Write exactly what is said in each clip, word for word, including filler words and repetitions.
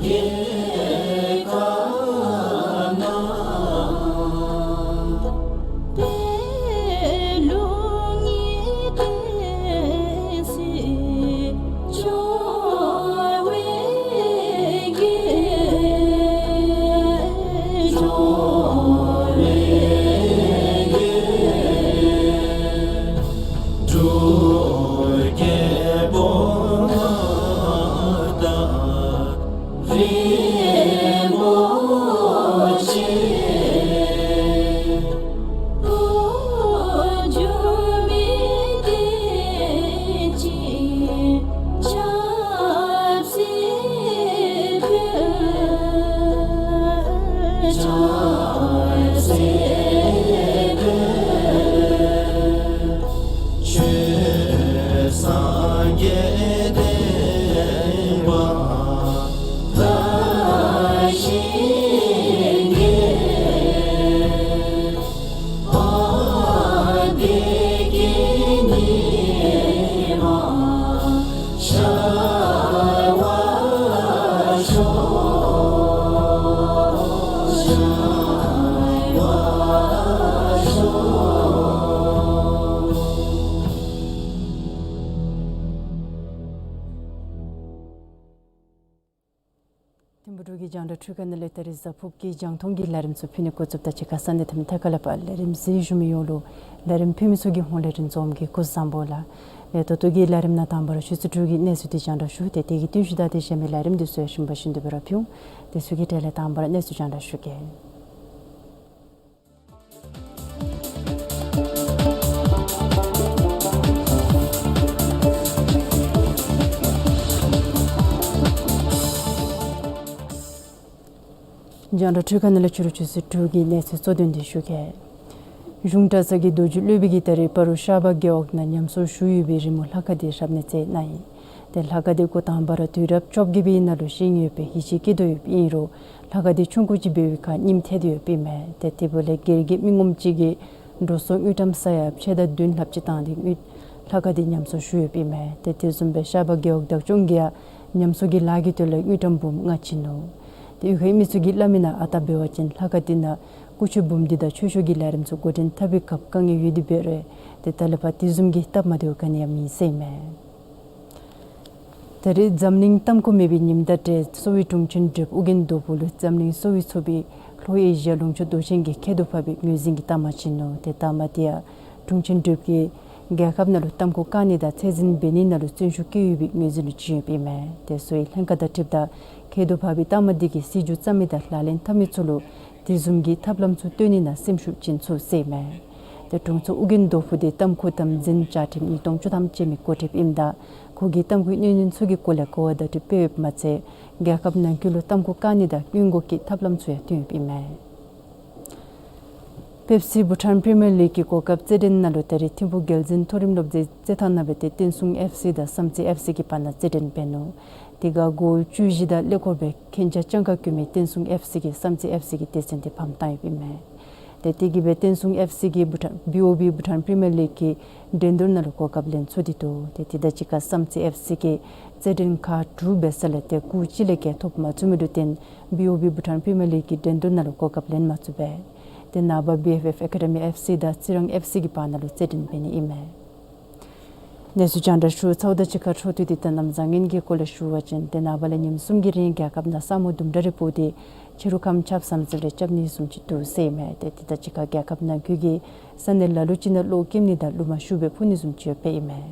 ཐིམ་ཕུག་འབྲུག་གི་རྒྱང་བསྒྲགས་ཁྲུས་ཁང་ནང་ལས་ད་རིས་གཟའ་ཕུརཔ་གི་རྒྱང་མཐོང་གི་ལས་རིམ་ཚུ་ཕུལ་ནི་འགོ་བཙུགསཔ་ད་ཕྱི་ཁ་ས་གནས་དང་ཐད་ཀར་ལས་ཕར་ལས་རིམ་གཟིགས་བཞུགས་མི་ཡོངས་ལུ་ལས་རིམ་ཕུལ་མི་ཚུ་གི་ཧོངས་ལས་རིན་འཛོམས་ཀྱི་སྐུ་གཟུགས་བཟང་པོ་ལགས། ལས་ད་ལྟོ་གི་ལས་རིམ་ནང་དང་པ་ར་ཆུ་ཚོད་དྲུག་གི་གནས་ཚུལ་འདི་རྒྱང་བསྒྲགས་ཞུ་སྟེ་དེ་གི་བསྟུན་ཞུ་དང་དེ་གཞན་མི་ལས་རིམ་འདི་ཚུ་ཡང་ཞིམ་པ་བཞིན་དུ་སྦེ་ར་ཕུལ་འོང་། དེ་ཚུ་གི་གྲས་ལས་དང་པ་ར་གནས་ཚུལ་རྒྱང་བསྒྲགས་ཞུ་གེ། རྒྱང་བསྒྲགས་ཁྲུས་ཁང་ནང་ལས་ཕྱི་རུ་ཆུ་ཚོད་དྲུག་གི་གནས་ཚུལ་གཙོ་དོན་འདི་ཞུ་གེ། གཞུང་གྲྭ་ཚང་གི་རྡོ་རྗེ་སློབ་དཔོན་གྱིས་ད་རིས་སྤ་རོ་ཤར་པ་རྒེད་འོག་ནང་ཉམས་གསོ་ཞུ་ཡོད་པའི་རི་མོ་ལྷ་ཁང་འདི་ཧྲབ་ནེ་རྩེ་གནང་ཡི། ཏེ་ལྷ་ཁང་འདི་འགོ་དང་པ་ར་དུས་རབས་བཅོ་བརྒྱད་པའི་ནང་ལུ་བཞེངས་ཡོད་པའི་ཡིད་ཆེས་བསྐྱེད་དོ་ཡོདཔ་ཨིན་རུང་ལྷ་ཁང་འདི་ཆུང་ཀུ་ཅིག་འབད་བའི་ཁར་རྙིངམ་ཐལ་ཏེ་ཡོདཔ་ཨིན་མས། ཏེ་དེ་འབདཝ་ལས་སྒེར་གྱི་མི་ངོམ་ཅིག་གིས་འགྲོ་སོང་དངུལ་ཀྲམ་ས་ཡ་ཕྱེད་དང་བདུན་ལྷགཔ་ཅིག་བཏང་སྟེ་དངུལ་ལྷ་ཁང་འདི་ཉམས་གསོ་ཞུ་ཡོདཔ་ཨིན་མས། ཏེ་དེ་བཟུམ་སྦེ་ཤར་པ་རྒེད་འོག་བདག་སྐྱོང་གིས་ཡང་ཉམས་གསོ་གི་ལཱ་གི་དོན་ལས་དངུལ་ཀྲམ་འབུམ་ལྔ་བྱིན་ནུག། ཏེ་གཡུས་ཁའི་མི་ཚུ་གིས་སླབ་མི་ནང་ཨ་རྟག་འབད་བ་ཅིན་ལྷ་ཁང་འདི་ནང་སྐུ་མཆོད་འབུམ་སྡེ་དང་ཆོས་ཕྱོགས་ཀྱི་ལས་རིམ་ཚུ་འགོ་འདྲེན་འཐབ་པའི་སྐབས་དཀའ་ངལ་ཡོད་དེ་འབད་རུང་ཏེ་ད་ལས་ཕར་དེ་བཟུམ་གྱི་སྟབས་མ་བདེཝ་ག་ནི་ཡང་མེད་ཟེར་ཨིན་མས། ད་རིས་འཛམ་གླིང་ལྟམ་ཁུ་མེད་པའི་ཉིནམ་དང་འབྲེལ་གསོ་བའི་དྲུང་ཆེན་གྲུབ་ཨོ་རྒྱན་རྡོ་ཕུ་ལུ་འཛམ་གླིང་གསོ་བའི་ཚོགས་པའི་ལྷོ་ཨེ་ཤི་ཡ་ལུང་ཕྱོགས་མདོ་ཆེན་གྱི་མཁལ་རྡོག་ཕབ་པའི་ངོས་འཛིན་གྱི་རྟགས་མ་བྱིན་ནུག། ཏེ་རྟགས་མ་འདི་ཡང་དྲུང་ཆེན་གྲུབ་ཀྱིས་རྒྱལ་ཁབ་ནང་ལུ་ལྟམ་ཁུ་བཀག་ནི་དང་ཚད་འཛིན་འབད་ནི་ནང་ལུ་བརྩོན་ཤུགས་བསྐྱེད་ཡོད་པའི་ངོས་འཛིན་ལུ་བྱིན་ཡོདཔ་ཨིན་མས། ཏེ་གསོ་བའི་ལྷན་ཁག་དང་འཁྲིལཝ་ད་མཁལ་རྡོག་ཕབ་པའི་རྟགས་མ་འདི་གིས་སྲིད་བྱུས་བརྩམ་མི་དང་ལག་ལེན་འཐབ་མི་ཚུ་ལུ་དེ་བཟུམ་གྱི་ཐབས་ལམ་ཚུ་སྟོན་ནི་ནང་སེམས་ཤུགས་བྱིན་ཚུགས་ཟེར་ཨིན་མས། ཏེ་དྲུང་འཚོ་ཨོ་རྒྱན་རྡོ་ཕུ་འདི་ལྟམ་ཁུ་དམ་འཛིན་བཅའ་ཁྲིམས་ཉིས་སྟོང་བཅུ་ཐམ་ཅན་མའི་འགོ་ཁྲིདཔ་ཨིནམ་ད་ཁོ་གིས་ལྟམ་ཁུའི་གནོད་ཉེན་ཚུ་གི་སྐོར་ལས་གོ་བ་བརྡ་སྤྲོད་འབད་ཡོདཔ་མ་ཚད་རྒྱལ་ཁབ་ནང་འཁོད་ལུ་ལྟམ་ཁུ་བཀག་ནི་དང་སྔོན་འགོག་གི་ཐབས་ལམ་ཚུ་ཡང་སྟོན་ཡོདཔ་ཨིན་མས། པེབ་སི་བྷུ་ཊཱན་པི་རི་མི་ཡར་ལིག་གི་གོ་སྐབས་རྩེད་འགྲན་ནང་ལུ་ད་རིས་ཐིམ་ཕུག་རྒྱལ་འཛིན་མཐོ་རིམ་སློབ་སྡེ་རྩེད་ཐང་ནང་སྦེ་ཏེ་བསྟན་སྲུང་ཨེཕ་སི་དང་བསམ་རྩེ་ཨེཕ་སི་གི་བར་ན་རྩེད་འགྲན་འབད་ནུག། དེ་ཁར་གོ་བཅུ་བཞི་དང་ཀླད་ཀོར་སྦེ་གན་རྒྱ་སྤྱང་ཀ་གྱོན་མི་བསྟན་སྲུང་ཨེཕ་སི་གིས་བསམ་རྩེ་ཨེཕ་སི་གི་སྡེ་ཚན་འདི་ཕམ་བཏང་ཡོདཔ་ཨིན་མས། ཏེ་དེ་གིས་སྦེ་བསྟན་སྲུང་ཨེཕ་སི་གིས་བྷུ་ཊཱན་བི་ཨོ་བི་བྷུ་ཊཱན་པི་རི་མི་ཡར་ལིག་གི་འགྲན་བསྡུར་ནང་ལུ་གོ་སྐབས་ལེན་ཚུགས་ཏེ་འདུག། ཏེ་དེ་དང་གཅིག་ཁར་བསམ་རྩེ་ཨེཕ་སི་གིས་རྩེད་འགྲན་ཁག་དྲུག་འབད་ས་ལས་ཏེ་སྐུགས་གཅིག་ལས་བརྒལ་ཐོབ་མ་ཚུགས་མི་ལུ་བརྟེན་བི་ཨོ་བི་བྷུ་ཊཱན་པི་རི་མི་ཡར་ལིག་གི་འགྲན་བསྡུར་ནང་ལུ་གོ་སྐབས་ལེན་མ་ཚུགས་པས། ཏེ་ནངས་པ་བི་ཨེཕ་ཨེཕ་ཨེ་ཀ་ཌི་མི་ཨེཕ་སི་དང་རྩི་རང་ཨེཕ་སི་གི་བར་ན་ལུ་རྩེད་འགྲན་འབད་ནི་ཨིན་མས། གནས་ཚུལ་རྒྱང་བསྒྲགས་ཞུ་ཚརཝ་དང་གཅིག་ཁར་འཕྲོ་མཐུད་དེ་ད་གནམ་བཟང་ངན་གྱི་སྐོར་ལས་ཞུ་བ་ཅིན་ཏེ་ནངས་པ་ལས་ཉིནམ་གསུམ་གྱི་རིང་རྒྱལ་ཁབ་ནང་ས་སྨུག་དུམ་གྲ་རེ་སྤུབས་ཏེ་ཕྱི་རུ་ཁམས་ཆརཔ་ཟམ་ཟིམ་རེ་རྐྱབ་ནི་བཟུམ་ཅིག་འདུག་ཟེར་ཨིན་མས། ཏེ་དེ་དང་གཅིག་ཁར་རྒྱལ་ཁབ་ནང་འཁོད་ཀྱི་ས་གནས་ལ་ལུ་ཅིག་ནང་གློག་ཀེམ་ནི་དང་རླུང་མ་ཤུགས་སྦེ་འཕུ་ནི་བཟུམ་ཅིག་ཡོདཔ་ཨིན་མས།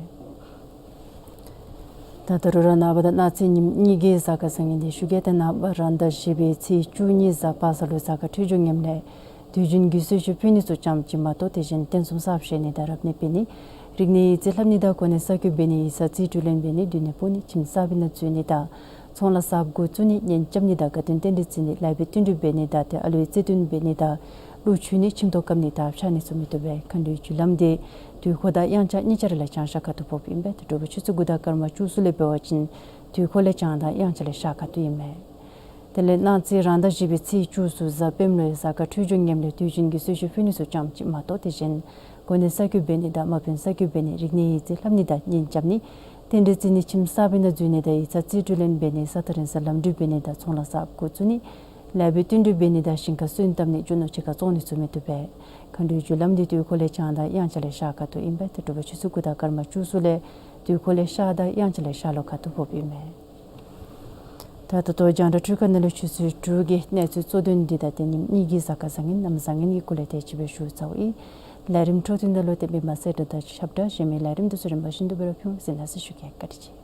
ད་ད་རུང་ར་ནངས་པ་དང་གནངས་ཚེ་ཉིནམ་གཉིས་ཀྱི་གཟའ་སྐར་བཟང་ངན་འདི་ཞུ་གེ། ཏེ་ནངས་པ་རང་ཟླ་བཞི་པའི་ཚེས་བཅུ་གཉིས་གཟའ་པ་སངས་ལུ་གཟའ་སྐར་འཕྲོད་སྦྱོར་ངནམ་ལས་དུས་རྒྱུན་གྱི་གསོལ་མཆོད་ཕུལ་ནི་ཚུ་ཙམ་ཅིག་མ་གཏོགས་དེ་བཞིན་རྟེན་གསུམ་གསརཔ་བཞེངས་ནི་དང་རབ་གནས་འབད་ནི། རིག་གནས་ཡིག་རྩིས་ལྷབ་ནི་དང་གོ་གནས་གསར་བསྐོ་འབད་ནི་ཡིག་ཚང་རྩིས་སྤྲོད་ལེན་འབད་ནི་སྡོད་གནས་སྤོ་ནི་ཁྱིམ་གསར་པའི་ནང་འཛུལ་ནི་དང་ཚོང་ལཱ་གསརཔ་འགོ་བཙུགས་ནི་གཉེན་རྐྱབ་ནི་དང་དགའ་སྟོན་རྟེན་འབྲེལ་བརྩི་ནི་ལཱ་འབད་བསྟུན་གྲོས་འབད་ནི་དང་ཏེ་ཨ་ལུའི་རྩེད་འགྲན་འབད་ནི་དང་གླུ་མཆོད་ནི་ཁྱིམ་ཐོག་བཀབ་ནི་དང་ཕྱག་ནི་ཚུ་མི་བཏུབ་པས། མཁའ་འགྲོའི་རྒྱུ་ལམ་འདི་དུས་འཁོར་དང་དབྱངས་འཆར་གཉིས་ཆ་ར་ལས་བྱང་ཤར་ཁ་ཐུག་ཕོགཔ་ཨིན་པས། ཏེ་དྲོ་པ་ཆུ་ཚོད་དགུ་དང་སྐར་མ་བཅུ་གསུམ་ལས་འབད་བ་ཅིན་དུས་འཁོར་ལས་བྱང་དང་དབྱངས་འཆར་ལས་ཤར་ཁ་ཐུག་ཨིན་མས། དེ་ལས་གནངས་ཚེ་རང་ཟླ་བཞི་པའི་ཚེས་བཅུ་ཚུ་གཟའ་སྤེནམ་ལུ་གཟའ་སྐར་འཕྲོད་སྦྱོར་ངནམ་ལས་དུས་རྒྱུན་གྱི་གསོལ་མཆོད་ཕུལ་ནི་ཚུ་ཙམ་ཅིག་མ་གཏོགས་དེ་བཞིན་གོ་གནས་གསར་བསྐོ་འབད་ནི་དང་དམག་དཔོན་གསར་བསྐོ་འབད་ནི་རིག་གནས་ཡིག་རྩིས་ལྷབ་ནི་དང་གཉེན་རྐྱབ་ནི་ རྟེན་འབྲེལ་རྩི་ནི་ཁྱིམ་གསརཔའི་ནང་འཛུལ་ནི་དང་ཡིག་ཚང་རྩིས་སྤྲོད་ལེན་འབད་ནི་ས་ཐག་རིང་སར་ལམ་འགྲུལ་འབད་ནི་དང་ཚོང་ལཱ་གསརཔ་འགོ་བཙུགས་ནི་ལཱ་འབད་བསྟུན་གྲོས་འབད་ནི་དང་ཞིང་ཁ་སོན་བཏབ་ནི་རྒྱུ་ནོར་ཕྱེད་ཀ་བཙོང་ནི་ཚུ་མི་བཏུབ་པས། མཁའ་འགྲོའི་རྒྱུ་ལམ་འདི་དུས་འཁོར་ལས་བྱང་དང་དབྱངས་འཆར་ལས་ཤར་ཁ་ཐུག་ཨིན་པས། ཏེ་དྲོ་པ་ཆུ་ཚོད་དགུ་དང་སྐར་མ་བཅུ་གསུམ་ལས་དུས་འཁོར་ལས་ཤར་དང་དབྱངས་འཆར་ལས་ཤར་ལྷོ་ཁ་ཐུག་ཕོགཔ་ཨིན་མས། ད་ད་ལྟོ་རྒྱང་བསྒྲགས་འཕྲུལ་ཁང་ནང་ལུ་ཆུ་ཚོད་དྲུག་གི་གནས་ཚུལ་གཙོ་དོན་འདི་དང་དེ་ཉིནམ་གཉིས་ཀྱི་གཟའ་སྐར་བཟང་ངན་གནམ་བཟང་ངན་གྱི་སྐོར་ལས་དེ་ཅིག་སྦེ་ཞུ་ཚརཝ་ཨིན། ལས་རིམ་འཕྲོ་མཐུད་ནང་ལུ་ཏེ་མི་མང་གསལ་བསྒྲགས་དང་ཞབས་བྲོ་གཞན་མི་ལས་རིམ་དེ་ཚུ་རིམ་པ་བཞིན་དུ་སྦེ་ར་ཕུལ་ཟེར་ནཱ་ཟེར་ཞུ་གེ། བཀའ་དྲིན་ཆེ།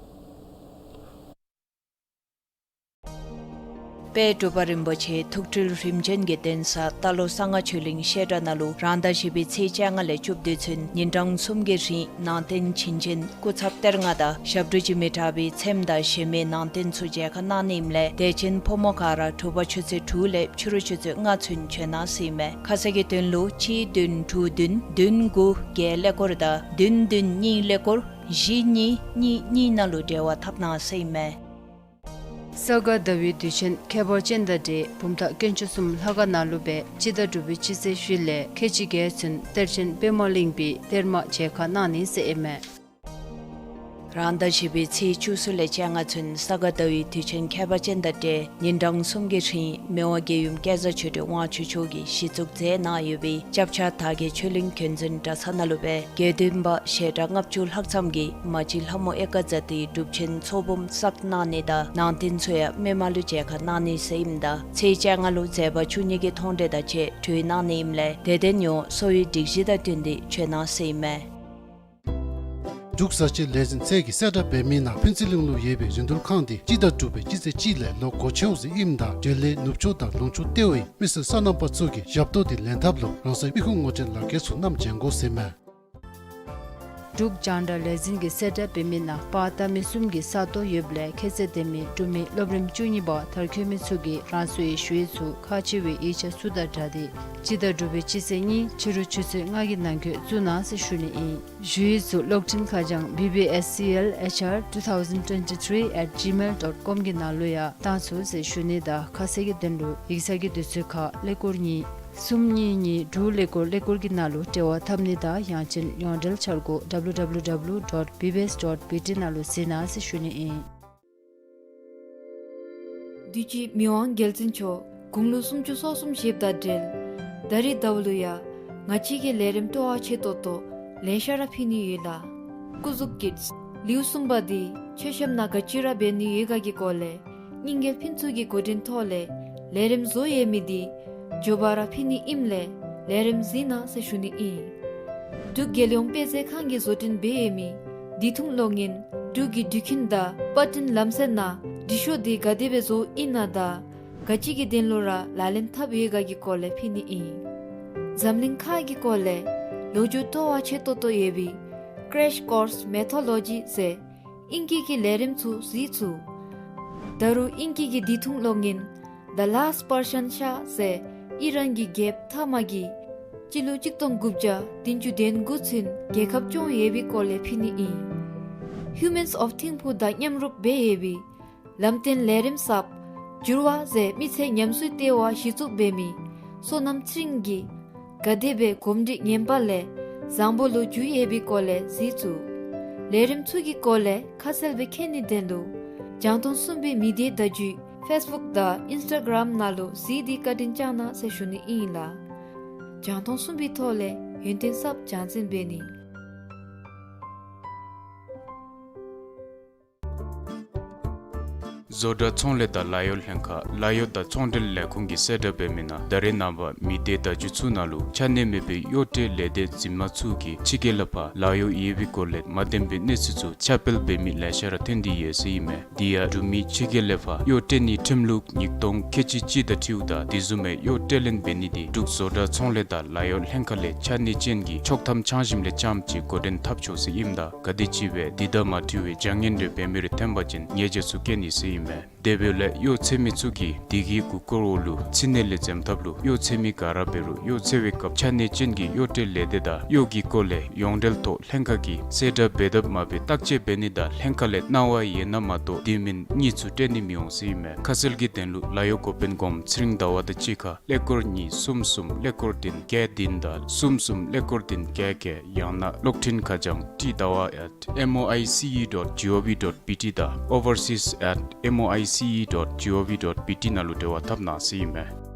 དཔལ་འབྲུག་པ་རིན་པོ་ཆེ་ཐུགས་སྤྲུལ་རིམ་བྱོན་གྱི་གདན་ས་རྟ་ལོག་གསང་སྔགས་ཆོས་གླིང་བཤད་གྲྭ་ནང་ལུ་རང་ཟླ་བཞི་པའི་ཚེས་བཅོ་ལྔ་ལས་བཅུ་བདུན་ཚུན་ཉིན་གྲངས་གསུམ་གྱི་རིང་ནང་རྟེན་བྱིན་ཅན་སྐུ་ཚབ་གཏེར་ལྔ་དང་ཞབས་བྲོ་བྱིན་མི་དྲག་པའི་ཚེམས་དང་གཞན་མི་ནང་རྟེན་ཚུ་མཇལ་ཁ་གནང་ནི་ཨིནམ་ལས་དད་ཅན་ཕོ་མོ་ག་ར་དྲོ་པ་ཆུ་ཚོད་དྲུག་ལས་ཕྱི་རུ་ཆུ་ཚོད་ལྔ་ཚུན་བྱོན་གནང་ཟེར་ཨིན་མས། ཁ་གསལ་གྱི་དོན་ལུ་གཅིག་བདུན་དྲུག་བདུན་བདུན་དགུ་བརྒྱད་ཀླད་ཀོར་དང་བདུན་བདུན་གཉིས་ཀླད་ཀོར་བཞི་གཉིས་གཉིས་གཉིས་ནང་ལུ་འབྲེལ་བ་འཐབ་གནང་ཟེར་ཨིན་མས། ས་ག་ཟླ་བའི་དུས་ཆེན་ཁྱད་པར་ཅན་དང་འབྲེལ་བུམ་ཐང་དཀོན་མཆོག་གསུམ་ལྷ་ཁང་ནང་ལུ་སྦེ་སྤྱི་ཟླ་དྲུག་པའི་སྤྱི་ཚེས་བཞི་ལས་ཁལ་གཅིག་བརྒྱད་ཚུན་གཏེར་ཆེན་པདྨ་གླིང་པའི་གཏེར་མ་མཇལ་ཁ་གནང་ནི་ཟེར་ཨིན་མས། རང་ཟླ་བཞི་པའི་ཚེས་བཅུ་གསུམ་ལས་བཅོ་ལྔ་ཚུན་ས་ག་ཟླ་བའི་དུས་ཆེན་ཁྱད་པར་ཅན་དང་འབྲེལ་ཉིན་གྲངས་གསུམ་གྱི་རིང་མི་དབང་རྒྱལ་ཡུམ་སྐལ་བཟང་ཆོས་སྒྲོན་དབང་ཕྱུག་མཆོག་གིས་གཞི་བཙུགས་མཛད་གནང་ཡོད་པའི་སྐྱབས་ཆ་དར་རྒྱས་ཆོས་གླིང་རྒྱུན་འཛིན་གྲྭ་ཚང་ནང་ལུ་སྦེ་དགེ་འདུན་པ་ཞལ་གྲངས་ལྔ་བཅུ་ལྷག་ཙམ་གྱིས་མ་གཅིག་ལྷ་མོ་ཨེ་ཀ་ཛ་ཏིའི་སྒྲུབ་ཆེན་ཚོགས་འབུམ་བསགས་གནང་ནི་དང་ནང་རྟེན་ཚུ་ཡང་མི་མང་ལུ་མཇལ་ཁ་གནང་ནི་ཟེར་ཨིནམ་ད་ཚེས་བཅོ་ལྔ་ལུ་མཛད་པ་བཅུ་གཉིས་ཀྱི་མཐོང་གྲོལ་དང་བཅས་གྲོལ་གནང་ནི་ཨིནམ་ལས་དད་ལྡན་ཡོངས་གསོ་བའི་སྒྲིག་གཞི་དང་བསྟུན་ཏེ་བྱོན་གནང་ཟེར་ཨིན་མས། འབྲུག་བཟའ་ཆས་ལས་འཛིན་ཚད་ཀྱིས་གསལ་བསྒྲགས་འབད་མི་ནང་ཕུན་ཚོགས་གླིང་ལུ་ཡོད་པའི་རིན་བསྡུར་ཁང་འདི་སྤྱི་ཟླ་དྲུག་པའི་སྤྱི་ཚེས་གཅིག་ལས་ལོག་སྒོ་ཕྱེཝ་ཟེར་ཨིནམ་ད་འབྲེལ་ཡོད་ནུབ་ཕྱོགས་དང་ལུང་ཕྱོགས་ལྟེ་བའི་མི་སེར་སོ་ནམ་པ་ཚུ་གིས་ཞབས་ཏོག་འདི་ལེན་ཐབས་ལུ་རང་སོའི་དམིགས་ཡུལ་ངོ་སྤྲོད་ལག་འཁྱེར་ཚུ་བསྣམས་བྱོན་དགོ་ཟེར་ཨིན་མས། འབྲུག་རྒྱང་བསྒྲགས་ལས་འཛིན་གྱིས་གསལ་བསྒྲགས་འབད་མི་ནང་པར་བཏབ་མི་གསུམ་གྱི་ས་སྟོང་ཡོདཔ་ལས་ཁྱད་ཚད་ལྡན་མི་འབྲུག་མི་སློབ་རིམ་བཅུ་གཉིས་པ་མཐར་འཁྱོལ་མི་ཚུ་གིས་རང་སོའི་ཞུ་ཡིག་ཚུ་ཁག་ཆེ་བའི་ཡིག་ཆ་ཚུ་དང་སྦྲགས་ཏེ་སྤྱི་ཟླ་དྲུག་པའི་སྤྱི་ཚེས་གཉིས་ཕྱི་རུ་ཆུ་ཚོད་ལྔ་གི་ནང་འཁོད་བཙུགས་གནང་ཟེར་ཞུ་ནི་ཨིན། ཞུ་ཡིག་ཚུ་གློག་འཕྲིན་ཁ་བྱང་B B S C L H R two thousand twenty-three at gmail dot com གི་ནང་ལུ་ཡང་བཏང་ཚུགས་ཟེར་ཞུ་ནི་དང་ཁ་གསལ་གྱི་དོན་ལུ་ཡིག་ཚང་གི་དུས་ཚོད་ཁར་ཀླད་ཀོར་གཉིས་གསུམ་གཉིས་གཉིས་དྲུག་ཀླད་ཀོར་ཀླད་ཀོར་གྱི་ནང་ལུ་འབྲེལ་བ་འཐབ་ནི་དང་ཡང་ཅིན་ཡོངས་འབྲེལ་འཆར་སྒོ W W W dot B B S dot B T ནང་ལུ་གཟིགས་གནང་ཟེར་ཞུ་ནི་ཨིན། དུས་ཅི་མི་དབང་རྒྱལ་བཙུན་མཆོག་དགུང་ལོ་སུམ་ཅུ་སོ་གསུམ་བཞེསཔ་དང་འབྲེལ་ད་རིས་ཟླཝ་ལུ་ཡང་ང་བཅས་ཀྱི་ལས་རིམ་སྤྲོ་བ་ཆེ་ཏོག་ཏོ་ལེ་ཤ་ར་ཕུལ་ནི་ཡོད་ལགས། སྐུ་གཟུགས་ཀྱི་ལེའུ་གསུམ་པ་འདི་མཆོད་བཤམ་ནང་ག་ཅི་ར་འབད་ནི་ཡོད་ག་གི་སྐོར་ལས་རྙིང་རྒྱལ་ཕུན་ཚོགས་ཀྱི་འགོ་འདྲེན་ཐོག་ལས་ལས་རིམ་བཟོ་ཡོད་མི་འདི་མགྱོགས་པ་ར་ཕུལ་ནི་ཨིནམ་ལས་ལས་རིམ་གཟིགས་གནང་ཟེར་ཞུ་ནི་ཨིན། འབྲུག་རྒྱལ་ཡོངས་དཔེ་མཛོད་ཁང་གིས་བཟོ་སྐྲུན་འབད་ཡོད་མི་འདི་ཐུང་གློག་བརྙན་འབྲུག་གི་འགྲུལ་འཕྲིན་དང་པར་སྐྲུན་ལམ་སྲོལ་ནང་འབྲི་ཤོག་འདི་ག་དེ་སྦེ་བཟོཝ་ཨིན་ན་དང་ག་ཅི་གི་དོན་ལུ་ར་ལག་ལེན་འཐབ་ཡོད་ག་གི་སྐོར་ལས་ཕུལ་ནི་ཨིན། འཛམ་གླིང་ཁག་གི་སྐོར་ལས་ལོ་རྒྱུས་སྤྲོ་བ་ཆེ་ཏོག་ཏོ་ཡོད་པའི་Crash Course Mythology ཟེར་ཨིང་སྐད་ཀྱི་ལས་རིམ་ཚུ་གཟིགས་ཚུགས། ད་རུང་ཨིང་སྐད་ཀྱི་འདི་ཐུང་གློག་བརྙན་The Last Persian Shah ཟེར་ཨི་རན་གྱི་རྒྱལཔོ་ཐ་མ་གིས་སྤྱི་ལོ་གཅིག་སྟོང་དགུ་བརྒྱ་བདུན་ཅུ་དོན་དགུ་ཚུན་རྒྱལ་ཁབ་སྐྱོང་ཡོད་པའི་སྐོར་ལས་ཕུལ་ནི་ཨིན། Humans of Thimphu དང་མཉམ་རུབ་འབད་ཡོད་པའི་ལམ་སྟོན་ལས་རིམ་གསརཔ་འགྱུར་བ་ཟེར་མི་ཚེ་ཉམས་གསོའི་ལྟེ་བ་གཞི་བཙུགས་འབད་མི་བསོད་ནམས་ཚེ་རིང་གིས་ག་དེ་སྦེ་གོམས་འདྲིས་ངན་པ་ལས་བཟང་པོ་ལུ་འགྱུར་ཡོད་པའི་སྐོར་ལས་གཟིགས་ཚུགས། ལས་རིམ་ཚུ་གི་སྐོར་ལས་ཁ་གསལ་སྦེ་མཁྱེན་ནིའི་དོན་ལུ་རྒྱང་མཐོང་གསུམ་པའི་མི་སྡེ་བརྡ་བརྒྱུད་Facebook དང་Instagram ནང་ལུ་གཟིགས་ཏེ་བཀའ་དྲིན་བསྐྱང་གནང་ཟེར་ཞུ་ནི་ཨིན་ལགས། རྒྱང་མཐོང་གསུམ་པའི་ཐོག་ལས་ཡོན་ཏན་གསརཔ་སྦྱང་འཛིན་འབད་ནི། བཟོ་གྲྭ་ཚོང་ལས་དང་ལཱ་གཡོག་ལྷན་ཁག་ལཱ་གཡོག་དང་ཚོང་འབྲེལ་ལས་ཁུངས་ཀྱིས་གསལ་བསྒྲགས་འབད་མི་ནང་ད་རེས་ནངས་པ་མི་སྡེ་བརྡ་བརྒྱུད་ཚུ་ནང་ལུ་ཆ་གནས་མེད་པའི་གཡོག་སྤྲོད་ལས་སྡེ་འཛིན་མ་ཚུ་གིས་ཕྱི་རྒྱལ་ལས་ཕར་ལཱ་གཡོག་ཡོད་པའི་སྐོར་ལས་མ་བདེན་པའི་གནས་ཚུལ་ཚུ་ཁྱབ་སྤེལ་འབད་མི་ལེ་ཤ་ར་ཐོན་ཏེ་ཡོད་ཟེར་ཨིན་མས། དེ་ཡང་འབྲུག་མི་ཕྱི་རྒྱལ་ལས་ཕར་གཡོག་སྤྲོད་ནིའི་ཁྲིམས་ལུགས་ཉིས་སྟོང་ཁལ་གཅིག་གཅིག་དང་འཁྲིལཝ་ད་དེ་བཟུམ་མའི་གཡོག་སྤྲོད་ལེན་འབད་ནི་དེ་འབྲུག་བཟོ་གྲྭ་ཚོང་ལས་དང་ལཱ་གཡོག་ལྷན་ཁག་ལས་ཆ་གནས་ཅན་གྱི་ཆོག་ཐམ་འཆང་ཞིནམ་ལས་རྐྱངམ་ཅིག་འགོ་འདྲེན་འཐབ་ཆོག་ཟེར་ཨིནམ་ད་ག་དེམ་ཅིག་སྦེ་དེ་དང་མ་འཁྲིལ་བའི་བྱ་ངན་རེ་འབད་མི་རེ་ཐོན་པ་ཅིན་ཉེས་ཆད་ཚུ་བཀལ་ནི་ཟེར་ཨིན་མས། དེ་འབདཝ་ལས་གཡོག་འཚོལ་མི་ཚུ་གིས་དེ་གི་མགུ་སྐོར་འོག་ལུ་ཕྱི་ནང་ལས་འཛེམ་ཐབས་ལུ་གཡོག་འཚོལ་མི་ག་ར་འབད་རུང་གཡོག་འཚོལ་བའི་སྐབས་ཆ་གནས་ཅན་གྱི་གཡོག་བྲལ་ལས་སྡེ་དང་གཡོག་གི་སྐོར་ལས་ཡོངས་འབྲེལ་ཐོག་ལྷན་ཁག་གིས་གསལ་བསྒྲགས་འབད་དཔ་མ་འབད་བརྟག་དཔྱད་འབད་ནི་དང་ལྷན་ཁག་ལས་གནང་བ་ཡོད་ན་མ་གཏོགས་དེ་མིན་གཉིས་ཚུ་སྤྲོད་ནི་མི་འོང་ཟེར་ཨིན་མས། ཁ་གསལ་གྱི་དོན་ལུ་ལཱ་གཡོག་འགོ་དཔོན་སྒོམ་ཚེ་རིང་ཟླ་བ་དང་གཅིག་ཁར་ཀླད་ཀོར་གཉིས་གསུམ་གསུམ་ཀླད་ཀོར་བདུན་བརྒྱད་བདུན་དང་གསུམ་གསུམ་ཀླད་ཀོར་བདུན་བརྒྱད་བརྒྱད། ཡང་ན་གློག་འཕྲིན་ཁ་བྱང་ཊི་ཟླ་བ་at M O I C E dot G O V dot B T དང་overseas at M O I C E dot G O V dot B T ནང་ལུ་འབྲེལ་བ་འཐབ་གནང་ཟེར་ཨིན་མས།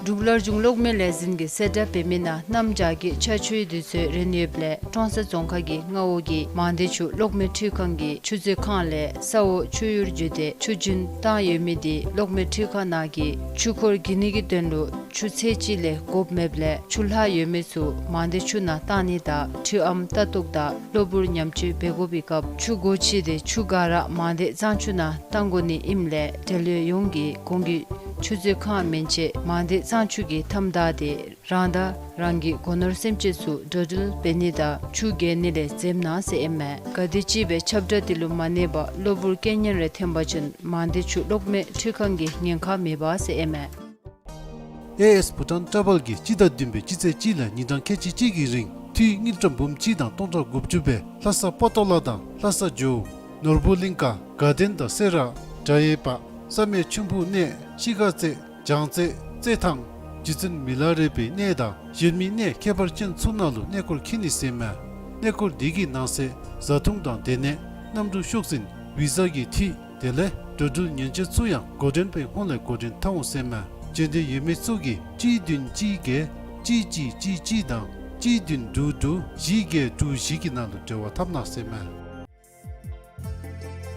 འབྲུག་སླར་འབྱུང་གློག་མེ་ལས་འཛིན་གྱིས་གསལ་བསྒྲགས་འབད་མི་ནང་གནམ་བྱཱར་གྱི་ཆར་ཆུའི་དུས་ཚོད་རན་ཡོདཔ་ལས་ཀྲོང་གསར་རྫོང་ཁག་གི་མངའ་འོག་གི་མང་སྡེ་ཆུ་གློག་མེ་འཕྲུལ་ཁང་གི་ཆུ་མཛོད་ཁང་ལས་ས་འོག་ཆུ་གཡུར་བརྒྱུད་དེ་ཆུ་རྒྱུན་བཏང་ཡོད་མི་དེ་གློག་མེ་འཕྲུལ་ཁང་ནང་གི་ཆུ་འཁོར་བརྒྱུད་ནི་གི་དོན་ལུ་ཆུ་ཚད་ཅིག་ལས་དགོཔ་མེདཔ་ལས་ཆུ་ལྷག་ཡོད་མི་ཚུ་མང་སྡེ་ཆུ་ནང་བཏང་ནི་དང་འཕྲུལ་ཨམ་ལྟ་རྟོག་དང་གློ་བུར་ཉམས་བཅོས་འབད་དགོ་པའི་སྐབས་ཆུ་སྒོ་ཕྱེ་སྟེ་ཆུ་ག་ར་མང་སྡེ་གཙང་ཆུ་ནང་བཏང་དགོ་ནི་ཨིནམ་ལས་འབྲེལ་ཡོད་ཡོངས་ཀྱིས་གོང་གི་ཆུ་མཛོད་ཁང་མན་ཆད་མང་སྡེ་གཙང་ཆུ་གི་མཐའམ་བདའ་སྟེ་རང་དང་རང་གི་སྒོ་ནོར་སེམས་ཅན་ཚུ་འགྲོ་འགྲུལ་འབད་ནི་དང་ཆུ་བརྒལ་ནི་ལས་འཛེམ་གནང་ཟེར་ཨིན་མས། ག་དེམ་ཅིག་སྦེ་ཁྱབ་བསྒྲགས་དེ་ལུ་མ་གནས་པར་གློ་བུར་རྐྱེན་ངན་རེ་ཐོན་པ་ཅིན་མང་སྡེ་ཆུ་གློག་མེ་འཕྲུལ་ཁང་གིས་ཉེན་ཁ་མེད་པ་ཟེར་ཨིན་མས། ཨེ་ཨེས་བྷུ་ཊཱན་ཊ་བཱལ་གྱིས་སྤྱི་ཟླ་བདུན་པའི་སྤྱི་ཚེས་གཅིག་ལས་ཉིན་གྲངས་ཁལ་གཅིག་གཅིག་གི་རིང་འཐུས་དངུལ་ཀྲམ་འབུམ་གཅིག་དང་སྟོང་ཕྲག་དགུ་བཅུ་སྦེ་ལྷ་ས་པོ་ཏོ་ལ་དང་ལྷ་ས་ཇོ་བོ་ནོར་བུ་གླིང་ཀ་དགའ་ལྡན་དང་སེ་ར་བྲག་ཡེར་པ་བསམ་ཡས་ཆུན་པོ་གནས་གཞིས་ཀ་རྩེ་བྱང་རྩེ་རྩེ་ཐང་རྗེ་བཙུན་མི་ལ་རས་པའི་གནས་དང་གཞན་མི་གནས་ཁྱད་པར་ཅན་ཚུ་ནང་ལུ་གནས་སྐོར་འཁྱིད་ནི་ཟེར་མས། གནས་སྐོར་འདི་གི་ནང་གསེས་བཟའ་འཐུང་དང་སྡོད་གནས་གནམ་གྲུ་ཤོག་འཛིན་བི་ཟ་གི་འཐུས་དེ་ལས་འགྲོ་འགྲུལ་ཉེན་བཅོལ་ཚུ་ཡང་འགོ་འདྲེན་པའི་ཧོངས་ལས་འགོ་འདྲེན་འཐབ་འོང་ཟེར་མས། འབྱོན་འདོད་ཡོད་མི་ཚུ་གིས་གཅིག་བདུན་གཅིག་བརྒྱད་གཅིག་གཅིག་གཅིག་གཅིག་དང་གཅིག་བདུན་དྲུག་དྲུག་བཞི་བརྒྱད་དྲུག་བཞི་གི་ནང་ལུ་འབྲེལ་བ་འཐབ་གནང་ཟེར་མས།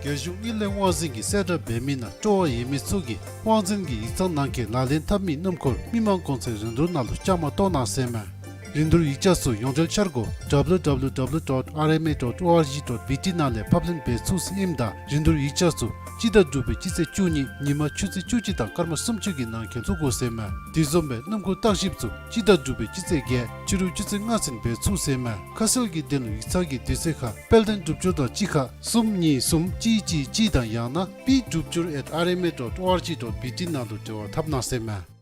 རྒྱལ་གཞུང་དངུལ་ལས་དབང་འཛིན་གྱིས་གསལ་བསྒྲགས་འབད་མི་ནང་སྤྲོ་བ་ཡོད་མི་ཚུ་གིས་དབང་འཛིན་གྱི་ཡིག་ཚང་ནང་འཁོད་ལག་ལེན་འཐབ་མི་སྣུམ་འཁོར་མི་མང་གོང་ཚད་རིན་བསྡུར་ནང་ལུ་བཅའ་མར་གཏོགས་གནང་ཟེར་མས། རིན་བསྡུར་ཡིག་ཆ་ཚུ་ཡོངས་འབྲེལ་འཆར་སྒོ་W W W dot R M A dot O R G dot B T ནང་ལས་ཕབ་ལེན་འབད་ཚུགས་ཟེར་ཨིནམ་ད་རིན་བསྡུར་ཡིག་ཆ་ཚུ་སྤྱི་ཟླ་དྲུག་པའི་སྤྱི་ཚེས་བཅུ་གཉིས་ཉིན་མ་ཆུ་ཚོད་བཅུ་གཅིག་དང་སྐར་མ་སུམ་ཅུ་གི་ནང་འཁོད་བཙུགས་དགོ་ཟེར་མས། དེ་བཟུམ་སྦེ་སྣུམ་འཁོར་བརྟག་ཞིབ་ཚུ་སྤྱི་ཟླ་དྲུག་པའི་སྤྱི་ཚེས་བརྒྱད་ཕྱི་རུ་ཆུ་ཚོད་ལྔ་ཚུན་འབད་ཚུགས་ཟེར་མས། ཁ་གསལ་གྱི་དོན་ལུ་ཡིག་ཚང་གི་དུས་ཚོད་ཁར་དཔལ་ལྡན་སྒྲུབ་སྦྱོར་དང་གཅིག་ཁར་གསུམ་གཉིས་གསུམ་གཅིག་གཅིག་གཅིག་དང་ཡང་ན་པི་སྒྲུབ་སྦྱོར་at R M A dot O R G dot B T ནང་ལུ་འབྲེལ་བ་འཐབ་གནང་ཟེར་མས།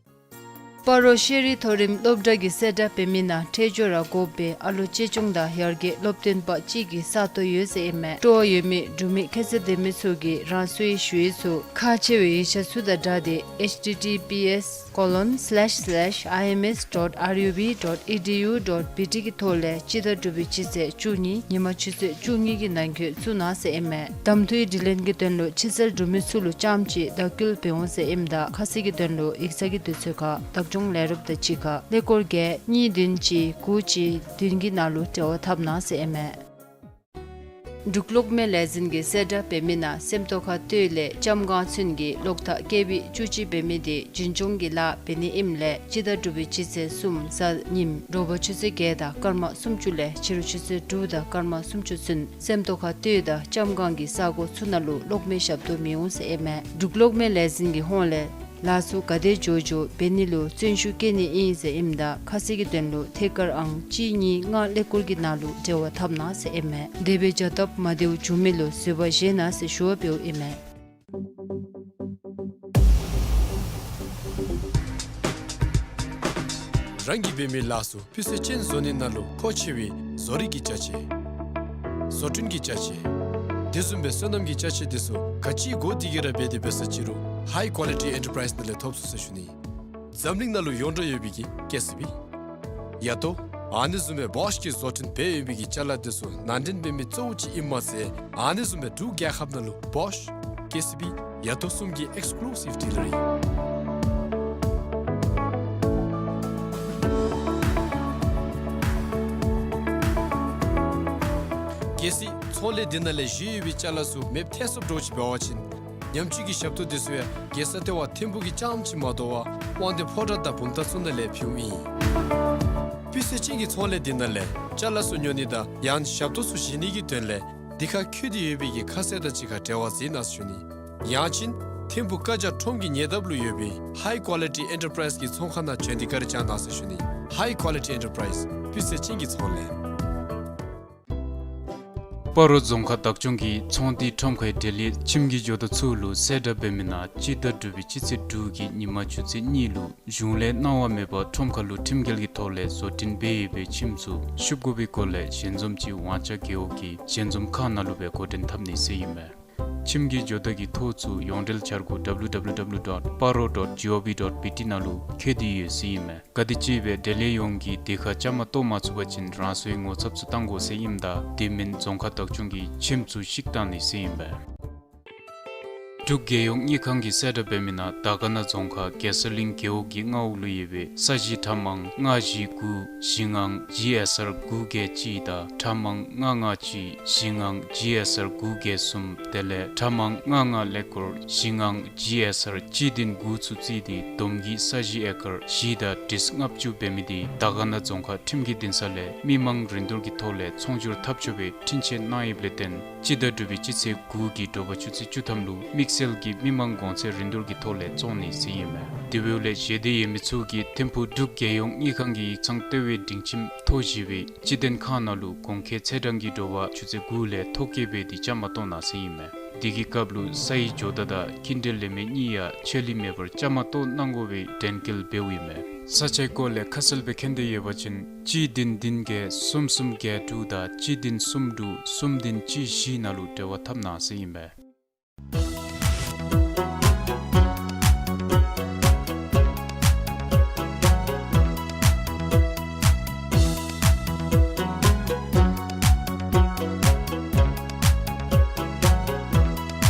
སྤ་རོ་ཤེས་རིག་མཐོ་རིམ་སློབ་གྲྭ་གིས་གསལ་བསྒྲགས་འབད་མི་ནང་འཕྲལ་མགྱོགས་ར་དགོ་པའི་ཨ་ལོ་གཅེས་སྐྱོང་དང་ཡར་རྒྱས་སློབ་སྟོན་པ་གཅིག་གི་ས་སྟོང་ཡོད་ཟེར་ཨིན་མས། སྤྲོ་བ་ཡོད་མི་འབྲུག་མི་ཁྱད་ཚད་ལྡན་མི་ཚུ་གིས་རང་སོའི་ཞུ་ཡིག་ཚུ་ཁག་ཆེ་བའི་ཡིག་ཆ་ཚུ་དང་སྦྲགས་ཏེ་H T T P S colon slash slash I M S dot R U B dot E D U dot B T གི་ཐོག་ལས་སྤྱི་ཟླ་དྲུག་པའི་སྤྱི་ཚེས་བཅུ་གཉིས་ཉིན་མ་ཆུ་ཚོད་བཅུ་གཉིས་ཀྱི་ནང་འཁོད་བཙུགས་གནང་ཟེར་ཨིན་མས། གདམ་འཐུའི་དྲི་ལན་གྱི་དོན་ལུ་ཕྱི་གསལ་འབྲུག་མི་ཚུ་ལུ་རྐྱངམ་གཅིག་བརྡ་བསྐུལ་འབད་འོང་ཟེར་ཨིནམ་ད་ཁ་གསལ་གྱི་དོན་ལུ་ཡིག་ཚང་གི་དུས་ཚོད་ཁར་བདག་སྐྱོང་ལས་རོགསཔ་དང་གཅིག་ཁར་ཀླད་ཀོར་བརྒྱད་གཉིས་བདུན་གཅིག་དགུ་གཅིག་བདུན་གྱི་ནང་ལུ་འབྲེལ་བ་འཐབ་གནང་ཟེར་ཨིན་མས། འབྲུག་གློག་མེ་ལས་འཛིན་གྱིས་གསལ་བསྒྲགས་འབད་མི་ནང་སེམས་རྟོགས་ཁ་སྟོད་ལས་ལྕམ་སྒང་ཚུན་གྱི་གློག་ཐག་ཀེ་བི་བཅུ་གཅིག་འབད་མི་དེ་རྒྱུན་སྐྱོང་གི་ལཱ་འབད་ནི་ཨིནམ་ལས་སྤྱི་ཟླ་དྲུག་པའི་སྤྱི་ཚེས་གསུམ་གཟའ་ཉིམ་དྲོ་པ་ཆུ་ཚོད་བརྒྱད་དང་སྐར་མ་སུམ་ཅུ་ལས་ཕྱི་རུ་ཆུ་ཚོད་དྲུག་དང་སྐར་མ་སུམ་ཅུ་ཚུན་སེམས་རྟོགས་ཁ་སྟོད་དང་ལྕམ་སྒང་གི་ས་གོ་ཚུ་ནང་ལུ་གློག་མེ་ཞབས་ཏོག་མི་འོང་ཟེར་ཨིན་མས། འབྲུག་གློག་མེ་ལས་འཛིན་གྱི་ཧོངས་ལས་ལཱ་ཚུ་ག་དེ་མགྱོགས་མགྱོགས་འབད་ནི་ལུ་བརྩོན་ཤུགས་བསྐྱེད་ནི་ཨིན་ཟེར་ཨིནམ་ད་ཁ་གསལ་གྱི་དོན་ལུ་ཐད་ཀར་ཨང་གཅིག་གཉིས་ལྔ་ཀླད་ཀོར་གྱི་ནང་ལུ་འབྲེལ་བ་འཐབ་གནང་ཟེར་ཨིན་མས། དེ་སྦེ་བྱ་སྟབས་མ་བདེཝ་བྱུང་མི་ལུ་བཟོད་པ་བཞེས་གནང་ཟེར་ཞུ་བ་འབདཝ་ཨིན་མས། རང་གིས་འབད་མི་ལཱ་ཚུ་སྤུས་ཚད་ཅན་བཟོ་ནི་ནང་ལུ་མཁོ་ཆེ་བའི་བཟོ་རིག་གི་ཅ་ཆས། བཟོ་སྐྲུན་གྱི་ཅ་ཆས། དེ་བཟུམ་སྦེ་སོ་ནམ་གྱི་ཅ་ཆས་དེ་ཚུ་ག་ཅི་དགོ་དེ་གི་ར་འབད་དེ་འབད་ས་ཅི་རུང་High Quality Enterprise ནང་ལས་ཐོབ་ཚུགས་ཟེར་ཞུ་ནི། འཛམ་གླིང་ནང་ལུ་ཡོངས་གྲགས་ཡོད་པའི་གི་ཀེ་སི་བི། ཡ་ཏོ། ཨ་ནི་བཟུམ་སྦེ་བོཤ་གིས་བཟོ་སྐྲུན་འབད་ཡོད་པའི་གི་ཅ་ལ་དེ་ཚུ་ནང་འདྲེན་འབད་མི་གཙོ་བོ་ཅིག་ཨིནམ་མ་ཚད་ཨ་ནི་བཟུམ་སྦེ་འབྲུག་རྒྱལ་ཁབ་ནང་ལུ་བོཤ་ཀེ་སི་བི་ཡ་ཏོ་གསུམ་གྱི་ཨེགསི་ཀུ་ལུ་སིབ་ཌི་ལར་ཨིན། གལ་སྲིད་ཚོང་ལས་འདི་ནང་ལས་བཞེས་ཡོད་པའི་ཅ་ལ་ཚུ་མེདཔ་ཐལ་སོངམ་འདྲཝ་ཅིག་འབད་བ་ཅིན་ཉམས་བཅོས་ཀྱི་ཞབས་ཏོག་དེ་ཚུ་ཡང་རྒྱལ་ས་ལྟེ་བ་ཐིམ་ཕུག་གི་རྐྱངམ་ཅིག་མ་དོ་བར་དབང་འདུས་ཕོ་བྲང་དང་བུམ་ཐང་ཚུ་ནང་ལས་ཕུལཝ་ཨིན། སྤུས་ཚད་ཅན་གྱི་ཚོང་ལས་འདི་ནང་ལས་ཅ་ལ་ཚུ་ཉོ་ནི་དང་ཡང་ཞབས་ཏོག་ཚུ་བཞེས་ནི་གི་དོན་ལས་འདི་ཁར་འཁོད་དེ་ཡོད་པའི་གི་ཁ་གསལ་དང་གཅིག་ཁར་འབྲེལ་བ་འཛིན་གནང་ཟེར་ཞུ་ནི། ཡང་ཅིན་ཐིམ་ཕུག་ཀ་ཇ་ཁྲོམ་གྱི་ཉེ་འདབས་ལུ་ཡོད་པའི་High Quality Enterprise གི་ཚོང་ཁང་ནང་བྱོན་ཏེ་བཀའ་དྲིན་བསྐྱང་གནང་ཟེར་ཞུ་ནི། High Quality Enterprise སྤུས་ཚད་ཅན་གྱི་ཚོང་ལས། སྤ་རོ་རྫོང་ཁག་བདག་སྐྱོང་གིས་ཚོང་འདུས་ཁྲོམ་ཁའི་འབྲེལ་ཡོད་ཁྱིམ་གྱི་ཇོ་བདག་ཚུ་ལུ་གསལ་བསྒྲགས་འབད་མི་ནང་སྤྱི་ཟླ་དྲུག་པའི་སྤྱི་ཚེས་དྲུག་གི་ཉིན་མ་ཆུ་ཚོད་གཉིས་ལུ་གཞུང་ལས་གནང་བ་མེད་པར་ཁྲོམ་ཁ་ལུ་ཁྲིམས་འགལ་གྱི་ཐོག་ལས་བཟོ་སྐྲུན་འབད་ཡོད་པའི་ཁྱིམ་ཚུ་བཤུབ་དགོ་པའི་སྐོར་ལས་ཞལ་འཛོམས་ཅིག་ཝང་ཅ་རྒེད་འོག་གི་ཞལ་འཛོམས་ཁང་ནང་ལུ་སྦེ་འགོ་འདྲེན་འཐབ་ནི་ཟེར་ཨིན་མས། ཁྱིམ་གྱི་ཇོ་བདག་གི་ཐོ་ཚུ་ཡོངས་འབྲེལ་འཆར་སྒོ་W W W dot paro dot gov dot B T ནང་ལུ་བཀོད་དེ་ཡོད་ཟེར་ཨིན་མས། ག་དེམ་ཅིག་སྦེ་འབྲེལ་ཡོད་ཡོངས་ཀྱིས་དེ་ཁར་བཅའ་མར་གཏོགས་མ་ཚུགས་པ་ཅིན་རང་སོའི་ངོ་ཚབ་ཚུ་བཏང་དགོ་ཟེར་ཨིནམ་ད་དེ་མིན་རྫོང་ཁག་བདག་སྐྱོང་གིས་ཁྱིམ་ཚུ་བཤིག་བཏང་ནི་ཟེར་ཨིན་པས། འབྲུག་རྒྱལ་ཡོངས་དངུལ་ཁང་གིས་གསལ་བསྒྲགས་འབད་མི་ནང་དར་དཀར་ན་རྫོང་ཁག་གེ་སར་གླིང་རྒེད་འོག་གི་མངའ་འོག་ལུ་ཡོད་པའི་ས་གཞི་ཁྲག་མང་ལྔ་བཞི་དགུ་བཞི་ལྔ་ཇི་ཨེསི་ཨར་དགུ་བརྒྱད་གཅིག་དང་ཁྲག་མང་ལྔ་ལྔ་གཅིག་བཞི་ལྔ་ཇི་ཨེསི་ཨར་དགུ་བརྒྱད་གསུམ་དེ་ལས་ཁྲག་མང་ལྔ་ལྔ་ཀླད་ཀོར་བཞི་ལྔ་ཇི་ཨེསི་ཨར་གཅིག་བདུན་དགུ་ཚུ་བརྩིས་ཏེ་བསྡོམས་ཀྱིས་ས་གཞི་ཨེ་ཀར་བཞི་དང་ཁྲི་ལྔ་བཅུ་འབད་མི་དེ་དར་དཀར་ན་རྫོང་ཁག་ཁྲིམས་ཀྱི་འདུན་ས་ལས་མི་མང་རིན་བསྡུར་གྱི་ཐོག་ལས་ཚོང་སྒྱུར་འཐབ་ཆོག་པའི་འཕྲིན་བཅད་གནང་ཡོདཔ་ལས་བརྟེན་སྤྱི་ཟླ་དྲུག་པའི་སྤྱི་ཚེས་དགུ་གི་དྲོ་པ་ཆུ་ཚོད་བཅུ་ཐམ་ལུ་དམིགས་བསལ་གྱི་མི་མང་གོང་ཚད་རིན་བསྡུར་གྱི་ཐོག་ལས་བཙོང་ནི་ཟེར་ཨིན་མས། དེ་འབདཝ་ལས་ཞལ་འདེབས་ཡོད་མི་ཚུ་གིས་ཐིམ་ཕུག་འབྲུག་རྒྱལ་ཡོངས་དངུལ་ཁང་གི་ཡིག་ཚང་ལྟེ་བའི་སྒྲིང་ཁྱིམ་ཐོ་བཞི་པའི་སྤྱི་དོན་ཁང་ནང་ལུ་གོང་འཁོད་ཚེས་གྲངས་ཀྱི་དྲོ་པ་ཆུ་ཚོད་དགུ་ལས་ཐོ་བཀོད་འབད་དེ་བཅའ་མར་གཏོགས་གནང་ཟེར་ཨིན་མས། དེ་གི་སྐབས་ལུ་ས་ཡི་ཇོ་བདག་དང་ཁྱིམ་སྡེ་ལས་མི་གཉིས་ཡང་ཆད་ལུས་མེད་པར་བཅའ་མར་གཏོགས་གནང་དགོ་པའི་དྲན་སྐུལ་འབདཝ་ཨིན་མས། ས་ཆའི་སྐོར་ལས་ཁ་གསལ་སྦེ་མཁྱེན་འདོད་ཡོད་པ་ཅིན་གཅིག་བདུན་བདུན་བརྒྱད་གསུམ་གསུམ་བརྒྱད་དྲུག་དང་གཅིག་བདུན་གསུམ་དྲུག་གསུམ་བདུན་གཅིག་བཞི་ནང་ལུ་འབྲེལ་བ་འཐབ་གནང་ཟེར་ཨིན་མས།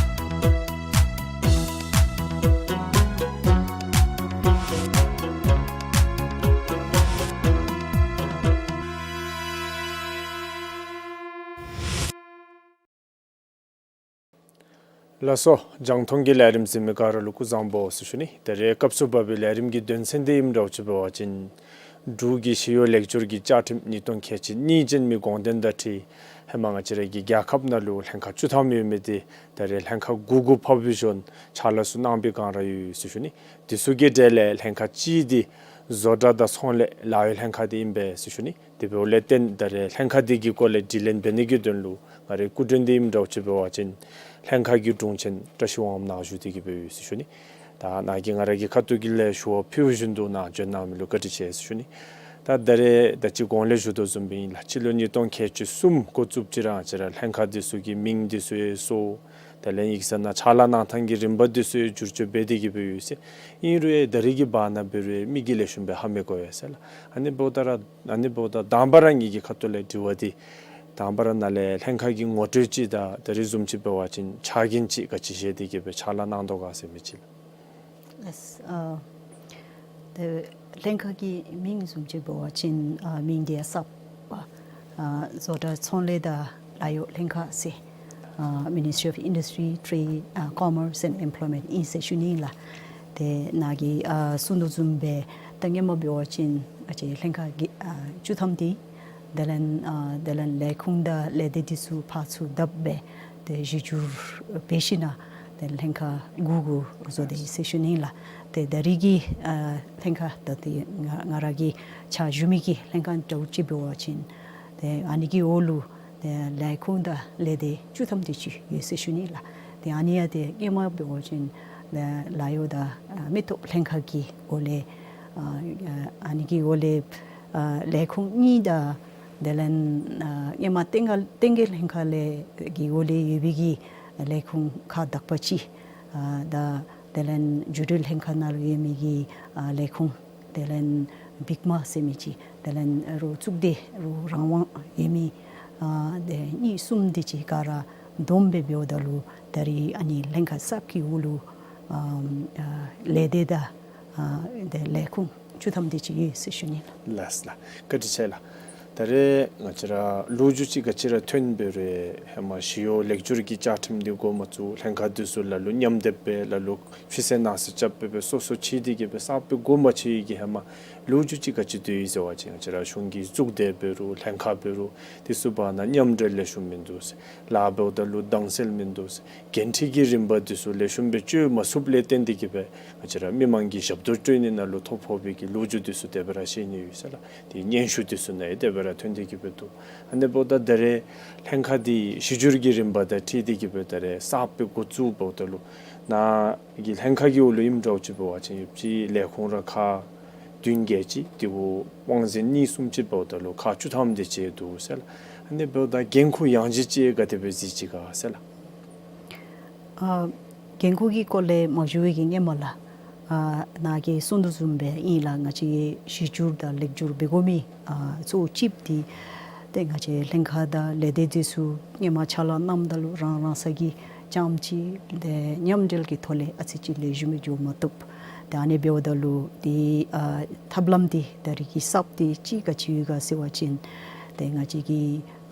ལགས་སོ། རྒྱང་མཐོང་གི་ལས་རིམ་གཟིགས་མི་ག་ར་ལུ་སྐུ་གཟུགས་བཟང་པོ་ཟེར་ཞུ་ནི། ད་རེས་སྐབས་སུ་བབས་པའི་ལས་རིམ་གྱི་དོན་ཚན་འདི་ཨིནམ་འདྲཝ་ཅིག་འབད་བ་ཅིན་འབྲུག་གི་ཞི་གཡོག་ལེགས་བསྒྱུར་གྱི་བཅའ་ཁྲིམས་ཉིས་སྟོང་ཁལ་གཅིག་གཉིས་ཅན་མི་དགོངས་དོན་དང་འཁྲིལ་ཧེ་མ་ང་བཅས་ར་གི་རྒྱལ་ཁབ་ནང་ལུ་ལྷན་ཁག་བཅུ་ཐམ་ཡོད་མི་འདི་ད་རེས་ལྷན་ཁག་དགུ་དགུ་ཕབ་སྦེ་བཟོ་ནི་ཕྱག་ལཱ་ཚུ་གནང་པའི་བསྒང་ར་ཡོད་ཟེར་ཞུ་ནི། དེ་ཚུ་གི་གྲས་ལས་ལྷན་ཁག་གཅིག་འདི་བཟོ་གྲྭ་དང་ཚོང་ལས་ལཱ་གཡོག་ལྷན་ཁག་འདི་ཨིན་པས་ཟེར་ཞུ་ནི། དེ་འབདཝ་ལས་བརྟེན་ད་རེས་ལྷན་ཁག་འདི་གི་སྐོར་ལས་དྲི་ལན་འབད་ནི་གི་དོན་ལུ་ང་རའི་སྐུ་མགྲོན་འདི་ཨིནམ་འདྲཝ་ཅིག་འབད་བ་ཅིན་ལྷན་ཁག་གི་དྲུང་ཆེན་བཀྲ་ཤིས་དབང་མོ་ནཱ་བཞུགས་ཏེ་གི་སྦེ་ཡོད་ཟེར་ཞུ་ནི། ད་ནཱ་གིས་ང་ར་གི་ཁ་ཐུག་གི་ལས་ཞུ་བ་ཕུལ་བཞིན་དུ་ནཱ་འབྱོན་གནང་མི་ལུ་བཀའ་དྲིན་ཆེ་ཟེར་ཞུ་ནི། ད་ད་རེས་ད་ཅི་གོང་ལས་ཞུ་དོ་བཟུམ་སྦེ་ཨིན་ལགས། སྤྱི་ལོ་ཉིས་སྟོང་ཁལ་གཅིག་གསུམ་འགོ་བཙུགསཔ་ཅིག་ར་ང་བཅས་ར་ལྷན་ཁག་འདི་ཚུ་གི་མིང་འདི་ཚུ་ཡང་བཟོ། དེ་ལས་ཡིག་ཚང་ནང་ཕྱག་ལཱ་གནང་ཐངས་ཀྱི་རིམ་པ་འདི་ཚུ་ཡང་བསྒྱུར་བཅོས་འབད་དེ་གི་སྦེ་ཡོད་ཟེར། ཨིན་རུང་ཡང་ད་རེས་ཀྱི་བར་ན་འབད་རུང་ཡང་མི་གིས་ལེགས་ཤོམ་སྦེ་ཧ་མི་གོ་ཡོད་ཟེར་ལགས། ཨ་ནི་འབདཝ་ད་ར་ཨ་ནི་འབདཝ་ད་དང་པ་ར་ངེ་གི་ཁ་ཐུག་ལས་དྲི་བ་འདི་དང་པ་ར་ནཱ་ལས་ལྷན་ཁག་གི་ངོ་སྤྲོད་ཅིག་དང་ད་རེས་བཟུམ་ཅིག་འབད་བ་ཅིན་ཕྱག་འགན་ཅིག་ག་ཅི་བཞེས་ཏེ་གི་སྦེ་ཕྱག་ལཱ་གནང་དོ་ག་ཟེར་མི་ཅིག་ལགས། ལགས། ཨ་ཏེ་ལྷན་ཁག་གི་མིང་བཟུམ་ཅིག་འབད་བ་ཅིན་ཨ་མིང་འདི་ཡང་གསརཔ་ཨ་བཟོ་གྲྭ་ཚོང་ལས་དང་ལཱ་གཡོག་ལྷན་ཁག་ཟེར་ཨ་Ministry of Industry, Trade, ཨ་Commerce and Employment ཨིན་ཟེར་ཞུ་ནི་ཨིན་ལགས། ཏེ་ནཱ་གིས་ཨ་གསུང་དོ་བཟུམ་སྦེ་ད་སྔོན་མ་འབད་བ་ཅིན་ང་བཅས་ལྷན་ཁག་གི་ཨ་བཅུ་ཐམ་འདི་དེ་ལས་ཨ་དེ་ལས་ལས་ཁུངས་དང་ལས་སྡེ་འདི་ཚུ་ཕར་ཚུར་བརྡབ་སྦེ་ཏེ་གཞི་བསྒྱུར་འབད་ཞིན་ན་ཏེ་ལྷན་ཁག་དགུ་དགུ་བཟོ་སྟེ་ཡོད་ཟེར་ཞུ་ནི་ཨིན་ལགས། ཏེ་ད་རེས་ཀྱི་ཨ་ལྷན་ཁག་ད་ཏེ་ང་ང་ར་གིས་ཕྱག་ཞུ་མི་གི་ལྷན་ཁག་འདྲཝ་ཅིག་འབད་བ་ཅིན་ཏེ་ཨ་ནི་གི་འོག་ལུ་ཏེ་ལས་ཁུངས་དང་ལས་སྡེ་བཅུ་ཐམ་དེ་ཅིག་ཡོད་ཟེར་ཞུ་ནི་ཨིན་ལགས། ཏེ་ཨ་ནི་ཡང་ཏེ་སྔོན་མ་འབད་བ་ཅིན་ཏེ་ལཱ་གཡོག་དང་ཨ་མི་སྟོབས་ལྷན་ཁག་གི་འོག་ལས་ཨ་ཨ་ནི་གི་འོག་ལས་ཨ་ལས་ཁུངས་གཉིས་དང་དེ་ལས་ཨ་སྔོན་མ་བསྟན་རྒྱས་བསྟན་རྒྱས་ལྷན་ཁག་ལས་ཀྱི་འོག་ལས་ཡོད་པའི་གི་ལས་ཁུངས་ཁག་དག་པ་ཅིག་ཨ་དང་དེ་ལས་འགྱུར་འགྲོས་ལྷན་ཁག་ནང་ལུ་ཡོད་མི་གི་ཨ་ལས་ཁུངས་དེ་ལས་བིག་མ་ཟེར་མི་ཅིག་དེ་ལས་རོགས་གཙུག་སྡེ་རོགས་རང་དབང་ཡོད་མི་ཨ་དེ་གཉིས་གསུམ་དེ་ཅིག་ག་ར་བསྡོམས་སྦེ་འབདཝ་ད་ལུ་ད་རེས་ཨ་ནི་ལྷན་ཁག་གསརཔ་གི་འོག་ལུ་ཨ་ཨ་ལས་སྡེ་དང་ཨ་དེ་ལས་ཁུངས་བཅུ་ཐམ་དེ་ཅིག་ཡོད་ཟེར་ཞུ་ནི་ལགས། ལགས་ལགས། བཀའ་དྲིན་ཆེ་ལགས། ད་རེས་ང་བཅས་ར་ལོ་རྒྱུས་ཅིག་ག་ཅི་ར་ཐོན་འབད་རུང་ཧེ་མ་ཞི་གཡོག་ལེགས་བསྒྱུར་གྱི་བཅའ་ཁྲིམས་འདི་འགོ་མ་བཙུགས་ལྷན་ཁག་འདི་ཚུ་ལ་ལུ་མཉམ་སྡེབ་སྦེ་ལ་ལུ་ཕྱི་སེལ་ནང་སེལ་རྐྱབ་སྦེ་སྦེ་སོ་སོ་ཕྱེ་སྟེ་གི་སྦེ་གསརཔ་སྦེ་འགོ་མ་བཙུགས་ཡི་གི་ཧེ་མ་ལོ་རྒྱུས་ཅིག་ག་ཅི་སྡོད་ཡི་ཟེར་བ་ཅིན་ང་བཅས་ར་གཞུང་གི་གཙུག་སྡེ་འབད་རུང་ལྷན་ཁག་འབད་རུང་འདི་ཚུ་བར་ན་མཉམ་འབྲེལ་ལེགས་ཤོམ་མིན་འདུག་ཟེར། ལཱ་འབདཝ་ད་ལུ་དྭངས་གསལ་མིན་འདུག་ཟེར། འགན་འཁྲི་གི་རིམ་པ་འདི་ཚུ་ལེགས་ཤོམ་སྦེ་སྤྱོད་མ་ཚུགསཔ་ལས་བརྟེན་ཏེ་གི་སྦེ་ང་བཅས་ར་མི་མང་གིས་ཞབས་ཏོག་སྤྲོད་ནི་ནང་ལུ་ཐོ་ཕོག་པའི་གི་ལོ་རྒྱུས་འདི་ཚུ་དེ་སྦེ་ར་བཤད་ནི་ཡོད་ཟེར་ལགས། ཏེ་སྙན་ཞུ་འདི་ཚུ་ནང་ཡང་དེ་སྦེ་ ར་ཐོན་ཏེ་གི་སྦེ་འདུག། ཨ་ནི་འབདཝ་ད་ད་རེས་ལྷན་ཁག་འདི་གཞི་འགྱུར་གྱི་རིམ་པ་དང་འཁྲིལ་ཏེ་གི་སྦེ་ད་རེས་གསརཔ་སྦེ་འགོ་བཙུགས་འབདཝ་ད་ལུ་ནཱ་གི་ལྷན་ཁག་གི་འོག་ལུ་ཨིནམ་འདྲཝ་ཅིག་འབད་བ་ཅིན་ཡོདཔ་ཅིག་ལས་ཁུངས་ར་ཁག་བདུན་བརྒྱད་ཅིག་དེ་གུ་དབང་འཛིན་གཉིས་གསུམ་ཅིག་འབདཝ་ད་ལུ་ཁག་བཅུ་ཐམ་དེ་ཅིག་འདུག་ཟེར་ལགས། ཨ་ནི་འབདཝ་ད་འགན་ཁུར་ཡང་ཅིན་ཅིག་ག་དེ་སྦེ་གཟིགས་ཅི་ག་ཟེར་ལགས། ཨ་འགན་ཁུར་གྱི་སྐོར་ལས་མ་ཞུ་བའི་གི་སྔོན་མ་ལགས། ཨ་ནཱ་གིས་གསུངས་དོ་བཟུམ་སྦེ་ཨིན་ལགས། ང་བཅས་གཞི་འགྱུར་དང་ལེགས་འགྱུར་འབད་དགོ་མི་ཨ་གཙོ་བོ་གཅིག་འདི་ཏེ་ང་བཅས་ལྷན་ཁག་དང་ལས་སྡེ་འདི་ཚུ་སྔོན་མ་ཕྱག་ལཱ་གནངམ་ད་ལུ་རང་རང་ས་གི་རྐྱངམ་ཅིག་ཏེ་མཉམ་འབྲེལ་གྱི་ཐོག་ལས་ཨ་ཙི་ཅིག་ལེགས་ཤོམ་སྦེ་འགྱོ་མ་བཏུབ། ཏེ་ཨ་ནི་འབདཝ་ད་ལུ་ཏེ་ཨ་ཐབས་ལམ་འདི་ད་རེས་ཀྱི་གསརཔ་འདི་ཅིག་ག་ཅི་ཡོད་ག་ཟེར་བ་ཅིན་ཏེ་ང་བཅས་ཀྱི་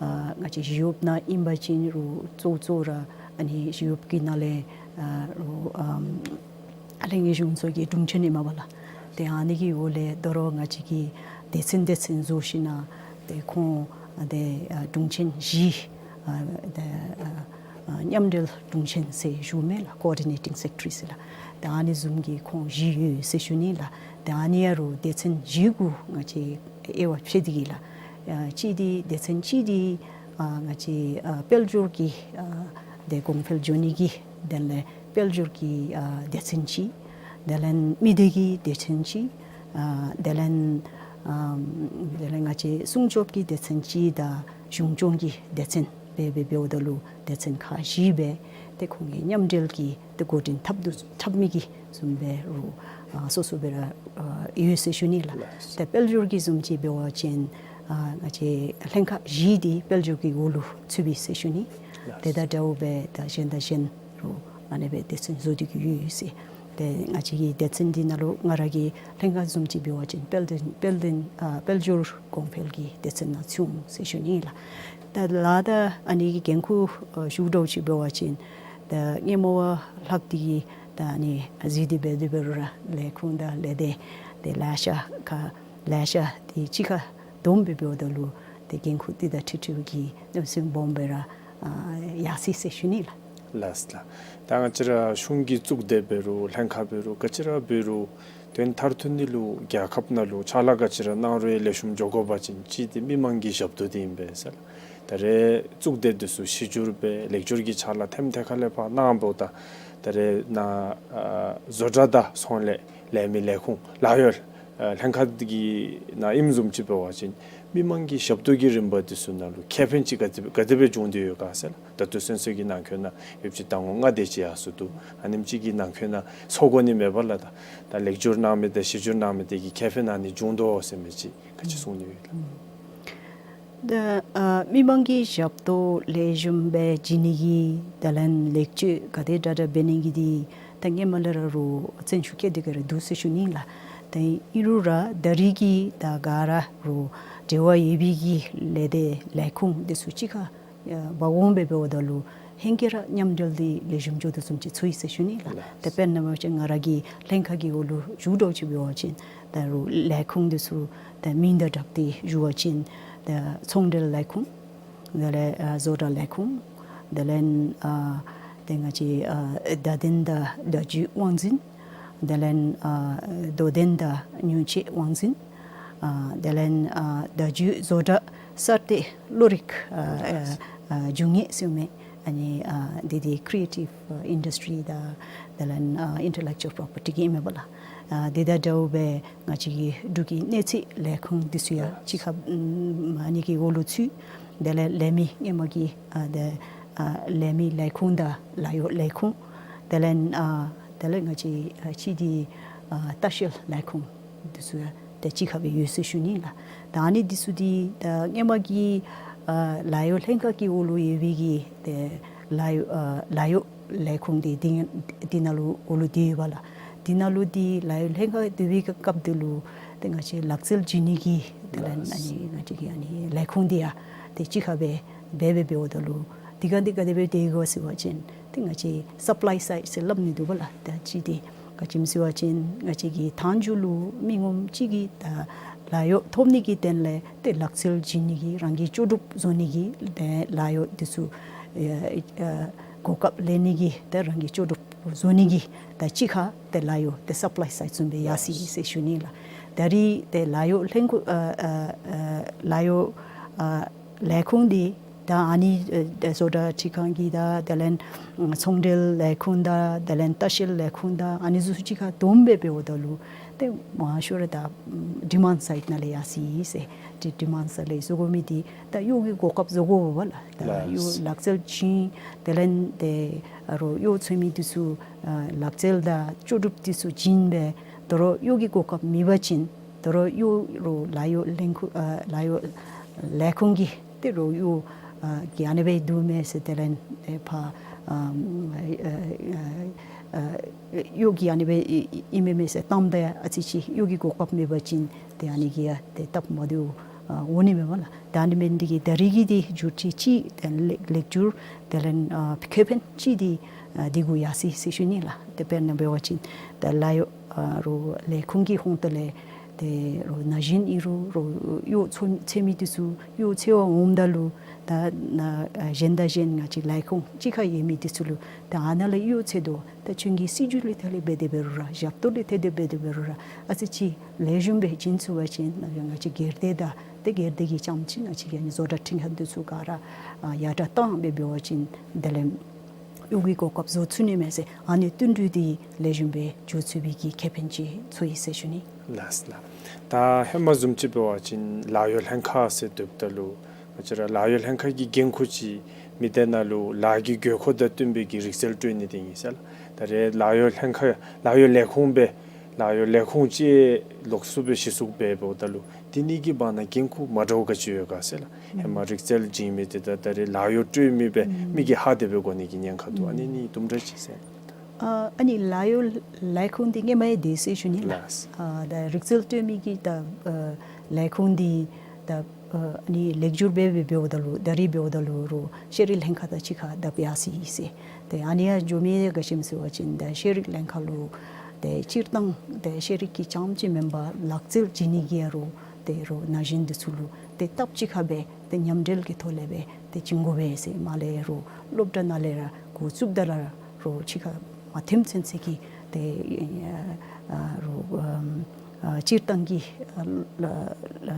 ཨ་ང་བཅས་ཞི་གཡོགཔ་ནང་ཨིན་པ་ཅིན་རུང་གཙོ་གཙོ་ར་ཨ་ནི་ཞི་གཡོགཔ་གི་ནང་ལས་ཨ་རུང་ཨམ་ལྷན་རྒྱས་གཞུང་ཚོགས་ཀྱི་དྲུང་ཆེན་ཨིན་མས་པ་ལགས། ཏེ་ཨ་ནི་གི་འོག་ལས་དོ་རུང་ང་བཅས་ཀྱིས་སྡེ་ཚན་སྡེ་ཚན་བཟོ་ཞིན་ན་ཏེ་ཁོང་ཏེ་ཨ་དྲུང་ཆེན་བཞི་ཨ་ཏེ་ཨ་ཨ་མཉམ་འབྲེལ་དྲུང་ཆེན་ཟེར་ཞུཝ་མས་ལགས། ཀོ་ཨོར་ཌི་ནེ་ཊིང་སེཀ་རེ་ཊ་རི་ཟེར་ལགས། ཏེ་ཨ་ནི་བཟུམ་གྱི་ཁོང་བཞི་ཡོད་ཟེར་ཞུ་ནི་ལགས། ཏེ་ཨ་ནི་ཡང་རུང་སྡེ་ཚན་བཞི་གུ་ང་བཅས་དབྱེ་བ་ཕྱེ་སྟེ་གི་ལགས། ཨ་གཅིག་འདི་སྡེ་ཚན་གཅིག་འདི་ཨ་ང་བཅས་ཨ་དཔལ་འབྱོར་གྱི་ཨ་ཏེ་གོང་འཕེལ་འགྱོ་ནི་གི་དེ་ལས་དཔལ་འབྱོར་གྱི་ཨ་སྡེ་ཚན་ཅིག། དེ་ལས་མི་སྡེ་གི་སྡེ་ཚན་ཅིག། ཨ་དེ་ལས་ཨམ་དེ་ལས་ང་བཅས་སྲུང་སྐྱོབ་ཀྱི་སྡེ་ཚན་ཅིག་དང་གཞུང་སྐྱོང་གི་སྡེ་ཚན་སྦེ་སྦེ་འབདཝ་ད་ལུ་སྡེ་ཚན་ཁག་བཞི་སྦེ་ཏེ་ཁོང་གི་མཉམ་འབྲེལ་གྱི་ཏེ་འགོ་འདྲེན་འཐབ་དོ་འཐབ་མི་གི་བཟུམ་སྦེ་རུང་ཨ་སོ་སོ་སྦེ་ར་ཨ་ཡོད་ཟེར་ཞུ་ནི་ལགས། ལགས། ཏེ་དཔལ་འབྱོར་གྱི་བཟུམ་ཅིག་འབད་བ་ཅིན་ཨ་ང་བཅས་ལྷན་ཁག་བཞི་འདི་དཔལ་འབྱོར་གྱི་འོག་ལུ་ཚུད་པས་ཟེར་ཞུ་ནི། ལགས། དེ་དང་འདྲཝ་སྦེ་ད་གཞན་དང་གཞན་རུང་ཨ་ནེ་སྦེ་སྡེ་ཚན་བཟོ་སྟེ་གི་ཡོད་ཟེར། ཏེ་ང་བཅས་ཀྱི་སྡེ་ཚན་འདི་ནང་ལུ་ང་ར་གི་ལྷན་ཁག་བཟུམ་ཅིག་འབད་བ་ཅིན་དཔལ་ལྡན་དཔལ་ལྡན་ཨ་དཔལ་འབྱོར་གོང་འཕེལ་གྱི་སྡེ་ཚན་ནང་ཚུདཔ་འོང་ཟེར་ཞུ་ནི་ལགས། ད་ལགས་ད་ཨ་ནི་གི་འགན་ཁུར་ཨ་ཞུ་འདྲཝ་ཅིག་འབད་བ་ཅིན་ད་སྔོན་མ་བ་ལྷག་སྟེ་གི་ད་ཨ་ནི་གཟིགས་ཏེ་འབད་དེ་འབད་རུང་ར་ལས་ཁུངས་དང་ལས་སྡེ་ཏེ་ལེ་ཤ་ཁ་ལེ་ཤ་ཏེ་གཅིག་ཁར་བསྡོམས་སྦེ་འབདཝ་ད་ལུ་ཏེ་འགན་ཁུར་འདི་དང་འཁྲིལ་འཁྲིལཝ་གི་གནམ་མེད་ས་མེད་སྦོམ་སྦེ་ར་ཨ་ཡར་སོ་ཡི་ཟེར་ཞུ་ནི་ལགས། ལགས་ལགས། ད་ང་བཅས་ར་གཞུང་གི་གཙུག་སྡེ་འབད་རུང་ལྷན་ཁག་འབད་རུང་ག་ཅི་ར་འབད་རུང་དོན་མཐར་ཐུག་འདི་ལུ་རྒྱལ་ཁབ་ནང་ལུ་ཕྱག་ལཱ་ག་ཅི་ར་གནང་རུང་ལེགས་ཤོམ་འགྱོ་དགོ་པ་ཅིན་གཅིག་འདི་མི་མང་གི་ཞབས་ཏོག་འདི་ཨིན་པས་ཟེར། ད་རེས་གཙུག་སྡེ་འདི་ཚུ་གཞི་འགྱུར་སྦེ་ལེགས་འགྱུར་གྱི་ཕྱག་ལཱ་ཐེམ་ཐེ་ཁ་ལས་ཕར་གནངམ་ད་ད་རེས་ནཱ་ཨ་བཟོ་གྲྭ་དང་ཚོང་ལས་ལས་མི་ལས་ཁུངས་ལཱ་གཡོག་ཨ་ལྷན་ཁག་འདི་གི་ནང་ཨིནམ་བཟུམ་ཅིག་འབད་བ་ཅིན་མི་མང་གི་ཞབས་ཏོག་གི་རིམ་པ་འདི་ཚུ་ནང་ལུ་ཁེ་ཕན་ཅིག་ག་དེ་ག་དེ་སྦེ་བྱུང་སྟེ་ཡོད་ག་ཟེར། ད་ལྟོ་ཚུན་ཚོད་ཀྱི་ནང་འཁོད་ནང་ཡོདཔ་ཅིག་ཟླ་ངོ་ལྔ་དེ་ཅིག་ཡར་སོ་འདུག། ཨ་ནེམ་ཅིག་གི་ནང་འཁོད་ནང་ཚོར་གོ་ནི་མེད་པ་ལགས། ད་ད་ལེགས་འགྱུར་གནང་མི་དང་གཞི་འགྱུར་གནང་མི་དེ་གི་ཁེ་ཕན་ཨ་ནི་བྱུང་དོ་ཟེར་མི་ཅིག་ག་ཅི་གསུང་ནི་ཡོད་ལགས། ད་ཨ་མི་མང་གི་ཞབས་ཏོག་ལེགས་ཤོམ་སྦེ་བྱིན་ནི་གི་དེ་ལས་ལེགས་བཅོས་ག་དེ་དྲག་དྲག་འབད་ནི་གི་འདི་ད་སྔོན་མ་ལས་ར་རུང་བརྩོན་ཤུགས་བསྐྱེད་དེ་གི་ར་འདུག་ཟེར་ཞུ་ནི་ལགས། ད་ཨིན་རུང་ར་ད་རེས་ཀྱི་ད་ག་ར་རུང་འབྲེལ་བ་ཡོད་པའི་གི་ལས་སྡེ་ལས་ཁུངས་འདི་ཚུ་གཅིག་ཁར་ཡ་འབག་འོང་སྦེ་འབདཝ་ད་ལུ་ཧེང་སྐལ་ར་མཉམ་འབྲེལ་འདི་ལེགས་ཤོམ་འགྱོ་དོ་བཟུམ་ཅིག་ཚོར་ཡི་ཟེར་ཞུ་ནི་ལགས། ལགས། ད་དཔེར་ན་འབད་བ་ཅིན་ང་ར་གི་ལྷན་ཁག་གི་འོག་ལུ་ཞུ་འདྲཝ་ཅིག་འབད་བ་ཅིན་ད་རུང་ལས་ཁུངས་འདི་ཚུ་ད་མིང་དང་སྦྲགས་ཏེ་ཞུ་བ་ཅིན་ད་ཚོང་འབྲེལ་ལས་ཁུངས། དེ་ལས་ཨ་བཟོ་གྲྭ་ལས་ཁུངས། དེ་ལས་ཨ་ཏེ་ང་བཅས་ཨ་བརྡ་དོན་དང་བརྡ་བརྒྱུད་དབང་འཛིན། དེ་ལས་ཨ་དོ་དོན་དང་ཉུང་ཕྱེད་དབང་འཛིན། ཨ་དེ་ལས་ཨ་བརྡ་བརྒྱུད་བཟོ་གྲྭ་གསར་གཏོད་བློ་རིག་ཨ་ཨ་ཨ་འབྱུང་གནས་ཟེར་མི་ཨ་ནི་ཨ་འདི་འདི་ཀི་རི་ཨེ་ཊིབ་ཨ་ཨིན་ཌསི་ཊི་རི་དང་དེ་ལས་ཨ་ཨིན་ཊེ་ལེག་ཅུ་ཨལ་པོ་རོ་པར་ཊི་གི་ཨིན་མས་པ་ལགས། ཨ་འདི་དང་འདྲཝ་སྦེ་ང་བཅས་ཀྱི་འབྲུག་གི་གནས་ཚད་ལས་ཁུངས་འདི་ཚུ་ཡང་གཅིག་ཁར་ཨམ་ཨ་ནི་གི་འོག་ལུ་ཚུད། དེ་ལས་ལས་མི་སྔོན་མ་གི་ཨ་དེ་ཨ་ལས་མི་ལས་ཁུངས་དང་ལཱ་གཡོག་ལས་ཁུངས། དེ་ལས་ཨ་དེ་ལས་ང་བཅས་ཨ་གཅིག་འདི་ཨ་ལྟ་བཤལ་ལས་ཁུངས་འདི་ཚུ་ཡང་ཏེ་གཅིག་ཁར་སྦེ་ཡོད་ཟེར་ཞུ་ནི་ལགས། ད་ཨ་ནི་འདི་ཚུ་འདི་ད་སྔོན་མ་གི་ཨ་ལཱ་གཡོག་ལྷན་ཁག་གི་འོག་ལུ་ཡོད་པའི་གི་ཏེ་ལཱ་གཡོག་ཨ་ལཱ་གཡོག་ལས་ཁུངས་འདི་འདི་འདི་ནང་ལུ་འོག་ལུ་འདི་ཡོད་པ་ལགས། འདི་ནང་ལུ་འདི་ལཱ་གཡོག་ལྷན་ཁག་སྡོད་པའི་སྐབས་འདི་ལུ་ཏེ་ང་བཅས་ལག་རྩལ་བྱིན་ནི་གི་དེ་ལས་ཨ་ནི་ང་བཅས་ཀྱི་ཨ་ནི་ལས་ཁུངས་འདི་ཡང་ཏེ་གཅིག་ཁར་སྦེ་འབད་འབད་འབདཝ་ད་ལུ་དེ་ག་འདི་ག་དེ་སྦེ་སྡོད་དགོ་ཟེར་བ་ཅིན་ཏེ་ང་བཅས་སབ་ལའི་སའིཌ་ཟེར་སླབ་ནི་འདུག་པ་ལགས། ད་ཅི་ཏེ་ག་ཅི་སྨོ་ཟེར་བ་ཅིན་ང་བཅས་ཀྱི་མཐའ་མཇུག་ལུ་མི་ངོམ་ཅིག་གིས་ད་ལཱ་གཡོག་ཐོབ་ནི་གི་དོན་ལས་ཏེ་ལག་རྩལ་བྱིན་ནི་གི་རང་གི་ལྕོགས་གྲུབ་བཟོ་ནི་གི་ཏེ་ལཱ་གཡོག་འདི་ཚུ་ཨེ་ཨེ་གོ་སྐབས་ལེན་ནི་གི་ཏེ་རང་གི་ལྕོགས་གྲུབ་བཟོ་ནི་གི་ད་གཅིག་ཁར་ཏེ་ལཱ་གཡོག་ཏེ་སབ་ལའི་སའིཌ་བཟུམ་སྦེ་ཡར་སོ་ཡི་ཟེར་ཞུ་ནི་ལགས། ད་རིས་ཏེ་ལཱ་གཡོག་ལྷན་ཁུ་ཨ་ཨ་ཨ་ལཱ་གཡོག་ཨ་ལས་ཁུངས་འདི་ད་ཨ་ནི་ཨ་ཏེ་བཟོ་གྲྭ་ཁྲིད་ཁང་གི་དང་དེ་ལས་ཚོང་འབྲེལ་ལས་ཁུངས་དང་དེ་ལས་ལྟ་བཤལ་ལས་ཁུངས་དང་ཨ་ནི་ཚུ་གཅིག་ཁར་བསྡོམས་སྦེ་འབདཝ་ད་ལུ་ཏེ་མང་ཤོས་ར་ད་ཌི་མཱནཌ་སའིཌ་ནང་ལས་ཡར་སོ་ཡི་ཟེར། ཏེ་ཌི་མཱནཌ་སའིཌ་ལས་བཟོ་དགོ་མི་འདི་ད་གཡོག་གི་གོ་སྐབས་བཟོ་དགོ་པས་ལགས། ད་ལགས། གཡོག་ལག་རྩལ་བྱིན་དེ་ལས་ཏེ་ཨ་རོགས་གཡོག་འཚོལ་མི་འདི་ཚུ་ཨ་ལག་རྩལ་དང་ལྕོགས་གྲུབ་འདི་ཚུ་བྱིན་སྦེ་དོ་རུང་གཡོག་གི་གོ་སྐབས་མེད་པ་ཅིན་དོ་རུང་གཡོག་རོགས་ལཱ་གཡོག་ལྷན་ཁུ་ཨ་ལཱ་གཡོག་ལས་ཁུངས་ཀྱིས་ཏེ་རོགས་གཡོག་ཨ་གི་ཨ་ནི་སྦེ་འདུག་མས་ཟེར་དེ་ལས་ཏེ་ཕར་ཨ་ཨ་ཨ་གཡོག་གི་ཨ་ནི་སྦེ་ཨིན་མས་མས་ཟེར་གཏམ་དང་ཨ་ཙི་ཅིག་གཡོག་གི་གོ་སྐབས་མེད་པ་ཅིན་ཏེ་ཨ་ནི་གིས་ཡང་ཏེ་སྟབས་མ་བདེཝ་ཨ་འོང་ནི་མས་པ་ལགས། ད་ཨ་ནི་མེན་འདི་གིས་ད་རིས་ཀྱི་འདི་འགྱུར་ཁྲི་ཅིག་ཏེ་ལེགས་ལེགས་འགྱུར་དེ་ལས་ཨ་ཁེ་ཕན་ཅིག་འདི་ཨ་འདི་གུ་ཡར་སོ་ཡི་ཟེར་ཞུ་ནི་ལགས། ཏེ་དཔེར་ན་འབད་བ་ཅིན་ད་ལཱ་གཡོག་ཨ་རོགས་ལས་ཁུངས་ཀྱི་ཧོང་ཏོ་ལས་ཏེ་རོགས་ན་གཞོན་ཨིན་རུང་རོགས་གཡོག་འཚོལ་འཚོལ་མི་འདི་ཚུ་གཡོག་འཚོལ་བར་འོངམ་ད་ལུ་ད་ན་ཨ་གཞན་དང་གཞན་ང་བཅས་ལཱ་ཁུངས་གཅིག་ཁར་ཡོད་མི་འདི་ཚུ་ལུ་ད་ཨ་ནཱ་ལས་གཡོག་འཚོལ་དོ། ད་ཁྱོད་ཀྱིས་སྲིད་བྱུས་ལུ་ཐད་ལས་འབད་དེ་འབད་རུང་ར་ཞབས་ཏོག་ལུ་ཐད་དེ་འབད་དེ་འབད་རུང་ར་ཨ་ཙི་ཅིག་ལེགས་ཤོམ་སྦེ་བྱིན་ཚུགས་པ་ཅིན་ང་བཅས་སྒེར་སྡེ་དང་ཏེ་སྒེར་སྡེ་གི་རྐྱངམ་ཅིག་ང་བཅས་ཀྱི་ཨ་ནི་བཟོ་གྲྭ་ཁྲིད་ཁང་འདི་ཚུ་ག་ར་ཨ་ཡར་དྲག་བཏང་སྦེ་འབད་བ་ཅིན་དེ་ལས་གཡོག་གི་གོ་སྐབས་བཟོ་ཚུགས་ནི་མས་ཟེར། ཨ་ནི་བསྟུན་གྲོས་འདི་ལེགས་ཤོམ་སྦེ་འགྱོ་ཚུགས་པའི་གི་ཁེ་ཕན་ཅིག་ཚོར་ཡི་ཟེར་ཞུ་ནི། ལགས་ལགས། ད་ཧེ་མ་བཟུམ་ཅིག་འབད་བ་ཅིན་ལཱ་གཡོག་ལྷན་ཁག་ཟེར་སྡོདཔ་ད་ལུ་ང་བཅས་ར་ལཱ་གཡོག་ལྷན་ཁག་གི་འགན་ཁུར་ཅིག་མི་སྡེ་ནང་ལུ་ལཱ་གི་དགོས་མཁོ་དང་བསྟུན་པའི་གི་རིག་རྩལ་སྤྲོད་ནི་དེ་ཨིན་ཟེར་ལགས། ད་རེས་ལཱ་གཡོག་ལྷན་ཁག་ལཱ་གཡོག་ལས་ཁུངས་སྦེ་ལཱ་གཡོག་ལས་ཁུངས་ཅིག་ལོགས་སུ་སྦེ་གཞི་བཙུགས་འབད་འབདཝ་ད་ལུ་དེ་གཉིས་ཀྱི་བར་ན་འགན་ཁུར་མ་འདྲཝ་ག་ཅི་ཡོད་ག་ཟེར་ལགས། ཧེ་མ་རིག་རྩལ་བྱིན་མི་དེ་དང་ད་རེས་ལཱ་གཡོག་སྤྲོད་མི་སྦེ་མི་གིས་ཧ་དེ་སྦེ་གོ་ནི་གི་ཉེན་ཁ་འདུག། ཨ་ནི་གཉིས་དུམ་གྲ་ཅིག་ཟེར། ཨ་ཨ་ནི་ལཱ་གཡོག་ལས་ཁུངས་འདི་སྔོན་མ་ཡང་འདུག་ཟེར་ཞུ་ནི་ལགས། ལགས། ཨ་ད་རིག་རྩལ་སྤྲོད་མི་གི་ད་ཨ་ལས་ཁུངས་འདི་ད་ཨ་ནི་ལེགས་འགྱུར་འབད་འབད་འབདཝ་ད་ལུ་ད་རིས་འབདཝ་ད་ལུ་རོགས་ཤེས་རིག་ལྷན་ཁག་དང་གཅིག་ཁར་བསྡབ་ཡར་སོ་ཡི་ཟེར། ཏེ་ཨ་ནི་ཡང་འགྱོ་མི་ག་ཅི་སྨོ་ཟེར་བ་ཅིན་ད་ཤེས་རིག་ལྷན་ཁག་ལུ་ཏེ་སྤྱིར་བཏང་ཏེ་ཤེས་རིག་གི་རྐྱངམ་ཅིག་མེན་པར་ལག་རྩལ་བྱིན་ནི་གི་ཡང་རོགས་ཏེ་རོགས་ན་གཞོན་འདི་ཚུ་ལུ་ཏེ་སྟབས་གཅིག་ཁར་སྦེ་ཏེ་མཉམ་འབྲེལ་གྱི་ཐོག་ལས་སྦེ་ཏེ་བྱིན་དགོ་པས་ཟེར། མར་ལས་རོགས་སློབ་གྲྭ་ནང་ལས་ར་འགོ་བཙུགསཔ་ད་ལུ་རོགས་གཅིག་ཁར་མ་འཐེམ་ཚུན་ཚོད་ཀྱི་ཏེ་ཨ་རོགས་ཨ་སྤྱིར་བཏང་གི་ཨ་ལ་ལ་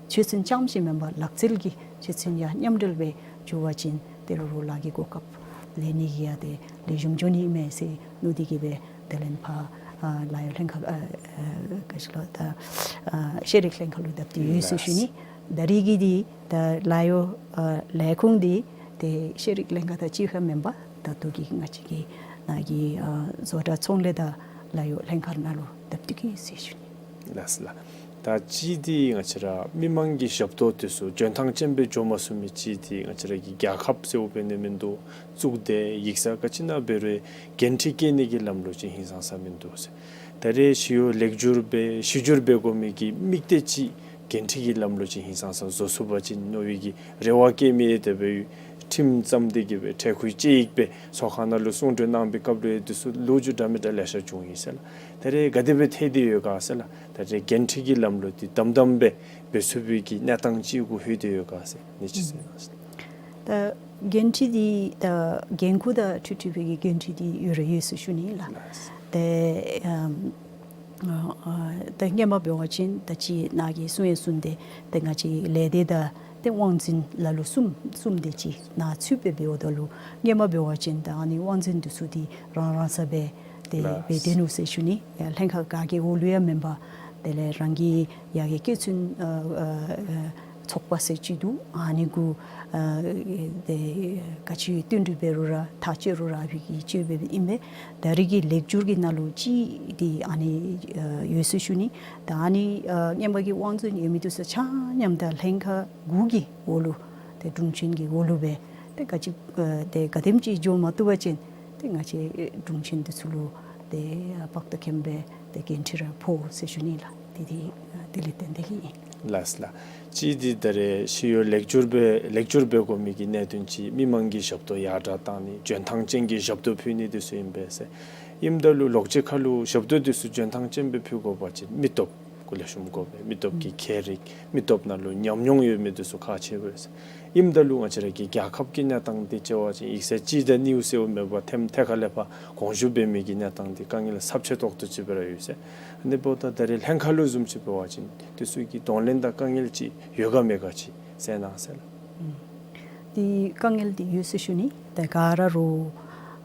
ཆོས་ཚན་རྐྱངམ་ཅིག་མེན་པར་ལག་རྩལ་གྱི་ཆོས་ཚན་ཡང་མཉམ་འབྲེལ་སྦེ་འགྱོ་བ་ཅིན་ཏེ་རོགས་ལཱ་གི་གོ་སྐབས་ལེན་ནི་གི་ཡང་ཏེ་ལེགས་ཤོམ་འགྱོ་ནི་མས་ཟེར་མནོ་སྟེ་གིས་སྦེ་དེ་ལས་ཕར་ཨ་ལཱ་གཡོག་ལྷན་ཁག་ཨ་ཨ་ག་ཅི་ལོ་ད་ཨ་ཤེས་རིག་ལྷན་ཁག་ལུ་བསྡབ་སྟེ་ཡོད་ཟེར་ཞུ་ནི། ད་རིས་ཀྱི་འདི་ད་ལཱ་གཡོག་ཨ་ལས་ཁུངས་འདི་ཏེ་ཤེས་རིག་ལྷན་ཁག་དང་གཅིག་ཁར་མེན་པར་ད་ལྟོ་གི་ང་བཅས་ཀྱི་ནཱ་གི་ཨ་བཟོ་གྲྭ་ཚོང་ལས་དང་ལཱ་གཡོག་ལྷན་ཁག་ནང་ལུ་བསྡབ་སྟེ་གིས་ཟེར་ཞུ་ནི། ལགས་ལགས། ད་གཅིག་འདི་ང་བཅས་ར་མི་མང་གི་ཞབས་ཏོག་འདི་ཚུ་འཇོན་ཐང་ཅན་སྦེ་འགྱོ་མ་ཚུགས་མི་གཅིག་འདི་ང་བཅས་ར་གི་རྒྱལ་ཁབ་ཟེརཝ་འབད་ནི་མིན་འདུག། གཙུག་སྡེ་ཡིག་ཚང་ག་ཅི་ནང་འབད་རུང་འགན་འཁྲི་བཀལ་ནི་གི་ལམ་ལུགས་ཅིག་ཧིང་སངས་ས་མིན་འདུག་ཟེར། ད་རེས་ཞི་གཡོག་ལེགས་འགྱུར་འབད་ཞི་འགྱུར་འབད་དགོ་མི་གི་དམིགས་གཏད་ཅིག་འགན་འཁྲི་གི་ལམ་ལུགས་ཅིག་ཧིང་སངས་ས་བཟོ་ཚུགས་པ་ཅིན་མནོ་བའི་གི་རེ་བ་བསྐྱེད་མི་དེ་སྦེ་ཁྲིམས་བརྩམས་ཏེ་གིས་སྦེ་ཁྲལ་ཁུར་དཔྱད་ཡིག་སྦེ་ཚོགས་ཁང་ནང་ལུ་གསུང་གྲོས་གནང་པའི་སྐབས་ལུ་འདི་ཚུ་ལོ་རྒྱུས་འདྲ་མི་འདྲ་ལེ་ཤ་བྱུང་ཡི་ཟེར་ལགས། ད་རེས་ག་དེ་སྦེ་ཐལ་ཏེ་ཡོད་ག་ཟེར་ལགས། ད་རེས་འགན་འཁྲི་གི་ལམ་ལུགས་འདི་དམ་དམ་སྦེ་འབད་ཚུགས་པའི་གི་གནས་སྟངས་ཅིག་གུ་ལྷོད་དེ་ཡོད་ག་ཟེར་ཨ་ནི་ཅིག་ཟེར་ལགས། ད་འགན་འཁྲི་འདི་ད་འགན་ཁུར་དང་འཁྲིལ་འཁྲིལ་བའི་གི་འགན་འཁྲི་འདི་ཡོད་ར་ཡོད་ཟེར་ཞུ་ནི་ལགས། ལགས། ཏེ་ཨམ་ཨ་ཨ་ད་སྔོན་མ་འབད་བ་ཅིན་ད་ཅི་ནཱ་གིས་གསུང་ཡང་གསུངས་ཏེ་ཏེ་ང་བཅས་ལས་སྡེ་དང་ཏེ་དབང་འཛིན་ལ་ལུ་གསུམ་གསུམ་དེ་ཅིག་ནཱ་ཚུདཔ་སྦེ་འབདཝ་ད་ལུ་སྔོན་མ་འབད་བ་ཅིན་ད་ཨ་ནི་དབང་འཛིན་འདི་ཚུ་འདི་རང་རང་ས་སྦེ་ཏེ་ལགས། སྦེ་སྡོད་ནུག་ཟེར་ཞུ་ནི། ཡང་ལྷན་ཁག་ག་གི་འོག་ལུ་ཡང་མེན་པར་དེ་ལས་རང་གི་ཡ་གི་སྐྱེ་བཙུན་ཨ་ཨ་ཨ་ཚོགས་པ་ཟེར་ཅིག་འདུག། ཨ་ནི་གུ་ཨ་ཏེ་ག་ཅི་བསྟུན་གྲོས་འབད་རུང་ར་ཐག་བཅད་རུང་ར་ཨ་ཕི་གིས་བཅད་འབདཝ་ཨིན་པས། ད་རིས་ཀྱི་ལེགས་འགྱུར་གྱི་ནང་ལུ་ཅིག་འདི་ཨ་ནི་ཨ་ཡོད་ཟེར་ཞུ་ནི། ད་ཨ་ནི་ཨ་སྔོན་མ་གི་དབང་འཛིན་ཡོད་མི་འདི་ཚུ་ཆ་མཉམ་ད་ལྷན་ཁག་དགུ་གི་འོག་ལུ་ཏེ་དྲུང་ཆེན་གྱི་འོག་ལུ་སྦེ་ཏེ་ག་ཅི་ཨ་ཏེ་ག་དེམ་ཅིག་འགྱོ་མ་བཏུབ་པ་ཅིན་ཏེ་ང་བཅས་དྲུང་ཆེན་འདི་ཚུ་ལུ་ཏེ་དཔག་ཏུ་མཁྱེན་པའི་ཏེ་འགན་འཁྲི་ར་ཕོག་ཟེར་ཞུ་ནི་ལགས། དེ་དེ་ཨ་དེ་ལས་བརྟེན་ཏེ་གིས་ཨིན། ལགས་ལགས། གཅིག་འདི་ད་རེས་ཞི་གཡོག་ལེགས་འགྱུར་འབད་ལེགས་འགྱུར་འབད་དགོ་མི་གི་གནད་དོན་ཅིག་མི་མང་གི་ཞབས་ཏོག་ཡར་དྲག་བཏང་ནི་འཇོན་ཐང་ཅན་གྱི་ཞབས་ཏོག་ཕུལ་ནི་འདི་ཚུ་ཨིན་པས་ཟེར། ཨིནམ་ད་ལུ་ལོགས་གཅིག་ཁར་ལུ་ཞབས་ཏོག་འདི་ཚུ་འཇོན་ཐང་ཅན་སྦེ་ཕུལ་དགོ་པ་ཅིན་མི་སྟོབས་ སྐུ་ལེགས་ཤོམ་དགོ་པས། མི་སྟོབས་ཀྱི་ཁྱད་རིག་མི་སྟོབས་ནང་ལུ་ཉམས་མྱོང་ཡོད་མི་འདི་ཚུ་ཁག་ཆེ་བས་ཟེར། ཨིནམ་ད་ལུ་ང་བཅས་ར་གི་རྒྱལ་ཁབ་ཀྱི་གནས་སྟངས་འདི་ཅིག་འབད་བ་ཅིན་ཡིག་ཚད་གཅིག་དང་གཉིས་ཟེརཝ་མེད་པར་ཐེམ་ཐེ་ཁ་ལས་ཕར་གོང་ཞུ་འབད་མི་གི་གནས་སྟངས་འདི་དཀའ་ངལ་ཚབས་ཆེ་ཏོག་ཏོ་ཅིག་སྦེ་ར་ཡོད་ཟེར། ཨ་ནི་འབདཝ་ད་ད་རེས་ལྷན་ཁག་ལུ་བཟུམ་ཅིག་འབད་བ་ཅིན་འདི་ཚུ་གི་གདོང་ལེན་དང་དཀའ་ངལ་ཅིག་ཡོད་ག་མེད་ག་ཅིག་གསལ་གནང་ཟེར་ལགས། ཨུམ། འདི་དཀའ་ངལ་འདི་ཡོད་ཟེར་ཞུ་ནི། ཏེ་ག་ར་རུང་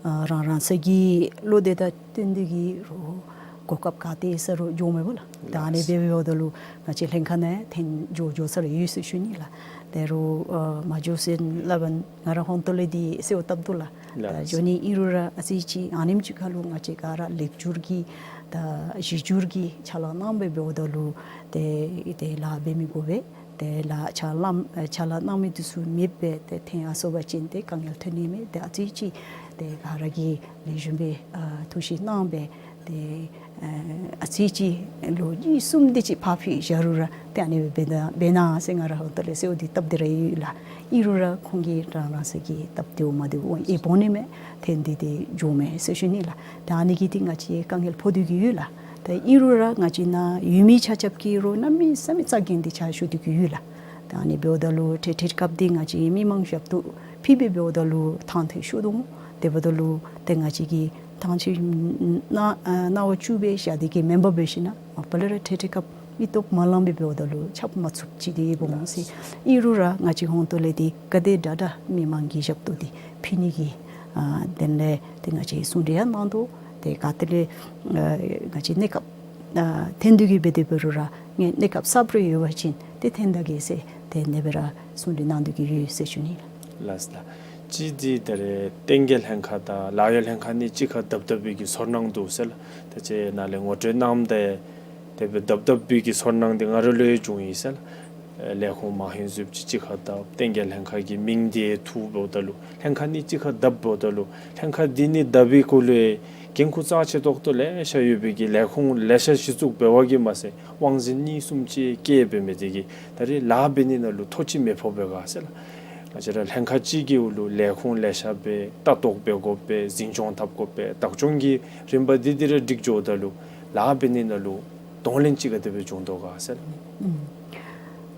ཨ་རང་རང་སོའི་གི་བློ་འདོད་དང་བསྟུན་ཏེ་གི་རུང་གོ་སྐབས་ག་ཏེ་ས་རུང་འགྱོཝ་མས་པ་ལགས། ད་ཨ་ནི་སྦེ་འབདཝ་ད་ལུ་ང་བཅས་ལྷན་ཁག་ནང་ཐོན་འགྱོ་འགྱོ་ས་ར་ཡོད་ཟེར་ཞུ་ནི་ལགས། ད་རུང་ཨ་མ་འགྱོ་ཟེར་སླབ་པ་ང་ར་ཧོན་ཏོ་ལས་འདི་གསོལཝ་བཏབ་དོ་ལགས། ད་ལགས། འགྱོ་ནི་ཨིན་རུང་ར་ཨ་ཙི་ཅིག་ཨ་ནེམ་ཅིག་ཁར་ལུ་ང་བཅས་ག་ར་ལེགས་བསྒྱུར་གྱི་ད་གཞི་བསྒྱུར་གྱི་ཕྱག་ལཱ་གནང་སྦེ་འབདཝ་ད་ལུ་ཏེ་ཏེ་ལཱ་འབད་མི་དགོ་པས། ཏེ་ལཱ་ཕྱག་ལཱ་ཨ་ཕྱག་ལཱ་གནང་མི་འདི་ཚུ་མེདཔ་སྦེ་ཏེ་ཐོན་ཡར་སོང་པ་ཅིན་ཏེ་དཀའ་ངལ་ཐོན་ནི་མས། ཏེ་ཨ་ཙི་ཅིག་ཏེ་ག་ར་གིས་ལེགས་ཤོམ་སྦེ་ཨ་ཐུགས་ཞིབ་གནང་སྦེ་ཏེ་ཨ་ཨ་ཙི་ཅིག་ལོ་གཉིས་གསུམ་དེ་ཅིག་ཕར་འཕུལ་བཞག་རུང་ར་ཏེ་ཨ་ནི་སྦེ་འབད་ད་འབད་གནང་ཟེར་ང་ར་ཧོན་ཏོ་ལས་གསོལཝ་འདི་བཏབ་སྟེ་ར་ཡོད་ལགས། ཨིན་རུང་ར་ཁོང་གིས་རང་རང་སོའི་གི་སྟབས་བདེཝ་མ་བདེཝ་ཨེ་འབད་ནི་མས། ཐོན་ཏེ་ཏེ་འགྱོཝ་མས་ཟེར་ཞུ་ནི་ལགས། ད་ཨ་ནི་གིས་ཏེ་ང་བཅས་དཀའ་ངལ་ཕོག་སྡོད་ཀྱི་ཡོད་ལགས། ད་ཨིན་རུང་ར་ང་བཅས་ནཱ་ཡོད་མི་ཆ་ཁྱབ་ཀྱིས་རུང་གནམ་མེད་ས་མེད་རྩ་འགེངས་ཏེ་ཕྱག་ཞུ་སྡོད་ཀྱི་ཡོད་ལགས། ད་ཨ་ནི་འབདཝ་ད་ལུ་འཕྲལ་འཕྲལ་སྐབས་འདི་ང་བཅས་མི་མང་ཞབས་ཏོག་ཕུལ་སྦེ་འབདཝ་ད་ལུ་ཐང་ཐོན་ཤོར་དོ་འོང་། དེ་འབདཝ་ད་ལུ་ཏེ་ང་བཅས་ཀྱིས་ཐང་ཆད་གནང་ཨ་གནང་བ་བཅུག་སྦེ་བཞག་སྟེ་གི་མེན་པར་འབད་ཞིན་ན་མ་པ་ལས་ར་འཕྲལ་འཕྲལ་སྐབས་མི་སྟོབས་མ་ལང་པར་འབདཝ་ད་ལུ་ཁྱབ་མ་ཚུགསཔ་ཅིག་འདི་འོང་ཟེར། ཨིན་རུང་ར་ང་བཅས་ཧོན་ཏོ་ལས་འདི་ག་དེ་དྲག་དྲག་མི་མང་གི་ཞབས་ཏོག་འདི་ཕུལ་ནི་གི་ཨ་དོན་ལས་ཏེ་ང་བཅས་གསུང་གྲོས་ཡང་གནང་དོ། ཏེ་ག་ཏེ་ལས་ཨ་ང་བཅས་གནས་སྐབས་ཨ་ཐོན་སྡོད་ཀྱི་འབད་དེ་འབད་རུང་ར་ངེ་གནས་སྐབས་གསརཔ་རེ་ཡོད་པ་ཅིན་ཏེ་ཐོན་ད་གེ་ཟེར་ཏེ་ཨ་ནི་སྦེ་ར་གསུང་གྲོས་གནང་སྡོད་ཀྱི་ཡོད་ཟེར་ཞུ་ནི་ལགས། ལགས་ལགས། གཅིག་འདི་ད་རེས་བསྟན་རྒྱས་ལྷན་ཁག་དང་ལཱ་གཡོག་ལྷན་ཁག་གཉིས་གཅིག་ཁར་བསྡབ་བསྡབ་པའི་གི་ཚོར་སྣང་འདུག་ཟེར་ལགས། ད་ཅི་ནཱ་ལས་ངོ་སྤྲོད་གནངམ་ད་དེ་སྦེ་བསྡབ་བསྡབ་པའི་གི་ཚོར་སྣང་འདི་ང་ར་ལུ་ཡང་བྱུང་ཡི་ཟེར་ལགས། ལས་ཁུངས་མང་ཧེང་ཟུགཔ་ཅིག་གཅིག་ཁར་བསྡབ། བསྟན་རྒྱས་ལྷན་ཁག་གི་མིང་འདི་ཐུག་འབདཝ་ད་ལུ་ལྷན་ཁག་གཉིས་གཅིག་ཁར་བསྡབ་འབདཝ་ད་ལུ་ལྷན་ཁག་འདི་གཉིས་བསྡབ་པའི་གུ་ལུ་འགན་ཁུར་རྩ་ཆེ་ཏོག་ཏོ་ལེ་ཤ་ཡོད་པའི་གི་ལས་ཁུངས་ལེ་ཤ་གཞི་བཙུགས་འབད་བ་གིས་མ་ཚད་དབང་འཛིན་གཉིས་གསུམ་ཅིག་བཀལ་འབད་མི་འདི་གིས་ད་རེས་ལཱ་འབད་ནི་ནང་ལུ་ཐོ་ཅིག་མི་ཕོག་པས་ག་ཟེར་ལགས། ང་བཅས་ར་ལྷན་ཁག་གཅིག་གི་འོག་ལུ་ལས་ཁུངས་ལེ་ཤ་སྦེ་ལྟ་རྟོག་འབད་དགོ་པས། འཛིན་སྐྱོང་འཐབ་དགོ་པས། བདག་སྐྱོང་གི་རིམ་པ་འདི་འདི་ར་སྒྲིག་འགྱོཝ་ད་ལུ་ལཱ་འབད་ནི་ནང་ལུ་གདོང་ལེན་ཅིག་ག་དེ་སྦེ་བྱུང་དོ་ག་ཟེར་ལགས། ཨུམ།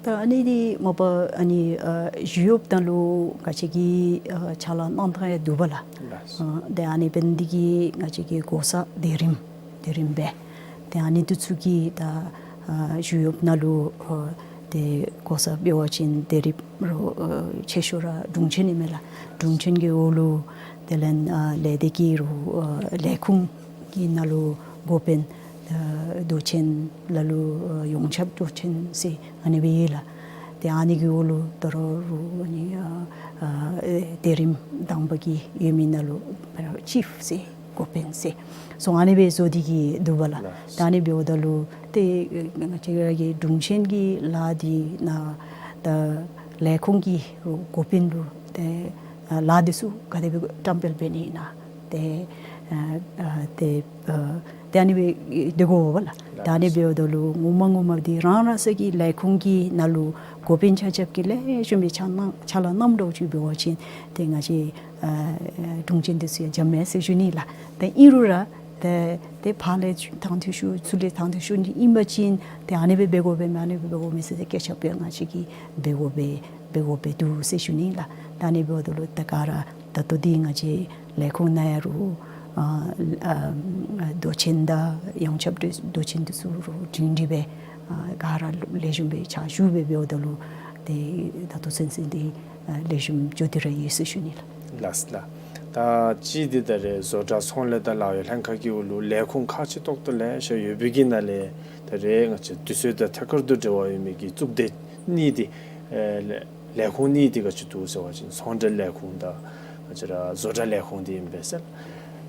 ད་ཨ་ནི་འདི་མ་པ་ཨ་ནི་ཨ་ཞི་གཡོགཔ་ནང་ལུ་ག་ཅི་གི་ཨ་ཕྱག་ལཱ་གནང་ཐངས་ཡང་འདུག་པ་ལགས། ལགས། ཨ་ཏེ་ཨ་ནི་འབདན་འདི་གིས་ང་བཅས་ཀྱི་གོ་ས་དེ་རིམ་དེ་རིམ་སྦེ་ཏེ་ཨ་ནི་འདི་ཚུ་གི་ད་ཨ་ཞི་གཡོགཔ་ནང་ལུ་ཨ་ཏེ་གོ་ས་འབད་བ་ཅིན་དེ་རིམ་རུང་ཨ་ཆེ་ཤོས་ར་དྲུང་ཆེན་ཨིན་མས་ལགས། དྲུང་ཆེན་གྱི་འོག་ལུ་དེ་ལས་ཨ་ལས་སྡེ་གི་རུང་ཨ་ལས་ཁུངས་ཀྱི་ནང་ལུ་འགོ་དཔོན་ཨ་མདོ་ཆེན་ལ་ལུ་ཨ་ཡོངས་ཁྱབ་མདོ་ཆེན་ཟེར་ཨ་ནི་སྦེ་ཡོད་ལགས། ཏེ་ཨ་ནི་གི་འོག་ལུ་ད་རུང་རུང་ཨ་ནི་ཨ་ཨ་དེ་རིམ་དང་པ་གི་ཡོད་མི་ནང་ལུ་ཨ་ཅིཕ་ཟེར་འགོ་དཔོན་ཟེར་སོང་ཨ་ནི་སྦེ་བཟོ་སྟེ་གི་འདུག་པ་ལགས། ལགས། ད་ཨ་ནི་འབདཝ་ད་ལུ་ཏེ་ང་བཅས་ར་གི་དྲུང་ཆེན་གྱི་ལཱ་འདི་ནང་ད་ལས་ཁུངས་ཀྱི་འགོ་དཔོན་ལུ་ཏེ་ཨ་ལཱ་འདི་ཚུ་ག་དེ་སྦེ་བཀྲམ་སྤེལ་འབད་ནི་ཨིན་ན་ཏེ་ཨ་ཨ་ཏེ་ཨ་ཏེ་ཨ་ནི་སྦེ་སྡོད་དགོ་པས་ལགས། ད་ཨ་ནི་འབདཝ་ད་ལུ་ངོ་མ་ངོ་མ་འདི་རང་རང་སོའི་གི་ལས་ཁུངས་ཀྱི་ནང་ལུ་འགོ་དཔོན་ཆ་ཁྱབ་ཀྱིས་ལེགས་ཤོམ་སྦེ་ཕྱག་གནང་ཕྱག་ལཱ་གནངམ་འདྲཝ་ཅིག་འབད་བ་ཅིན་ཏེ་ང་བཅས་ཨ་ཨ་དྲུང་ཆེན་འདི་ཚུ་ཡང་འཇམ་མས་ཟེར་ཞུ་ནི་ལགས། ཏེ་ཨིན་རུང་ར་ཏེ་ཏེ་ཕར་ལས་ཐང་ཐོན་ཤོར་ཚུར་ལས་ཐང་ཐོན་ཤོར་ནི་ཨིན་པ་ཅིན་ཏེ་ཨ་ནི་སྦེ་འབད་དགོ་པས་མས་ཨ་ནི་སྦེ་འབད་དགོ་མས་ཟེར་ཏེ་སྐད་ཆ་ཕར་ང་བཅས་ཀྱིས་འབད་དགོ་པས་འབད་དགོ་པས་འདུག་ཟེར་ཞུ་ནི་ལགས། ད་ཨ་ནི་འབདཝ་ད་ལུ་ད་ག་ར་ད་ལྟོ་འདི་ང་བཅས་ལས་ཁུངས་ནང་ཡང་རུང་ཨ་ཨ་མདོ་ཆེན་དང་ཡོངས་ཁྱབ་མདོ་ཆེན་འདི་ཚུ་རུང་སྒྲིང་སྒྲི་སྦེ་ཨ་ག་ར་ལེགས་ཤོམ་སྦེ་ཕྱག་ཞུ་སྦེ་འབདཝ་ད་ལུ་ཏེ་ད་ལྟོ་ཚུན་ཚོད་འདི་ཨ་ལེགས་ཤོམ་འགྱོ་སྟེ་ར་ཡོད་ཟེར་ཞུ་ནི་ལགས། ལགས་ལགས། ད་གཅིག་འདི་ད་རེས་བཟོ་གྲྭ་ཚོང་ལས་དང་ལཱ་གཡོག་ལྷན་ཁག་གི་འོག་ལུ་ལས་ཁུངས་ཁག་ཆེ་ཏོག་ཏོ་ལེ་ཤ་ཡོད་པའི་གི་ནང་ལས་ད་རེས་ང་བཅས་དུས་ཚོད་དང་ཐད་ཀར་དུ་འབྲེལ་བ་ཡོད་མི་གི་གཙུག་སྡེ་གཉིས་འདི་ཨེ་ལས་ལས་ཁུངས་གཉིས་འདི་ག་ཅི་འདུག་ཟེར་བ་ཅིན་ཚོང་འབྲེལ་ལས་ཁུངས་དང་ང་བཅས་ར་བཟོ་གྲྭ་ལས་ཁུངས་འདི་ཨིན་པས་ཟེར།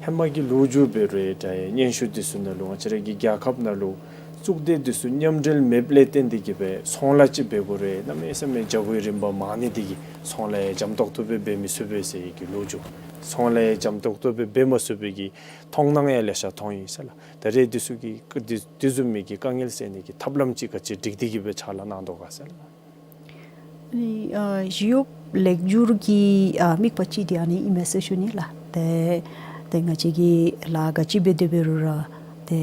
ཧེ་མ་གི་ལོ་རྒྱུས་འབད་རུང་ད་སྙན་ཞུ་འདི་ཚུ་ནང་ལུ་ང་བཅས་ར་གི་རྒྱལ་ཁབ་ནང་ལུ་གཙུག་སྡེ་འདི་ཚུ་མཉམ་འབྲེལ་མེདཔ་ལས་བརྟེན་ཏེ་གིས་སྦེ་ཚོང་ལཱ་ཅིག་འབད་དགོ་རུང་གནམ་མེད་ས་མེད་རྒྱ་སྒོའི་རིམ་པ་མང་ནི་འདི་གིས་ཚོང་ལཱ་ཡང་འཇམ་ཏོག་ཏོ་སྦེ་འབད་མི་ཚུགས་པས་ཟེར་བའི་གི་ལོ་རྒྱུས། ཚོང་ལཱ་ཡང་འཇམ་ཏོག་ཏོ་སྦེ་འབད་མ་ཚུགས་པའི་གི་མཐོང་སྣང་ཡང་ལེ་ཤ་མཐོང་ཡི་ཟེར་ལགས། ད་རེས་འདི་ཚུ་གི་འདི་འདི་བཟུམ་མའི་གི་དཀའ་ངལ་སེལ་ནི་གི་ཐབས་ལམ་ཅིག་ག་ཅི་སྒྲིག་སྟེ་གིས་སྦེ་ཕྱག་ལཱ་གནང་དོ་ག་ཟེར་ལགས། ཨ་ནི་ཨ་ཞི་གཡོགཔ་ལེགས་བསྒྱུར་གྱི་ཨ་དམིགས་པ་ཅིག་འདི་ཨ་ནི་ཨིན་མས་ཟེར་ཞུ་ནི་ལགས། ཏེ་ཏེ་ང་བཅས་ཀྱིས་ལཱ་ག་ཅི་འབད་དེ་འབད་རུང་ར་ཏེ་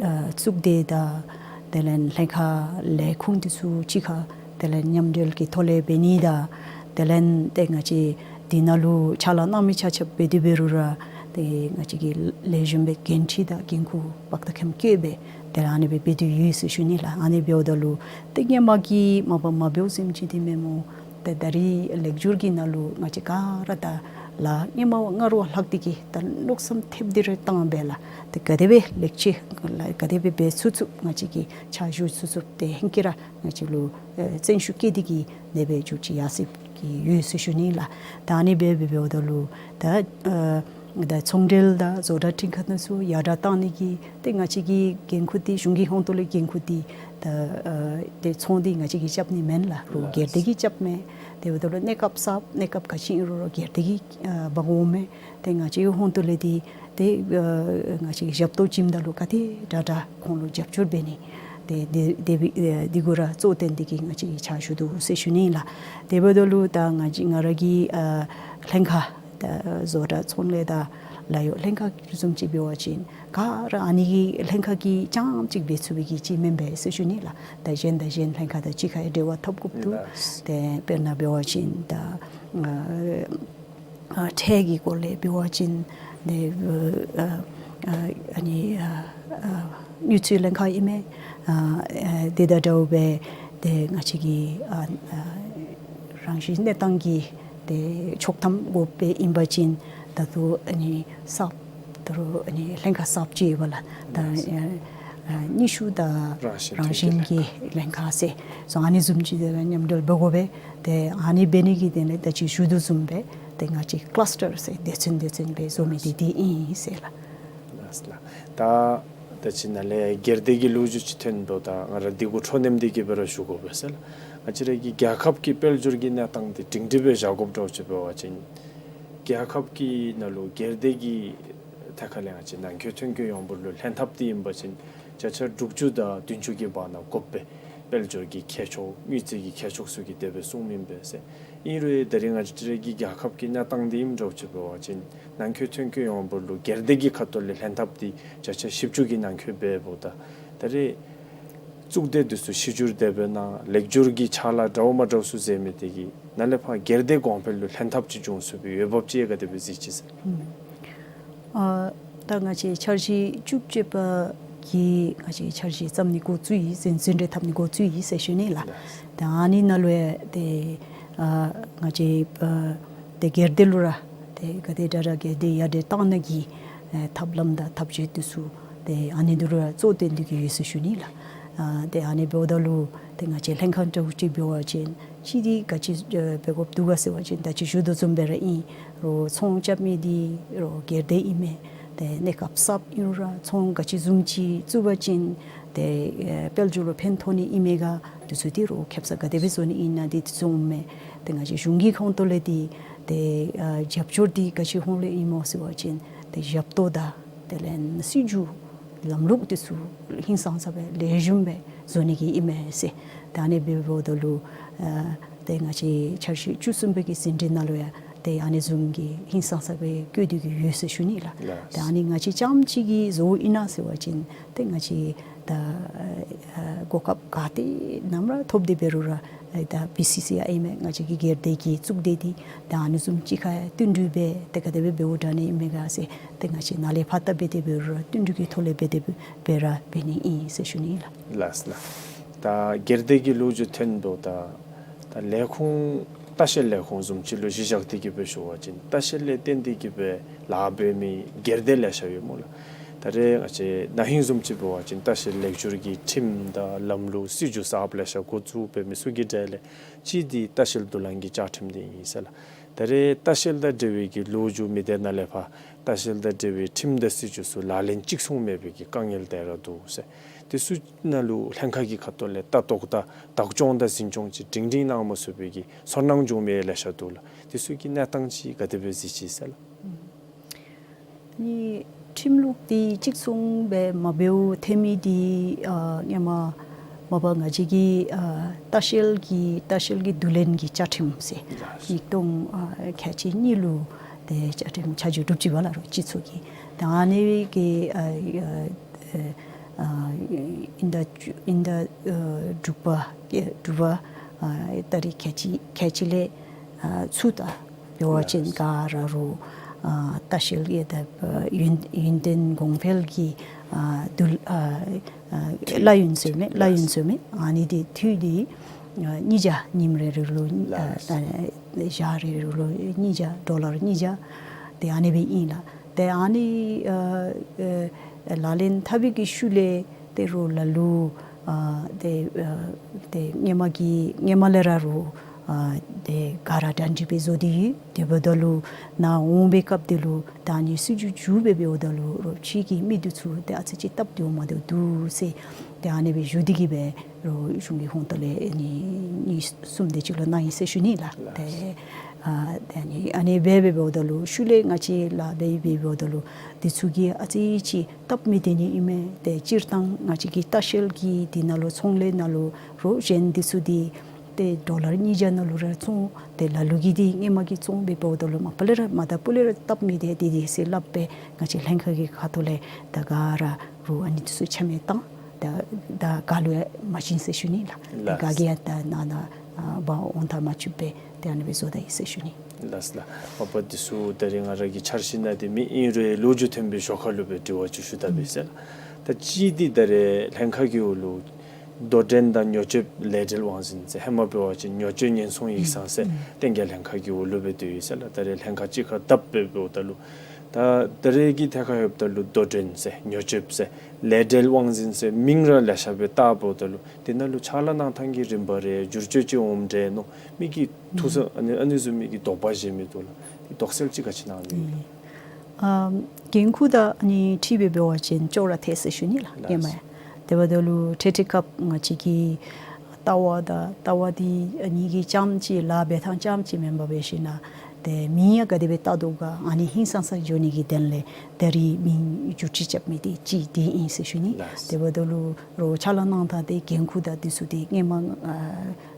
ཨ་གཙུག་སྡེ་དང་ དེ་ལས་ལྷན་ཁག་ལས་ཁུངས་འདི་ཚུ་གཅིག་ཁར་དེ་ལས་མཉམ་འབྲེལ་གྱི་ཐོག་ལས་འབད་ནི་དང་དེ་ལས་ཏེ་ང་བཅས་འདི་ནང་ལུ་ཕྱག་ལཱ་གནང་མི་ཆ་ཁྱབ་འབད་དེ་འབད་རུང་ར་ཏེ་ང་བཅས་ཀྱིས་ལེགས་ཤོམ་སྦེ་འགན་འཁྲི་དང་འགན་ཁུར་བག་དང་ཁྱིམ་བཀོད་སྦེ་ཏེ་ཨ་ནི་སྦེ་འབད་དེ་ཡོད་ཟེར་ཞུ་ནི་ལགས། ཨ་ནི་འབདཝ་ད་ལུ་ཏེ་སྔོན་མ་གི་མ་པ་མ་འབདཝ་ཟེར་མི་ཅིག་འདི་མེན་སྨོ། ཏེ་ད་རིས་ལེགས་སྒྱུར་གྱི་ནང་ལུ་ང་བཅས་ག་ར་ད་ལཱ་སྔོན་མ་སྔར་བ་ལྷག་སྟེ་གིས་ད་མནོ་བསམ་ཐེབས་ཏེ་ར་བཏང་སྦེ་ལགས། ཏེ་ག་དེ་སྦེ་ལེགས་ཆ་ལགས་ག་དེ་སྦེ་འབད་ཚུགས་ཚུགས་ང་བཅས་ཀྱིས་ཕྱག་ཞུ་ཚུགས་ཚུགས་ཏེ་ཧེང་སྐལ་ར་ང་བཅས་ལུ་ཨེ་བརྩོན་ཤུགས་བསྐྱེད་དེ་གིས་དེ་སྦེ་འགྱོ་ཅི་ཡ་ཟེར་གི་ཡོད་ཟེར་ཞུ་ནི་ལགས། ད་ཨ་ནི་སྦེ་འབད་འབདཝ་ད་ལུ་ད་ཨ་ད་ཚོང་འབྲེལ་དང་བཟོ་གྲྭ་ཁྲིམས་ཁང་ཚུ་ཡར་དྲག་གཏང་ནི་གི་ཏེ་ང་བཅས་ཀྱི་འགན་ཁུར་འདི་གཞུང་གི་ཧོངས་ཏོ་ལས་འགན་ཁུར་འདི་ད་ཨ་ཏེ་ཚོང་འདི་ང་བཅས་ཀྱིས་རྐྱབ་ནི་མེན་ལགས། རོགས་སྒེར་སྡེ་གིས་རྐྱབ་མས། དེ་འབདཝ་ད་ལུ་གནས་སྐབས་གསརཔ་གནས་སྐབས་ག་ཅི་ཨིན་རུང་རོགས་སྒེར་སྡེ་གིས་ཨ་འབག་འོང་མས། ཏེ་ང་བཅས་ཀྱི་ཧོངས་ཏོ་ལས་འདི་ཏེ་ཨ་ང་བཅས་ཀྱིས་ཞབས་ཏོག་བྱིནམ་ད་ལུ་ག་དེ་དྲག་དྲག་ཁོང་ལུ་རྒྱབ་སྐྱོར་འབད་ནི། ཏེ་དེ་དེ་སྦེ་ཨེ་འདི་གུ་ར་གཙོ་བོ་བཏོན་ཏེ་གིས་ང་བཅས་ཕྱག་ཞུ་དོ་ཟེར་ཞུ་ནི་ལགས། དེ་འབདཝ་ད་ལུ་ད་ང་བཅས་ང་ར་གི་ཨ་ལྷན་ཁག་ད་བཟོ་གྲྭ་ཚོང་ལས་དང་ལཱ་གཡོག་ལྷན་ཁག་བཟུམ་ཅིག་འབད་བ་ཅིན་ག་ར་ཨ་ནི་གི་ལྷན་ཁག་གིས་རྐྱངམ་ཅིག་འབད་ཚུགས་པའི་གི་ཅིག་མེན་པས་ཟེར་ཞུ་ནི་ལགས། ད་གཞན་དང་གཞན་ལྷན་ཁག་དང་གཅིག་ཁར་འབྲེལ་བ་འཐབ་དགོཔ་འདུག། ལགས། ཏེ་དཔེར་ན་འབད་བ་ཅིན་ད་ཨ་ཨ་ཁྲལ་གྱི་སྐོར་ལས་འབད་བ་ཅིན་ཏེ་ཨ་ཨ་ཨ་ནི་ཨ་ཨ་དངུལ་རྩིས་ལྷན་ཁག་ཨིན་མས། ཨ་ཨ་དེ་དང་འདྲཝ་སྦེ་ཏེ་ང་བཅས་ཀྱི་ཨ་ཨ་རང་བཞིན་གནས་སྟངས་ཀྱི་ཏེ་ཆོག་ཐམ་དགོཔ་སྦེ་ཨིན་པ་ཅིན་ད་ལྟོ་ཨ་ནི་གསརཔ་ད་རུང་ཨ་ནི་ལྷན་ཁག་གསརཔ་ཅིག་ཡོད་པ་ལགས། ད་ཨ་ཨ་ཉི་ཤུ་དང་རང་བཞིན་རང་བཞིན་གྱི་ལྷན་ཁག་ཟེར་སོང་ཨ་ནི་བཟུམ་ཅིག་དང་མཉམ་འབྲེལ་འབད་དགོ་པས། ཏེ་ཨ་ནི་འབད་ནི་གི་དོན་ལས་ད་ཅི་ཞུ་དོ་བཟུམ་སྦེ་ཏེ་ང་བཅས་ཀླ་སི་ཊར་ཟེར་སྡེ་ཚན་སྡེ་ཚན་སྦེ་བཟོ་མི་འདི་འདི་ཨིན་ཟེར་ལགས། ལགས་ལགས། ད་ད་ཅི་ནཱ་ལས་སྒེར་སྡེ་གི་ལོ་རྒྱུས་ཅིག་ཐོན་འདུག། ད་ང་ར་འདི་གུ་འཕྲོ་མཉམ་འདི་གི་སྦེ་ར་ཞུ་དགོ་པས་ཟེར་ལགས། ང་བཅས་ར་གི་རྒྱལ་ཁབ་ཀྱི་དཔལ་འབྱོར་གྱི་གནས་སྟངས་འདི་སྒྲིང་སྒྲི་སྦེ་བཞག་དགོཔ་འདྲཝ་ཅིག་འབད་བ་ཅིན་རྒྱལ་ཁབ་ཀྱི་ནང་ལུ་སྒེར་སྡེ་གི་ཐད་ཁར་ལས་ང་བཅས་ནང་འཁོད་ཐོན་སྐྱེད་ཡོངས་འབོར་ལུ་ལྷན་ཐབས་འདི་ཨིན་པ་ཅིན་བརྒྱ་ཆ་དྲུག་ཅུ་དང་བདུན་ཅུ་གི་བར་ན་དགོཔ་སྦེ་དཔལ་འབྱོར་གྱི་མཁས་མཆོག་དངུལ་རྩིས་ཀྱི་མཁས་མཆོག་ཚུ་གིས་དེ་སྦེ་གསུངམ་ཨིན་པས་ཟེར། ཨིན་རུང་ད་རིས་ང་བཅས་ར་གི་རྒྱལ་ཁབ་ཀྱི་གནས་སྟངས་འདི་ཨིནམ་འདྲཝ་ཅིག་འབད་བ་ཅིན་ནང་འཁོད་ཐོན་སྐྱེད་ཡོངས་འབོར་ལུ་སྒེར་སྡེ་གི་ཁ་ཐུག་ལས་ལྷན་ཐབས་འདི་བརྒྱ་ཆ་བཞི་བཅུ་གི་ནང་འཁོད་འབདཝ་ད་ད་རིས་གཙུག་སྡེ་འདི་ཚུ་གཞི་བསྒྱུར་དེ་སྦེ་ནཱ་ལེགས་སྒྱུར་གྱི་ཕྱག་ལཱ་འདྲཝ་མ་འདྲཝ་ཚུ་མཛད་མི་འདི་གིས་ནཱ་ལས་ཕར་སྒེར་སྡེ་གོང་འཕེལ་ལུ་ལྷན་ཐབས་ཅིག་འབྱུང་ཚུགས་པའི་འོས་འབབ་ཅིག་ག་དེ་སྦེ་གཟིགས་ཅི་ཟེར། ཨུམ། ཨ་ད་ང་བཅས་འཆར་གཞི་བཅུ་གཅིག་པ་གི་ང་བཅས་འཆར་གཞི་བརྩམ་ནི་འགོ་བཙུགས་ཡི་ཟེར་ཟིན་བྲིས་འཐབ་ནི་འགོ་བཙུགས་ཡི་ཟེར་ཞུ་ནི་ལགས། ད་ཨ་ནི་ནང་ལུ་ཡང་ཏེ་ཨ་ང་བཅས་ཨ་ཏེ་སྒེར་སྡེ་ལུ་ར་ཏེ་ག་དེ་དྲག་དྲག་སྒེར་སྡེ་ཡར་དྲག་གཏང་ནི་གི་ཨེ་ཐབས་ལམ་དང་ཐབས་བྱུས་འདི་ཚུ་ཏེ་ཨ་ནི་འདི་ལུ་ར་གཙོ་བོ་བཏོན་ཏེ་གིས་ཡོད་ཟེར་ཞུ་ནི་ལགས། ཨ་ཏེ་ཨ་ནི་འབདཝ་ད་ལུ་ཏེ་ང་བཅས་ལྷན་ཁག་འདྲཝ་ཅིག་འབད་བ་ཅིན་ཅིག་འདི་ག་ཅི་ཨེ་འབད་དགོཔ་འདུག་ག་ཟེར་བ་ཅིན་ད་ཅི་ཞུ་དོ་བཟུམ་སྦེ་ར་ཨིན། རོགས་ཚོང་རྐྱབ་མི་འདི་རོགས་སྒེར་སྡེ་ཨིན་མས། ཏེ་གནས་སྐབས་གསརཔ་ཨིན་རུང་ར་ཚོང་ག་ཅི་བཟུམ་ཅིག་བཙུགས་པ་ཅིན་ཏེ་ཨེ་དཔལ་འབྱོར་ལུ་ཕན་ཐོགས་ནི་ཨིན་མས་ག། འདི་ཚུ་འདི་རོགས་ཁེ་སང་ག་དེ་སྦེ་བཟོ་ནི་ཨིན་ན་འདི་ཚུ་འོང་མས། ཏེ་ང་བཅས་གཞུང་གི་ཁོངས་གཏོགས་ལས་འདི་ཏེ་ཨ་རྒྱབ་སྐྱོར་འདི་ག་ཅི་ཧོང་ལས་ཨིན་མོ་ཟེར་བ་ཅིན་ཏེ་ཞབས་ཏོག་དང་དེ་ལས་སྲིད་བྱུས་ལམ་ལུགས་འདི་ཚུ་ཧིང་སངས་ས་སྦེ་ལེགས་ཤོམ་སྦེ་བཟོ་ནི་གི་ཨིན་མས་ཟེར། ཏེ་ཨ་ནི་འབདཝ་ད་ལུ་ཨ་ཏེ་ང་བཅས་འཆར་གཞི་བཅུ་གསུམ་པའི་གི་ཟིན་བྲིས་ནང་ལུ་ཡང་ཏེ་ཨ་ནི་བཟུམ་གྱི་ཧིང་སངས་ས་སྦེ་བཀོད་དེ་གིས་ཡོད་ཟེར་ཞུ་ནི་ལགས། ལགས། ཏེ་ཨ་ནི་ང་བཅས་རྐྱངམ་ཅིག་གིས་བཟོཝ་ཨིན་ན་ཟེར་བ་ཅིན་ཏེ་ང་བཅས་ད་ཨ་གོ་སྐབས་ག་ཏེ་ནམ་ར་ཐོབ་སྟེ་འབད་རུང་ར་ཨ་ད་བི་སི་སི་ཨའི་ཨིན་མས། ང་བཅས་ཀྱི་སྒེར་སྡེ་གི་གཙུག་སྡེ་འདི་ད་ཨ་ནི་བཟུམ་གཅིག་ཁར་བསྟུན་གྲོས་འབད་དེ་ག་དེ་སྦེ་འབདཝ་དྲག་ནི་ཨིན་མས་ག་ཟེར་ཏེ་ང་བཅས་ནཱ་ལས་ཕར་ད་འབད་དེ་འབད་རུང་ར་བསྟུན་གྲོས་ཀྱི་ཐོག་ལས་འབད་དེ་འབད་ར་འབད་ནི་ཨིན་ཟེར་ཞུ་ནི་ལགས། ལགས་ལགས། ད་སྒེར་སྡེ་གི་ལོ་རྒྱུས་ཐོན་འདུག། ད་ད་ལས་ཁུངས་ལྟ་བཤལ་ལས་ཁུངས་བཟུམ་ཅིག་ལུ་གཞི་བཞག་སྟེ་གིས་སྦེ་ཞུ་བ་ཅིན་ལྟ་བཤལ་ལས་བརྟེན་ཏེ་གིས་སྦེ་ལཱ་འབད་མི་སྒེར་སྡེ་ལེ་ཤ་ཡོད་སྨོ་ལགས། ད་རེས་ང་བཅས་ན་ཧིང་བཟུམ་ཅིག་འབད་བ་ཅིན་ལྟ་བཤལ་ལེགས་སྒྱུར་གྱི་ཁྲིམས་དང་ལམ་ལུགས་སྲིད་བྱུས་གསརཔ་ལེ་ཤ་འགོ་བཙུགས་འབད་མི་ཚུ་གི་གྲས་ལས་གཅིག་འདི་ལྟ་བཤལ་བསྡུ་ལེན་གྱི་བཅའ་ཁྲིམས་འདི་ཨིན་ཟེར་ལགས། ད་རེས་ལྟ་བཤལ་དང་འབྲེལ་བའི་གི་ལོ་རྒྱུས་མི་སྡེ་ནང་ལས་ཕར་ལྟ་བཤལ་དང་འབྲེལ་བའི་ཁྲིམས་དང་སྲིད་བྱུས་ཚུ་ལག་ལེན་གཅིག་མཚུངས་མེད་པའི་གི་དཀའ་ངལ་དེ་ར་འདུག་ཟེར། དེ་ཚུ་ནང་ལུ་ལྷན་ཁག་གི་ཁ་ཐུག་ལས་ལྟ་རྟོག་དང་བདག་སྐྱོང་དང་འཛིན་སྐྱོང་ཅིག་སྒྲིང་སྒྲིང་གནང་མ་ཚུགས་པའི་གི་ཚོར་སྣང་བྱུང་མི་ལེ་ཤ་འདུག་ལགས། དེ་ཚུ་གི་གནས་སྟངས་ཅིག་ག་དེ་སྦེ་གཟིགས་ཅི་ཟེར་ལགས། ནི་ཁྲིམས་ལུགས་འདི་གཅིག་མཚུངས་སྦེ་མ་འབདཝ་ཐོན་མི་འདི་ཨ་སྔོན་མ་མ་པ་ང་བཅས་ཀྱི་ཨ་ལྟ་བཤལ་གྱི་ལྟ་བཤལ་གྱི་བསྡུ་ལེན་གྱི་བཅའ་ཁྲིམས་ཟེར་ཉིས་སྟོང་ཨ་ཁལ་གཅིག་གཉིས་ལུ་ཏེ་བཅའ་ཁྲིམས་ཆ་འཇོག་གྲུབ་ཅི་པ་ལགས། རོགས་སྤྱི་ཚོགས་ཀྱི་ཏེ་ཨ་ནི་གི་ཨ་ཨ་ཨ་ དབྱིན་ཟླ་བཅུ་དབྱིན་ཟླ་ཨ་དྲུག་པ་ཨེ་དྲུག་པ་ཨ་ཏ་རིག་ཁལ་གཅིག་ཁལ་གཅིག་ལས་ཨ་ཚུ་ད་འབད་བ་ཅིན་ལགས། ག་ར་རུང་ཨ་ལྟ་བཤལ་གྱི་ད་ཡུན་ཡུན་བརྟན་གོང་འཕེལ་གྱི་ཨ་འདུལ་ཨ་ཨ་འཐུས་བླ་ཡོན་ཟེར་མི་བླ་ཡོན་ལགས། ཟེར་མི་ཨ་ནི་འདི་འཐུས་འདི་ཨ་ཉིས་བརྒྱ་ཉིནམ་རེ་རེ་ལུ་ཨ་ལགས། ཨ་ཞག་རེ་རེ་ལུ་ཉིས་བརྒྱ་ཌོ་ལར་ཉིས་བརྒྱ་དེ་ཨ་ནི་སྦེ་ཨིན་ལགས། ཏེ་ཨ་ནི་ཨ་ཨ་ལག་ལེན་འཐབ་པའི་གི་ཤུལ་ལས་ཏེ་རོགས་ལ་ལུ་ཨ་ཏེ་ཨ་ཏེ་སྔོན་མ་གི་སྔོན་མ་ལས་ར་རོགས་ཨ་ཏེ་ག་ར་གྲ་སྒྲིག་འབད་བཟོ་སྟེ་ཡོད། དེ་འབདཝ་ད་ལུ་ནཱ་འོང་པའི་སྐབས་དེ་ལུ་ད་ཨ་ནི་སྲིད་བྱུས་བྱུས་སྦེ་འབདཝ་ད་ལུ་རོགས་ཕྱི་གི་མི་འདི་ཚུ་ཏེ་ཨ་ཙི་ཅིག་སྟབས་བདེཝ་མ་བདེཝ་འདུག་ཟེར་ཏེ་ཨ་ནི་སྦེ་ཞུ་སྟེ་གིས་སྦེ་རོགས་གཞུང་གི་ཧོང་ཏོ་ལས་ཨ་ནི་གཉིས་གསུམ་དེ་ཅིག་ལུ་གནང་ཡི་ཟེར་ཞུ་ནི་ལགས། ལགས། ཏེ་ཨ་ཏེ་ཨ་ནི་ཨ་ནི་སྦེ་སྦེ་འབདཝ་ད་ལུ་ཤུལ་ལས་ང་བཅས་ལཱ་འབད་འབདཝ་ད་ལུ་འདི་ཚུ་གིས་ཨ་ཙི་ཅིག་སྟབས་མི་བདེ་ནི་ཨིན་མས། ཏེ་སྤྱིར་བཏང་ང་བཅས་ཀྱི་ལྟ་བཤལ་གྱི་འདི་ནང་ལུ་ཚོང་ལས་ནང་ལུ་རོགས་གཞན་འདི་ཚུ་འདི་ཏེ་ཌོ་ལར་ཉིས་བརྒྱ་ནང་ལུ་ར་བཙོང་། ཏེ་ལ་ལུ་གིས་འདི་སྔོན་མ་གི་བཙོང་འབད་འབདཝ་ད་ལུ་མ་པ་ལས་ར་མ་ད་པུ་ལས་ར་སྟབས་མི་བདེ་འདི་འདི་ཟེར་སླབ་སྦེ་ང་བཅས་ལྷན་ཁག་གི་ཁ་ཐུག་ལས་ད་ག་ར་རོགས་ཨ་ནི་འདི་ཚུ་ཆ་མེད་བཏང་། ད་ད་ག་ལུ་ཡང་མ་བྱིན་ཟེར་ཞུ་ནི་ལགས། ད་ལགས། ག་གིས་ཡང་ད་ནཱ་ནཱ་ཨ་འབག་འོང་ད་མ་བཅུག་པར་ཏེ་ཨ་ནི་སྦེ་བཟོ་ད་ཡི་ཟེར་ཞུ་ནི། ལགས་ལགས། མ་པ་འདི་ཚུ་ད་རེས་ང་ར་གི་འཆར་གཞི་ནང་འདི་མེད། ཨིན་རུང་ལོ་རྒྱུས་ཐོན་པའི་ཞོར་ཁ་ལུ་སྦེ་དྲི་བ་ཅིག་ཞུ་ད་པས་ཟེར་ལགས། ད་གཅིག་འདི་ད་རེས་ལྷན་ཁག་གི་འོག་ལུ་དོ་འགྲན་དང་ཉོ་སྤྱོད་ལས་འབྲེལ་དབང་འཛིན་ཟེར་ཧེ་མ་འབད་བ་ཅིན་ཉོ་སྤྱོད་ཉེན་སྲུང་ཡིག་ཚང་ཟེར་ཨུམ་ཨུམ་བསྟན་རྒྱས་ལྷན་ཁག་གི་འོག་ལུ་སྦེ་སྡོད་ཡི་ཟེར་ལགས། ད་རེས་ལྷན་ཁག་གཅིག་ཁར་བཏབ་སྦེ་འབདཝ་ད་ལུ་ད་ད་རེས་ཀྱི་ཐད་ཁར་ཡོདཔ་ད་ལུ་དོ་འགྲན་ཟེར་ཉོ་སྤྱོད་ཟེར་ལས་འབྲེལ་དབང་འཛིན་ཟེར་མིང་ར་ལེ་ཤ་སྦེ་བཏགས་འབདཝ་ད་ལུ་དེ་ནང་ལུ་ཕྱག་ལཱ་གནང་ཐངས་ཀྱི་རིམ་པ་རེ་འགྱུར་བཅོས་ཅིག་འོངམ་འདྲས་མནོ། མི་གིས་ཐུགས་བསམ་ཨ་ནི་ཨ་ནི་བཟུམ་མའི་གི་དོགས་པ་བཞེས་མི་འདུག་ལགས། དེ་དོགས་སེལ་ཅིག་ག་ཅི་གནང་ནི་ཨིན་ལགས། ཨ་འགན་ཁུར་དང་ཨ་ནི་འཁྲིལ་སྦེ་འབད་བ་ཅིན་ཅོག་ར་འཐད་ཟེར་ཞུ་ནི་ལགས། ལགས། ཧེ་མ་དེ་འབདཝ་ད་ལུ་འཕྲལ་འཕྲལ་སྐབས་ང་བཅས་ཀྱི་ལྟ་བ་དང་ལྟ་བ་འདི་ཨ་ནི་གི་རྐྱངམ་ཅིག་ལཱ་འབད་ཐངས་རྐྱངམ་ཅིག་མེན་པར་འབད་ཞིན་ན་ཏེ་མི་ཡང་ག་དེ་སྦེ་བལྟ་དོ་ག་ཨ་ནི་ཧིང་སངས་ས་འགྱོ་ནི་གི་དོན་ལས་ད་རིས་མིང་བསྒྱུར་བཅོས་རྐྱབ་མི་འདི་གཅིག་འདི་ཨིན་ཟེར་ཞུ་ནི། ལགས། དེ་འབདཝ་ད་ལུ་རོགས་ཕྱག་ལཱ་གནང་ཐངས་འདི་འགན་ཁུར་དང་འདི་ཚུ་འདི་སྔོན་མ་ཨ་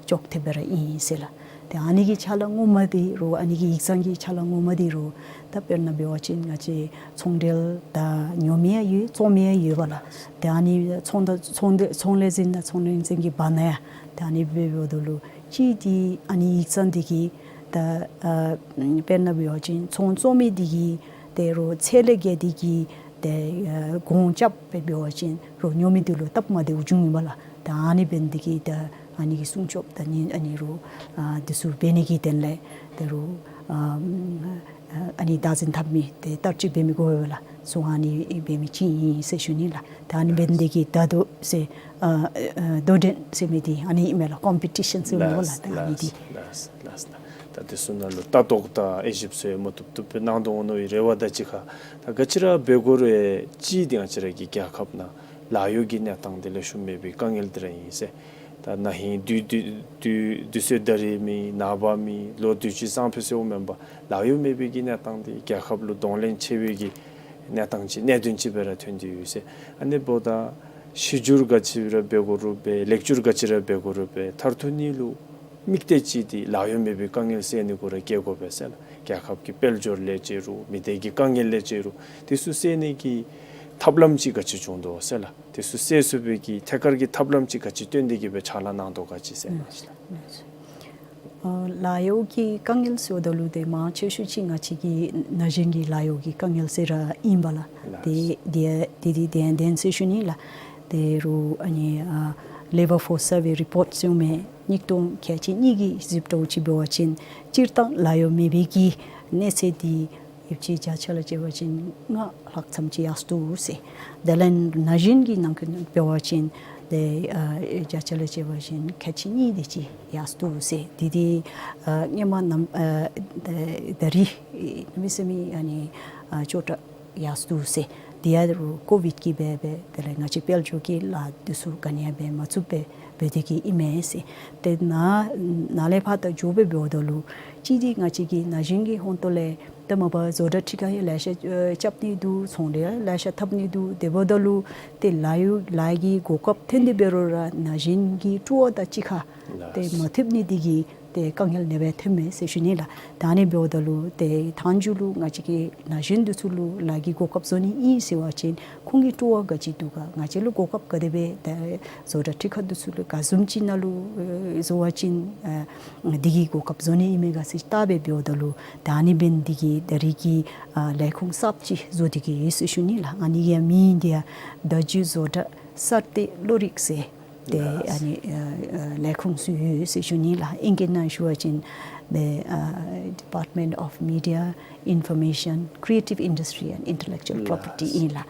ཅོག་འཐདཔ་སྦེ་ར་ཨིན་ཟེར་ལགས། ཏེ་ཨ་ནི་གི་ཕྱག་ལཱ་ངོ་མ་འདི་རོགས་ཨ་ནི་གི་ཡིག་ཚང་གི་ཕྱག་ལཱ་ངོ་མ་འདི་རོགས་ད་དཔེར་ན་འབད་བ་ཅིན་ང་བཅས་ཚོང་འབྲེལ་ད་ཉོ་མི་ཡང་ཡོད་བཙོང་མི་ཡང་ཡོད་པ་ལགས། ཏེ་ཨ་ནི་ཚོང་ད་ཚོང་འདི་ཚོང་ལས་འཛིན་དང་ཚོང་ལས་འཛིན་གྱི་བར་ན་ཡང་ཏེ་ཨ་ནི་སྦེ་འབདཝ་ད་ལུ་གཅིག་འདི་ཨ་ནི་ཡིག་ཚང་འདི་གིས་ད་ཨ་དཔེར་ན་འབད་བ་ཅིན་ཚོང་བཙོང་མི་འདི་གིས་ཏེ་རོགས་ཚད་ལས་བརྒལ་ཏེ་གིས་ཏེ་ཨ་གོང་རྐྱབ་སྦེ་འབད་བ་ཅིན་རོགས་ཉོ་མི་འདི་ལུ་སྟབས་མ་བདེཝ་བྱུང་ཡི་པ་ལགས། ད་ཨ་ནི་འབད་ནི་འདི་གིས་ད་ཨ་ནི་གི་སྲུང་སྐྱོབ་ད་ནི་ཨ་ནི་རོགས་ཨ་འདི་ཚུ་འབད་ནི་གི་དོན་ལས་ད་རོགས་ཨ་ཨ་ནི་བདག་འཛིན་འཐབ་མི་ཏེ་བསྟར་སྤྱོད་འབད་མི་དགོ་པས་ལགས། སོ་ཨ་ནི་འབད་མི་ཅིག་ཨིན་ཟེར་ཞུ་ནི་ལགས། ད་ཨ་ནི་འབད་ནི་འདི་གིས་ད་དོ་ཟེར་ཨ་ཨ་དོ་འགྲན་ཟེར་མི་འདི་ཨ་ནི་ཨིན་མས་ལགས། ཀོམ་པི་ཊི་ཤཱན་ཟེར་མི་འོང་ལགས། ད་ཨ་ནི་འདི། ལགས་ལགས་ལགས། ད་འདི་ཚུ་ནང་ལུ་ལྟ་རྟོག་དང་དབྱེ་ཞིབ་ཚུ་མ་ཐུབ་ཐུབ་སྦེ་གནང་དོ་འོང་མནོ་བའི་རེ་བ་དང་གཅིག་ཁར་ད་ག་ཅི་ར་འབད་དགོ་རུང་གཅིག་འདི་ང་བཅས་ར་གི་རྒྱལ་ཁབ་ནང་ལཱ་གཡོག་གི་གནས་སྟངས་འདི་ལེགས་ཤོམ་མེད་པའི་དཀའ་ངལ་འདི་ར་ཨིན་ཟེར། ད་ན་ཧིང་དུས་དུས་དུས་དུས་ཚོད་ད་རིས་མེད་ནངས་པ་མེད་ལོ་དུས་ཅི་སང་ཕོད་ཟེརཝ་མེན་པར་ལཱ་གཡོག་མེད་པའི་གི་གནས་སྟངས་འདི་རྒྱལ་ཁབ་ལུ་གདོང་ལེན་ཆེ་བའི་གི་གནས་སྟངས་ཅིག་གནད་དོན་ཅིག་སྦེ་ར་ཐོན་ཏེ་ཡོད་ཟེར། ཨ་ནི་འབདཝ་ད་གཞི་བསྒྱུར་ག་ཅི་ར་འབད་དགོ་རུང་འབད་ལེགས་བསྒྱུར་ག་ཅི་ར་འབད་དགོ་རུང་འབད་མཐར་ཐུག་ནི་ལུ་དམིགས་གཏད་ཅིག་འདི་ལཱ་གཡོག་མེད་པའི་དཀའ་ངལ་སེལ་ནི་གུ་ར་བསྐྱལ་དགོ་པས་ཟེར་ལགས། རྒྱལ་ཁབ་ཀྱི་དཔལ་འབྱོར་ལས་བྱེད་རུང་མི་སྡེ་གི་དཀའ་ངལ་ལས་བྱེད་རུང་འདི་ཚུ་སེལ་ནི་གི་ཐབས་ལམ་ཅིག་ག་ཅི་བྱུང་དོ་ཟེར་ལགས། འདི་ཚུ་སེལ་ཚུགས་པའི་གི་ཐད་ཀར་གྱི་ཐབས་ལམ་ཅིག་ག་ཅི་བཏོན་ཏེ་གིས་སྦེ་ཕྱག་ལཱ་གནང་དོ་ག་ཅི་ཟེར་ལགས། ཨ་ལཱ་གཡོག་གི་དཀའ་ངལ་ཟེརཝ་ད་ལུ་ཏེ་མང་ཆེ་ཤོས་ཅིག་ང་བཅས་ཀྱི་ན་གཞོན་གྱི་ལཱ་གཡོག་གི་དཀའ་ངལ་ཟེར་ར་ཨིན་པས་ལགས། ལགས། ཏེ་འདི་འདི་འདི་བདེན་བདེན་ཟེར་ཞུ་ནི་ལགས། ཏེ་རུང་ཨ་ནི་ཨ་ལེ་བར་ཕོརསི་སར་ཝེ་རི་པོརཊ་ཟེར་མི་གཉིས་སྟོང་ཁལ་གཅིག་གཉིས་ཀྱི་གཟིགས་ཐོ་ཅིག་འབད་བ་ཅིན་སྤྱིར་བཏང་ལཱ་གཡོག་མེད་པའི་གི་གནས་ཚད་འདི་ཡོདཔ་ཅིག་བརྒྱ་ཆ་ལུ་བྱས་པ་ཅིན་ལྔ་ལྷག་ཙམ་ཅིག་ཡར་སོང་འདུག་ཟེར། དེ་ལས་ན་གཞོན་གྱི་ནང་འཁོད་འབད་བ་ཅིན་ཏེ་ཨ་བརྒྱ་ཆ་ལུ་བྱས་པ་ཅིན་ཁལ་གཅིག་གཉིས་དེ་ཅིག་ཡར་སོང་འདུག་ཟེར། འདི་འདི་ཨ་སྔོན་མ་ནམ་ཨ་ད་ད་རིས་གནམ་མེད་ས་མེད་ཨ་ནི་ཨ་སྐྱོ་དྲགས་ཡར་སོང་འདུག་ཟེར། དེ་ཡང་རུང་ཀོ་བིཌ་ཀྱིས་འབད་འབད་དེ་ལས་ང་བཅས་དཔལ་འབྱོར་གྱི་ལཱ་འདི་ཚུ་ག་ནི་ཡང་འབད་མ་ཚུགས་པར་འབད་དེ་གིས་ཨིན་མས་ཟེར། ཏེ་ནཱ་ནཱ་ལས་ཕར་ད་འགྱོ་སྦེ་འབདཝ་ད་ལུ་གཅིག་འདི་ང་བཅས་ཀྱི་ན་གཞོན་གྱི་ཧོང་ཏོ་ལས་ད་མ་པ་བཟོ་གྲྭ་ཁྲི་ཁར་ཡང་ལེ་ཤ་ཨེ་རྐྱབ་ནི་འདུག། ཚོང་འབྲེལ་ལེ་ཤ་འཐབ་ནི་འདུག། དེ་འབདཝ་ད་ལུ་ཏེ་ལཱ་གཡོག་ལཱ་གི་གོ་སྐབས་ཐོན་ཏེ་འབད་རུང་ར་ན་གཞོན་གྱི་སྤྲོ་བ་དང་གཅིག་ཁར་ཏེ་ལགས། མ་ཐུབ་ནི་འདི་གིས་ ཏེ་དཀའ་ངལ་ཨ་ནི་སྦེ་ཐོནམ་མས་ཟེར་ཞུ་ནི་ལགས། ད་ཨ་ནི་འབདཝ་ད་ལུ་ཏེ་མཐའ་མཇུག་ལུ་ང་བཅས་ཀྱིས་ན་གཞོན་འདི་ཚུ་ལུ་ལཱ་གི་གོ་སྐབས་བཟོ་ནི་ཨིན་ཟེར་བ་ཅིན་ཁོང་གི་སྤྲོ་བ་ག་ཅི་འདུག་ག། ང་བཅས་ལུ་གོ་སྐབས་ག་དེ་སྦེ་ཏེ་བཟོ་གྲྭ་ཁྲིད་ཁར་འདི་ཚུ་ལུ་ག་བཟུམ་ཅིག་ནང་ལུ་ཨེ་བཟོ་བ་ཅིན་ཨ་འདི་གི་གོ་སྐབས་བཟོ་ནི་ཨིན་མས་ག་ཟེར་བལྟ་སྦེ་འབདཝ་ད་ལུ་ད་ཨ་ནི་འབདན་འདི་གི་ད་རིས་ཀྱི་ཨ་ལས་ཁུངས་གསརཔ་ཅིག་བཟོ་སྟེ་གི་ཡོད་ཟེར་ཞུ་ནི་ལགས། ཨ་ནི་གི་མིང་འདི་ཡང་བརྡ་བརྒྱུད་བཟོ་གྲྭ་གསར་གཏོད་བློ་རིག་ཟེར་ཏེ་ལགས། ཨ་ནི་ཨ་ཨ་ལས་ཁུངས་སུ་ཡོད་ཟེར་ཞུ་ནི་ལགས། ཨིང་སྐད་ནང་ཞུ་བ་ཅིན་the uh, Department of Media, Information, Creative Industry and Intellectual Property ལགས། ཨིན་ལགས།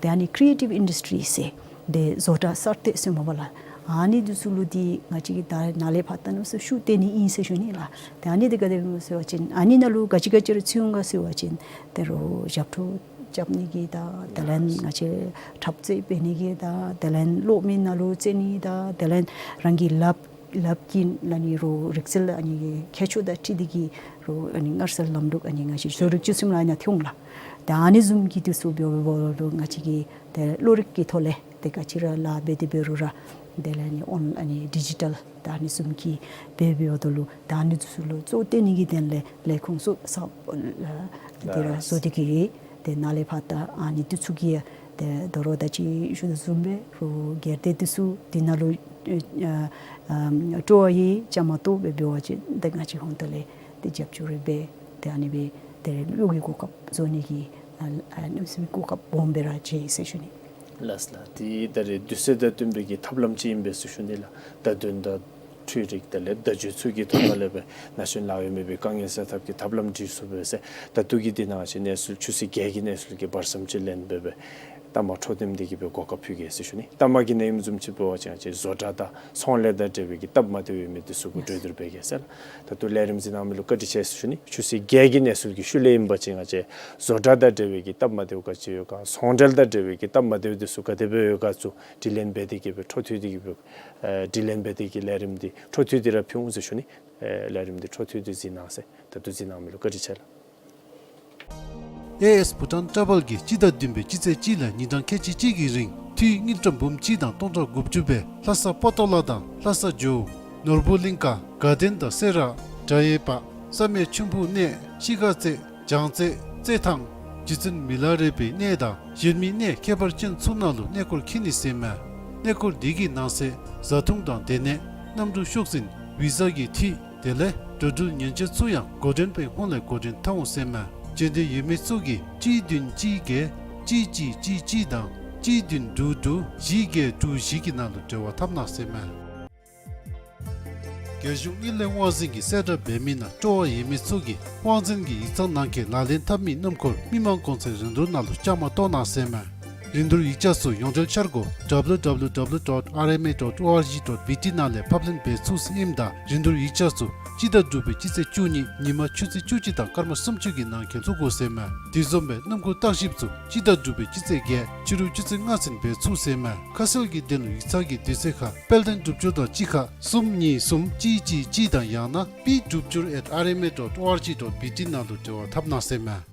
ཏེ་ཨ་ནི་creative industry ཟེར་ཏེ་བཟོ་གྲྭ་གསར་གཏོད་ཟེར་མས་པ་ལགས། ཨ་ནི་འདི་ཚུ་ལུ་འདི་ང་བཅས་ཀྱིས་ད་ནཱ་ལས་ཕར་ད་ནུ་ཟེར་ཤུགས་བཏོན་ནི་ཨིན་ཟེར་ཞུ་ནི་ལགས། ཏེ་ཨ་ནི་འདི་ག་དེ་སྦེ་ཟེར་བ་ཅིན་ཨ་ནི་ནང་ལུ་ག་ཅི་ག་ཅི་ར་ཚུད་འོང་ག་ཟེར་བ་ཅིན་ཏེ་རོགས་ཞབས་ཁྲ་རྐྱབ་ནི་གི་དང་དེ་ལས་ང་བཅས་འཁྲབ་རྩེད་འབད་ནི་གི་དང་དེ་ལས་གློག་མེ་ནང་ལུ་རྩེད་ནི་དང་དེ་ལས་རང་གི་ལགཔ་ལགཔ་ཀྱི་ཨ་ནི་རོགས་རིག་རྩལ་ཨ་ནི་ཁྱད་ཆོས་དང་འཁྲིལ་ཏེ་གི་རོགས་ཨ་ནི་སྔར་སྲོལ་ལམ་ལུགས་ཨ་ནི་ང་བཅས་བཟོ་རིག་སྤྱོད་གསུམ་ལགས་ཨ་ནི་ཐོན་འོང་ལགས། ད་ཨ་ནི་བཟུམ་གྱི་འདི་ཚུ་འབདཝ་ད་ལུ་ང་བཅས་ཀྱིས་ཏེ་བློ་རིག་གི་ཐོག་ལས་ཏེ་ག་ཅི་ར་ལཱ་འབད་དེ་འབད་རུང་ར་དེ་ལས་ཨ་ནི་ཨོན་ཨ་ནི་ཌི་ཇི་ཊལ་ད་ཨ་ནི་བཟུམ་གྱི་འབད་འབདཝ་ད་ལུ་ད་ཨ་ནི་འདི་ཚུ་ལུ་གཙོ་བོ་བཏོན་ནི་གི་དོན་ལས་ལས་ཁུངས་ཚུ་གསརཔ་ཨ་འདི་ར་བཟོ་སྟེ་གི་ཡོད། ཏེ་ནཱ་ལས་ཕར་ད་ཨ་ནི་འདི་ཚུ་གི་ཏེ་ད་རུང་ད་ཅི་ཞུ་དོ་བཟུམ་སྦེ་རོགས་སྒེར་སྡེ་འདི་ཚུ་འདི་ནང་ལུ་ཨ་ཨ་སྤྲོ་བ་ཡོད་བཅའ་མར་གཏོགས་སྦེ་འབད་བ་ཅིན་ཏེ་ང་བཅས་ཧོང་ཏོ་ལས་ཏེ་རྒྱབ་སྐྱོར་རེ་འབད་ཏེ་ཨ་ནི་སྦེ་ཏེ་གླུ་གི་གོ་སྐབས་བཟོ་ནི་གི་ཨ་ཨ་ནི་གོ་སྐབས་སྦོམ་སྦེ་ར་ཅིག་ཟེར་ཞུ་ནི། ལགས་ལགས། ཏེ་ད་རེས་དུས་ཚོད་དང་བསྟུན་པའི་གི་ཐབས་ལམ་ཅིག་ཨིན་པས་ཟེར་ཞུ་ནི་ལགས། བརྡ་དོན་དང་འཕྲུལ་རིག་དེ་ལས་བརྡ་བརྒྱུད་ཚུ་གི་ཐོག་ལས་སྦེ་ན་གཞོན་ལཱ་གཡོག་མེད་པའི་དཀའ་ངལ་སེལ་ཐབས་ཀྱི་ཐབས་ལམ་སྒྲིག་ཚུགས་པས་ཟེར། ད་ལྟོ་གི་འདི་ནང་བཞིན་གནས་ཚུལ་ཆུ་ཚོད་བརྒྱད་ཀྱི་གནས་ཚུལ་གྱི་བར་མཚམས་ཅིག་ལེན་སྦེ་སྦེ་གཏའ་མ་འཕྲོ་འདེབས་འདི་གི་སྦེ་གོ་སྐབས་ཕུལ་གེ་ཟེར་ཞུ་ནི། གཏའ་མ་གི་ནང་ཨིནམ་བཟུམ་ཅིག་འབད་བ་ཅིན་ང་བཅས་བཟོ་གྲྭ་དང་ཚོང་ལས་དང་འབྲེལ་བའི་གི་སྟབས་མ་བདེཝ་ཡོད་མི་འདི་ཚུ་གུ་གྲོས་བསྡུར་འབད་གེ་ཟེར་ལགས། ད་ལྟོ་ལས་རིམ་གཟིགས་གནང་མི་ལུ་བཀའ་དྲིན་ཆེ་ཟེར་ཞུ་ནི། ཆུ་ཚོད་བརྒྱད་ཀྱི་གནས་ཚུལ་གྱི་ཤུལ་ལས་ཨིན་པ་ཅིན་ང་བཅས་བཟོ་གྲྭ་དང་འབྲེལ་བའི་གི་སྟབས་མ་བདེཝ་ག་ཅི་ཡོད་ག་ཚོང་འབྲེལ་དང་འབྲེལ་བའི་གི་སྟབས་མ་བདེཝ་འདི་ཚུ་ག་དེ་སྦེ་ཡོད་ག་ཚུ་དྲི་ལན་འབད་དེ་གི་སྦེ་འཕྲོ་མཐུད་དེ་གི་སྦེ་ཨེ་དྲི་ལན་འབད་དེ་གི་ལས་རིམ་འདི་འཕྲོ་མཐུད་དེ་ར་ཕུལ་འོང་ཟེར་ཞུ་ནི། ཨེ་ལས་རིམ་འདི་འཕྲོ་མཐུད་དེ་གཟིགས་གནང་ཟེར། ད་ལྟོ་གཟིགས་གནང་མི་ལུ་བཀའ་དྲིན་ཆེ་ལགས། ཨེ་ཨེས་བྷུ་ཊཱན་ཊ་བཱལ་གྱིས་སྤྱི་ཟླ་བདུན་པའི་སྤྱི་ཚེས་གཅིག་ལས་ཉིན་གྲངས་ཁལ་གཅིག་གཅིག་གི་རིང་འཐུས་དངུལ་ཀྲམ་འབུམ་གཅིག་དང་སྟོང་ཕྲག་དགུ་བཅུ་སྦེ་ལྷ་ས་པོ་ཏོ་ལ་དང་ལྷ་ས་ཇོ་བོ་ནོར་བུ་གླིང་ཁ་དགའ་ལྡན་དང་སེ་ར་བྲག་ཡེར་པ་བསམ་ཡས་ཆུང་ཕུ་གནས་གཤིས་ཀ་རྩེ་བྱང་རྩེ་རྩེ་ཐང་རྗེ་བཙུན་མི་ལ་རས་པའི་གནས་དང་གཞན་མི་གནས་ཁྱད་པར་ཅན་ཚུ་ནང་ལུ་གནས་སྐོར་འཁྱིད་ནི་ཟེར་མས། གནས་སྐོར་འདི་གི་ནང་གསེས་བཟའ་འཐུང་དང་སྡོད་གནས་གནམ་གྲུ་ཤོག་འཛིན་བི་ཟ་གི་འཐུས་དེ་ལས་འགྲོ་འགྲུལ་ཉེན་བཅོལ་ཚུ་ཡང་འགོ་འདྲེན་པའི་ཧོངས་ལས་འགོ་འདྲེན་འཐབ་འོང་ཟེར་མས། འབྱོན་འདོད་ཡོད་མི་ཚུ་གིས་གཅིག་བདུན་གཅིག་བརྒྱད་གཅིག་གཅིག་གཅིག་གཅིག་དང་གཅིག་བདུན་དྲུག་དྲུག་བཞི་བརྒྱད་དྲུག་བཞི་གི་ནང་ལུ་འབྲེལ་བ་འཐབ་གནང་ཟེར་མས། རྒྱལ་གཞུང་དངུལ་ལས་དབང་འཛིན་གྱི་གསལ་བསྒྲགས་འབད་མི་ནང་སྤྲོ་བ་ཡོད་མི་ཚུ་གིས་དབང་འཛིན་གྱི་ཡིག་ཚང་ནང་འཁོད་ལག་ལེན་འཐབ་མི་སྣུམ་འཁོར་མི་མང་གོང་ཚད་རིན་བསྡུར་ནང་ལུ་བཅའ་མར་གཏོགས་གནང་ཟེར་མས། རིན་བསྡུར་ཡིག་ཆ་ཚུ་ཡོངས་འབྲེལ་འཆར་སྒོ་W W W dot R M A dot O R G dot B T ནང་ལས་ཕབ་ལེན་འབད་ཚུགས་ཟེར་ཨིནམ་ད་རིན་བསྡུར་ཡིག་ཆ་ཚུ་སྤྱི་ཟླ་དྲུག་པའི་སྤྱི་ཚེས་བཅུ་གཉིས་ཉིན་མ་ཆུ་ཚོད་བཅུ་གཅིག་དང་སྐར་མ་སུམ་ཅུ་གི་ནང་འཁོད་བཙུགས་དགོ་ཟེར་མས། དེ་བཟུམ་སྦེ་སྣུམ་འཁོར་བརྟག་ཞིབ་ཚུ་སྤྱི་ཟླ་དྲུག་པའི་སྤྱི་ཚེས་བརྒྱད་ཕྱི་རུ་ཆུ་ཚོད་ལྔ་ཚུན་འབད་ཚུགས་ཟེར་མས། ཁ་གསལ་གྱི་དོན་ལུ་ཡིག་ཚང་གི་དུས་ཚོད་ཁར་དཔལ་ལྡན་སྒྲུབ་སྦྱོར་དང་གཅིག་ཁར་གསུམ་གཉིས་གསུམ་གཅིག་གཅིག་གཅིག་དང་ཡང་ན་པི་སྒྲུབ་སྦྱོར་at R M A dot O R G dot B T ནང་ལུ་འབྲེལ་བ་འཐབ་གནང་ཟེར་མས།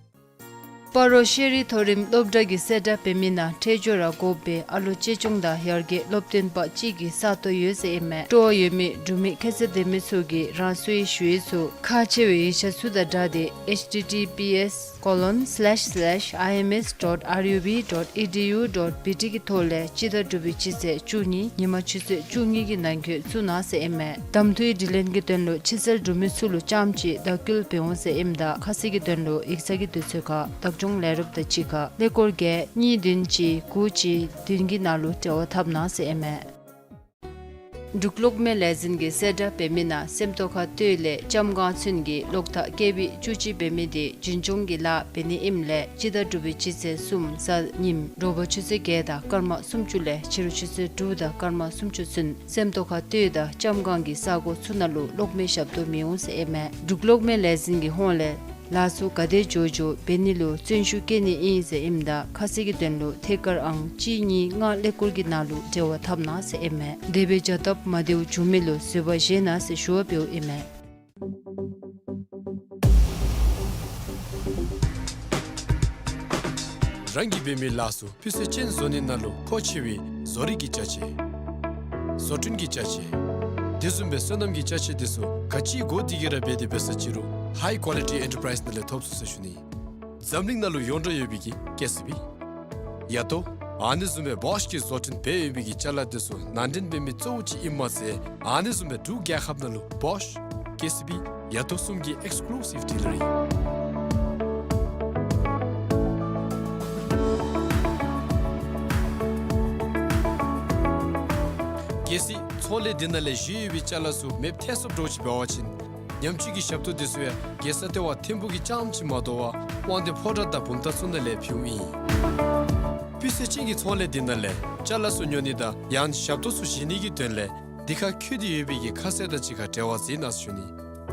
སྤ་རོ་ཤེས་རིག་མཐོ་རིམ་སློབ་གྲྭ་གི་གསལ་བསྒྲགས་འབད་མི་ནང་འཕྲལ་མགྱོགས་ར་དགོ་པའི་ཨ་ལོ་གཅེས་སྐྱོང་དང་ཡར་རྒྱས་སློབ་སྟོན་པ་གཅིག་གི་ས་སྟོང་ཡོད་ཟེར་ཨིན་མས། སྤྲོ་བ་ཡོད་མི་འབྲུག་མི་ཁ་གསལ་ལྡན་མི་ཚུ་གིས་རང་སོའི་ཞུ་ཡིག་ཚུ་ཁག་ཆེ་བའི་ཡིག་ཆ་ཚུ་དང་སྦྲགས་ཏེ་H T T P S colon slash slash I M S dot R U B dot E D U dot B T གི་ཐོག་ལས་སྤྱི་ཟླ་དྲུག་པའི་སྤྱི་ཚེས་བཅུ་གཉིས་ཉིན་མ་ཆུ་ཚོད་བཅུ་གཉིས་ཀྱི་ནང་འཁོད་བཙུགས་གནང་ཟེར་ཨིན་མས། གདམ་འཐུའི་དྲི་ལན་གྱི་དོན་ལུ་ཕྱི་གསལ་འབྲུག་མི་ཚུ་ལུ་རྐྱངམ་གཅིག་བརྡ་བསྐུལ་འབད་འོང་ཟེར་ཨིནམ་ད་ཁ་གསལ་གྱི་དོན་ལུ་ཡིག་ཚང་གི་དུས་ཚོད་ཁར་བདག་སྐྱོང་ལས་རོགསཔ་དང་གཅིག་ཁར་ཀླད་ཀོར་བརྒྱད་གཉིས་བདུན་གཅིག་དགུ་གཅིག་བདུན་གྱི་ནང་ལུ་འབྲེལ་བ་འཐབ་གནང་ཟེར་ཨིན་མས། འབྲུག་གློག་མེ་ལས་འཛིན་གྱི་གསལ་བསྒྲགས་འབད་མི་ནང་སེམས་རྟོགས་ཁ་སྟོད་ལས་ལྕམ་སྒང་ཚུན་གྱི་གློག་ཐག་ཀེ་བི་བཅུ་གཅིག་འབད་མི་དེ་རྒྱུན་སྐྱོང་གི་ལཱ་འབད་ནི་ཨིནམ་ལས་སྤྱི་ཟླ་དྲུག་པའི་སྤྱི་ཚེས་གསུམ་གཟའ་ཉིམ་དྲོ་པ་ཆུ་ཚོད་བརྒྱད་དང་སྐར་མ་སུམ་ཅུ་ལས་ཕྱི་རུ་ཆུ་ཚོད་དྲུག་དང་སྐར་མ་སུམ་ཅུ་ཚུན་སེམས་རྟོགས་ཁ་སྟོད་དང་ལྕམ་སྒང་གི་ས་གོ་ཚུ་ནང་ལུ་གློག་མེ་ཞབས་ཏོག་མི་འོང་ཟེར་ཨིན་མས། འབྲུག་གློག་མེ་ལས་འཛིན་གྱི་ཧོངས་ལས་ལཱ་ཚུ་ག་དེ་མགྱོགས་མགྱོགས་འབད་ནི་ལུ་བརྩོན་ཤུགས་བསྐྱེད་ནི་ཨིན་ཟེར་ཨིནམ་ད་ཁ་གསལ་གྱི་དོན་ལུ་ཐད་ཀར་ཨང་གཅིག་གཉིས་ལྔ་ཀླད་ཀོར་གྱི་ནང་ལུ་འབྲེལ་བ་འཐབ་གནང་ཟེར་ཨིན་མས། དེ་སྦེ་བྱ་སྟབས་མ་བདེཝ་བྱུང་མི་ལུ་བཟོད་པ་བཞེས་གནང་ཟེར་ཞུ་བ་འབདཝ་ཨིན་མས། རང་གིས་འབད་མི་ལཱ་ཚུ་སྤུས་ཚད་ཅན་བཟོ་ནི་ནང་ལུ་མཁོ་ཆེ་བའི་བཟོ་རིག་གི་ཅ་ཆས། བཟོ་སྐྲུན་གྱི་ཅ་ཆས། དེ་བཟུམ་སྦེ་སོ་ནམ་གྱི་ཅ་ཆས་དེ་ཚུ་ག་ཅི་དགོ་དེ་གི་ར་འབད་དེ་འབད་ས་ཅི་རུང་High Quality Enterprise ནང་ལས་ཐོབ་ཚུགས་ཟེར་ཞུ་ནི། འཛམ་གླིང་ནང་ལུ་ཡོངས་གྲགས་ཡོད་པའི་གི་ཀེ་སི་བི། ཡ་ཏོ། ཨ་ནི་བཟུམ་སྦེ་བོཤ་གིས་བཟོ་སྐྲུན་འབད་ཡོད་པའི་གི་ཅ་ལ་དེ་ཚུ་ནང་འདྲེན་འབད་མི་གཙོ་བོ་ཅིག་ཨིནམ་མ་ཚད་ཨ་ནི་བཟུམ་སྦེ་འབྲུག་རྒྱལ་ཁབ་ནང་ལུ་བོཤ། ཀེ་སི་བི། ཡ་ཏོ་གསུམ་གྱི་ཨེགསི་ཀུ་ལུ་སིབ་ཌི་ལར་ཨིན། གལ་སྲིད་ཚོང་ལས་འདི་ནང་ལས་བཞེས་ཡོད་པའི་ཅ་ལ་ཚུ་མེདཔ་ཐལ་སོངམ་འདྲཝ་ཅིག་འབད་བ་ཅིན་ཉམས་བཅོས་ཀྱི་ཞབས་ཏོག་དེ་ཚུ་ཡང་རྒྱལ་ས་ལྟེ་བ་ཐིམ་ཕུག་གི་རྐྱངམ་ཅིག་མ་དོ་བར་དབང་འདུས་ཕོ་བྲང་དང་བུམ་ཐང་ཚུ་ནང་ལས་ཕུལཝ་ཨིན། སྤུས་ཚད་ཅན་གྱི་ཚོང་ལས་འདི་ནང་ལས་ཅ་ལ་ཚུ་ཉོ་ནི་དང་ཡང་ཞབས་ཏོག་ཚུ་བཞེས་ནི་གི་དོན་ལས་འདི་ཁར་འཁོད་དེ་ཡོད་པའི་གི་ཁ་གསལ་དང་གཅིག་ཁར་འབྲེལ་བ་མཛད་གནང་ཟེར་ཞུ་ནི།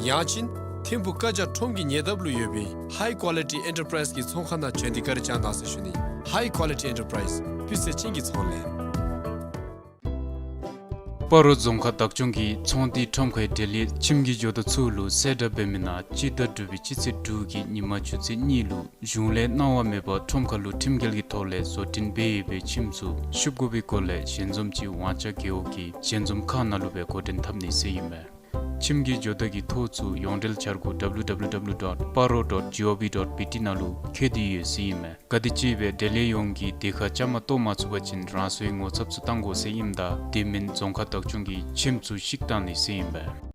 ཡང་ཅིན་ཐིམ་ཕུག་ཀ་ཇ་ཁྲོམ་གྱི་ཉེ་འདབས་ལུ་ཡོད་པའི་High Quality Enterprise གི་ཚོང་ཁང་ནང་བྱོན་ཏེ་བཀའ་དྲིན་བསྐྱང་གནང་ཟེར་ཞུ་ནི། High Quality Enterprise སྤུས་ཚད་ཅན་གྱི་ཚོང་ལས། སྤ་རོ་རྫོང་ཁག་བདག་སྐྱོང་གིས་ཚོང་འདུས་ཁྲོམ་ཁའི་འབྲེལ་ཡོད་ཁྱིམ་གྱི་ཇོ་བདག་ཚུ་ལུ་གསལ་བསྒྲགས་འབད་མི་ནང་སྤྱི་ཟླ་དྲུག་པའི་སྤྱི་ཚེས་དྲུག་གི་ཉིན་མ་ཆུ་ཚོད་གཉིས་ལུ་གཞུང་ལས་གནང་བ་མེད་པར་ཁྲོམ་ཁ་ལུ་ཁྲིམས་འགལ་གྱི་ཐོག་ལས་བཟོ་སྐྲུན་འབད་ཡོད་པའི་ཁྱིམ་ཚུ་བཤུབ་དགོ་པའི་སྐོར་ལས་ཞལ་འཛོམས་ཅིག་ཝང་ཅ་རྒེད་འོག་གི་ཞལ་འཛོམས་ཁང་ནང་ལུ་སྦེ་འགོ་འདྲེན་འཐབ་ནི་ཟེར་ཨིན་མས། ཁྱིམ་གྱི་ཇོ་བདག་གི་ཐོ་ཚུ་ཡོངས་འབྲེལ་འཆར་སྒོ་W W W dot paro dot gov dot B T ནང་ལུ་འཁོད་དེ་ཡོད་ཟེར་ཨིན་མས། ག་དེམ་ཅིག་སྦེ་འབྲེལ་ཡོད་ཡོངས་ཀྱིས་དེ་ཁར་བཅའ་མར་གཏོགས་མ་ཚུགས་པ་ཅིན་རང་སོའི་ངོ་ཚབ་ཚུ་བཏང་དགོ་ཟེར་ཨིནམ་ད་དེ་མེན་རྫོང་ཁག་བདག་སྐྱོང་གིས་ཁྱིམ་ཚུ་བཤིག་བཏང་ནི་ཟེར་ཨིན་པས།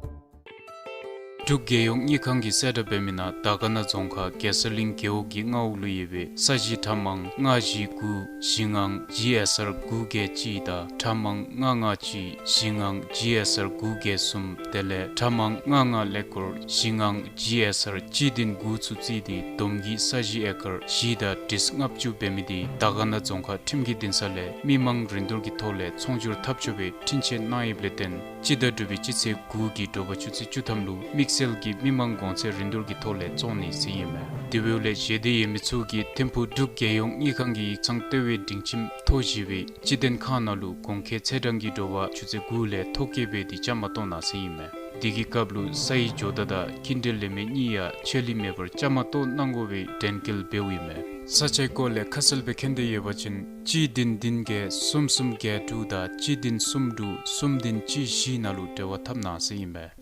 འབྲུག་རྒྱལ་ཡོངས་དངུལ་ཁང་གིས་གསལ་བསྒྲགས་འབད་མི་ནང་དར་དཀར་ན་རྫོང་ཁག་རྒྱལ་ས་གླིང་རྒེད་འོག་གི་མངའ་འོག་ལུ་ཡོད་པའི་ས་གཞི་ཁྲག་མང་ལྔ་བཞི་དགུ་བཞི་ལྔ་ཇི་ཨེསི་ཨར་དགུ་བརྒྱད་གཅིག་དང་ཁྲག་མང་ལྔ་ལྔ་གཅིག་བཞི་ལྔ་ཇི་ཨེསི་ཨར་དགུ་བརྒྱད་གསུམ་དེ་ལས་ཁྲག་མང་ལྔ་ལྔ་ཀླད་ཀོར་བཞི་ལྔ་ཇི་ཨེསི་ཨར་གཅིག་བདུན་དགུ་ཚུ་བརྩིས་ཏེ་བསྡོམས་ཀྱིས་ས་གཞི་ཨེ་ཀར་བཞི་དང་ཁྲི་ལྔ་བཅུ་འབད་མི་དེ་དར་དཀར་ན་རྫོང་ཁག་ཁྲིམས་ཀྱི་འདུན་ས་ལས་མི་མང་རིན་བསྡུར་གྱི་ཐོག་ལས་ཚོང་སྒྱུར་འཐབ་ཆོག་པའི་འཕྲིན་བཅད་གནང་ཡོདཔ་ལས་བརྟེན་སྤྱི་ཟླ་དྲུག་པའི་སྤྱི་ཚེས་དགུ་གི་དྲོ་པ་ཆུ་ཚོད་བཅུ་ཐམ་ལུ་དམིགས་བསལ་གྱི་མི་མང་གོང་ཚད་རིན་བསྡུར་གྱི་ཐོག་ལས་བཙོང་ནི་ཟེར་ཨིན་མས། དེ་འབདཝ་ལས་བཞེས་འདོད་ཡོད་མི་ཚུ་གིས་ཐིམ་ཕུག་འབྲུག་རྒྱལ་ཡོངས་དངུལ་ཁང་གི་ཡིག་ཚང་ལྟེ་བའི་སྒྲིང་ཁྱིམ་ཐོ་བཞི་པའི་སྤྱི་དོན་ཁང་ནང་ལུ་གོང་འཁོད་ཚེས་གྲངས་ཀྱི་དྲོ་པ་ཆུ་ཚོད་དགུ་ལས་ཐོ་བཀོད་འབད་དེ་བཅའ་མར་གཏོགས་གནང་ཟེར་ཨིན་མས། དེ་གི་སྐབས་ལུ་སའི་ཇོ་བདག་དང་ཁྱིམ་འབྲེལ་ལས་མི་གཉིས་ཡང་ཕྱག་ལུ་མེད་པར་བཅའ་མར་གཏོགས་གནང་དགོ་པའི་དྲན་སྐུལ་འབདཝ་ཨིན་མས། ས་ཆའི་སྐོར་ལས་ཁ་གསལ་སྦེ་མཁྱེན་འདོད་ཡོད་པ་ཅིན་གཅིག་བདུན་བདུན་བརྒྱད་གསུམ་གསུམ་བརྒྱད་དྲུག་དང་གཅིག་བདུན་གསུམ་དྲུག་གསུམ་བདུན་གཅིག་བཞི་ནང་ལུ་འབྲེལ་བ་འཐབ་གནང་ཟེར་ཨིན་མས།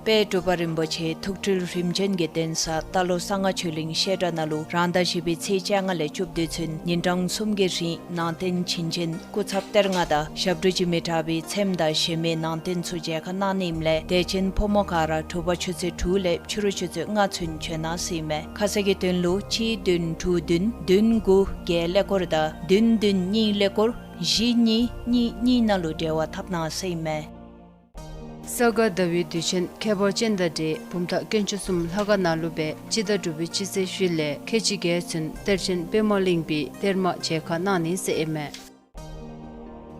དཔལ་འབྲུག་པ་རིན་པོ་ཆེ་ཐུགས་སྤྲུལ་རིམ་བྱོན་གྱི་གདན་ས་རྟ་ལོག་གསང་སྔགས་ཆོས་གླིང་བཤད་གྲྭ་ནང་ལུ་རང་ཟླ་བཞི་པའི་ཚེས་བཅོ་ལྔ་ལས་བཅུ་བདུན་ཚུན་ཉིན་གྲངས་གསུམ་གྱི་རིང་ནང་རྟེན་བྱིན་ཅན་སྐུ་ཚབ་གཏེར་མངའ་དང་ཞབས་དྲུང་གིས་མི་དྲག་པའི་ཚེམས་དང་གཞལ་མེད་ནང་རྟེན་ཚུ་མཇལ་ཁ་གནང་ནི་ཨིནམ་ལས་དད་ཅན་ཕོ་མོ་ག་ར་དྲོ་པ་ཆུ་ཚོད་དྲུག་ལས་ཕྱི་རུ་ཆུ་ཚོད་ལྔ་ཚུན་བྱོན་གནང་ཟེར་ཨིན་མས། ཁ་གསལ་གྱི་དོན་ལུ་གཅིག་བདུན་དྲུག་བདུན་བདུན་དགུ་བརྒྱད་ཀླད་ཀོར་དང་བདུན་བདུན་གཉིས་ཀླད་ཀོར་བཞི་གཉིས་གཉིས་གཉིས་ནང་ལུ་འབྲེལ་བ་འཐབ་གནང་ཟེར་ཨིན་མས། ས་ག་ཟླ་བའི་དུས་ཆེན་ཁྱད་པར་ཅན་དང་འབྲེལ་བུམ་ཐང་དཀོན་མཆོག་གསུམ་ལྷ་ཁང་ནང་ལུ་སྦེ་སྤྱི་ཟླ་དྲུག་པའི་སྤྱི་ཚེས་བཞི་ལས་ཁལ་གཅིག་བརྒྱད་ཚུན་གཏེར་ཆེན་པདྨ་གླིང་པའི་གཏེར་མ་མཇལ་ཁ་གནང་ནི་ཟེར་ཨིན་མས།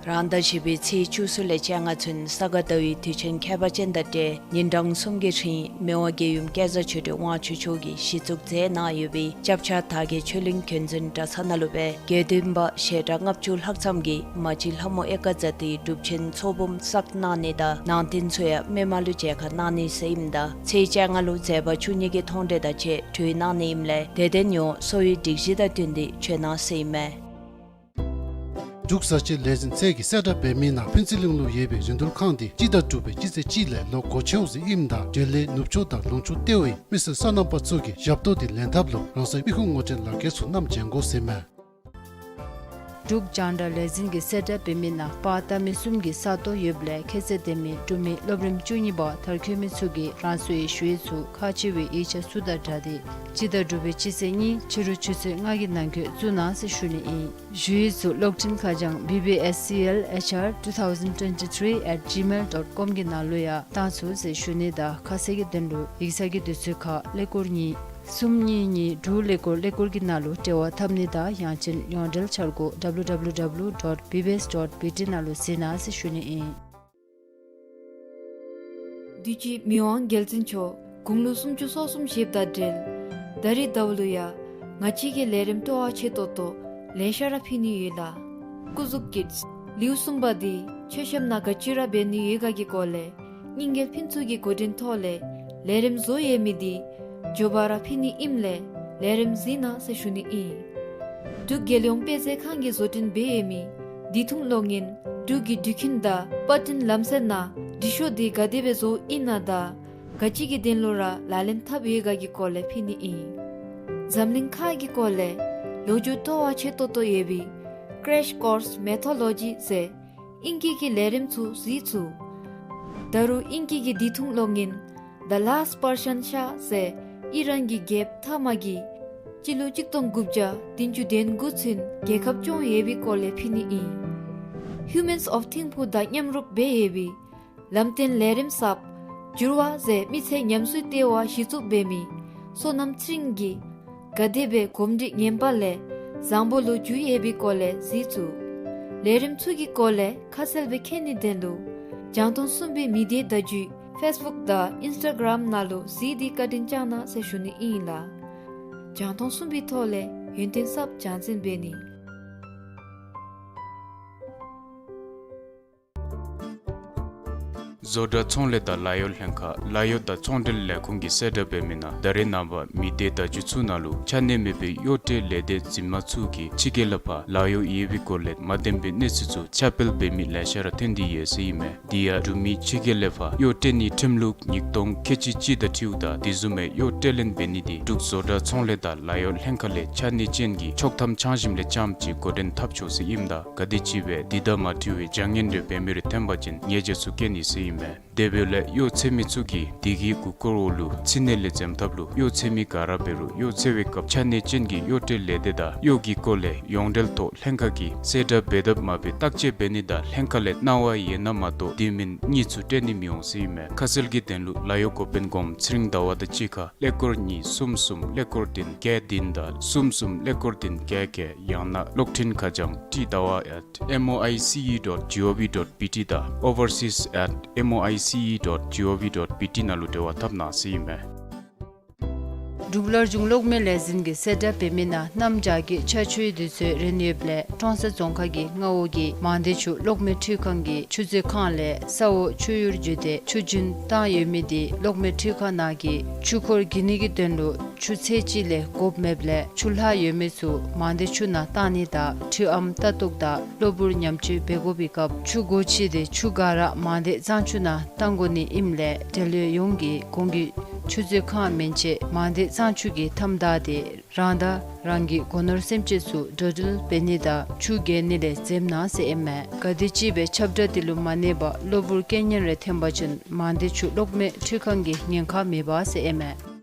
རང་ཟླ་བཞི་པའི་ཚེས་བཅུ་གསུམ་ལས་བཅོ་ལྔ་ཚུན་ས་ག་ཟླ་བའི་དུས་ཆེན་ཁྱད་པར་ཅན་དང་འབྲེལ་ཉིན་གྲངས་གསུམ་གྱི་རིང་མི་དབང་རྒྱལ་ཡུམ་སྐལ་བཟང་ཆོས་སྒྲོན་དབང་ཕྱུག་མཆོག་གིས་གཞི་བཙུགས་མཛད་གནང་ཡོད་པའི་སྐྱབས་ཆ་དར་རྒྱས་ཆོས་གླིང་མཁྱེན་བརྩེ་གྲྭ་ཚང་ནང་ལུ་སྦེ་དགེ་འདུན་པ་ཞལ་གྲངས་ལྔ་བཅུ་ལྷག་ཙམ་གྱིས་མ་གཅིག་ལྷ་མོ་ཨེ་ཀ་ཛ་ཏིའི་སྒྲུབ་ཆེན་ཚོགས་འབུམ་བསགས་གནང་ནི་དང་ནང་རྟེན་ཚུ་ཡང་མི་མང་ལུ་མཇལ་ཁ་གནང་ནི་ཟེར་ཨིནམ་ད་ཚེས་བཅོ་ལྔ་ལུ་མཛད་པ་བཅུ་གཉིས་ཀྱི་མཐོང་གྲོལ་དང་བཅས་གྲོལ་གནང་ནི་ཨིནམ་ལས་དད་ལྡན་ཡོངས་གསོ་བའི་སྒྲིག་གཞི་དང་བསྟུན་ཏེ་བྱོན་གནང་ཟེར་ཨིན་མས། འབྲུག་བཟའ་བཅའ་ལས་འཛིན་ཚད་ཀྱིས་གསལ་བསྒྲགས་འབད་མི་ནང་ཕུན་ཚོགས་གླིང་ལུ་ཡོད་པའི་རིན་བསྡུར་ཁང་འདི་སྤྱི་ཟླ་དྲུག་པའི་སྤྱི་ཚེས་གཅིག་ལས་ལོག་སྒོ་ཕྱེཝ་ཟེར་ཨིནམ་ད་འབྲེལ་ཡོད་ནུབ་ཕྱོགས་དང་ལུང་ཕྱོགས་ལྟེ་བའི་མི་སེར་སོ་ནམ་པ་ཚུ་གིས་ཞབས་ཏོག་འདི་ལེན་ཐབས་ལུ་རང་སོའི་མི་ཁུངས་ངོ་སྤྲོད་ལག་ཁྱེར་ཚུ་བསྣམས་བྱོན་དགོ་ཟེར་མས། འབྲུག་རྒྱང་བསྒྲགས་ལས་འཛིན་གྱིས་གསལ་བསྒྲགས་འབད་མི་ནང་པར་བཏབ་མི་གསུམ་གྱི་ས་སྟོང་ཡོདཔ་ལས་ཁྱད་ཚད་ལྡན་མི་འབྲུག་མི་སློབ་རིམ་བཅུ་གཉིས་པ་མཐར་འཁྱོལ་མི་ཚུ་གིས་རང་སོའི་ཞུ་ཡིག་ཚུ་ཁག་ཆེ་བའི་ཡིག་ཆ་ཚུ་དང་སྦྲགས་ཏེ་སྤྱི་ཟླ་དྲུག་པའི་སྤྱི་ཚེས་གཉིས་ཕྱི་རུ་ཆུ་ཚོད་ལྔ་གི་ནང་འཁོད་བཙུགས་གནང་ཟེར་ཞུ་ནི་ཨིན། ཞུ་ཡིག་ཚུ་གློག་འཕྲིན་ཁ་བྱང་B B S C L H R two thousand twenty-three at gmail dot com གི་ནང་ལུ་ཡང་བཏང་ཚུགས་ཟེར་ཞུ་ནི་དང་ཁ་གསལ་གྱི་དོན་ལུ་ཡིག་ཚང་གི་དུས་ཚོད་ཁར་ཀླད་ཀོར་གཉིས་གསུམ་གཉིས་གཉིས་དྲུག་ཀླད་ཀོར་ཀླད་ཀོར་གྱི་ནང་ལུ་འབྲེལ་བ་འཐབ་ནི་དང་ཡང་ཅིན་ཡོངས་འབྲེལ་འཆར་སྒོ་W W W dot B B S dot B T ནང་ལུ་གཟིགས་གནང་ཟེར་ཞུ་ནི་ཨིན། དུས་ཅི་མི་དབང་རྒྱལ་བཙུན་མཆོག་དགུང་ལོ་སུམ་ཅུ་སོ་གསུམ་བཞེསཔ་དང་འབྲེལ་ད་རིས་ཟླཝ་ལུ་ཡང་ང་བཅས་ཀྱི་ལས་རིམ་སྤྲོ་བ་ཆེ་ཏོག་ཏོ་ལེ་ཤ་ར་ཕུལ་ནི་ཡོད་ལགས། སྐུ་གཟུགས་ཀྱི་ལེའུ་གསུམ་པ་འདི་མཆོད་བཤམ་ནང་ག་ཅི་ར་འབད་ནི་ཡོད་ག་གི་སྐོར་ལས་རྙིང་རྒྱལ་ཕུན་ཚོགས་ཀྱི་འགོ་འདྲེན་ཐོག་ལས་ལས་རིམ་བཟོ་ཡོད་མི་འདི་མགྱོགས་པ་ར་ཕུལ་ནི་ཨིནམ་ལས་ལས་རིམ་གཟིགས་གནང་ཟེར་ཞུ་ནི་ཨིན། འབྲུག་རྒྱལ་ཡོངས་དཔེ་མཛོད་ཁང་གིས་བཟོ་སྐྲུན་འབད་ཡོད་མི་འདི་ཐུང་གློག་བརྙན་ འབྲུག་གི་འགྲུལ་འཕྲིན་དང་པར་སྐྲུན་ལམ་སྲོལ་ནང་འབྲི་ཤོག་འདི་ག་དེ་སྦེ་བཟོཝ་ཨིན་ན་དང་ག་ཅི་གི་དོན་ལུ་ར་ལག་ལེན་འཐབ་ཡོད་ག་གི་སྐོར་ལས་ཕུལ་ནི་ཨིན། འཛམ་གླིང་ཁག་གི་སྐོར་ལས་ལོ་རྒྱུས་སྤྲོ་བ་ཆེ་ཏོག་ཏོ་ཡོད་པའི་Crash Course Mythology ཟེར་ཨིང་སྐད་ཀྱི་ལས་རིམ་ཚུ་གཟིགས་ཚུགས། ད་རུང་ཨིང་སྐད་ཀྱི་ལྡེ་ཐུང་གློག་བརྙན་The Last Persian Shah ཟེར་ཨི་རན་གྱི་རྒྱལཔོ་ཐ་མ་གིས་སྤྱི་ལོ་གཅིག་སྟོང་དགུ་བརྒྱ་བདུན་ཅུ་དོན་དགུ་ཚུན་རྒྱལ་ཁབ་སྐྱོང་ཡོད་པའི་སྐོར་ལས་ཕུལ་ནི་ཨིན། Humans of Thimphu དང་མཉམ་རུབ་འབད་ཡོད་པའི་ལམ་སྟོན་ལས་རིམ་གསརཔ་འགྱུར་བ་ཟེར་མི་ཚེ་ཉམས་གསོའི་ལྟེ་བ་གཞི་བཙུགས་འབད་མི་བསོད་ནམས་ཚེ་རིང་གིས་ག་དེ་སྦེ་གོམས་འདྲིས་ངན་པ་ལས་བཟང་པོ་ལུ་འགྱུར་ཡོད་པའི་སྐོར་ལས་གཟིགས་ཚུགས། ལས་རིམ་ཚུ་གི་སྐོར་ལས་ཁ་གསལ་སྦེ་མཁྱེན་ནིའི་དོན་ལུ་རྒྱང་མཐོང་གསུམ་པའི་མི་སྡེ་བརྡ་བརྒྱུད་Facebook དང་Instagram ནང་ལུ་གཟིགས་ཏེ་བཀའ་དྲིན་བསྐྱང་གནང་ཟེར་ཞུ་ནི་ཨིན་ལགས། རྒྱང་མཐོང་གསུམ་པའི་ཐོག་ལས་ཡོན་ཏན་གསརཔ་སྦྱང་འཛིན་འབད་ནི། བཟོ་གྲྭ་ཚོང་ལས་དང་ལཱ་གཡོག་ལྷན་ཁག་ལཱ་གཡོག་དང་ཚོང་འབྲེལ་ལས་ཁུངས་ཀྱིས་གསལ་བསྒྲགས་འབད་མི་ནང་ད་རེས་ནངས་པ་མི་སྡེ་བརྡ་བརྒྱུད་ཚུ་ནང་ལུ་ཆ་གནས་མེད་པའི་གཡོག་སྤྲོད་ལས་སྡེ་འཛིན་མ་ཚུ་གིས་ཕྱི་རྒྱལ་ལས་ཕར་ལཱ་གཡོག་ཡོད་པའི་སྐོར་ལས་མ་བདེན་པའི་གནས་ཚུལ་ཚུ་ཁྱབ་སྤེལ་འབད་མི་ལེ་ཤ་ར་ཐོན་ཏེ་ཡོད་ཟེར་ཨིན་མས། དེ་ཡང་འབྲུག་མི་ཕྱི་རྒྱལ་ལས་ཕར་གཡོག་སྤྲོད་ནིའི་ཁྲིམས་ལུགས་ཉིས་སྟོང་ཁལ་གཅིག་གཅིག་དང་འཁྲིལཝ་ད་དེ་བཟུམ་མའི་གཡོག་སྤྲོད་ལེན་འབད་ནི་དེ་འབྲུག་བཟོ་གྲྭ་ཚོང་ལས་དང་ལཱ་གཡོག་ལྷན་ཁག་ལས་ཆ་གནས་ཅན་གྱི་ཆོག་ཐམ་འཆང་ཞིནམ་ལས་རྐྱངམ་ཅིག་འགོ་འདྲེན་འཐབ་ཆོག་ཟེར་ཨིནམ་ད་ག་དེམ་ཅིག་སྦེ་དེ་དང་མ་འཁྲིལ་བའི་བྱ་ངན་རེ་འབད་མི་རེ་ཐོན་པ་ཅིན་ཉེས་ཆད་ཚུ་བཀལ་ནི་ཟེར་ཨིན་མས། དེ་འབདཝ་ལས་གཡོག་འཚོལ་མི་ཚུ་གིས་དེ་གི་མགུ་སྐོར་འོག་ལུ་ཚིག་སྣེ་ལས་འཛེམ་ཐབས་ལུ་གཡོག་འཚོལ་མི་ག་ར་འབད་རུང་གཡོག་འཚོལ་བའི་སྐབས་ཆ་གནས་ཅན་གྱི་གཡོག་སྤྲོད་ལས་སྡེ་དང་གཡོག་གི་སྐོར་ལས་ཡོངས་འབྲེལ་ཐོག་ལྷན་ཁག་གིས་གསལ་བསྒྲགས་འབད་དཔ་མ་འབད་བརྟག་དཔྱད་འབད་ནི་དང་ལྷན་ཁག་ལས་གནང་བ་ཡོད་ན་མ་གཏོགས་དེ་མིན་གཉིས་ཚུ་སྤྲོད་ནི་མི་འོང་ཟེར་ཨིན་མས། ཁ་གསལ་གྱི་དོན་ལུ་ལཱ་གཡོག་འགོ་དཔོན་སྒོམ་ཚེ་རིང་ཟླ་བ་དང་གཅིག་ཁར་ཀླད་ཀོར་གཉིས་གསུམ་གསུམ་ཀླད་ཀོར་བདུན་བརྒྱད་བདུན་དང་གསུམ་གསུམ་ཀླད་ཀོར་བདུན་བརྒྱད་བརྒྱད། ཡང་ན་གློག་འཕྲིན་ཁ་བྱང་ཊི་ཟླ་བ་at M O I C E dot G O V dot B T དང་overseas at M O I C E dot G O V dot B T ནང་ལུ་འབྲེལ་བ་འཐབ་གནང་ཟེར་ཨིན་མས། འབྲུག་སླར་འབྱུང་གློག་མེ་ལས་འཛིན་གྱིས་གསལ་བསྒྲགས་འབད་མི་ནང་གནམ་བྱཱར་གྱི་ཆར་ཆུའི་དུས་ཚོད་རན་ཡོདཔ་ལས་ཀྲོང་གསར་རྫོང་ཁག་གི་མངའ་འོག་གི་མང་སྡེ་ཆུ་གློག་མེ་འཕྲུལ་ཁང་གི་ཆུ་མཛོད་ཁང་ལས་ས་འོག་ཆུ་གཡུར་བརྒྱུད་དེ་ཆུ་རྒྱུན་བཏང་ཡོད་མི་དེ་གློག་མེ་འཕྲུལ་ཁང་ནང་གི་ཆུ་འཁོར་བརྒྱུད་ནི་གི་དོན་ལུ་ཆུ་ཚད་ཅིག་ལས་དགོཔ་མེདཔ་ལས་ཆུ་ལྷག་ཡོད་མི་ཚུ་མང་སྡེ་ཆུ་ནང་བཏང་ནི་དང་འཕྲུལ་ཨམ་ལྟ་རྟོག་དང་གློ་བུར་ཉམས་བཅོས་འབད་དགོ་པའི་སྐབས་ཆུ་སྒོ་ཕྱེ་སྟེ་ཆུ་ག་ར་མང་སྡེ་གཙང་ཆུ་ནང་བཏང་དགོ་ནི་ཨིནམ་ལས་འབྲེལ་ཡོད་ཡོངས་ཀྱིས་གོང་གི་ཆུ་མཛོད་ཁང་མན་ཆད་མང་སྡེ་གཙང་ཆུ་གི་མཐའམ་བདའ་སྟེ་རང་དང་རང་གི་སྒོ་ནོར་སེམས་ཅན་ཚུ་འགྲོ་འགྲུལ་འབད་ནི་དང་ཆུ་བརྒལ་ནི་ལས་འཛེམ་གནང་ཟེར་ཨིན་མས། ག་དེམ་ཅིག་སྦེ་ཁྱབ་བསྒྲགས་དེ་ལུ་མ་གནས་པར་གློ་བུར་རྐྱེན་ངན་རེ་ཐོན་པ་ཅིན་མང་སྡེ་ཆུ་གློག་མེ་འཕྲུལ་ཁང་གིས་ཉེན་ཁ་མི་འབག་ཟེར་ཨིན་མས།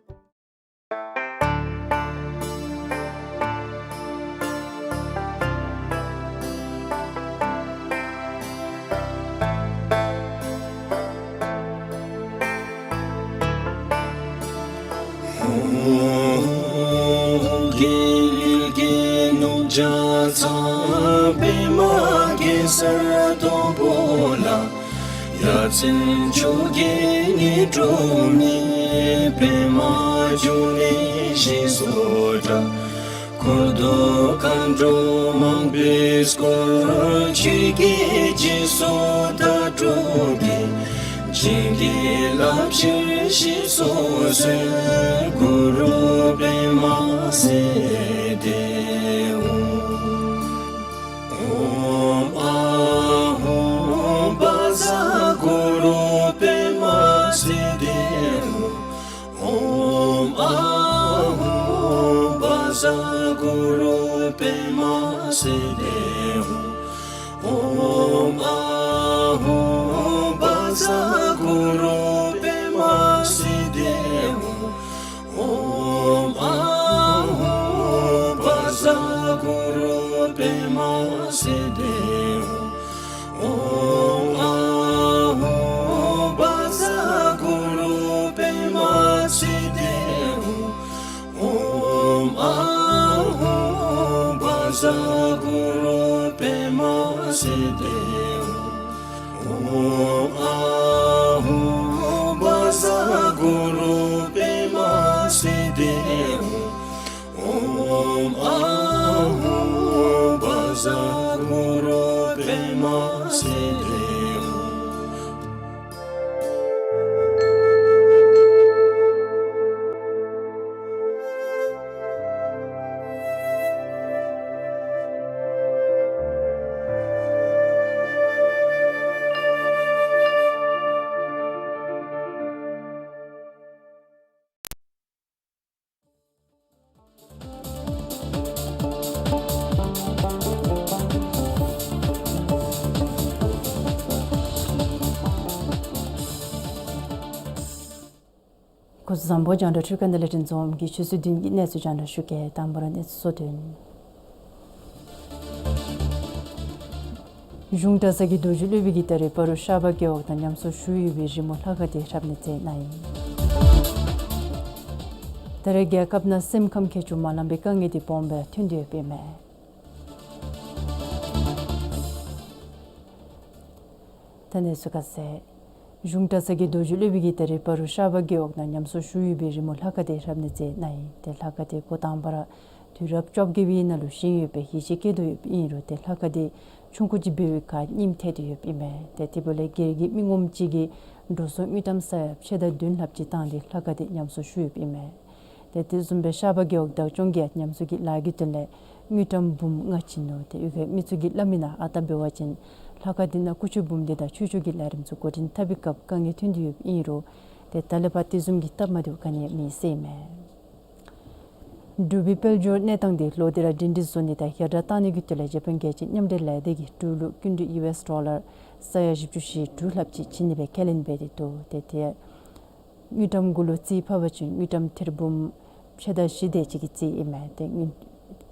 འཁོར་དུ་མཁའ་འགྲོ་མང་པོས་བསྐོར། ཆོས་ཀྱི་སྤྱི་གཙུག་དག་སྒྲུབ་ཀྱིས། བྱིན་གྱིས་བརླབ་ཕྱིར་ཞེས་སུ་གསོལ། གུ་རུ་པདྨ་སིདྡྷི་ཧཱུྃ། ཨོཾ་ཨཱཿཧཱུྃ་བཛྲ་གུ་རུ་པདྨ་སིདྡྷི་ཧཱུྃ། ཨོཾ་ཨཱཿཧཱུྃ་བཛྲ་གུ་རུ་པདྨ་སིདྡྷི་ཧཱུྃ། ཨོཾ་ཨཱཿཧཱུྃ་བཛྲ་གུ་རུ་པདྨ་སིདྡྷི་ཧཱུྃ། ཨོཾ་ཨཱཿཧཱུྃ་བཛྲ་གུ་རུ་པདྨ་སིདྡྷི་ཧཱུྃ། ཨོཾ་ཨཱཿཧཱུྃ་བཛྲ་གུ་རུ་པདྨ་སིདྡྷི་ཧཱུྃ། ཨོཾ་ཨཱཿཧཱུྃ་བཛྲ་གུ་རུ་པདྨ་སིདྡྷི་ཧཱུྃ། ཨོཾ་ཨཱཿཧཱུྃ་བཛྲ་གུ་རུ་པདྨ་སིདྡྷི་ཧཱུྃ། ཨོཾ་ཨཱཿཧཱུྃ་བཛྲ་གུ་རུ་པདྨ་སིདྡྷི་ཧཱུྃ། བཟང་པོ་རྒྱང་བསྒྲགས་འཕྲུལ་ཁང་དང་ལས་འཕྲིན་འཛོམས་གིས་ཆུ་ཚོད་བདུན་གྱི་གནས་ཚུལ་རྒྱང་བསྒྲགས་ཞུ་གེ། དང་པ་ར་གནས་ཚུལ་གཙོ་དོན། གཞུང་གྲྭ་ཚང་གི་རྡོ་རྗེ་སློབ་དཔོན་གྱིས་ད་རེས་བར་ཤར་པ་རྒེད་འོག་དང་ཉམས་གསོ་ཞུ་ཡོད་པའི་རི་མོ་ལྷ་ཁང་དེ་རབ་གནས་མཛད་གནང་ཡི། ད་རེས་རྒྱལ་ཁབ་ནང་སེམས་ཁམས་ཁྱད་ཆོས་མ་ལང་པའི་དཀའ་ངལ་དེ་སྦོམ་སྦེ་ཐོན་ཏེ་ཡོདཔ་ཨིན་མས། ད་གནས་ཚུལ་ཁ་གསལ། གཞུང་གྲྭ་ཚང་གི་རྡོ་རྗེ་སློབ་དཔོན་གྱིས་ད་རེས་བར་ཤར་པ་རྒེད་འོག་ནང་ཉམས་གསོ་ཞུ་ཡོད་པའི་རི་མོ་ལྷ་ཁང་དེ་རབ་གནས་མཛད་གནང་ཡི། ཏེ་ལྷ་ཁང་དེ་འགོ་དང་པ་ར་དུས་རབས་བཅོ་བརྒྱད་པའི་ནང་ལུ་བཞེངས་ཡོདཔ་སྦེ་ཡིད་ཆེས་བསྐྱེད་དོ་ཡོདཔ་ཨིན་རུང་ཏེ་ལྷ་ཁང་དེ་ཆུང་ཀུ་ཅིག་འབད་བའི་ཁར་རྙིངམ་ཐལ་ཏེ་ཡོདཔ་ཨིན་མས། ཏེ་དེ་འབདཝ་ལས་སྒེར་གྱི་མི་ངོམ་ཅིག་གིས་འགྲོ་སོང་དངུལ་ཀྲམ་ས་ཡ་ཕྱེད་དང་བདུན་ལྷགཔ་ཅིག་བཏང་སྟེ་ལྷ་ཁང་དེ་ཉམས་གསོ་ཞུ་ཡོདཔ་ཨིན་མས། ཏེ་དེ་བཟུམ་སྦེ་ཤར་པ་རྒེད་འོག་བདག་སྐྱོང་གིས་ཉམས་གསོ་གི་ལཱ་གི་དོན་ལས་དངུལ་ཀྲམ་འབུམ་ལྔ་བྱིན་ནུག། ཏེ་གཡུས་ཁའི་མི་ཚུ་གིས་སླབ་མི་ནང་ཨ་རྟག་འབད་བ་ཅིན་ལྷ་ཁང་དེ་ནང་ཀུ་ཤུ་འབུམ་སྡེ་དང་ཆོས་ཕྱོགས་ཀྱི་ལས་རིམ་ཚུ་འགོ་འདྲེན་འཐབ་པའི་སྐབས་དཀའ་ངལ་ཐོན་ཏེ་ཡོདཔ་ཨིན་རུང་ཏེ་ད་ལས་ཕར་དེ་བཟུམ་གྱི་སྟབས་མ་བདེཝ་ག་ནི་ཡང་མེད་ཟེར་ཨིན་མས། འབྲུག་པའི་དཔལ་འབྱོར་གནས་སྟངས་དེ་ལོག་སྟེ་ར་སྒྲིང་སྒྲི་བཟོ་ནི་དང་ཡར་དྲག་བཏང་ནི་གི་དོན་ལས་འཇར་པན་རྒྱལ་སྤྱིའི་མཉམ་འབྲེལ་ལས་སྡེ་གིས་འབྲུག་ལུ་སྐྱིན་འགྲུལ་ཡུ་ཨེསི་ཌོ་ལར་ས་ཡ་བཞི་བཅུ་ཞེ་དྲུག་ལྷགཔ་ཅིག་བྱིན་ནི་སྦེ་ཁས་ལེན་འབད་དེ་འདུག། ཏེ་དེ་དངུལ་ཀྲམ་གུ་ལུ་རྩིས་ཕབ་པ་ཅིན་དངུལ་ཀྲམ་ཐེར་འབུམ་ཕྱེད་དང་བཞི་དེ་ཅིག་གི་རྩིས་ཨིན་མས། ཏེ་དངུལ་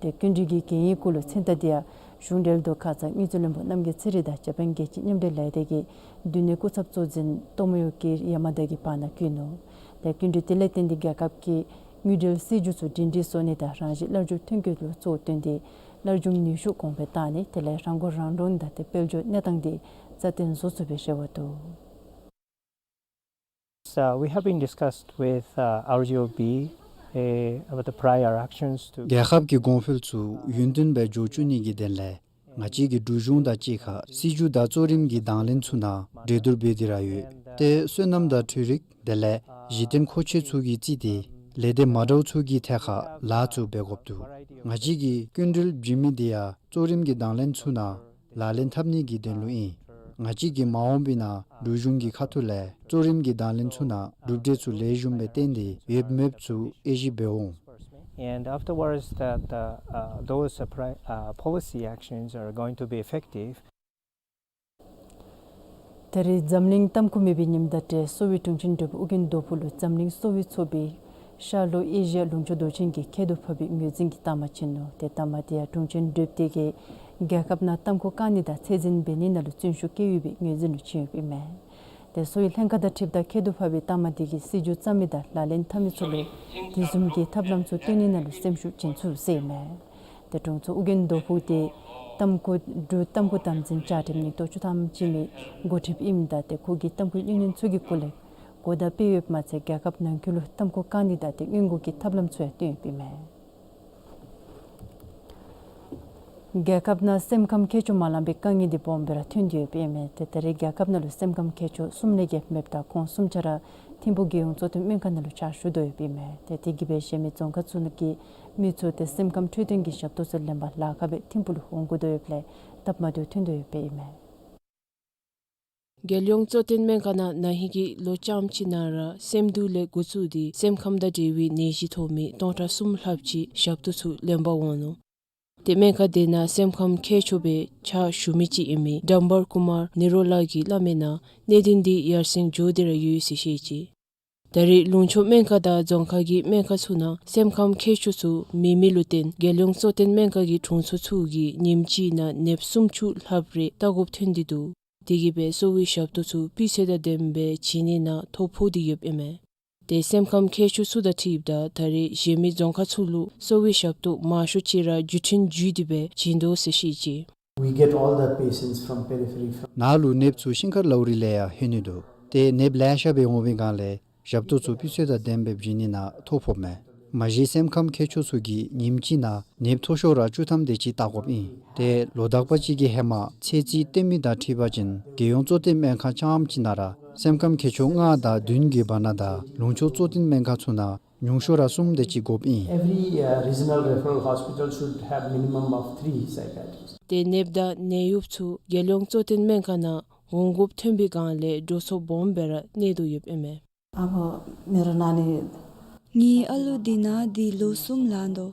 ཏེ་སྐྱིན་འགྲུལ་གྱི་གན་ཡིག་གུ་ལུ་མཚན་རྟགས་དེ་ཡང་གཞུང་འབྲེལ་རྡོ་ཁ་ཙ་དངུལ་རྩིས་བློན་པོ་རྣམ་རྒྱལ་ཚེ་རིང་དང་འཇར་པན་རྒྱལ་སྤྱིའི་མཉམ་འབྲེལ་ལས་སྡེ་གི་མདུན་ནས་སྐུ་ཚབ་གཙོ་འཛིན་ཏོ་མོ་ཡུ་ཀི་ཡ་མ་དཱ་གི་བར་ན་བཀོད་ནུག། ཏེ་སྐྱིན་འགྲུལ་དེ་ལས་བརྟེན་ཏེ་རྒྱལ་ཁབ་ཀྱི་དངུལ་འབྲེལ་སྲིད་བྱུས་ཚུ་སྒྲིང་སྒྲི་བཟོ་ནི་དང་རང་བཞིན་སླར་འབྱོར་ཐོན་སྐྱེད་ལུ་གཙོ་བོ་བཏོན་ཏེ་སླར་འབྱོར་ནུས་ཤུགས་གོང་འཕེལ་བཏང་ནི་དེ་ལས་རང་མགོ་རང་འདྲོངས་དང་ཏེ་དཔལ་འབྱོར་གནས་སྟངས་དེ་རྩ་བརྟན་བཟོ་ཚུགས་པའི་རེ་བ་འདུག། So we have been discussed with, uh, R G O B, uh, about the prior actions to རྒྱལ་ཁབ་ཀྱི་གོང་འཕེལ་ཚུ་ཡུན་བརྟན་སྦེ་འགྱོ་བཅུག་ནི་གི་དོན་ལས་ང་བཅས་ཀྱི་འབྲུག་གཞུང་དང་གཅིག་ཁར་སྲིད་བྱུས་དང་གཙོ་རིམ་གྱི་དང་ལེན་ཚུ་ནང་གྲོས་བསྡུར་འབད་དེ་ར་ཡོད། ཏེ་སོ་ནམ་དང་འཕྲུལ་རིག་དེ་ལས་གཞི་རྟེན་མཁོ་ཆས་ཚུ་གིས་རྩིས་ཏེ་ལས་སྡེ་མ་འདྲཝ་ཚུ་གི་ཐད་ཁར་ལཱ་ཚུ་འབད་དགོཔ་འདུག། ང་བཅས་ཀྱིས་སྐྱིན་འགྲུལ་བྱིན་མི་དེ་ཡང་གཙོ་རིམ་གྱི་དང་ལེན་ཚུ་ནང་ལག་ལེན་འཐབ་ནི་གི་དོན་ལུ་ཨིན། ང་བཅས་ཀྱིས་མ་འོངས་པའི་ནང་འབྲུག་གཞུང་གི་ཁ་ཐུག་ལས་གཙོ་རིམ་གྱི་དང་ལེན་ཚུ་ནང་གྲུབ་འབྲས་ཚུ་ལེགས་ཤོམ་སྦེ་བཏོན་ཏེ་ཡོདཔ་མེདཔ་ཚུ་དབྱེ་ཞིབ་འབད་འོང་། And afterwards that, uh, uh, those, uh, pri- uh, policy actions are going to be effective. ད་རེས་འཛམ་གླིང་ཏམ་ཁུ་མེད་པའི་ཉིནམ་དང་འབྲེལ་གསོ་བའི་དྲུང་ཆེན་དོན་གྲུབ་ཨོ་རྒྱན་རྡོ་ཕུག་ལུ་འཛམ་གླིང་གསོ་བའི་ཚོགས་པའི་ཤར་ལྷོ་ཨེ་ཤི་ཡ་ལུང་ཕྱོགས་མདོ་ཆེན་གྱི་ཁྱད་དུ་འཕགས་པའི་ངོས་འཛིན་གྱི་རྟགས་མ་བྱིན་ནུག། ཏེ་རྟགས་མ་དེ་ཡང་དྲུང་ཆེན་དོན་གྲུབ་དེ་གིས་རྒྱལ་ཁབ་ནང་ཏམ་ཁུ་བཀག་ནི་དང་ཚད་འཛིན་འབད་ནི་ནང་ལུ་བརྩོན་ཤུགས་བསྐྱེད་ཡོད་པའི་ངོས་འཛིན་ལུ་བྱིན་ཡོདཔ་ཨིན་མས། ཏེ་གསོ་བའི་ལྷན་ཁག་དང་འཁྲིལཝ་ད་ཁྱད་དུ་འཕགས་པའི་རྟགས་མ་དེ་གིས་སྲིད་བྱུས་བརྩམ་མི་དང་ལག་ལེན་འཐབ་མི་ཚུ་ལུ་དེ་བཟུམ་གྱི་ཐབས་ལམ་ཚུ་བཏོན་ནི་ནང་ལུ་སེམས་ཤུགས་བྱིན་ཚུགས་ཟེར་ཨིན་མས། ཏེ་དྲུང་འཚོ་ཨོ་རྒྱན་རྡོ་ཕུག་དེ་ཏམ་ཁུ་འབྲུག་ཏམ་ཁུ་དམ་འཛིན་བཅའ་ཁྲིམས་ཉིས་སྟོང་བཅུ་ཐམ་ཅན་གྱི་འགོ་ཁྲིདཔ་ཨིནམ་ད་ཏེ་ཁོ་གིས་ཏམ་ཁུ་གཡུག་བརྙན་ཚུ་གི་སྐོར་ལས་གོ་བརྡ་སྤེལ་ཡོདཔ་མ་ཚད་རྒྱལ་ཁབ་ནང་འཁོད་ལུ་ཏམ་ཁུ་བཀག་ནི་དང་ཏེ་སྔོན་འགོག་གི་ཐབས་ལམ་ཚུ་ཡང་བཏོན་ཡོདཔ་ཨིན་མས། རྒྱལ་ཁབ་ནང་སེམས་ཁམས་ཁྱད་ཆོས་མ་ལང་པའི་དཀའ་ངལ་དེ་སྦོམ་སྦེ་ར་ཐོན་ཏེ་ཡོདཔ་ཨིན་མས། ཏེ་ད་རེས་རྒྱལ་ཁབ་ནང་ལུ་སེམས་ཁམས་ཁྱད་ཆོས་གསུམ་ལས་བརྒལ་མེདཔ་དང་ཁོང་གསུམ་ཆ་ར་ཐིམ་ཕུག་རྒྱལ་ཡོངས་གཙོ་བསྟེན་སྨན་ཁང་ནང་ལུ་ཕྱག་ཞུ་དོ་ཡོདཔ་ཨིན་མས། ཏེ་དེ་གིས་འབད་གཞན་མི་རྫོང་ཁག་ཚུ་ནང་གི་མི་ཚུ་ཏེ་སེམས་ཁམས་འཕྲོད་བསྟེན་གྱི་ཞབས་ཏོག་ཚུ་ལེན་པར་ལཱ་ཁག་སྦེ་ཐིམ་ཕུག་ལུ་འོང་དགོ་དོ་ཡོདཔ་ལས་སྟབས་མ་བདེཝ་ཐོན་དོ་ཡོདཔ་ཨིན་མས། རྒྱལ་ཡོངས་གཙོ་བསྟེན་སྨན་ཁང་ནང་ན་ཧིང་གི་ལོ་རྐྱངམ་ཅིག་ནང་ར་སེམས་སྡུག་ལས་འགོ་བཙུགས་ཏེ་སེམས་ཁམས་དང་འབྲེལ་བའི་ནད་གཞི་ཐོབ་མི་སྟོང་ཕྲག་གསུམ་ལྷགཔ་ཅིག་ཞབས་ཏོག་ཚུ་ལེན་པར་འོང་ནུག། ཏེ་སྨན་ཁང་དེ་ནང་སེམས་ཁམས་ཁྱད་ཆོས་པའི་ཕྱག་ཞུ་མི་ཅིག་ཨིན་མི་ཌམ་བར་ཀུ་མར་ནི་རོ་ལ་གིས་སླབ་མི་ནང་གནད་དོན་འདི་ཡར་སེང་འགྱོ་སྟེ་ར་ཡོད་ཟེར་བཤད་ཅི། ད་རེས་ལུང་ཕྱོགས་སྨན་ཁང་དང་རྫོང་ཁག་གི་སྨན་ཁང་ཚུ་ནང་སེམས་ཁམས་ཁྱད་ཆོས་ཚུ་མེད་མི་ལུ་བརྟེན་རྒྱལ་ཡོངས་གཙོ་བསྟེན་སྨན་ཁང་གི་དྲུང་འཚོ་ཚུ་གིས་ཉིནམ་གཅིག་ནང་ནདཔ་སུམ་ཅུ་ལྷགཔ་རེ་བལྟ་དགོཔ་ཐོན་ཏེ་འདུག། དེ་གིས་འབད་གསོ་བའི་ཞབས་ཏོག་ཚུ་སྤུས་ཚད་དང་ལྡནམ་སྦེ་བྱིན་ནི་ནང་ཐོ་ཕོག་སྟེ་ཡོདཔ་ཨིན་མས། ཏེ་སེམས་ཁམས་ཁྱད་ཆོས་ཚུ་དང་འཁྲིལཝ་ད་ད་རེས་གཞན་མི་རྫོང་ཁག་ཚུ་ལུ་གསོ་བའི་ཞབས་ཏོག་མང་ཤོས་ཅིག་ར་བརྒྱུད་འཕྲིན་བརྒྱུད་དེ་སྦེ་བྱིན་དོ་ཟེར་བཤད་ཅི། We get all the patients from periphery, from ནཱ་ལུ་ནདཔ་ཚུ་ཤིང་མཁར་ལའུ་རི་ལས་ཡང་ལྷོད་ནི་འདུག། ཏེ་ནདཔ་ལེ་ཤ་སྦེ་འོང་བའི་སྒང་ལས་ཞབས་ཏོག་ཚུ་སྤུས་ཚད་དང་ལྡནམ་སྦེ་བྱིན་ནི་ནང་ཐོ་ཕོགཔ་མས། མ་གཞི་སེམས་ཁམས་ཁྱད་ཆོས་ཚུ་གིས་ཉིནམ་གཅིག་ནང་ནདཔ་མཐོ་ཤོས་ར་བཅུ་ཐམ་དེ་ཅིག་བལྟ་དགོཔ་ཨིན། ཏེ་ལོ་དག་པ་ཅིག་གི་ཧེ་མ་ཚད་རྩིས་སྟོན་མི་དང་འཁྲིལ་བ་ཅིན་རྒྱལ་ཡོངས་གཙོ་བསྟེན་སྨན་ཁང་རྐྱངམ་ཅིག་ནང་ར་སེམས་ཁམས་ཁྱད་ཆོས་ལྔ་དང་བདུན་གྱི་བར་ན་དང་ལུང་ཕྱོགས་གཙོ་བསྟེན་སྨན་ཁང་ཚུ་ནང་ཉུང་ཤོས་ར་གསུམ་དེ་ཅིག་དགོཔ་ཨིན། Every, uh, regional referral hospital should have minimum of three psychiatrists. ཏེ་ནདཔ་དང་ནད་གཡོགཔ་ཚུ་རྒྱལ་ཡོངས་གཙོ་བསྟེན་སྨན་ཁང་ནང་འོང་དགོཔ་ཐོན་པའི་སྒང་ལས་འགྲོ་སོང་སྦོམ་སྦེ་ར་གནས་དོ་ཡོདཔ་ཨིན་མས། ངེའི་ཨ་ལུ་འདི་ན་སྟེ་ལོ་གསུམ་ལང་དོ།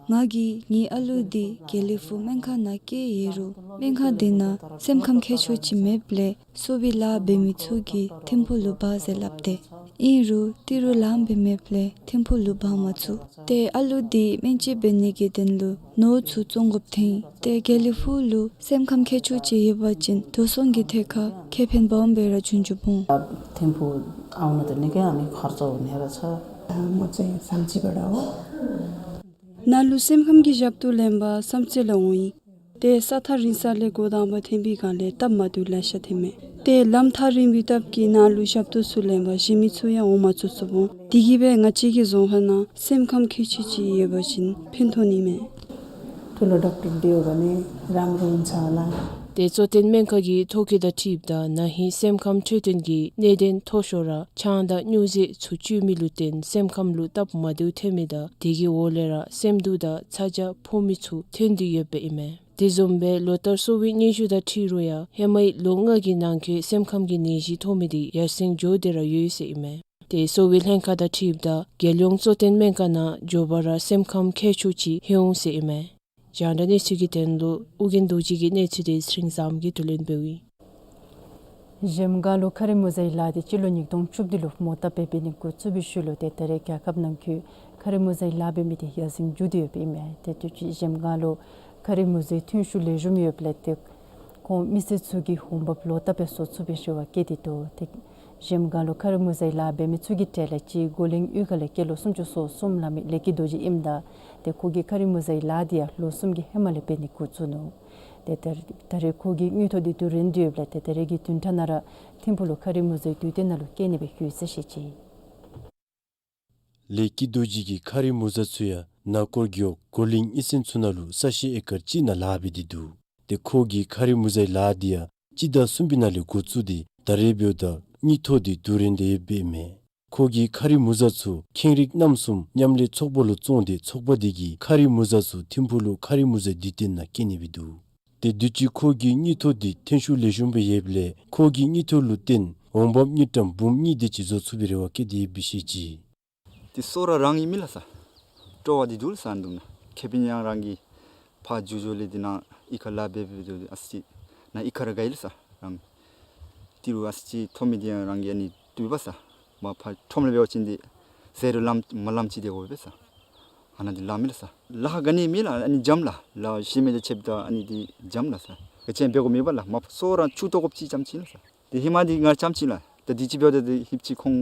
ང་གིས་ངེའི་ཨ་ལུ་འདི་དགེ་ལེགས་ཕུག་སྨན་ཁང་ནང་བསྐྱལ་ཡི་རུང་སྨན་ཁང་འདི་ནང་སེམས་ཁམས་ཁྱད་ཆོས་ཅིག་མེདཔ་ལས་གསོ་བའི་ལཱ་འབད་མི་ཚུ་གིས་ཐིམ་ཕུག་ལུ་འབག་ཟེར་སླབ་སྟེ་ ཨིན་རུང་ཏི་རུ་ལམ་སྦེ་མེདཔ་ལས་ཐིམ་ཕུག་ལུ་འབག་མ་ཚུགས། ཏེ་ཨ་ལུ་འདི་སྨན་བཅོས་འབད་ནི་གི་དོན་ལུ་ནོར་ཚུ་བཙོང་དགོཔ་ཐོན། ཏེ་དགེ་ལེགས་ཕུག་ལུ་སེམས་ཁམས་མཁས་མཆོག་ཅིག་ཡོད་པ་ཅིན་འགྲོ་སོང་གི་ཐད་ཁར་ཁེ་ཕན་སྦོམ་སྦེ་ར་བྱུང་བྱུངམ་འོང་། ཐིམ་ཕུག་ཨའུ་ན་དེ་ནི་ག་ཨ་ནི་ཁར་ཚོ་ནེ་ར་ཚ་མོ་ཚེ་སམ་ཅི་བ་ར་འོ། ནཱ་ལུ་སེམས་ཁམས་ཀྱི་ཞབས་ཏོག་ལེན་པར་སམ་ཅི་ལུ་འོང་ཡི། ཏེ་ས་ཐག་རིང་ས་ལས་འགོ་དང་པ་ཐོན་པའི་སྒང་ལས་སྟབས་མ་བདེཝ་ལེ་ཤ་ཐོནམ་མས། ཏེ་ལམ་ཐག་རིང་བའི་སྟབས་ཀྱིས་ནཱ་ལུ་ཞབས་ཏོག་ཚུ་ལེན་པར་གཞན་མི་ཚུ་ཡང་འོང་མ་ཚུགས་ཚུགསཔ་འོང་། དེ་གིས་སྦེ་ང་བཅས་ཀྱི་རྫོང་ཁག་ནང་སེམས་ཁམས་མཁས་མཆོག་ཅིག་ཡོད་པ་ཅིན་ཕན་ཐོགས་ནི་མས། ཐུ་ལོ་ཌོག་ཊར་དེའུ་ག་ནི་རམ་རུང་ཚ་ལ། ཏེ་གཙོ་བསྟེན་སྨན་ཁང་གི་ཐོ་བཀོད་དང་འཁྲིལཝ་ད་ན་ཧིང་སེམས་ཁམས་འཕྲོད་བསྟེན་གྱི་གནད་དོན་མཐོ་ཤོས་ར་ཆང་དང་སྨྱོ་རྫས་ཚུ་སྤྱོད་མི་ལུ་བརྟེན་སེམས་ཁམས་ལུ་སྟབས་མ་བདེཝ་ཐོན་མི་དང་དེ་གི་འོག་ལས་ར་སེམས་སྡུག་དང་ཚ་གྱང་ཕོག་མི་ཚུ་ཐོན་ཏེ་ཡོདཔ་ཨིན་མས། དེ་བཟུམ་སྦེ་ལོ་ལྟར་གསོ་བའི་སྙན་ཞུ་དང་འཁྲིལ་རུང་ཡང་ཧེ་མའི་ལོ་ལྔ་གི་ནང་འཁོད་སེམས་ཁམས་ཀྱི་ནད་གཞི་ཐོབ་མི་དེ་ཡར་སེང་འགྱོ་སྟེ་ར་ཡོད་ཟེར་ཨིན་མས། ཏེ་གསོ་བའི་ལྷན་ཁག་དང་འཁྲིལཝ་ད་རྒྱལ་ཡོངས་གཙོ་བསྟེན་སྨན་ཁང་ནང་མགྱོགས་པ་ར་སེམས་ཁམས་མཁས་མཆོག་ཅིག་ལྷོད་འོང་ཟེར་ཨིན་མས། རྒྱང་བསྒྲགས་གནས་ཚུལ་གྱི་དོན་ལུ་ཨོ་རྒྱན་རྡོ་རྗེ་གི་གནས་ཚུལ་དེ་ཚེ་རིང་བཟངམོ་གིས་བསྡུ་ལེན་འབདཝ་ཨིན། གཞལམ་སྒང་ལུ་ཁ་རི་མུ་ཟའི་ལཱ་དེ་སྤྱི་ལོ་ཉིས་སྟོང་བཅུ་བདུན་ལུ་མོ་བཏབ་སྦེ་འབད་ནི་འགོ་བཙུགས་པའི་ཤུལ་ལུ་ཏེ་ད་རེས་རྒྱལ་ཁབ་ནང་འཁོད་ཁ་རི་མུ་ཟའི་ལཱ་འབད་མི་དེ་ཡར་སེང་འགྱོ་སྟེ་ཡོདཔ་ཨིན་མས། ཏེ་དུས་ཅི་གཞལམ་སྒང་ལུ་ཁ་རི་མུ་ཟའི་ཐོན་ཤུགས་ལེགས་ཤོམ་ཡོདཔ་ལས་ཏེ་ཁོང་མི་སེར་ཚུ་གིས་འོང་འབབ་ལོག་བཏབ་སྦེ་བཟོ་ཚུགས་པའི་རེ་བ་བསྐྱེད་དེ་འདུག། ཏེ་གཞལམ་སྒང་ལུ་ཁ་རི་མུ་ཟའི་ལཱ་འབད་མི་ཚུ་གི་གྲས་ལས་གཅིག་གོ་གླིང་གཡུས་ཁ་ལས་སྐྱེས་ལོ་སུམ་ཅུ་སོ་གསུམ་ལང་མི་ལེགས་སྐྱིད་རྡོ་རྗེ་ཨིནམ་ད་ཏེ་ཁོ་གིས་ཁ་རི་མུ་ཟའི་ལཱ་དེ་ཡང་ལོ་གསུམ་གྱི་ཧེ་མ་ལས་འབད་ནི་འགོ་བཙུགས་ནུག། ཏེ་ད་ད་རེས་ཁོ་གིས་དངུལ་ཐོག་དེ་བསྡུ་རན་ཏེ་ཡོདཔ་ལས་ཏེ་ད་རེས་ཀྱི་བདུན་ཕྲག་ནང་ར་ཐིམ་ཕུག་ལུ་ཁ་རི་མུ་ཟའི་དུས་སྟོན་ནང་ལུ་བསྐྱལ་ནི་སྦེ་ཡོད་ཟེར་བཤད་ཅི། ལེགས་སྐྱིད་རྡོ་རྗེ་གིས་ཁ་རི་མུ་ཟ་ཚུ་ཡང་ན་སྐོར་རྒེད་འོག་གོ་གླིང་གཡུས་ཚན་ཚུ་ནང་ལུ་ས་གཞི་ཨེ་ཀར་གཅིག་ནང་ལཱ་འབད་དེ་འདུག། ཏེ་ཁོ་གིས་ཁ་རི་མུ་ཟའི་ལཱ་འདི་ཡང་སྤྱི་ཟླ་གསུམ་པའི་ནང་ལས་འགོ་བཙུགས་ཏེ་ད་རེས་འབདཝ་ད་དངུལ་ཐོག་དེ་བསྡུ་རན་ཏེ་ཡོདཔ་ཨིན་མས། ཁོ་གིས་ཁ་རི་མུ་ཟ་ཚུ་ཁེངས་རིགས་རྣམ་གསུམ་མཉམ་ལས་ཚོགས་པ་ལུ་བཙོང་སྟེ་ཚོགས་པ་དེ་གིས་ཁ་རི་མུ་ཟ་ཚུ་ཐིམ་ཕུག་ལུ་ཁ་རི་མུ་ཟའི་དུས་སྟོན་ནང་བསྐྱལ་ནི་སྦེ་འདུག། ཏེ་དུས་ཅི་ཁོ་གིས་དངུལ་ཐོག་དེ་ཐོན་ཤུགས་ལེགས་ཤོམ་སྦེ་ཡོདཔ་ལས་ཁོ་གིས་དངུལ་ཐོག་ལུ་བརྟེན་འོང་འབབ་དངུལ་ཀྲམ་འབུམ་གཉིས་དེ་ཅིག་བཟོ་ཚུགས་པའི་རེ་བ་བསྐྱེད་དེ་ཡོདཔ་སྦེ་བཤད་ཅི། ཏེ་སོ་ར་རང་གི་མི་ལགས་སོ། སྤྲོ་བ་འདི་འདུག་ལགས་སོ་ཨ་འདུག་ན། ཁེ་ཕན་ཡང་རང་གི་ཕར་འགྱོ་འགྱོ་ལས་འདི་ནང་གཡུས་ཁར་ལཱ་འབད་འབད་འབད་ཨ་ཙི་ཅིག་ན་གཡུས་ཁར་ར་དགའ་ཡི་ལགས་སོ་རང་། ཏི་རུ་ཨ་ཙི་ཅིག་ཐོབ་མི་འདི་ཡང་རང་གིས་ཨ་ནི་བཏུབ་པས་སོ། མ་ཕར་ཁྲོམ་ལས་འབད་བ་ཅིན་འདི་ཟད་འགྲོ་ལམ་མ་ལམ་ཅིག་འདི་དགོ་པས་སོ། ཨ་ནཱ་འདི་ལཱ་མེད་ལགས་སོ། ལཱ་ཁག་ག་ནི་མེད་ལགས། ཨ་ནི་འཇམ་ལགས། ལཱ་ཤེས་མི་དང་ཕྱདཔ་ད་ཨ་ནི་འདི་འཇམ་ལགས་སོ། ག་ཅི་ཡང་འབད་དགོཔ་མེད་པས་ལགས། མ་སོ་ར་ཆུ་བཏོག་དགོཔ་ཅིག་རྐྱངམ་ཅིག་ལགས་སོ། ཏེ་ཧེ་མ་འདི་ང་རྐྱངམ་ཅིག་ལགས། ད་དུས་ཅི་འབདཝ་ད་ཏེ་ཧིབ་ཅིག་ཁོང་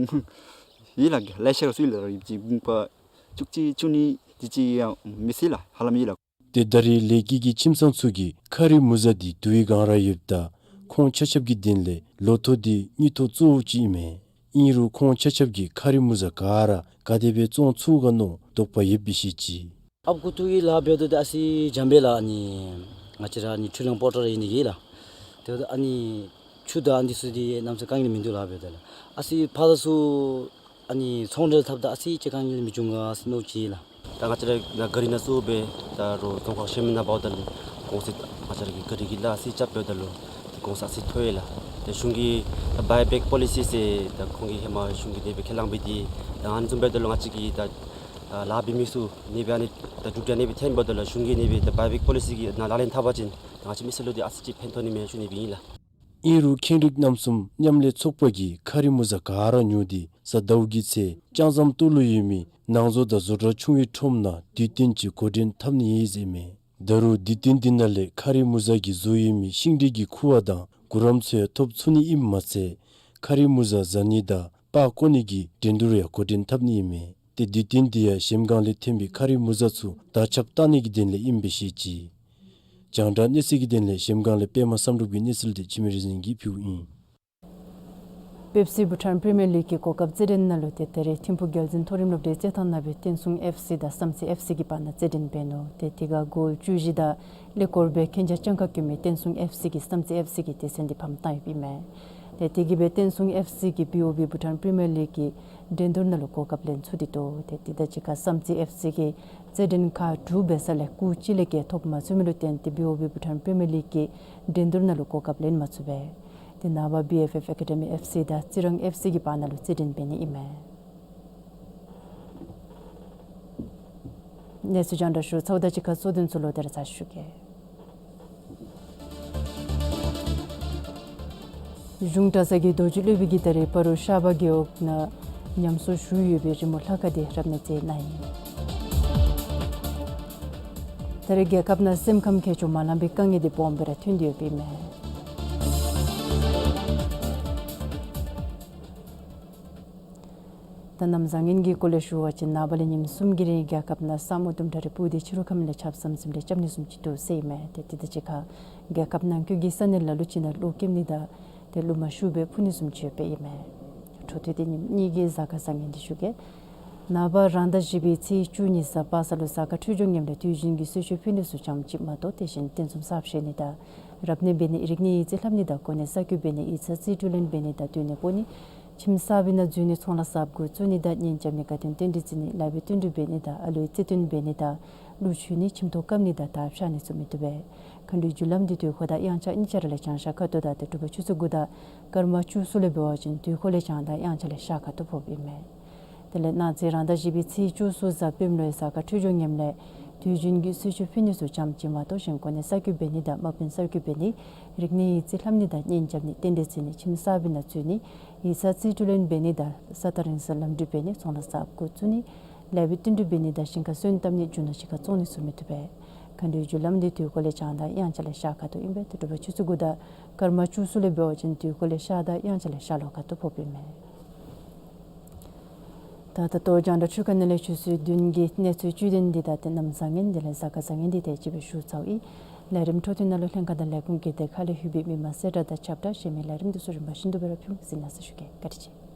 ཡོད་ལགས། ལེ་ཤ་ར་ཚུད་ཡི་ལགས། ཧིབ་ཅིག་དགུན་ཁ་བཅུ་གཅིག་བཅུ་གཉིས་དུས་ཅི་ཡང་མི་སྲིད་ལགས། ཧ་ལམ་ཡོད་ལགས། ཏེ་ད་རེས་ལེགས་སྐྱིད་ཀྱི་ཁྱིམ་ཚང་ཚུ་གིས་ཁ་རི་མུ་ཟ་འདི་བསྡུ་བའི་སྒང་ར་ཡོདཔ་ད་ཁོང་ཆ་ཁྱབ་ཀྱི་དོན་ལས་ལོ་ཐོག་འདི་དངུལ་ཐོག་གཙོ་བོ་ཅིག་ཨིན་མས། ཨིན་རུང་ཁོང་ཆ་ཁྱབ་ཀྱིས་ཁ་རི་མུ་ཟ་ག་ར་ག་དེ་སྦེ་བཙོང་ཚུགས་ག་མནོ་དོགས་པ་ཡོདཔ་སྦེ་བཤད་ཅི། ཨཔ་གུ་ཐུག་གི་ལཱ་འབདཝ་ད་ཨ་ཙི་འཇམ་པས་ལགས། ཨ་ནི་ང་བཅས་ར་ཨ་ནི་འཕྲུལ་གླང་པོ་ཏ་ར་ཨིན་ནི་གི་ལགས། དེ་འབདཝ་ད་ཨ་ནི་ཆུ་དང་ཨ་ནི་ཚུ་འདི་གནམ་མེད་ས་མེད་དཀའ་ངལ་མིན་འདུག་ལགས། འབདཝ་ད་ལགས་ཨ་ཙི་ཕར་ཚུར་ཨ་ནི་ཚོང་འབྲེལ་འཐབ་ད་ཨ་ཙི་ཅིག་དཀའ་ངལ་མི་འབྱུང་ག་ཟེར་མནོ་ཅི་ལགས། ད་ང་བཅས་ར་ག་རི་ནང་ཚུ་སྦེ་ད་རུང་རྫོང་ཁག་གཞན་མི་ནང་འབདཝ་ད་ལུ་གོང་ཚད་ང་བཅས་ར་གི་ག་རི་གི་ལཱ་ཨ་ཙི་རྐྱབ་འབདཝ་ད་ལུ་གོང་ཚད་ཨ་ཙི་མཐོ་ཡི་ལགས། ཏེ་གཞུང་གི་ད་བའི་བེག་པོ་ལི་སི་ཟེར་ད་ཁོང་གིས་ཧེ་མ་གཞུང་གིས་ཨ་ནི་སྦེ་ཁས་བླངས་འབད་དེ་ད་ཨ་ནི་བཟུམ་འབདཝ་ད་ལུ་ང་བཅས་ཀྱི་ད་ལཱ་འབད་མི་ཚུ་ཨ་ནི་སྦེ་ཨ་ནི་ད་གྲུབ་འབྲས་ཨ་ནི་སྦེ་ཐོན་འབདཝ་ད་ལུ་གཞུང་གིས་ཨ་ནི་སྦེ་ད་བའི་བེག་པོ་ལི་སི་གི་ནང་ལག་ལེན་འཐབ་པ་ཅིན་ད་ང་བཅས་མི་སེར་ལུ་འདི་ཨ་ཙི་ཅིག་ཕན་ཐོགས་ནི་མས་ཞུ་ནི་སྦེ་ཨིན་ལགས། ཨིན་རུང་ཁེངས་རིགས་རྣམ་གསུམ་མཉམ་ལས་ཚོགས་པ་གིས་ཁ་རི་མུ་ཟ་ག་ར་ཉོ་སྟེ་གཟའ་ཟླཝ་གི་ཚེ་ལྕང་ཟམ་སྟོད་ལུ་ཡོད་མི་ནང་བཟོ་དང་བཟོ་གྲྭ་ཆུང་བའི་ཁྲོམ་ནང་དུས་སྟོན་ཅིག་འགོ་འདྲེན་འཐབ་ནི་ཨིན་ཟེར་མས། ད་རུང་དུས་སྟོན་འདི་ནང་ལས་ཁ་རི་མུ་ཟ་གིས་བཟོ་ཡོད་མི་ཤིང་འབྲས་ཀྱི་ཁུ་བ་དང་གུ་རམ་ཚུ་ཡང་ཐོབ་ཚུགས་ནི་ཨིནམ་མ་ཚད་ཁ་རི་མུ་ཟ་ཟ་ནི་དང་པར་བརྐོ་ནི་གི་འགྲན་བསྡུར་ཡང་འགོ་འདྲེན་འཐབ་ནི་ཨིན་མས། ཏེ་དུས་སྟོན་འདི་ཡང་གཞལམ་སྒང་ལས་ཐོན་པའི་ཁ་རི་མུ་ཟ་ཚུ་དར་ཁྱབ་བཏང་ནི་གི་དོན་ལས་ཨིནམ་སྦེ་བཤད་ཅི། རྒྱང་བསྒྲགས་གནས་ཚུལ་གྱི་དོན་ལས་གཞལམ་སྒང་ལས་པདྨ་བསམ་གྲུབ་ཀྱི་གནས་ཚུལ་དེ་འཆི་མེད་རིག་འཛིན་གྱིས་ཕུལཝ་ཨིན། པེབ་སི་བྷུ་ཊཱན་པི་རི་མི་ཡར་ལིག་གི་གོ་སྐབས་རྩེད་འགྲན་ནང་ལུ་ཏེ་ད་རེས་ཐིམ་ཕུག་རྒྱལ་འཛིན་མཐོ་རིམ་སློབ་གྲྭའི་རྩེད་ཐང་ནང་སྦེ་བསྟན་སྲུང་ཨེཕ་སི་དང་བསམ་རྩེ་ཨེཕ་སི་གི་བར་ན་རྩེད་འགྲན་འབད་ནུག། ཏེ་དེ་ཁར་གོལ་བཅུ་བཞི་དང་ཀླད་ཀོར་སྦེ་མཁྱེན་རྒྱ་ཅན་ཁ་བཀོད་མི་བསྟན་སྲུང་ཨེཕ་སི་གིས་བསམ་རྩེ་ཨེཕ་སི་གི་སྡེ་ཚན་འདི་ཕམ་བཏང་ཡོདཔ་ཨིན་མས། ཏེ་དེ་གིས་སྦེ་བསྟན་སྲུང་ཨེཕ་སི་གིས་བི་ཨོ་བི་བྷུ་ཊཱན་པི་རི་མི་ཡར་ལིག་གི་འགྲན་བསྡུར་ནང་ལུ་གོ་སྐབས་ལེན་ཚུགས་ཏེ་འདུག། ཏེ་དེ་དང་གཅིག་ཁར་བསམ་རྩེ་ཨེཕ་སི་གིས་རྩེད་འགྲན་ཁག་དྲུག་འབད་ས་ལས་སྐུགས་གཅིག་ལས་བརྒལ་ཐོབ་མ་ཚུགས་མི་ལུ་བརྟེན་ཏེ་བི་ཨོ་བི་བྷུ་ཊཱན་པི་རི་མི་ཡར་ལིག་གི་འགྲན་བསྡུར་ནང་ལུ་གོ་སྐབས་ལེན་མ་ཚུགས་པས། ཏེ་ནངས་པ་བི་ཨེཕ་ཨེཕ་ཨེ་ཀ་ཌི་མི་ཨེཕ་སི་དང་རྩི་རང་ཨེཕ་སི་གི་བར་ན་ལུ་རྩེད་འགྲན་འབད་ནི་ཨིན་མས། གནས་ཚུལ་རྒྱང་བསྒྲགས་ཞུ་ཚརཝ་དང་གཅིག་ཁར་གཙོ་དོན་ཚུ་ལོག་སྟེ་ར་ཚར་ཞུ་གེ། གཞུང་གྲྭ་ཚང་གི་རྡོ་རྗེ་སློབ་དཔོན་གྱིས་ད་རེས་སྤ་རོ་ཤར་པ་རྒེད་འོག་ནང་ ཉམས་གསོ་ཞུ་ཡོད་པའི་རི་མོ་ལྷ་ཁང་འདི་རབ་གནས་མཛད་གནང་ཡི། ད་རེས་རྒྱལ་ཁབ་ནང་སེམས་ཁམས་ཁྱད་གཅོད་མ་ལང་པའི་དཀའ་ངལ་འདི་སྦོམ་སྦེ་ར་ཐོན་ཏེ་ཡོདཔ་ཨིན་མས། ད་གནམ་བཟང་ངན་གྱི་སྐོར་ལས་ཞུ་བ་ཅིན་ནངས་པ་ལས་ཉིནམ་གསུམ་གྱི་རིང་རྒྱལ་ཁབ་ནང་ས་སྨུག་དུམ་གྲ་རེ་སྤུབས་ཏེ་ཕྱི་རུ་ཁམས་ལས་ཆརཔ་ཟམ་ཟིམ་རེ་རྐྱབ་ནི་བཟུམ་ཅིག་འདུག་ཟེར་ཨིན་མས། ཏེ་དེ་དང་གཅིག་ཁར་རྒྱལ་ཁབ་ནང་འཁོད་ཀྱི་ས་གནས་ལ་ལུ་ཅིག་ནང་གློག་ཀེམ་ནི་དང་ཏེ་རླུང་མ་ཤུགས་སྦེ་འཕུ་ནི་བཟུམ་ཅིག་ཡོདཔ་ཨིན་མས། འཕྲོ་མཐུད་དེ་ཉིནམ་གཉིས་ཀྱི་གཟའ་སྐར་བཟང་ངན་འདི་ཞུ་གེ། ནངས་པ་རང་ཟླ་བཞི་པའི་ཚེས་བཅུ་གཉིས་གཟའ་པ་སངས་ལུ་གཟའ་སྐར་འཕྲོད་སྦྱོར་ངནམ་ལས་དུས་རྒྱུན་གྱི་གསོལ་མཆོད་ཕུལ་ནི་ཚུ་ཙམ་ཅིག་མ་གཏོགས་དེ་བཞིན་རྟེན་གསུམ་གསརཔ་བཞེངས་ནི་དང་རབ་གནས་འབད་ནི་རིག་གནས་ཡིག་རྩིས་ལྷབ་ནི་དང་གོ་གནས་གསར་བསྐོ་འབད་ནི་ཡིག་ཚང་རྩིས་སྤྲོད་ལེན་འབད་ནི་དང་སྡོད་གནས་སྤོ་ནི་ཁྱིམ་གསར་པའི་ནང་འཛུལ་ནི་ཚོང་ལཱ་གསརཔ་འགོ་བཙུགས་ནི་དང་གཉེན་རྐྱབ་ནི་དགའ་སྟོན་རྟེན་འབྲེལ་བརྩི་ནི་ལཱ་འབད་བསྟུན་གྲོས་འབད་ནི་དང་ཨ་ལུའི་བརྩེ་དུང་འབད་ནི་དང་གླུ་མཆོད་ནི་ཁྱིམ་ཐོག་བཀབ་ནི་དང་དར་འཕྱར་ནི་ཚུ་མི་བཏུབ་པས། མཁའ་འགྲོའི་རྒྱུ་ལམ་འདི་དུས་འཁོར་དང་དབྱངས་འཆར་གཉིས་ཆ་ར་ལས་བྱང་ཤར་ཁ་ཐུག་དང་ཏེ་དྲོ་པ་ཆུ་ཚོད་དགུ་དང་སྐར་མ་བཅུ་གསུམ་ལས་འབད་བ་ཅིན་དུས་འཁོར་ལས་བྱང་དང་དབྱངས་འཆར་ལས་ཤར་ཁ་ཐུག་ཕོགཔ་ཨིན་མས། དེ་ལས་གནངས་ཚེ་རང་ཟླ་བཞི་པའི་ཚེས་བཅུ་གསུམ་གཟའ་སྤེནམ་ལུ་གཟའ་སྐར་འཕྲོད་སྦྱོར་ངནམ་ལས་དུས་རྒྱུན་གྱི་གསོལ་མཆོད་ཕུལ་ནི་ཚུ་ཙམ་ཅིག་མ་གཏོགས་གཞན་གོ་གནས་གསར་བསྐོ་འབད་ནི་དང་དམག་དཔོན་གསར་བསྐོ་འབད་ནི་རིག་གནས་ཡིག་རྩིས་ལྷབ་ནི་དང་གཉེན་རྐྱབ་ནི་རྟེན་འབྲེལ་བརྩི་ནི་ཁྱིམ་གསར་པའི་ནང་འཛུལ་ནི་ཡིག་ཚང་རྩིས་སྤྲོད་ལེན་འབད་ནི་དང་ས་ཐག་རིང་སར་ལམ་འགྲུལ་འབད་ནི་ཚོང་ལཱ་གསརཔ་འགོ་བཙུགས་ནི་ལཱ་འབད་བསྟུན་གྲོས་འབད་ནི་དང་ཞིང་ཁར་སོན་བཏབ་ནི་རྒྱུ་ནོར་གཞིས་ཁར་བཙོང་ནི་ཚུ་མི་བཏུབ་པས། མཁའ་འགྲོའི་རྒྱུ་ལམ་འདི་དུས་འཁོར་ལས་བྱང་དང་དབྱངས་འཆར་ལས་ཤར་ཁ་ཐུག་ཨིན་པས། ཏེ་དྲོ་པ་ཆུ་ཚོད་དགུ་དང་སྐར་མ་བཅུ་གསུམ་ལས་འབད་བ་ཅིན་དུས་འཁོར་ལས་ཤར་དང་དབྱངས་འཆར་ལས་ཤར་ལྷོ་ཁ་ཐུག་ཕོགཔ་ཨིན་མས། ད་ད་ལྟོ་རྒྱང་བསྒྲགས་འཕྲུལ་ཁང་ནང་ལས་ཆུ་ཚོད་བདུན་གྱི་གནས་ཚུལ་བཅུད་དོན་འདི་དང་ཏེ་གནམ་བཟང་ངན་དེ་ལས་གཟའ་སྐར་བཟང་ངན་འདི་དེ་ཅིག་སྦེ་ཞུ་ཚརཝ་ཨིན། ལས་རིམ་འཕྲོ་མཐུད་ནང་ལུ་ལྷན་ཁག་དང་ལས་ཁུངས་ཀྱི་སྡེ་ཁག་ལས་ལྷོད་པའི་མི་མང་གསལ་བསྒྲགས་དང་ཁྱབ་བསྒྲགས་གཞན་མི་ལས་རིམ་འདི་ཚུ་རིམ་པ་བཞིན་དུ་སྦེ་ར་ཕུལ་གཟིགས་གནང་ཟེར་ཞུ་གེ། བཀའ་དྲིན་ཆེ།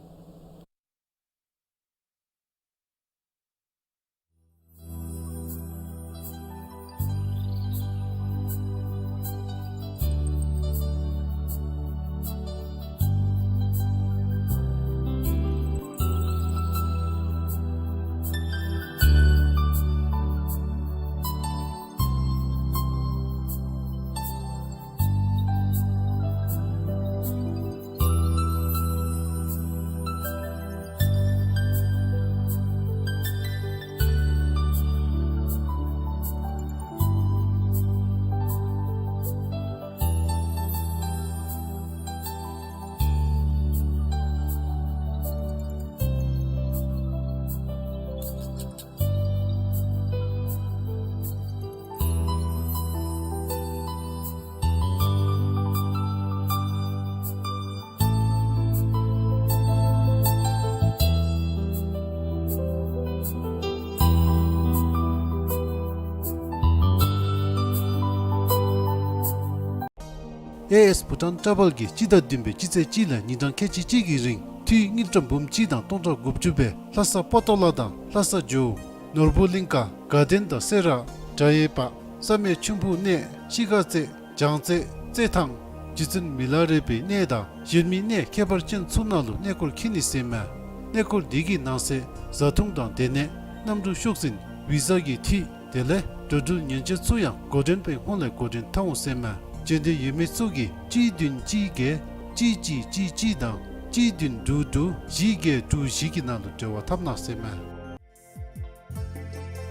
ཨེ་ཨེས་བྷུ་ཊཱན་ཊ་བཱལ་གྱིས་སྤྱི་ཟླ་བདུན་པའི་སྤྱི་ཚེས་གཅིག་ལས་ཉིན་གྲངས་ཁལ་གཅིག་གཅིག་གི་རིང་འཐུས་དངུལ་ཀྲམ་འབུམ་གཅིག་དང་སྟོང་ཕྲག་དགུ་བཅུ་སྦེ་ལྷ་ས་པོ་ཏོ་ལ་དང་ལྷ་ས་ཇོ་བོ་ནོར་བུ་གླིང་ཀ་དགའ་ལྡན་དང་སེ་ར་བྲག་གཡས་པ་བསམ་ཡས་ཆུན་ཕུ་གནས་ཤི་ཁ་རྩེ་བྱང་རྩེ་རྩེ་ཐང་རྗེ་བཙུན་མི་ལ་རས་པའི་གནས་དང་གཞན་མི་གནས་ཁྱད་པར་ཅན་ཚུ་ནང་ལུ་གནས་སྐོར་འཁྱིད་ནི་ཟེར་མས། གནས་སྐོར་འདི་གི་ནང་གསེས་བཟའ་འཐུང་དང་སྡོད་གནས་གནམ་གྲུ་ཤོག་འཛིན་བི་ས་གི་འཐུས་དེ་ལས་འགྲོ་འགྲུལ་ཉེན་བཅོལ་ཚུ་ཡང་འགོ་འདྲེན་པའི་ཧོངས་ལས་འགོ་འདྲེན་འཐབ་འོང་ཟེར་མས། འབྱོན་འདོད་ཡོད་མི་ཚུ་གིས་གཅིག་བདུན་གཅིག་བརྒྱད་གཅིག་གཅིག་གཅིག་གཅིག་དང་གཅིག་བདུན་དྲུག་དྲུག་བཞི་བརྒྱད་དྲུག་བཞི་གི་ནང་ལུ་འབྲེལ་བ་འཐབ་གནང་ཟེར་མས།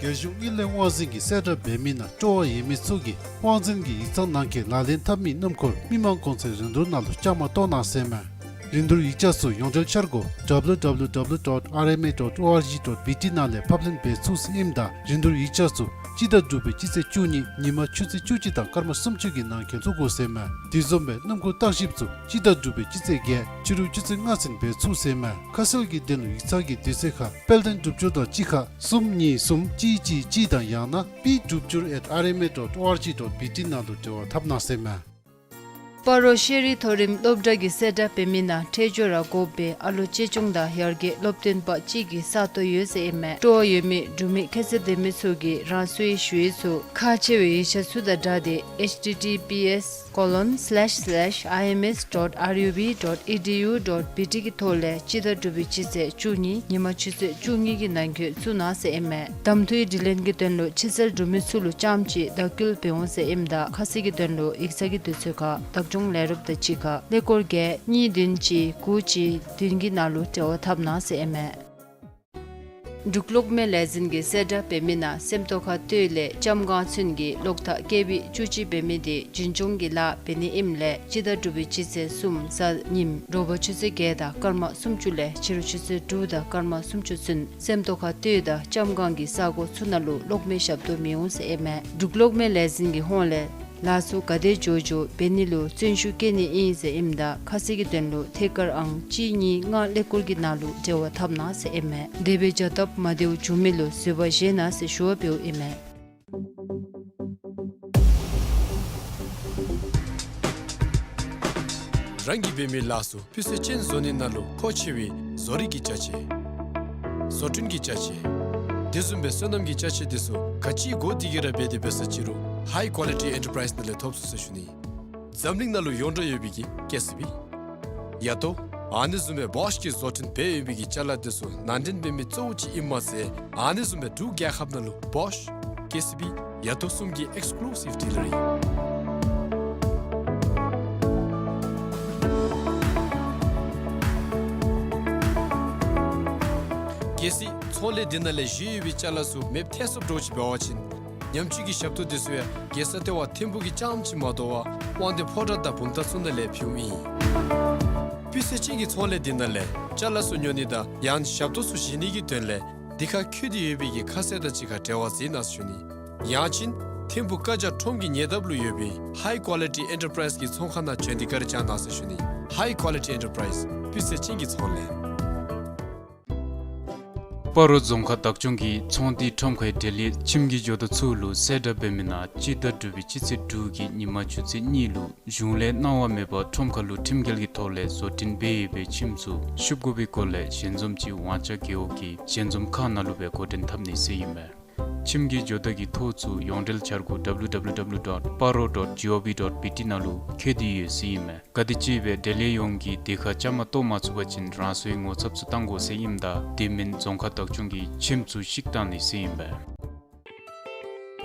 རྒྱལ་གཞུང་དངུལ་ལས་དབང་འཛིན་གྱིས་གསལ་བསྒྲགས་འབད་མི་ནང་སྤྲོ་བ་ཡོད་མི་ཚུ་གིས་དབང་འཛིན་གྱི་ཡིག་ཚང་ནང་འཁོད་ལག་ལེན་འཐབ་མི་སྣུམ་འཁོར་མི་མང་གོང་ཚད་རིན་བསྡུར་ནང་ལུ་བཅའ་མར་གཏོགས་གནང་ཟེར་མས། རིན་བསྡུར་ཡིག་ཆ་ཚུ་ཡོངས་འབྲེལ་འཆར་སྒོ་W W W dot R M A dot O R G dot B T ནང་ལས་ཕབ་ལེན་འབད་ཚུགས་ཟེར་ཨིནམ་ད་རིན་བསྡུར་ཡིག་ཆ་ཚུ་སྤྱི་ཟླ་དྲུག་པའི་སྤྱི་ཚེས་བཅུ་གཉིས་ཉིན་མ་ཆུ་ཚོད་བཅུ་གཅིག་དང་སྐར་མ་སུམ་ཅུ་གི་ནང་འཁོད་བཙུགས་དགོ་ཟེར་མས། དེ་བཟུམ་སྦེ་སྣུམ་འཁོར་བརྟག་ཞིབ་ཚུ་སྤྱི་ཟླ་དྲུག་པའི་སྤྱི་ཚེས་བརྒྱད་ཕྱི་རུ་ཆུ་ཚོད་ལྔ་ཚུན་འབད་ཚུགས་ཟེར་མས། ཁ་གསལ་གྱི་དོན་ལུ་ཡིག་ཚང་གི་དུས་ཚོད་ཁར་དཔལ་ལྡན་སྒྲུབ་སྦྱོར་དང་གཅིག་ཁར་གསུམ་གཉིས་གསུམ་གཅིག་གཅིག་གཅིག་དང་ཡང་ན་P Dhrupjur at R M A dot O R G dot B T ནང་ལུ་འབྲེལ་བ་འཐབ་གནང་ཟེར་མས། སྤ་རོ་ཤེས་རིག་མཐོ་རིམ་སློབ་གྲྭ་གིས་གསལ་བསྒྲགས་འབད་མི་ནང་འཕྲལ་མགྱོགས་ར་དགོ་པའི་ཨ་ལོ་གཅེས་སྐྱོང་དང་ཡར་རྒྱས་སློབ་སྟོན་པ་གཅིག་གི་ས་སྟོང་ཡོད་ཟེར་ཨིན་མས། སྤྲོ་བ་ཡོད་མི་འབྲུག་མི་ཁྱད་ཚད་ལྡན་མི་ཚུ་གིས་རང་སོའི་ཞུ་ཡིག་ཚུ་ཁག་ཆེ་བའི་ཡིག་ཆ་ཚུ་དང་སྦྲགས་ཏེ་H T T P S colon slash slash I M S dot R U B dot E D U dot B T གི་ཐོག་ལས་སྤྱི་ཟླ་དྲུག་པའི་སྤྱི་ཚེས་བཅུ་གཉིས་ཉིན་མ་ཆུ་ཚོད་བཅུ་གཉིས་ཀྱི་ནང་འཁོད་བཙུགས་གནང་ཟེར་ཨིན་མས། གདམ་འཐུའི་དྲི་ལན་གྱི་དོན་ལུ་ཕྱི་གསལ་འབྲུག་མི་ཚུ་ལུ་རྐྱངམ་གཅིག་བརྡ་བསྐུལ་འབད་འོང་ཟེར་ཨིནམ་ད་ཁ་གསལ་གྱི་དོན་ལུ་ཡིག་ཚང་གི་དུས་ཚོད་ཁར་བདག་སྐྱོང་ལས་རོགསཔ་དང་གཅིག་ཁར་ཀླད་ཀོར་བརྒྱད་གཉིས་བདུན་གཅིག་དགུ་གཅིག་བདུན་གྱི་ནང་ལུ་འབྲེལ་བ་འཐབ་གནང་ཟེར་ཨིན་མས། འབྲུག་གློག་མེ་ལས་འཛིན་གྱིས་གསལ་བསྒྲགས་འབད་མི་ནང་སེམས་རྟོགས་ཁ་སྟོད་ལས་ལྕམ་སྒང་ཚུན་གྱི་གློག་ཐག་ཀེ་བི་བཅུ་གཅིག་འབད་མི་དེ་རྒྱུན་སྐྱོང་གི་ལཱ་འབད་ནི་ཨིནམ་ལས་སྤྱི་ཟླ་དྲུག་པའི་སྤྱི་ཚེས་གསུམ་གཟའ་ཉིམ་དྲོ་པ་ཆུ་ཚོད་བརྒྱད་དང་སྐར་མ་སུམ་ཅུ་ལས་ཕྱི་རུ་ཆུ་ཚོད་དྲུག་དང་སྐར་མ་སུམ་ཅུ་ཚུན་སེམས་རྟོགས་ཁ་སྟོད་དང་ལྕམ་སྒང་གི་ས་གོ་ཚུ་ནང་ལུ་གློག་མེ་ཞབས་ཏོག་མི་འོང་ཟེར་ཨིན་མས། འབྲུག་གློག་མེ་ལས་འཛིན་གྱི་ཧོངས་ལས་ལཱ་ཚུ་ག་དེ་མགྱོགས་མགྱོགས་འབད་ནི་ལུ་བརྩོན་ཤུགས་བསྐྱེད་ནི་ཨིན་ཟེར་ཨིནམ་ད་ཁ་གསལ་གྱི་དོན་ལུ་ཐད་ཀར་ཨང་གཅིག་གཉིས་ལྔ་ཀླད་ཀོར་གྱི་ནང་ལུ་འབྲེལ་བ་འཐབ་གནང་ཟེར་ཨིན་མས། དེ་སྦེ་བྱ་སྟབས་མ་བདེཝ་བྱུང་མི་ལུ་བཟོད་པ་བཞེས་གནང་ཟེར་ཞུ་བ་འབདཝ་ཨིན་མས། རང་གིས་འབད་མི་ལཱ་ཚུ་སྤུས་ཚད་ཅན་བཟོ་ནི་ནང་ལུ་མཁོ་ཆེ་བའི་བཟོ་རིག་གི་ཅ་ཆས། བཟོ་སྐྲུན་གྱི་ཅ་ཆས། དེ་བཟུམ་སྦེ་སོ་ནམ་གྱི་ཅ་ཆས་དེ་ཚུ་ག་ཅི་དགོ་དེ་གི་ར་འབད་དེ་འབད་ས་ཅི་རུང་ཧའི་ཀོ་ལི་ཊི་ཨེན་ཊར་པ་རའིཛ་ནང་ལས་ཐོབ་ཚུགས་ཟེར་ཞུ་ནི། འཛམ་གླིང་ནང་ལུ་ཡོངས་གྲགས་ཡོད་པའི་གི་ཀེ་སི་བི། ཡ་ཏོ། ཨ་ནི་བཟུམ་སྦེ་བོཤ་གིས་བཟོ་སྐྲུན་འབད་ཡོད་པའི་གི་ཅ་ལ་དེ་ཚུ་ནང་འདྲེན་འབད་མི་གཙོ་བོ་ཅིག་ཨིནམ་མ་ཚད་ཨ་ནི་བཟུམ་སྦེ་འབྲུག་རྒྱལ་ཁབ་ནང་ལུ་བོཤ། ཀེ་སི་བི། ཡ་ཏོ་གསུམ་གྱི་ཨེགསི་ཀུ་ལུ་སིབ་ཌི་ལར་ཨིན། གལ་སྲིད་ཚོང་ལས་འདི་ནང་ལས་བཞེས་ཡོད་པའི་ཅ་ལ་ཚུ་མེདཔ་ཐལ་སོཔ་འདྲཝ་ཅིག་འབད་བ་ཅིན་ཉམས་བཅོས་ཀྱི་ཞབས་ཏོག་དེ་ཚུ་ཡང་རྒྱལ་ས་ལྟེ་བ་ཐིམ་ཕུག་གི་རྐྱངམ་ཅིག་མ་དོ་བར་དབང་འདུས་ཕོ་བྲང་དང་བུམ་ཐང་ཚུ་ནང་ལས་ཕུལཝ་ཨིན། སྤུས་ཚད་ཅན་གྱི་ཚོང་ལས་འདི་ནང་ལས་ཅ་ལ་ཚུ་ཉོ་ནི་དང་ཡང་ཞབས་ཏོག་ཚུ་བཞེས་ནི་གི་དོན་ལས་འདི་ཁར་འཁོད་དེ་ཡོད་པའི་གི་ཁ་གསལ་དང་གཅིག་ཁར་འབྲེལ་བ་མཛད་གནང་ཟེར་ཞུ་ནི། ཡང་ཅིན་ཐིམ་ཕུག་ཀ་ཇ་ཁྲོམ་གྱི་ཉེ་འདབས་ལུ་ཡོད་པའི་ཧའི་ཀོ་ལི་ཊི་ཨེན་ཊར་པ་རའིཛ་གི་ཚོང་ཁང་ནང་བྱོན་ཏེ་བཀའ་དྲིན་བསྐྱང་གནང་ཟེར་ཞུ་ནི། ཧའི་ཀོ་ལི་ཊི་ཨེན་ཊར་པ་རའིཛ་སྤུས་ཚད་ཅན་གྱི་ཚོང་ལས། སྤ་རོ་རྫོང་ཁག་བདག་སྐྱོང་གིས་ཚོང་འདུས་ཁྲོམ་ཁའི་འབྲེལ་ཡོད་ཁྱིམ་གྱི་ཇོ་བདག་ཚུ་ལུ་གསལ་བསྒྲགས་འབད་མི་ནང་སྤྱི་ཟླ་དྲུག་པའི་སྤྱི་ཚེས་དྲུག་གི་ཉིན་མ་ཆུ་ཚོད་གཉིས་ལུ་གཞུང་ལས་གནང་བ་མེད་པར་ཁྲོམ་ཁ་ལུ་ཁྲིམས་འགལ་གྱི་ཐོག་ལས་བཟོ་སྐྲུན་འབད་ཡོད་པའི་ཁྱིམ་ཚུ་བཤུབ་དགོ་པའི་སྐོར་ལས་ཞལ་འཛོམས་ཅིག་ཝང་ཅ་རྒེད་འོག་གི་ཞལ་འཛོམས་ཁང་ནང་ལུ་སྦེ་འགོ་འདྲེན་འཐབ་ནི་ཟེར་ཨིན་མས། ཁྱིམ་གྱི་ཇོ་བདག་གི་ཐོ་ཚུ་ཡོངས་འབྲེལ་འཆར་སྒོ་W W W dot paro dot gov dot B T ནང་ལུ་འཁོད་དེ་ཡོད་ཟེར་ཨིན་མས། ག་དེམ་ཅིག་སྦེ་འབྲེལ་ཡོད་ཡོངས་ཀྱིས་དེ་ཁར་བཅའ་མར་གཏོགས་མ་ཚུགས་པ་ཅིན་རང་སོའི་ངོ་ཚབ་ཚུ་བཏང་དགོ་ཟེར་ཨིནམ་ད་དེ་མིན་རྫོང་ཁག་བདག་སྐྱོང་གིས་ཁྱིམ་ཚུ་བཤིག་གཏང་ནི་ཟེར་ཨིན་པས།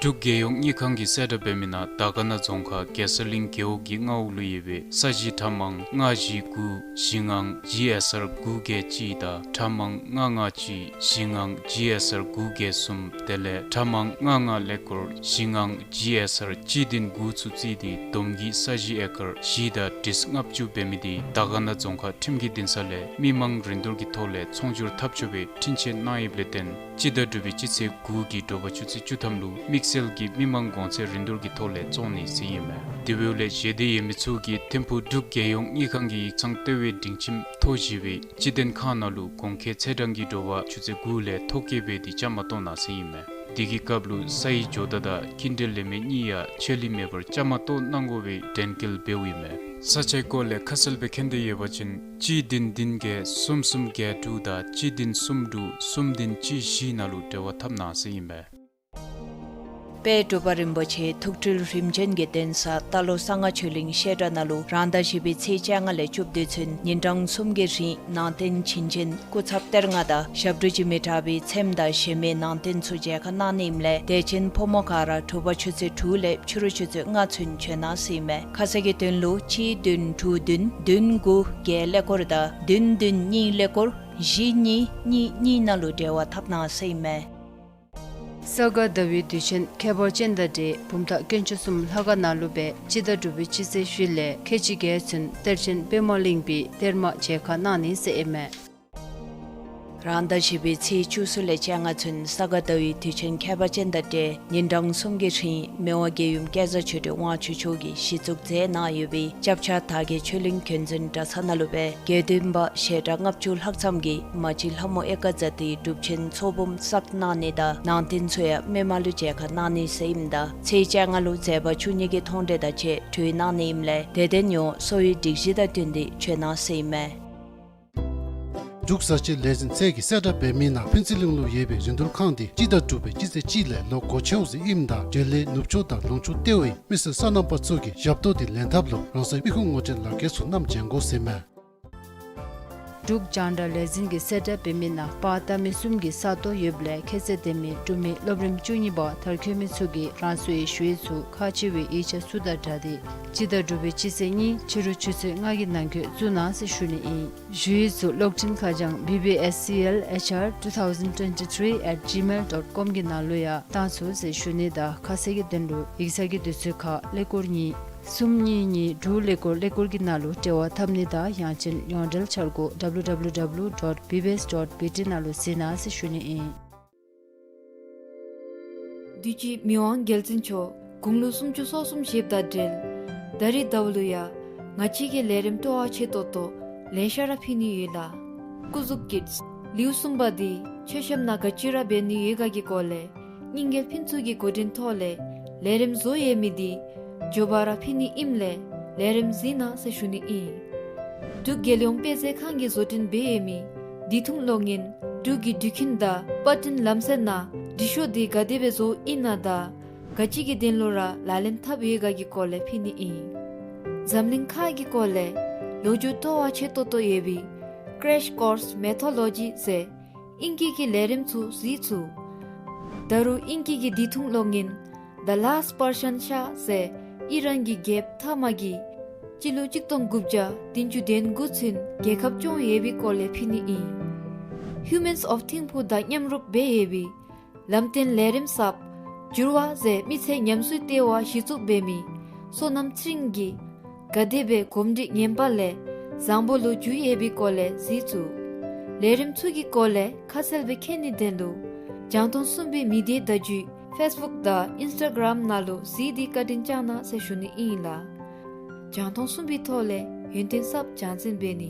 འབྲུག་རྒྱལ་ཡོངས་དངུལ་ཁང་གིས་གསལ་བསྒྲགས་འབད་མི་ནང་དར་དཀར་ན་རྫོང་ཁག་རྒྱལ་ས་གླིང་རྒེད་འོག་གི་མངའ་འོག་ལུ་ཡོད་པའི་ས་གཞི་ཁྲ་མང་ལྔ་བཞི་དགུ་བཞི་ལྔ་ཇི་ཨེསི་ཨར་དགུ་བརྒྱད་གཅིག་དང་ཁྲ་མང་ལྔ་ལྔ་གཅིག་བཞི་ལྔ་ཇི་ཨེསི་ཨར་དགུ་བརྒྱད་གསུམ་དེ་ལས་ཁྲ་མང་ལྔ་ལྔ་ཀླད་ཀོར་བཞི་ལྔ་ཇི་ཨེསི་ཨར་གཅིག་བདུན་དགུ་ཚུ་བརྩིས་ཏེ་བསྡོམས་ཀྱིས་ས་གཞི་ཨེ་ཀར་བཞི་དང་ཁྲི་ལྔ་བཅུ་འབད་མི་དེ་དར་དཀར་ན་རྫོང་ཁག་ཁྲིམས་ཀྱི་འདུན་ས་ལས་མི་མང་རིན་བསྡུར་གྱི་ཐོག་ལས་ཚོང་སྒྱུར་འཐབ་ཆོག་པའི་འཕྲིན་བཅད་གནང་ཡོདཔ་ལས་བརྟེན་སྤྱི་ཟླ་དྲུག་པའི་སྤྱི་ཚེས་དགུ་གི་དྲོ་པ་ཆུ་ཚོད་བཅུ་ཐམ་ལུ་དམིགས་བསལ་གྱི་མི་མང་གོང་ཚད་རིན་བསྡུར་གྱི་ཐོག་ལས་བཙོང་ནི་ཟེར་ཨིན་མས། དེ་འབདཝ་ལས་ཞལ་འདེབས་ཡོད་མི་ཚུ་གིས་ཐིམ་ཕུག་འབྲུག་རྒྱལ་ཡོངས་དངུལ་ཁང་གི་ཡིག་ཚང་ལྟེ་བའི་སྒྲིང་ཁྱིམ་ཐོ་བཞི་པའི་སྤྱི་དོན་ཁང་ནང་ལུ་གོང་འཁོད་ཚེས་གྲངས་ཀྱི་དྲོ་པ་ཆུ་ཚོད་དགུ་ལས་ཐོ་བཀོད་འབད་དེ་བཅའ་མར་གཏོགས་གནང་ཟེར་ཨིན་མས། དེ་གི་སྐབས་ལུ་སའི་ཇོ་བདག་དང་ཁྱིམ་འབྲེལ་ལས་མི་གཉིས་ཡང་ཆད་ལུས་མེད་པར་བཅའ་མར་གཏོགས་གནང་དགོ་པའི་དྲན་སྐུལ་འབདཝ་ཨིན་མས། ས་ཆའི་སྐོར་ལས་ཁ་གསལ་སྦེ་མཁྱེན་འདོད་ཡོད་པ་ཅིན་གཅིག་བདུན་བདུན་བརྒྱད་གསུམ་གསུམ་བརྒྱད་དྲུག་དང་གཅིག་བདུན་གསུམ་དྲུག་གསུམ་བདུན་གཅིག་བཞི་ནང་ལུ་འབྲེལ་བ་འཐབ་གནང་ཟེར་ཨིན་མས། དཔལ་འབྲུག་པ་རིན་པོ་ཆེའི་ཐུགས་སྤྲུལ་རིམ་བྱོན་གྱི་གདན་ས་རྟ་ལོག་གསང་སྔགས་ཆོས་གླིང་བཤད་གྲྭ་ནང་ལུ་རང་ཟླ་བཞི་པའི་ཚེས་བཅོ་ལྔ་ལས་བཅུ་བདུན་ཚུན་ཉིན་གྲངས་གསུམ་གྱི་རིང་ནང་རྟེན་བྱིན་ཅན་སྐུ་ཚབ་གཏེར་མངའ་དང་ཞབས་དྲུང་འཇིགས་མེད་གྲགས་པའི་ཚེམས་དང་གཞན་མི་ནང་རྟེན་ཚུ་མཇལ་ཁ་གནང་ནི་ཨིནམ་ལས་དད་ཅན་ཕོ་མོ་ག་ར་དྲོ་པ་ཆུ་ཚོད་དྲུག་ལས་ཕྱི་རུ་ཆུ་ཚོད་ལྔ་ཚུན་བྱོན་གནང་ཟེར་ཨིན་མས། ཁ་གསལ་གྱི་དོན་ལུ་གཅིག་བདུན་དྲུག་བདུན་བདུན་དགུ་བརྒྱད་ཀླད་ཀོར་དང་བདུན་བདུན་གཉིས་ཀླད་ཀོར་བཞི་གཉིས་གཉིས་གཉིས་ནང་ལུ་འབྲེལ་བ་འཐབ་གནང་ཟེར་ཨིན་མས། ས་ག་ཟླ་བའི་དུས་ཆེན་ཁྱད་པར་ཅན་དང་འབྲེལ་བུམ་ཐང་དཀོན་མཆོག་གསུམ་ལྷ་ཁང་ནང་ལུ་སྦེ་སྤྱི་ཟླ་དྲུག་པའི་སྤྱི་ཚེས་བཞི་ལས་ཁལ་གཅིག་བརྒྱད་ཚུན་གཏེར་ཆེན་པདྨ་གླིང་པའི་གཏེར་མ་མཇལ་ཁ་གནང་ནི་ཟེར་ཨིན་མས། རང་ཟླ་བཞི་པའི་ཚེས་བཅུ་གསུམ་ལས་བཅོ་ལྔ་ཚུན་ས་ག་ཟླ་བའི་དུས་ཆེན་ཁྱད་པར་ཅན་དང་འབྲེལ་ཉིན་གྲངས་གསུམ་གྱི་རིང་མི་དབང་རྒྱལ་ཡུམ་སྐལ་བཟང་ཆོས་སྒྲོན་དབང་ཕྱུག་མཆོག་གིས་གཞི་བཙུགས་མཛད་གནང་ཡོད་པའི་སྐྱབས་ཆ་དར་རྒྱས་ཆོས་གླིང་རྒྱུན་འཛིན་གྲྭ་ཚང་ནང་ལུ་སྦེ་དགེ་འདུན་པ་ཞལ་གྲངས་ལྔ་བཅུ་ལྷག་ཙམ་གྱིས་མ་གཅིག་ལྷ་མོ་ཨེ་ཀ་ཛ་ཏིའི་སྒྲུབ་ཆེན་ཚོགས་འབུམ་བསགས་གནང་ནི་དང་ནང་རྟེན་ཚུ་ཡང་མི་མང་ལུ་མཇལ་ཁ་གནང་ནི་ཟེར་ཨིནམ་ད་ཚེས་བཅོ་ལྔ་ལུ་མཛད་པ་བཅུ་གཉིས་ཀྱི་མཐོང་གྲོལ་དང་བཅས་གྲོལ་གནང་ནི་ཨིནམ་ལས་དད་ལྡན་ཡོངས་གསོ་བའི་སྒྲིག་གཞི་དང་བསྟུན་ཏེ་བྱོན་གནང་ཟེར་ཨིན་མས། འབྲུག་བཟའ་བཅའ་ལས་འཛིན་ཚད་ཀྱིས་གསལ་བསྒྲགས་འབད་མི་ནང་ཕུན་ཚོགས་གླིང་ལུ་ཡོད་པའི་རིན་བསྡུར་ཁང་འདི་སྤྱི་ཟླ་དྲུག་པའི་སྤྱི་ཚེས་གཅིག་ལས་ལོག་སྒོ་ཕྱེཝ་ཟེར་ཨིནམ་ད་འབྲེལ་ཡོད་ནུབ་ཕྱོགས་དང་ལུང་ཕྱོགས་ལྟེ་བའི་མི་སེར་སོ་ནམ་པ་ཚུ་གིས་ཞབས་ཏོག་འདི་ལེན་ཐབས་ལུ་རང་སོའི་དམིགས་ཁུངས་ངོ་སྤྲོད་ལག་ཁྱེར་ཚུ་བསྣམས་བྱོན་དགོ་ཟེར་མས། འབྲུག་རྒྱང་བསྒྲགས་ལས་འཛིན་གྱིས་གསལ་བསྒྲགས་འབད་མི་ནང་པར་བཏབ་མི་གསུམ་གྱི་ས་སྟོང་ཡོདཔ་ལས་ཁྱད་ཚད་ལྡན་མི་འབྲུག་མི་སློབ་རིམ་བཅུ་གཉིས་པ་མཐར་འཁྱོལ་མི་ཚུ་གིས་རང་སོའི་ཞུ་ཡིག་ཚུ་ཁག་ཆེ་བའི་ཡིག་ཆ་ཚུ་དང་སྦྲགས་ཏེ་སྤྱི་ཟླ་དྲུག་པའི་སྤྱི་ཚེས་གཉིས་ཕྱི་རུ་ཆུ་ཚོད་ལྔ་གི་ནང་འཁོད་བཙུགས་གནང་ཟེར་ཞུ་ནི་ཨིན། ཞུ་ཡིག་ཚུ་གློག་འཕྲིན་ཁ་བྱང་B B S C L H R two thousand twenty-three at gmail dot com གི་ནང་ལུ་ཡང་བཏང་ཚུགས་ཟེར་ཞུ་ནི་དང་ཁ་གསལ་གྱི་དོན་ལུ་ཡིག་ཚང་གི་དུས་ཚོད་ཁར་ཀླད་ཀོར་གཉིས་གསུམ་གཉིས་གཉིས་དྲུག་ཀླད་ཀོར་ཀླད་ཀོར་གྱི་ནང་ལུ་འབྲེལ་བ་འཐབ་ནི་དང་ཡང་ཅིན་ཡོངས་འབྲེལ་འཆར་སྒོ་W W W dot B B S dot B T ནང་ལུ་གཟིགས་གནང་ཟེར་ཞུ་ནི་ཨིན། དུས་ཅི་མི་དབང་རྒྱལ་བཙུན་མཆོག་དགུང་ལོ་སུམ་ཅུ་སོ་གསུམ་བཞེསཔ་དང་འབྲེལ་ད་རིས་ཟླཝ་ལུ་ཡང་ང་བཅས་ཀྱིས་ལས་རིམ་སྤྲོ་བ་ཆེ་ཏོག་ཏོ་ལེ་ཤ་ར་ཕུལ་ནི་ཡོད་ལགས། སྐུ་གཟུགས་ཀྱི་ལེའུ་གསུམ་པ་འདི་མཆོད་བཤམ་ནང་ག་ཅི་ར་འབད་ནི་ཡོད་ག་གི་སྐོར་ལས་སྙིང་གི་ཕན་ཚུན་གྱི་འགོ་འདྲེན་ཐོག་ལས་ལས་རིམ་བཟོ་ཡོད་མི་འདི་མགྱོགས་པ་ར་ཕུལ་ནི་ཨིནམ་ལས་ལས་རིམ་གཟིགས་གནང་ཟེར་ཞུ་ནི་ཨིན། འབྲུག་རྒྱལ་ཡོངས་དཔེ་མཛོད་ཁང་གིས་བཟོ་སྐྲུན་འབད་ཡོད་མི་དུས་ཐུང་གློག་བརྙན་འབྲུག་གི་འགྲུལ་འཕྲིན་དང་པར་སྐྲུན་ལམ་སྲོལ་ནང་འབྲི་ཤོག་འདི་ག་དེ་སྦེ་བཟོཝ་ཨིན་ན་དང་ག་ཅི་གི་དོན་ལུ་ར་ལག་ལེན་འཐབ་ཡོད་ག་གི་སྐོར་ལས་ཕུལ་ནི་ཨིན། འཛམ་གླིང་ཁ་གི་སྐོར་ལས་ལོ་རྒྱུས་སྤྲོ་བ་ཆེ་ཏོག་ཏོ་ཡོད་པའི་Crash Course Mythology ཟེར་ཨིང་སྐད་ཀྱི་ལས་རིམ་ཚུ་གཟིགས་ཚུགས། ད་རུང་ཨིང་སྐད་ཀྱི་དུས་ཐུང་གློག་བརྙན་The Last Persian Shah ཟེར་ཨི་རན་གྱི་རྒྱལཔོ་ཐ་མ་གིས་སྤྱི་ལོ་གཅིག་སྟོང་དགུ་བརྒྱ་བདུན་ཅུ་དོན་དགུ་ཚུན་རྒྱལ་ཁབ་སྐྱོང་ཡོད་པའི་སྐོར་ལས་ཕུལ་ནི་ཨིན། Humans of Thimphu དང་མཉམ་རུབ་འབད་ཡོད་པའི་ལམ་སྟོན་ལས་རིམ་གསརཔ་འགྱུར་བ་ཟེར་མི་ཚེ་ཉམས་གསོའི་ལྟེ་བ་གཞི་བཙུགས་འབད་མི་བསོད་ནམས་ཚེ་རིང་གིས་ག་དེ་སྦེ་གོམས་འདྲིས་ངན་པ་ལས་བཟང་པོ་ལུ་འགྱུར་ཡོད་པའི་སྐོར་ལས་གཟིགས་ཚུགས། ལས་རིམ་ཚུ་གི་སྐོར་ལས་ཁ་གསལ་སྦེ་མཁྱེན་ནིའི་དོན་ལུ་རྒྱང་མཐོང་གསུམ་པའི་མི་སྡེ་བརྡ་བརྒྱུད་Facebook དང་Instagram ནང་ལུ་གཟིགས་ཏེ་བཀའ་དྲིན་བསྐྱང་གནང་ཟེར་ཞུ་ནི་ཨིན་ལགས། རྒྱང་མཐོང་གསུམ་པའི་ཐོག་ལས་ཡོན་ཏན་གསརཔ་སྦྱང་འཛིན་འབད་ནི།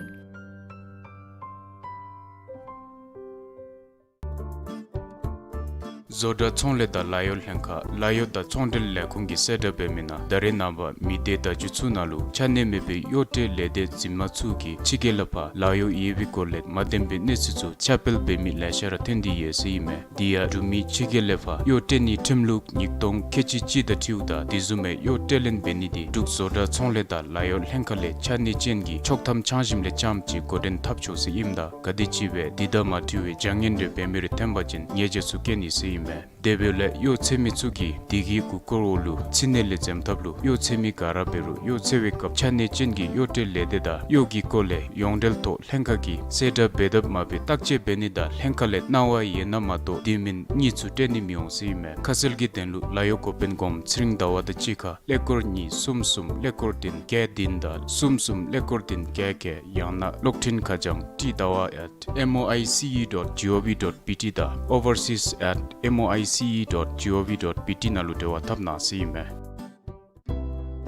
བཟོ་གྲྭ་ཚོང་ལས་དང་ལཱ་གཡོག་ལྷན་ཁག་ལཱ་གཡོག་དང་ཚོང་འབྲེལ་ལས་ཁུངས་ཀྱིས་གསལ་བསྒྲགས་འབད་མི་ནང་ད་རེས་ནངས་པ་མི་སྡེ་བརྡ་བརྒྱུད་ཚུ་ནང་ལུ་ཆ་གནས་མེད་པའི་གཡོག་ཁྲལ་ལས་སྡེ་འཛིན་མ་ཚུ་གིས་ཕྱི་རྒྱལ་ལས་ཕར་ལཱ་གཡོག་ཡོད་པའི་སྐོར་ལས་མ་བདེན་པའི་གནས་ཚུལ་ཚུ་ཁྱབ་སྤེལ་འབད་མི་ལེ་ཤ་ར་ཐོན་ཏེ་ཡོད་ཟེར་ཨིན་མས། དེ་ཡང་འབྲུག་མི་ཕྱི་རྒྱལ་ལས་ཕར་གཡོག་སྤྲོད་ནིའི་ཁྲིམས་ལུགས་ཉིས་སྟོང་ཁལ་གཅིག་གཅིག་དང་འཁྲིལཝ་ད་དེ་བཟུམ་མའི་གཡོག་སྤྲོད་ལེན་འབད་ནི་དེ་འབྲུག་བཟོ་གྲྭ་ཚོང་ལས་དང་ལཱ་གཡོག་ལྷན་ཁག་ལས་ཆ་གནས་ཅན་གྱི་ཆོག་ཐམ་ཆ་འཇམ་ལས་རྐྱངམ་ཅིག་འགོ་འདྲེན་འཐབ་ཆོག་ཟེར་ཨིནམ་ད་ག་དེམ་ཅིག་སྦེ་དེ་དང་མ་འཁྲིལ་བའི་བྱ་ངན་རེ་འབད་མི་རེ་ཐོན་པ་ཅིན་ཉེས་བྱ་ཚུ་བཀལ་ནི་ཟེར་ཨིན་མས། དེ་འབདཝ་ལས་གཡོག་འཚོལ་མི་ཚུ་གིས་དེ་གི་གུ་སྐོར་འོག་ལུ་ཕྱི་ནང་ལས་འཛེམ་ཐབས་ལུ་གཡོག་འཚོལ་མི་ག་ར་འབད་རུང་གཡོག་འཚོལ་བའི་སྐབས་ཆ་གནས་ཅན་གྱི་གཡོག་སྤྲོད་ལས་སྡེ་དང་གཡོག་གི་སྐོར་ལས་ཡོངས་འབྲེལ་ཐོག་ལྷན་ཁག་གིས་གསལ་བསྒྲགས་འབད་དཔ་མ་འབད་བརྟག་དཔྱད་འབད་ནི་དང་ལྷན་ཁག་ལས་གནང་བ་ཡོད་ན་མ་གཏོགས་དེ་མེན་གཉིས་ཚུ་སྤྲོད་ནི་མི་འོང་ཟེར་ཨིན་མས། ཁ་གསལ་གྱི་དོན་ལུ་ལཱ་གཡོག་འགོ་དཔོན་གོངམ་ཚེ་རིང་ཟླ་བ་དང་གཅིག་ཁར་ཀླད་ཀོར་གཉིས་གསུམ་གསུམ་ཀླད་ཀོར་བདུན་བརྒྱད་བདུན་དང་གསུམ་གསུམ་ཀླད་ཀོར་བདུན་བརྒྱད་བརྒྱད། ཡང་ན་གློག་འཕྲིན་ཁ་བྱང་ཊི་ཟླ་བ་at M O I C E dot G O V dot B T དང་overseas at M O I C E dot G O V dot B T ནང་ལུ་འབྲེལ་བ་འཐབ་གནང་ཟེར་ཨིན་མས།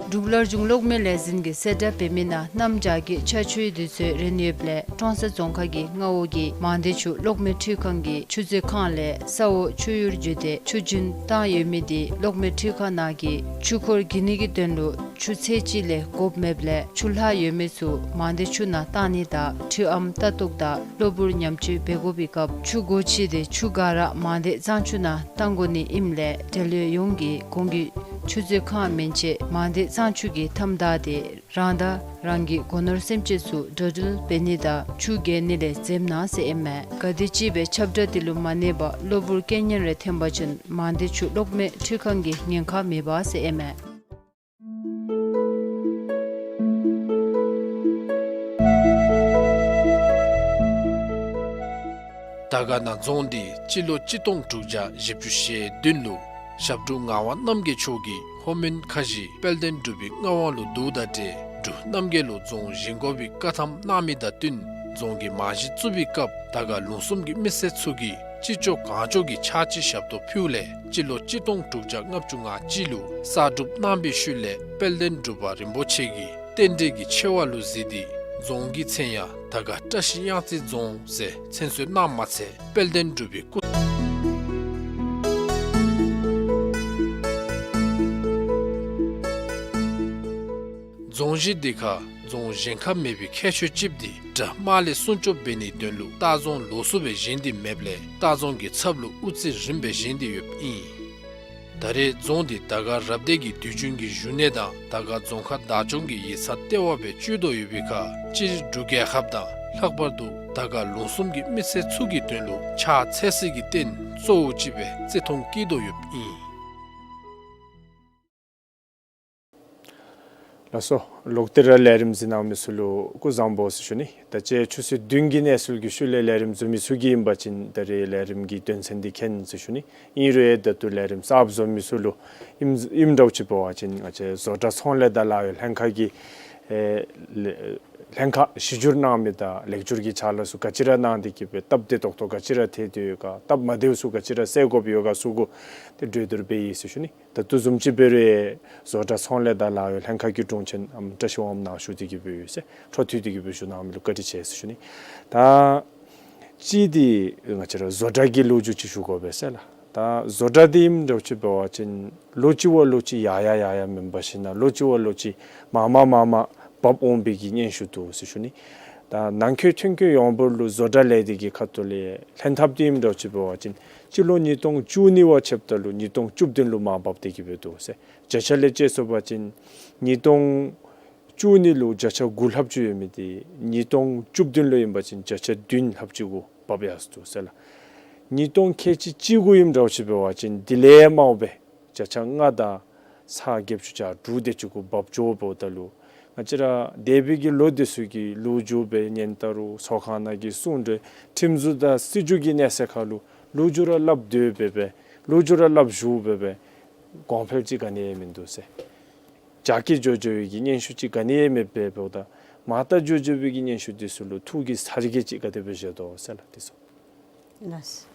འབྲུག་སླར་འབྱུང་གློག་མེ་ལས་འཛིན་གྱིས་གསལ་བསྒྲགས་འབད་མི་ནང་གནམ་བྱཱར་གྱི་ཆར་ཆུའི་དུས་ཚོད་རན་ཡོདཔ་ལས་ཀྲོང་གསར་རྫོང་ཁག་གི་མངའ་འོག་གི་མང་སྡེ་ཆུ་གློག་མེ་འཕྲུལ་ཁང་གི་ཆུ་མཛོད་ཁང་ལས་ས་འོག་ཆུ་གཡུར་བརྒྱུད་དེ་ཆུ་རྒྱུན་བཏང་ཡོད་མི་དེ་གློག་མེ་འཕྲུལ་ཁང་ནང་གི་ཆུ་འཁོར་བརྒྱུད་ནི་གི་དོན་ལུ་ཆུ་ཚད་ཅིག་ལས་དགོཔ་མེདཔ་ལས་ཆུ་ལྷག་ཡོད་མི་ཚུ་མང་སྡེ་ཆུ་ནང་བཏང་ནི་དང་འཕྲུལ་ཨམ་ལྟ་རྟོག་དང་གློ་བུར་ཉམས་བཅོས་འབད་དགོ་པའི་སྐབས་ཆུ་སྒོ་ཕྱེ་སྟེ་ཆུ་ག་ར་མང་སྡེ་གཙང་ཆུ་ནང་བཏང་དགོ་ནི་ཨིནམ་ལས་འབྲེལ་ཡོད་ཡོངས་ཀྱིས་གོང་གི་ཆུ་མཛོད་ཁང་མན་ཆད་མང་སྡེ་གཙང་ཆུ་གི་མཐའམ་བདའ་སྟེ་རང་དང་རང་གི་སྒོ་ནོར་སེམས་ཅན་ཚུ་འགྲོ་འགྲུལ་འབད་ནི་དང་ཆུ་བརྒལ་ནི་ལས་འཛེམ་གནང་ཟེར་ཨིན་མས། ག་དེམ་ཅིག་སྦེ་ཁྱབ་བསྒྲགས་དེ་ལུ་མ་གནས་པར་གློ་བུར་རྐྱེན་ངན་རེ་ཐོན་པ་ཅིན་མང་སྡེ་ཆུ་གློག་མེ་འཕྲུལ་ཁང་གིས་ཉེན་ཁ་མི་འབག་ཟེར་ཨིན་མས། དར་དཀར་ན་རྫོང་འདི་སྤྱི་ལོ་གཅིག་སྟོང་དྲུག་བརྒྱ་བཞི་བཅུ་ཞེ་བདུན་ལུ་ཞབས་དྲུང་ངག་དབང་རྣམ་རྒྱལ་མཆོག་གིས་ལྷོ་མོན་ཁ་བཞི་དཔལ་ལྡན་འབྲུག་པའི་མངའ་དབང་ལུ་བསྡུཝ་དང་འབྲེལ་འབྲུག་རྣམ་རྒྱལ་ལུ་རྫོང་བཞེངས་དགོ་པའི་བཀའ་ཐམ་གནང་མི་དང་བསྟུན་རྫོང་གི་རྨང་གཞི་བཙུགས་པའི་སྐབས་དར་དཀར་ལུང་གསུམ་གྱི་མི་སེར་ཚུ་གིས་ཅི་ལྕོགས་གང་ལྕོགས་ཀྱི་ཕྱག་ཕྱི་ཞབས་ཏོག་ཕུལཝ་ལས་སྤྱི་ལོ་གཅིག་སྟོང་དྲུག་བརྒྱ་ལྔ་བཅུ་ང་གཅིག་ལུ་གསར་སྒྲུབ་གནང་བའི་ཤུལ་ལས་དཔལ་ལྡན་འབྲུག་པ་རིན་པོ་ཆེ་གིས་རྟེན་འབྲེལ་གྱི་ཆེ་བ་ལུ་གཟིགས་ཏེ་རྫོང་གི་མཚན་ཡང་དར་དཀར་བཀྲ་ཤིས་གཡང་རྩེ་རྫོང་ཟེར་མཚན་གསོལ་གནངམ་མ་ཚད་དཔལ་ལྡན་འབྲུག་པའི་སྐུ་རྫོང་གཞི་འདི་ཁར་རྫོང་བཞེངས་ཁ་མེད་པའི་ཁྱད་ཆོས་ཅིག་འདི་དགྲ་དམག་ལས་སྲུང་སྐྱོབ་འབད་ནིའི་དོན་ལུ་ལྟ་རྫོང་ལོགས་སུ་སྦེ་བཞེངས་ཏེ་མེདཔ་ལས་ལྟ་རྫོང་གི་ཚབ་ལུ་དབུ་རྩེ་རིངམ་སྦེ་བཞེངས་ཏེ་ཡོདཔ་ཨིན། ད་རེས་རྫོང་འདི་དར་དཀར་རབ་སྡེ་གི་དུས་རྒྱུན་གྱི་བཞུགས་གནས་དང་དར་དཀར་རྫོང་ཁག་བདག་སྐྱོང་གི་ཡིག་ཚང་ལྟེ་བ་སྦེ་སྤྱོད་དོ་ཡོད་པའི་ཁར་སྤྱིར་འབྲུག་རྒྱལ་ཁབ་དང་ ལྷག་པར་དུ་དར་དཀར་ལུང་གསུམ་གྱི་མི་སེར་ཚུ་གི་དོན་ལུ་ཕྱག་འཚལ་སྲིད་ཀྱི་རྟེན་གཙོ་བོ་ཅིག་སྦེ་བརྩི་མཐོང་བསྐྱེད་དོ་ཡོདཔ་ཨིན། ལགས་སོ། ལོག་སྟེ་ར་ལས་རིམ་གཟིགས་གནང་མི་ཚུ་ལུ་སྐུ་གཟུགས་བཟང་པོ་ཟེར་ཞུ་ནི། ད་ཅི་ཆུ་ཚོད་བདུན་གྱི་གནས་ཚུལ་གྱི་ཤུལ་ལས་ལས་རིམ་བཟུམ་མི་ཚུ་གིས་ཨིན་པ་ཅིན་ད་རེས་ལས་རིམ་གྱི་དོན་ཚན་འདི་མཁྱེན་ཟེར་ཞུ་ནི། ཨིན་རུང་ཡང་ད་ལྟོ་ལས་རིམ་གསརཔ་བཟོ་མི་ཚུ་ལུ་ཨིནམ་ཨིནམ་འདྲཝ་ཅིག་འབད་བ་ཅིན་ང་བཅས་བཟོ་གྲྭ་ཚོང་ལས་དང་ལཱ་གཡོག་ལྷན་ཁག་གི་ཨེ་ལྷན་ཁག་གཞི་བསྒྱུར་གནང་མི་དང་ལེགས་བསྒྱུར་གྱི་ཕྱག་ལཱ་ཚུ་ག་ཅི་ར་གནང་སྟེ་གིས་སྦེ་སྟབས་བདེ་ཏོག་ཏོ་ག་ཅི་ར་ཐལ་ཏེ་ཡོད་ག། སྟབས་མ་བདེཝ་ཚུ་ག་ཅི་ར་སེལ་དགོཔ་ཡོད་ག་ཚུ་གུ་ཏེ་གྲོས་བསྡུར་འབད་ཡི་ཟེར་ཞུ་ནི། ད་ལྟོ་བཟུམ་ཅིག་འབད་རུང་ཡང་བཟོ་གྲྭ་ཚོང་ལས་དང་ལཱ་གཡོག་ལྷན་ཁག་གི་དྲུང་ཆེན་ཨམ་བཀྲ་ཤིས་དབང་ནཱ་ཞུ་སྟེ་གིས་སྦེ་ཡོད་ཟེར། འཕྲོ་མཐུད་དེ་གིས་སྦེ་ཞུ་གནང་མི་ལུ་བཀའ་དྲིན་ཆེ་ཟེར་ཞུ་ནི། ད་ཅི་འདི་ང་བཅས་ར་བཟོ་གྲྭ་གི་ལོ་རྒྱུས་ཅིག་ཞུ་དགོ་པས་ཟེར་ལགས། ད་བཟོ་གྲྭ་འདི་ཨིནམ་འདྲཝ་ཅིག་འབད་བ་ཅིན་ལོ་གཅིག་བ་ལོ་གཅིག་ཡར་ཡར་ཡར་ཡར་མེན་པར་ཞིན་ན་ལོ་གཅིག་བ་ལོ་གཅིག་མར་མར་མར་མར་བབས་འོང་པའི་གི་སྙན་ཞུ་འདུག་ཟེར་ཞུ་ནི། ད་ནང་འཁོད་ཐོན་སྐྱེད་ཡོངས་འབོར་ལུ་བཟོ་གྲྭ་ལས་སྡེ་གི་ཁ་ཐུག་ལས་ལྷན་ཐབས་འདི་ཨིནམ་འདྲཝ་ཅིག་འབད་བ་ཅིན་སྤྱི་ལོ་ཉིས་སྟོང་བཅུ་གཉིས་བ་ཕྱདཔ་ད་ལུ་ཉིས་སྟོང་བཅུ་བདུན་ལུ་མར་བབས་ཏེ་གིས་སྦེ་འདུག་ཟེར། བརྒྱ་ཆ་ལས་དཔྱད་སོང་པ་ཅིན་ཉིས་སྟོང་བཅུ་གཉིས་ལུ་བརྒྱ་ཆ་དགུ་ལྷགཔ་ཅིག་ཡོད་མི་འདི་ཉིས་སྟོང་བཅུ་བདུན་ལུ་ཨིན་པ་ཅིན་བརྒྱ་ཆ་བདུན་ལྷགཔ་ཅིག་གུ་བབས་ཡར་སོང་འདུག་ཟེར་ལགས། ཉིས་སྟོང་ཁལ་གཅིག་གཅིག་དགུ་ཨིནམ་འདྲཝ་ཅིག་འབད་བ་ཅིན་དེ་ལས་མང་སྦེ་བརྒྱ་ཆ་ལྔ་དང་ཚག་བརྒྱད་ཅུ་གྱ་དྲུག་དེ་ཅིག་གུ་བབས་འགྱོཝ་འབདཝ་ད་ལུ་ང་བཅས་ར་འདས་པའི་གི་ལོ་དེ་ཚུ་གི་ལོ་རྒྱུས་སྦེ་ཉན་ད་རུང་ཚོགས་ཁང་ནང་གི་གསུང་གྲོས་ཁྲིམས་བཟོ་དང་སྲིད་བྱུས་ཀྱི་གནས་ཚད་ཁར་ལུ་ལོ་རྒྱུས་ར་སླབ་སྡོད་སྦེ་སྦེ་ལོ་རྒྱུས་ར་སླབ་བཞུགས་སྦེ་སྦེ་གོང་འཕེལ་ཅིག་ག་ནི་ཡང་མིན་འདུག་ཟེར། རྒྱ་སྐྱེད་འགྱོ་འགྱོ་བའི་གི་སྙན་ཞུ་ཅིག་ག་ནི་ཡང་མེདཔ་འབདཝ་ད་མར་ལྟ་འགྱོ་འགྱོ་བའི་གི་སྙན་ཞུ་དེ་ཚུ་ལུ་ཐུགས་ཀྱི་ཚ་གྱང་ཅིག་ག་དེ་སྦེ་བཞེས་དོ་ཟེར་ལགས། དེ་ཚུ། ལགས།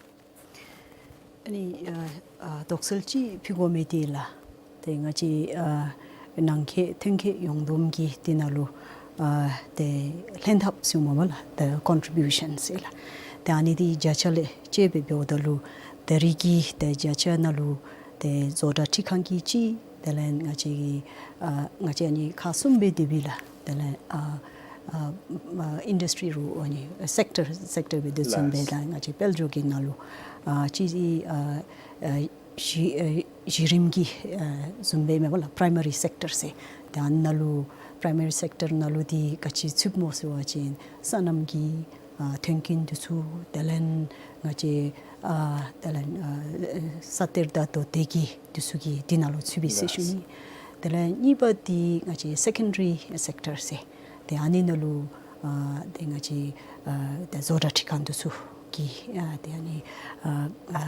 ཨ་ནི་ཨ་ཨ་དོགས་སེལ་ཅིག་ཕུལ་དགོ་མི་འདི་ལགས། ཏེ་ང་བཅས་ཨ་ནང་འཁོད་ཐོན་སྐྱེད་ཡོངས་བསྡོམས་ཀྱི་འདི་ནང་ལུ་ཨ་ཏེ་ལྷན་ཐབས་ཟེར་མས་པ་ལགས། ཏེ་ཀོན་ཊི་བིའུ་ཤཱན་ཟེར་ལགས། ཏེ་ཨ་ནི་འདི་བརྒྱ་ཆ་ལས་དཔྱད་སྦེ་འབདཝ་ད་ལུ་ད་རེས་ཀྱི་ཏེ་བརྒྱ་ཆ་ནང་ལུ་ཏེ་བཟོ་གྲྭ་ཁྲི་ཁང་གི་གཅིག། དེ་ལས་ང་བཅས་ཀྱི་ཨ་ང་བཅས་ཨ་ནི་ཁག་གསུམ་སྦེ་དེ་སྦེ་ལགས། དེ་ལས་ཨ་ཨ་ཨ་ཨིན་ཌསི་ཊི་རུ་ཨ་ནི་སེཀ་ཊར་སེཀ་ཊར་སྦེ་དེ་ཚུ་སྦེ་ལགས། ལགས་ང་བཅས་དཔལ་འབྱོར་གྱི་ནང་ལུ་ཨ་ཅིག་ཨ་ཨ་གཞི་ཨ་གཞི་རིམ་གྱི་ཨ་བཟུམ་སྦེ་མས་པ་ལགས། པ་རའི་མ་རི་སེཀ་ཊར་ཟེར། ཏེ་ཨ་ནཱ་ལུ་པ་རའི་མ་རི་སེཀ་ཊར་ནང་ལུ་འདི་ག་ཅི་ཚུདཔ་སྨོ་ཟེར་བ་ཅིན་སོ་ནམ་གྱི་ཨ་ཐོན་སྐྱེད་འདི་ཚུ། དེ་ལས་ང་བཅས་ཨ་དེ་ལས་ཨ་ས་གཏེར་དང་རྡོ་གཏེར་གྱི་འདི་ཚུ་གི་འདི་ནང་ལུ་ཚུད་པས་ཟེར་ཞུ་ནི། ལགས། དེ་ལས་གཉིས་པ་འདི་ང་བཅས་སེ་ཀེན་ཌ་རི་སེཀ་ཊར་ཟེར། ཏེ་ཨ་ནི་ནང་ལུ་ཨ་ཏེ་ང་བཅས་ཨ་ཏེ་བཟོ་གྲྭ་ཁྲི་ཁང་འདི་ཚུ་གི་ཨ་ཏེ་ཨ་ནི་ཨ་ཨ་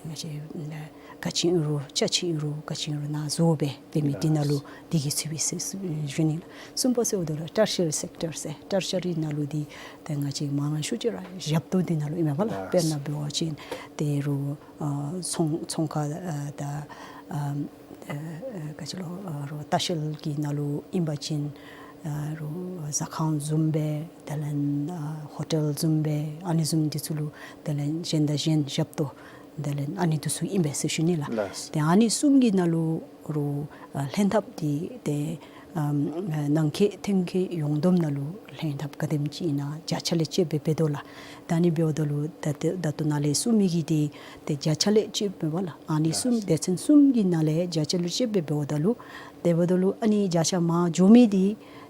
ང་བཅས་ཨ་ག་ཅི་ཨིན་རུང་ཅ་ཆས་ཨིན་རུང་ག་ཅི་ཨིན་རུང་ནཱ་བཟོ་སྦེ་སྡོད་མི་འདི་ནང་ལུ་འདི་གིས་ཚུད་པས་ཟེར་ཞུ་ནི་ལགས། གསུམ་པ་ཟེརཝ་ད་ལུ་ཊར་ཤ་རི་སེཀ་ཊར་ཟེར། ཊར་ཤ་རི་ནང་ལུ་འདི་ཏེ་ང་བཅས་མང་ཤོས་ཅིག་ར་ཞབས་ཏོག་འདི་ནང་ལུ་ཨིན་མས་པ་ལགས། ལགས། དཔེར་ན་འབད་བ་ཅིན་ཏེ་རུང་ཨ་ཚོང་ཚོང་ཁང་ཨ་དང་ཨ་ཨ་ག་ཅི་ལོ་ཨ་རུང་ལྟ་བཤལ་གྱི་ནང་ལུ་ཨིན་པ་ཅིན་ཨ་རུང་ཟ་ཁང་བཟུམ་སྦེ་དེ་ལས་ཨ་ཧོ་ཊེལ་བཟུམ་སྦེ་ཨ་ནི་བཟུམ་འདི་ཚུ་ལུ་དེ་ལས་གཞན་དང་གཞན་ཞབས་ཏོག་དེ་ལས་ཨ་ནི་འདི་ཚུ་ཨིན་པས་ཟེར་ཞུ་ནི་ལགས། ལགས། ཏེ་ཨ་ནི་གསུམ་གྱི་ནང་ལུ་རུང་ཨ་ལྷན་ཐབས་འདི་ཏེ་ཨམ་ནང་འཁོད་ཐོན་སྐྱེད་ཡོངས་བསྡོམས་ནང་ལུ་ལྷན་ཐབས་ག་དེམ་ཅིག་ཨིན་ན་བརྒྱ་ཆ་ལས་དཔྱད་སྦེ་འབད་དོ་ལགས། ད་ཨ་ནི་འབདཝ་ད་ལུ་ད་ད་ད་ལྟོ་ནཱ་ལས་གསུང་མི་གིས་འདི་ཏེ་བརྒྱ་ཆ་ལས་དཔྱད་འབདཝ་ལགས། ཨ་ནི་གསུམ་ལགས། སྡེ་ཚན་གསུམ་གྱི་ནང་ལས་བརྒྱ་ཆ་ལས་དཔྱད་སྦེ་འབདཝ་ད་ལུ་དེ་འབདཝ་ད་ལུ་ཨ་ནི་བརྒྱ་ཆ་མར་འགྱོ་མི་འདི་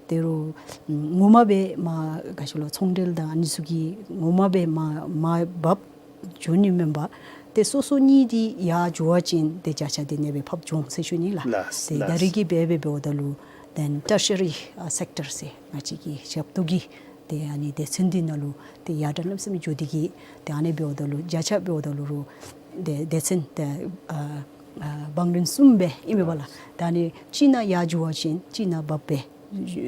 ཏེ་རུང་ངོ་མ་སྦེ་མར་ག་ཅི་ལོ་ཚོང་འབྲེལ་དང་ཨ་ནི་ཚུ་གིས་ངོ་མ་སྦེ་མར་མར་བབས་འགྱོ་ནི་མེན་པར་ཏེ་སོ་སོ་གཉིས་འདི་ཡར་འགྱོ་བ་ཅིན་ཏེ་བརྒྱ་ཆ་འདི་ཨ་ནེ་སྦེ་ཕབ་འགྱོ་འོང་ཟེར་ཞུ་ནི་ལགས། ལགས། ཏེ་ད་ལགས། རེས་ཀྱི་སྦེ་སྦེ་འབདཝ་ད་ལུ་ཏེ་ཊར་ཤ་རི་ཨ་སེཀ་ཊར་ཟེར་ང་བཅས་ཀྱི་ཞབས་ཏོག་གི་ཏེ་ཨ་ནི་སྡེ་ཚན་འདི་ནང་ལུ་ཏེ་ཡར་དྲག་གནམ་མེད་ས་མེད་འགྱོ་སྟེ་གིས་ཏེ་ཨ་ནི་འབདཝ་ད་ལུ་བརྒྱ་ཆ་འབདཝ་ད་ལུ་རུང་ཏེ་སྡེ་ཚན་ཏེ་ཨ་ཨ་བང་རིམ་གསུམ་སྦེ་ཨིན་མས་པ་ལགས། ཏེ་ཨ་ནི་གཅིག་ནང་ཡར་འགྱོ་བ་ཅིན་གཅིག་ནང་བབས་སྦེ་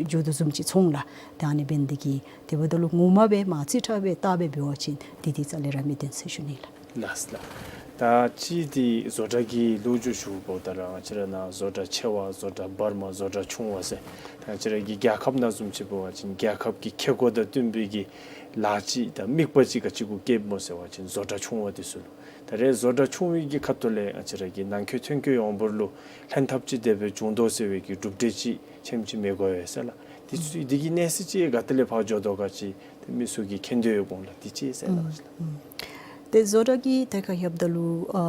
འགྱོ་དོ་བཟུམ་ཅིག་མཐོང་ལགས། ཏེ་ཨ་ནི་འབད་ནི་དེ་གིས་དེ་འབདཝ་ད་ལུ་ངོ་མ་སྦེ་མར་རྩིས་ཁྲ་སྦེ་བལྟ་སྦེ་འབད་བ་ཅིན་འདི་འདི་རྩ་ལས་ར་མི་བདེན་ཟེར་ཞུ་ནི་ལགས། ལགས་ལགས། ད་ཅི་འདི་བཟོ་གྲྭ་གི་ལོ་རྒྱུས་ཞུཝ་ད་ར་ང་བཅས་ར་ནཱ་བཟོ་གྲྭ་ཆེ་བ་བཟོ་གྲྭ་བར་མ་བཟོ་གྲྭ་ཆུང་བ་ཟེར་ད་ང་བཅས་ར་གི་རྒྱལ་ཁབ་ནང་བཟུམ་ཅིག་འབད་བ་ཅིན་རྒྱལ་ཁབ་ཀྱི་ཁེ་ཀོ་དང་བསྟུན་པའི་གི་ལཱ་ཅིག་དང་དམིགས་པ་ཅིག་ག་ཅི་གུ་བསྐྱེདཔ་སྨོ་ཟེར་བ་ཅིན་བཟོ་གྲྭ་ཆུང་བ་འདི་ཚུ་ལུ། ད་རེས་བཟོ་གྲྭ་ཆུང་བའི་གི་ཁ་ཐུག་ལས་ང་བཅས་ར་གི་ནང་འཁོད་ཐོན་སྐྱེད་ཡོངས་འབོར་ལུ་ལྷན་ཐབས་ཅིག་དེ་སྦེ་བྱུང་དོ་ཟེར་བའི་གི་གྲུབ་འབྲས་ཅིག་ཆེམ་ཅིག་མི་དགོ་པས་ཟེར་ལགས། འདི་ཚུ་འདི་གི་གནས་ཚད་ཅིག་ག་ཏེ་ལས་ཕར་འགྱོ་དོ་ག་ཅིག་ཏེ་མི་ཚུ་གིས་མཁྱེན་དོ་ཡོད་དགོ་ལགས། འདི་ཅིག་ཟེར་ལགས། ཨུམ་ཨུམ། ཏེ་བཟོ་གྲྭ་གི་ཐད་ཁར་ལྷོདཔ་ད་ལུ་ཨ་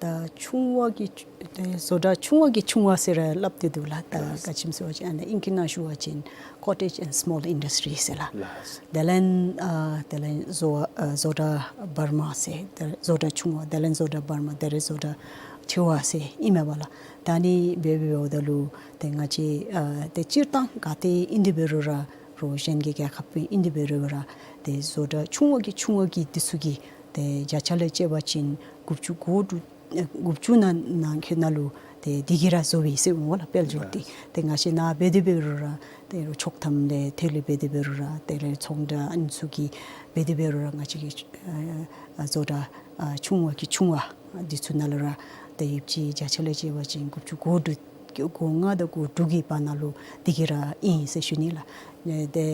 ད་ཆུང་བ་གི་ཆུ་ཏེ་བཟོ་གྲྭ་ཆུང་བ་གི་ཆུང་བ་ཟེར་ར་སླབ་སྟེ་འདུག་ལགས། ད་ལགས། ག་ཅི་སྨོ་ཟེར་བ་ཅིན་ཨ་ནི་ཨིང་སྐད་ནང་ཞུ་བ་ཅིན་Cottage and Small Industry ཟེར་ལགས། ལགས། དེ་ལས་ཨ་དེ་ལས་བཟོ་ཨ་བཟོ་གྲྭ་བར་མ་ཟེར། དེ་བཟོ་གྲྭ་ཆུང་བ། དེ་ལས་བཟོ་གྲྭ་བར་མ། དེ་ལས་བཟོ་གྲྭ་ཆེ་བ་ཟེར་ཨིན་མས་པ་ལགས། ད་ཨ་ནི་འབད་འབདཝ་ད་ལུ་ཏེ་ང་བཅས་ཨ་ཏེ་སྤྱིར་བཏང་ག་ཏེ་ཨིན་དེ་འབད་རུང་ར་རོགས་གཞན་གྱི་རྒྱལ་ཁབ་ཨིན་དེ་འབད་རུང་ར་ཏེ་བཟོ་གྲྭ་ཆུང་བ་གི་ཆུང་བ་གི་འདི་ཚུ་གིས་ཏེ་བརྒྱ་ཆ་ལས་བཅད་པ་ཅིན་དགུ་བཅུ་གོ་དྲུག་ཨེ་དགུ་བཅུ་ནང་ནང་འཁོད་ནང་ལུ་ཏེ་འདི་གིས་ར་བཟོ་བས་ཟེར་འོང་ལགས། དཔལ་འབྱོར་འདི་ཏེ་ང་བཅས་ནཱ་འབད་དེ་འབད་རུང་ར་ཏེ་རོགས་ཆོག་ཐམ་ལས་ཐོན་ལས་འབད་དེ་འབད་རུང་ར་དེ་ལས་ཚོང་གྲྭ་ཨ་ནི་ཚུ་གིས་འབད་དེ་འབད་རུང་ར་ང་བཅས་ཀྱི་ཨ་བཟོ་གྲྭ་ཨ་ཆུང་བ་གི་ཆུང་བ་འདི་ཚུ་ནང་ལུ་ར་ཏེ་ཡོདཔ་ཅིག་བརྒྱ་ཆ་ལས་བཅད་པ་ཅིན་དགུ་བཅུ་གོ་དྲུག་གོ་ལྔ་དང་གོ་དྲུག་གི་བར་ན་ལུ་འདི་གིས་ར་ཨིན་ཟེར་ཞུ་ནི་ལགས། ཨེ་ཏེ་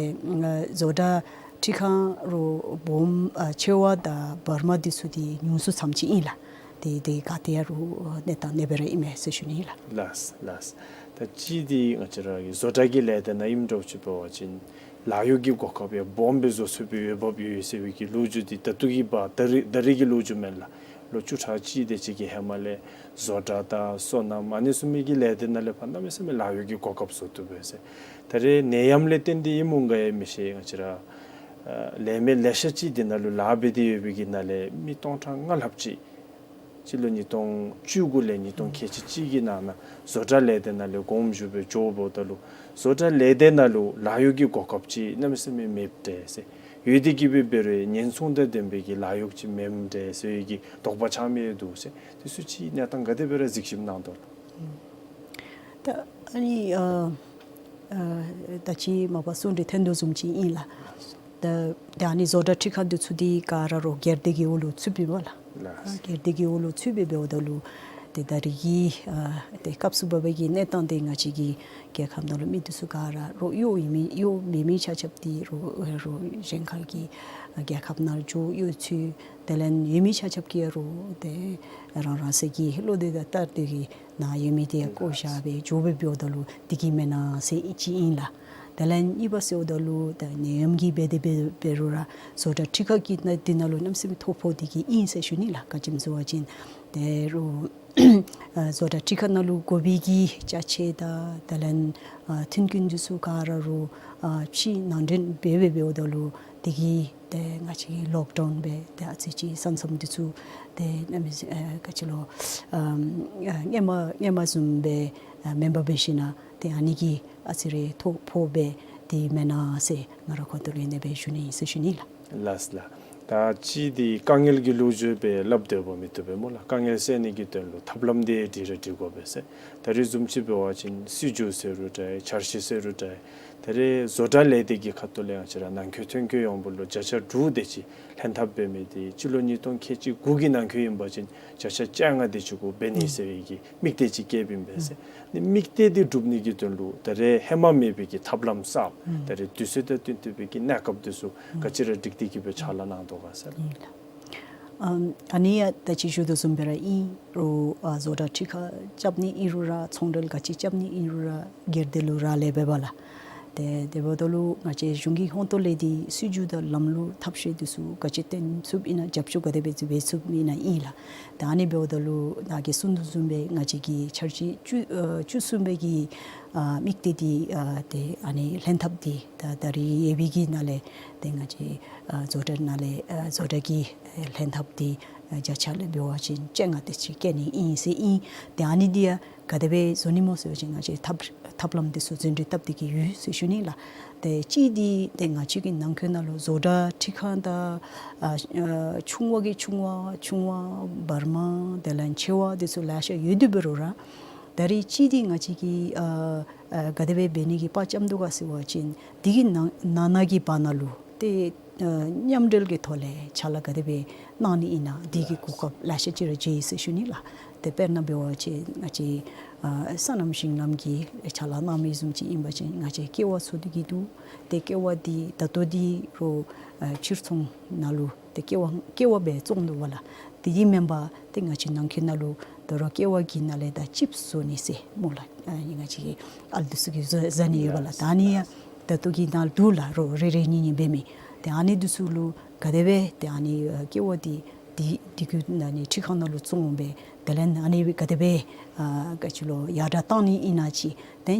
ཨ་བཟོ་གྲྭ་ཁྲི་ཁང་རོགས་སྦོམ་ཨ་ཆེ་བ་དང་བར་མ་འདི་ཚུ་འདི་ཉུང་སུ་ཙམ་ཅིག་ཨིན་ལགས། ཏེ་ཏེ་ག་ཏེ་ཡང་རོགས་གནས་སྟངས་གནས་པ་ར་ཨིན་མས་ཟེར་ཞུ་ནི་ལགས། ལགས་ལགས། ད་ཅི་འདི་ང་བཅས་ར་གི་བཟོ་གྲྭ་གི་ལས་སྡེ་ནང་ཨིནམ་འདྲཝ་ཅིག་འབད་བ་ཅིན་ལཱ་གཡོག་གི་གོ་སྐབས་ཡང་སྦོམ་སྦེ་བཟོ་ཚུགས་པའི་འོས་འབབ་ཡོད་ཟེར་བའི་གི་ལོ་རྒྱུས་འདི་ད་ལྟོ་གི་བར་ད་རེས་ད་རེས་ཀྱི་ལོ་རྒྱུས་མེན་ལགས། ལོ་བཅུ་ཕྲག་གཅིག་དེ་ཅིག་གི་ཧེ་མ་ལས་བཟོ་གྲྭ་དང་སོ་ནམ་ཨ་ནི་ཚུ་མི་གི་ལས་སྡེ་ནང་ལས་ཕར་གནམ་མེད་ས་མེད་ལཱ་གཡོག་གི་གོ་སྐབས་བཟོ་བཏུབ་པས་ཟེར། ད་རེས་ནད་ཡམས་ལས་བརྟེན་ཏེ་ཨིནམ་འོང་ག་ཡང་མི་ཤེས། ང་བཅས་ར་ཨ་ལས་མི་ལེ་ཤ་ཅིག་འདི་ནང་ལུ་ལཱ་འབད་དེ་ཡོད་པའི་གི་ནང་ལས་མི་སྟོང་ཕྲག་ལྔ་ལྷགཔ་ཅིག་སྤྱི་ལོ་ཉིས་སྟོང་བཅུ་དགུ་ལས་ཉིས་སྟོང་ཁལ་གཅིག་གཅིག་གི་ནང་ན་བཟོ་གྲྭ་ལས་སྡེ་ནང་ལས་དགོངསམ་ཞུ་སྦེ་འགྱོཝ་ད་ལུ་བཟོ་གྲྭ་ལས་སྡེ་ནང་ལུ་ལཱ་གཡོག་གི་གོ་སྐབས་ཅིག་གནམ་མེད་ས་མེད་མེདཔ་འདྲས་ཟེར། ཡོད་དེ་གིས་སྦེ་འབད་རུང་ཉེན་སྲུང་དང་ལྡན་པའི་གི་ལཱ་གཡོག་ཅིག་མེདཔ་འདྲས་ཟེར་བའི་གི་དོགས་པ་ཆགས་མི་འདུག་ཟེར། དེ་ཚུ་ཅིག་གནས་སྟངས་ག་དེ་སྦེ་ར་གཟིགས་ཞིབ་གནང་དོ་ལགས། ད་ཨ་ནི་ཨ་ཨ་ད་ཅི་མ་པ་གསུང་གྲོས་ཐོན་དོ་བཟུམ་ཅིག་ཨིན་ལགས། ད་ད་ཨ་ནི་བཟོ་གྲྭ་ཁྲི་ཁང་འདི་ཚུ་འདི་ག་ར་རོགས་སྒེར་སྡེ་གི་འོག་ལུ་ཚུདཔ་ཨིན་པས་ལགས། ལགས། སྒེར་སྡེ་གི་འོག་ལུ་ཚུད་སྦེ་འབདཝ་ད་ལུ་ཏེ་ད་རེས་ཀྱི་ཨ་ཏེ་སྐབས་སུ་བབ་པའི་གི་གནས་སྟངས་འདི་ང་བཅས་ཀྱི་རྒྱལ་ཁབ་ནང་ལུ་མི་འདི་ཚུ་ག་ར་རོགས་གཡོག་ཡོད་མི་གཡོག་མེད་མི་ཆ་ཁྱབ་འདི་རོགས་རོགས་གཞན་ཁར་གྱི་རྒྱལ་ཁབ་ནང་འགྱོ་གཡོག་ཚུད། དེ་ལས་ཡོད་མི་ཆ་ཁྱབ་ཀྱིས་རོགས་ཏེ་རང་རང་སོའི་གི་བློ་འདོད་དང་ལྟར་དུ་གི་ནཱ་ཡོད་མི་འདི་བཀོ་བཞག་སྦེ་འགྱོ་སྦེ་འབདཝ་ད་ལུ་འདི་གིས་མེན་ན་ཟེར་ཨིན་ཅིག་ཨིན་ལགས། དེ་ལས་གཉིས་པ་ཟེརཝ་ད་ལུ་ད་ནད་ཡམས་ཀྱིས་འབད་དེ་འབད་འབད་རུང་ར་བཟོ་གྲྭ་ཁྲི་ཁང་གི་ནང་འདི་ནང་ལུ་གནམ་མེད་ས་མེད་ཐོ་ཕོག་སྟེ་གི་ཨིན་ཟེར་ཞུ་ནི་ལགས། ག་ཅི་སྨོ་ཟེར་བ་ཅིན་ཏེ་རོགས་ཨ་བཟོ་གྲྭ་ཁྲི་ཁང་ནང་ལུ་དགོ་པའི་གི་ཅ་ཆས་དང་དེ་ལས་ཨ་མཐུན་རྐྱེན་འདི་ཚུ་ག་ར་རོགས་ཨ་ཕྱི་ནང་འདྲེན་འབད་འབད་འབདཝ་ད་ལུ་འདི་གིས་ཏེ་ང་བཅས་ཀྱི་ལོག་ཌའུན་འབད་དེ་ཨ་ཙི་ཅིག་ས་མཚམས་འདི་ཚུ་ཏེ་གནམ་མེད་ཨ་ག་ཅི་ལོ་ཨ་ཨ་སྔོན་མ་སྔོན་མ་བཟུམ་སྦེ་ཨ་མེན་པར་འབད་ཞིན་ན་ཏེ་ཨ་ནི་གིས་ཨ་ཙི་རེ་ཐོ་ཕོག་པས། འདི་མེན་ན་ཟེར་ང་ར་ཁོང་ཚུ་ལུ་ཨ་ནེ་སྦེ་ཞུ་ནི་ཨིན་ཟེར་ཞུ་ནི་ལགས། ལགས་ལགས། ད་ཅི་འདི་དཀའ་ངལ་གྱི་ལོ་རྒྱུས་སྦེ་སླབ་སྡོད་པ་མི་བཏུབ་པས་སྨོ་ལགས། དཀའ་ངལ་སེལ་ནི་གི་དོན་ལུ་ཐབས་ལམ་འདི་སྒྲིག་ར་སྒྲིག་དགོ་པས་ཟེར། ད་རེས་བཟུམ་ཅིག་འབད་བ་ཅིན་སྲིད་བྱུས་ཟེར་རུང་འདྲ་འཆར་གཞི་ཟེར་རུང་འདྲ། ད་རེས་བཟོ་གྲྭ་ལས་སྡེ་གི་ཁ་ཐུག་ལས་ང་བཅས་ར་ནང་འཁོད་ཐོན་འཁྱོལ་ཡོང་བ་ལུ་བརྒྱ་ཆ་དྲུག་དེ་ཅིག་ལྷན་ཐབས་འབད་མི་འདི་སྤྱི་ལོ་ཉིས་སྟོང་ཁལ་གཅིག་དགུ་གི་ནང་འཁོད་ཨིན་པ་ཅིན་བརྒྱ་ཆ་བཅོ་ལྔ་དེ་ཅིག་གུ་འབད་ནི་ཨུམ་ཟེར་བའི་གི་དམིགས་གཏད་ཅིག་བསྐྱེདཔ་ཨིན་པས་ཟེར། ཨུམ་ནི་དམིགས་གཏད་འདི་འགྲུབ་ནི་གི་དོན་ལུ་ད་རེས་ཧེ་མ་མེད་པའི་གི་ཐབས་ལམ་གསརཔ་ཨུམ་ད་རེས་དུས་ཚོད་དང་བསྟུན་ཏེ་སྦེ་གི་གནས་སྐབས་འདི་ཚུ་ཨུམ་ག་ཅི་ར་སྒྲིག་སྟེ་གི་སྦེ་ཕྱག་ལཱ་གནང་དོ་ག་ཟེར་ལགས། ཨིན་ལགས། ཨ་ཨ་ནི་ཡང་ད་ཅི་ཞུ་དོ་བཟུམ་སྦེ་ར་ཨིན་རུང་ཨ་བཟོ་གྲྭ་ཁྲི་ཁང་རྐྱབ་ནི་ཨིན་རུང་ར་ཚོང་འབྲེལ་ག་ཅི་རྐྱབ་ནི་ཨིན་རུང་ར་སྒེར་སྡེ་ལུ་རག་ལས་པས་པ་ལགས། ཏེ་དེ་འབདཝ་ད་ལུ་ང་བཅས་གཞུང་གི་ཧོང་ཏོ་ལས་འདི་སྲིད་བྱུས་དང་ལམ་ལུགས་ཐབས་ཤེས་འདི་ཚུ་ག་ཅི་བཏོན་ཚུགསཔ་ཨིན་ན་རྒྱབ་སྐྱོར་ག་དེ་སྦེ་ཅིག་འབད་ཚུགསཔ་ཨིན་ན་ཨིན་ལགས། ད་ཨ་ནི་འབདཝ་ད་ལུ་ནཱ་གིས་གསུངས་དོ་བཟུམ་སྦེ་ང་བཅས་ཀྱི་འཆར་གཞི་བཅུ་ཨ་བཅུ་གསུམ་པའི་གི་ཨ་དམིགས་གཏད་འདི་ཨ་ཏེ་ཨ་ནི་ལྷན་ཐབས་འདི་ད་ད་རེས་ཡོད་པའི་གི་ནང་ལས་ཏེ་ང་བཅས་ཨ་བཟོ་གྲྭ་ནང་ལས་ཨ་བཟོ་གྲྭ་གི་ཨེ་ལྷན་ཐབས་འདི་ཨ་བརྒྱ་ཆ་ལས་འབད་བ་ཅིན་བཅོ་ལྔ་དེ་ཅིག་བཀལ་ནི་ཨིན་ཟེར་ཨིན། ཏེ་ཨ་ནི་འདི་ཡང་ག་དེ་སྦེ་བཟོ་ནི་སྨོ་ཟེར་བ་ཅིན་ང་བཅས་ཐབས་ཐབས་ལམ་འདི་ཚུ་རྫུན་སྒྲིག་བཏབ་སྟེ་གི་ཡོད་ཟེར་ཞུ་ནི་ལགས། ཏེ་གཅིག་འདི་ཏེ་ང་བཅས་ཀྱི་ནང་འཁོད་ནང་ལུ་བཟོ་གྲྭ་ཁྲི་ཁང་དང་ཨ་ཨ་ཆུང་བ་གི་ཆུང་བ་ཆུང་བ་བར་མ་དེ་ལས་ཆེ་བ་འདི་ཚུ་ལེ་ཤ་ཡོད་དེ་འབད་རུང་ར་ད་རེས་གཅིག་འདི་ང་བཅས་ཀྱིས་ཨ་ཨ་ག་དེ་སྦེ་འབད་ནི་གི་དཔའ་བཅམ་དོ་ག་ཟེར་བ་ཅིན་འདི་གི་ནང་ནང་ན་གི་བར་ན་ལུ་ཏེ་ཨ་མཉམ་འབྲེལ་གྱི་ཐོག་ལས་ཕྱག་ལཱ་ག་དེ་སྦེ་གནང་ནི་ཨིན་ན་འདི་གི་གོ་སྐབས་ལེ་ཤ་ཅིག་ར་མཇལ་ཡི་ཟེར་ཞུ་ནི་ལགས། ཏེ་དཔེར་ན་འབད་བ་ཅིན་ང་བཅས་ཨ་སོ་ནམ་ཞིང་ལམ་གྱི་ཕྱག་ལཱ་གནང་མི་བཟུམ་ཅིག་ཨིན་པ་ཅིན་ང་བཅས་ཀེ་བ་བཙུགས་ཏེ་གི་འདུག། ཏེ་ཀེ་བ་འདི་ད་ལྟོ་འདི་རོགས་ཨ་ཕྱིར་ཚོང་ནང་ལུ་ཏེ་ཀེ་བ་ཀེ་བ་སྦེ་བཙོང་དོ་བ་ལགས། དེ་གིས་མེན་པར་ཏེ་ང་བཅས་ནང་འཁོད་ནང་ལུ་ད་རུང་ཀེ་བ་གི་ནང་ལས་ད་ཅིབས་བཟོ་ནི་ཟེར་སྨོ་ལགས། ཨ་ནི་ང་བཅས་ཀྱི་ཨ་ལུ་འདི་ཚུ་གིས་བཟོ་བཟོ་ནི་ཡོད་པ་ལགས། ད་ཨ་ནི་ཡང་ད་ལྟོ་གི་ནང་འདུག་ལགས། རོགས་རེ་རེ་གཉིས་གཉིས་འབད་མི་ཏེ་ཨ་ནི་འདི་ཚུ་ལུ་ག་དེ་སྦེ་ཏེ་ཨ་ནི་ཨ་ཀེ་བ་འདི་ འདི་འདི་གུ་ཨ་ནི་ཁྲི་ཁང་ནང་ལུ་བཙོང་སྦེ་དེ་ལས་ཨ་ནི་སྦེ་ག་དེ་སྦེ་ཨ་ག་ཅི་ལོ་ཡར་དྲག་བཏང་ནི་ཨིན་ན་ཅིག། དེ་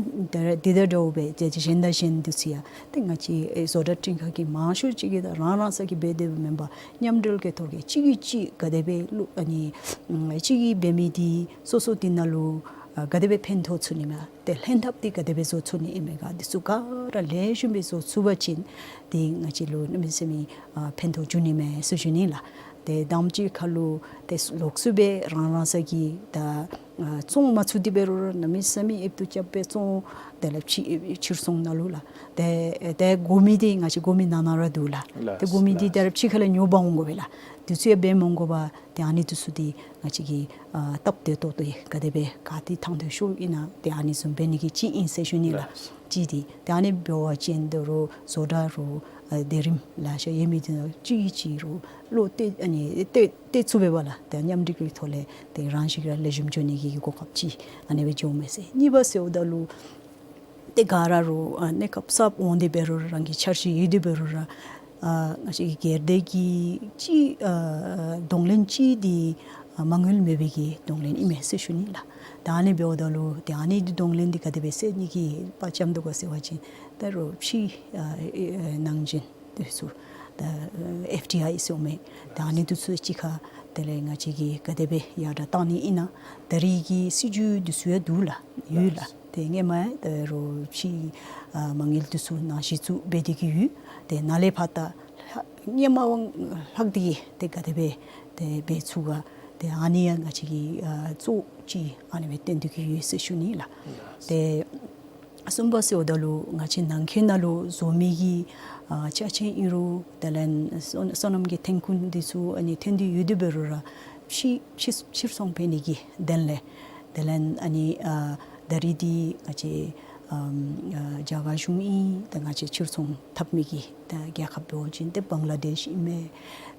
དེ་དང་འདྲཝ་སྦེ་ཏེ་གཞན་དང་གཞན་འདི་ཚུ་ཡང་ཏེ་ང་བཅས་ཨེ་བཟོ་གྲྭ་ཁྲིམས་ཁང་གི་མང་ཤོས་ཅིག་གིས་ད་རང་རང་སོ་གིས་འབད་དེ་སྦེ་མེན་པར་མཉམ་འབྲེལ་གྱི་ཐོག་གི་གཅིག་གིས་གཅིག་ག་དེ་སྦེ་བློ་ཨ་ནི་ཨམ་གཅིག་གིས་འབད་མི་འདི་སོ་སོ་འདི་ནང་ལུ་ཨ་ག་དེ་སྦེ་ཕན་ཐོགས་ཚུགས་ནི་མས། ཏེ་ལྷན་ཐབས་འདི་ག་དེ་སྦེ་བཟོ་ཚུགས་ནི་ཨིན་མས་ག། འདི་ཚུ་ག་ར་ལེགས་ཤོམ་སྦེ་བཟོ་ཚུགས་པ་ཅིན་ཏེ་ང་བཅས་ལུ་གནམ་མེད་ས་མེད་ཨ་ཕན་ཐོགས་འབྱུང་ནི་མས་ཟེར་ཞུ་ནི་ལགས། ཏེ་དང་པ་ཅིག་ཁར་ལུ་ཏེ་ལོགས་སུ་སྦེ་རང་རང་སོ་གིས་ད་ཨ་བཙོང་མ་ཚུགས་ཏེ་འབད་རུང་ར་གནམ་མེད་ས་མེད་ཨེབ་ཏུ་རྐྱབ་སྦེ་བཙོང་། དེ་ལས་ཕྱི་ཕྱིར་ཚོང་ནང་ལུ་ལགས། ཏེ་ཏེ་དགོ་མི་འདི་ང་བཅས་དགོ་མི་ནང་ན་ར་འདུག་ལགས། ཏེ་དགོ་མི་འདི་ལགས། ད་ར་ཕྱི་ཁ་ལས་ཉོ་འབག་འོང་དགོ་པས་ལགས། འདི་ཚུ་ཡང་འབད་མ་དགོ་པར་ཏེ་ཨ་ནི་འདི་ཚུ་འདི་ང་བཅས་ཀྱིས་ཨ་སྟབས་བདེ་ཏོག་ཏོ་ག་དེ་སྦེ་ག་ཏེ་ཐང་དུ་ཤོར་ཨིན་ན་ཏེ་ཨ་ནི་བཟུམ་འབད་ནི་གི་ཅིག་ཨིན་ཟེར་ཞུ་ནི་ལགས། ལགས། ཅིག་འདི་ཏེ་ཨ་ནི་འབད་བ་ཅིན་ད་རུང་བཟོ་གྲྭ་རུང་ཨ་སྡེ་རིམ་ལེ་ཤ་ཡོད་མི་འདི་ཚུ་གཅིག་གིས་གཅིག་རུང་བློ་གཏད་ཨ་ནི་གཏད་གཏད་ཚུགས་པས་པ་ལགས། ཏེ་མཉམ་འབྲེལ་གྱི་ཐོག་ལས་ཏེ་རང་བཞིན་གྱིས་ར་ལེགས་ཤོམ་འགྱོ་ནི་གི་གོ་སྐབས་ཅིག་ཨ་ནི་སྦེ་འགྱོཝ་མས་ཟེར། གཉིས་པ་ཟེརཝ་ད་ལུ་ཏེ་ག་ར་རུང་ཨ་གནས་སྐབས་གསརཔ་འོང་སྟེ་འབད་རུང་ར་རང་གི་འཆར་གཞི་ཡོད་དེ་འབད་རུང་ར་ཨ་ང་བཅས་ཀྱི་སྒེར་སྡེ་གི་ཅིག་ཨ་གདོང་ལེན་ཅིག་འདི་ཨ་མ་དངུལ་མེད་པའི་གི་གདོང་ལེན་ཨིན་མས་ཟེར་ཞུ་ནི་ལགས། ད་ཨ་ནི་འབདཝ་ད་ལུ་ཏེ་ཨ་ནི་འདི་གདོང་ལེན་འདི་ག་དེ་སྦེ་སེལ་ནི་གི་དཔའ་བཅམ་དོ་ག་ཟེར་བ་ཅིན་ད་རུང་ཕྱི་ཨ་ཨེ་ཨེ་ནང་འཛིང་འདི་ཚུ་ད་ཨེཕ་ཌི་ཨའི་ཟེརཝ་མས། ད་ཨ་ནི་འདི་ཚུ་གཅིག་ཁར་དེ་ལས་ང་བཅས་ཀྱིས་ག་དེ་སྦེ་ཡར་དྲག་བཏང་ནི་ཨིན་ན། ད་རེས་ཀྱི་སྲིད་བྱུས་འདི་ཚུ་ཡང་འདུག་ལགས། ཡོད་ལགས། ཏེ་སྔོན་མ་ད་རུང་ཕྱི་ཨ་མ་དངུལ་འདི་ཚུ་ནང་གཞི་བཙུགས་འབད་དེ་གི་ཡོད། ཏེ་ནཱ་ལས་ཕར་ད་ཧ་སྔོན་མ་དབང་ལྷག་སྟེ་གིས་ཏེ་ག་དེ་སྦེ་ཏེ་འབད་ཚུགས་ག། ཏེ་ཨ་ནི་ཡང་ང་བཅས་ཀྱིས་ཨ་གཙོ་ཅིག་ཨ་ནི་སྦེ་བཏོན་ཏེ་གི་ཡོད་ཟེར་ཞུ་ནི་ལགས། ཏེ་གསུམ་པ་ཟེརཝ་ད་ལུ་ང་བཅས་ནང་འཁོད་ནང་ལུ་བཟོ་མི་གི་ཨ་ཅ་ཆས་ཨིན་རུང་དེ་ལས་སོ་སོ་ནམ་གྱི་ཐོན་ཁུངས་འདི་ཚུ་ཨ་ནི་ཐོན་ཏེ་ཡོད་དེ་འབད་རུང་ར་ཕྱི་ཕྱི་ཕྱིར་ཚོང་འབད་ནི་གི་དོན་ལས་དེ་ལས་ཨ་ནི་ཨ་ད་རེས་འདི་ང་བཅས་ཨམ་ཨ་རྒྱ་གར་གཞུང་ཨིན། ད་ང་བཅས་ཕྱིར་ཚོང་འཐབ་མི་གི་ད་རྒྱལ་ཁབ་འབད་བ་ཅིན་ཏེ་བང་ལ་དེཤ་ཨིན་མས།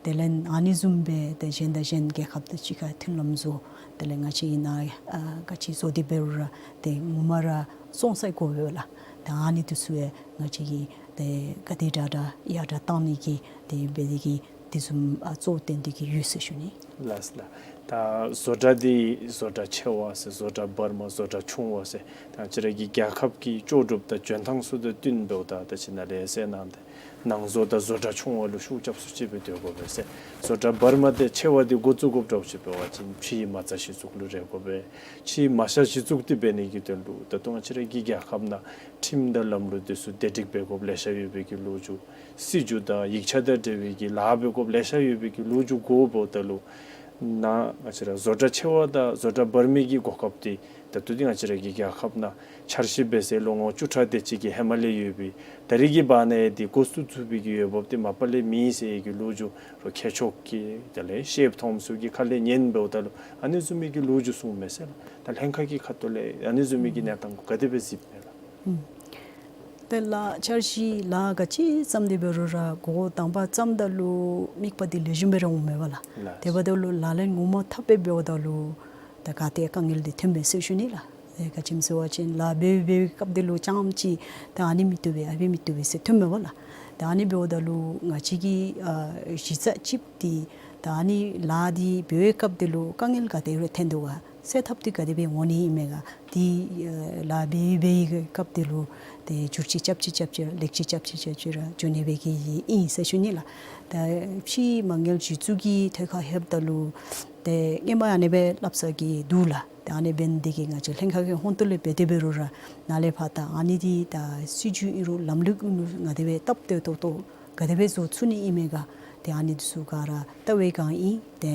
དེ་ལས་ཨ་ནི་བཟུམ་སྦེ་ཏེ་གཞན་དང་གཞན་རྒྱལ་ཁབ་དང་གཅིག་ཁར་མཐུན་ལམ་བཟོ། དེ་ལས་ང་བཅས་ཨིན་ན་ཨ་ག་ཅི་བཟོ་སྟེ་འབད་རུང་ར་ཏེ་ངོ་མ་ར་བཙོང་སའི་དགོ་པས་ལགས། ད་ཨ་ནི་འདི་ཚུ་ཡང་ང་བཅས་ཀྱིས་ཏེ་ག་དེ་དྲག་དྲག་ཡར་དྲག་བཏང་ནི་གི་ཏེ་འབད་ནི་གི་དེ་བཟུམ་ཨ་གཙོ་བོ་བཏོན་ཏེ་གི་ཡོད་ཟེར་ཞུ་ནི། ལགས་ལགས། ད་བཟོ་གྲྭ་འདི་བཟོ་གྲྭ་ཆེ་བ་ཟེར་བཟོ་གྲྭ་བར་མ་བཟོ་གྲྭ་ཆུང་བ་ཟེར་ད་ང་བཅས་ར་གི་རྒྱལ་ཁབ་ཀྱི་ལྕོགས་གྲུབ་དང་འཇོན་ཐང་ཚུ་དང་བསྟུན་འབདཝ་ད་ད་ཅི་ནཱ་ལས་ཟེར་གནང་སྟེ་ནང་བཟོ་དང་བཟོ་གྲྭ་ཆུང་བ་ལུ་ཤུགས་རྐྱབ་སུ་ཅིག་སྦེ་སྡོད་དགོ་པས་ཟེར། བཟོ་གྲྭ་བར་མ་འདི་ཆེ་བ་འདི་འགོ་བཙུགས་དགོཔ་འདྲཝ་ཅིག་འབད་བ་ཅིན་ཕྱིའི་མ་རྩ་གཞི་བཙུགས་ལུ་རེ་དགོ་པས། ཕྱིའི་མ་རྩ་གཞི་བཙུགས་ཏེ་འབད་ནི་གི་དོན་ལུ་ད་ལྟོ་ང་བཅས་ར་གི་རྒྱལ་ཁབ་ནང་ཁྲིམས་དང་ལམ་ལུགས་འདི་ཚུ་བདེ་སྒྲིག་འབད་དགོཔ་ལེ་ཤ་ཡོད་པའི་གི་ལོ་རྒྱུས། སྲིད་བྱུས་དང་ཡིག་ཆ་དང་འབྲེལ་བའི་གི་ལཱ་འབད་དགོཔ་ལེ་ཤ་ཡོད་པའི་གི་ལོ་རྒྱུས་གོ་འབདཝ་ད་ལུ་ནཱ་ང་བཅས་ར་བཟོ་གྲྭ་ཆེ་བ་དང་བཟོ་གྲྭ་བར་མའི་གི་གོ་སྐབས་འདི་ད་ལྟོ་འདི་ང་བཅས་ར་གི་རྒྱལ་ཁབ་ནང་འཆར་གཞི་འབད་སའི་ལོ་ངོ་བཅུ་ཕྲག་དེ་ཅིག་གི་ཧེ་མ་ལས་ཡོད་པའི་ད་རེས་ཀྱི་བར་ན་ཡང་འདི་འགོ་བཙུགས་ཚུགས་པའི་གི་འོས་འབབ་འདི་མ་པ་ལས་མེད་ཟེར་གྱི་ལོ་རྒྱུས་རོགས་མཁས་མཆོག་གིས་དེ་ལས་ཤེསཔ་མཐོངམ་ཚུ་གི་ཁ་ལས་ཉན་འབདཝ་ད་ལུ་ཨ་ནི་བཟུམ་མའི་གི་ལོ་རྒྱུས་གསུངམ་མས་ཟེར་ལགས། ད་ལྷན་ཁག་གི་ཁ་ཐུག་ལས་ཨ་ནི་བཟུམ་མའི་གི་གནས་སྟངས་གུ་ག་དེ་སྦེ་གཟིགསཔ་མས་ལགས། ཨུམ། ཏེ་ལཱ་འཆར་གཞི་ལཱ་ག་ཅི་བརྩམས་ཏེ་འབད་རུང་ར་འགོ་དང་པ་བརྩམ་ད་ལུ་དམིགས་པ་འདི་ལེགས་ཤོམ་སྦེ་ར་འོངམ་མས་པ་ལགས། ལགས། དེ་འབདཝ་ད་ལུ་ལག་ལེན་ངོ་མ་འཐབ་སྦེ་འབདཝ་ད་ལུ་ད་ག་ཏེ་དཀའ་ངལ་འདི་ཐོནམ་མས་ཟེར་ཞུ་ནི་ལགས། ཨེ་ག་ཅི་སྨོ་ཟེར་བ་ཅིན་ལཱ་འབད་འབད་བའི་སྐབས་འདི་ལུ་ཙམ་ཅིག་ད་ཨ་ནི་མི་བཏུབ་པས་ཨ་ཕི་མི་བཏུབ་པས་ཟེར་ཐོནམ་མས་པ་ལགས། ད་ཨ་ནི་འབདཝ་ད་ལུ་ང་བཅས་ཀྱི་ཨ་གཞི་རྩ་གཅིག་འདི་ད་ཨ་ནི་ལཱ་འདི་འབད་བའི་སྐབས་འདི་ལུ་དཀའ་ངལ་ག་དེ་ར་ཐོན་དོ་ག། སེལ་ཐབས་འདི་ག་དེ་སྦེ་འོང་ནི་ཨིན་མས་ག། འདི་ཨ་ལཱ་འབད་འབད་བའི་སྐབས་འདི་ལུ་ཏེ་འགྱུར་བཅོས་རྐྱབ་ཅི་རྐྱབ་ཅི་ར་ལེགས་བཅོས་རྐྱབ་ཅི་རྐྱབ་ཅི་ར་འགྱོ་ནི་སྦེ་གི་ཨིན་ཟེར་ཞུ་ནི་ལགས། ད་ཕྱིའི་མ་དངུལ་གཞི་བཙུགས་ཀྱི་ཐད་ཁར་ལྷོདཔ་ད་ལུ་ཏེ་སྔོན་མ་ཨ་ནི་སྦེ་སླབ་ས་གི་འདུག་ལགས། ཏེ་ཨ་ནི་འབད་ནི་འདི་གིས་ང་བཅས་ལྷན་ཁག་གི་ཧོངས་ཏོ་ལས་འབད་དེ་འབད་རུང་ར་ནཱ་ལས་ཕར་ད་ཨ་ནི་འདི་ད་སྲིད་བྱུས་ཨིན་རུང་ལམ་ལུགས་ཨིན་རུང་ང་བཅས་སྦེ་སྟབས་བདེ་ཏོག་ཏོ་ག་དེ་སྦེ་བཟོ་ཚུགས་ནི་ཨིན་མས་ག། ཏེ་ཨ་ནི་འདི་ཚུ་ག་ར་ལྟ་བའི་སྒང་ཨིན། ཏེ་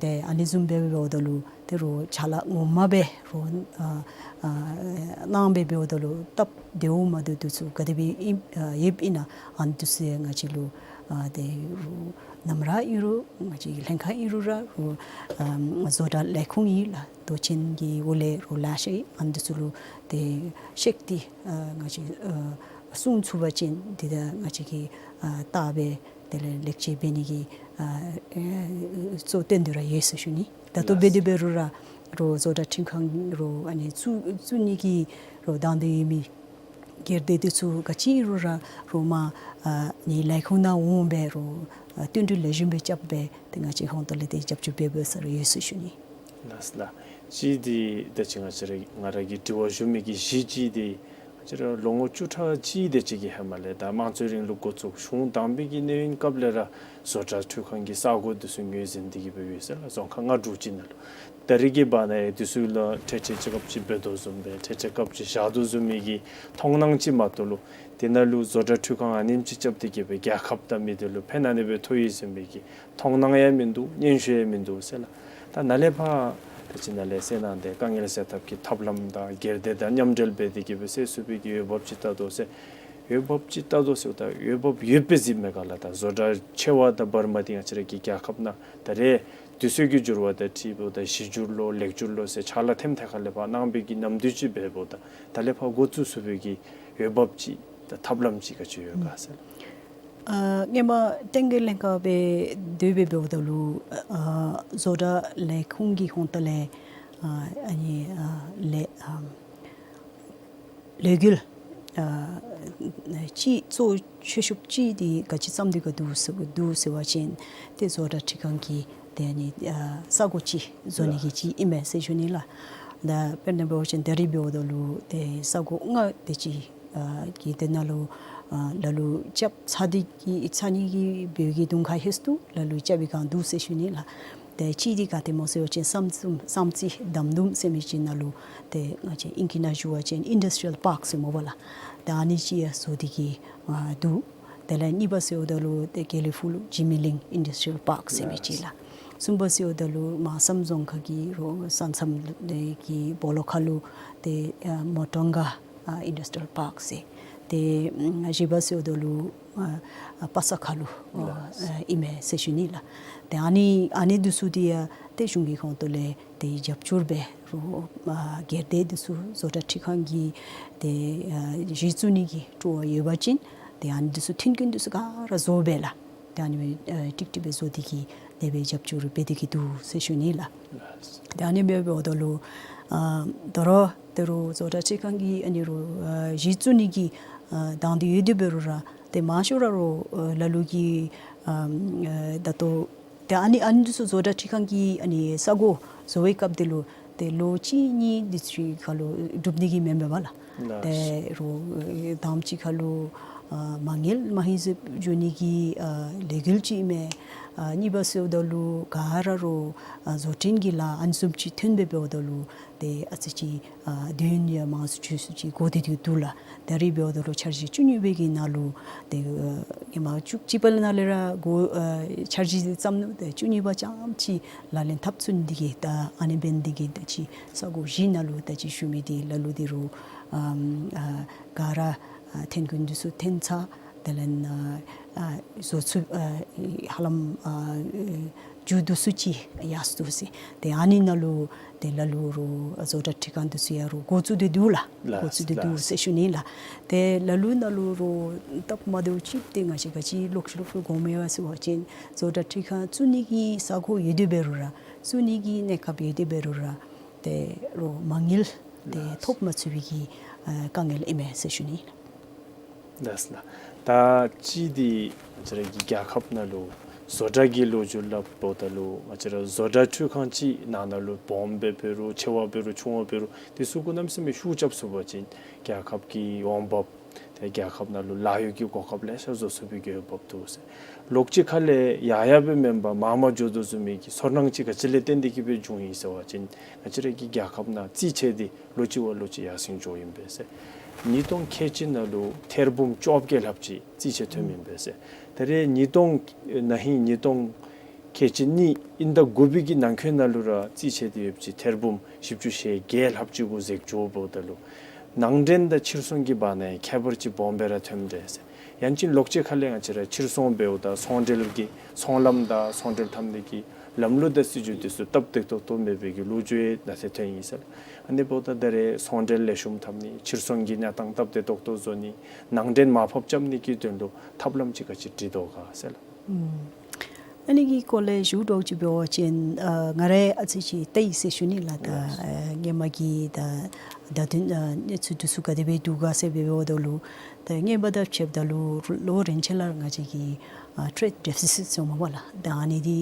ཏེ་ཨ་ནི་བཟུམ་སྦེ་འབདཝ་ད་ལུ་ཏེ་རོགས་ཅ་ལ་ངོ་མ་སྦེ་རོགས་ཨ་ཨ་གནང་སྦེ་འབདཝ་ད་ལུ་སྟབས་བདེཝ་མ་བདེཝ་འདི་ཚུ་ག་དེ་སྦེ་ཨིན་ཨ་ཡོདཔ་ཨིན་ན་ཨ་ནི་འདི་ཚུ་ཡང་ང་བཅས་ལུ་ཨ་ཏེ་རོགས་ནམ་ར་ཨིན་རུང་ང་བཅས་ལྷན་ཁག་ཨིན་རུང་ར་རོགས་ཨ་བཟོ་གྲྭ་ལས་ཁུངས་ཨིན་ལགས། མདོ་ཆེན་གྱི་འོག་ལས་རོགས་ལེ་ཤ་ཨ་ནི་འདི་ཚུ་ལུ་ཏེ་བཤད་དེ་ཨ་ང་བཅས་ཨ་གསུང་ཚུགས་པ་ཅིན་འདི་ད་ང་བཅས་ཀྱིས་ཨ་བལྟ་སྦེ་དེ་ལས་ལེགས་བཅོས་འབད་ནི་གི་ཨ་ཨེ་གཙོ་བཏོན་ཏེ་ར་ཡོད་ཟེར་ཞུ་ནི། ད་ལྟོ་འབད་དེ་འབད་རུང་ར་རོགས་བཟོ་གྲྭ་ཁྲིམས་ཁང་རོགས་ཨ་ནི་བཙུགས་བཙུགས་ནི་གི་རོགས་དང་འདོད་ཡོད་མི་ སྒེར་སྡེ་འདི་ཚུ་ག་ཅི་རུང་ར་རུང་མ་ཨ་ནི་ལས་ཁུངས་ནང་འོང་སྦེ་རུང་ཨ་བསྟུན་གྲོས་ལེགས་ཤོམ་སྦེ་རྐྱབ་སྦེ་ཏེ་ང་བཅས་ཧོང་ཏོ་ལས་ཏེ་རྒྱབ་སྐྱོར་འབད་འབདཝ་ས་ར་ཡོད་ཟེར་ཞུ་ནི། ལགས་ལགས། གཅིག་འདི་ད་ཅི་ང་བཅས་ར་ང་ར་གིས་དྲི་བ་ཞུ་མི་གི་གཞི་གཅིག་འདི་ང་བཅས་ར་ལོ་ངོ་བཅུ་ཕྲག་གཅིག་དེ་ཅིག་གི་ཧེ་མ་ལས་ད་དམངས་གཙོའི་རིང་ལུགས་འགོ་བཙུགས་གཞུང་དང་པའི་གི་གནས་ཡུན་སྐབས་ལས་ར་བཟོ་གྲྭ་འཕྲུལ་ཁང་གི་ས་གོ་འདི་ཚུ་ངོས་འཛིན་འདི་གིས་འབད་ཡོད་ཟེར་ལགས། རྫོང་ཁག་ལྔ་དྲུག་ཅིག་ནང་ལུ། ད་རེས་ཀྱི་བར་ན་ཡང་འདི་ཚུ་ལུ་ཁྲལ་ཁྲལ་ཅིག་སྐབས་ཅིག་འབད་དོ་བཟུམ་སྦེ་ཁྲལ་ཁྲལ་སྐབས་ཅིག་བཞག་དོ་བཟུམ་མའི་གི་མཐོང་སྣང་ཅིག་མ་གཏོགས་ལུ་དེ་ནང་ལུ་བཟོ་གྲྭ་འཕྲུལ་ཁང་ཨ་ནེམ་ཅིག་རྐྱབ་སྟེ་གིས་སྦེ་རྒྱལ་ཁབ་དང་མི་སྡེ་ལུ་ཕན་ཨ་ནི་སྦེ་ཐོགས་ཡི་ཟེར་མི་གི་མཐོང་སྣང་ཡང་མིན་འདུག། སྙན་ཞུ་ཡང་མིན་འདུག་ཟེར་ལགས། ད་ནཱ་ལས་ཕར་ད་ཅི་ནཱ་ལས་ཟེར་གནང་སྟེ་དཀའ་ངལ་སེལ་ཐབས་ཀྱི་ཐབས་ལམ་དང་སྒེར་སྡེ་དང་མཉམ་འབྲེལ་འབད་དེ་གིས་སྦེ་སེལ་ཚུགས་པའི་གི་འོས་འབབ་ཅིག་བལྟ་དོ་ཟེར། འོས་འབབ་ཅིག་བལྟ་དོ་ཟེརཝ་ད་འོས་འབབ་ཡོདཔ་སྦེ་གཟིགས་མས་ག་ལགས། ད་བཟོ་གྲྭ་ཆེ་བ་དང་བར་མ་འདི་ང་བཅས་ར་གི་རྒྱལ་ཁབ་ནང་ད་རེས་དུས་ཚོད་ཀྱི་འགྱུར་བ་དང་འཁྲིལཝ་ད་གཞི་འགྱུར་ལོ་ལེགས་འགྱུར་ལོ་ཟེར་ཕྱག་ལཱ་ཐེམ་ཐེ་ཁ་ལས་ཕར་གནང་བའི་གི་ནམ་དུས་ཅིག་འབདཝ་ད་ད་ལས་ཕར་འགོ་བཙུགས་ཚུགས་པའི་གི་འོས་འབབ་ཅིག་ད་ཐབས་ལམ་ཅིག་ག་ཅི་ཡོད་ག་ཟེར་ལགས། ཨ་སྔོན་མ་བསྟན་རྒྱས་ལྷན་ཁག་སྦེ་སྡོད་སྦེ་འབདཝ་ད་ལུ་ཨ་བཟོ་གྲྭ་ལས་ཁུངས་ཀྱི་ཧོང་ཏོ་ལས་ཨ་ཨ་ནི་ཨ་ལས་ཨ་ལས་འགུལ་ཨ་ཅིག་གཙོ་ཆེ་ཤོས་ཅིག་འདི་ག་ཅི་བརྩམས་ཏེ་གི་འདུག་ཟེར་འདུག་ཟེར་བ་ཅིན་ཏེ་བཟོ་གྲྭ་འཕྲུལ་ཁང་གི་ཏེ་ཨ་ནི་ཨ་ས་གོ་ཅིག་བཟོ་ནི་གི་ཅིག་ཨིན་མས་ཟེར་ཞུ་ནི་ལགས། ད་དཔེར་ན་འབད་བ་ཅིན་ད་རེས་འབདཝ་ད་ལུ་ཏེ་ས་གོ་ལྔ་དེ་ཅིག་ཨ་གི་དེ་ནང་ལུ་ཨ་ལ་ལུ་རྐྱབ་ཚར་ཏེ་གི་ཚར་ནི་གི་འབད་བའི་གི་དུང་ཁ་ཧེ་སུ་ལ་ལུ་རྐྱབ་པའི་སྒང་འདུག་ཟེར་ཞུ་ནི་ལགས། ཏེ་གཅིག་འདི་ག་ཏེ་སྨོ་ཟེར་བ་ཅིན་བསམ་བསམ་རྩེ་དམ་འདུམ་ཟེར་མི་ཅིག་ནང་ལུ་ཏེ་ང་བཅས་ཨིང་སྐད་ནང་ཞུ་བ་ཅིན་ཨིན་ཌསི་ཊི་རི་ཡལ་པཱརཀ་ཟེར་སྨོ་པ་ལགས། ཏེ་ཨ་ནི་ཅིག་ཡང་བཟོ་སྟེ་གི་ཨ་འདུག། དེ་ལས་གཉིས་པ་ཟེརཝ་ད་ལུ་ཏེ་དགེ་ལེགས་ཕུག་ལུ་འཇིགས་མེད་གླིང་ཨིན་ཌསི་ཊི་རི་ཡལ་པཱརཀ་ཟེར་མི་ཅིག་ལགས། གསུམ་པ་ཟེརཝ་ད་ལུ་མ་སམ་རྫོང་ཁག་གི་རོ་ས་མཚམས་ལུ་ཏེ་གི་སྦོ་ལོགས་ཁ་ལུ་ཏེ་ཨ་མོ་ཊོང་ག་ཨ་ཨིན་ཌསི་ཊི་རི་ཡལ་པཱརཀ་ཟེར། ཏེ་ཨ་བཞི་པ་ཟེརཝ་ད་ལུ་ཨ་ཨ་པ་ས་ཁ་ལུ་ཨ་ཨིན་མས་ཟེར་ཞུ་ནི་ལགས། ཏེ་ཨ་ནི་ཨ་ནི་འདི་ཚུ་འདི་ཡང་ཏེ་གཞུང་གི་ཁོངས་གཏོགས་ལས་ཏེ་རྒྱབ་སྐྱོར་འབད་རུང་ཨ་སྒེར་སྡེ་འདི་ཚུ་བཟོ་གྲྭ་འཕྲུལ་ཁང་གི་ཏེ་ཨ་གཞི་བཙུགས་ནི་གི་སྤྲོ་བ་ཡོད་པ་ཅིན་ཏེ་ཨ་ནི་འདི་ཚུ་མཐུན་རྐྱེན་འདི་ཚུ་ག་ར་བཟོ་སྦེ་ལགས། ཏེ་ཨ་ནི་སྦེ་ཨ་ཀྲིག་ཀྲི་སྦེ་བཟོ་སྟེ་གི་དེ་སྦེ་རྒྱབ་སྐྱོར་འབད་དེ་གི་འདུག་ཟེར་ཞུ་ནི་ལགས། ཏེ་ཨ་ནི་སྦེ་འབདཝ་ད་ལུ་ཨ་ད་རུང་ད་རུང་བཟོ་གྲྭ་འཕྲུལ་ཁང་གི་ཨ་ནི་རུང་ཨ་གཞི་བཙུགས་ནི་གི་ཨ་དང་འདོད་ཡོད་དེ་འབད་རུང་ར་ཏེ་མང་ཤོས་ར་རུང་ཨ་ལ་ལུ་གིས་ཨ་ཨ་ད་ལྟོ་ཏེ་ཨ་ནི་ཨ་ནི་འདི་ཚུ་བཟོ་གྲྭ་འཕྲུལ་ཁང་གི་ཨ་ནི་ས་གོ་བཟོ་བའི་སྐབས་འདི་ལུ་ཏེ་ལོ་གཅིག་གཉིས་འདི་ཚུ་ཁར་ལུ་འགྲུབ་ནི་གི་མེན་པས་པ་ལགས། ལགས། ཏེ་རུང་ཨེ་དང་པ་ཅིག་ཁར་ལུ་ཨ་མ་དངུལ་མ་ཧེ་ཟེབ་འགྱོ་ནི་གི་ཨ་ལས་འགུལ་ཅིག་མས། ཨ་གཉིས་པ་ཟེརཝ་ད་ལུ་ག་ར་རུང་ཨ་བཟོ་སྐྲུན་གྱི་ལཱ་ཨ་ནི་བཟུམ་ཅིག་ཐོན་སྦེ་འབདཝ་ད་ལུ་ཏེ་ཨ་ཙི་ཅིག་ཨ་དུས་ཡུན་ཡང་མང་སུ་ཆུང་སུ་ཅིག་འགོར་ཏེ་འདུག་ལགས། ད་རེས་འབདཝ་ད་ལུ་འཆར་གཞི་བཅུ་གཉིས་པའི་གི་ནང་ལུ་ཏེ་ཨ་ཧེ་མ་བཅུ་གཅིག་པ་ལས་ནཱ་ལས་ར་འགོ་ཨ་འཆར་གཞི་འདི་བརྩམས་ནུག། ཏེ་བཅུ་གཉིས་པ་ཙམ་ཅིག་ལག་ལེན་འཐབ་ཚུགས་ནི་འདི་གིས་ད་ཨ་ནི་འབད་ནི་འདི་གིས་ད་ཅི་ས་གོ་བཞི་ནང་ལུ་ད་ཅི་ཞུ་མི་འདི་ལ་ལུ་འདི་རུང་ཨམ་ཨ་ག་ར་ཨ་ཐོན་ཁུངས་འདི་ཚུ་ཐོན་ཚར། དེ་ལས་ཨ་ཨ་བཟོ་ཚུགས་ཨ་ཧ་ལམ་ཨ་མཇུག་བསྡུ་ཚུགས་ཅི་ཡར་སོང་ཟེར། ཏེ་ཨ་ནི་ནང་ལུ་ཏེ་ལ་ལུ་རུང་ཨ་བཟོ་གྲྭ་འཕྲུལ་ཁང་འདི་ཚུ་ཡང་རུང་འགོ་བཙུགས་ཏེ་འདུག་ལགས། ལགས། འགོ་བཙུགས་ཏེ་འདུག་ལགས་ཟེར་ཞུ་ནི་ལགས། ཏེ་ལ་ལུ་ནང་ལུ་རུང་སྟབས་མ་བདེཝ་ཅིག་ཏེ་ང་བཅས་ག་ཅི་ལོག་ལོག་དགོ་མས་པ་ཟེར་བ་ཅིན་བཟོ་གྲྭ་འཕྲུལ་ཁང་བཙུགས་ནི་གི་ས་གོ་ཡོད་དེ་འབད་རུང་ར་བཙུགས་ནི་གི་གནས་སྐབས་ཡོད་དེ་འབད་རུང་ར་ཏེ་རུང་མ་དངུལ་ཏེ་ལགས། ཐོབ་མ་ཚུགས་པའི་གི་ཨ་དཀའ་ངལ་ཨིན་མས་ཟེར་ཞུ་ནི། ལགས་ལགས། ད་ཅི་འདི་ང་བཅས་ར་གི་རྒྱལ་ཁབ་ནང་ལུ་བཟོ་གྲྭ་གི་ལོ་རྒྱུས་སླབ་འབདཝ་ད་ལུ་ང་བཅས་ར་བཟོ་གྲྭ་འཕྲུལ་ཁང་ཅིག་ནང་ན་ལུ་སྦོམ་སྦེ་འབད་རུང་ཆེ་བ་འབད་རུང་ཆུང་བ་འབད་རུང་འདི་ཚུ་གུ་གནམ་མེད་ས་མེད་ཤུགས་རྐྱབ་ཚུགས་པ་ཅིན་རྒྱལ་ཁབ་ཀྱི་འོང་འབབ་ཏེ་རྒྱལ་ཁབ་ནང་ལུ་ལཱ་གཡོག་གི་གོ་སྐབས་ལེ་ཤ་བཟོ་ཚུགས་པའི་གི་འོས་འབབ་འདུག་ཟེར། ལོགས་གཅིག་ཁ་ལས་ཡར་ཡར་སྦེ་མེན་པར་མར་མར་འགྱོ་དོ་བཟུམ་མའི་གི་ཚོར་སྣང་ཅིག་ག་ཅི་ལས་བརྟེན་ཏེ་གི་སྦེ་བྱུང་ཡི་ཟེར་བ་ཅིན་ང་བཅས་ར་གི་རྒྱལ་ཁབ་ནང་རྩིས་ཆད་འདི་ལོ་གཅིག་བ་ལོ་གཅིག་ཡར་སེང་འགྱོཝ་ཨིན་པས་ཟེར། ཉིས་སྟོང་ཁལ་གཅིག་ནང་ལུ་ཐེར་འབུམ་བཅོ་བརྒྱད་ལྷགཔ་ཅིག་རྩིས་ཆད་ཐོནམ་ཨིན་པས་ཟེར། ད་རེས་ཉིས་སྟོང་ན་ཧིང་ཉིས་སྟོང་ཁལ་གཅིག་གཉིས་དབྱིན་ཟླ་དགུ་པའི་གི་ནང་འཁོད་ནང་ལུ་ར་རྩིས་ཆད་འདི་ཡོདཔ་ཅིག་ཐེར་འབུམ་བཞི་བཅུ་ཞེ་བརྒྱད་ལྷགཔ་ཅིག་གུ་འཛེགས་འགྱོཝ་འབདཝ་ད་ལུ་ནང་འདྲེན་དང་ཕྱིར་ཚོང་གི་བར་ན་ཡང་ཁྱད་པར་ཅིག་སྦོམ་སྦེ་ར་ཐོནམ་འདྲས་ཟེར། ཡང་ཅིན་ལོགས་གཅིག་ཁ་ལས་ང་བཅས་ར་ཕྱིར་ཚོང་འབདཝ་ད་ཚོང་འབྲེལ་གྱི་ཚོང་ལམ་དང་ཚོང་འབྲེལ་འཐབ་ནི་གི་ལམ་ལུགས་དང་སྲིད་བྱུས་འདི་ཚུ་སྟབས་བདེ་ཏོག་ཏོ་མེད་པའི་གི་ལོ་རྒྱུས་ནང་ཏེ་ཐོན་ཡི་ཟེར། ཨ་ནི་འབདཝ་ད་ད་རེས་ཚོང་འབྲེལ་ལེགས་ཤོམ་འཐབ་ནི་ཕྱིར་ཚོང་གི་གནས་སྟངས་སྟབས་བདེ་ཏོག་ཏོ་བཟོ་ནི་ནང་འདྲེན་མར་ཕབ་རྐྱབ་ནི་གི་དོན་ལུ་ཐབས་ལམ་ཅིག་ག་ཅི་བྲིས་དོ་ག་ཟེར་ལགས། ཨུམ། ཨ་ནི་གི་སྐོར་ལས་ཞུ་དོ་ཅིག་འབད་བ་ཅིན་ཨ་ང་ར་ཨ་ཙི་ཅིག་བལྟ་ཡི་ཟེར་ཞུ་ནི་ལགས། ད་ཨ་སྔོན་མ་གི་ད་ད་དུང་ཨ་གནས་ཚུལ་འདི་ཚུ་ག་དེ་སྦེ་འདུག་ག་ཟེར་འབདཝ་ད་ལུ་ད་སྔོན་མ་དང་ཕྱདཔ་ད་ལུ་ལོ་རིམ་བཞིན་ལུ་ང་བཅས་ཀྱི་ཨ་ཊེཌ་ཌེ་ཕི་སིཊ་ཟེར་མས་པ་ལགས། ད་ཨ་ནི་འདི་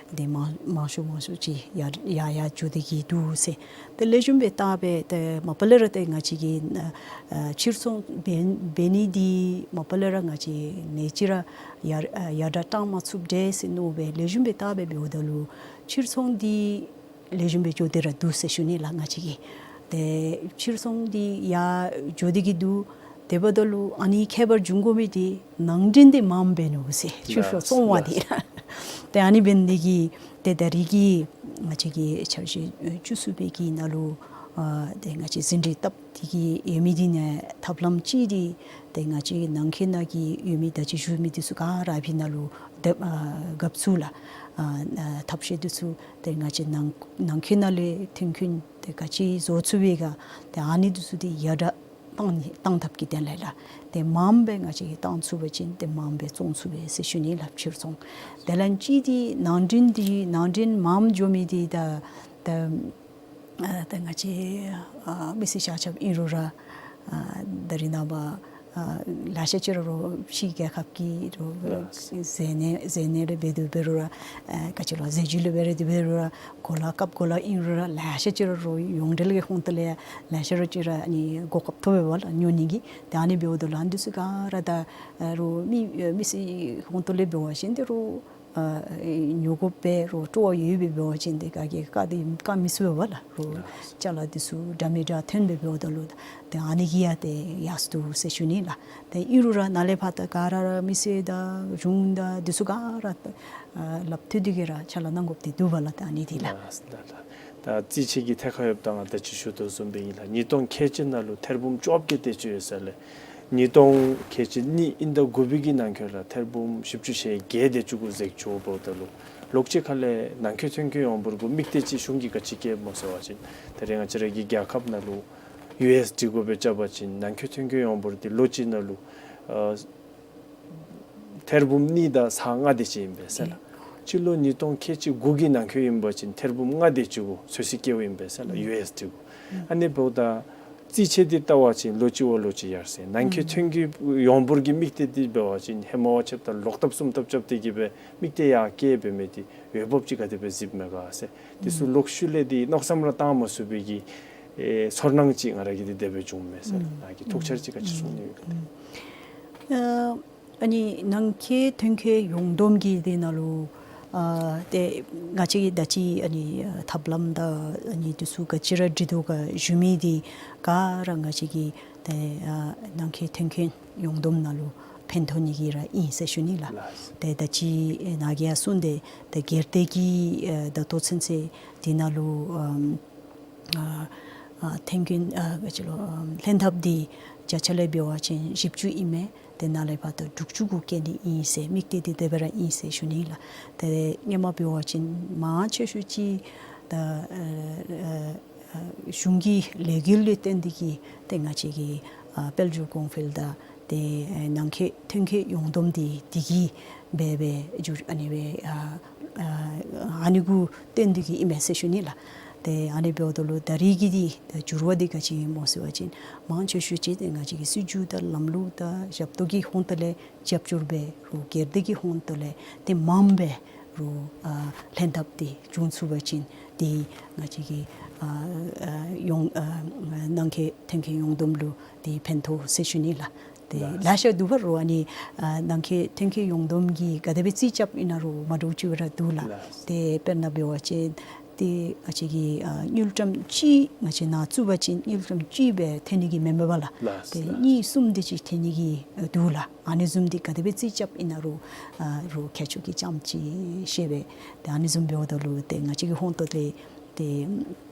ཨ་འདི་མང་མང་ཤོས་མང་ཤོས་ཅིག་ཡར་ཡར་ཡར་འགྱོ་སྟེ་གི་འདུག་ཟེར། ཏེ་ལེགས་ཤོམ་སྦེ་བལྟ་སྦེ་ཏེ་མ་པ་ལས་ར་ཏེ་ང་བཅས་ཀྱིས་ཨ་ཕྱིར་ཚོང་འབད་འབད་ནི་འདི་མ་པ་ལས་ར་ང་བཅས་ནེ་ཅིག་ར་ཡར་ཨ་ཡར་དྲག་བཏང་མ་ཚུགས་དེས་ཟེར་མནོ་སྦེ་ལེགས་ཤོམ་སྦེ་བལྟ་སྦེ་འབདཝ་ད་ལུ་ཕྱིར་ཚོང་འདི་ལེགས་ཤོམ་སྦེ་འགྱོ་སྟེ་ར་འདུག་ཟེར་ཞུ་ནི་ལགས་ང་བཅས་ཀྱིས། ཏེ་ཕྱིར་ཚོང་འདི་ཡར་འགྱོ་སྟེ་གི་འདུག། དེ་འབདཝ་ད་ལུ་ཨ་ནི་ཁྱད་པར་འབྱུང་དགོ་མི་འདི་ནང་འདྲེན་འདི་མངམ་འབད་ནུག་ཟེར། ཕྱིར་ཚོང་བ་འདི་ར། ཏེ་ཨ་ནི་འབད་ནི་འདི་གིས་ཏེ་ད་རིས་ཀྱི་ང་བཅས་ཀྱི་འཆར་གཞི་ཨ་བཅུ་གསུམ་པའི་གི་ནང་ལུ་ཨ་ཏེ་ང་བཅས་ཟིན་བྲིས་བཏབ་སྟེ་གི་ཡོད་མི་འདི་ནང་ཐབས་ལམ་ཅིག་འདི་ཏེ་ང་བཅས་ནང་འཁོད་ནང་གི་ཡོད་མི་ད་ཅི་ཞུ་མི་འདི་ཚུ་ག་ར་ཨ་ཕི་ནང་ལུ་དེ་ཨ་རྒཔོ་ཚུ་ལགས་ཨ་ཨ་ཐབས་ཤེས་འདི་ཚུ་ཏེ་ང་བཅས་ནང་ནང་འཁོད་ནང་ལས་ཐོན་ཁུངས་ཏེ་ག་ཅི་བཟོ་ཚུགས་པས་ག་ཏེ་ཨ་ནི་འདི་ཚུ་འདི་ཡར་དྲག་བཏང་ནི་བཏང་ཐབས་ཀྱི་དོན་ལས་ལགས། ཏེ་མངམ་སྦེ་ང་བཅས་ཀྱིས་བཏང་ཚུགས་པ་ཅིན་ཏེ་མངམ་སྦེ་བཙོང་ཚུགས་པས་ཟེར་ཞུ་ནི་ལགས་ཕྱིར་ཚོང་། དེ་ལས་ཅིག་འདི་ནང་འདྲེན་འདི་ནང་འདྲེན་མངམ་འགྱོ་མི་འདི་ད་ད་ཨ་ད་ང་བཅས་ཨ་མི་སེར་ཤ་ཁྱབ་ཨིན་རུང་ར་ཨ་ད་རིས་ནངས་པ་ཨ་ལེ་ཤ་ཅིག་ར་རོགས་ཕྱི་རྒྱལ་ཁབ་ཀྱི་རོགས་ཟས་གནས་ཟས་གནས་རེ་འབད་དེ་འབད་རུང་ར་ཨ་ག་ཅི་ལོ་ཟས་བཅུད་ལུ་འབད་རུང་འདི་འབད་རུང་ར་གོ་ལ་སྐབས་གོ་ལ་ཨིན་རུང་ར་ལེ་ཤ་ཅིག་ར་རོགས་ཡོངས་འབྲེལ་གྱི་ཧོང་ཏོ་ལས་ལེ་ཤ་ར་ཅིག་ར་ཨ་ནི་གོ་སྐབས་ཐོབ་པས་པ་ལགས་ཉོ་ནི་གི། ཏེ་ཨ་ནི་འབདཝ་ད་ལུ་ཨ་ནི་འདི་ཚུ་ག་ར་ད་ཨ་རོགས་མི་ཨ་མི་སེར་ཧོང་ཏོ་ལས་འབད་བ་ཅིན་ཏེ་རོགས་ཨ་ཨེ་ཉོ་དགོཔ་སྦེ་རོགས་སྤྲོ་བ་ཡོད་པའི་འབད་བ་ཅིན་ཏེ་ག་གིས་བཀག་སྟེ་བཀག་མི་ཚུགས་པས་པ་ལགས། རོགས་ཅ་ལ་འདི་ཚུ་འདྲ་མི་འདྲ་ཐོན་པའི་འབདཝ་ད་ལུ་ཏེ་ཨ་ནི་གིས་ཡང་ཏེ་ཡར་སོ་འདུག་ཟེར་ཞུ་ནི་ལགས། ཏེ་ཨིན་རུང་ར་ནཱ་ལས་ཕར་ད་ག་ར་ར་མི་སེར་དང་གཞུང་དང་འདི་ཚུ་ག་ར་ཨ་ལགཔ་མཐུད་དེ་གི་ར་ཕྱག་ལཱ་གནང་དགོཔ་འདི་འདུག་པ་ལགས། ཏེ་ཨ་ནི་འདི་ལགས། ལགས་ལགས། ད་རྩིས་དཔྱད་ཀྱི་ཐད་ཁར་ཡོདཔ་ད་ང་ད་ཅི་ཞུ་དོ་བཟུམ་སྦེ་ཨིན་ལགས། ཉིས་སྟོང་ཁལ་གཅིག་ནང་ལུ་ཐེར་འབུམ་བཅོ་བརྒྱད་དེ་ཅིག་ཡོད་ས་ལས་ཉིས་སྟོང་ཁལ་གཅིག་གཉིས་ཨིན་ཟླ་དགུ་པའི་གི་ནང་འཁོད་ལུ་ཐེར་འབུམ་བཞི་བཅུ་ཞེ་བརྒྱད་དེ་ཅིག་གུ་འཛེགས་འགྱོཝ་ད་ལུ་ལོགས་ཅིག་ཁ་ལས་ནང་འཁོད་ཐོན་སྐྱེད་ཡོངས་འབོར་གུ་དམིགས་གཏད་ཅིག་གཞུང་གིས་ག་ཅི་བསྐྱེདཔ་སྨོ་ཟེར་བ་ཅིན་ད་རེས་ང་བཅས་ར་གི་རྒྱལ་ཁབ་ནང་ལུ་ཡུ་ཨེསི་ཌི་གུ་སྦེ་རྐྱབ་པ་ཅིན་ནང་འཁོད་ཐོན་སྐྱེད་ཡོངས་འབོར་འདི་ལོ་གཅིག་ནང་ལུ་ཨ་ཐེར་འབུམ་གཉིས་དང་ས་ལྔ་དེ་ཅིག་ཨིན་པས་ཟེར་ལགས། སྤྱི་ལོ་ཉིས་སྟོང་ཁལ་གཅིག་དགུ་གི་ནང་འཁོད་ཨིན་པ་ཅིན་ཐེར་འབུམ་ལྔ་དེ་ཅིག་གུ་ཚོད་བསྲེ་བསྐྱེདཔ་ཨིན་པས་ཟེར་ལགས་ཡུ་ཨེསི་ཌི་གུ། ཨ་ནི་འབདཝ་ད་རྩིས་དཔྱད་འདི་བལྟ་བ་ཅིན་ལོ་གཅིག་བ་ལོ་གཅིག་ཡར་སོང་། ནང་འཁོད་ཐོན་སྐྱེད་ཡོངས་འབོར་གྱི་དམིགས་གཏད་འདི་འབད་བ་ཅིན་ཧེ་མ་བ་ཆད་ད་ལོག་ལྟབ་གསུམ་ལྟབ་རྐྱབ་སྟེ་གི་སྦེ་དམིགས་གཏད་ཡར་བསྐྱེད་འབད་མི་འདི་འོས་འབབ་ཅིག་ག་དེ་སྦེ་གཟིགསཔ་མས་ག་ཟེར་འདི་ཚུ་ལོག་ཤུལ་ལས་འདི་མནོ་བསམ་ར་བཏང་མ་ཚུགས་པའི་གི་ཨེ་ཚོར་སྣང་ཅིག་ང་ར་གིས་འདི་དེ་སྦེ་བྱུངམ་མས་ཟེར་ལགས། ང་གིས་ཐུགས་འཆར་ཅིག་ག་ཅི་གསུང་ནི་ཡོད་ག་ལགས། ཨ་ཨ་ནི་ནང་འཁོད་ཐོན་སྐྱེད་ཡོངས་བསྡོམས་ཀྱི་འདི་ནང་ལུ་ཨ་ཏེ་ང་བཅས་ཀྱིས་ད་ཅི་ཨ་ནི་ཨ་ཐབས་ལམ་དང་ཨ་ནི་འདི་ཚུ་ག་ཅི་ར་སྒྲིག་དོ་ག་ཞུ་མི་འདི་ག་ར་ང་བཅས་ཀྱིས་ཏེ་ཨ་ནང་འཁོད་ཐོན་སྐྱེད་ཡོངས་བསྡོམས་ནང་ལུ་ཕན་ཐོགས་ནི་གི་ར་ཨིན་ཟེར་ཞུ་ནི་ལགས། ལགས། ཏེ་ད་ཅི་ཨེ་ནཱ་གིས་ཡང་གསུངས་ཏེ་ཏེ་སྒེར་སྡེ་གི་ཨ་ད་ལྟོ་ཚུན་ཚོད་འདི་ནང་ལུ་ཨམ་ཨ་ཨ་ཐོན་ཁུངས་ཨ་ག་ཅི་ལོ་ཨམ་ལྷན་ཐབས་འདི་བརྒྱ་ཆ་ལས་འབད་བ་ཅིན་བཞི་བཅུ་ཨིན་མས། ཏེ་ནཱ་ལས་ཕར་ད་དྲུག་ཅུ་གུ་བསྐྱེད་ནི་ཨིན་ཟེར་དམིགས་གཏད་འདི་དེ་སྦེ་ར་ཨིན་ཟེར་ཞུ་ནི་ལགས། ཏེ་སྔོན་མ་འབད་བ་ཅིན་མང་ཆེ་ཤོས་ཅིག་ད་ཨ་ཨ་ཨ་གཞུང་གི་ལས་འགུལ་ལས་བརྟེན་ཏེ་གི་ཏེ་ང་བཅས་ཀྱི་ཨ་དཔལ་འབྱོར་གོང་འཕེལ་དང་ཏེ་ཨེ་ནང་འཁོད་ཐོན་སྐྱེད་ཡོངས་བསྡོམས་འདི་འདི་གིས་འབད་འབད་འགྱུར་ཨ་ནི་སྦེ་ཨ་ཨ་ཨ་ནི་གུ་བརྟེན་ཏེ་གི་ཨིན་མས་ཟེར་ཞུ་ནི་ལགས། ཏེ་ཨ་ནི་འབདཝ་ད་ལུ་ད་རིས་ཀྱི་འདི་ད་འགྱུར་བ་འདི་ག་ཅི་ཨིན་སྨོ་ཟེར་བ་ཅིན་མང་ཆེ་ཤོས་ཅིག་ཏེ་ང་བཅས་ཀྱི་སྲིད་བྱུས་དང་ལམ་ལུགས་དང་ཞབས་ཏོག་གི་ཧོང་ཏོ་ལས་རྒྱབ་སྐྱོར་འབད་རུང་སྒེར་སྡེ་གི་ཧོང་ཏོ་ལས་ཏེ་མངམ་འབད་རུང་ཨ་ལྷན་ཐབས་འདི་བྱུང་ཚུགས་པ་ཅིན་འདི་ང་བཅས་ཀྱི་ཨ་ཨ་ཡོངས་ཨ་ནང་འཁོད་ཐོན་སྐྱེད་ཡོངས་བསྡོམས་ལུ་འདི་ཕན་ཐོགས་ཟེར་ཞུ་ནི་ལགས། ཏེ་ལགས། ལེ་ཤ་འདུག་པ་རོགས་ཨ་ནི་ཨ་ནང་འཁོད་ཐོན་སྐྱེད་ཡོངས་བསྡོམས་ཀྱི་ག་དེ་སྦེ་རྩིས་རྐྱབ་ཨིན་ན་རོགས་མ་འདྲཝ་ཅིག་ར་འདུག་ལགས། ལགས། ཏེ་དཔེར་ན་འབད་བ་ཅིན་ཏེ་ང་བཅས་ཀྱི་ཨ་དངུལ་ཀྲམ་གཅིག་ང་བཅས་ནཱ་བཙུགས་པ་ཅིན་དངུལ་ཀྲམ་གཅིག་སྦེ་ཐོན་ནི་གི་མེན་མས་པ་ལགས། ལགས། ཏེ་ལགས། གཉིས་གསུམ་དེ་ཅིག་ཐོན་ནི་གི་ཨ་འདུག་ལགས། ཨ་ནི་བཟུམ་འདི་ག་དེ་སྦེ་རྩིས་རྐྱབ་ཨིན་ན་རོགས་ཨ་རོགས་མཁས་མཆོག་གིས་ཙམ་ཅིག་ཤེས་པས། ཏེ་ཨ་ནི་བཟུམ་འབདཝ་ད་ལུ་ཏེ་ང་བཅས་ཀྱི་ཧོང་ཏོ་ཏེ་ཏེ་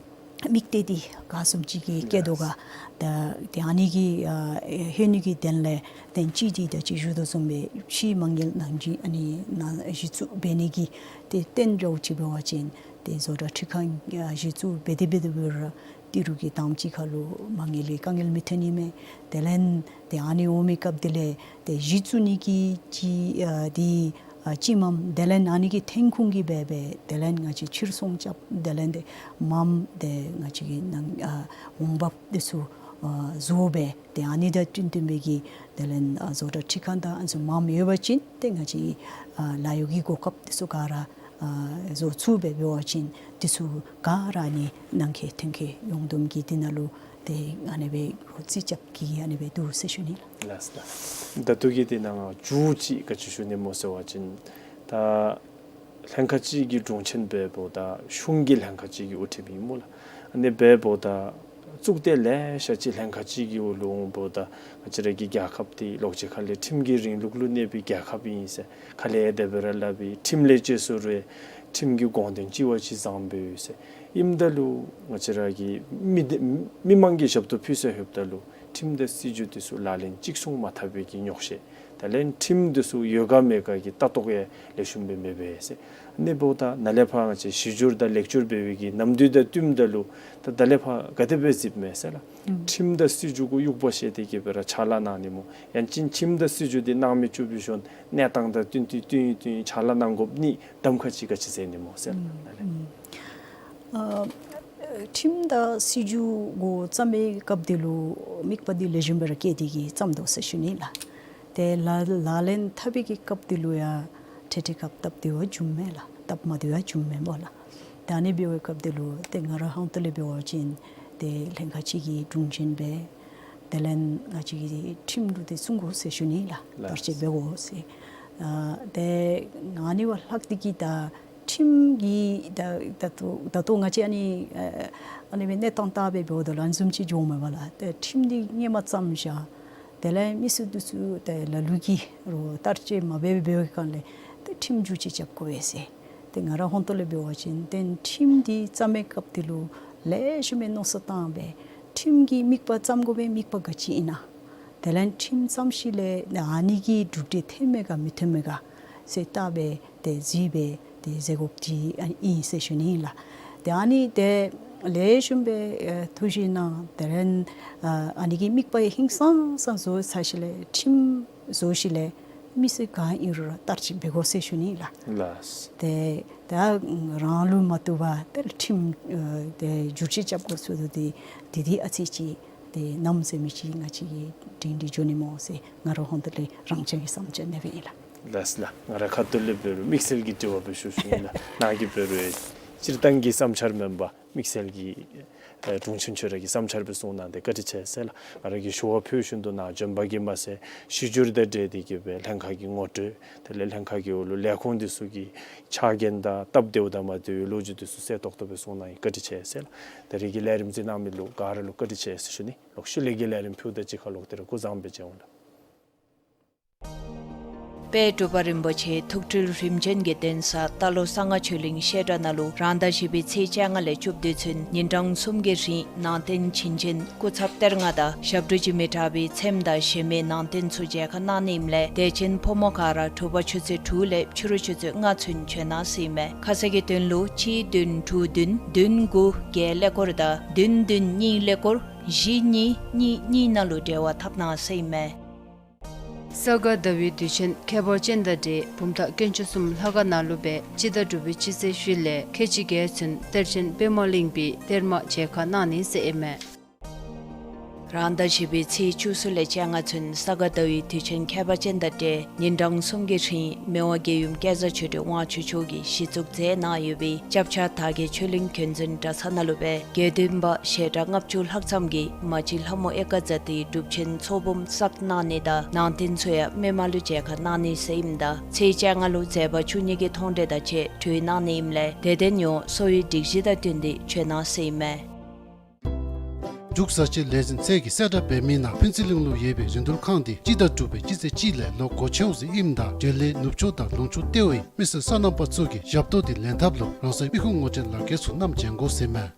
དམིགས་གཏད་འདི་ག་བཟུམ་ཅིག་གི་བསྐྱེད་དོ་ག། ཏེ་ཏེ་ཨ་ནི་གི་ཨ་ཧེ་ནི་གི་དོན་ལས་ཏེ་ཅིག་འདི་ད་ཅི་ཞུ་དོ་བཟུམ་སྦེ་ཕྱིའི་མ་དངུལ་ནང་འདི་ཨ་ནི་ནང་གཞི་བཙུགས་འབད་ནི་གི་ཏེ་རྟེན་འབྲེལ་ཅིག་འབད་བ་ཅིན་ཏེ་བཟོ་གྲྭ་འཕྲུལ་ཁང་ཨ་གཞི་བཙུགས་འབད་དེ་འབད་དེ་འབད་རུང་ཏི་རུ་གི་དང་པ་ཅིག་ཁར་ལུ་མ་དངུལ་གྱི་དཀའ་ངལ་མི་ཐོན་ནི་མས། དེ་ལས་ཏེ་ཨ་ནི་འོང་མི་སྐབས་འདི་ལས་ཏེ་གཞི་བཙུགས་ནི་གི་ཅིག་ཨ་འདི་ ཨ་ཅིག་མམ་དེ་ལས་ཨ་ནི་གི་ཐོན་ཁུངས་ཀྱི་སྦེ་སྦེ་དེ་ལས་ང་བཅས་ཕྱིར་ཚོང་རྐྱབ། དེ་ལས་ཏེ་མམ་ཏེ་ང་བཅས་ཀྱི་ནང་ཨ་འོང་འབབ་འདི་ཚུ་ཨ་བཟོ་སྦེ་ཏེ་ཨ་ནི་དང་བསྟུན་བསྟུན་པའི་གི་དེ་ལས་ཨ་བཟོ་གྲྭ་ཁྲིད་ཁང་དང་ཨ་ནི་ཚུ་མམ་ཡོད་པ་ཅིན་ཏེ་ང་བཅས་ཨ་ལཱ་གཡོག་གི་གོ་སྐབས་འདི་ཚུ་ག་ར་ཨ་བཟོ་ཚུགས་སྦེ་འབད་བ་ཅིན་འདི་ཚུ་ག་ར་ནི་ནང་འཁོད་ཐོན་སྐྱེད་ཡོངས་བསྡོམས་ཀྱི་འདི་ནང་ལུ་ཏེ་ཨ་ནི་སྦེ་རོགས་རྩིས་རྐྱབ་ཀྱི་ཨ་ནི་སྦེ་འདུག་ཟེར་ཞུ་ནི་ལགས། ལགས་ལགས། ད་ལྟོ་གི་འདི་ནང་མཇུག་ཅིག་ག་ཅི་ཞུ་ནི་སྨོ་ཟེར་བ་ཅིན་ད་ལྷན་ཁག་ཅིག་གི་དྲུང་ཆེན་འབདཝ་ད་གཞུང་གི་ལྷན་ཁག་ཅིག་གི་དབུ་ཁྲིདཔ་ཨིན་སྨོ་ལགས། ཨ་ནི་འབདཝ་ད་གཙུག་སྡེ་ལེ་ཤ་ཅིག་ལྷན་ཁག་ཅིག་གི་འོག་ལུ་འོངམ་ད་ང་བཅས་ར་གི་རྒྱལ་ཁབ་འདི་ལོག་ཅི་ཁ་ལས་ཁྲིམས་ཀྱི་རིང་ལུགས་ལུ་གནས་པའི་རྒྱལ་ཁབ་ཨིན་ཟེར། ཁ་ལས་དེ་སྦེ་ར་སླབ་པའི་ཁྲིམས་ལས་བཅད་སོང་རུང་ཁྲིམས་ཀྱི་དགོངས་དོན་ཅིག་བ་ཅིག་བཟང་པོ་ཡོད་ཟེར། ཨིནམ་ད་ལུ་ང་བཅས་ར་གི་མི་སྡེ་མི་མང་གི་ཞབས་ཏོག་ཕུལ་ས་ལྷོདཔ་ད་ལུ་ཁྲིམས་དང་སྲིད་བྱུས་འདི་ཚུ་ལག་ལེན་གཅིག་མཚུངས་མ་འཐབ་པའི་གི་ཉོགས་བཤད། དེ་ལས་ཁྲིམས་འདི་ཚུ་ཡོད་ག་མེད་ག་གི་ལྟ་རྟོག་ཡང་ལེགས་ཤོམ་སྦེ་མེད་པས་ཟེར། ཨ་ནི་འབདཝ་ད་ནཱ་ལས་ཕར་ང་བཅས་གཞི་འགྱུར་དང་ལེགས་བསྒྱུར་འབད་བའི་གི་ནམ་དུས་དང་བསྟུནམ་ད་ལུ་ད་ད་ལས་ཕར་ག་དེ་སྦེ་གཟིགསཔ་མས་ཟེར་ལགས། ཨུམ། ཁྲིམས་དང་སྲིད་བྱུས་གུ་དབྱུག་པ་བཞེས་ཏེ་གི་སྦེ་ར་ཕྱག་ལཱ་གནང་ནི་སྨོ། ཡང་ཅིན་ཁྲིམས་དང་སྲིད་བྱུས་འདི་གནང་མི་བཅུག་པའི་ཤུལ་གནས་སྟངས་དང་བསྟུན་ཏེ་བསྟུན་བསྟུན་ཕྱག་ལཱ་གནང་དགོཔ་ནི་གདམ་ཁ་ཅིག་ག་ཅི་ཟེར་ནི་སྨོ་ཟེར་ལགས། ཨུམ། ཨ་ནི་ལས། ཨུམ། ཨ་ཁྲིམས་དང་སྲིད་བྱུས་གུ་བརྩམ་པའི་སྐབས་འདི་ལུ་དམིགས་པ་འདི་ལེགས་ཤོམ་སྦེ་ར་བསྐྱེད་དེ་གི་བརྩམ་དོ་ཟེར་ཞུ་ནི་ལགས། ཏེ་ལག་ལག་ལེན་འཐབ་པའི་གི་སྐབས་འདི་ལུ་ཡང་འཕྲལ་འཕྲལ་སྐབས་སྟབས་བདེ་བ་བྱུངམ་མས་ལགས། སྟབས་མ་བདེ་བ་བྱུངམ་མས་སྨོ་ལགས། ཏེ་ཨ་ནི་འབད་བའི་སྐབས་འདི་ལུ་ཏེ་ང་ར་ཧོང་ཏོ་ལས་འབད་བ་ཅིན་ཏེ་ལྷན་ཁག་ཅིག་གི་དྲུང་ཆེན་སྦེ་དེ་ལས་ང་བཅས་ཀྱི་ཁྲིམས་ལུ་ཏེ་བཙུགས་དགོ་ཟེར་ཞུ་ནི་ལགས། ལགས། བསྟར་སྤྱོད་འབད་དགོ་ཟེར། ཨ་ཏེ་ཨ་ནི་བ་ལྷག་སྟེ་གི་ད་ཁྲིམས་ཀྱི་ད་ད་ལྟོ་ད་ལྟོ་ང་བཅས་ཨ་ནི་ཨ་ཨ་ནི་སྦེ་གནས་སྟངས་ལྟ་སྦེ་འབདཝ་ད་ལུ་ཨ་ནི་བཟུམ་ཅིག་འགྱོཝ་མས་པ་ལགས། ཏེ་ཁྲིམས་འདི་སྔོན་མ་བརྩམས་བཞག། དེ་ལས་མི་སེར་འདི་ཚུ་ཏེ་ལ་ལུ་གིས་རོགས་བསྟར་སྤྱོད་མ་འབད་འབད་བའི་སྒང་ལས་ཏེ་ཁྲིམས་བསྒྱུར་བཅོས་རྐྱབ་དགོ་པས་ཟེར། ཏེ་ང་ར་ཧོང་ཏོ་ལས་འབད་བ་ཅིན་ཏེ་ཁྲིམས་འདི་བརྩམ་པའི་སྐབས་འདི་ལུ་ལེགས་ཤོམ་སྦེ་མནོ་བསམ་བཏང་སྦེ་ཁྲིམས་ཀྱི་དམིགས་པ་བརྩམ་དགོ་པའི་དམིགས་པ་ག་ཅི་ཨིན་ན། དེ་ལས་ཁྲིམས་བརྩམས་ཞིནམ་ལས་ཨ་ནི་གི་གྲུབ་འབྲས་ཐོནམ་མས་ག་མི་ཐོནམ་མས་ག་ཟེར་བལྟ་སྦེ་ཏེ་གཟིགས་སྦེ་ཏེ་མཛད་དགོཔ་ཅིག་ཨིན་ཟེར་ཞུ་ནི་ལགས། ཏེ་ཨ་ནི་ཏེ་ལེགས་ཤོམ་སྦེ་ཨེ་ཐུགས་བཞེད་གནང་། དེ་ལས་ཨ་ཨ་ནི་གི་དམིགས་པ་ཧིང་སངས་ས་བཟོ་ཚར་ཞིནམ་ལས་ཁྲིམས་བཟོ་ཞིནམ་ལས་མི་སེར་ག་ཨིན་རུང་ར་བསྟར་སྤྱོད་འབད་དགོ་ཟེར་ཞུ་ནི་ལགས། ལགས། ཏེ་ད་རང་ལུ་མ་བཏུབ་པར་ཏེ་ཁྲིམས་ཨེ་ཏེ་བསྒྱུར་བཅོས་རྐྱབ་དགོ་ཟེར་དོ་འདི་འདི་འདི་ཨ་ཙི་ཅིག་ཏེ་ནམ་ཟེར་མི་ཅིག་ང་བཅས་ཀྱིས་སྒྲིང་སྒྲི་འགྱོ་ནི་སྨོ་ཟེར་ང་ར་ཧོང་ཏོ་ལས་རང་རྐྱང་གི་བསམ་འཆར་ཨ་ནི་སྦེ་ཨིན་ལགས། ལགས་ལགས། ང་ར་ཁ་ཐུག་ལས་འབད་རུང་དམིགས་བསལ་གྱི་དྲི་བ་སྦེ་ཞུ་ཞུ་ནི་ལགས། ནཱ་གིས་འབད་རུང་སྤྱིར་བཏང་གི་བསམ་འཆར་མེན་པར་དམིགས་བསལ་གྱི་ཨེ་དྲུང་ཆེན་ཁྱོད་ར་གི་བསམ་འཆར་སྦེ་གསུང་གནང་སྟེ་བཀའ་དྲིན་ཆེ་ཟེར་ལགས། ང་ར་གིས་ཞུ་བ་ཕུལ་བཞིན་དུ་ནཱ་བྱོན་པ་གིས་མ་ཚད་གཞི་འགྱུར་དང་འབྲེལ་ཏེ་གི་སྦེ་ལྷན་ཁག་གི་ངོ་སྤྲོད་དེ་ལས་ལྷན་ཁག་གི་འོག་ལུ་ལས་ཁུངས་འདི་ཚུ་གི་ཕྱག་འགན་དང་སྟབས་བདེཝ་དང་མ་བདེཝ་ལོ་རྒྱུས་འདི་ཚུ་གསལ་ཏོག་ཏོ་སྦེ་གསུང་གནང་ཡི། བཀའ་དྲིན་ཆེ་ཟེར་ལགས། ད་རིས་ཀྱི་ལས་རིམ་གཟིགས་གནང་མི་ལུ་ག་ར་ལུ་བཀའ་དྲིན་ཆེ་ཟེར་ཞུ་ནི། ལོག་ཤུལ་ལས་ཀྱི་ལས་རིམ་ཕུལཝ་ད་གཅིག་ཁར་ལོག་སྟེ་ར་སྐུ་གཟུགས་བཟང་པོ་སྦེ་མཇལ་འོང་ལགས། དཔལ་འབྲུག་པ་རིན་པོ་ཆེ་ཐུགས་སྤྲུལ་རིམ་བྱོན་གྱི་གདན་ས་རྟ་ལོག་གསང་སྔགས་ཆོས་གླིང་བཤད་གྲྭ་ནང་ལུ་རང་ཟླ་བཞི་པའི་ཚེས་བཅོ་ལྔ་ལས་བཅུ་བདུན་ཚུན་ཉིན་གྲངས་གསུམ་གྱི་རིང་ནང་རྟེན་བྱིན་ཅན་སྐུ་ཚབ་གཏེར་ལྔ་དང་ཞབས་དྲུང་འཇིགས་མེད་གྲགས་པའི་ཚེམས་དང་གཞལ་མེད་ནང་རྟེན་ཚུ་མཇལ་ཁ་གནང་ནི་ཨིནམ་ལས་དད་ཅན་ཕོ་མོ་ག་ར་དྲོ་པ་ཆུ་ཚོད་དྲུག་ལས་ཕྱི་རུ་ཆུ་ཚོད་ལྔ་ཚུན་བྱོན་གནང་ཟེར་ཨིན་མས། ཁ་གསལ་གྱི་དོན་ལུ་གཅིག་བདུན་དྲུག་བདུན་བདུན་དགུ་བརྒྱད་ཀླད་ཀོར་དང་བདུན་བདུན་གཉིས་ཀླད་ཀོར་བཞི་གཉིས་གཉིས་གཉིས་ནང་ལུ་འབྲེལ་བ་འཐབ་གནང་ཟེར་ཨིན་མས། ས་ག་ཟླ་བའི་དུས་ཆེན་ཁྱད་པར་ཅན་དང་འབྲེལ་བུམ་ཐང་དཀོན་མཆོག་གསུམ་ལྷ་ཁང་ནང་ལུ་སྦེ་སྤྱི་ཟླ་དྲུག་པའི་སྤྱི་ཚེས་བཞི་ལས་ཁལ་གཅིག་བརྒྱད་ཚུན་གཏེར་ཆེན་པདྨ་གླིང་པའི་གཏེར་མ་མཇལ་ཁ་གནང་ནི་ཟེར་ཨིན་མས། རང་ཟླ་བཞི་པའི་ཚེས་བཅུ་གསུམ་ལས་བཅོ་ལྔ་ཚུན་ས་ག་ཟླ་བའི་དུས་ཆེན་ཁྱད་པར་ཅན་དང་འབྲེལ་ཉིན་གྲངས་གསུམ་གྱི་རིང་མི་དབང་རྒྱལ་ཡུམ་སྐལ་བཟང་ཆོས་སྒྲོན་དབང་ཕྱུག་མཆོག་གིས་གཞི་བཙུགས་མཛད་གནང་ཡོད་པའི་སྐྱབས་ཆ་དར་རྒྱས་ཆོས་གླིང་དོན་འཛིན་གྲྭ་ཚང་ནང་ལུ་སྦེ་དགེ་འདུན་པ་ཞལ་གྲངས་ལྔ་བཅུ་ལྷག་ཙམ་གྱིས་མ་གཅིག་ལྷ་མོ་ཨེ་ཀ་ཛ་ཏིའི་སྒྲུབ་ཆེན་ཚོགས་འབུམ་བསགས་གནང་ནི་དང་ནང་རྟེན་ཚུ་ཡང་མི་མང་ལུ་མཇལ་ཁ་གནང་ནི་ཟེར་ཨིནམ་ད་ཚེས་བཅོ་ལྔ་ལུ་མཛད་པ་བཅུ་གཉིས་ཀྱི་མཐོང་གྲོལ་དང་བཅས་གྲོལ་གནང་ནི་ཨིནམ་ལས་དད་ལྡན་ཡོངས་གསོ་བའི་སྒྲིག་གཞི་དང་བསྟུན་ཏེ་བྱོན་གནང་ཟེར་ཨིན་མས། འབྲུག་བཟའ་ཆས་ལས་འཛིན་ཚད་ཀྱི་གསལ་བསྒྲགས་འབད་མི་ནང་ཕུན་ཚོགས་གླིང་ལུ་ཡོད་པའི་རིན་བསྡུར་ཁང་འདི་སྤྱི་ཟླ་དྲུག་པའི་སྤྱི་ཚེས་གཅིག་ལས་ལོག་སྒོ་ཕྱེཝ་ཟེར་ཨིནམ་ད་འབྲེལ་ཡོད་ནུབ་ཕྱོགས་དང་ལུང་ཕྱོགས་ལྟེ་བའི་མི་སེར་སོ་ནམ་པ་ཚུ་གིས་ཞབས་ཏོག་འདི་ལེན་ཐབས་ལུ་རང་སོའི་དམིགས་ཁུངས་ངོ་སྤྲོད་ལག་ཁྱེར་ཚུ་བསྣམས་བྱོན་དགོ་ཟེར་ཨིན་མས།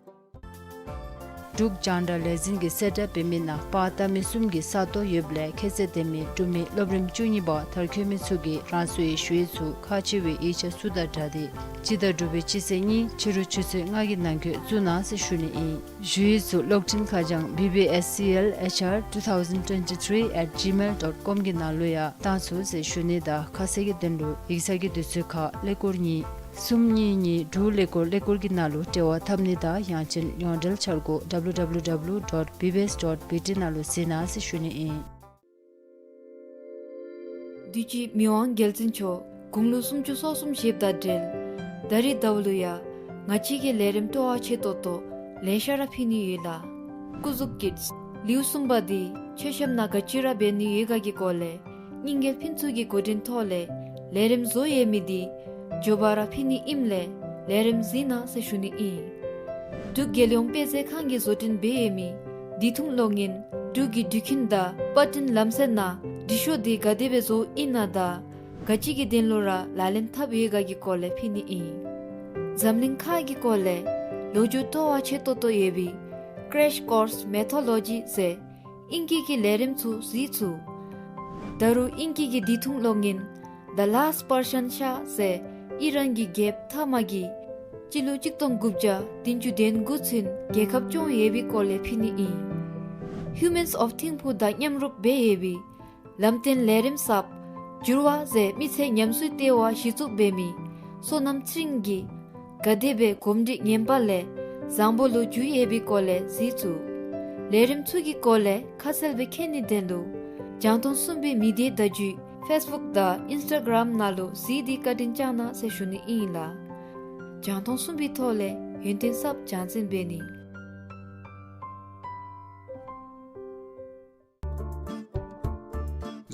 འབྲུག་རྒྱང་བསྒྲགས་ལས་འཛིན་གྱིས་གསལ་བསྒྲགས་འབད་མི་ནང་པར་བཏབ་མི་གསུམ་གྱི་ས་སྟོང་ཡོདཔ་ལས་ཁྱད་ཚད་ལྡན་མི་འབྲུག་མི་སློབ་རིམ་བཅུ་གཉིས་པ་མཐར་འཁྱོལ་མི་ཚུ་གིས་རང་སོའི་ཞུ་ཡིག་ཚུ་ཁག་ཆེ་བའི་ཡིག་ཆ་ཚུ་དང་སྦྲགས་ཏེ་སྤྱི་ཟླ་དྲུག་པའི་སྤྱི་ཚེས་གཉིས་ཕྱི་རུ་ཆུ་ཚོད་ལྔ་གི་ནང་འཁོད་བཙུགས་གནང་ཟེར་ཞུ་ནི་ཨིན། ཞུ་ཡིག་ཚུ་གློག་འཕྲིན་ཁ་བྱང་B B S C L H R two thousand twenty-three at gmail dot com གི་ནང་ལུ་ཡང་བཏང་ཚུགས་ཟེར་ཞུ་ནི་དང་ཁ་གསལ་གྱི་དོན་ལུ་ཡིག་ཚང་གི་དུས་ཚོད་ཁར་ཀླད་ཀོར་གཉིས་གསུམ་གཉིས་གཉིས་དྲུག་ཀླད་ཀོར་ཀླད་ཀོར་གྱི་ནང་ལུ་འབྲེལ་བ་འཐབ་ནི་དང་ཡང་ཅིན་ཡོངས་འབྲེལ་འཆར་སྒོ་W W W dot B B S dot B T ནང་ལུ་གཟིགས་གནང་ཟེར་ཞུ་ནི་ཨིན། དུས་ཅི་མི་དབང་རྒྱལ་བཙུན་མཆོག་དགུང་ལོ་སུམ་ཅུ་སོ་གསུམ་བཞེསཔ་དང་འབྲེལ་ད་རིས་ཟླཝ་ལུ་ཡང་ང་བཅས་ཀྱིས་ལས་རིམ་སྤྲོ་བ་ཆེ་ཏོག་ཏོ་ལེ་ཤ་ར་ཕུལ་ནི་ཡོད་ལགས། སྐུ་གཟུགས་ཀྱི་ལེའུ་གསུམ་པ་འདི་མཆོད་བཤམ་ནང་ག་ཅི་ར་འབད་ནི་ཡོད་ག་གི་སྐོར་ལས་རྙིང་རྒྱལ་ཕུན་ཚོགས་ཀྱི་འགོ་འདྲེན་ཐོག་ལས་ལས་རིམ་བཟོ་ཡོད་མི་འདི་མགྱོགས་པ་ར་ཕུལ་ནི་ཨིནམ་ལས་ལས་རིམ་གཟིགས་གནང་ཟེར་ཞུ་ནི་ཨིན། འབྲུག་རྒྱལ་ཡོངས་དཔེ་མཛོད་ཁང་གིས་བཟོ་སྐྲུན་འབད་ཡོད་མི་བདེ་ཐང་གློག་བརྙན་འབྲུག་གི་འགྲུལ་འཕྲིན་དང་པར་སྐྲུན་ལམ་སྲོལ་ནང་འབྲི་ཤོག་འདི་ག་དེ་སྦེ་བཟོཝ་ཨིན་ན་དང་ག་ཅི་གི་དོན་ལུ་ར་ལག་ལེན་འཐབ་ཡོད་ག་གི་སྐོར་ལས་ཕུལ་ནི་ཨིན། འཛམ་གླིང་ཁ་གི་སྐོར་ལས་ལོ་རྒྱུས་སྤྲོ་བ་ཆེ་ཏོག་ཏོ་ཡོད་པའི་Crash Course Mythology ཟེར་ཨིང་སྐད་ཀྱི་ལས་རིམ་ཚུ་གཟིགས་ཚུགས། ད་རུང་ཨིང་སྐད་ཀྱི་བདེ་ཐང་གློག་བརྙན་The Last Persian Shah ཟེར་ཨི་རན་གྱི་རྒྱལཔོ་ཐ་མ་གིས་སྤྱི་ལོ་གཅིག་སྟོང་དགུ་བརྒྱ་བདུན་ཅུ་དོན་དགུ་ཚུན་རྒྱལ་ཁབ་སྐྱོང་ཡོད་པའི་སྐོར་ལས་ཕུལ་ནི་ཨིན། Humans of Thimphu དང་མཉམ་རུབ་འབད་ཡོད་པའི་ལམ་སྟོན་ལས་རིམ་གསརཔ་འགྱུར་བ་ཟེར་མི་ཚེ་ཉམས་སུ་བསྟེན་པར་གཞི་བཙུགས་འབད་མི་བསོད་ནམས་ཚེ་རིང་གིས་ག་དེ་སྦེ་གོམས་འདྲིས་ངན་པ་ལས་བཟང་པོ་ལུ་འགྱུར་ཡོད་པའི་སྐོར་ལས་གཟིགས་ཚུགས། ལས་རིམ་ཚུ་གི་སྐོར་ལས་ཁ་གསལ་སྦེ་མཁྱེན་ནིའི་དོན་ལུ་རྒྱང་མཐོང་གསུམ་པའི་མི་སྡེ་བརྡ་བརྒྱུད་Facebook དང་Instagram ནང་ལུ་གཟིགས་ཏེ་བཀའ་དྲིན་བསྐྱང་གནང་ཟེར་ཞུ་ནི་ཨིན་ལགས། རྒྱང་མཐོང་གསུམ་པའི་ཐོག་ལས་ཡོན་ཏན་གསརཔ་སྦྱང་འཛིན་འབད་ནི།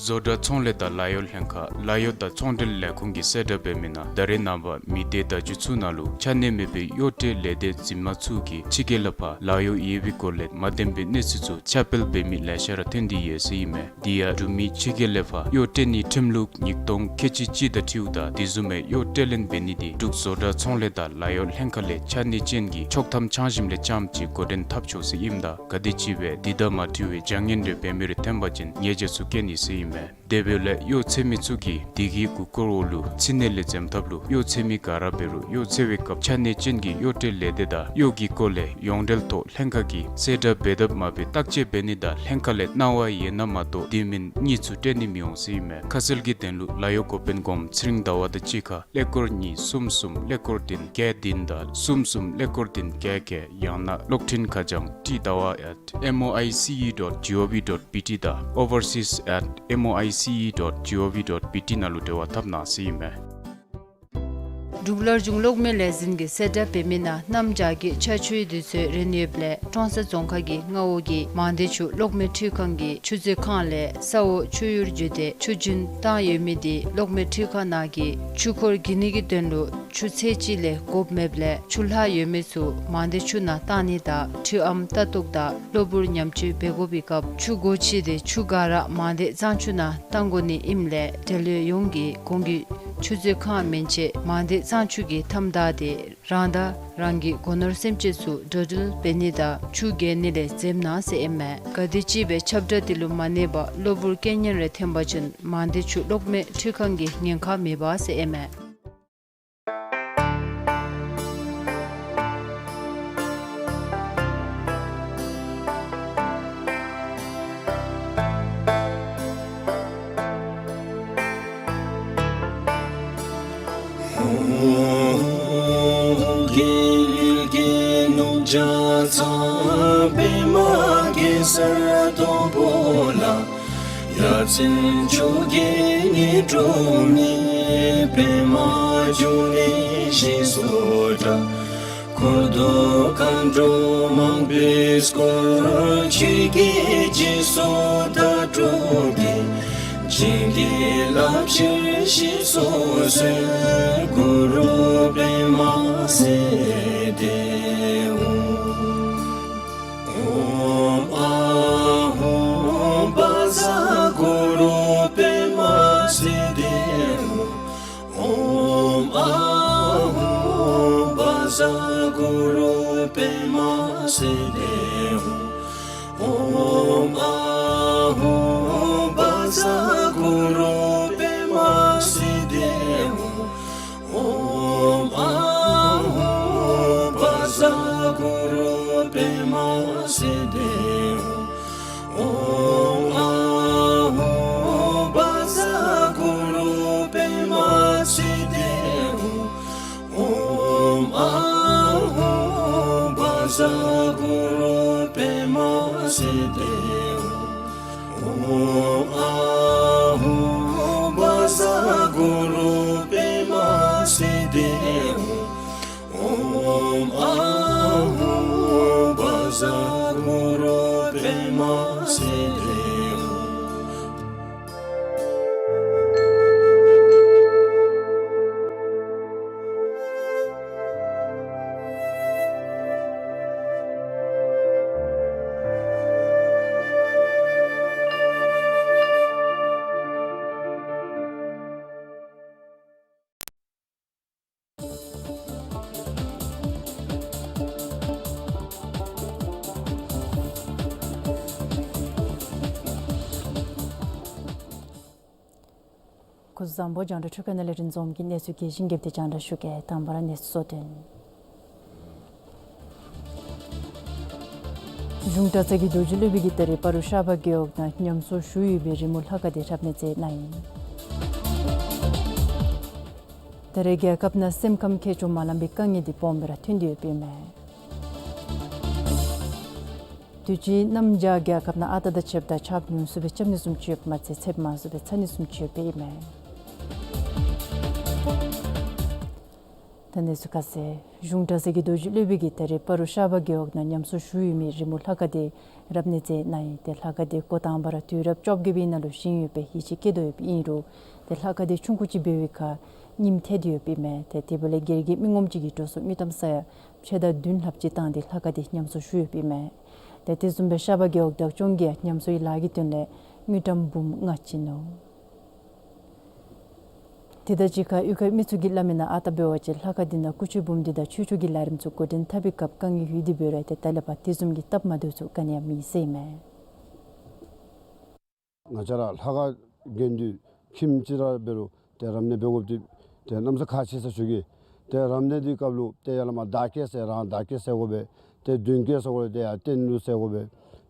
བཟོ་གྲྭ་ཚོང་ལས་དང་ལཱ་གཡོག་ལྷན་ཁག་ལཱ་གཡོག་དང་ཚོང་འབྲེལ་ལས་ཁུངས་ཀྱིས་གསལ་བསྒྲགས་འབད་མི་ནང་ད་རེས་ནངས་པ་མི་སྡེ་བརྡ་བརྒྱུད་ཚུ་ནང་ལུ་ཆ་གནས་མེད་པའི་གཡོག་ཁྲལ་ལས་སྡེ་འཛིན་མ་ཚུ་གིས་ཕྱི་རྒྱལ་ལས་ཕར་ལཱ་གཡོག་ཡོད་པའི་སྐོར་ལས་མ་བདེན་པའི་གནས་ཚུལ་ཚུ་ཁྱབ་སྤེལ་འབད་མི་ལེ་ཤ་ར་ཐོན་ཏེ་ཡོད་ཟེར་ཨིན་མས། དེ་ཡང་འབྲུག་མི་ཕྱི་རྒྱལ་ལས་ཕར་གཡོག་སྤྲོད་ནིའི་ཁྲིམས་ལུགས་ཉིས་སྟོང་ཁལ་གཅིག་གཅིག་དང་འཁྲིལཝ་ད་དེ་བཟུམ་མའི་གཡོག་སྤྲོད་ལེན་འབད་ནི་དེ་འབྲུག་བཟོ་གྲྭ་ཚོང་ལས་དང་ལཱ་གཡོག་ལྷན་ཁག་ལས་ཆ་གནས་ཅན་གྱི་ཆོག་ཐམ་ཆ་འཇམ་ལས་རྐྱངམ་ཅིག་འགོ་འདྲེན་འཐབ་ཆོག་ཟེར་ཨིནམ་ད་ག་དེ་ཅིག་སྦེ་དེ་དང་མ་འཁྲིལ་བའི་བྱ་ངན་རེ་འབད་མི་རེ་ཐོན་པ་ཅིན་ཉེས་བྱ་ཚུ་བཀལ་ནི་ཟེར་ཨིན་མས། དེ་འབདཝ་ལས་གཡོག་ཚད་མི་ཚུ་གིས་དེ་གི་གུ་སྐོར་འོག་ལུ་ཕྱི་ནང་ལས་འཛེམ་ཐབས་ལུ་གཡོག་ཚད་མི་ག་ར་འབད་རུང་གཡོག་འཚོལ་བའི་སྐབས་ཆ་གནས་ཅན་གྱི་གཡོག་སྤྲོད་ལས་སྡེ་དང་གཡོག་གི་སྐོར་ལས་ཡོངས་འབྲེལ་ཐོག་ལྷན་ཁག་གིས་གསལ་བསྒྲགས་འབད་དཔ་མ་འབད་བརྟག་དཔྱད་འབད་ནི་དང་ལྷན་ཁག་ལས་གནང་བ་ཡོད་ན་མ་གཏོགས་དེ་མིན་གཉིས་ཚུ་སྤྲོད་ནི་མི་འོང་ཟེར་ཨིན་མས། ཁ་གསལ་གྱི་དོན་ལུ་ལཱ་གཡོག་འགོ་དཔོན་གོངམ་ཚེ་རིང་ཟླ་བ་དང་གཅིག་ཁར་ཀླད་ཀོར་གཉིས་གསུམ་གསུམ་ཀླད་ཀོར་བདུན་བརྒྱད་བདུན་དང་གསུམ་གསུམ་ཀླད་ཀོར་བདུན་བརྒྱད་བརྒྱད་ཡང་ན་གློག་འཕྲིན་ཁ་བྱང་ཊི་ཟླ་བ་at M O I C E dot G O V dot B T དང་overseas at M O I C E dot G O V dot B T ནང་ལུ་འབྲེལ་བ་འཐབ་གནང་ཟེར་ཨིན་མས། འབྲུག་སླར་འབྱུང་གློག་མེ་ལས་འཛིན་གྱིས་གསལ་བསྒྲགས་འབད་མི་ནང་གནམ་བྱཱར་གྱི་ཆར་ཆུའི་དུས་ཚོད་རན་ཡོདཔ་ལས་ཀྲོང་གསར་རྫོང་ཁག་གི་མངའ་འོག་གི་མང་སྡེ་ཆུ་གློག་མེ་འཕྲུལ་ཁང་གི་ཆུ་མཛོད་ཁང་ལས་ས་འོག་ཆུ་གཡུར་བརྒྱུད་དེ་ཆུ་རྒྱུན་བཏང་ཡོད་མི་དེ་གློག་མེ་འཕྲུལ་ཁང་ནང་གི་ཆུ་འཁོར་བརྒྱུད་ནི་གི་དོན་ལུ་ཆུ་ཚད་ཅིག་ལས་དགོཔ་མེདཔ་ལས་ཆུ་ལྷག་ཡོད་མི་ཚུ་མང་སྡེ་ཆུ་ནང་བཏང་ནི་དང་འཕྲུལ་ཨམ་ལྟ་རྟོག་དང་གློ་བུར་ཉམས་བཅོས་འབད་དགོ་པའི་སྐབས་ཆུ་སྒོ་ཕྱེ་སྟེ་ཆུ་ག་ར་མང་སྡེ་གཙང་ཆུ་ནང་བཏང་དགོ་ནི་ཨིནམ་ལས་འབྲེལ་ཡོད་ཡོངས་ཀྱིས་གོང་གི་ཆུ་མཛོད་ཁང་མན་ཆད་མང་སྡེ་གཙང་ཆུ་གིས་མཐའམ་བདའ་སྟེ་རང་དང་རང་གི་སྒོ་ནོར་སེམས་ཅན་ཚུ་འགྲོ་འགྲུལ་འབད་ནི་དང་ཆུ་བརྒལ་ནི་ལས་འཛེམ་གནང་ཟེར་ཨིན་མས། ག་དེ་ཅིག་སྦེ་ཁྱབ་བསྒྲགས་དེ་ལུ་མ་གནས་པར་གློ་བུར་རྐྱེན་ངན་རེ་ཐོན་པ་ཅིན་མང་སྡེ་ཆུ་གློག་མེ་འཕྲུལ་ཁང་གིས་ཉེན་ཁ་མི་འབག་ཟེར་ཨིན་མས། རྒྱལ་ཡུལ་གྱི་ནུབ་བྱང་ཚང་པདྨ་གེ་སར་སྡོང་པོ་ལ། ཡ་མཚན་མཆོག་གི་ཉི་སྒྲོན་མེ། པདྨ་འབྱུང་གནས་ཞེས་སུ་གྲགས། འཁོར་དང་མཁའ་འགྲོ་མང་པོས་བསྐོར། ཆོས་ཀྱི་རྗེས་སུ་བདག་སྒྲུབ་ཀྱི། བྱིན་གྱིས་བརླབ་ཕྱིར་གཤེགས་སུ་གསོལ། གུ་རུ་པདྨ་སིདྡྷི་ཧཱུྃ། ཨོཾ་ཨཱཿཧཱུྃ་བཛྲ་གུ་རུ་པདྨ་སིདྡྷི་ཧཱུྃ། ཨོཾ་ཨཱཿཧཱུྃ་བཛྲ་ གུ་རུ་པདྨ་སིདྡྷི་ཧཱུྃ། ཨོཾ་ཨཱཿཧཱུྃ་བཛྲ་གུ་རུ་པདྨ་སིདྡྷི་ཧཱུྃ། ཨོཾ་ཨཱཿཧཱུྃ་བཛྲ་གུ་རུ་པདྨ་སིདྡྷི་ཧཱུྃ། ཨོཾ་ཨཱཿཧཱུྃ་བཛྲ་གུ་རུ་པདྨ་སིདྡྷི་ཧཱུྃ། ཨོཾ་ཨཱཿཧཱུྃ་བཛྲ་གུ་རུ་པདྨ་སིདྡྷི་ཧཱུྃ། ཨོཾ་ཨཱཿཧཱུྃ་བཛྲ་གུ་རུ་པདྨ་སིདྡྷི་ཧཱུྃ། ཨོཾ་ཨཱཿཧཱུྃ་བཛྲ་གུ་རུ་པདྨ་སིདྡྷི་ཧཱུྃ། སྐུ་གཟུགས་བཟང་པོ། རྒྱང་བསྒྲགས་འཕྲུལ་ཁང་ནང་ལས་རིན་འཛོམས་ཀྱིས་གནས་ཚུལ་རྒྱས་ཤིང་རྒྱས་པ་དེ་རྒྱང་བསྒྲགས་ཞུ་གེ། དང་པ་ར་གནས་ཚུལ་གཙོ་དོན། གཞུང་གྲྭ་ཚང་གི་རྡོ་རྗེ་སློབ་དཔོན་གྱིས་ད་རེས་སྤ་རོ་ཤར་པ་རྒེད་འོག་ནང་ཉམས་གསོ་ཞུ་ཡོད་པའི་རི་མོ་ལྷ་ཁང་དེ་རབ་གནས་མཛད་གནང་ཡི། ད་རེས་རྒྱལ་ཁབ་ནང་སེམས་ཁམས་ཁྱད་ཆོས་མ་ལང་པའི་དཀའ་ངལ་འདི་སྦོམ་སྦེ་ར་ཐོན་ཏེ་ཡོདཔ་ཨིན་མས། དུས་ཅི་གནམ་བྱཱར་རྒྱལ་ཁབ་ནང་ཨ་རྟག་དང་ཕྱདཔ་ད་ཆརཔ་ཉུང་སུ་སྦེ་རྐྱབ་ནི་བཟུམ་ཅིག་ཡོདཔ་མ་ཚད་ཚདཔ་མང་སུ་སྦེ་ཚ་ནི་བཟུམ་ཅིག་ཡོདཔ་ཨིན་མས། ད་གནས་ཚུལ་ཁ་གསལ། གཞུང་གྲྭ་ཚང་གི་རྡོ་རྗེ་སློབ་དཔོན་གྱིས་ད་རེས་སྤ་རོ་ཤར་པ་རྒེད་འོག་ནང་ཉམས་གསོ་ཞུ་ཡོད་མི་རི་མོ་ལྷ་ཁང་དེ་རབ་གནས་མཛད་གནང་ཡི། ཏེ་ལྷ་ཁང་དེ་འགོ་དང་པ་ར་དུས་རབས་བཅོ་བརྒྱད་པའི་ནང་ལུ་བཞེངས་ཡོད་པའི་ཡིད་ཆེས་བསྐྱེད་དོ་ཡོདཔ་ཨིན་རུང་ཏེ་ལྷ་ཁང་དེ་ཆུང་ཀུ་ཅིག་འབད་བའི་ཁར་རྙིངམ་ཐལ་ཏེ་ཡོདཔ་ཨིན་མས། ཏེ་དེ་འབདཝ་ལས་སྒེར་གྱི་མི་ངོམ་ཅིག་གིས་འགྲོ་སོང་དངུལ་ཀྲམ་ས་ཡ་ཕྱེད་དང་བདུན་ལྷགཔ་ཅིག་བཏང་སྟེ་ལྷ་ཁང་དེ་ཉམས་གསོ་ཞུ་ཡོདཔ་ཨིན་མས། ཏེ་དེ་བཟུམ་སྦེ་ཤར་པ་རྒེད་འོག་བདག་སྐྱོང་གིས་ཡང་ཉམས་གསོའི་ལཱ་གི་དོན་ལས་དངུལ་ཀྲམ་འབུམ་ལྔ་བྱིན་ནུག། དེ་དང་གཅིག་ཁར་གཡུས་ཁའི་མི་ཚུ་གིས་སླབ་མི་ནང་ཨ་རྟག་འབད་བ་ཅིན་ལྷ་ཁང་འདི་ནང་སྐུ་མཆོད་འབུམ་སྡེ་དང་ཆོས་ཕྱོགས་ཀྱི་ལས་རིམ་ཚུ་འགོ་འདྲེན་འཐབ་པའི་སྐབས་དཀའ་ངལ་ཡོད་དེ་འབད་རུང་ཏེ་ད་ལས་ཕར་དེ་བཟུམ་གྱི་སྟབས་མ་བདེཝ་ཚུ་ག་ནི་ཡང་མེད་ཟེར་ཨིན་མས། ང་བཅས་ར་ལྷ་ཁང་དགོན་སྡེ་ཁྱིམ་གཅིག་ར་འབད་རུང་ཏེ་རབ་གནས་འབད་དགོཔ་འདི་ཏེ་གནམ་ས་ཁག་ཆེ་ས་ཞུ་གེ། ཏེ་རབ་གནས་འདི་སྐབས་ལུ་ཏེ་ཡར་ལས་མར་བདག་བསྐྱེད་ཟེར་རང་བདག་བསྐྱེད་ཟེར་དགོ་པས། ཏེ་མདུན་བསྐྱེད་ཟེར་དགོ་པས། ཏེ་ཡར་རྟེན་ལུ་ཟེར་དགོ་པས།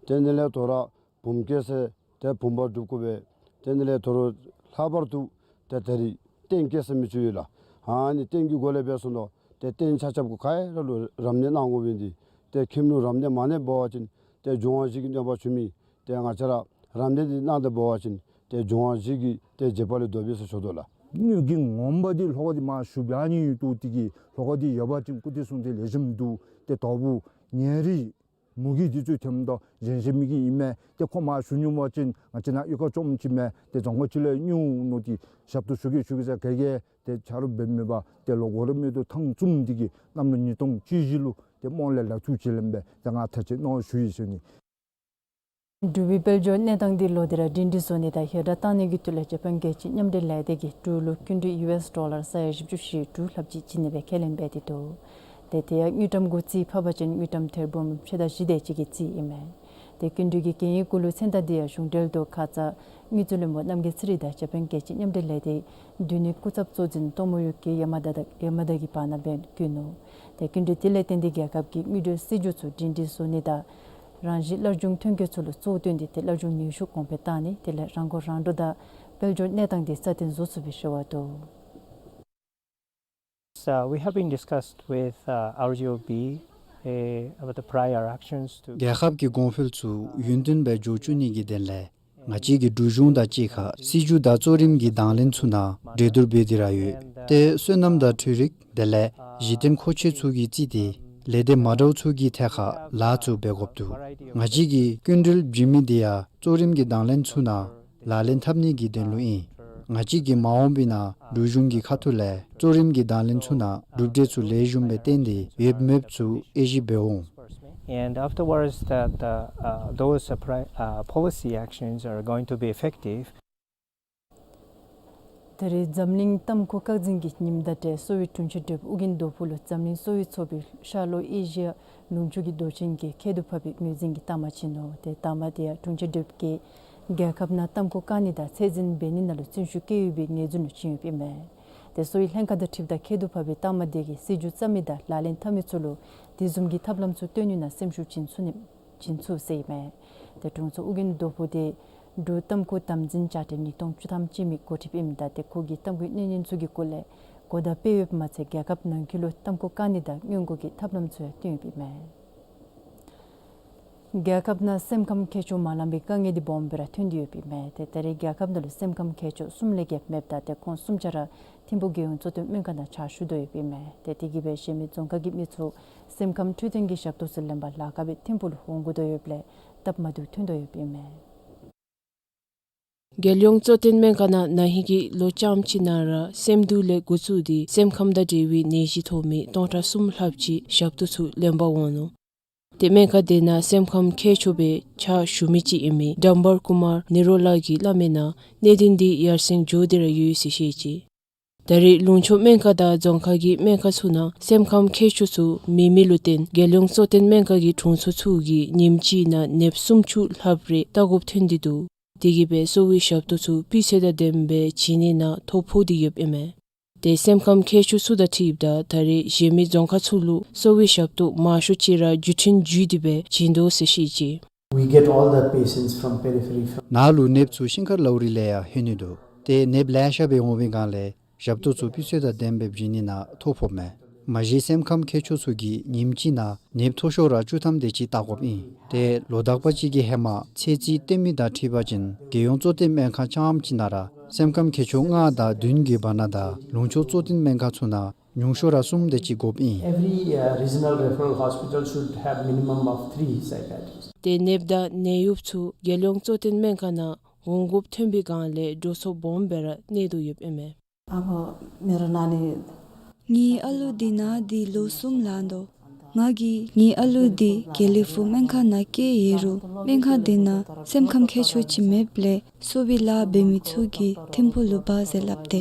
ཏེ་དེ་ལས་དོ་རུང་བུམ་བསྐྱེད་ཟེར་ཏེ་བུམ་པ་སྒྲུབ་དགོ་པས། ཏེ་དེ་ལས་དོ་རུང་ལྷག་པར་དུ་ཏེ་ད་རེས་རྟེན་བསྐྱེད་ཟེར་མི་ཅིག་ཡོད་ལགས། ཨ་ནི་རྟེན་གྱི་སྒོ་ལས་འབད་སོང་ནུག། ཏེ་རྟེན་ཆ་ཁྱབ་ག་ར་ལུ་རབ་གནས་གནང་དགོ་པས་འདི། ཏེ་ཁྱིམ་ལུ་རབ་གནས་མ་གནས་འབད་བ་ཅིན་ཏེ་འབྱུང་བ་བཞི་གི་གནོད་པ་བྱུང་མི། ཏེ་ང་བཅས་ར་རབ་གནས་འདི་གནང་སྟེ་འབད་བ་ཅིན་ཏེ་འབྱུང་བ་བཞི་གི་ཏེ་རྗེས་དཔག་ལས་ལྡོག་པས་ཟེར་ཞུ་དོ་ལགས། དངུལ་གྱི་ངོམ་པ་འདི་ལྷོ་ཁ་འདི་མར་ཞུ་བྱ་ནི་ཡོད་དོ། དེ་གིས་ལྷོ་ཁ་འདི་ཡོད་པ་ཅིན་སྐུ་ཚེ་བསྲུང་ཚད་ལེགས་ཤོམ་འདུག། ཏེ་དོ་པོ་ཉེ་རིང་མུ་གེ་འདི་ཚུ་ཐོནམ་ད་གཞན་གཞན་མི་གིས་ཨིན་མས། ཏེ་ཁོ་མར་ཞུ་ནི་འབད་བ་ཅིན་ང་བཅས་ནཱ་གཡུས་ཁ་ཅོགམ་ཅིག་མས། ཏེ་རྫོང་ཁ་ཅིག་ལས་ཉུང་ནུག། ཏེ་ཞབས་ཏོག་ཞུ་གེ་ཞུ་གེ་ཟེར་ག་གིས་ཏེ་ཆ་རོགས་འབད་མི་འབད། ཏེ་ལོ་འགོ་ར་མེད་དོ་ཐང་བཙུམ་འདི་གིས་གནམ་ལོ་ཉིས་སྟོང་བཅུ་བཞི་ལུ་ཏེ་རྨོ་ལས་ལག་ཐོགས་ཅིག་ལེན་པས། ཏེ་ང་ཐག་བཅད་གནང་ཞུ་ཡི་ཟེར་ནི། འབྲུག་པའི་དཔལ་འབྱོར་གནས་སྟངས་འདི་ལོག་སྟེ་ར་སྒྲིང་སྒྲི་བཟོ་ནི་དང་ཧེ་བག་བཏང་ནི་གི་ཐོག་ལས་ཨ་ཇ་པཱན་རྒྱལ་སྤྱིའི་མཉམ་འབྲེལ་ལས་སྡེ་གིས་འབྲུག་ལུ་སྐྱིན་འགྲུལ་ཡུ་ཨེསི་ཌོ་ལར་ས་ཡ་བཞི་བཅུ་ཞེ་དྲུག་ལྷགཔ་ཅིག་བྱིན་ནི་སྦེ་ཁས་ལེན་འབད་དེ་འདུག། ཏེ་དེ་ཡང་དངུལ་ཀྲམ་གུ་རྩིས་ཕབ་པ་ཅིན་དངུལ་ཀྲམ་ཐེར་འབུམ་ཕྱེད་དང་བཞི་དེ་ཅིག་གི་རྩིས་ཨིན་མས། ཏེ་སྐྱིན་འགྲུལ་གྱི་གན་ཡིག་གུ་ལུ་མཚན་རྟགས་འདི་ཡང་གཞུང་འབྲེལ་དུ་ཁ་ཙ་དངུལ་རྩིས་བློན་པོ་རྣམ་རྒྱལ་ཚེ་རིང་དང་ཨ་ཇ་པཱན་རྒྱལ་སྤྱིའི་མཉམ་འབྲེལ་ལས་སྡེ་འདི་ནི་སྐུ་ཚབ་གཙོ་འཛིན་སྟོང་མོ་ཡུ་ཀེ་ཡ་མ་དྷ་དང་ཡ་མ་དྷ་གི་བར་ན་སྦེ་བཀོད་ནུག། ཏེ་སྐྱིན་འགྲུལ་དེ་ལས་བརྟེན་ཏེ་རྒྱལ་ཁབ་ཀྱི་དངུལ་འབྲེལ་སྲིད་བྱུས་ཚུ་སྒྲིང་སྒྲི་བཟོ་ནི་དང་རང་བཞིན་སླར་འབྱུང་ཐོན་སྐྱེད་ཚུ་ལུ་གཙོ་བོ་བཏོན་ཏེ་ཏེ་སླར་འབྱུང་ནུས་ཤུགས་གོང་འཕེལ་བཏང་ནི་དེ་ལས་རང་མགོ་རང་འདྲོངས་དང་དཔལ་འབྱོར་གནས་སྟངས་འདི་སྲ་བརྟན་བཟོ་ཚུགས་པའི་རེ་བ་འདུག། So we have been discussed with, uh, R G O B, uh, about the prior actions to རྒྱལ་ཁབ་ཀྱི་གོང་འཕེལ་ཚུ་ཡུན་བརྟན་སྦེ་འགྱོ་བཅུག་ནི་གི་དོན་ལས་ང་བཅས་ཀྱི་འབྲུག་གཞུང་དང་གཅིག་ཁར་སྲིད་བྱུས་དང་གཙོ་རིམ་གྱི་དང་ལེན་ཚུ་ནང་གྲོས་བསྡུར་འབད་དེ་ར་ཡོད། ཏེ་སོ་ནམ་དང་འཕྲུལ་རིག་དེ་ལས་གཞི་རྟེན་མཁོ་ཆས་ཚུ་གིས་རྩིས་ཏེ་ལས་སྡེ་མ་འདྲཝ་ཚུ་གི་ཐད་ཁར་ལཱ་ཚུ་འབད་དགོཔ་འདུག། ང་བཅས་ཀྱིས་སྐྱིན་འགྲུལ་བྱིན་མི་དེ་ཡང་གཙོ་རིམ་གྱི་དང་ལེན་ཚུ་ནང་ལག་ལེན་འཐབ་ནི་གི་དོན་ལུ་ཨིན། ང་བཅས་ཀྱིས་མ་འོངས་པའི་ནང་འབྲུག་གཞུང་གི་ཁ་ཐུག་ལས་གཙོ་རིམ་གྱི་དང་ལེན་ཚུ་ནང་གྲུབ་འབྲས་ཚུ་ལེགས་ཤོམ་སྦེ་བཏོན་ཏེ་ཡོདཔ་མེདཔ་ཚུ་དབྱེ་ཞིབ་འབད་འོང་། And afterwards, that, uh, uh, those, uh, pri- uh, policy actions are going to be effective. ད་རེས་འཛམ་གླིང་ཏམ་ཁུ་བཀག་འཛིན་གྱི་ཉིནམ་དང་འབྲེལ་གསོ་བའི་དྲུང་ཆེ་དོན་གྲུབ་ཨོ་རྒྱན་རྡོ་ཕུ་ལུ་འཛམ་གླིང་གསོ་བའི་ཚོགས་པའི་ཤར་ལྷོ་ཨེ་ཤི་ཡ་ལུང་ཕྱོགས་ཀྱི་མདོ་ཆེན་གྱིས་ཁྱད་དུ་འཕགས་པའི་ངོས་འཛིན་གྱི་རྟགས་མ་བྱིན་ནུག། ཏེ་རྟགས་མ་དེ་ཡང་དྲུང་ཆེ་དོན་གྲུབ་ཀྱིས་རྒྱལ་ཁབ་ནང་ཏམ་ཁུ་བཀག་ནི་དང་ཚད་འཛིན་འབད་ནི་ནང་ལུ་བརྩོན་ཤུགས་བསྐྱེད་ཡོད་པའི་ངོས་འཛིན་ལུ་བྱིན་ཡོདཔ་ཨིན་མས། ཏེ་གསོ་བའི་ལྷན་ཁག་དང་འཁྲིལཝ་ད་ཁྱད་དུ་འཕགས་པའི་རྟགས་མ་དེ་གིས་སྲིད་བྱུས་བརྩམ་མི་དང་ལག་ལེན་འཐབ་མི་ཚུ་ལུ་དེ་བཟུམ་གྱི་ཐབས་ལམ་ཚུ་སྟོན་ནི་ནང་སེམས་ཤུགས་བྱིན་ཚུགས་ནི་བྱིན་ཚུགས་ཟེར་ཨིན་མས། ཏེ་དྲུང་འཚོ་ཨོ་རྒྱན་རྡོ་ཕུ་དེ་འབྲུག་ཏམ་ཁུ་དམ་འཛིན་བཅའ་ཁྲིམས་ཉིས་སྟོང་བཅུ་ཐམ་ཅན་མའི་འགོ་ཁྲིདཔ་ཨིནམ་ད་ཏེ་ཁོ་གིས་ཏམ་ཁུའི་གནས་ཉིན་ཚུ་གི་སྐོར་ལས་གོ་བརྡ་སྤེལ་ཡོདཔ་མ་ཚད་རྒྱལ་ཁབ་ནང་འཁོད་ལུ་ཏམ་ཁུ་བཀག་ནི་དང་སྔོན་འགོག་གི་ཐབས་ལམ་ཚུ་ཡང་སྟོན་ཡོདཔ་ཨིན་མས། རྒྱལ་ཁབ་ནང་སེམས་ཁམས་ཁྱད་ཆོས་མ་ལང་པའི་དཀའ་ངལ་འདི་སྦོམ་སྦེ་ར་ཐོན་ཏེ་ཡོདཔ་ཨིན་མས། ཏེ་ད་རེས་རྒྱལ་ཁབ་ནང་ལུ་སེམས་ཁམས་ཁྱད་ཆོས་གསུམ་ལས་བརྒལ་མེདཔ་ད་ཏེ་ཁོང་གསུམ་ཆ་ར་ཐིམ་ཕུག་རྒྱལ་ཡོངས་གཙོ་བསྟེན་སྨན་ཁང་ནང་ཕྱག་ཞུ་དོ་ཡོདཔ་ཨིན་མས། ཏེ་དེ་གིས་སྦེ་གཞན་མི་རྫོང་ཁག་གི་མི་ཚུ་སེམས་ཁམས་འཕྲོད་བསྟེན་གྱི་ཞབས་ཏོག་ཚུ་ལེན་པར་ལཱ་ཁག་སྦེ་ཐིམ་ཕུག་ལུ་འོང་དགོ་དོ་ཡོདཔ་ལས་སྟབས་མ་བདེཝ་ཐོན་དོ་ཡོདཔ་ཨིན་མས། རྒྱལ་ཡོངས་གཙོ་བསྟེན་སྨན་ཁང་ནང་ན་ཧིང་གི་ལོ་རྐྱངམ་ཅིག་ནང་ར་སེམས་སྡུག་ལས་འགོ་བཙུགས་ཏེ་སེམས་ཁམས་དང་འབྲེལ་བའི་ནད་གཞི་ཐོབ་མི་སྟོང་ཕྲག་གསུམ་ལྷགཔ་ཅིག་ཞབས་ཏོག་ཚུ་ལེན་པར་འོང་ནུག། ཏེ་སྨན་ཁང་དེ་ནང་སེམས་ཁམས་ཁྱད་ཆོས་སྦེ་ཕྱག་ཞུ་མི་ཅིག་ཨིན་མི་དམ་པ་ཀུ་མར་ནི་རོ་ལ་གིས་སླབ་མིའི་ནང་གནད་དོན་འདི་ཡར་སེང་འགྱོ་སྟེ་ར་ཡོད་ཟེར་བཤད་ཅི། ད་རེས་ལུང་ཕྱོགས་སྨན་ཁང་དང་རྫོང་ཁག་གི་སྨན་ཁང་ཚུ་ནང་སེམས་ཁམས་ཁྱད་ཆོས་ཚུ་མེད་མི་ལུ་བརྟེན་རྒྱལ་ཡོངས་གཙོ་བསྟེན་སྨན་ཁང་གི་དྲུང་འཚོ་ཚུ་གིས་ཉིནམ་གཅིག་ནང་ནདཔ་སུམ་ཅུ་ལྷགཔ་རེ་བལྟ་དགོཔ་ཐོན་ཏེ་འདུག། དེ་གིས་སྦེ་གསོ་བའི་ཞབས་ཏོག་ཚུ་སྤུས་ཚད་དང་ལྡནམ་སྦེ་བྱིན་ནི་ནང་ཐོ་ཕོག་སྟེ་ཡོདཔ་ཨིན་མས། ཏེ་སེམས་ཁམས་ཁྱད་ཆོས་ཚུ་དང་འཁྲིལཝ་ད་ད་རེས་གཞན་མི་རྫོང་ཁག་ཚུ་ལུ་གསོ་བའི་ཞབས་ཏོག་མང་ཤོས་ཅིག་ར་བརྒྱུད་འཕྲིན་བརྒྱུད་དེ་སྦེ་བྱིན་དོ་ཟེར་བཤད་ཅི། We get all the patients from periphery from ནཱ་ལུ་ནདཔ་ཚུ་ཤིང་མཁར་ལའུ་རི་ལས་ཡང་ལྷོད་ནི་འདུག། ཏེ་ནདཔ་ལེ་ཤ་སྦེ་འོང་བའི་སྒང་ལས་ཞབས་ཏོག་ཚུ་སྤུས་ཚད་དང་ལྡནམ་སྦེ་བྱིན་ནི་ནང་ཐོ་ཕོགཔ་མས། མ་གཞི་སེམས་ཁམས་ཁྱད་ཆོས་ཚུ་གིས་ཉིནམ་གཅིག་ནང་ནདཔ་མཐོ་ཤོས་ར་བཅུ་ཐམ་དེ་ཅིག་བལྟ་དགོཔ་ཨིན། ཏེ་ལོ་དག་པ་ཅིག་གི་ཧེ་མ་ཚད་རྩིས་སྟོན་མི་དང་འཁྲིལ་བ་ཅིན་རྒྱལ་ཡོངས་གཙོ་བསྟེན་སྨན་ཁང་རྐྱངམ་ཅིག་ནང་ར་སེམས་ཁམས་ཁྱད་ཆོས་ལྔ་དང་བདུན་གྱི་བར་ན་དང་ལུང་ཕྱོགས་གཙོ་བསྟེན་སྨན་ཁང་ཚུ་ནང་ཉུང་ཤོས་ར་གསུམ་དེ་ཅིག་དགོཔ་ཨིན། Every, uh, regional referral hospital should have minimum of three psychiatrists. ཏེ་ནདཔ་དང་ནད་གཡོགཔ་ཚུ་རྒྱལ་ཡོངས་གཙོ་བསྟེན་སྨན་ཁང་ནང་འོང་དགོཔ་ཐོན་པའི་སྒང་ལས་འགྲོ་སོང་སྦོམ་སྦེ་ར་གནས་དོ་ཡོདཔ་ཨིན་མས། ངེའི་ཨ་ལུ་འདི་ན་སྟེ་ལོ་གསུམ་ལང་དོ། ང་གིས་ངེའི་ཨ་ལུ་འདི་དགེ་ལེགས་ཕུག་སྨན་ཁང་ནང་བསྐྱལ་ཡི་རུང་སྨན་ཁང་འདི་ནང་སེམས་ཁམས་ཁྱད་ཆོས་ཅིག་མེདཔ་ལས་གསོ་བའི་ལཱ་འབད་མི་ཚུ་གིས་ཐིམ་ཕུག་ལུ་འབག་ཟེར་སླབ་སྟེ།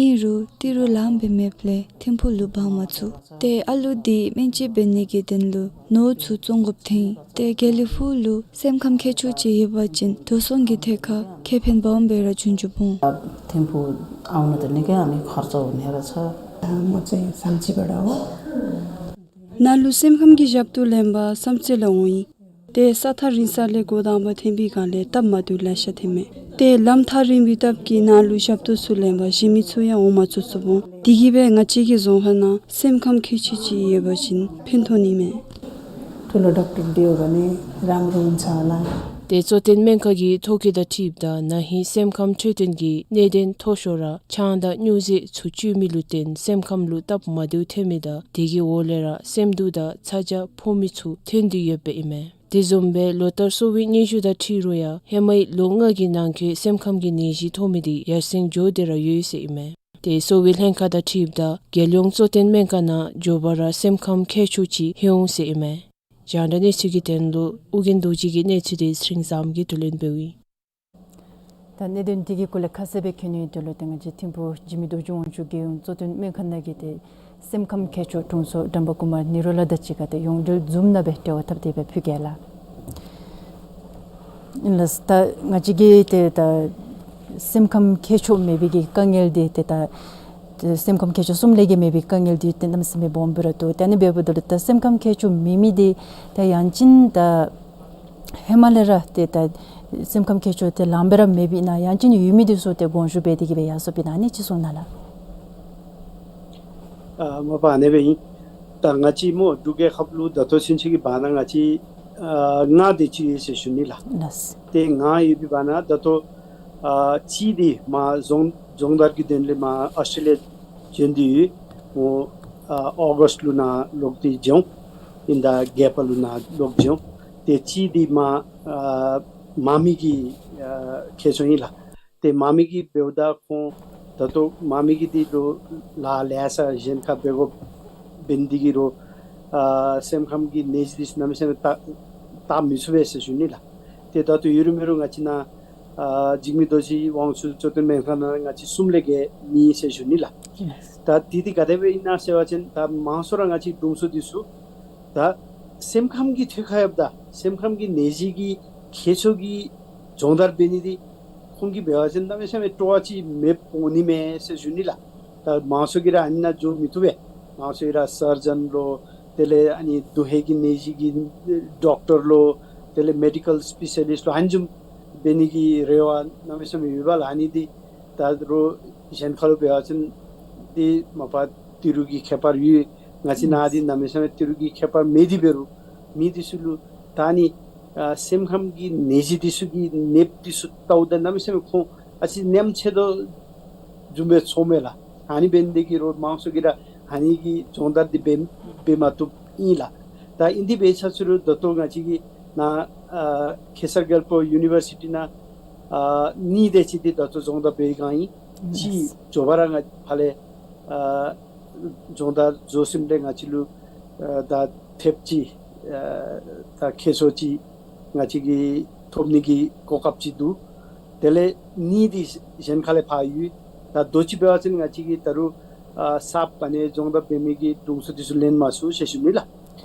ཨིན་རུང་ཏི་རུ་ལངམ་སྦེ་མེདཔ་ལས་ཐིམ་ཕུག་ལུ་འབག་མ་ཚུགས། ཏེ་ཨ་ལུ་འདི་སྨན་བཅོས་འབད་ནི་གི་དོན་ལུ་ནོར་ཚུ་བཙོང་དགོཔ་ཐོན། ཏེ་དགེ་ལེགས་ཕུག་ལུ་སེམས་ཁམས་ཁྱད་ཆོས་ཅིག་ཡོད་པ་ཅིན་འགྲོ་སོང་གི་ཐད་ཁར་ཁེ་ཕན་སྦོམ་སྦེ་ར་བྱུང་བྱུངམ་འོང་། ཐིམ་ཕུག་ཨའུ་ནི་དེ་ནི་ག་ཨ་མི་ཁར་ཙོ་ནེ་ར་ཚ། མོ་ཙེ་སམ་ཅི་བ་ད་འོ། ནཱ་ལུ་སེམས་ཁམས་ཀྱི་ཞབས་ཏོག་ལེན་པར་བསམ་རྩེ་ལུ་འོང་ཡི། ཏེ་ས་ཐག་རིང་ས་ལས་འགོ་དང་པ་ཐོན་པའི་སྒང་ལས་སྟབས་མ་བདེཝ་ལེ་ཤ་ཐོནམ་མས། ཏེ་ལམ་ཐག་རིང་བའི་སྟབས་ཀྱིས་ནཱ་ལུ་ཞབས་ཏོག་ཚུ་ལེན་པར་གཞན་མི་ཚུ་ཡང་འོང་མ་ཚུགས་ཚུགསཔ་འོང་། དེ་གིས་སྦེ་ང་བཅས་ཀྱི་རྫོང་ཁག་ནང་སེམས་ཁམས་ཁྱད་ཆོས་ཅིག་ཡོད་པ་ཅིན་ཕན་ཐོགས་ནི་མས། ཐུ་ལོ་ཌོག་ཊར་དེའུ་ག་ནི་རམ་རུང་ཚ་ལ། ཏེ་གཙོ་བསྟེན་སྨན་ཁང་གི་ཐོ་བཀོད་དང་འཁྲིལཝ་ད་ན་ཧིང་སེམས་ཁམས་འཕྲོད་བསྟེན་གྱི་གནད་དོན་མཐོ་ཤོས་ར་ཆང་དང་སྨྱོ་རྫས་ཚུ་སྤྱོད་མི་ལུ་བརྟེན་སེམས་ཁམས་ལུ་སྟབས་མ་བདེཝ་ཐོན་མི་དང་དེ་གི་འོག་ལས་ར་སེམས་སྡུག་དང་ཚ་གྱང་ཕོག་མི་ཚུ་ཐོན་ཏེ་ཡོདཔ་ཨིན་མས། དེ་བཟུམ་སྦེ་ལོ་ལྟར་གསོ་བའི་སྙན་ཞུ་དང་འཁྲིལ་རུང་ཡང་ཧེ་མའི་ལོ་ལྔ་གི་ནང་འཁོད་སེམས་ཁམས་ཀྱི་ནད་གཞི་ཐོབ་མི་དེ་ཡར་སེང་འགྱོ་སྟེ་ར་ཡོད་ཟེར་ཨིན་མས། ཏེ་གསོ་བའི་ལྷན་ཁག་དང་འཁྲིལཝ་ད་རྒྱལ་ཡོངས་གཙོ་བསྟེན་སྨན་ཁང་ནང་མགྱོགས་པ་ར་སེམས་ཁམས་མཁས་མཆོག་ཅིག་ལྷོད་འོང་ཟེར་ཨིན་མས། རྒྱང་བསྒྲགས་གནས་ཚུལ་གྱི་དོན་ལུ་ཨོ་རྒྱན་རྡོ་རྗེ་གི་གནས་ཚུལ་དེ་སེང་བཟངམོ་གིས་བསྡུ་ལེན་འབདཝ་ཨིན། ད་གནད་དོན་དེ་གི་སྐོར་ལས་ཁ་གསལ་སྦེ་མཁྱེན་ནིའི་དོན་ལུ་ཏེ་ང་བཅས་ཐིམ་ཕུག་འཇིགས་མེད་རྡོ་རྗེ་དབང་ཕྱུག་རྒྱལ་ཡོངས་གཙོ་བསྟེན་སྨན་ཁང་ནང་གི་ཏེ་སེམས་ཁམས་མཁས་མཆོག་དྲུང་འཚོ་དམ་པ་ཀུ་མར་ནི་རོ་ལ་དང་གཅིག་ཁར་ཏེ་ཡོངས་འབྲེལ་ཛུམ་ནང་སྦེ་འབྲེལ་བ་འཐབ་སྟེ་སྦེ་ཕུལ་གེ་ལགས། ལགས། ད་ང་བཅས་ཀྱིས་ཏེ་ད་སེམས་ཁམས་མཁས་མཆོག་མེད་པའི་གི་དཀའ་ངལ་འདི་ཏེ་ད་སེམས་ཁམས་མཁས་མཆོག་གསུམ་ལས་བརྒལ་མེད་པའི་དཀའ་ངལ་འདི་ཏེ་གནམ་མེད་ས་མེད་སྦོམ་སྦེ་ར་འདུག། ཏེ་ཨ་ནི་འབདཝ་ད་ལུ་ད་སེམས་ཁམས་མཁས་མཆོག་མེད་མི་འདི་ད་ཡང་ཅིན་ད་ཧེ་མ་ལས་ར་ཏེ་ད་སེམས་ཁམས་མཁས་མཆོག་ཏེ་ལངམ་སྦེ་ར་མེདཔ་ཨིན་ན་ཡང་ཅིན་ཡོད་མི་འདི་ཚུ་ཏེ་དགོངས་ཞུ་འབད་དེ་གི་སྦེ་ཡར་སོངམ་ཨིན་ན་ཨ་ནི་ཅིག་གསུང་གནང་ལགས། ཨ་མ་པ་ཨ་ནི་སྦེ་ཨིན། ད་ང་བཅས་མོ་འབྲུག་རྒྱལ་ཁབ་ལུ་ད་ལྟོ་ཚུན་ཚོད་ཀྱི་བར་ན་ང་བཅས་ཨ་ལྔ་དེ་ཅིག་ཡོད་ཟེར་ཞུ་ནི་ལགས། ལགས། ཏེ་ལྔ་ཡོད་པའི་བར་ན་ད་ལྟོ་ཨ་གཅིག་འདི་མར་རྫོང་རྫོང་བདག་གི་དོན་ལས་མར་ཨོསི་ཊྲེ་ལི་ཡ་བྱོན་ཏེ་ཡོད། མོ་ཨ་ཨོ་གསཊ་ལུ་ནཱ་ལོག་སྟེ་འགྱོ་འོང་། ཨིན་ད་བརྒྱད་པ་ལུ་ནཱ་ལོག་འགྱོ་འོང་། ཏེ་གཅིག་འདི་མར་ཨ་མ་མི་གི་ཨ་མཁས་མཆོག་ཨིན་ལགས། ཏེ་མ་མི་གི་འབདཝ་ད་ཁོང་ད་ལྟོ་མ་མི་གི་འདི་ལུ་ལཱ་ལེ་ཤ་གཞན་ཁར་འབད་དགོཔ་འབད་ནི་དེ་གིས་རུང་ཨ་སེམས་ཁམས་ཀྱི་ནད་གཞི་འདི་གནམ་མེད་ས་མེད་དྲག་དྲག་མི་ཚུགས་པས་ཟེར་ཞུ་ནི་ལགས། ཏེ་ད་ལྟོ་ཡོད་རུང་མེད་རུང་ང་བཅས་ནཱ་ ཨ་འཇིགས་མེད་རྡོ་རྗེ་དབང་ཕྱུག་གཙོ་བསྟེན་སྨན་ཁང་ནང་ང་བཅས་གསུམ་ལས་བརྒལ་མེད་ཟེར་ཞུ་ནི་ལགས། ད་དེ་དེ་ག་དེ་སྦེ་ཨིན་ན་ཟེར་བ་ཅིན་ད་མང་ཤོས་ར་ང་བཅས་དྲུང་འཚོ་འདི་ཚུ་ད་སེམས་ཁམས་ཀྱི་ཐོག་ཁར་ཡོདཔ་ད་སེམས་ཁམས་ཀྱི་ནད་གཞི་གི་ཁྱད་ཆོས་ཀྱི་སྦྱོང་བརྡར་འབད་ནི་འདི་ཁོང་གིས་འབད་བ་ཅིན་གནམ་མེད་ས་མེད་སྤྲོ་བ་ཅིག་མེདཔ་འོང་ནི་མས་ཟེར་ཞུ་ནི་ལགས། ད་མང་ཤོས་ཀྱིས་ར་ཨ་ནི་ནང་འཛུལ་མི་བཏུབ་པས། མང་ཤོས་ཀྱིས་ར་སར་ཇན་ལོ་དེ་ལས་ཨ་ནི་དུས་ཧེ་གི་ནད་གཞི་གི་ཌོག་ཊར་ལོ་དེ་ལས་མེ་ཌི་ཀཱལ་སི་པེ་ཤ་ལིསཊ་ལོ་ཨ་ནི་བཟུམ་འབད་ནི་གི་རེ་བ་གནམ་མེད་ས་མེད་ཡོད་པ་ལགས། ཨ་ནི་འདི་ད་རུང་གཞན་ཁ་ལུ་འབད་བ་ཅིན་འདི་མ་པ་ཏི་རུ་གི་ཁྱད་པར་ཡོད། ང་བཅས་ནང་འདི་གནམ་མེད་ས་མེད་ཏི་རུ་གི་ཁྱད་པར་མེད་དེ་འབད་རུང་མི་འདི་ཚུ་ལུ་ད་ཨ་ནི་ཨ་སེམས་ཁམས་ཀྱི་ནད་གཞི་འདི་ཚུ་གི་ནདཔ་འདི་ཚུ་བལྟཝ་ད་གནམ་མེད་ས་མེད་ཁོང་ཨ་ཙི་ཉམས་ཆེ་དོ་བཟུམ་སྦེ་ཚོརཝ་མས་ལགས། ཨ་ནི་འབད་ནི་འདི་གིས་རུང་མང་ཤོས་ཀྱིས་ར་ཨ་ནི་གི་སྦྱོང་བརྡར་འདི་འབད་འབད་མ་བཏུབ་ཨིན་ལགས། ད་ཨིན་དེ་འབད་ས་ཚུ་རུང་ད་ལྟོ་ང་བཅས་ཀྱི་ནཱ་ཨ་ཁེ་སར་གྱལ་པོ་ཡུ་ནི་བར་སི་ཊི་ནང་ཨ་གཉིས་དེ་ཅིག་འདི་ད་ལྟོ་སྦྱོང་བརྡར་འབད་ག་ཨིན། གཅིག་མགྱོགས་པ་ར་ང་ཕར་ལས་ཨ་སྦྱོང་བརྡར་རྫོགས་ཞིནམ་ལས་ང་བཅས་ལུ་ཨ་ད་ཐེབས་ཅིག་ཨ་ད་ཁྱད་ཆོས་ཅིག་ང་བཅས་ཀྱིས་ཐོབ་ནི་གི་གོ་སྐབས་ཅིག་འདུག། དེ་ལས་གཉིས་འདི་གཞན་ཁ་ལས་ཕར་ཡོད། ད་ལྟོ་ཅིག་འབད་བ་ཅིན་ང་བཅས་ཀྱིས་ད་རུང་ཨ་གསརཔ་ཨ་ནི་སྦྱོང་བརྡར་འབད་མི་གི་དྲུང་འཚོ་འདི་ཚུ་ལེན་མ་ཚུགས་ཟེར་ཞུ་ནི་ལགས།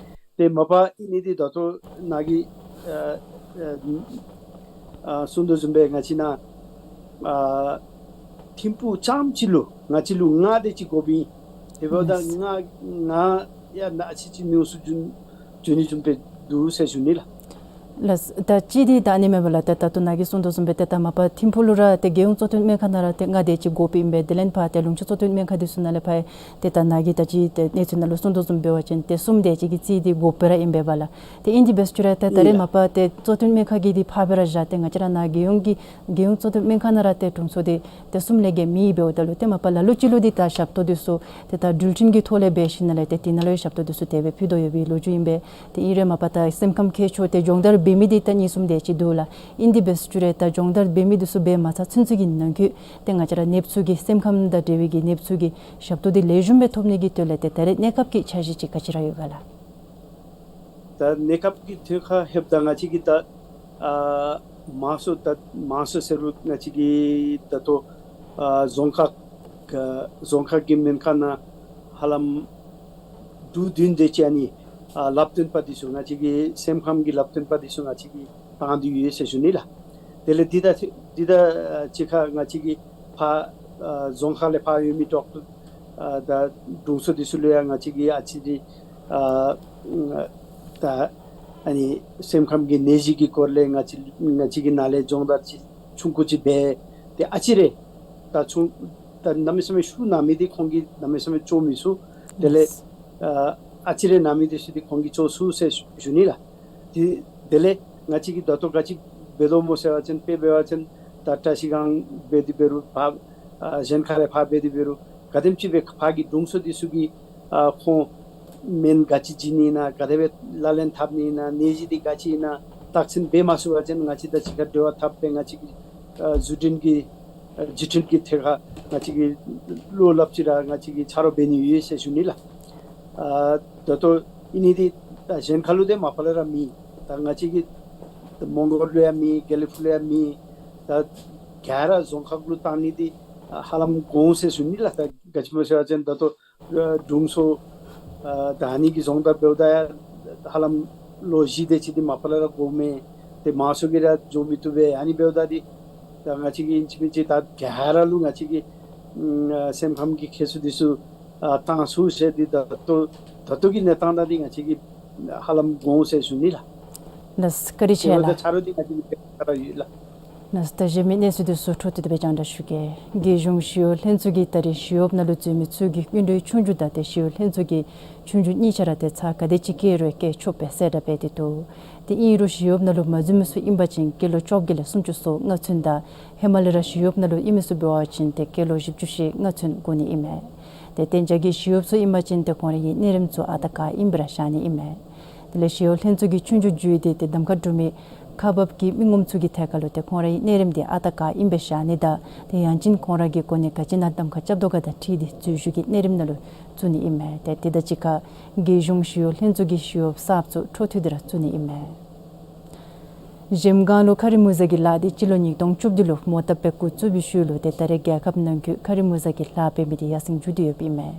ཏེ་མ་པ་ཨིན་ནི་འདི་ད་ལྟོ་ནཱ་གིས་ཨ་ཨ་ཨ་གསུངས་དོ་བཟུམ་སྦེ་ང་བཅས་ནཱ་ཨ་ཐིམ་ཕུག་རྐྱངམ་ཅིག་ལུ་ང་བཅས་ལུ་ལྔ་དེ་ཅིག་དགོཔ་ཨིན། དེ་འབདཝ་ད་ལགས། ལྔ་ལྔ་ཡང་ན་ཨ་ཙི་ཅིག་ཉུང་སུ་འགྱོ་འགྱོ་ནི་བཟུམ་སྦེ་འདུག་ཟེར་ཞུ་ནི་ལགས། ལགས། ད་གཅིག་འདི་ད་ཨ་ནི་མས་པ་ལགས། ཏེ་ད་ལྟོ་ནཱ་གིས་གསུངས་དོ་བཟུམ་སྦེ་ཏེ་ད་མ་པ་ཐིམ་ཕུག་ལུ་ར་ཏེ་རྒྱལ་ཡོངས་གཙོ་བསྟེན་སྨན་ཁང་ནང་ར་ཏེ་ལྔ་དེ་ཅིག་དགོཔ་ཨིན་པས། དེ་ལས་ཕར་ཏེ་ལུང་ཕྱོགས་གཙོ་བསྟེན་སྨན་ཁང་འདི་ཚུ་ནང་ལས་ཕར་ཏེ་ད་ནཱ་གིས་ད་ཅི་ཏེ་གནས་ཚུལ་ནང་ལུ་གསུངས་དོ་བཟུམ་འབད་བ་ཅིན་ཏེ་གསུམ་དེ་ཅིག་གི་རྩིས་འདི་དགོཔ་སྦེ་ར་ཨིན་པས་པ་ལགས། ཏེ་ཨིན་དེ་འབད་ས་ཅིག་ར་ཏེ་ད་ཨིན་རེས་ལགས། མ་པ་ཏེ་གཙོ་བསྟེན་སྨན་ཁང་གི་འདི་ཕར་སྦེ་ར་བཞག་སྟེ་ང་བཅས་ར་ནཱ་རྒྱལ་ཡོངས་ཀྱི་རྒྱལ་ཡོངས་གཙོ་བསྟེན་སྨན་ཁང་ནང་ར་ཏེ་དྲུང་འཚོ་འདི་ཏེ་གསུམ་ལས་བརྒལ་མེད་འབདཝ་ད་ལུ་ཏེ་མ་པ་ལ་ལུ་ཅིག་ལུ་འདི་ད་ཞབས་ཏོག་འདི་ཚུ་ཏེ་ད་འགྲུལ་འཕྲིན་གྱི་ཐོག་ལས་འབད་ཞིནམ་ལས་ཏེ་དེ་ནང་ལུ་ཡང་ཞབས་ཏོག་འདི་ཚུ་དེ་སྦེ་ཕུལ་དོ་ཡོད་པའི་ལོ་རྒྱུས་ཨིན་པས། ཏེ་ཨིན་རུང་མ་པ་ད་སེམས་ཁམས་ཁྱད་ཆོས་ཏེ་སྦྱོང་བརྡར་འབད་མི་འདི་ད་གཉིས་གསུམ་དེ་ཅིག་འདུག་ལགས། ཨིན་དེ་འབད་ས་ཅིག་ར་ད་སྦྱོང་བརྡར་འབད་མི་འདི་ཚུ་འབད་མ་ཚར་ཚུན་ཚོད་ཀྱི་ནང་འཁོད་ཏེ་ང་བཅས་ར་ནདཔ་ཚུ་གི་སེམས་ཁམས་དང་འབྲེལ་བའི་གི་ནདཔ་ཚུ་གི་ཞབས་ཏོག་འདི་ལེགས་ཤོམ་སྦེ་ཐོབ་ནི་གི་དོན་ལས་ཏེ་ད་རེས་གནས་སྐབས་ཀྱི་འཆར་གཞི་ཅིག་ག་ཅི་ར་ཡོད་ག་ལགས། ད་གནས་སྐབས་ཀྱི་ཐོག་ཁར་ལྷོདཔ་ད་ང་བཅས་ཀྱིས་ད་ཨ་མང་ཤོས་ད་མང་ཤོས་ཟེར་རུང་ང་བཅས་ཀྱིས་ད་ལྟོ་ཨ་རྫོང་ཁག་ཨ་རྫོང་ཁག་གི་སྨན་ཁང་ནང་ཧ་ལམ་དྲུག་བདུན་དེ་ཅིག་ཨ་ནི་ཨ་ལྷབ་སྟོན་པ་འདི་ཚུ་ང་བཅས་ཀྱི་སེམས་ཁམས་ཀྱི་ལྷབ་སྟོན་པ་འདི་ཚུ་ང་བཅས་ཀྱིས་བཏང་སྟེ་ཡོད་ཟེར་ཞུ་ནི་ལགས། དེ་ལས་འདི་ད་འདི་ད་ཨ་གཅིག་ཁར་ང་བཅས་ཀྱིས་ཕར་ཨ་རྫོང་ཁག་ལས་ཕར་ཡོད་མི་ཌོག་ཊར་ཨ་ད་དྲུང་འཚོ་འདི་ཚུ་ལུ་ཡང་ང་བཅས་ཀྱིས་ཨ་ཙི་ཅིག་ཨ་ད་ཨ་ནི་སེམས་ཁམས་ཀྱི་ནད་གཞི་གི་སྐོར་ལས་ང་བཅས་ང་བཅས་ཀྱི་ནང་ལས་སྦྱོང་བརྡར་ཅིག་ཆུང་ཀུ་ཅིག་འབད་དེ་ཨ་ཙི་རེ་ད་ཆུང་ད་གནམ་མེད་ས་མེད་ཤུགས་གནང་མི་འདི་ཁོང་གིས་གནམ་མེད་ས་མེད་ལྕོགས་མི་ཚུགས། དེ་ལས་ཨ་ཨ་ཙི་རེ་གནང་མི་འདི་ཚུ་འདི་ཁོང་གིས་ལྕོགས་ཚུགས་ཟེར་ཞུ་ནི་ལགས། དེ་དེ་ལས་ང་བཅས་ཀྱིས་ད་ལྟོ་ག་ཅི་འབད་དོ་སྨོ་ཟེར་བ་ཅིན་དཔེ་འབད་བ་ཅིན་ད་བཀྲ་ཤིས་སྒང་འབད་དེ་འབད་རུང་ཕར་ཨ་གཞན་ཁ་ལས་ཕར་འབད་དེ་འབད་རུང་ག་དེམ་ཅིག་སྦེ་ཕར་གྱི་དྲུང་འཚོ་འདི་ཚུ་གིས་ཨ་ཁོང་སྨན་ག་ཅི་བྱིན་ནི་ཨིན་ན་ག་དེ་སྦེ་ལག་ལེན་འཐབ་ནི་ཨིན་ན་ནད་གཞི་འདི་ག་ཅི་ཨིན་ན་བརྟག་དཔྱད་འབད་མ་ཚུགས་པ་ཅིན་ང་བཅས་དང་གཅིག་ཁར་འབྲེལ་བ་འཐབ་སྦེ་ང་བཅས་ཀྱིས་ཨ་བརྒྱུད་འཕྲིན་གྱི་ཨ་བརྒྱུད་འཕྲིན་གྱི་ཐད་ཁར་ང་བཅས་ཀྱིས་བློ་སླབ་ཅི་ར་ང་བཅས་ཀྱིས་ཆ་རོགས་འབད་ནི་ཡོད་ཟེར་ཞུ་ནི་ལགས། ཨ་ད་ལྟོ་ཨིན་ནི་འདི་ད་གཞན་ཁ་ལུ་འདི་མ་པ་ལས་ར་མེད། ད་ང་བཅས་ཀྱི་ད་མོང་སྒར་ལུ་ཡང་མེད། དགེ་ལེགས་ཕུག་ལུ་ཡང་མེད། ད་ག་ར་རྫོང་ཁག་ལུ་བཏང་ནི་འདི་ཨ་ཧ་ལམ་དགོངས་ཟེར་ཞུ་ནི་ལགས། ད་ག་ཅི་སྨོ་ཟེར་བ་ཅིན་ད་ལྟོ་ཨ་དྲུང་འཚོ་ཨ་ད་ཨ་ནི་གི་སྦྱོང་བརྡར་འབདཝ་ད་ཡང་ཧ་ལམ་ལོ་བཞི་དེ་ཅིག་འདི་མ་པ་ལས་ར་འགོརཝ་མས། ཏེ་མང་ཤོས་ཀྱིས་ར་འགྱོ་མི་བཏུབ་པས། ཨ་ནི་འབདཝ་ད་འདི་ད་ང་བཅས་ཀྱིས་ཨིན་ཅི་མིན་ཅི་ད་ག་ར་ལུ་ང་བཅས་ཀྱིས་ཨ་སེམས་ཁམས་ཀྱི་ཁྱད་ཆོས་འདི་ཚུ་ཨ་བཏང་ཚུགས་ཟེར་འདི་ད་ལྟོ་ད་ལྟོ་གི་གནས་སྟངས་ད་འདི་ང་བཅས་ཀྱིས་ཧ་ལམ་དགོངས་ཟེར་ཞུ་ནི་ལགས། ལགས་སོ། བཀའ་དྲིན་ཆེ་ལགས། ད་ཆ་རོགས་འདི་ང་བཅས་ཀྱིས་འབད་ས་ར་ཡོད་ལགས། ལགས་སོ། ད་གཞན་མི་གནས་ཚུལ་འདི་ཚུ་འཕྲོ་མཐུད་དེ་སྦེ་རྒྱང་བསྒྲགས་ཞུ་གེ། རྒྱལ་གཞུང་ཞི་གཡོག་ལྷན་ཚོགས་ཀྱིས་ད་རེས་ཞི་གཡོགཔ་ནང་ལུ་འཛུལ་མི་ཚུ་གི་སྔོན་འགྲོའི་ཆོས་རྒྱུགས་དང་ཏེ་ཞི་གཡོག་ལྷན་ཚོགས་ཀྱི་ཆོས་རྒྱུགས་གཉིས་ཆ་ར་ཏེ་ཚར་ག་དེ་ཅིག་བཀལ་རུང་བཀལ་ཆོག་པའི་གསལ་བསྒྲགས་འབད་དེ་འདུག། ཏེ་ཨིན་རུང་ཞི་གཡོགཔ་ནང་ལུ་མ་འཛུལ་མི་ཚུ་ཨིན་པ་ཅིན་སྐྱེས་ལོ་བཅོ་བརྒྱད་ལས་སུམ་ཅུ་སོ་ལྔ་ཚུན་དང་ཧེ་མ་ལས་ར་ཞི་གཡོགཔ་ནང་ལུ་ཨིན་མི་ཚུ་འབད་བ་ཅིན་ཏེ་སྐྱེས་ལོ་བཞི་བཅུ་ཞེ་ལྔ་ཚུན་དགོ་ནི་ཨིན་མས། ཏེ་གཏན་འཇགས་ཀྱི་ཞི་གཡོགཔ་ཚུ་ཨིན་པ་ཅིན་ཏེ་ཁོང་ར་གི་གནས་རིམ་ཚུ་ཨ་རྟག་ག་ཨིནམ་སྦེ་ར་བཞག་ནི་ཨིན་མས། དེ་ལས་ཞི་གཡོག་ལྷན་ཚོགས་ཀྱི་ཆོས་རྒྱུགས་བརྒྱུད་དེ་ཏེ་གདམ་ཁ་གྲུབ་མི་ཁག་འབག་གི་མི་ངོམ་ཚུ་གི་ཐད་ཁར་ལུ་ཏེ་ཁོང་ར་གི་གནས་རིམ་འདི་ཨ་རྟག་ག་ཨིནམ་སྦེ་བཞག་ནི་དང་ཏེ་ཡང་ཅིན་ཁོང་ར་གིས་གོ་གནས་ག་ཅི་ནང་གདམ་ཁ་རྐྱབ་དོ་ག་དང་འཁྲིལ་ཏེ་འཛུལ་ཞུགས་ཀྱི་གནས་རིམ་ནང་ལུ་བཙུགས་ནི་ཨིན་མས། ཏེ་དེ་དང་གཅིག་ཁར་རྒྱལ་གཞུང་ཞི་གཡོག་ལྷན་ཚོགས་ཀྱི་ཞི་གཡོགཔ་གསརཔ་ཚུ་འཕྲོ་མཐུད་དེ་ར་བཙུགས་ནི་ཨིན་མས། གཞལམ་སྒང་ལུ་ཁ་རི་མུ་ཟ་གི་ལཱ་འདི་སྤྱི་ལོ་ཉིས་སྟོང་བཅུ་བདུན་ལུ་མོ་བཏབ་སྦེ་འགོ་བཙུགས་པའི་ཤུལ་ལུ་ཏེ་ད་རེས་རྒྱལ་ཁབ་ནང་འཁོད་ཁ་རི་མུ་ཟ་གི་ལཱ་འབད་མི་འདི་ཡར་སེང་འགྱོ་སྟེ་ཡོདཔ་ཨིན་མས།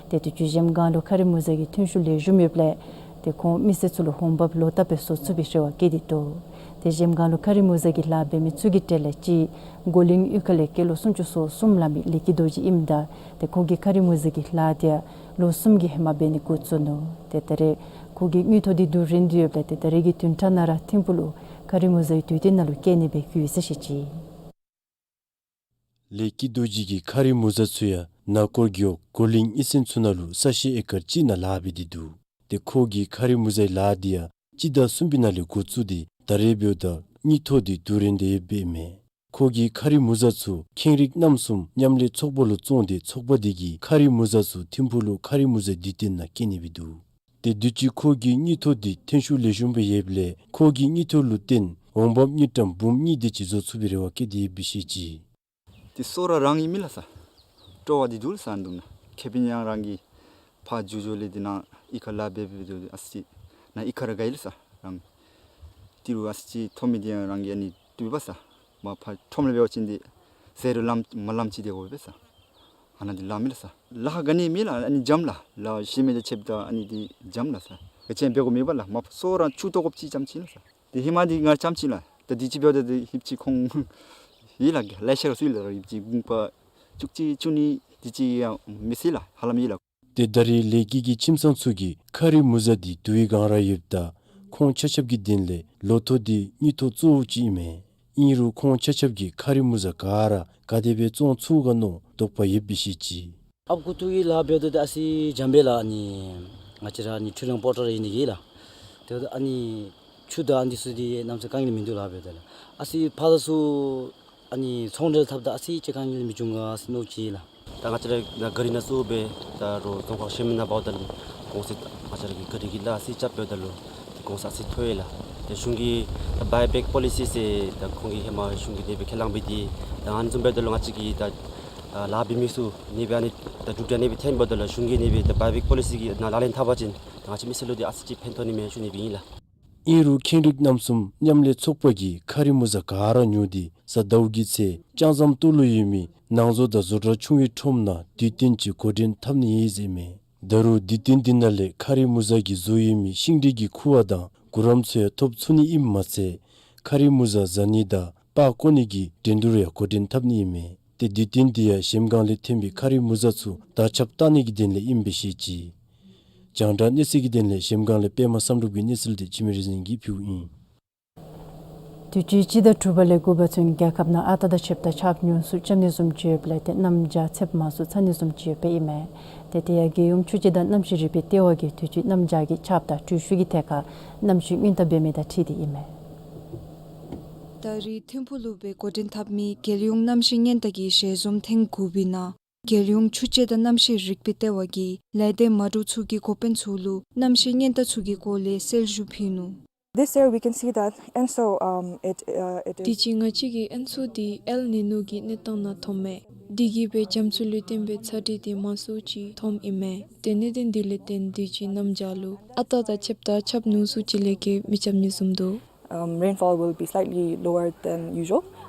ཏེ་དུས་ཅི་གཞལམ་སྒང་ལུ་ཁ་རི་མུ་ཟ་གི་ཐོན་ཤུགས་ལེགས་ཤོམ་ཡོདཔ་ལས་ཏེ་ཁོང་མི་སེར་ཚུ་ལུ་འོང་འབབ་ལོག་བཏབ་སྦེ་བཟོ་ཚུགས་པའི་རེ་བ་བསྐྱེད་དེ་འདུག། ཏེ་གཞལམ་སྒང་ལུ་ཁ་རི་མུ་ཟ་གི་ལཱ་འབད་མི་ཚུ་གི་གྲས་ལས་གཅིག་མགོ་གླིང་གཡུས་ཁ་ལས་སྐྱེས་ལོ་སུམ་ཅུ་སོ་གསུམ་ལང་མི་ལེགས་སྐྱིད་རྡོ་རྗེ་ཨིནམ་ད་ཏེ་ཁོ་གིས་ཁ་རི་མུ་ཟ་གི་ལཱ་འདི་ཡང་ལོ་གསུམ་གྱི་ཧེ་མ་འབད་ནི་འགོ་བཙུགས་ནུག། ཏེ་ད་རེས་ཁོ་གི་དངུལ་ཐོག་འདི་བསྡུ་རན་ཏེ་ཡོདཔ་ལས་ཏེ་ད་རེས་ཀྱི་བདུན་ཕྲག་ནང་ར་ཐིམ་ཕུག་ལུ་ཁ་རི་མུ་ཟ་གི་དུས་སྟོན་ནང་ལུ་བསྐྱལ་ནི་སྦེ་བཀོད་ཡི་ཟེར་བཤད་ཅི། ལེགས་སྐྱིད་རྡོ་རྗེ་གིས་ཁ་རི་མུ་ཟ་ཚུ་ཡང་ན་སྐོར་རྒེད་འོག་མགོ་གླིང་གཡུས་ཚན་ཚུ་ནང་ལུ་ས་གཞི་ཨེ་ཀར་གཅིག་ནང་ལཱ་འབད་དེ་འདུག། ཏེ་ཁོ་གིས་ཁ་རི་མུ་ཟའི་ལཱ་འདི་ཡང་སྤྱི་ཟླ་གསུམ་པའི་ནང་ལས་འགོ་བཙུགས་ཏེ་ད་རེས་འབདཝ་ད་དངུལ་ཐོག་འདི་བསྡུ་རན་ཏེ་ཡོདཔ་ཨིན་མས། ཁོ་གིས་ཁ་རི་མུ་ཟ་ཚུ་ཁེངས་རིགས་རྣམ་གསུམ་མཉམ་ལས་ཚོགས་པ་ལུ་བཙོང་སྟེ་ཚོགས་པ་འདི་གིས་ཁ་རི་མུ་ཟ་ཚུ་ཐིམ་ཕུག་ལུ་ཁ་རི་མུ་ཟའི་དུས་སྟོན་ནང་བསྐྱལ་ནི་སྦེ་འདུག། ཏེ་དུས་ཅི་ཁོ་གི་དངུལ་ཐོག་འདི་ཐོན་ཤུགས་ལེགས་ཤོམ་སྦེ་ཡོདཔ་ལས་ཁོ་གི་དངུལ་ཐོག་ལུ་བརྟེན་འོང་འབབ་དངུལ་ཀྲམ་འབུམ་གཉིས་དེ་ཅིག་བཟོ་ཚུགས་པའི་རེ་བ་བསྐྱེད་དེ་ཡོདཔ་སྦེ་བཤད་ཅི། ཏེ་སོ་ར་རང་གི་མི་ལགས་སོ། སྤྲོ་བ་འདི་འདུག་ལགས་སོ་ཨ་ནི་འདུག་ན། ཁེ་ཕན་ཡང་རང་གི་ཕར་འགྱོ་འགྱོ་ལས་འདི་ནང་གཡུས་ཁར་ལཱ་འབད་འབད་འདི་ཨ་ཙི་ཅིག་ན་གཡུས་ཁར་ར་དགའ་ཡི་ལགས་སོ་རང་། ཏི་རུ་ཨ་ཙི་ཅིག་ཐོབ་མི་འདི་ཡང་རང་གིས་ཨ་ནི་བཏུབ་པས་སོ། མ་ཕར་ཁྲོམ་ལས་འབད་བ་ཅིན་འདི་ཟད་རུང་ལམ་མ་ལམ་ཅིག་དེ་དགོ་པས་སོ། ཨ་ནཱ་འདི་ལཱ་མི་ལགས་སོ། ལཱ་ཁག་ག་ནི་མེད་ལགས། ཨ་ནི་འཇམ་ལགས། ལཱ་ཤེས་མི་དང་ཕྱདཔ་ད་ཨ་ནི་འདི་འཇམ་ལགས་སོ། ག་ཅི་འབད་དགོ་མེད་པས་ལགས། མ་སོ་ར་ཆུ་བཏོག་དགོཔ་ཅིག་རྐྱངམ་ཅིག་ལགས་སོ། དེ་ཧེ་མ་འདི་ང་རྐྱངམ་ཅིག་ལགས། ད་དུས་ཅི་འབདཝ་ད་འདི་ཧིབ་ཅིག་ཁོང་ཡོད་ལགས། ལེ་ཤ་ར་ཚུད་ཡོད་ལགས། ཧིབ་ཅིག་གུང་པ་བཅུ་གཅིག་བཅུ་གཉིས་དུས་ཅི་ཡང་མི་ཟད་ལགས། ཧ་ལམ་ཡོད་ལགས། ཏེ་ད་རེས་ལེགས་སྐྱིད་ཀྱི་ཁྱིམ་ཚང་ཚུ་གིས་ཁ་རི་མུ་ཟ་འདི་བསྡུ་བའི་སྒང་ར་ཡོདཔ་ད་ཁོང་ཆ་ཁྱབ་ཀྱི་དོན་ལས་ལོ་ཐོག་འདི་དངུལ་ཐོག་གཙོ་བོ་ཅིག་ཨིན་མས། ཨིན་རུང་ཁོང་ཆ་ཁྱབ་ཀྱིས་ཁ་རི་མུ་ཟ་ག་ར་ག་དེ་སྦེ་བཙོང་ཚུགས་ག་མནོ་དོགས་པ་ཡོདཔ་སྦེ་བཤད་ཅི། ཨ་ཁུ་ཐུག་གི་ལཱ་འབདཝ་ད་ཨ་ཙི་འཇམ་པས་ལགས། ཨ་ནི་ང་བཅས་ར་ཨ་ནི་འཕྲུལ་གླིང་པོར་ཊར་ཨིན་ནི་གི་ལགས། དེ་འབདཝ་ད་ཨ་ནི་ཆུ་དང་ཨ་ནི་འདི་ཚུ་འདི་གནམ་མེད་ས་མེད་དཀའ་ངལ་མིན་འདུག་ལགས། འབདཝ་ད་ལགས་ཨ་ཙི་ཕར་ཚུར་ཨ་ནི་ཚོང་འབྲེལ་འཐབ་ད་ཨ་ཙི་ཅིག་དཀའ་ངལ་མི་འབྱུང་ག་ཟེར་མནོ་ཅི་ལགས། ད་ང་བཅས་ར་ད་ག་རི་ནང་བཙུགས་སྦེ་ད་རུང་རྫོང་ཁག་གཞན་མི་ནང་འབདཝ་ད་ལུ་གོང་ཚད་ང་བཅས་ར་གི་ག་རི་གི་ལཱ་ཨ་ཙི་རྐྱབ་འབདཝ་ད་ལུ་ཏེ་གོང་ཚད་ཨ་ཙི་མཐོ་ཡི་ལགས། ཏེ་གཞུང་གི་ད་བའི་བེག་པོ་ལི་སི་ཟེར་ད་ཁོང་གིས་ཧེ་མ་གཞུང་གིས་དེ་སྦེ་ཁས་བླངས་འབད་དེ་ད་ཨ་ནི་བཟུམ་འབདཝ་ད་ལུ་ང་བཅས་ཀྱིས་ད་ལཱ་འབད་མི་ཚུ་ཨ་ནི་སྦེ་ཨ་ནི་ད་གྲུབ་འབྲས་ཨ་ནི་སྦེ་ཐོན་འབདཝ་ད་ལུ་གཞུང་གིས་ཨ་ནི་སྦེ་ད་བའི་བེག་པོ་ལི་སི་གི་ནང་ལག་ལེན་འཐབ་པ་ཅིན་ད་ང་བཅས་མི་སེར་ལུ་ཏེ་ཨ་ཙི་ཅིག་ཕན་ཐོགས་ནི་མས་ཞུ་ནི་སྦེ་ཨིན་ལགས། ཨིན་རུང་ཁེངས་རིགས་རྣམ་གསུམ་མཉམ་ལས་ཚོགས་པ་གིས་ཁ་རི་མུ་ཟ་ག་ར་ཉོ་སྟེ་གཟའ་ཟླཝ་གི་ཚེ་ལྕང་ཟམ་སྟོད་ལུ་ཡོད་མི་ནང་བཟོ་དང་བཟོ་གྲྭ་ཆུང་བའི་ཁྲོམ་ནང་དུས་སྟོན་ཅིག་འགོ་འདྲེན་འཐབ་ནི་ཨིན་ཟེར་མས། ད་རུང་དུས་སྟོན་འདི་ནང་ལས་ཁ་རི་མུ་ཟ་གིས་བཟོ་ཡོད་མི་ཤིང་འབྲས་ཀྱི་ཁུ་བ་དང་གུ་རམ་ཚུ་ཡང་ཐོབ་ཚུགས་ནི་ཨིནམ་མ་ཚད་ཁ་རི་མུ་ཟ་བཟའ་ནི་དང་པར་བརྐོ་ནི་གི་འགྲན་བསྡུར་ཡང་འགོ་འདྲེན་འཐབ་ནི་ཨིན་མས། ཏེ་དུས་སྟོན་འདི་ཡང་གཞལམ་སྒང་ལས་ཐོན་པའི་ཁ་རི་མུ་ཟ་ཚུ་དར་ཁྱབ་གཏང་ནི་གི་དོན་ལས་ཨིནམ་སྦེ་བཤད་ཅི། རྒྱང་བསྒྲགས་གནས་ཚུལ་གྱི་དོན་ལས་གཞལམ་སྒང་ལས་པདྨ་བསམ་གྲུབ་ཀྱི་གནས་ཚུལ་འདི་འཆི་མེད་རིག་འཛིན་གྱིས་ཕུལཝ་ཨིན། དུས་ཅི་སྤྱི་ཟླ་དྲུག་པ་ལས་དགུ་པ་ཚུན་རྒྱལ་ཁབ་ནང་ཨ་རྟག་དང་ཆདཔ་ཐ་ཆརཔ་ཉུང་སུ་རྐྱབ་ནི་བཟུམ་ཅིག་ཡོདཔ་ལས་ཏེ་གནམ་བྱཱར་ཚདཔ་མང་སུ་ཚ་ནི་བཟུམ་ཅིག་ཡོདཔ་ཨིན་མས། ཏེ་དེ་ཡང་རྒྱལ་ཡོངས་ཆུ་དཔྱད་དང་གནམ་གཤིས་རིག་པའི་ལྟེ་བ་གིས་དུས་ཅི་གནམ་བྱཱར་གྱི་ཆརཔ་དང་དྲོད་ཤུགས་ཀྱི་ཐད་ཁར་གནམ་གཤིས་སྔོན་བརྡ་འབད་མི་དང་འཁྲིལ་ཏེ་ཨིན་མས། ད་རིས་ཐིམ་ཕུག་ལུ་སྦེ་འགོ་འདྲེན་འཐབ་མི་རྒྱལ་ཡོངས་གནམ་གཤིས་སྔོན་བརྡ་གི་ཞལ་འཛོམས་ཐེངས་དགུ་པའི་ནང་རྒྱལ་ཡོངས་ཆུ་དཔྱད་དང་གནམ་གཤིས་རིག་པའི་ལྟེ་བ་གིས་ལས་སྡེ་མ་འདྲཝ་ཚུ་གི་འགོ་དཔོན་ཚུ་ལུ་གནམ་གཤིས་སྔོན་བརྡ་ཚུ་གི་སྐོར་ལས་གསལ་ཞུ་ཕུལ་ནུག། This year we can see that Enso, um, it, uh, it is དུས་ཅི་ང་བཅས་ཀྱི་ཨེན་སོ་འདི་ཨེལ་ནི་ནོ་གི་གནས་སྟངས་ནང་ཐོནམ་མས། དེ་གིས་སྦེ་རྒྱ་མཚོ་ལུ་བརྟེན་པའི་ཚ་དྲོད་འདི་མང་སུ་ཅིག་ཐོནམ་ཨིན་མས། ཏེ་གནད་དོན་འདི་ལས་བརྟེན་དུས་ཅི་གནམ་བྱཱར་ལུ་ཨ་རྟག་དང་ཆདཔ་ཐ་ཆརཔ་ཉུང་སུ་ཅིག་ལས་བརྒལ་མི་རྐྱབ་ནི་བཟུམ་འདུག། Um, rainfall will be slightly lower than usual.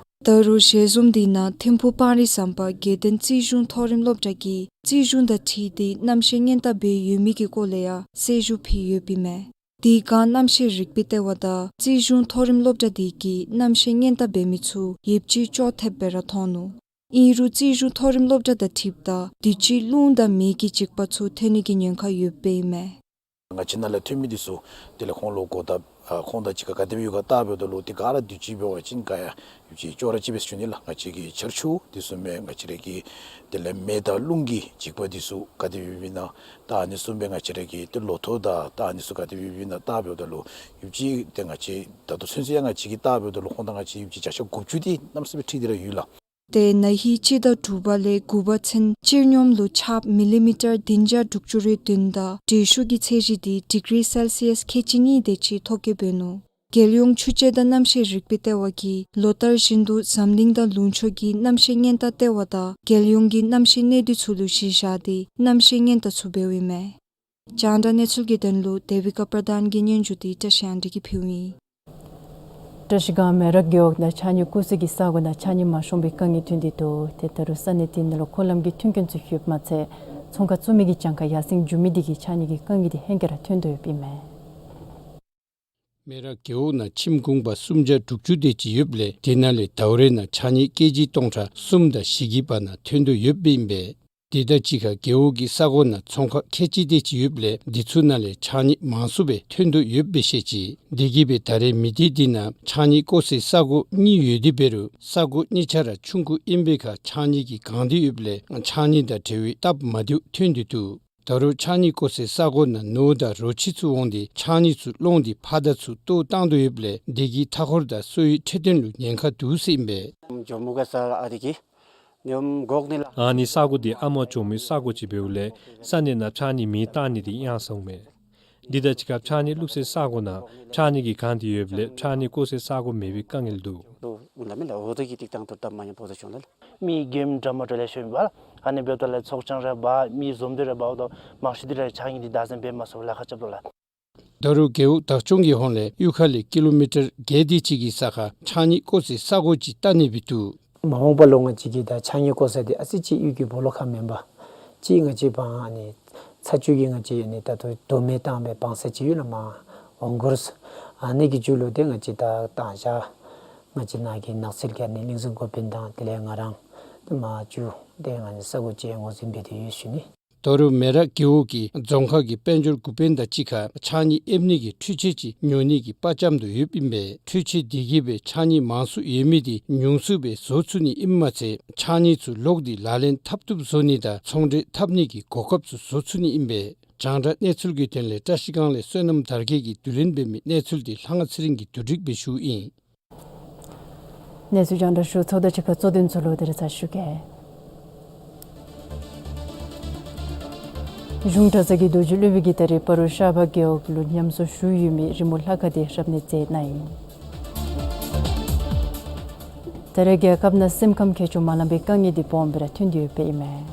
ད་རུང་ཞལ་འཛོམས་འདི་ནང་ཐིམ་ཕུག་སྤང་རི་ཟམ་པ་དགེ་ལྡན་རྩིས་གཞུང་མཐོ་རིམ་སློབ་གྲྭ་གིས་རྩིས་གཞུང་དང་འཁྲིལ་ཏེ་གནམ་གཤིས་སྔོན་བརྡ་འབད་ཡོད་མི་གི་སྐོར་ལས་ཡང་གསལ་ཞུ་ཕུལ་ཡོདཔ་ཨིན་མས། དེ་སྒང་གནམ་གཤིས་རིག་པའི་ལྟེ་བ་དང་རྩིས་གཞུང་མཐོ་རིམ་སློབ་གྲྭ་དེ་གིས་གནམ་གཤིས་སྔོན་བརྡ་འབད་མི་ཚུ་ཡོདཔ་ཅིག་ཅོག་འཐདཔ་སྦེ་ར་མཐོང་ནུག། ཨིན་རུང་རྩིས་གཞུང་མཐོ་རིམ་སློབ་གྲྭ་དང་འཁྲིལཝ་ད་དུས་ཅི་རླུང་དང་མེ་གི་འཇིགས་པ་ཚུ་ཐོན་ནི་གི་ཉེན་ཁ་ཡོདཔ་ཨིན་མས། ང་བཅས་ནཱ་ལས་ཐོན་མི་འདི་ཚུ་དེ་ལས་ཁོང་ལུ་གོ་བརྡ་ཨ་ཁོང་དང་གཅིག་ཁར་ག་དེ་སྦེ་ཡོད་ག་བལྟ་འབདཝ་ད་ལུ་དེ་ག་ར་དུས་ཅི་འབད་བ་ཅིན་ག་ཡ་ཡོདཔ་ཅིག་ཅོག་ར་གཅིག་སྦེ་ཞུ་ནི་ལགས། ང་བཅས་ཀྱི་ཆར་ཆུ་འདི་ཚུ་མེན། ང་བཅས་ར་གི་དེ་ལས་མེ་དང་རླུང་གི་འཇིགས་པ་འདི་ཚུ་ག་དེ་སྦེ་ཡོདཔ་ཨིན་ན། ད་ཨ་ནི་བཟུམ་སྦེ་ང་བཅས་ར་གི་ཏེ་ལོ་ཐོག་དང་ད་ཨ་ནི་ཚུ་ག་དེ་སྦེ་ཡོདཔ་ཨིན་ན་བལྟ་འབདཝ་ད་ལུ་ཡོདཔ་ཅིག་ཏེ་ང་བཅས་ད་ལྟོ་ཚུན་ཚོད་ཡང་ང་བཅས་ཀྱིས་བལྟ་འབདཝ་ད་ལུ་ཁོང་དང་ང་བཅས་ཡོདཔ་ཅིག་བརྒྱ་ཆ་དགུ་བཅུ་དེ་གནམ་མེད་ས་མེད་འཁྲིལ་ཏེ་ར་ཡོད་ལགས། ཏེ་ན་ཧིང་སྤྱི་ཟླ་དྲུག་པ་ལས་དགུ་པ་ཚུན་སྤྱིར་སྙོམས་ལུ་ཆརཔ་མི་ལི་མི་ཊར་བདུན་བརྒྱ་དྲུག་ཅུ་རེ་བདུན་དང་དྲོད་ཤུགས་ཀྱི་ཚད་གཞི་འདི་ཌིག་རི་སེལ་སི་ཡཱས་ཁལ་གཅིག་གཉིས་དེ་ཅིག་མཐོ་བཀོད་འབད་ནུག། རྒྱལ་ཡོངས་ཆུ་དཔྱད་དང་གནམ་གཤིས་རིག་པའི་ལྟེ་བ་གིས་ལོ་ལྟར་བཞིན་དུ་འཛམ་གླིང་དང་ལུང་ཕྱོགས་ཀྱི་གནམ་གཤིས་སྔོན་བརྡ་ལྟེ་བ་དང་རྒྱལ་ཡོངས་ཀྱི་གནམ་གཤིས་གནས་སྡུད་ཚུ་ལུ་གཞི་བཞག་སྟེ་གནམ་གཤིས་སྔོན་བརྡ་ཚུ་འབདཝ་ཨིན་མས། རྒྱང་བསྒྲགས་གནས་ཚུལ་གྱི་དོན་ལུ་དེ་བི་ཀ་པྲ་དཱན་གྱི་སྙན་ཞུ་འདི་བཀྲ་ཤིས་དབང་འདུས་ཀྱིས་ཕུལཝ་ཨིན། བཀྲ་ཤིས་སྒང་མེ་རག་རྒེད་འོག་ནང་ཕྱགས་སྙིགས་བཀོ་སའི་གི་ས་གོ་ནང་ཕྱགས་སྙིགས་མ་ཤོང་པའི་དཀའ་ངལ་ཐོན་ཏེ་འདུག། ཏེ་ད་རུང་ས་གནས་དེ་ནང་ལུ་འཁོར་ལམ་གྱི་མཐུན་རྐྱེན་ཚུ་ཡོདཔ་མ་ཚད་ཚོང་ཁང་བཙུགས་མི་གི་གྱངས་ཁ་ཡར་སེང་འགྱོ་མི་དེ་གིས་ཕྱགས་སྙིགས་ཀྱི་དཀའ་ངལ་དེ་ཧེང་སྐལ་ར་ཐོན་དོ་ཡོདཔ་ཨིན་མས། མེ་རག་རྒེད་འོག་ནང་ཁྱིམ་གུང་པ་སུམ་བརྒྱ་དྲུག་ཅུ་དེ་ཅིག་ཡོདཔ་ལས་དེ་ནང་ལས་ཟླཝ་རེ་ནང་ཕྱགས་སྙིགས་ཀེ་ཇི་སྟོང་ཕྲག་གསུམ་དང་བཞི་གི་བར་ན་ཐོན་དོ་ཡོདཔ་ཨིན་པས། དེ་དང་གཅིག་ཁར་རྒེད་འོག་གི་ས་གོ་ནང་ཚོང་ཁང་ཁལ་གཅིག་དེ་ཅིག་ཡོདཔ་ལས་དེ་ཚུ་ནང་ལས་ཕྱགས་སྙིགས་མང་སུ་སྦེ་ཐོན་དོ་ཡོདཔ་སྦེ་བཤད་ཅི། དེ་གིས་སྦེ་ད་རེས་མི་སྡེ་དེ་ནང་ཕྱགས་སྙིགས་བཀོ་སའི་ས་གོ་གཉིས་ཡོད་དེ་འབད་རུང་ས་གོ་གཉིས་ཆ་ར་ཆུང་ཀུ་ཨིན་པའི་ཁར་ཕྱགས་སྙིགས་ཀྱིས་གང་སྟེ་ཡོདཔ་ལས་ཕྱགས་སྙིགས་དང་འབྲེལ་བའི་སྟབས་མ་བདེཝ་ཐོན་ཏེ་འདུག། ད་རུང་ཕྱགས་སྙིགས་བཀོ་སའི་ས་གོ་ནང་ནོར་དང་རོ་ཁྱི་ཚུ་འོང་སྟེ་ཕྱགས་སྙིགས་ཚུ་སློང་སྟེ་ཕར་དང་ཚུར་གཏོར་བཏང་དོ་ཡོདཔ་ལས་དེ་གིས་མཐའ་འཁོར་དང་གསོ་བའི་འཕྲོད་བསྟེན་ལུ་ཉེན་ཁ་འདུག་ཟེར་ཨིན་པས། ཇོ་མོ་ག་ས་ཨ་དེ་གི་ཉམས་འགོག་ནི་ལ། ཨ་ནི་ས་གོ་འདི་ཨ་མ་ཇོ་མོའི་ས་གོ་ཅིག་འབདཝ་ལས་ས་གནས་ནང་ཕྱགས་སྙིགས་མེ་བཏང་ནི་འདི་གཡང་ས་འོང་མས། འདི་དང་གཅིག་ཁར་ཕྱགས་སྙིགས་བླུགས་སའི་ས་གོ་ནང་ཕྱགས་སྙིགས་ཀྱིས་གང་སྟེ་ཡོདཔ་ལས་ཕྱགས་སྙིགས་བཀོ་སའི་ས་གོ་མེད་པའི་དཀའ་ངལ་འདུག། ལོ་འུ་ལ་མི་ལ་འོ་དེ་གི་ཏིག་ཏང་དུ་ཏམ་མ་ཉམ་པོ་དུ་བྱུང་ལ། མི་རྒན་འདྲ་མ་འདྲ་ལེ་ཤ་ཡོད་པ། ཨ་ནི་འབདཝ་ད་ལས་ཚོགས་ཆང་རེ་འབག་མི་འཛོམས་འདི་རེ་འབག་དོ་མང་ཤོས་འདི་ར་ཕྱགས་སྙིགས་འདི་བདག་འཛིན་འབད་མ་ཚུགས་ལཱ་ཁག་རྐྱབ་དོ་ལགས། ད་རུང་རྒེད་འོག་བདག་སྐྱོང་གི་ཧོངས་ལས་གཡུས་ཁ་ལས་ཀི་ལོ་མི་ཊར་བརྒྱད་དེ་ཅིག་གི་ས་ཁར་ཕྱགས་སྙིགས་བཀོ་སའི་ས་གོ་ཅིག་བལྟ་ནི་སྦེ་འདུག། མ་འོངས་པ་ལུ་ང་བཅས་ཀྱིས་ད་ཕྱགས་སྙིགས་བཀོ་ས་འདི་ཨ་ཙི་ཅིག་གཡུས་ཀྱི་སྦོ་ལོགས་ཁར་མེན་པར་ཅིག་ང་བཅས་འབངས་ཨ་ནི་ཚ་ཆུ་གི་ང་བཅས་ཨ་ནི་ད་ལྟོ་དོ་མེ་བཏང་སྦེ་འབག་ས་ཅིག་ཡོད་ལགས། མར་འོང་གུར་ས་ཨ་ནི་གི་རྒྱུད་ལུ་ཏེ་ང་བཅས་ད་བཏང་བཞག། ང་བཅས་ནང་གི་ནགས་ཚལ་གྱི་ཨ་ནི་གླིང་ཚན་འགོ་དཔོན་དང་དེ་ལས་ང་རང་ཏེ་མར་ཆུ་ཏེ་ང་བཅས་ས་གོ་ཅིག་ངོས་འཛིན་འབད་དེ་ཡོད་ཞུ་ནི། ད་རུང་མེ་རག་རྒེད་འོག་གི་རྫོང་ཁག་གི་དཔལ་འབྱོར་འགོ་དཔོན་དང་གཅིག་ཁར་ཕྱགས་སྙིགས་ཨེབ་ནི་གི་འཕྲུལ་ཆས་ཅིག་ཉོ་ནི་གི་དཔའ་བཅམ་དོ་ཡོདཔ་ཨིན་པས། འཕྲུལ་ཆས་དེ་གིས་སྦེ་ཕྱགས་སྙིགས་མང་སུ་ཡོད་མི་དེ་ཉུང་སུ་སྦེ་བཟོ་ཚུགས་ནི་ཨིནམ་མ་ཚད་ཕྱགས་སྙིགས་ཚུ་ལོག་སྟེ་ལག་ལེན་འཐབ་བཏུབ་བཟོ་ནི་དང་ཚོང་འབྲེལ་འཐབ་ནི་གི་གོ་སྐབས་ཚུ་བཟོ་ཚུགས་ནི་ཨིན་པས། རྒྱང་བསྒྲགས་གནས་ཚུལ་གྱི་དོན་ལས་བཀྲ་ཤིས་སྒང་ལས་བསོད་ནམས་དར་རྒྱས་ཀྱིས་བསྡུ་ལེན་འབད་མི་གནས་ཚུལ་དེ་ལྷ་དབང་ཚེ་རིང་གིས་བསྡུ་སྒྲིག་འབད་ཞུཝ་ཨིན། གནས་ཚུལ་རྒྱང་བསྒྲགས་ཞུ་ཚརཝ་དང་གཅིག་ཁར་གཙོ་དོན་ཚུ་ལོག་སྟེ་ར་ཚར་ཞུ་གེ། གཞུང་གྲྭ་ཚང་གི་རྡོ་རྗེ་སློབ་དཔོན་གྱིས་ད་རེས་སྤ་རོ་ཤར་པ་རྒེད་འོག་ལུ་ཉམས་གསོ་ཞུ་ཡོད་མི་རི་མོ་ལྷ་ཁང་དེ་རབ་གནས་མཛད་གནང་ཡི། ད་རེས་རྒྱལ་ཁབ་ནང་སེམས་ཁམས་ཁྱད་ཆོས་མ་ལང་པའི་དཀའ་ངལ་དེ་སྦོམ་སྦེ་ར་ཐོན་ཏེ་ཡོདཔ་ཨིན་མས།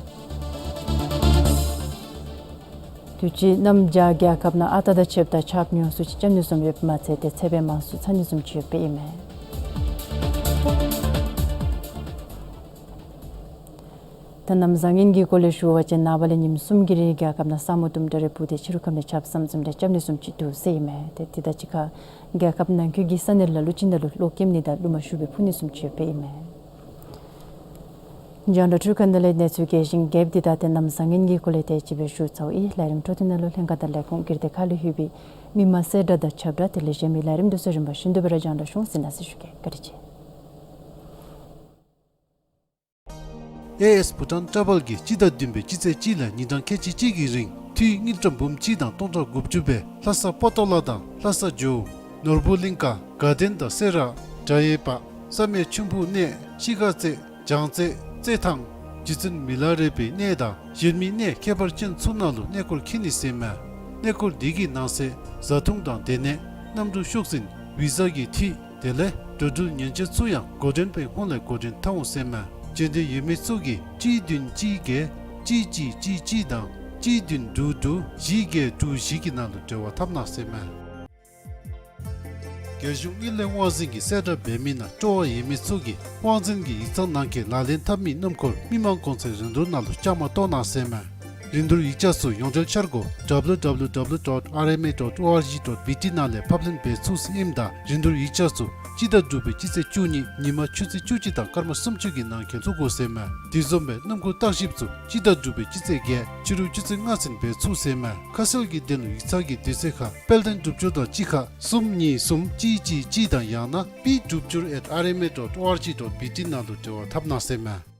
དུས་ཅི་གནམ་བྱཱར་རྒྱལ་ཁབ་ནང་ཨ་རྟག་དང་ཕྱདཔ་ད་ཆརཔ་ཉུང་སུ་ཅིག་རྐྱབ་ནི་བཟུམ་ཡོདཔ་མ་ཚད་ཏེ་ཚད་པའི་མང་སུ་ཚ་ནི་བཟུམ་ཅིག་ཡོདཔ་ཨིན་མས། ད་གནམ་བཟང་ངན་གྱི་སྐོར་ལས་ཞུ་བ་ཅིན་ནངས་པ་ལས་ཉིནམ་གསུམ་གྱི་རིང་རྒྱལ་ཁབ་ནང་ས་སྨུག་དུམ་གྲ་རེ་སྤུབས་ཏེ་ཕྱི་རུ་ཁམས་ལས་ཆརཔ་ཟམ་ཟིམ་རེ་རྐྱབ་ནི་བཟུམ་ཅིག་འདུག་ཟེར་ཨིན་མས། ཏེ་དེ་དང་གཅིག་ཁར་རྒྱལ་ཁབ་ནང་འཁོད་ཀྱི་ས་གནས་ལ་ལུ་ཅིག་ནང་ལུ་གློག་ཀེམ་ནི་དང་རླུང་མ་ཤུགས་སྦེ་འཕུ་ནི་བཟུམ་ཅིག་ཡོདཔ་ཨིན་མས། རྒྱང་བསྒྲགས་འཕྲུལ་ཁང་ནང་ལས་གནས་ཚུལ་རྒྱས་ཤིང་རྒྱསཔ་འདི་དང་ཏེ་གནམ་བཟང་ངན་གྱི་སྐོར་ལས་དེ་ཅིག་སྦེ་ཞུ་ཚརཝ་ཨིན། ལས་རིམ་འཕྲོ་མཐུད་ནང་ལུ་ལྷན་ཁག་དང་ལས་ཁུངས་སྒེར་སྡེ་ཁག་ལུ་ལྷོད་པའི་མི་མང་གསལ་བསྒྲགས་དང་ཁྱབ་བསྒྲགས་དེ་ལས་གཞན་མི་ལས་རིམ་དེ་ཚུ་རིམ་པ་བཞིན་དུ་སྦེ་ར་རྒྱང་བསྒྲགས་ཞུ་གནང་ཟེར་ཞུ་གེ། བཀའ་དྲིན་ཆེ། ཨེ་ཨེས་བྷུ་ཊཱན་ཊ་བཱལ་གྱིས་སྤྱི་ཟླ་བདུན་པའི་སྤྱི་ཚེས་གཅིག་ལས་ཉིན་གྲངས་ཁལ་གཅིག་གཅིག་གི་རིང་འཐུས་དངུལ་ཀྲམ་འབུམ་གཅིག་དང་སྟོང་ཕྲག་དགུ་བཅུ་སྦེ་ལྷ་ས་པོ་ཏོ་ལ་དང་ལྷ་ས་ཇོ་བོ་ནོར་བུ་གླིང་ཀ་དགའ་ལྡན་དང་སེ་ར་བྲག་གཡས་པ་བསམ་ཡས་ཆུན་ཕུ་གནས་ཤི་ཁ་རྩེ་བྱང་རྩེ་རྩེ་ཐང་རྗེ་བཙུན་མི་ལ་རས་པའི་གནས་དང་གཞན་མི་གནས་ཁྱད་པར་ཅན་ཚུ་ནང་ལུ་གནས་སྐོར་འཁྱིད་ནི་ཟེར་མས། གནས་སྐོར་འདི་གི་ནང་གསེས་བཟའ་འཐུང་དང་སྡོད་གནས་གནམ་གྲུ་ཤོག་འཛིན་བི་ཟ་གི་འཐུས་དེ་ལས་འགྲོ་འགྲུལ་ཉན་ཆས་ཚུ་ཡང་འགོ་འདྲེན་པའི་ཧོངས་ལས་འགོ་འདྲེན་འཐབ་འོང་ཟེར་མས། བཅར་འདོད་ཡོད་མི་ཚུ་གིས་གཅིག་བདུན་གཅིག་བརྒྱད་གཅིག་གཅིག་གཅིག་གཅིག་དང་གཅིག་བདུན་དྲུག་དྲུག་བཞི་བརྒྱད་དྲུག་བཞི་གི་ནང་ལུ་འབྲེལ་བ་འཐབ་གནང་ཟེར་མས། རྒྱལ་གཞུང་དངུལ་ལས་དབང་འཛིན་གྱིས་གསལ་བསྒྲགས་འབད་མི་ནང་སྤྲོ་བ་ཡོད་མི་ཚུ་གིས་དབང་འཛིན་གྱི་ཡིག་ཚང་ནང་འཁོད་ལག་ལེན་འཐབ་མི་སྣུམ་འཁོར་མི་མང་གོང་ཚད་རིན་བསྡུར་ནང་ལུ་བཅའ་མར་གཏོགས་གནང་ཟེར་མས། རིན་བསྡུར་ཡིག་ཆ་ཚུ་ཡོངས་འབྲེལ་འཆར་སྒོ་W W W dot R M A dot O R G dot B T ནང་ལས་ཕབ་ལེན་འབད་ཚུགས་ཟེར་ཨིནམ་ད་རིན་བསྡུར་ཡིག་ཆ་ཚུ་སྤྱི་ཟླ་དྲུག་པའི་སྤྱི་ཚེས་བཅུ་གཉིས་ཉིན་མ་ཆུ་ཚོད་བཅུ་གཅིག་དང་སྐར་མ་སུམ་ཅུ་གི་ནང་འཁོད་བཙུགས་དགོ་ཟེར་མས། དེ་བཟུམ་སྦེ་སྣུམ་འཁོར་བརྟག་ཞིབ་ཚུ་སྤྱི་ཟླ་དྲུག་པའི་སྤྱི་ཚེས་བརྒྱད་ཕྱི་རུ་ཆུ་ཚོད་ལྔ་ཚུན་འབད་ཚུགས་ཟེར་མས། ཁ་གསལ་གྱི་དོན་ལུ་ཡིག་ཚང་གི་དུས་ཚོད་ཁར་དཔལ་ལྡན་སྒྲུབ་སྦྱོར་དང་གཅིག་ཁར་གསུམ་གཉིས་གསུམ་གཅིག་གཅིག་གཅིག་དང་ཡང་ན་P Dubjur at R M A dot O R G dot B T ནང་ལུ་འབྲེལ་བ་འཐབ་གནང་ཟེར་མས།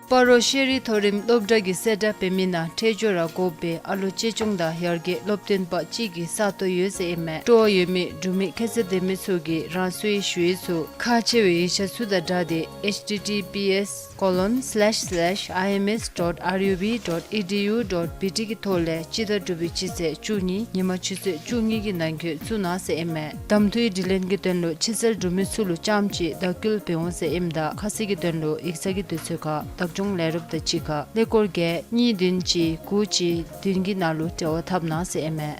སྤ་རོ་ཤེས་རིག་མཐོ་རིམ་སློབ་གྲྭ་གིས་གསལ་བསྒྲགས་འབད་མི་ནང་འཕྲལ་མགྱོགས་ར་དགོ་པའི་ཨ་ལོ་གཅེས་སྐྱོང་དང་ཡར་རྒྱས་སློབ་སྟོན་པ་གཅིག་གི་ས་སྟོང་ཡོད་ཟེར་ཨིན་མས། སྤྲོ་བ་ཡོད་མི་འབྲུག་མི་ཁྱད་ཚད་ལྡན་མི་ཚུ་གིས་རང་སོའི་ཞུ་ཡིག་ཚུ་ཁག་ཆེ་བའི་ཡིག་ཆ་ཚུ་དང་སྦྲགས་ཏེ་H T T P S colon slash slash I M S dot R U B dot E D U dot B T གི་ཐོག་ལས་སྤྱི་ཟླ་དྲུག་པའི་སྤྱི་ཚེས་བཅུ་གཉིས་ཉིན་མ་ཆུ་ཚོད་བཅུ་གཉིས་ཀྱི་ནང་འཁོད་བཙུགས་གནང་ཟེར་ཨིན་མས། གདམ་འཐུའི་དྲི་ལན་གྱི་དོན་ལུ་ཕྱི་གསལ་འབྲུག་མི་ཚུ་ལུ་རྐྱངམ་གཅིག་བརྡ་བསྐུལ་འབད་འོང་ཟེར་ཨིནམ་ད་ཁ་གསལ་གྱི་དོན་ལུ་ཡིག་ཚང་གི་དུས་ཚོད་ཁར་བདག་སྐྱོང་ལས་རོགསཔ་དང་གཅིག་ཁར་ཀླད་ཀོར་བརྒྱད་གཉིས་བདུན་གཅིག་དགུ་གཅིག་བདུན་གྱི་ནང་ལུ་འབྲེལ་བ་འཐབ་གནང་ཟེར་ཨིན་མས།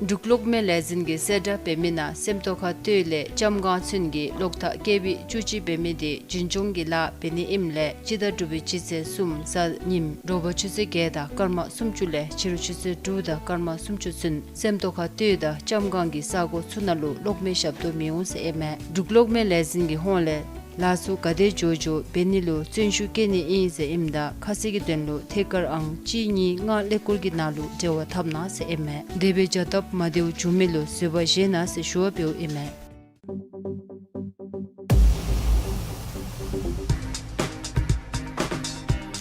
འབྲུག་གློག་མེ་ལས་འཛིན་གྱིས་གསལ་བསྒྲགས་འབད་མི་ནང་སེམས་རྟོགས་ཁ་སྟོད་ལས་ལྕམ་སྒང་ཚུན་གྱི་གློག་ཐག་ཀེ་བི་བཅུ་གཅིག་འབད་མི་དེ་རྒྱུན་སྐྱོང་གི་ལཱ་འབད་ནི་ཨིནམ་ལས་སྤྱི་ཟླ་དྲུག་པའི་སྤྱི་ཚེས་གསུམ་གཟའ་ཉིམ་དྲོ་པ་ཆུ་ཚོད་བརྒྱད་དང་སྐར་མ་སུམ་ཅུ་ལས་ཕྱི་རུ་ཆུ་ཚོད་དྲུག་དང་སྐར་མ་སུམ་ཅུ་ཚུན་སེམས་རྟོགས་ཁ་སྟོད་དང་ལྕམ་སྒང་གི་ས་གོ་ཚུ་ནང་ལུ་གློག་མེ་ཞབས་ཏོག་མི་འོང་ཟེར་ཨིན་མས། འབྲུག་གློག་མེ་ལས་འཛིན་གྱི་ཧོངས་ལས་ལཱ་ཚུ་ག་དེ་མགྱོགས་མགྱོགས་འབད་ནི་ལུ་བརྩོན་ཤུགས་བསྐྱེད་ནི་ཨིན་ཟེར་ཨིནམ་ད་ཁ་གསལ་གྱི་དོན་ལུ་ཐད་ཀར་ཨང་གཅིག་གཉིས་ལྔ་ཀླད་ཀོར་གྱི་ནང་ལུ་འབྲེལ་བ་འཐབ་གནང་ཟེར་ཨིན་མས། དེ་སྦེ་བྱ་སྟབས་མ་བདེཝ་བྱུང་མི་ལུ་བཟོད་པ་བཞེས་གནང་ཟེར་ཞུ་བ་འབདཝ་ཨིན་མས།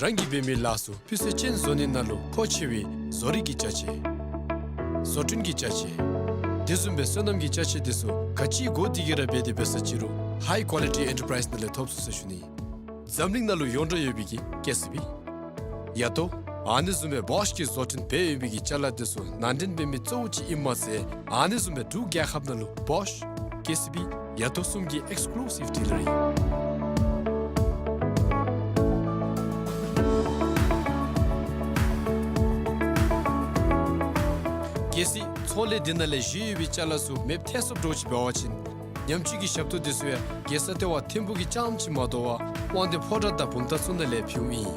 རང་གིས་འབད་མི་ལཱ་ཚུ་སྤུས་ཚད་ཅན་བཟོ་ནི་ནང་ལུ་མཁོ་ཆེ་བའི་བཟོ་རིག་གི་ཅ་ཆས། བཟོ་སྐྲུན་གྱི་ཅ་ཆས། དེ་བཟུམ་སྦེ་སོ་ནམ་གྱི་ཅ་ཆས་དེ་ཚུ་ག་ཅི་དགོ་དེ་གི་ར་འབད་དེ་འབད་ས་ཅི་རུང་ཧའི་ཀོ་ལི་ཊི་ཨེན་ཊར་པ་རའིཛ་ནང་ལས་ཐོབ་ཚུགས་ཟེར་ཞུ་ནི། འཛམ་གླིང་ནང་ལུ་ཡོངས་གྲགས་ཡོད་པའི་གི་ཀེ་སི་བི། ཡ་ཏོ། ཨ་ནི་བཟུམ་སྦེ་བོཤ་གིས་བཟོ་སྐྲུན་འབད་ཡོད་པའི་གི་ཅ་ལ་དེ་ཚུ་ནང་འདྲེན་འབད་མི་གཙོ་བོ་ཅིག་ཨིནམ་མ་ཚད་ཨ་ནི་བཟུམ་སྦེ་འབྲུག་རྒྱལ་ཁབ་ནང་ལུ་བོཤ། ཀེ་སི་བི། ཡ་ཏོ་གསུམ་གྱི་ཨེགསི་ཀུ་ལུ་སིབ་ཌི་ལར་ཨིན། གལ་སྲིད་ཚོང་ལས་འདི་ནང་ལས་བཞེས་ཡོད་པའི་ཅ་ལ་ཚུ་མེདཔ་ཐལ་སོཔ་འདྲཝ་ཅིག་འབད་བ་ཅིན་ཉམས་བཅོས་ཀྱི་ཞབས་ཏོག་དེ་ཚུ་ཡང་རྒྱལ་ས་ལྟེ་བ་ཐིམ་ཕུག་གི་རྐྱངམ་ཅིག་མ་དོ་བར་དབང་འདུས་ཕོ་བྲང་དང་བུམ་ཐང་ཚུ་ནང་ལས་ཕུལཝ་ཨིན།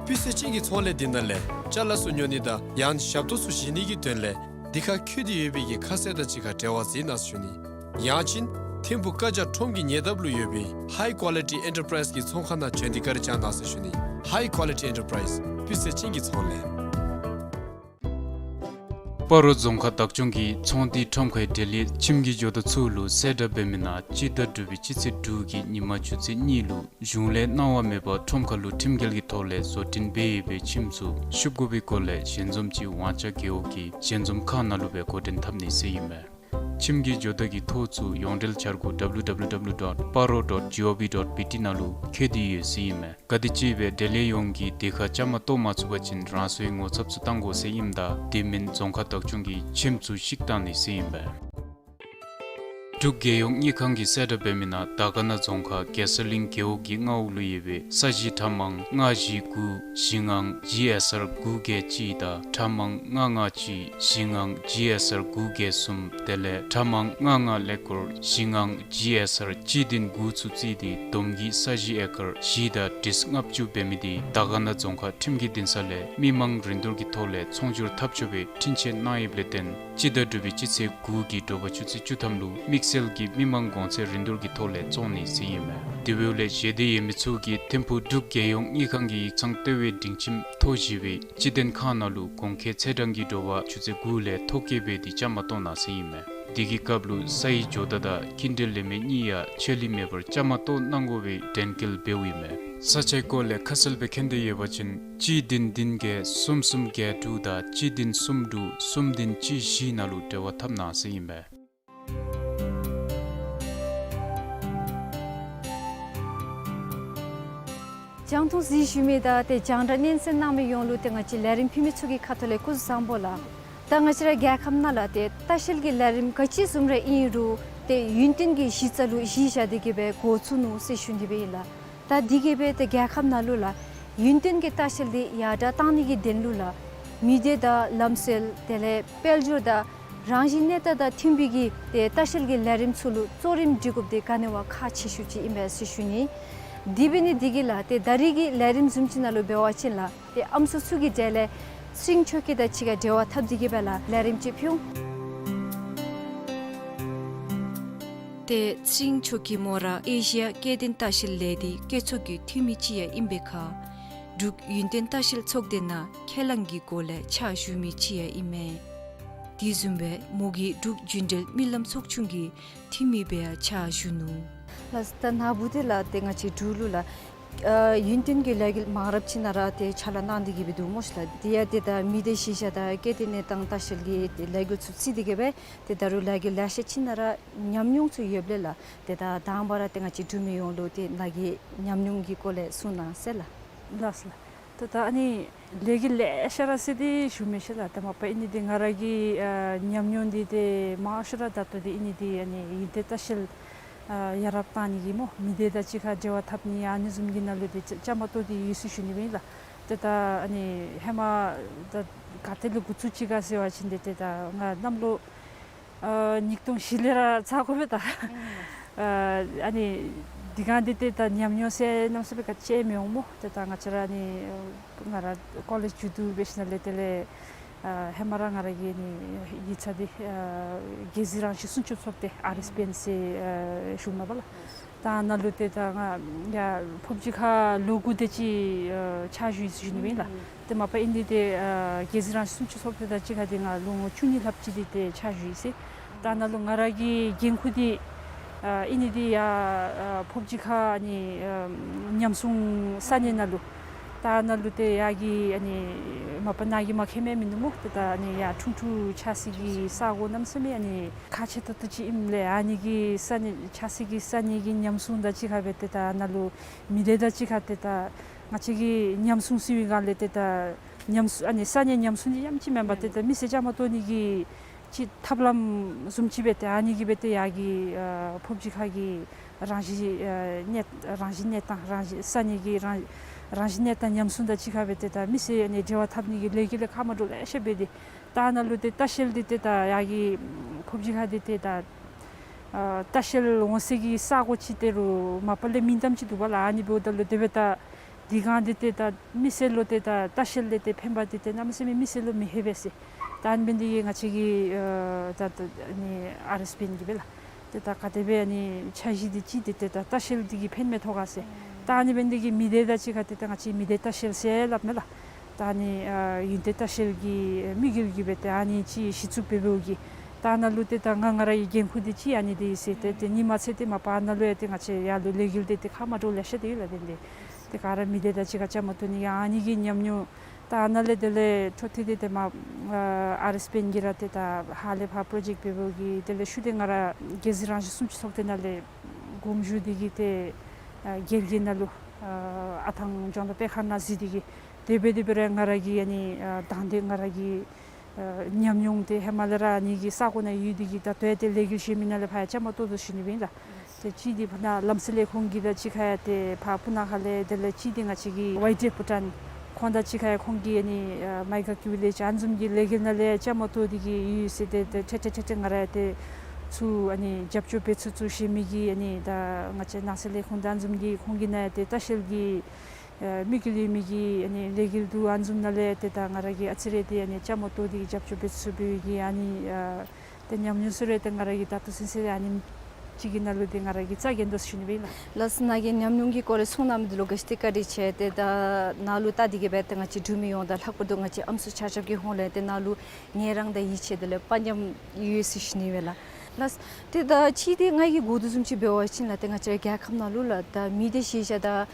སྤུས་ཚད་ཅན་གྱི་ཚོང་ལས་འདི་ནང་ལས་ཅ་ལ་ཚུ་ཉོ་ནི་དང་ཡང་ཞབས་ཏོག་ཚུ་བཞེས་ནི་གི་དོན་ལས་འདི་ཁར་འཁོད་དེ་ཡོད་པའི་གི་ཁ་གསལ་དང་གཅིག་ཁར་འབྲེལ་བ་མཛད་གནང་ཟེར་ཞུ་ནི། ཡང་ཅིན་ཐིམ་ཕུག་ཀ་ཇ་ཁྲོམ་གྱི་ཉེ་འདབས་ལུ་ཡོད་པའི་ཧའི་ཀོ་ལི་ཊི་ཨེན་ཊར་པ་རའིཛ་གི་ཚོང་ཁང་ནང་བྱོན་ཏེ་བཀའ་དྲིན་བསྐྱང་གནང་ཟེར་ཞུ་ནི། ཧའི་ཀོ་ལི་ཊི་ཨེན་ཊར་པ་རའིཛ་སྤུས་ཚད་ཅན་གྱི་ཚོང་ལས། སྤ་རོ་རྫོང་ཁག་བདག་སྐྱོང་གིས་ཚོང་འདུས་ཁྲོམ་ཁའི་འབྲེལ་ཡོད་ཁྱིམ་གྱི་ཇོ་བདག་ཚུ་ལུ་གསལ་བསྒྲགས་འབད་མི་ནང་སྤྱི་ཟླ་དྲུག་པའི་སྤྱི་ཚེས་དྲུག་གི་ཉིན་མ་ཆུ་ཚོད་གཉིས་ལུ་གཞུང་ལས་གནང་བ་མེད་པར་ཁྲོམ་ཁ་ལུ་ཁྲིམས་འགལ་གྱི་ཐོག་ལས་བཟོ་སྐྲུན་འབད་ཡོད་པའི་ཁྱིམ་ཚུ་བཤུབ་དགོ་པའི་སྐོར་ལས་ཞལ་འཛོམས་ཅིག་ཝང་ཅ་རྒེད་འོག་གི་ཞལ་འཛོམས་ཁང་ནང་ལུ་སྦེ་འགོ་འདྲེན་འཐབ་ནི་ཟེར་ཨིན་མས། ཁྱིམ་གྱི་ཇོ་བདག་གི་ཐོ་ཚུ་ཡོངས་འབྲེལ་འཆར་སྒོ་W W W dot paro dot gov dot B T ནང་ལུ་འཁོད་དེ་ཡོད་ཟེར་ཨིན་མས། ག་དེམ་ཅིག་སྦེ་འབྲེལ་ཡོད་ཡོངས་ཀྱིས་དེ་ཁར་བཅའ་མར་གཏོགས་མ་ཚུགས་པ་ཅིན་རང་སོའི་ངོ་ཚབ་ཚུ་བཏང་དགོ་ཟེར་ཨིནམ་ད་དེ་མིན་རྫོང་ཁག་བདག་སྐྱོང་གིས་ཁྱིམ་ཚུ་བཤིག་གཏང་ནི་ཟེར་ཨིན་པས། འབྲུག་རྒྱལ་ཡོངས་དངུལ་ཁང་གིས་གསལ་བསྒྲགས་འབད་མི་ནང་དར་དཀར་ན་རྫོང་ཁག་གེ་སར་གླིང་རྒེད་འོག་གི་མངའ་འོག་ལུ་ཡོད་པའི་ས་གཞི་ཁྲག་མང་ལྔ་བཞི་དགུ་བཞི་ལྔ་ཇི་ཨེསི་ཨར་དགུ་བརྒྱད་གཅིག་དང་ཁྲག་མང་ལྔ་ལྔ་གཅིག་བཞི་ལྔ་ཇི་ཨེསི་ཨར་དགུ་བརྒྱད་གསུམ་དེ་ལས་ཁྲག་མང་ལྔ་ལྔ་ཀླད་ཀོར་བཞི་ལྔ་ཇི་ཨེསི་ཨར་གཅིག་བདུན་དགུ་ཚུ་བརྩིས་ཏེ་བསྡོམས་ཀྱིས་ས་གཞི་ཨེ་ཀར་བཞི་དང་ཏྲིས་ལྔ་བཅུ་འབད་མི་དེ་དར་དཀར་ན་རྫོང་ཁག་ཁྲིམས་ཀྱི་འདུན་ས་ལས་མི་མང་རིན་བསྡུར་གྱི་ཐོག་ལས་ཚོང་སྒྱུར་འཐབ་ཆོག་པའི་འཕྲིན་བཅད་གནང་ཡོདཔ་ལས་བརྟེན་སྤྱི་ཟླ་དྲུག་པའི་སྤྱི་ཚེས་དགུ་གི་དྲོ་པ་ཆུ་ཚོད་བཅུ་ཐམ་ལུ་དམིགས་བསལ་གྱི་མི་མང་གོང་ཚད་རིན་བསྡུར་གྱི་ཐོག་ལས་བཙོང་ནི་ཟེར་ཨིན་མས། དེ་འབདཝ་ལས་བཞེས་འདོད་ཡོད་མི་ཚུ་གིས་ཐིམ་ཕུག་འབྲུག་རྒྱལ་ཡོངས་དངུལ་ཁང་གི་ཡིག་ཚང་ལྟེ་བའི་སྒྲིང་ཁྱིམ་ཐོ་བཞི་པའི་སྤྱི་དོན་ཁང་ནང་ལུ་གོང་འཁོད་ཚེས་གྲངས་ཀྱི་དྲོ་པ་ཆུ་ཚོད་དགུ་ལས་ཐོ་བཀོད་འབད་དེ་བཅའ་མར་གཏོགས་གནང་ཟེར་ཨིན་མས། དེ་གི་སྐབས་ལུ་སའི་ཇོ་བདག་དང་ཁྱིམ་འབྲེལ་ལས་མི་གཉིས་ཡང་ཆད་ལུས་མེད་པར་བཅའ་མར་གཏོགས་གནང་དགོ་པའི་དྲན་སྐུལ་འབདཝ་ཨིན་མས། ས་ཆའི་སྐོར་ལས་ཁ་གསལ་སྦེ་མཁྱེན་འདོད་ཡོད་པ་ཅིན་གཅིག་བདུན་བདུན་བརྒྱད་གསུམ་གསུམ་བརྒྱད་དྲུག་དང་གཅིག་བདུན་གསུམ་དྲུག་གསུམ་བདུན་གཅིག་བཞི་ནང་ལུ་འབྲེལ་བ་འཐབ་གནང་ཟེར་ཨིན་མས། རྒྱང་མཐོང་གཟིགས་བཞུགས་མི་དང་ཏེ་རྒྱང་བསྒྲགས་སྙན་གསན་གནང་མི་ཡོངས་ལུ་ཏེ་ང་བཅས་ལས་རིམ་ཕུལ་མི་ཚུ་གི་ཁ་ཐུག་ལས་སྐུ་གཟུགས་བཟང་པོ་ལགས། ད་ང་བཅས་ར་རྒྱལ་ཁབ་ནང་ལུ་ཏེ་ལྟ་བཤལ་གྱི་ལས་རིམ་ག་ཅི་བཟུམ་ར་ཨིན་རུང་ཏེ་ཡུན་བརྟན་གྱི་གཞི་རྩ་ལུ་གཞི་བཞག་སྟེ་གི་སྦེ་འགོ་བཙུགས་ནུག་ཟེར་ཞུ་ནི་སྦེ་ཨིན་ལགས། ད་དེ་གིས་སྦེ་ཏེ་རྒྱལ་ཁབ་ནང་ལུ་ལགས་ཡུན་བརྟན་གྱི་ལྟ་བཤལ་འདི་ཡར་དྲག་གཏང་ནི་གི་དོན་ལུ་ལགས་མི་སྡེ་དང་ལམ་སྲོལ་དེ་ལས་དཔལ་འབྱོར་དང་རང་བཞིན་གནས་སྟངས་དང་མཐུན་པའི་གི་ཏེ་ལྟ་བཤལ་གྱི་ལས་རིམ་ཚུ་ལུ་གཙོ་རིམ་སྒྲིག་དགོཔ་འདི་ག་ནི་བ་ཁག་ཆེ་ཤོས་ཅིག་ཨིན་པས་ཟེར་ཞུ་ནི། དེ་འབད་ནི་འདི་གིས་ལགས་ཏེ་ད་རིས་ཀྱི་ལས་རིམ་བཟུམ་ཅིག་ནང་ལུ་འབད་བ་ཅིན་ལགས་ཏེ་ཨམ་སྲུ་ཚུ་གི་གྲལ་ལས་ཚེ་རིང་ཆོས་སྐྱིད་དང་གཅིག་ཁར་འབྲེལ་བ་འཐབ་སྟེ་གི་སྦེ་ལགས་ལས་རིམ་ཅིག་ཕུལ་འོང་། ཏེ་ཚེ་རིང་ཆོས་སྐྱིད་མོ་ར་ཨེ་ཤི་ཡ་སྐྱེ་ལྡན་ལྟ་བཤལ་ལས་སྡེའི་སྐྱེད་ཚོགས་ཀྱི་འཐུས་མི་ཅིག་ཡང་ཨིན་པའི་ཁར་འབྲུག་ཡུན་བརྟན་ལྟ་བཤལ་ཚོགས་སྡེ་ནང་ཁས་བླངས་ཀྱི་སྒོ་ལས་ཕྱག་ཞུ་མི་ཅིག་ཡང་ཨིན་མས། དེ་བཟུམ་སྦེ་མོ་གིས་འབྲུག་རྒྱུན་འབྲེལ་མི་ལམ་ཚོགས་ཆུང་གི་འཐུས་མི་སྦེ་ཡང་ཕྱག་ཞུ་ནུག། ལགས་ད་ན་བུ་ཏེ་ལགས་ཏེ་ང་བཅས་འབྲུག་ལུ་ལགས་ཨ་ཡུན་བརྟན་གྱི་ལས་འགུལ་མང་རབས་ཅིག་ནང་ར་ཏེ་ཕྱག་ལཱ་གནང་སྟེ་གི་སྦེ་འདུག་སྨོ་ཤིག་ལགས། དེ་ཡང་ཏེ་ད་མི་སྡེ་གཞི་བཞག་དང་སྐྱེ་ལྡན་གནས་སྟངས་ལྟ་བཤལ་གྱི་ཏེ་ལས་འགུལ་ཚུ་བརྩིས་ཏེ་གི་སྦེ་ཏེ་ད་རུང་ལས་འགུལ་ལེ་ཤ་ཅིག་ནང་ར་ཉམས་མྱོང་ཚུ་ཡོདཔ་ལས་ལགས་ཏེ་ད་དང་པ་ར་ཏེ་ང་བཅས་འབྲུག་མི་ཡོངས་ལུ་ཏེ་ནཱ་གི་ཉམས་མྱོང་གི་སྐོར་ལས་གསུང་གནང་ཟེར་ལགས། ལགས་སོ་ལགས། ད་ད་ཨ་ནི་ལས་འགུལ་ལེ་ཤ་ར་བརྩིས་ཏེ་ཞུ་མི་ཤེས་ལགས། ད་མ་པ་ཨིན་ནི་འདི་ང་ར་གི་ཨ་ཉམས་མྱོང་འདི་ཏེ་མང་ཤོས་ར་ད་ལྟོ་འདི་ཨིན་ནི་འདི་ཨ་ནི་ཡུན་བརྟན་ལྟ་བཤལ་ཨ་ཡ་རབས་བཏང་ནི་གི་སྨོ་མི་སྡེ་དང་གཅིག་ཁར་འབྲེལ་བ་འཐབ་ནི་ཨ་ནི་བཟུམ་གྱི་ནང་ལུ་ཏེ་བཅའ་མར་གཏོགས་ཏེ་ཡོད་ཟེར་ཞུ་ནི་སྦེ་ཨིན་ལགས། ཏེ་ད་ཨ་ནི་ཧེ་མ་ད་ག་ཏེ་ལས་འགོ་བཙུགས་ཅི་ག་ཟེར་བ་ཅིན་ཏེ་ཏེ་ད་ང་གནམ་ལོ་ཨ་ཉིས་སྟོང་བཞི་ལས་ར་ཚར་དགོ་པས་ད། ཨ་ཨ་ནི་དེ་སྒང་འདི་ཏེ་ད་ཉམས་མྱོང་ཟེར་གནམ་མེད་ས་མེད་ག་ཅི་མི་འོང་སྨོ། ཏེ་ད་ང་བཅས་ར་ཨ་ནི་ང་ར་ཀོ་ལེཇ་མཇུག་བསྡུ་འབད་ཞིནམ་ལས་དེ་ལས་ཨ་ཧེ་མ་ར་ང་ར་གི་ཨ་ནི་ཡིག་ཚང་འདི་ཨ་སྒེར་སྲིད་རང་བཞིན་སྲུང་སྐྱོབ་ཚོགས་སྡེ་ཨར་ཨེས་པི་ཨེན་ཟེར་ཨ་ཞུཝ་མས་པ་ལགས། ད་ནཱ་ལུ་ཏེ་ད་ང་ཡར་ཕོབ་སྦྱིས་ཁ་ལོ་དགུ་དེ་ཅིག་ཨ་ཕྱག་ཞུ་ཡི་ཟེར་ཞུ་ནི་ཨིན་ལགས། ཏེ་མ་པ་ཨིན་ནི་འདི་ཨ་སྒེར་སྲིད་རང་བཞིན་སྲུང་སྐྱོབ་ཚོགས་སྡེ་དང་གཅིག་ཁར་འདི་ང་ལོ་ངོ་བཅུ་གཉིས་ལྷགཔ་ཅིག་འདི་ཏེ་ཕྱག་ཞུ་ཡི་ཟེར། ད་ནཱ་ལུ་ང་ར་གི་འགན་ཁུར་འདི་ཨ་ཨིན་ནི་འདི་ཡར་ཨ་ཕོབ་སྦྱིས་ཁ་ཨ་ནི་ཨ་ཉམས་སྲུང་ས་གནས་ནང་ལུ། ད་ནཱ་ལུ་ཏེ་ཡར་གྱི་ཨ་ནི་མ་པ་ནཱ་གི་མ་མཁས་མི་མིན་འདུག་སྨོ། ཏེ་ད་ཨ་ནི་ཡར་ཁྲུང་ཁྲུང་ཆགས་སའི་གི་ས་གོ་གནམ་མེད་ས་མེད་ཨ་ནི་ཁག་ཆེ་ཏོག་ཏོ་ཅིག་ཨིནམ་ལས་ཨ་ནི་གི་ས་གནས་ཆགས་སའི་གི་ས་གནས་ཀྱི་ཉམས་སྲུང་དང་གཅིག་ཁར་སྦེ་ཏེ་ད་ནཱ་ལུ་མི་སྡེ་དང་གཅིག་ཁར་ཏེ་ད་ང་བཅས་ཀྱི་ཉམས་སྲུང་ཟེར་བའི་སྒང་ལས་ཏེ་ད་ཉམས་སྲུང་ཨ་ནི་ས་གནས་ཉམས་སྲུང་འདི་ཡང་ཅིག་མེན་པར་ཏེ་ད་མི་སེར་བཅའ་མར་གཏོགས་ནི་གི་ཅིག་ཐབས་ལམ་བཟུམ་ཅིག་སྦེ་ཏེ་ཨ་ནི་གིས་སྦེ་ཏེ་ཡར་གྱི་ཨ་ཕོབ་སྦྱིས་ཁ་གི་རང་བཞིན་ཨ་གནས་རང་བཞིན་གནས་སྟངས་རང་བཞིན་ས་གནས་ཀྱི་རང་རང་བཞིན་གནས་སྟངས་ཉམས་སྲུང་དང་གཅིག་ཁར་སྦེ་ཏེ་ད་མི་སེར་ཨ་ནི་འབྲེལ་བ་འཐབ་ནི་གི་ལས་འགུལ་ལེ་ཁག་མ་འདྲཝ་ལེ་ཤ་འབད་དེ། ད་ནཱ་ལུ་ཏེ་ལྟ་བཤལ་འདི་ཏེ་ད་ཡར་གྱི་ཕོབ་སྦྱིས་ཁ་འདི་ཏེ་ད་ཨ་ལྟ་བཤལ་འོང་སའི་གི་ས་གོ་ཅིག་ཏེ་རུང་མ་པ་ལས་མིང་གཏམ་ཅིག་འདུག་པ་ལགས། ཨ་ནི་འབདཝ་ད་ལུ་དེ་སྦེ་ད་དེ་སྒང་འདི་ཏེ་ད་མི་སེར་ལུ་ཏེ་ད་ལྟ་བཤལ་འདི་ཏེ་ཕན་པ་འདི་ཏེ་གནམ་མེད་ས་མེད་མི་སེར་ལུ་མི་ལྷོད་པས་ཟེར། ད་ཨ་ནི་འབད་ནི་འདི་གིས་ང་བཅས་ཀྱི་ཨ་ད་ད་ཨ་ནི་ཨར་ཨེས་པི་ཨེན་གྱིས་སྦེ་ལགས། ཏེ་ད་ག་དེ་སྦེ་ཨ་ནི་འཆར་གཞི་འདི་ཅིག་འདི་ཏེ་ད་ལྟ་བཤལ་འདི་གིས་ཕན་མས་ཐོག་ག་ཟེར། ད་ཨ་ནི་འབད་ནི་འདི་གིས་མི་སྡེ་དང་གཅིག་ཁར་ཏེ་ད་ང་བཅས་མི་སྡེ་ལྟ་བཤལ་ཟེར་སླབ་མས་ལགས། ད་ཨ་ནི་ཨ་ཡུན་བརྟན་ལྟ་བཤལ་གྱི་དམིགས་ཡུལ་གྱིས་སྦེ་ཏེ་ཨ་ནི་ཅིག་གཞི་བཙུགས་འབད་འབདཝ་གི། ད་ནཱ་ལུ་ཏེ་ད་ང་ང་ར་གི་འགན་ཁུར་འདི་ཅིག་ཨ་ནི་འདི་ཨིན་ཟེར། ཏེ་ཏེ་ཨ་ནི་མ་ཚད་ཏེ་མ་པ་ནཱ་ལུ་ཡང་ཏེ་ང་བཅས་ཡར་ལུ་ལས་འགུལ་འདི་ཏེ་ཁག་མ་འདྲཝ་ལེ་ཤ་ཏེ་ཡོད་ལགས། ཏེ་འདི་ཏེ་ག་ར་མི་སྡེ་དང་གཅིག་ཁར་བཅའ་མར་གཏོགས་ནི་ཡང་ཨ་ནི་གི་ཉམས་མྱོང་ད་ནཱ་ལས་དེ་ལས་འཕྲོ་མཐུད་དེ་ཏེ་མ་ཨ་ཨར་ཨེས་པི་ཨེན་གྱིས་ར་ཏེ་ད་ཧཱ་ལས་ཕར་པྲོ་ཇེཀཊ་འབད་འབདཝ་གི་དེ་ལས་ཤུལ་ཏེ་ང་ར་སྒེར་སྲིད་རང་བཞིན་སྲུང་སྐྱོབ་ཚོགས་སྡེ་ནང་ལས་དགོངས་ཞུ་འདི་གིས་ཏེ་ཨ་སྒེར་གྱི་ནང་ལུ་ཨ་ཨ་ཐང་ལྗང་མདོག་དཔེ་ཁང་ནང་འཛུལ་ཏེ་གིས་དེ་སྦེ་དེ་སྦེ་ར་ང་ར་གི་ཨ་ནི་ཨ་དང་འདོད་ང་ར་གི་ཨ་ཉམས་མྱོང་འདི་ཧེ་མ་ལས་ར་ཨ་ནི་གི་ས་གོ་ནང་ཡོད་དེ་གིས་ད་ལྟོ་ཡང་ཏེ་ལས་འགུལ་གཞན་མི་ནང་ལས་ཕར་ཡང་བཅའ་མར་གཏོགས་དོ་ཟེར་ཞུ་ནི་ཨིན་ལགས། ཏེ་གཅིག་འདི་ཕར་ནཱ་ལམ་སེལ་ལས་ཁུངས་ཀྱི་དང་གཅིག་ཁར་ཡང་ཏེ་ཕར་སྤུ་ན་ཁ་ལས་དེ་ལས་གཅིག་འདི་ང་བཅས་ཀྱི་ཝའི་ཌི་ཨེཕ་བྷུ་ཊཱན་ཁོང་དང་གཅིག་ཁར་ཡང་ཁོང་གི་ཨ་ནི་ཨ་མའི་གྷར་ཀི་ཝི་ལེཇ་ཨ་ནི་བཟུམ་གྱི་ལས་འགུལ་ནང་ལས་ཡང་བཅའ་མར་གཏོགས་ཏེ་གིས་ཡོད་ཟེར། ཏེ་ཏེ་ཏེ་ཏེ་ཏེ་ང་ར་ཡང་ཏེ་ཚུར་ཨ་ནི་རྒྱབ་སྐྱོར་འབད་ཚུགས་ཚུགས་ཤེས་མི་གི་ཨ་ནི་ད་ང་བཅས་ནགས་ཚལ་ལས་ཁུངས་དང་ཨ་ནི་བཟུམ་གྱི་ཁོང་གི་ནང་ཡང་ཏེ་ལྟ་བཤལ་གྱི་ཨ་དམིགས་ཡུལ་ཡོད་མི་གི་ཨ་ནི་ལས་འགུལ་འདུག། ཨ་ནི་བཟུམ་ནང་ལས་ཏེ་ད་ང་ར་གིས་ཨ་ཙི་རེ་འདི་ཨ་ནི་བཅའ་མར་གཏོགས་ཏེ་གིས་རྒྱབ་སྐྱོར་འབད་ཚུགས་པའི་གི་ཨ་ནི་ཨ་ཏེ་ཉམས་མྱོང་ཚུ་རེ་ཏེ་ང་ར་གིས་ད་ལྟོ་ཚུན་ཚོད་ཨ་ནི་ཅིག་གི་ནང་ལུ་ཏེ་ང་ར་གིས་རྩ་འགེངས་དོ་ཟེར་ཞུ་ནི་ཨིན་ལགས། ལགས་སོ། ནཱ་གི་ཉམས་མྱོང་གི་སྐོར་ལས་གསུང་གནང་མི་འདི་ལུ་ག་ཅི་ཏེ་བཀའ་དྲིན་ཆེ། ཏེ་ད་ནཱ་ལུ་བལྟ་སྟེ་གིས་སྦེ་ཏེ་ང་བཅས་འབྲུག་མི་ཡོངས་དང་ལྷག་པར་དུ་ང་བཅས་ཨམ་སྲུ་ཆ་ཁྱབ་ཀྱི་ཧོངས་ལས་ཏེ་ནཱ་ལུ་ངལ་རངས་དང་ཡིད་ཆེས་དེ་ལས་དཔའ་ཉམས་ཡོད་ཟེར་ཞུ་ནི་ཨིན་ལགས། ལགས་སོ། ཏེ་ད་ཅིག་འདི་ང་གིས་གོ་དོ་བཟུམ་ཅིག་འབད་བ་ཅིན་ལགས་ཏེ་ང་བཅས་རྒྱལ་ཁབ་ནང་ལུ་ལགས་ད་མི་སྡེ་གཞིས་ཆགས་དང་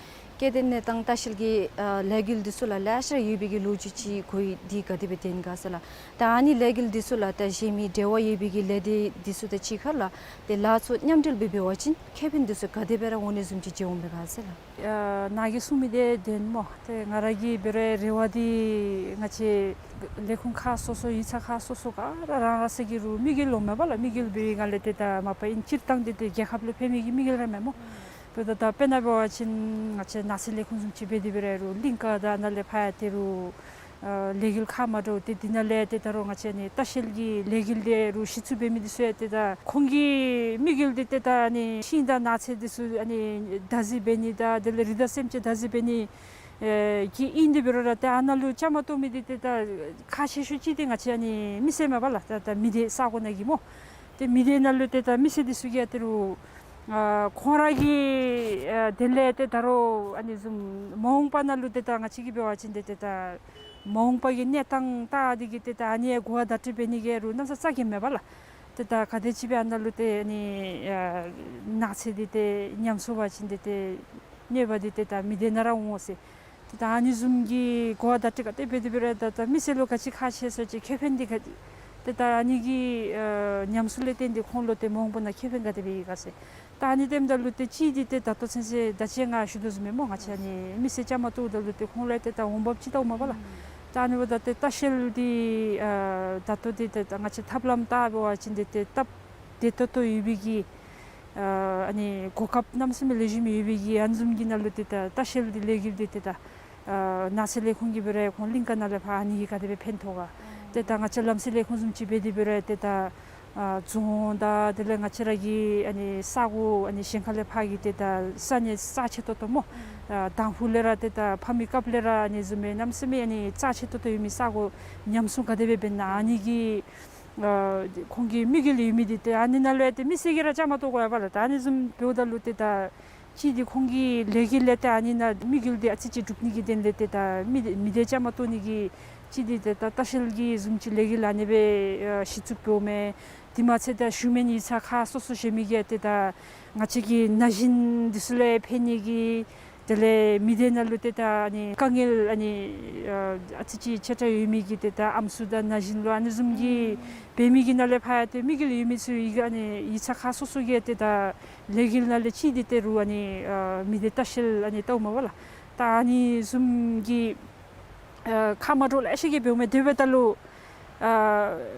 སྐྱེ་ལྡན་གནས་སྟངས་ལྟ་བཤལ་གྱི་ཨ་ལས་འགུལ་འདི་ཚུ་ལགས་ལེ་ཤ་ཡོད་པའི་གི་ལོ་རྒྱུས་ཅིག་གོ་ཡི། འདི་ག་དེ་སྦེ་བདེན་ག་ཟེར་ལགས། ད་ཨ་ནི་ལས་འགུལ་འདི་ཚུ་ལགས་ད་གཞན་མི་འབྲེལ་བ་ཡོད་པའི་གི་ལས་སྡེ་འདི་ཚུ་དང་གཅིག་ཁར་ལགས་ཏེ་ལཱ་ཚུ་མཉམ་འབྲེལ་སྦེ་འབད་བ་ཅིན་ཁེ་ཕན་འདི་ཚུ་ག་དེ་སྦེ་ར་འོང་ནི་བཟུམ་ཅིག་མཇལ་འོང་པས་ག་ཟེར་ལགས། ཨ་ནཱ་གིས་གསུང་མི་འདི་བདེན་སྨོ། ཏེ་ང་ར་གི་འབད་རུང་རེ་བ་འདི་ང་བཅས་ལས་ཁུངས་ཁག་སོ་སོ་ཡིག་ཚང་ཁག་སོ་སོ་ག་ར་རང་རང་སོའི་གི་རུང་དམིགས་ཡུལ་ལོ་མེན་པ་ལགས། དམིགས་ཡུལ་འབད་བའི་སྒང་ལས་ཏེ་ད་མ་པ་ཨིན་སྤྱིར་བཏང་འདི་ཏེ་རྒྱལ་ཁབ་ལུ་ཕན་མི་གི་དམིགས་ཡུལ་ར་མེན་སྨོ། འབདཝ་ད་ད་དཔེར་ན་འབད་བ་ཅིན་ང་བཅས་ནགས་ཚལ་ལས་ཁུངས་བཟུམ་ཅིག་འབད་དེ་འབད་རུང་གླིང་ག་དང་ནཱ་ལས་ཕར་ཡང་ཏེ་རུང་ཨ་ལས་འགུལ་ཁག་མ་འདྲཝ་ཏེ་འདི་ནང་ལས་ཏེ་ད་རུང་ང་བཅས་ཨ་ནི་ལྟ་བཤལ་གྱི་ལས་འགུལ་འདི་རུང་གཞི་བཙུགས་འབད་མི་འདི་ཚུ་ཡང་ཏེ་ད་ཁོང་གི་དམིགས་ཡུལ་འདི་ཏེ་ད་ཨ་ནི་ཤིང་དང་ནགས་ཚལ་འདི་ཚུ་ཨ་ནི་བདག་འཛིན་འབད་ནི་དང་དེ་ལས་རི་དྭགས་སེམས་ཅན་བདག་འཛིན་འབད་ནི་ཨེ་གི་ཨིན། དེ་འབད་རུང་ར་ཏེ་ཨ་ནཱ་ལུ་བཅའ་མར་གཏོགས་མི་འདི་ཏེ་ད་ཁག་ཆེ་ཤོས་ཅིག་འདི་ང་བཅས་ཨ་ནི་མི་སེར་མས་པ་ལགས། ད་ད་མི་སྡེ་ས་གོ་ནང་གི་སྨོ། ཏེ་མི་སྡེ་ནང་ལུ་ཏེ་ད་མི་སེར་འདི་ཚུ་གིས་ཡང་ཏེ་རུང་ཨ་ཁོང་ར་གི་ཨ་དེ་ལས་ཏེ་ད་རུང་ཨ་ནི་བཟུམ་མ་འོངས་པ་ནང་ལུ་ཏེ་ད་ང་བཅས་ཀྱིས་འབད་བ་ཅིན་ཏེ་ཏེ་ད་མ་འོངས་པ་གི་གནས་སྟངས་ལྟ་སྟེ་གིས་ཏེ་ད་ཨ་ནི་གོ་བ་བརྡ་སྤྲོད་འབད་ནི་གི་རུང་གནམ་ས་རྩ་འགེངས་མས་པ་ལགས། ཏེ་ད་ག་དེམ་ཅིག་སྦེ་ཨ་ནཱ་ལུ་ཏེ་ཨ་ནི་ཨ་ནགས་ཚལ་འདི་ཏེ་ཉམས་སོང་པ་ཅིན་ཏེ་ཏེ་གནོད་པ་འདི་ཏེ་ད་མི་སྡེ་ནང་ར་འོང་ཟེར། ཏེ་ད་ཨ་ནི་བཟུམ་གྱི་གོ་བ་བརྡ་སྤྲོད་ག་དེ་སྦེ་དེ་སྦེ་ར་ད་ད་མི་སེར་ལུ་ག་ཅི་ཁག་ཆེ་སོང་ཅི་ཁེ་ཕན་འདི་ག་ཏེ་ད་ཨ་ནི་གི་ཨ་ཉམས་སོང་ལས་བརྟེན་ཏེ་ཁོང་ལུ་ཏེ་མ་འོངས་པ་ནང་ཁེ་ཕན་ག་དེ་སྦེ་ཡོད་ག་ཟེར། ད་ཨ་ནི་འདི་འབདཝ་ད་ལུ་ཏེ་གཅིག་འདི་ཏེ་ད་ལྟོ་ཚུན་ཚོད་ད་ཅི་ང་ཞུ་དོ་བཟུམ་སྦེ་སྨོ། ང་བཅས་ཨ་ནི་མི་སེར་བཅའ་མར་གཏོགས་ད་ལུ་ཏེ་ཁོང་ལུ་ཏེ་ད་འོང་འབབ་ཅིག་ལྟ་འོང་མས་པ་ལགས། ད་ཨ་ནི་འབདཝ་ད་ཏེ་ལྟ་བཤལ་འདི་ཨ་ད་ལྟོ་འདི་ཏེ་ད་ང་བཅས་ཐབས་ལམ་ལྟ་འབད་བ་ཅིན་འདི་ཏེ་སྟབས་བདེ་ཏོག་ཏོ་ཡོད་པའི་གི་ཨ་ཨ་ནི་གོ་སྐབས་གནམ་མེད་ས་མེད་ལེགས་ཤོམ་ཡོད་པའི་གི་ཨ་ནི་བཟུམ་གྱི་ནང་ལུ་ཏེ་ད་ལྟ་བཤལ་འདི་ལས་འགུལ་འདི་ཏེ་ད་ ཨ་ནགས་ཚལ་ལས་ཁུངས་ཀྱིས་འབད་རུང་ཁོང་གླིང་ག་ནང་ལས་ཕར་ཨ་ནི་གིས་ག་དེ་སྦེ་ཕན་ཐོགས་ག། ཏེ་ད་ང་བཅས་ལམ་སེལ་ལས་ཁུངས་བཟུམ་ཅིག་འབད་དེ་འབད་རུང་ཏེ་ད་ཨ་རྫོང་དང་དེ་ལས་ང་བཅས་ར་གི་ཨ་ནི་ས་གོ་ཨ་ནི་གཞན་ཁ་ལས་ཕར་གྱི་ཏེ་ད་ས་གནས་རྩ་ཆེ་ཏོག་ཏོ་སྨོ། ཨ་དང་ཕུ་ལས་ར་ཏེ་ད་ཕ་མེས་སྐབས་ལས་ར་ཨ་ནི་བཟུམ་སྦེ་གནམ་མེད་ས་མེད་ཨ་ནི་རྩ་ཆེ་ཏོག་ཏོ་ཡོད་མི་ས་གོ་ཉམས་སྲུང་ག་དེ་སྦེ་འབད་ན་ཨ་ནི་གི་ཨ་ཁོང་གི་དམིགས་ཡུལ་ཡོད་མི་འདི་ཏེ་ཨ་ནི་ནང་ལུ་ཡང་ཏེ་མི་སེར་གྱིས་ར་བཅའ་མར་གཏོགས་དགོ་ཡ་པ་ལགས། ད་ཨ་ནི་བཟུམ་འབདཝ་ད་ལུ་ཏེ་ད་གཅིག་འདི་ཁོང་གི་ལས་འགུལ་ལས་ཏེ་ཨ་ནི་ནང་དམིགས་ཡུལ་འདི་ཨ་ཙི་ཅིག་འགྲུབ་ནི་གི་དོན་ལས་ཏེ་ད་མི་མི་སྡེ་བཅའ་མར་གཏོགས་ནི་གི་གཅིག་འདི་ཏེ་ད་ལྟ་བཤལ་གྱི་བཟུམ་ཅིག་ལས་འགུལ་ཨ་ནི་སྦེ་ཨ་གཞི་བཙུགས་འབདཝ་མས། དེ་མ་ཚད་ད་ཞུ་མེན་ཡིག་ཚང་ཁག་སོ་སོ་བཞེས་མི་གིས་ཏེ་ད་ང་བཅས་ཀྱི་ན་གཞོན་འདི་ཚུ་ལུ་ཕན་ནི་གི་དེ་ལས་མི་སྡེ་ནང་ལུ་ཏེ་ད་ཨ་ནི་དཀའ་ངལ་ཨ་ནི་ཨ་ཨ་ཙི་ཅིག་ཆེ་དྲགས་ཡོད་མི་གི་ཏེ་ད་ཨམ་སྲུ་དང་ན་གཞོན་ལུ་ཨ་ནི་བཟུམ་གྱི་འབད་མི་གི་ནང་ལས་ཕར་ཡང་ཏེ་དམིགས་ཡུལ་ཡོད་མི་ཚུ་ཡི་གུ་ཨ་ནི་ཡིག་ཚང་ཁག་སོ་སོ་གིས་ཏེ་ད་ལས་འགུལ་ནང་ལས་གཅིག་འདི་ཏེ་རུང་ཨ་ནི་ཨ་མི་སྡེ་ལྟ་བཤལ་ཨ་ནི་ལྟཝ་མས་པ་ལགས། ད་ཨ་ནི་བཟུམ་གྱི་ཨ་ཁ་མ་འདྲཝ་ལེ་ཤ་གིས་འབདཝ་མས། དེ་འབདཝ་ད་ལུ་ཨ་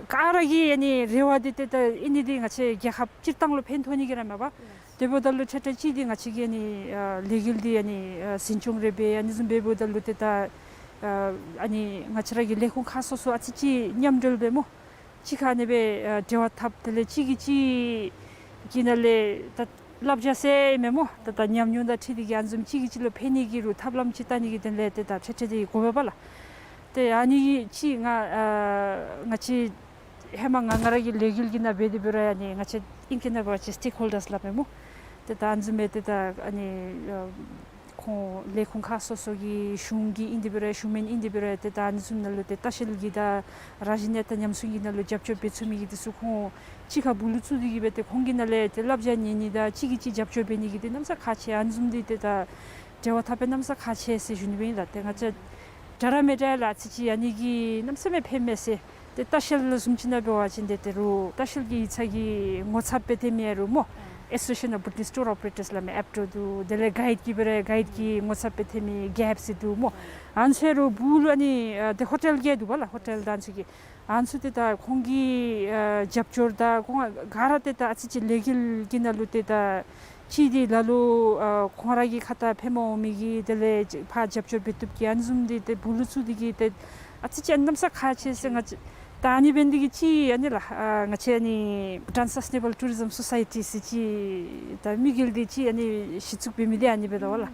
ག་ར་གི་ཨ་ནི་རེ་བ་འདི་ཏེ་ད་ཨ་ནི་འདི་ང་བཅས་རྒྱལ་ཁབ་སྤྱིར་བཏང་ལུ་ཕན་ཐོགས་ནི་གི་ར་མས་པ། དེ་འབདཝ་ད་ལུ་ཐད་ཐད་ཅིག་འདི་ང་བཅས་ཀྱིས་ཨ་ནི་ཨ་ལས་འགུལ་འདི་ཨ་ནི་ཨ་འཛིན་སྐྱོང་རེ་འབད་ཨ་ནི་བཟུམ་འབདཝ་ད་ལུ་ཏེ་ད་ཨ་ཨ་ནི་ང་བཅས་ར་གི་ལས་ཁུངས་ཁག་སོ་སོ་ཨ་ཙི་ཅིག་མཉམ་འབྲེལ་འབད་སྨོ། གཅིག་ཁར་ཨ་ནི་སྦེ་ཨ་འབྲེལ་བ་འཐབ་དེ་ལས་གཅིག་གིས་གཅིག་གི་ནང་ལས་ད་བསླབ་བྱ་ཟེར་མས་སྨོ། ད་ད་ཉམས་མྱོང་དང་འཁྲིལ་ཏེ་གིས་ཨ་ནི་བཟུམ་གཅིག་གིས་གཅིག་ལུ་ཕན་ནི་གི་རུང་ཐབས་ལམ་ཅིག་བལྟ་ནི་གི་དོན་ལས་ཏེ་ད་ཐད་ཐད་འདི་དགོ་པས་པ་ལགས། ཏེ་ཨ་ནི་གཅིག་ང་ཨ་ང་བཅས་ཧེ་མ་ང་ང་ར་གི་ལས་འགུལ་གྱི་ནང་འབད་དེ་འབད་རུང་ཨ་ནི་ང་བཅས་ཨིང་སྐད་ནང་འབད་བ་ཅིན་སི་ཊེཀ་ཧོལ་ཌརསི་སླབ་མས་སྨོ། ཏེ་ད་ཨ་ནི་བཟུམ་སྦེ་ཏེ་ད་ཨ་ནི་ཨ་ཁོང་ལས་ཁུངས་ཁག་སོ་སོ་གི་གཞུང་གི་ཨིན་དེ་འབད་རུང་ཞུ་མེན་ཨིན་དེ་འབད་རུང་ཏེ་ད་ཨ་ནི་བཟུམ་ནང་ལུ་ཏེ་ལྟ་བཤལ་གྱི་དང་རང་བཞིན་གནས་སྟངས་ཉམས་སྲུང་གི་ནང་ལུ་རྒྱབ་སྐྱོར་འབད་ཚུགས་མི་གི་འདི་ཚུ་ཁོང་གཅིག་ཁར་སྦུག་ལུ་བཙུགས་ཏེ་གིས་སྦེ་ཏེ་ཁོང་གི་ནང་ལས་ཏེ་བསླབ་བྱ་ཉན་ནི་དང་གཅིག་གིས་གཅིག་རྒྱབ་སྐྱོར་འབད་ནི་གི་འདི་གནམ་ས་ཁག་ཆེ། ཨ་ནི་བཟུམ་འདི་ཏེ་ད་འབྲེལ་བ་འཐབ་པའི་གནམ་ས་ཁག་ཆེ་ཟེར་ཞུ་ནི་སྦེ་ཨིན་ལགས། ཏེ་ང་བཅས་འདྲ་ར་མི་འདྲ་ལགས་ཨ་ཙི་ཅིག་ཨ་ནི་གིས་གནམ་མེད་ས་མེད་ཕན་མས་ཟེར། ཏེ་ལྟ་བཤལ་བཟུམ་ཅིག་ནང་འབད་བ་ཅིན་ཏེ་ཏེ་རུང་ལྟ་བཤལ་གྱི་ཡིག་ཚང་གི་ངོ་ཚབ་འབད་དེ་མི་ཡ་རུང་སྨོ། Association of Bhutanese Tour Operators སླབ་མི་ཨེབ་ཊོ་འདུག། དེ་ལས་གའིཌ་ཀྱི་འབད་རུང་གའིཌ་ཀྱི་ངོ་ཚབ་འབད་དེ་མི་གེབ་སི་འདུག་སྨོ། ཨ་ནི་ཚུ་རུང་སྦུག་ལུ་ཨ་ནི་ཨ་ཏེ་ཧོ་ཊེལ་གི་འདུག་པ་ལགས། ཧོ་ཊེལ་དང་ཚུ་གི་ཨ་ནི་ཚུ་ཏེ་ད་ཁོང་གི་ཨ་རྒྱབ་སྐྱོར་དང་ཁོང་ག་ར་ཏེ་ད་ཨ་ཙི་ཅིག་ལས་འགུལ་གྱི་ནང་ལུ་ཏེ་ད་གཅིག་འདི་ལ་ལུ་ཨ་ཁོང་ར་གི་ཁ་ཐུག་ཕན་མ་འོང་མི་གི་དེ་ལས་ཕར་རྒྱབ་སྐྱོར་འབད་བཏུབ་ཀྱི་ཨ་ནི་བཟུམ་འདི་ཏེ་སྦུག་ལུ་བཙུགས་ཏེ་གིས་ཏེ་ཨ་ཙི་ཅིག་གནམ་ས་ཁག་ཆེ་ཟེར། ང་བཅས་ད་ཨ་ནི་འབད་ནི་འདི་གིས་གཅིག་ཨ་ནི་ལགས་ཨ་ང་བཅས་ཨ་ནི་Bhutan Sustainable Tourism Society ཟེར་གཅིག་ད་དམིགས་ཡུལ་འདི་གཅིག་ཨ་ནི་གཞི་བཙུགས་འབད་མི་འདི་ཨ་ནི་འབད་དོ་པ་ལགས།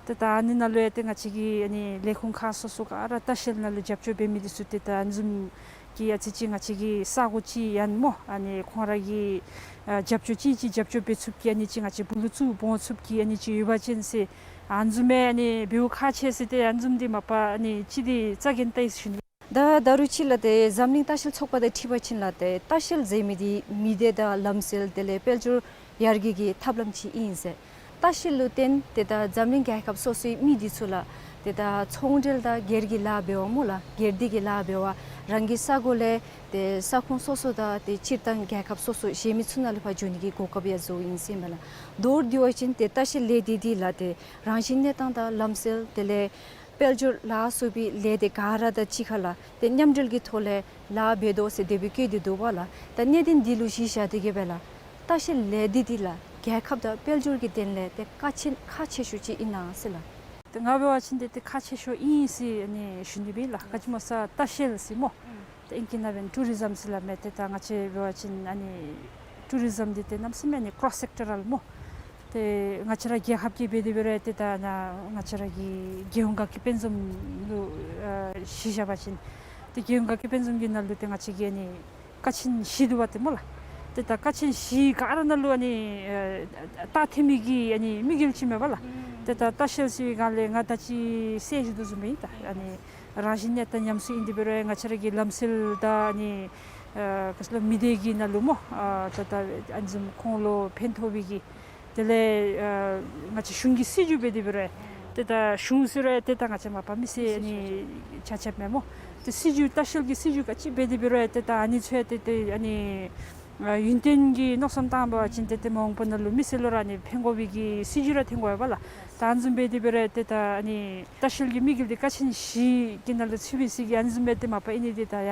ཏེ་ད་ཨ་ནི་ནང་ལུ་ཡང་ཏེ་ང་བཅས་ཀྱི་ཨ་ནི་ལས་ཁུངས་ཁག་སོ་སོ་ག་ར་ལྟ་བཤལ་ནང་ལུ་རྒྱབ་སྐྱོར་འབད་མི་འདི་ཚུ་ཏེ་ད་ཨ་ནི་བཟུམ་གྱི་ཨ་ཙི་ཅིག་ང་བཅས་ཀྱི་ས་གོ་ཅིག་ཡང་སྨོ་ཨ་ནི་ཁོང་ར་གི་ཨ་རྒྱབ་སྐྱོར་ཅིག་ཅིག་རྒྱབ་སྐྱོར་འབད་ཚུགས་ཀྱི་ཨ་ནི་ཅིག་ང་བཅས་སྦུག་ལུ་བཙུགས་འོང་ཚུགས་ཀྱི་ཨ་ནི་ཅིག་ཡོད་པ་ཅིན་ཟེར་ཨ་ནི་བཟུམ་མའི་ཨ་ནི་འབདཝ་ཁག་ཆེ་ཟེར་ཏེ་ཨ་ནི་བཟུམ་འདི་མ་པ་ཨ་ནི་ཅིག་འདི་རྩ་འགེངས་བལྟ་ཡི་ཟེར་ཞུ་ནི། ད་ད་རུང་ཅིག་ལགས་ཏེ་འཛམ་གླིང་ལྟ་བཤལ་ཚོགས་པ་དང་འཁྲིལ་བ་ཅིན་ལགས་ཏེ་ལྟ་བཤལ་ཟེར་མི་འདི་མི་སྡེ་དང་ལམ་སེལ་དེ་ལས་དཔལ་འབྱོར་ཡར་རྒྱས་ཀྱི་ཐབས་ལམ་ཅིག་ཨིན་ཟེར། ལྟ་བཤལ་ལུ་བརྟེན་ཏེ་ད་འཛམ་གླིང་རྒྱལ་ཁབ་སོ་སོའི་མི་འདི་ཚུ་ལགས་ཏེ་ད་ཚོང་འབྲེལ་དང་སྒེར་གྱི་ལཱ་འབད་བ་སྨོ་ལགས། སྒེར་སྡེ་གི་ལཱ་འབད་བ་རང་གི་ས་གོ་ལས་ཏེ་ས་ཁོངས་སོ་སོ་དང་ཏེ་སྤྱིར་བཏང་རྒྱལ་ཁབ་སོ་སོ་གཞན་མི་ཚུ་ནང་ལས་ཕར་འགྱོ་ནི་གི་གོ་སྐབས་ཡང་བཟོཝ་ཨིན་ཟེར་ཨིན་པས་ལགས། མདོར་བསྡུ་བ་ཅིན་ཏེ་ལྟ་བཤལ་ལས་སྡེ་འདི་ལགས་ཏེ་རང་བཞིན་གནས་སྟངས་དང་ལམ་སེལ་དེ་ལས་དཔལ་འབྱོར་ལ་སོགས་པའི་ལས་སྡེ་ག་ར་དང་གཅིག་ཁར་ལགས་ཏེ་མཉམ་འབྲེལ་གྱི་ཐོག་ལས་ལཱ་འབད་དོ་ཟེར་དེ་སྦེ་བཀོད་དེ་འདུག་པ་ལགས། ད་གནད་དོན་འདི་ལུ་གཞི་བཞག་སྟེ་གིས་སྦེ་ལགས་ལྟ་བཤལ་ལས་སྡེ་འདི་ལགས་རྒྱལ་ཁབ་དང་དཔལ་འབྱོར་གྱི་དོན་ལས་ཏེ་ཁག་ཆེ་ཁག་ཆེ་ཤོས་ཅིག་ཨིན་ན་ཟེར་ལགས། ཏེ་ང་འབད་བ་ཅིན་ཏེ་ཏེ་ཁག་ཆེ་ཤོས་ཨིན་ཟེར་ཨ་ནི་ཞུ་ནི་སྦེ་ལགས། ག་ཅི་སྨོ་ཟེར་ལྟ་བཤལ་ཟེར་སྨོ། ཏེ་ཨིང་སྐད་ནང་འབད་ན་ཊུ་རི་ཛམ་ཟེར་སླབ་མས། ཏེ་ད་ང་བཅས་འབད་བ་ཅིན་ཨ་ནི་ཊུ་རི་ཛམ་འདི་ཏེ་གནམ་མེད་ས་མེད་ཨ་ནི་ཀོརོསི་སེཀ་ཊོ་རཱལ་སྨོ། ཏེ་ང་བཅས་ར་རྒྱལ་ཁབ་ཀྱི་འབད་དེ་འབད་རུང་ཏེ་ད་ནཱ་ང་བཅས་ར་གི་རྒྱལ་ཡོངས་དགའ་སྐྱིད་དཔལ་འཛོམས་ལུ་ཨ་གཞི་བཞག་པ་ཅིན་ཏེ་རྒྱལ་ཡོངས་དགའ་སྐྱིད་དཔལ་འཛོམས་ཀྱི་ནང་ལུ་ཏེ་ང་བཅས་ཀྱི་ཨ་ནི་ཀ་ཆེན་བཞི་འདུག་པ་ཏེ་སྨོ་ལགས། ཏེ་ད་ཀ་ཆེན་བཞི་ག་ར་ནང་ལུ་ཨ་ནི་ཨ་རྟགས་འཐེན་མི་གི་ཨ་ནི་དམིགས་ཡུལ་ཅིག་མས་པ་ལགས། ཏེ་ད་ལྟ་བཤལ་ཟེར་བའི་སྒང་ལས་ང་ད་ཅི་ཟེར་ཞུ་དོ་བཟུམ་སྦེ་ད་ཨ་ནི་རང་བཞིན་གནས་སྟངས་ཉམས་གསོ་ཨིན་དེ་འབད་རུང་ང་བཅས་ར་གི་ལམ་སེལ་དང་ཨ་ནི་ཨ་ག་ཅི་ལོ་མི་སྡེ་གི་ནང་ལུ་སྨོ། ཨ་ད་ད་ཨ་ནི་བཟུམ་ཁོང་ལུ་ཕན་ཐོགས་པའི་གི་དེ་ལས་ཨ་ང་བཅས་གཞུང་གི་སྲིད་བྱུས་འབད་དེ་འབད་རུང་ཏེ་ད་གཞུང་ཟེར་རུང་ཏེ་ད་ང་བཅས་མ་པ་མི་སེར་ཨ་ནི་ཆ་ཁྱབ་མས་སྨོ། ཏེ་སྲིད་བྱུས་ལྟ་བཤལ་གྱི་སྲིད་བྱུས་ག་ཅི་འབད་དེ་འབད་རུང་ཏེ་ད་ཨ་ནི་ཚུ་ཏེ་ཏེ་ཨ་ནི་ཨ་ཡུན་བརྟན་གྱི་མནོ་བསམ་བཏང་པ་ཅིན་ཏེ་ཏེ་མ་འོངས་པ་ནང་ལུ་མི་སེར་ལུ་ར་ཨ་ནི་ཕན་དགོ་པའི་གི་སྲིད་བྱུས་ར་འཐེན་དགོ་པས་པ་ལགས། ད་ཨ་ནི་བཟུམ་འབད་དེ་འབད་རུང་ཏེ་ད་ཨ་ནི་ལྟ་བཤལ་གྱི་དམིགས་ཡུལ་འདི་ཀ་ཆེན་བཞི་གི་ནང་ལུ་ཚུད་པའི་ཟེར་གི་ཨ་ནི་བཟུམ་འབད་དེ་མ་པ་ཨིན་ནི་འདི་ད་ཡ་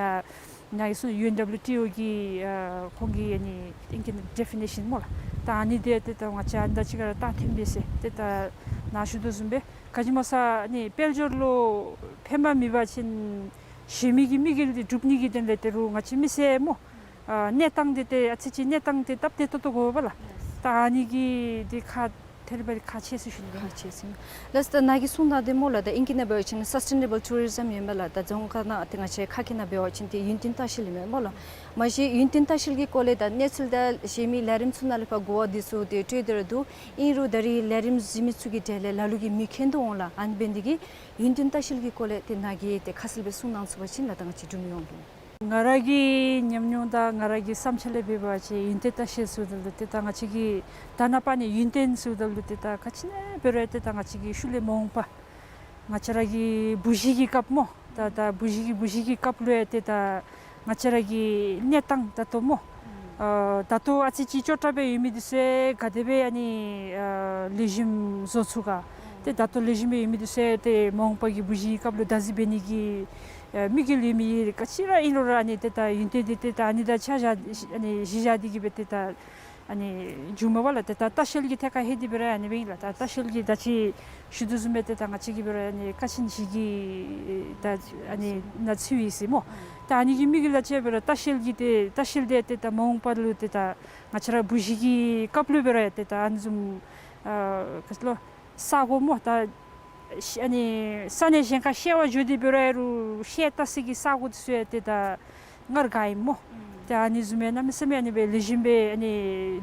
ནཱ་གི་སུ་ཡུ་ཨེན་ཌབ་ལུ་ཊི་ཨོ་གི་ཨ་ཁོང་གི་ཨ་ནི་ཨིང་སྐད་ནང་ཌེ་ཕི་ནི་ཤཱན་སྨོ་ལགས། ད་ཨ་ནི་འདི་ཏེ་ད་ང་བཅས་ཨ་ནི་དང་གཅིག་ཁར་རྟགས་འཐེན་པས་ཟེར་ཏེ་ད་ ནཱ་ཞུ་དོ་བཟུམ་སྦེ་ག་ཅི་སྨོ་ཟེར་ཨ་ནི་དཔལ་འབྱོར་ལུ་ཕན་པ་མེད་པ་ཅིན་གཞན་མི་གི་དམིགས་ཡུལ་འདི་འགྲུབ་ནི་གི་དོན་ལས་ཏེ་རུང་ང་བཅས་མི་སེར་སྨོ། ཨ་གནས་སྟངས་འདི་ཏེ་ཨ་ཙི་ཅིག་གནས་སྟངས་འདི་སྟབས་བདེ་ཏོག་ཏོ་དགོ་པས་ལགས། ད་ཨ་ནི་གི་འདི་ཁག་ཐེ་རི་བ་རི་ཁག་ཆེ་ཟེར་ཞུ་ནི། ཁག་ཆེ་ཟེར། ལགས་སོ། ད་ནཱ་གིས་གསུངས་གནང་དེ་སྨོ་ལགས། ད་ཨིང་སྐད་ནང་འབད་བ་ཅིན་སཱསི་ཊེ་ནེ་བཱལ་ཊུ་རི་ཛམ་ཨིན་པས་ལགས། ད་རྫོང་ཁ་ནང་ཏེ་ང་བཅས་ཁ་སྐད་ནང་འབད་བ་ཅིན་ཏེ་ཡུན་བརྟན་ལྟ་བཤལ་ཨིན་མས་སྨོ་ལགས། མ་གཞི་ཡུན་བརྟན་ལྟ་བཤལ་གྱི་སྐོར་ལས་ད་གནས་ཚུལ་དང་གཞན་མི་ལས་རིམ་ཚུ་ནང་ལས་ཕར་གོ་བ་འདི་ཚུ་ཏེ་སྤྲོད་དེ་ར་འདུག། ཨིན་རུང་ད་རིས་ལས་རིམ་གཟིགས་མི་ཚུ་གི་གྲས་ལས་ལ་ལུ་གིས་མི་མཁྱེན་དོ་འོང་ལགས། ཨ་ནི་འབད་ནི་དེ་གིས་ཡུན་བརྟན་ལྟ་བཤལ་གྱི་སྐོར་ལས་ཏེ་ནཱ་གིས་ཏེ་ཁ་གསལ་སྦེ་གསུངས་གནང་ཚུགས་པ་ཅིན་ལགས། ད་ང་བཅས་འབྲུག་མི་ཡོངས་ལུ། ང་ར་གི་ཉམས་མྱོང་དང་ང་ར་གི་བསམ་འཆར་ལས་འབད་བ་ཅིན་ཡུན་བརྟན་ལྟ་བཤལ་ཟེརཝ་ད་ལུ་ཏེ་ད་ང་བཅས་ཀྱིས་ད་ནཱ་པ་ནི་ཡུན་བརྟན་ཟེརཝ་ད་ལུ་ཏེ་ད་ག་ཅི་ཨིན་ན་འབད་རུང་ཏེ་ད་ང་བཅས་ཀྱི་ཤུལ་ལས་མ་འོངས་པ་ང་བཅས་ར་གི་བུ་གཞི་གི་སྐབས་སྨོ། ད་ད་བུ་གཞི་གི་བུ་གཞི་གི་སྐབས་ལུ་ཡང་ཏེ་ད་ང་བཅས་ར་གི་གནས་སྟངས་ད་ལྟོ་སྨོ། ཨ་ད་ལྟོ་ཨ་ཙི་ཅིག་སྐྱོ་དྲགས་སྦེ་ཡོད་མི་འདི་ཚུ་ག་དེ་སྦེ་ཨ་ནི་ཨ་ལེགས་ཤོམ་བཟོ་ཚུགས་ག། ཏེ་ད་ལྟོ་ལེགས་ཤོམ་སྦེ་ཡོད་མི་འདི་ཚུ་ཏེ་མ་འོངས་པ་གི་བུ་གཞི་གི་སྐབས་ལུ་བདག་འཛིན་འབད་ནི་གི་ཨ་དམིགས་ཡུལ་ཡོད་མི་ག་ཅི་ར་ཨིན་རུང་ར་ཨ་ནི་ཏེ་ད་ཡུན་བརྟན་འདི་ཏེ་ད་ཨ་ནི་དང་ཆ་བཞག་ཨ་ནི་གཞི་བཞག་འདི་གིས་སྦེ་ཏེ་ད་ཨ་ནི་འགྱོཝ་མས་པ་ལགས། ཏེ་ད་ལྟ་བཤལ་གྱི་ཐད་ཁར་ལྷོད་དེ་འབད་རུང་ཨ་ནི་སྦེ་ཨིན་ལགས། ད་ལྟ་བཤལ་གྱི་ད་ཅི་ཞུ་དོ་བཟུམ་སྦེ་ཏེ་ད་ང་བཅས་ཀྱིས་འབད་རུང་ཨ་ནི་ཀ་ཆེན་བཞི་གི་ད་ཨ་ནི་ནང་ཚུད་ཡི་ཟེར་སྨོ། ད་ཨ་ནི་གི་དམིགས་ཡུལ་ལ་ཅིག་འབད་རུང་ལྟ་བཤལ་གྱི་ཏེ་ལྟ་བཤལ་འདི་ཏེ་ད་མ་འོངས་པ་ལུ་ཏེ་ད་ང་བཅས་ར་བུ་གཞི་གི་སྐབས་ལུ་འབད་རུང་ཏེ་ད་ཨ་ནི་བཟུམ་ཨ་ག་ཅི་ལོ་ས་གོ་སྨོ། ད་ཤ་ཨ་ནི་ས་གནས་གཞན་ཁར་བཤལ་བར་འགྱོ་སྟེ་འབད་རུང་ཨིན་རུང་བཤལ་ལྟ་ས་གི་ས་གོ་འདི་ཚུ་ཡང་ཏེ་ད་སྔར་ག་ཨིནམ་སྨོ། ཨུམ། ཏེ་ཨ་ནི་བཟུམ་སྦེ་གནམ་མེད་ས་མེད་ཨ་ནི་སྦེ་ལེགས་ཤོམ་སྦེ་ཨ་ནི་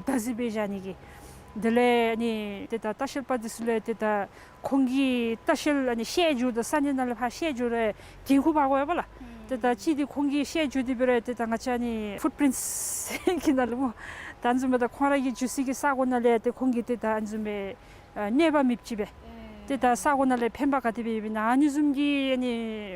བདག་འཛིན་འབད་བཞག་ནི་གི། དེ་ལས་ཨ་ནི་ཏེ་ད་ལྟ་བཤལ་པ་འདི་ཚུ་ལུ་ཡང་ཏེ་ད་ཁོང་གིས་ལྟ་བཤལ་ཨ་ནི་བཤལ་འགྱོཝ་ད་ས་གནས་ནང་ལས་ཕར་བཤལ་འགྱོཝ་ད་འགན་ཁུར་འབག་དགོ་པས་ལགས། ཨུམ། ཏེ་ད་ཅི་འདི་ཁོང་གིས་བཤལ་འགྱོ་སྟེ་འབད་རུང་ཏེ་ད་ང་བཅས་ཨ་ནི་ཕུཊ་པིརིནཊསི་གི་ནང་ལུ་སྨོ། ད་ཨ་ནི་བཟུམ་སྦེ་ད་ཁོང་ར་གི་འགྱོ་ས་གི་ས་གོ་ནང་ལུ་ཡང་ཏེ་ཁོང་གིས་ཏེ་ད་ཨ་ནི་བཟུམ་སྦེ་ཨ་གནོད་པ་མེདཔ་ཅིག་སྦེ། ཨེ། ཏེ་ད་ས་གོ་ནང་ལས་ཕན་པ་ག་དེ་སྦེ་ཡོདཔ་ཨིན་ན་ཨ་ནི་བཟུམ་གྱི་ཨ་ནི་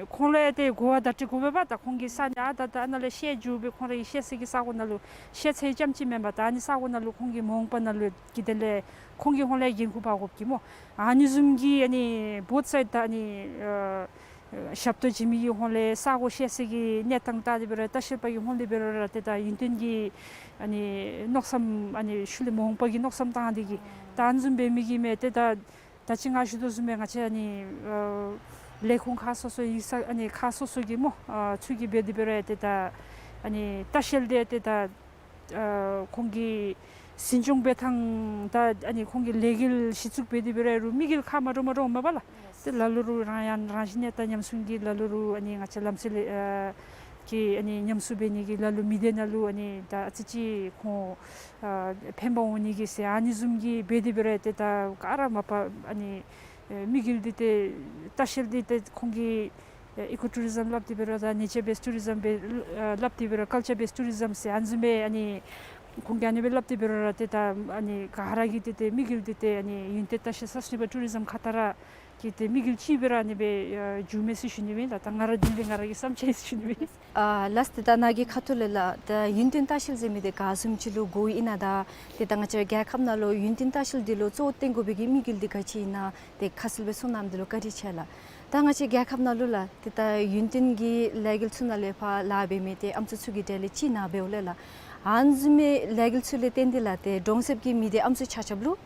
ཁོང་ལུ་ཡང་ཏེ་གོ་བ་བརྡ་སྤྲོད་དགོ་པས་པ། ད་ཁོང་གིས་ས་གནས་ཨ་ད་ད་ཨ་ནཱ་ལས་བཤལ་འགྱོ་སྦེ་ཁོང་ར་གི་བཤལ་ས་གི་ས་གོ་ནང་ལུ་བཤལ་ཚར་ཡི་ཙམ་ཅིག་མེན་པར་ད་ཨ་ནི་ས་གོ་ནང་ལུ་ཁོང་གིས་མ་འོངས་པ་ནང་ལུ་གི་དེ་ལས་ཁོང་གིས་ཁོང་ལུ་ཡང་འགན་ཁུར་འབག་དགོཔ་གི་སྨོ། ཨ་ནི་བཟུམ་གྱི་ཨ་ནི་བོཐ་སའིཌ་ད་ཨ་ནི་ཨ་ཞབས་ཏོག་བྱིན་མི་གི་ཧོང་ལས་ས་གོ་བཤལ་ས་གི་གནས་སྟངས་བལྟ་སྟེ་འབད་རུང་ལྟ་བཤལ་པ་གི་ཧོང་ལས་འབད་རུང་ར་ཏེ་ད་ཡུན་བརྟན་གྱི་ཨ་ནི་མནོ་བསམ་ཨ་ནི་ཤུལ་ལས་མ་འོངས་པ་གི་མནོ་བསམ་བཏང་སྟེ་གིས་ད་ཨ་ནི་བཟུམ་འབད་མི་གི་མས། ཏེ་ད་ད་ཅི་ང་ཞུ་དོ་བཟུམ་སྦེ་ང་བཅས་ཨ་ནི་ཨ་ལས་ཁུངས་ཁག་སོ་སོ་ཡིག་ཚང་ཨ་ནི་ཁག་སོ་སོ་གི་སྨོ་ཨ་ཚུ་གིས་འབད་དེ་འབད་རུང་ཏེ་ད་ཨ་ནི་ལྟ་བཤལ་འདི་ཏེ་ད་ཨ་ཁོང་གི་འཛིན་སྐྱོང་འབད་ཐངས་དང་ཨ་ནི་ཁོང་གི་ལས་འགུལ་གཞི་བཙུགས་འབད་དེ་འབད་རུང་དམིགས་ཡུལ་ཁག་མ་འདྲཝ་མ་འདྲཝ་མས་པ་ལགས། ཏེ་ལ་ལུ་རུང་རང་ཡང་རང་བཞིན་གནས་སྟངས་ཉམས་སྲུང་གི་ལ་ལུ་རུང་ཨ་ནི་ང་བཅས་ལམ་སྲོལ་ཨ་གི་ཨ་ནི་ཉམས་གསོ་འབད་ནི་གི་ལ་ལུ་མི་སྡེ་ནང་ལུ་ཨ་ནི་ད་ཨ་ཙི་ཅིག་ཁོང་ཨ་ཕན་པ་འོང་ནི་གི་ཟེར་ཨ་ནི་བཟུམ་གྱི་འབད་དེ་འབད་རུང་ཏེ་ད་ག་ར་མ་པ་ཨ་ནི་ཨེ་དམིགས་ཡུལ་འདི་ཏེ་ལྟ་བཤལ་འདི་ཏེ་ཁོང་གིས་ཨེ་ཨི་ཀོ་ཊུ་རི་ཛམ་སླབ་སྟེ་འབད་རུང་ད་ནེ་ཅར་བེསཌ་ཊུ་རི་ཛམ་སྦེ་ཨེ་སླབ་སྟེ་འབད་རུང་ཀལ་ཅར་བེསཌ་ཊུ་རི་ཛམ་ཟེར་ཨ་ནི་བཟུམ་སྦེ་ཨ་ནི་ཁོང་གིས་ཨ་ནི་སྦེ་སླབ་སྟེ་འབད་རུང་ར་ཏེ་ད་ཨ་ནི་ག་ར་གི་ཏེ་ཏེ་དམིགས་ཡུལ་འདི་ཏེ་ཨ་ནི་ཡུན་བརྟན་ལྟ་བཤལ་སཱསི་ཊེ་ནེ་བཱལ་ཊུ་རི་ཛམ་ཁ་ཐུག་ར་གི་ཏེ་དམིགས་ཡུལ་ཅིག་སྦེ་ར་ཨ་ནི་སྦེ་ཨེ་འགྱོཝ་མས་ཟེར་ཞུ་ནི་ཨིན་ལགས། ད་ང་ར་འདི་སྦེ་ང་ར་གི་བསམ་འཆར་ཨིན་ཟེར་ཞུ་ནི་ཨིན། ཨ་ལགས་སོ། ཏེ་ད་ནཱ་གི་ཁ་ཐུག་ལས་ལགས་ད་ཡུན་བརྟན་ལྟ་བཤལ་ཟེར་མི་འདི་ག་བཟུམ་ཅིག་ལུ་གོཝ་ཨིན་ན་དང་ཏེ་ད་ང་བཅས་རྒྱལ་ཁབ་ནང་ལུ་ཡུན་བརྟན་ལྟ་བཤལ་འདི་ལུ་གཙོ་བོ་བཏོན་དགོ་པའི་གི་དམིགས་ཡུལ་འདི་ག་ཅི་ཨིན་ན་ཏེ་ཁ་གསལ་སྦེ་གསུངས་གནངམ་འདི་ལུ་བཀའ་དྲིན་ཆེ་ལགས། ད་ང་བཅས་རྒྱལ་ཁབ་ནང་ལུ་ལགས་ཏེ་ད་ཡུན་བརྟན་གྱི་ལས་འགུལ་ཚུ་ནང་ལས་ཕར་ལཱ་འབད་མི་ཏེ་ཨམ་སྲུ་ཚུ་གི་གྲས་ལས་ཅིག་ནཱ་འབདཝ་ལས་ལགས་ཨ་ནི་བཟུམ་མའི་ལས་འགུལ་ཚུ་ལས་བརྟེན་ཏེ་ལགས་ཏེ་གྲོང་གསེབ་ཀྱི་མི་སྡེ་ཨམ་སྲུ་ཆ་ཁྱབ་ལུ་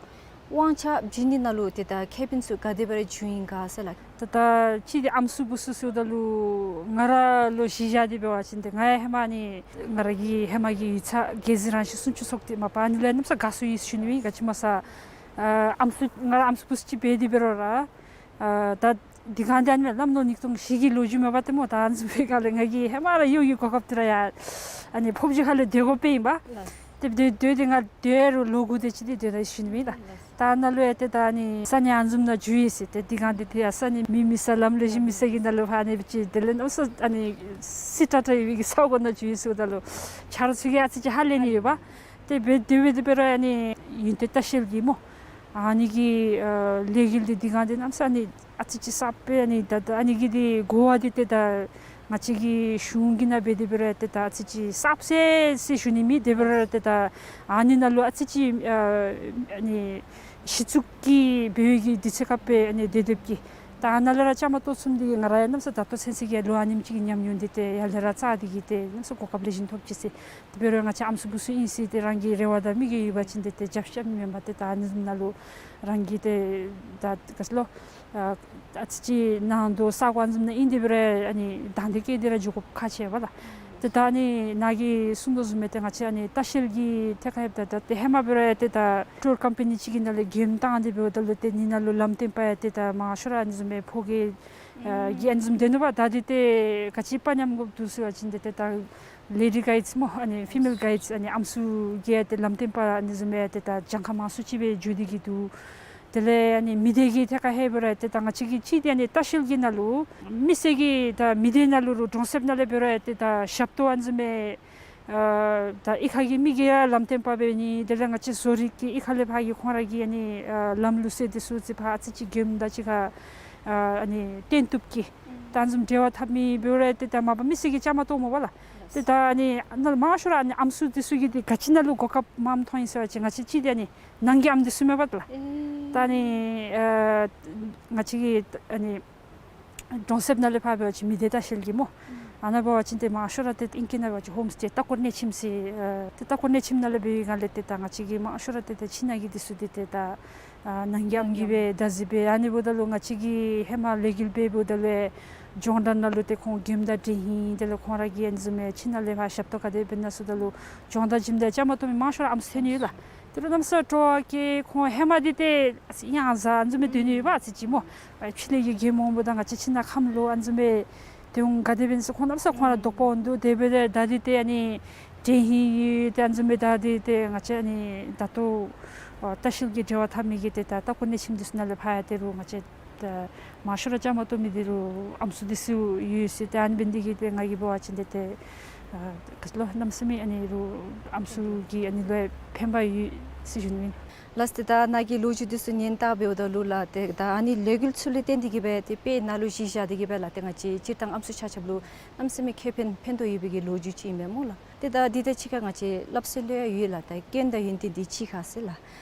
དབང་ཆ་བྱིན་ནི་ནང་ལུ་ཏེ་ད་ཁེ་ཕན་ཚུ་ག་དེ་སྦེ་ར་བྱུང་ཡི་ག་ཟེར་ལགས། ད་ད་ཅི་འདི་ཨམ་སྲུ་བུ་སྲུ་ཟེརཝ་ད་ལུ་ང་ར་ལུ་གཞི་བཞག་སྟེ་འབད་བ་ཅིན་ཏེ་ང་ཡང་ཧེ་མ་ཨ་ནི་ང་ར་གི་ཧེ་མ་གི་ཡིག་ཚང་རྒྱལ་འཛིན་རང་བཞིན་སྲུང་སྐྱོབ་ཚོགས་སྡེ་མ་པ་ཨ་ནི་ལུ་ཡང་གནམ་ས་དགའ་སུ་ཡི་ཟེར་ཞུ་ནི་ཨིན། ག་ཅི་སྨོ་ཟེར་ཨ་ཨམ་སྲུ་ང་ར་ཨམ་སྲུ་བུ་སྲུ་ཅིག་འབད་དེ་འབད་རུང་ར་ཨ་ད་དེ་སྒང་འདི་ཨ་ནི་ལམ་ལྷོང་ཉིས་སྟོང་བཞི་གི་ལོ་རྒྱུས་མས་པ་ཏེ་སྨོ། ད་ཨ་ནི་བཟུམ་སྦེ་ག་ལས་ང་གིས་ཧེ་མ་ར་ཡོད་ཀྱི་གོ་སྐབས་འདི་ར་ཡང་ཨ་ནི་ཕོབ་སྟེ་ཁ་ལས་སྡོད་དགོཔ་ཨིན་པས། ཏེ་སྡོད་སྡོད་དེ་ང་སྡོད་རུང་ལོ་དགུ་དེ་ཅིག་འདི་སྡོད་ད་ཡི་ཟེར་ཞུ་ནི་ཨིན་ལགས། ད་ནཱ་ལུ་ཡང་ཏེ་ད་ཨ་ནི་ས་གནས་ཨ་ནི་བཟུམ་ནང་འགྱོ་ཡི་ཟེར་ཏེ་དེ་སྒང་འདི་ཏེ་ཡང་ས་གནས་མི་མེད་ས་ལམ་ལེགས་ཤོམ་མེད་ས་གི་ནང་ལུ་ཕར་ཨ་ནི་ཅིག་དེ་ལས་གནམ་ས་ཨ་ནི་བསིལ་དྲགས་དྲགས་ཡོད་པའི་གི་ས་གོ་ནང་འགྱོ་ཡི་ཟེརཝ་ད་ལུ་ཆ་རོགས་ཚུ་གིས་ཨ་ཙི་ཅིག་ཧ་ལས་ནི་ཡོདཔ། ཏེ་འབད་དེ་འབད་དེ་འབད་རུང་ཨ་ནི་ཡུན་བརྟན་ལྟ་བཤལ་གྱི་སྨོ་ཨ་ནི་གི་ཨ་ལས་འགུལ་འདི་དེ་སྒང་འདི་གནམ་ས་ཨ་ནི་ཨ་ཙི་ཅིག་གསརཔ་སྦེ་ཨ་ནི་ད་ད་ཨ་ནི་གི་འདི་གོ་བ་འདི་ཏེ་ད་ང་བཅས་ཀྱི་གཞུང་གི་ནང་འབད་དེ་འབད་རུང་ཏེ་ད་ཨ་ཙི་ཅིག་གསརཔ་ཟེར་ཟེར་ཞུ་ནི་མེད། དེ་འབད་རུང་ཏེ་ད་ཨ་ནི་ནང་ལུ་ཨ་ཙི་ཅིག་ཨ་ཨ་ནི་གཞི་བཙུགས་ཀྱི་འབད་བའི་གི་དུས་ཚོད་ཁར་སྦེ་ཨ་ནི་སྡོད་སྡོདཔ་གི་ད་ ཨ་ནཱ་ལས་ར་བཅའ་མར་གཏོགས་ཚུགས་མི་འདི་གིས་ང་ར་ཡང་གནམ་ས་ད་ལྟོ་ཚུན་ཚོད་ཀྱི་ལོ་ཨ་ནེམ་ཅིག་གི་ཉམས་མྱོང་འདི་ཏེ་ཡར་ལས་ར་བཙག་སྟེ་གིས་ཏེ་གནམ་ས་གོ་སྐབས་ལེགས་ཤོམ་ཐོབ་ཅི་ཟེར། དེ་འབད་རུང་ང་བཅས་ཨམ་སྲུ་བུ་ཚུ་ཨིན་ཟེར་ཏེ་རང་གི་རེ་བ་དང་དམིགས་ཡུལ་ཡོད་པ་ཅིན་ཏེ་ཏེ་རྒྱབ་ཤ་མེན་པར་ཏེ་ད་ཨ་ནི་བཟུམ་ནང་ལུ་རང་གིས་ཏེ་ད་ག་ཅི་ལོ་ཨ་ཨ་ཙི་ཅིག་ནང་དོག་ས་གོ་ཨ་ནི་བཟུམ་ནང་ཨིན། དེ་འབད་རུང་ཨ་ནི་དང་འདོད་བསྐྱེད་དེ་ར་འགྱོ་དགོཔ་ཁག་ཆེ་བས་ལགས། ཏེ་ད་ཨ་ནི་ནཱ་གིས་གསུང་དོ་བཟུམ་སྦེ་ཏེ་ང་བཅས་ཨ་ནི་ལྟ་བཤལ་གྱི་ཐད་ཁར་ཡོདཔ་ད་ད་ཏེ་ཧེ་མ་འབད་རུང་ཏེ་ད་ཊུར་ཀམ་པ་ནི་ཅིག་གི་ནང་ལས་མགྱོནམ་བཏང་སྟེ་འབདཝ་ད་ལུ་ཏེ་ཨ་ནི་ནང་ལུ་ལམ་སྟོན་པ་ཡང་ཏེ་ད་མང་ཤོས་ར་ཨ་ནི་བཟུམ་སྦེ་ཕོ་སྐྱེས་ཨ་གི་ཨ་ནི་བཟུམ་སྡོད་ནུག་པ། ད་འདི་ཏེ་ག་ཅི་དཔའ་ཉམས་དགོཔ་འདུག་ཟེར་བ་ཅིན་ཏེ་ཏེ་ད་ལེ་ཌི་གའིཌསི་སྨོ་ཨ་ནི་ཕི་མེལ་གའིཌསི་ཨ་ནི་ཨམ་སྲུ་གིས་ཏེ་ལམ་སྟོན་པ་ཨ་ནི་བཟུམ་སྦེ་ཏེ་ད་གྱངས་ཁ་མང་སུ་ཅིག་སྦེ་འགྱོ་སྟེ་གི་འདུག། དེ་ལས་ཨ་ནི་མི་སྡེ་གི་ཐད་ཁར་ཧེ་འབད་རུང་ཏེ་ད་ང་བཅས་ཀྱི་ཅིག་འདི་ཨ་ནི་ལྟ་བཤལ་གྱི་ནང་ལུ་མི་སེར་གྱིས་ད་མི་སྡེ་ནང་ལུ་རུང་གྲོང་གསེབ་ནང་ལས་འབད་རུང་ཏེ་ད་ཞབས་ཏོག་ཨ་ནི་བཟུམ་སྦེ་ཨ་ད་གཡུས་ཁ་གི་མི་གིས་ཡང་ལམ་སྟོན་པ་འབད་ནི། དེ་ལས་ང་བཅས་བཟོ་རིག་གི་གཡུས་ཁ་ལས་ཕར་གྱི་ཁོང་ར་གི་ཨ་ནི་ཨ་ལམ་ལུགས་སྲོལ་འདི་ཚུ་ཅིག་ཕར་ཨ་ཙི་ཅིག་མགྱོནམ་དང་གཅིག་ཁར་ཨ་ཨ་ནི་སྟོན་བཏུབ་ཀྱི་ད་ཨ་ནི་བཟུམ་འབྲེལ་བ་འཐབ་མི་འབད་རུང་ཏེ་ད་མ་པ་མི་སེར་གྱིས་བཅའ་མར་གཏོགས་སྨོ་པ་ལགས། ཏེ་ད་ཨ་ནི་ནཱ་མང་ཤོས་ར་ཨ་ནི་ཨམ་སྲུ་འདི་ཚུ་གིས་ཏེ་ག་ཅི་ནང་ལུ་གོ་སྐབས་མངམ་མཐོང་ཡི་ཟེར་བ་ཅིན་ང་བཅས་ཅིག་འདི་ཨ་ནི་ནང་གི་ཨམ་འདི་ཚུ་མས་པ་ལགས། ཨེ། ད་ཨ་ནི་ཨ་ང་བཅས་ཀྱི་ཨ་ནི་གྲོང་གསེབ་ནང་ལས་ཕར་འབད་བ་ཅིན་མི་སྡེ་ལྟ་བཤལ་གྱི་སྨོ། ཨ་ནཱ་འབད་བ་ཅིན་ཏེ་མང་ཤོས་ར་ཏེ་ཨིང་སྐད་ནང་འབད་བ་ཅིན་ཧོམ་སི་ཊེ་ལྟ་སྐོར་གནས་ཆེན་ཟེར་ཨ་ཏེ་ལྟ་སྐོར་གནས་ཆེན་ནང་ལས་འབད་བའི་སྒང་ལས་ཏེ་ད་ང་བཅས་ཀྱི་མང་ཤོས་ར་ཏེ་ཏེ་ཕྱི་ནང་གི་འདི་ཚུ་འདི་ཏེ་ད་ཨ་ནང་གི་ཨམ་གྱིས་སྦེ་བདའ་ཟུན་འབད། ཨ་ནི་འབདཝ་ད་ལུ་ང་བཅས་ཀྱིས་ཧེ་མ་ལས་འགུལ་འབད་འབདཝ་ད་ལུ་སྦྱོང་བརྡར་ནང་ལུ་ཏེ་ཁོང་མགྱོནམ་དང་འདྲེས་ཧིང་དེ་ལས་ཁོང་ར་གིས་ཨ་ནི་བཟུམ་སྦེ་ཕྱི་ནང་ལས་ཕར་ཞབས་ཏོག་ག་དེ་འབད་ནི་ཟེརཝ་ད་ལུ་སྦྱོང་བརྡར་བྱིནམ་ད་བཅའ་མར་གཏོགས་མི་མང་ཤོས་ར་ཨམ་སྲུ་ཐོན་ནི་ཡོད་ལགས། དེ་ལུ་གནམ་ས་སྤྲོ་བ་སྐྱེ། ཁོང་ཧེ་མ་འདི་ཏེ་ཡང་ཟ་ཨ་ནི་བཟུམ་སྦེ་སྡོད་ནི་ཡོད་པ་ཨ་ཙི་ཅིག་སྨོ། ཨ་ཕྱི་ལས་ཀྱི་གྱོང་མང་པོ་དང་ང་བཅས་ཕྱི་ནང་ཁམས་ལོག་ཨ་ནི་བཟུམ་སྦེ་དེ་འོང་ག་དེ་འབད་ནི་ཟེར་ཁོང་གནམ་ས་ཁོང་ར་དོགས་པ་འོང་དོ། དེ་འབདཝ་ད་ད་འདི་ཏེ་ཨ་ནི་འདྲེས་ཧིང་ཡོད། ཏེ་ཨ་ནི་བཟུམ་སྦེ་ད་འདི་ཏེ་ང་བཅས་ཨ་ནི་ད་ལྟོ་ཨ་ལྟ་བཤལ་གྱི་འབྲེལ་བ་འཐབ་མི་གིས་ཏེ་ད་ལྟ་སྐོར་གནས་ཆེན་འདི་ཚུ་ནང་ལས་ཕར་ཡང་ཏེ་རུང་ང་བཅས་ད་མང་ཤོས་ར་བཅའ་མར་གཏོགས་མི་འདི་རུང་ཨམ་སྲུ་འདི་ཚུ་ཡོད་ཟེར། ཏེ་ཨ་ནི་འབད་ནི་འདི་གིས་ཏེ་ང་གིས་འབད་བ་ཅིན་ཏེ་ཏེ་ཨ་ག་ཅི་ལོ་གནམ་མེད་ས་མེད་ཨ་ནི་རུང་ཨམ་སྲུ་གི་ཨ་ནི་ལུ་ཡང་ཕན་པ་ཡོད་ཟེར་ཞུ་ནི་ཨིན། ལགས། ཏེ་ད་ནཱ་གི་ལོ་རྒྱུས་འདི་ཚུ་ཉན་བལྟ་འབདཝ་ད་ལུ་ལགས་ཏེ་ད་ཨ་ནི་ལས་འགུལ་ཚུ་ལུ་བརྟེན་ཏེ་གིས་སྦེ་ཏེ་དཔེ་ནཱ་ལུ་གཞི་བཞག་སྟེ་གིས་སྦེ་ལགས་ཏེ་ང་བཅས་སྤྱིར་བཏང་ཨམ་སྲུ་ཆ་ཁྱབ་ལུ་གནམ་མེད་ས་མེད་ཁེ་ཕན་ཕན་ཐོགས་ཡོད་པའི་གི་ལོ་རྒྱུས་ཅིག་ཨིན་མས་སྨོ་ལགས། ཏེ་ད་འདི་དང་གཅིག་ཁར་ང་བཅས་སླབ་སྲོལ་ལུ་ཡང་ཡོད་ལགས། ད་རྐྱེན་དང་ཡོན་ཏན་འདི་གཅིག་ཁར་ཟེར་ལགས།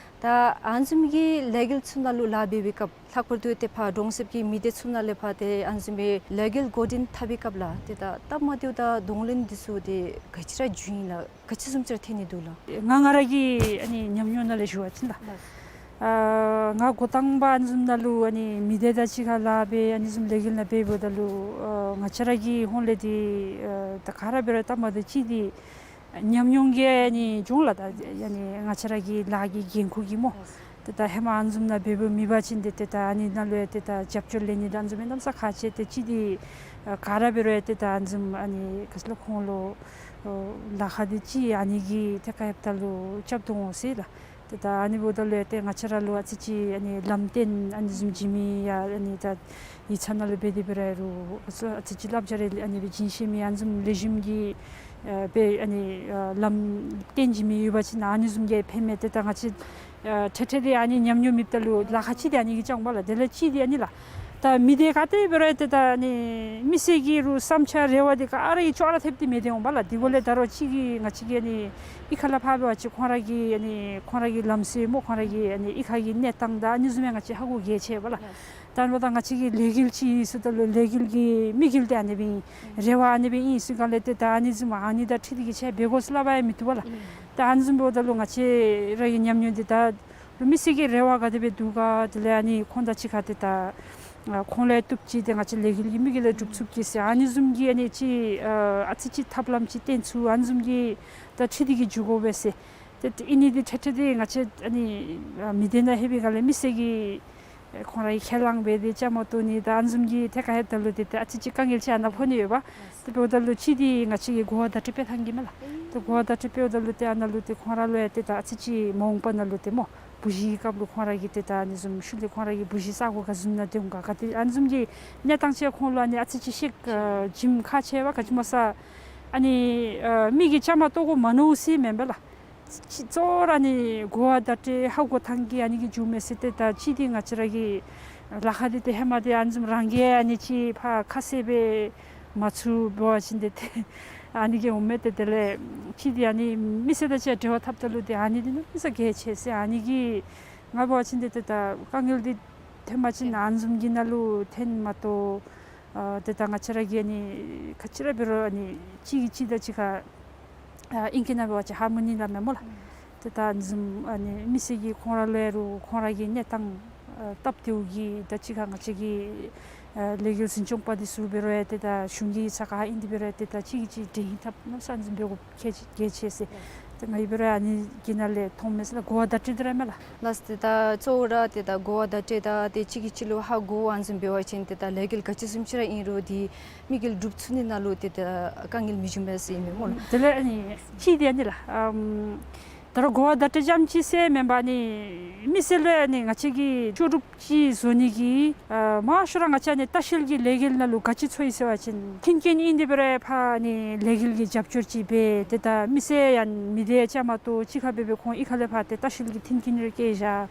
ད་ཨ་ནི་བཟུམ་གྱི་ལས་འགུལ་ཚུ་ནང་ལུ་ལཱ་འབད་བའི་སྐབས་ལྷག་པར་དུ་ཏེ་ཕར་གྲོང་གསེབ་ཀྱི་མི་སྡེ་ཚུ་ནང་ལས་ཕར་ཏེ་ཨ་ནི་བཟུམ་སྦེ་ལས་འགུལ་འགོ་འདྲེན་འཐབ་པའི་སྐབས་ལགས་ཏེ་ད་སྟབས་མ་བདེཝ་དང་གདོང་ལེན་འདི་ཚུ་ཏེ་ག་ཅི་ར་བྱུང་ཡི་ལགས། ག་ཅི་བཟུམ་ཅིག་ར་ཐོན་ནི་འདུག་ལགས། ང་ང་ར་གི་ཨ་ནི་ཉམས་མྱོང་ནང་ལས་ཞུ་བ་ཅིན་ལགས། ལགས། ཨ་ང་འགོ་དང་པ་ཨ་ནི་བཟུམ་ནང་ལུ་ཨ་ནི་མི་སྡེ་དང་གཅིག་ཁར་ལཱ་འབད་ཨ་ནི་བཟུམ་ལས་འགུལ་ནང་འབད་འབདཝ་ད་ལུ་ཨ་ང་བཅས་ར་གི་ཧོངས་ལས་འདི་ཨ་ད་ག་ར་འབད་རུང་སྟབས་མ་བདེཝ་ཅིག་འདི་ཉམས་མྱོང་གིས་ཨ་ནི་བྱུང་ལགས། ད་ཨ་ནི་ང་བཅས་ར་གི་ལཱ་གི་འགན་ཁུར་གྱིས་སྨོ། ཏེ་ད་ཧེ་མ་ཨ་ནི་བཟུམ་ནང་འབད་འབདཝ་མེད་པ་ཅིན་ཏེ་ཏེ་ད་ཨ་ནི་ནང་ལུ་ཡང་ཏེ་ད་རྒྱབ་སྐྱོར་ལེན་ནི་དང་ཨ་ནི་བཟུམ་མའི་གནམ་ས་ཁག་ཆེ། ཏེ་ཅིག་འདི་ཨ་ག་ར་འབད་རུང་ཡང་ཏེ་ད་ཨ་ནི་བཟུམ་ཨ་ནི་ག་ཅི་ལོ་ཁོང་ལུ་ཨ་ལཱ་ཁག་འདི་ཅིག་ཨ་ནི་གི་ཐད་ཁར་ཡོདཔ་ད་ལུ་རྐྱབ་དོ་འོང་ཟེར་ལགས། ཏེ་ད་ཨ་ནི་འབདཝ་ད་ལུ་ཡང་ཏེ་ང་བཅས་ར་ལུ་ཨ་ཙི་ཅིག་ཨ་ནི་ལམ་སྟོན་ཨ་ནི་བཟུམ་བྱིན་མི་ཡང་ཨ་ནི་ད་ཡིག་ཚང་ནང་ལུ་འབད་དེ་འབད་རུང་ཨ་ཙི་ཨ་ཙི་ཅིག་བསླབ་བྱ་རེ་ཨ་ནི་སྦེ་བྱིན་ཤེས་མི་ཨ་ནི་བཟུམ་ལེགས་ཤོམ་གྱི་ཨ་སྦེ་ཨ་ནི་ཨ་ལམ་སྟོན་བྱིན་མི་ཡོད་པ་ཅིན་ཨ་ནི་བཟུམ་གྱིས་ཕན་མས། ཏེ་ད་ང་བཅས་ཨ་འཕྲལ་འཕྲལ་འདི་ཨ་ནི་ཉམས་མྱོང་མེདཔ་ད་ལུ་ལཱ་ཁག་ཅིག་འདི་ཨ་ནི་གིས་རྐྱབ་འོང་པ་ལགས། དེ་ལས་ཅིག་འདི་ཨ་ནི་ལགས། ད་མི་སྡེ་ག་ཏེ་འབད་རུང་ཏེ་ད་ཨ་ནི་མི་སེར་གྱི་རུང་བསམ་འཆར་རེ་བ་འདི་ག་ར་གིས་ཅོག་ར་འཐདཔ་འདི་མེད་དེ་འོང་པ་ལགས། དེ་འབདཝ་ལས་ད་རུང་ཅིག་གིས་ང་བཅས་ཀྱི་ཨ་ནི་གཡུས་ཁ་ལས་ཕར་འབད་བ་ཅིན་ཁོང་ར་གི་ཨ་ནི་ཁོང་ར་གི་ལམ་སྲོལ་སྨོ། ཁོང་ར་གི་ཨ་ནི་གཡུས་ཁ་གི་གནས་སྟངས་དང་ཨ་ནི་བཟུམ་མའི་ང་བཅས་ཧ་གོ་གལ་ཆེ་བས་ལགས། ད་འབདཝ་ད་ང་བཅས་ཀྱི་ལས་འགུལ་ཅིག་ཨིན་ཟེརཝ་ད་ལུ་ལས་འགུལ་གྱི་དམིགས་ཡུལ་འདི་ཨ་ནི་སྦེ་ཨིན། རེ་བ་ཨ་ནི་སྦེ་ཨིན་ཟེར་ག་ལས་ཏེ་ད་ཨ་ནི་བཟུམ་ཨ་ནི་དང་འཁྲིལ་ཏེ་གིས་ཅིག་འབད་དགོ་ཟེར་སླབ་པ་ཡང་མི་བཏུབ་པས་ལགས། ཨིན། ད་ཨ་ནི་བཟུམ་འབདཝ་ད་ལུ་ང་བཅས་ར་གི་ཉམས་མྱོང་འདི་ད་ལུ་མི་སེར་གྱི་རེ་བ་ག་དེ་སྦེ་འདུག་ག་དེ་ལས་ཨ་ནི་ཁོང་དང་གཅིག་ཁར་ཏེ་ད་ཨ་ཁོང་ལུ་ཡང་བཏུབ་ཅི། ཏེ་ང་བཅས་ལས་འགུལ་གྱི་དམིགས་ཡུལ་ལུ་འགྲུབ་ཚུགས་ཅི་ཟེར་ཨ་ནི་བཟུམ་གྱི་ཨ་ནི་ཅིག་ཨ་ཨ་ཙི་ཅིག་ཐབས་ལམ་ཅིག་སྟོན་ཚུགས་ཨ་ནི་བཟུམ་གྱི་ད་འཁྲིལ་ཏེ་གིས་འགྱོ་དགོ་པས་ཟེར། ཏེ་ཨ་ནི་འདི་འཕྲལ་འཕྲལ་འདི་ང་བཅས་ཨ་ནི་ཨ་མི་སྡེ་ནང་ལྷོད་པའི་སྒང་ལས་མི་སེར་གྱིས་ཨེ་ཁོང་ར་གིས་ཁས་བླངས་འབད་དེ་བཅའ་མར་གཏོགས་ནི་དང་ཨ་ནི་བཟུམ་གྱི་ཐད་ཁར་ལྷོདཔ་ད་ལུ་ཏེ་ཏེ་ཨ་ཙི་ཅིག་དཀའ་ངལ་ཅིག་ཨ་ནཱ་ཕོག་ནི་ཡོད་པས། ཏེ་འབདཝ་ད་ལུ་ཅིག་འདི་ང་བཅས་ཀྱིས་གོ་བ་བརྡ་སྤྲོད་འབད་ཐངས་ཀྱི་མས་ལགས། ཏེ་གོ་བ་བརྡ་སྤྲོད་འབདཝ་ད་ལུ་ཏེ་ཨ་ནཱ་ལུ་ཏེ་ཁོང་ར་ལུ་ཡང་ཏེ་ད་ཨ་ཙི་ཅིག་མ་འོངས་པ་ནང་ལུ་ཏེ་སྨོ་བུ་གཞི་གི་སྐབས་ལུ་ཁོང་ར་གིས་ཏེ་ད་ཨ་ནི་བཟུམ་ཤུལ་ལས་ཁོང་ར་གི་བུ་གཞི་ས་གོ་ག་བཟུམ་ནང་སྡོད་འོང་ག་ག་ཏེ་ཨ་ནི་བཟུམ་གྱི་གནས་སྟངས་ཅིག་ཁོང་ལུ་ཨ་ནི་ཨ་ཙི་ཅིག་ཤེས་ཨ་བྱིནམ་ཁག་ཆེ་བས། ག་ཅི་སྨོ་ཟེར་ཨ་ནི་ཨ་མི་གིས་བཅའ་མར་གཏོགས་དགོ་མ་མནོ་ཟེར་མེན་པས་ལགས། ཅིག་གཙོ་བོ་ར་ཨ་ནི་གོ་བ་བརྡ་སྤྲོད་ཧ་གོ་ཐངས་ཀྱིས་ཨ་ནི་གིས་འགྱོཝ་མས་ཟེར། ཏེ་ད་ཅིག་འདི་ང་བཅས་ར་གི་ལཱ་ཁག་འདི་ཏེ་ཧེ་མ་འདི་ཨ་ནི་བཟུམ་རང་གིས་ཨ་ནི་ཅིག་ཕར་ཁ་གསལ་སྦེ་མ་ཚུད་འབད་བ་ཅིན་ཏེ་ཏེ་ཨ་ནི་གིས་འོང་མས། ཏེ་དེ་ལས་ཅིག་འདི་ཨ་ནི་མི་སེར་དང་གཅིག་འབྲེལ་བ་འཐབ་ད་ལུ་ཏེ་ཨ་ནི་འདི་གནམ་མེད་ས་མེད་གལ་ཆེ་ཟེར་ཨ་ནི་གིས་ང་འབད་བ་ཅིན་ཏེ་ཏེ་ད་དཀའ་ངལ་འདི་ ཐོན་པ་ཅིན་ཨ་ནི་བཟུམ་གྱི་ནང་ལུ་ཐོན་མ་གཏོགས་ཨ་ཏེ་ད་ང་བཅས་ར་གི་ཨ་ནི་ག་ཅི་ར་འབད་རུང་ཨ་ནི་གཅིག་གིས་གཅིག་དང་གཅིག་ཁར་ཨ་ཨིང་སྐད་ནང་འབད་བ་ཅིན་ཧར་མོ་ནི་སླབ་མས་སྨོ་ལགས། ཨུམ། ཏེ་ད་ཨ་ནི་བཟུམ་ཨ་ནི་མི་སེར་གྱིས་ཁོང་ར་ལུ་ཡང་རུང་ཁོང་ར་གི་གནས་སྟངས་ཨ་སྟབས་བདེཝ་གི་དང་གཅིག་ཁར་ང་བཅས་ཀྱི་ཨ་ལས་འགུལ་འཛིན་སྐྱོང་པ་འདི་ཚུ་འབད་རུང་ཡང་ཏེ་ད་གཞུང་གི་ས་ཁར་ཨིན་ཏེ་འབད་རུང་ཡང་ཏེ་ད་གཅིག་གིས་གཅིག་འགྲན་ཧིང་འཐབ་གནམ་ས་ཨ་ནི་བཟུམ་འབད་དགོཔ་གལ་ཆེ་གལ་ཆེ་ཟེར། ཏེ་ང་གིས་འབད་རུང་ཨ་ནི་གི་ནང་ལས་མཐོངམ་མས་ཟེར་ལགས། གོ་བ་བརྡ་སྤྲོད་འདི་ར་མས་ལགས། ལགས་ཏེ་ད་གཙོ་བོ་ར་ཏེ་ད་གོ་བ་བརྡ་སྤྲོད་དང་ཏེ་གཅིག་གིས་གཅིག་ལུ་ཧ་གོ་ཨ་ནི་བཟུམ་འབད་བ་ཅིན་ཏེ་ད་ལས་འགུལ་ག་ཅི་བཟུམ་ཅིག་ར་ཨིན་རུང་འདི་དམིགས་ཡུལ་འགྲུབ་ཚུགས་ནི་ནང་ལུ་ཏེ་ད་དཀའ་ངལ་མི་འབྱུང་པས་ཟེར་ཨིན་མས་སྨོ་ལགས། དེ་ལས་ཨ་ནི་གཅིག་འདི་ཨ་ནི་ལགས། ཨམ་ད་རུང་གོ་བ་བརྡ་སྤྲོད་རྐྱངམ་གཅིག་ཟེར་མེན་པར་ཨ་ནི་མི་སེར་ལུ་ཨ་ནི་ང་བཅས་ཀྱིས་ལྕོགས་གྲུབ་ཅིག་བཟོ་ནི་གི་ཨ་མང་ཤོས་ར་ང་བཅས་ཨ་ནི་ལྟ་བཤལ་གྱི་ལས་འགུལ་ནང་ལུ་ག་ཅི་འཚོལ་ཡི་ཟེར་བ་ཅིན་མཐུན་རྐྱེན་ཨིན་ཏེ་འབད་རུང་ཕར་ཨ་ནི་ལས་འགུལ་གྱི་རྒྱབ་སྐྱོར་ཅིག་འབད། ཏེ་ད་མི་སེར་ཡང་མི་སྡེ་ཡང་བཅའ་མར་གཏོགས་གཅིག་ཁར་འབད་འབད་ཁོང་གཡུས་ཁ་ལས་ཕར་ཏེ་ལྟ་བཤལ་གྱི་མཐུན་རྐྱེན་རེ་བསྐྱལ་བཞག།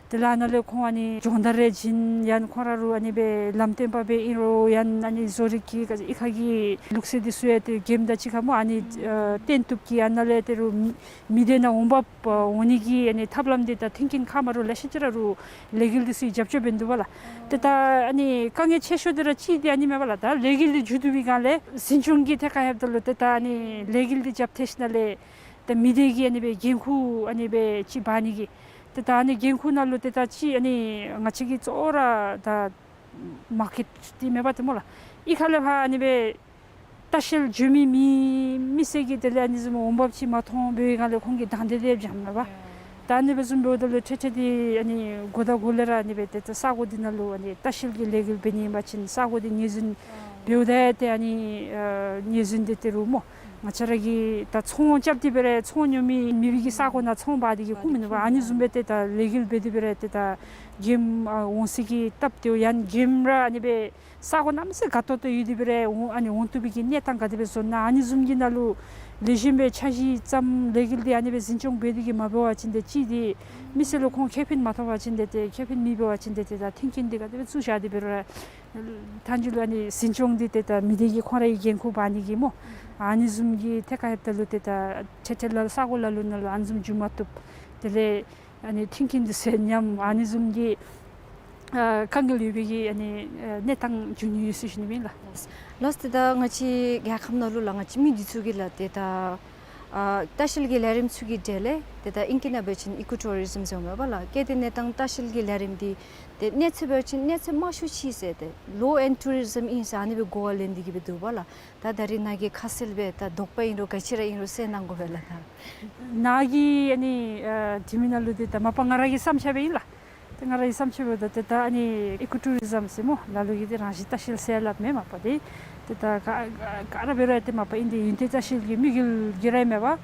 དེ་ལས་ཨ་ནཱ་ལས་ཁོང་ཨ་ནི་སྦྱོང་བརྡར་རེ་བྱིན། ཡང་ཁོང་ར་རུང་ཨ་ནི་སྦེ་ལམ་སྟོན་པ་སྦེ་ཨིན་རུང་ཡང་ཨ་ནི་བཟོ་རིག་གི་གཡུས་ཁ་གི་ལུགས་སྲོལ་འདི་ཚུ་ཡང་ཏེ་མགྱོནམ་དང་གཅིག་ཁར་སྨོ་ཨ་ནི་ཨ་སྟོན་བཏུབ་ཀྱི། ཨ་ནཱ་ལས་ཏེ་རུང་མི་མི་སྡེ་ནང་འོང་འབབ་འོང་ནི་གི་ཨ་ནི་ཐབས་ལམ་འདི་དང་མཐུན་རྐྱེན་ཁག་མ་རུང་ལེ་ཤ་ཅིག་ར་རུང་ལས་འགུལ་འདི་ཚུ་གིས་རྒྱབ་སྐྱོར་འབད་ནི་འདུག་པ་ལགས། ཏེ་ད་ཨ་ནི་དཀའ་ངལ་ཆེ་ཤོས་འདི་ར་གཅིག་འདི་ཨ་ནི་མས་པ་ལགས། ད་ལས་འགུལ་འདི་མཇུག་བསྡུ་བའི་སྒང་ལས་འཛིན་སྐྱོང་གི་ཐད་ཁར་ལྷོདཔ་ད་ལུ་ཏེ་ད་ཨ་ནི་ལས་འགུལ་འདི་རྒྱབ་ཐལ་ཞིནམ་ལས་ཏེ་མི་སྡེ་གི་ཨ་ནི་སྦེ་འགན་ཁུར་ཨ་ནི་སྦེ་ཅིག་འབག་ནི་གི། ཏེ་ད་ཨ་ནི་འགན་ཁུར་ནང་ལུ་ཏེ་ད་ཅིག་ཨ་ནི་ང་བཅས་ཀྱི་གཙོ་བོ་ར་ད་མར་ཀེཊ་འདི་མེན་པ་ཏེ་སྨོ་ལགས། གཡུས་ཁ་ལས་ཕར་ཨ་ནི་སྦེ་ལྟ་བཤལ་འགྱོ་མི་མི་མི་སེར་གྱིས་དེ་ལས་ཨ་ནི་བཟུམ་འོང་འབབ་ཅིག་མ་མཐོང་བའི་སྒང་ལས་ཁོང་གིས་དང་འདོད་དེ་འབྱམས་མས་པ། ད་ཨ་ནི་སྦེ་བཟུམ་འབདཝ་ད་ལུ་ཏེ་ཏེ་འདི་ཨ་ནི་འགོ་དང་འགོ་ལས་ར་ཨ་ནི་སྦེ་ཏེ་ད་ས་གོ་འདི་ནང་ལུ་ཨ་ནི་ལྟ་བཤལ་གྱི་ལས་འགུལ་འབད་ནི་ཨིན་པ་ཅིན་ས་གོ་འདི་ངོས་འཛིན་འབདཝ་ད་ཏེ་ཨ་ནི་ཨ་ངོས་འཛིན་འདི་ཏེ་རུང་སྨོ་ང་བཅས་ར་གིས་ད་ཚོང་རྐྱབ་སྟེ་འབད་རུང་ཚོང་ཉོ་མི་མེད་པའི་གི་ས་གོ་ནང་ཚོང་འབག་སྟེ་གིས་ཁུངས་མིན་ནུག་པ། ཨ་ནི་བཟུམ་སྦེ་ཏེ་ད་ལས་འགུལ་འབད་དེ་འབད་རུང་ཏེ་ད་མགྱོནམ་ཨ་འོང་ས་གི་སྟབས་བདེཝ་ཡང་མགྱོནམ་ར་ཨ་ནི་སྦེ་ས་གོ་གནམ་མེད་ས་མེད་དགའ་ཏོག་ཏོ་ཡོད་དེ་འབད་རུང་ཨ་ནི་འོང་བཏུབ་པའི་གི་གནས་སྟངས་ག་དེ་སྦེ་བཟོ་ན་ཨ་ནི་བཟུམ་གྱི་ནང་ལུ་ལེགས་ཤོམ་སྦེ་འཆར་གཞི་བརྩམ་ལས་འགུལ་འདི་ཨ་ནི་སྦེ་འཛིན་སྐྱོང་འབད་དེ་གིས་མ་འབད་བ་ཅིན་ཏེ་གཅིག་འདི་མི་སེར་ལུ་ཁོང་ཁེ་ཕན་མ་ཐོབ་པ་ཅིན་ཏེ་ཏེ་ཁེ་ཕན་མེད་པ་ཅིན་ཏེ་ཏེ་ད་མཐུན་རྐྱེན་འདི་ག་དེ་སྦེ་བཙུགས་བཞག་སྟེ་འབད་རུང་མཐའ་མཇུག་ལུ་ཨ་ནི་འཛིན་སྐྱོང་འདི་ཏེ་ད་མི་སྡེ་གི་ཁོང་རའི་འགན་ཁུར་འབག་ནི་གི་སྨོ། ཨ་ནི་བཟུམ་གྱི་ཐད་ཁར་ལྷོདཔ་ད་ལུ་ཏེ་ད་ཏེ་ཏེ་ལ་ས་གོ་ལ་ལུ་ནང་ལུ་ཨ་ནི་བཟུམ་འགྱོ་མ་བཏུབ། དེ་ལས་ཨ་ནི་མཐུན་རྐྱེན་འདི་ཚུ་ཉམས། ཨ་ནི་བཟུམ་གྱི་ཨ་དཀའ་ངལ་ཡོད་པའི་གི་ཨ་ནི་ཨ་གནས་སྟངས་འབྱུང་ནི་ཡོད་ཟེར་ཞུ་ནི་ཨིན་ལགས། ལགས་ཏེ་ད་ང་བཅས་རྒྱལ་ཁབ་ནང་ལུ་ལགས་ང་བཅས་མི་འདི་ཚུ་གིས་ལགས་ཏེ་ད་ཨ་ལྟ་བཤལ་གྱི་ལས་རིམ་ཚུ་གི་གྲས་ལས་ཏེ་ད་ཨིང་སྐད་ནང་འབད་བ་ཅིན་ཨི་ཀོ་ཊུ་རི་ཛིམ་ཟེར་མས་པ་ལགས། གལ་ཏེ་གནས་སྟངས་ལྟ་བཤལ་གྱི་ལས་རིམ་འདི་ཏེ་གནས་ཚད་འབད་བ་ཅིན་གནས་ཚད་དམའ་ཤོས་ཅིག་ཟེར་ཏེ་ལོ་ཨེནཌ་ཊུ་རི་ཛིམ་ཨིན་ཟེར་ཨ་ནི་སྦེ་གོ་བ་ལེན་ཏེ་གིས་སྦེ་འདུག་པ་ལགས། ད་ད་རིས་ནཱ་གིས་ཁ་གསལ་སྦེ་ད་དོགས་པ་ཨིན་རུང་ག་ཅི་ར་ཨིན་རུང་གསལ་གནང་དགོ་པས་ལགས། ད་ནཱ་གི་ཨ་ནི་ཨ་དྲི་མི་ནང་ལུ་འདི་ད་མ་པ་ང་ར་གི་བསམ་འཆར་སྦེ་ཨིན་ལགས། ཏེ་ང་ར་གི་བསམ་འཆར་འབདཝ་ད་ཏེ་ད་ཨ་ནི་ཨི་ཀོ་ཊུ་རི་ཛིམ་ཟེར་སྨོ་ལ་ལུ་གིས་ཏེ་རང་བཞིན་ལྟ་བཤལ་ཟེར་སླབ་མས་མ་པ་འདི། ཏེ་ད་ག་ག་ག་ར་འབད་རུང་ཏེ་མ་པ་ཨིན་ཏེ་ཡུན་བརྟན་ལྟ་བཤལ་གྱི་དམིགས་ཡུལ་གྱིས་ར་ཨིན་མས་པ།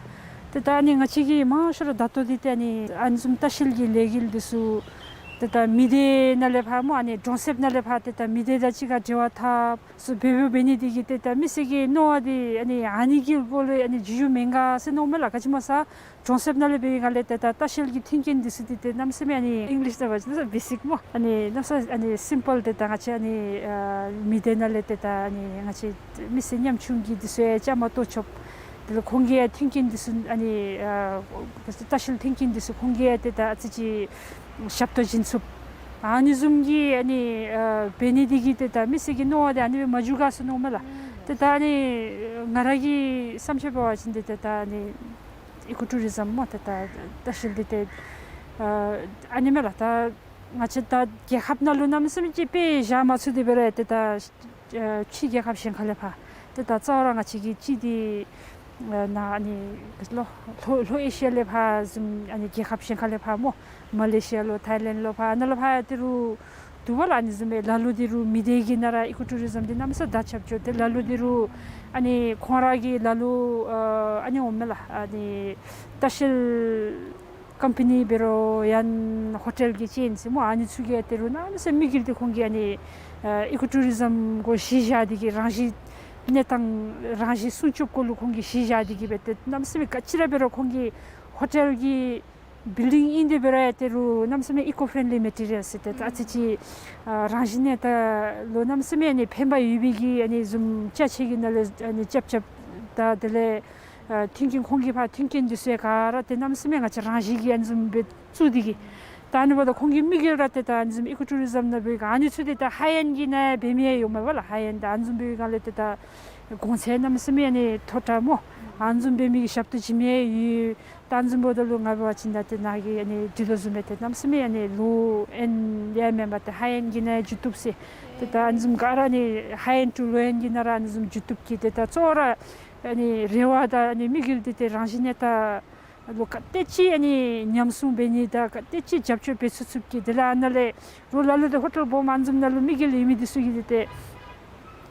ཏེ་ད་ཨ་ནི་ང་བཅས་ཀྱིས་མང་ཤོས་ར་ད་ལྟོ་འདི་ཏེ་ཨ་ནི་ཨ་ནི་བཟུམ་ལྟ་བཤལ་གྱི་ལས་འགུལ་འདི་ཚུ་ཏེ་ད་མི་སྡེ་ནང་ལས་ཕར་སྨོ་ཨ་ནི་གྲོང་གསེབ་ནང་ལས་ཕར་ཏེ་ད་མི་སྡེ་དང་གཅིག་ཁར་འབྲེལ་བ་འཐབ་ཚུ་འབད་འབདཝ་འབད་ནི་འདི་གིས་ཏེ་ད་མི་སེར་གྱི་མནོ་བ་འདི་ཨ་ནི་ཨ་ནི་གི་སྐོར་ལས་ཨ་ནི་འགྱོ་འགྱོཝ་མེན་ག་ཟེར་མནོཝ་མས་ལགས། ག་ཅི་སྨོ་ཟེར་གྲོང་གསེབ་ནང་ལས་འབད་བའི་སྒང་ལས་ཏེ་ད་ལྟ་བཤལ་གྱི་མཐུན་རྐྱེན་འདི་ཚུ་འདི་ཏེ་གནམ་མེད་ས་མེད་ཨ་ནི་ཨིང་ལིཤ་ནང་འབད་བ་ཅིན་བེ་སིཀ་སྨོ། ཨ་ནི་གནམ་མེད་ས་མེད་ཨ་ནི་སིམ་པཱལ་ཏེ་ད་ང་བཅས་ཨ་ནི་ཨ་མི་སྡེ་ནང་ལས་ཏེ་ད་ཨ་ནི་ང་བཅས་མི་སེར་ཉམ་ཆུང་གི་འདི་ཚུ་ཡང་བཅའ་མར་གཏོགས་ཆོགཔ། དེ་ལས་ཁོང་གིས་ཡང་མཐུན་རྐྱེན་འདི་ཚུ་ཨ་ནི་ཨ་ལྟ་བཤལ་མཐུན་རྐྱེན་འདི་ཚུ་ཁོང་གིས་ཡང་ཏེ་ད་ཨ་ཙི་ཅིག་ཞབས་ཏོག་བྱིན་ཚུགསཔ། ཨ་ནི་བཟུམ་གྱི་ཨ་ནི་ཨ་འབད་ནི་འདི་གིས་ཏེ་ད་མི་སེར་གྱི་མནོ་བ་འདི་ཨ་ནི་སྦེ་མ་འགྱོ་ག་ཟེར་མནོཝ་མས་ལགས། ཏེ་ད་ཨ་ནི་ང་ར་གི་བསམ་འཆར་འབད་བ་ཅིན་ཏེ་ཏེ་ད་ཨ་ནི་ཨི་ཀོ་ཊུ་རི་ཛིམ་སྨོ་ཏེ་ད་ལྟ་བཤལ་འདི་ཏེ་ཨ་ཨ་ནི་མས་ལགས། ད་ང་བཅས་ད་རྒྱལ་ཁབ་ནང་ལུ་གནམ་མེད་ས་མེད་ཅིག་དཔེ་བཞག་མ་ཚུགས་ཏེ་འབད་རུང་ཏེ་ད་ཨ་ཕྱི་རྒྱལ་ཁབ་གཞན་ཁ་ལས་ཕར་ཏེ་ད་རྩ་བ་ར་ང་བཅས་ཀྱི་སྤྱི་འདི་ཨ་ནཱ་ཨ་ནི་ལྷོ་ལྷོ་ལྷོ་ཨེ་ཤི་ཡ་ལས་ཕར་བཟུམ་ཨ་ནི་རྒྱལ་ཁབ་གཞན་ཁ་ལས་ཕར་སྨོ་མ་ལེ་ཤི་ཡ་ལོ་ཐའི་ལེནཌ་ལོ་ཕར་ནཱ་ལུ་ཕར་ཡང་ཏེ་རུང་འདུག་པ་ལགས། ཨ་ནི་བཟུམ་སྦེ་ལ་ལུ་འདི་རུང་མི་སྡེ་གི་ནང་ར་ཨི་ཀོ་ཊུ་རི་ཛིམ་འདི་གནམ་མེད་ས་མེད་དར་ཁྱབ་འགྱོ། ཏེ་ལ་ལུ་འདི་རུང་ཨ་ནི་ཁོང་ར་གི་ལ་ལུ་ཨ་ཨ་ནི་འོང་མས་ལགས། ཨ་ནི་ལྟ་བཤལ་ཀམ་པ་ནི་འབད་རུང་ཡང་ཧོ་ཊེལ་གྱི་ཅེན་ཟེར་སྨོ་ཨ་ནི་ཚུ་གིས་ཡང་ཏེ་རུང་གནམ་མེད་ས་མེད་དམིགས་ཡུལ་འདི་ཁོང་གིས་ཨ་ནི་ཨ་ཨི་ཀོ་ཊུ་རི་ཛིམ་གུ་གཞི་བཞག་སྟེ་གིས་རང་བཞིན་གནས་སྟངས་རང་བཞིན་སྲུང་སྐྱོབ་སྐོར་ལུ་ཁོང་གིས་གཞི་བཞག་སྟེ་གིས་སྦེ་ཏེ་གནམ་མེད་ས་མེད་ག་ཅི་ར་འབད་རུང་ཁོང་གིས་ཧོ་ཊེལ་གྱི་བིལ་ཌིང་ཨིན་ཏེ་འབད་རུང་ཡང་ཏེ་རུང་གནམ་མེད་ས་མེད་ཨི་ཀོ་ཕྲེནཌ་ལི་མེ་ཊི་རི་ཡཱལ་ཟེར་ཏེ་ཨ་ཙི་ཅིག་ཨ་རང་བཞིན་གནས་སྟངས་ལུ་གནམ་མེད་ས་མེད་ཨ་ནི་ཕན་པ་ཡོད་པའི་གི་ཨ་ནི་བཟུམ་ཅ་ཆས་ཀྱི་ནང་ལས་ཨ་ནི་རྐྱབ་རྐྱབ་དང་དེ་ལས་ཨ་མཐུན་རྐྱེན་ཁོང་གིས་ཕར་མཐུན་རྐྱེན་འདི་ཚུ་ཡང་ག་ར་ཏེ་གནམ་མེད་ས་མེད་ང་བཅས་རང་བཞིན་གྱིས་ཨ་ནི་བཟུམ་སྦེ་བཙུགས་ཏེ་གིས་ ད་ཨ་ནི་འབདཝ་ད་ཁོང་གི་དམིགས་ཡུལ་ར་ཏེ་ད་ཨ་ནི་བཟུམ་ཨི་ཀོ་ཊུ་རི་ཛམ་ནང་འབད་བའི་སྒང་ཨ་ནི་ཚུ་ཏེ་ད་ཧའི་ཨེནཌ་གི་ནང་འབད་མི་ཡང་ཡོད་མས་པ་ལགས། ཧའི་ཨེནཌ་ད་ཨ་ནི་བཟུམ་འབད་བའི་སྒང་ལས་ཏེ་ད་གོང་ཚད་གནམ་མེད་ས་མེད་ཨ་ནི་མཐོ་དྲགས་སྨོ། ཨ་ནི་བཟུམ་འབད་མི་གི་ཞབས་ཏོག་བྱིན་མི་ཡང་ཡོད། ད་ཨ་ནི་བཟུམ་འབདཝ་ད་ལུ་ང་འབད་བ་ཅིན་ད་ཏེ་ནཱ་གི་ཨ་ནི་འདི་ལུ་བཟུམ་སྦེ་ཏེ་གནམ་མེད་ས་མེད་ཨ་ནི་ལོ་ཨེནཌ་ཡང་མེན་པར་ཏེ་ཧའི་ཨེནཌ་གི་ནང་འགྱོ་བཏུབ་ཟེར། ཏེ་ད་ཨ་ནི་བཟུམ་ག་ར་ཨ་ནི་ཧའི་ཨེནཌ་ཊུ་ལོ་ཨེནཌ་གི་ནང་ར་ཨ་ནི་བཟུམ་འགྱོ་བཏུབ་གི། ཏེ་ད་གཙོ་བོ་ར་ཨ་ནི་རེ་བ་དང་ཨ་ནི་དམིགས་ཡུལ་འདི་ཏེ་རང་བཞིན་གནས་སྟངས་ལུ་ག་དེ་ཅིག་ཨ་ནི་ཉམས་སྲུང་འབད་ནི་དང་ག་དེ་ཅིག་རྒྱབ་སྐྱོར་འབད་ཚུགས་ཚུགསཔ་གི། དེ་ལས་ཨ་ནཱ་ལས་རོགས་ལ་ལུ་ཏེ་ཧོ་ཊེལ་སྦོམ་ཨ་ནི་བཟུམ་ནང་ལུ་དམིགས་ཡུལ་ཡོད་མི་འདི་ཚུ་གིས་ཏེ་ཏེ་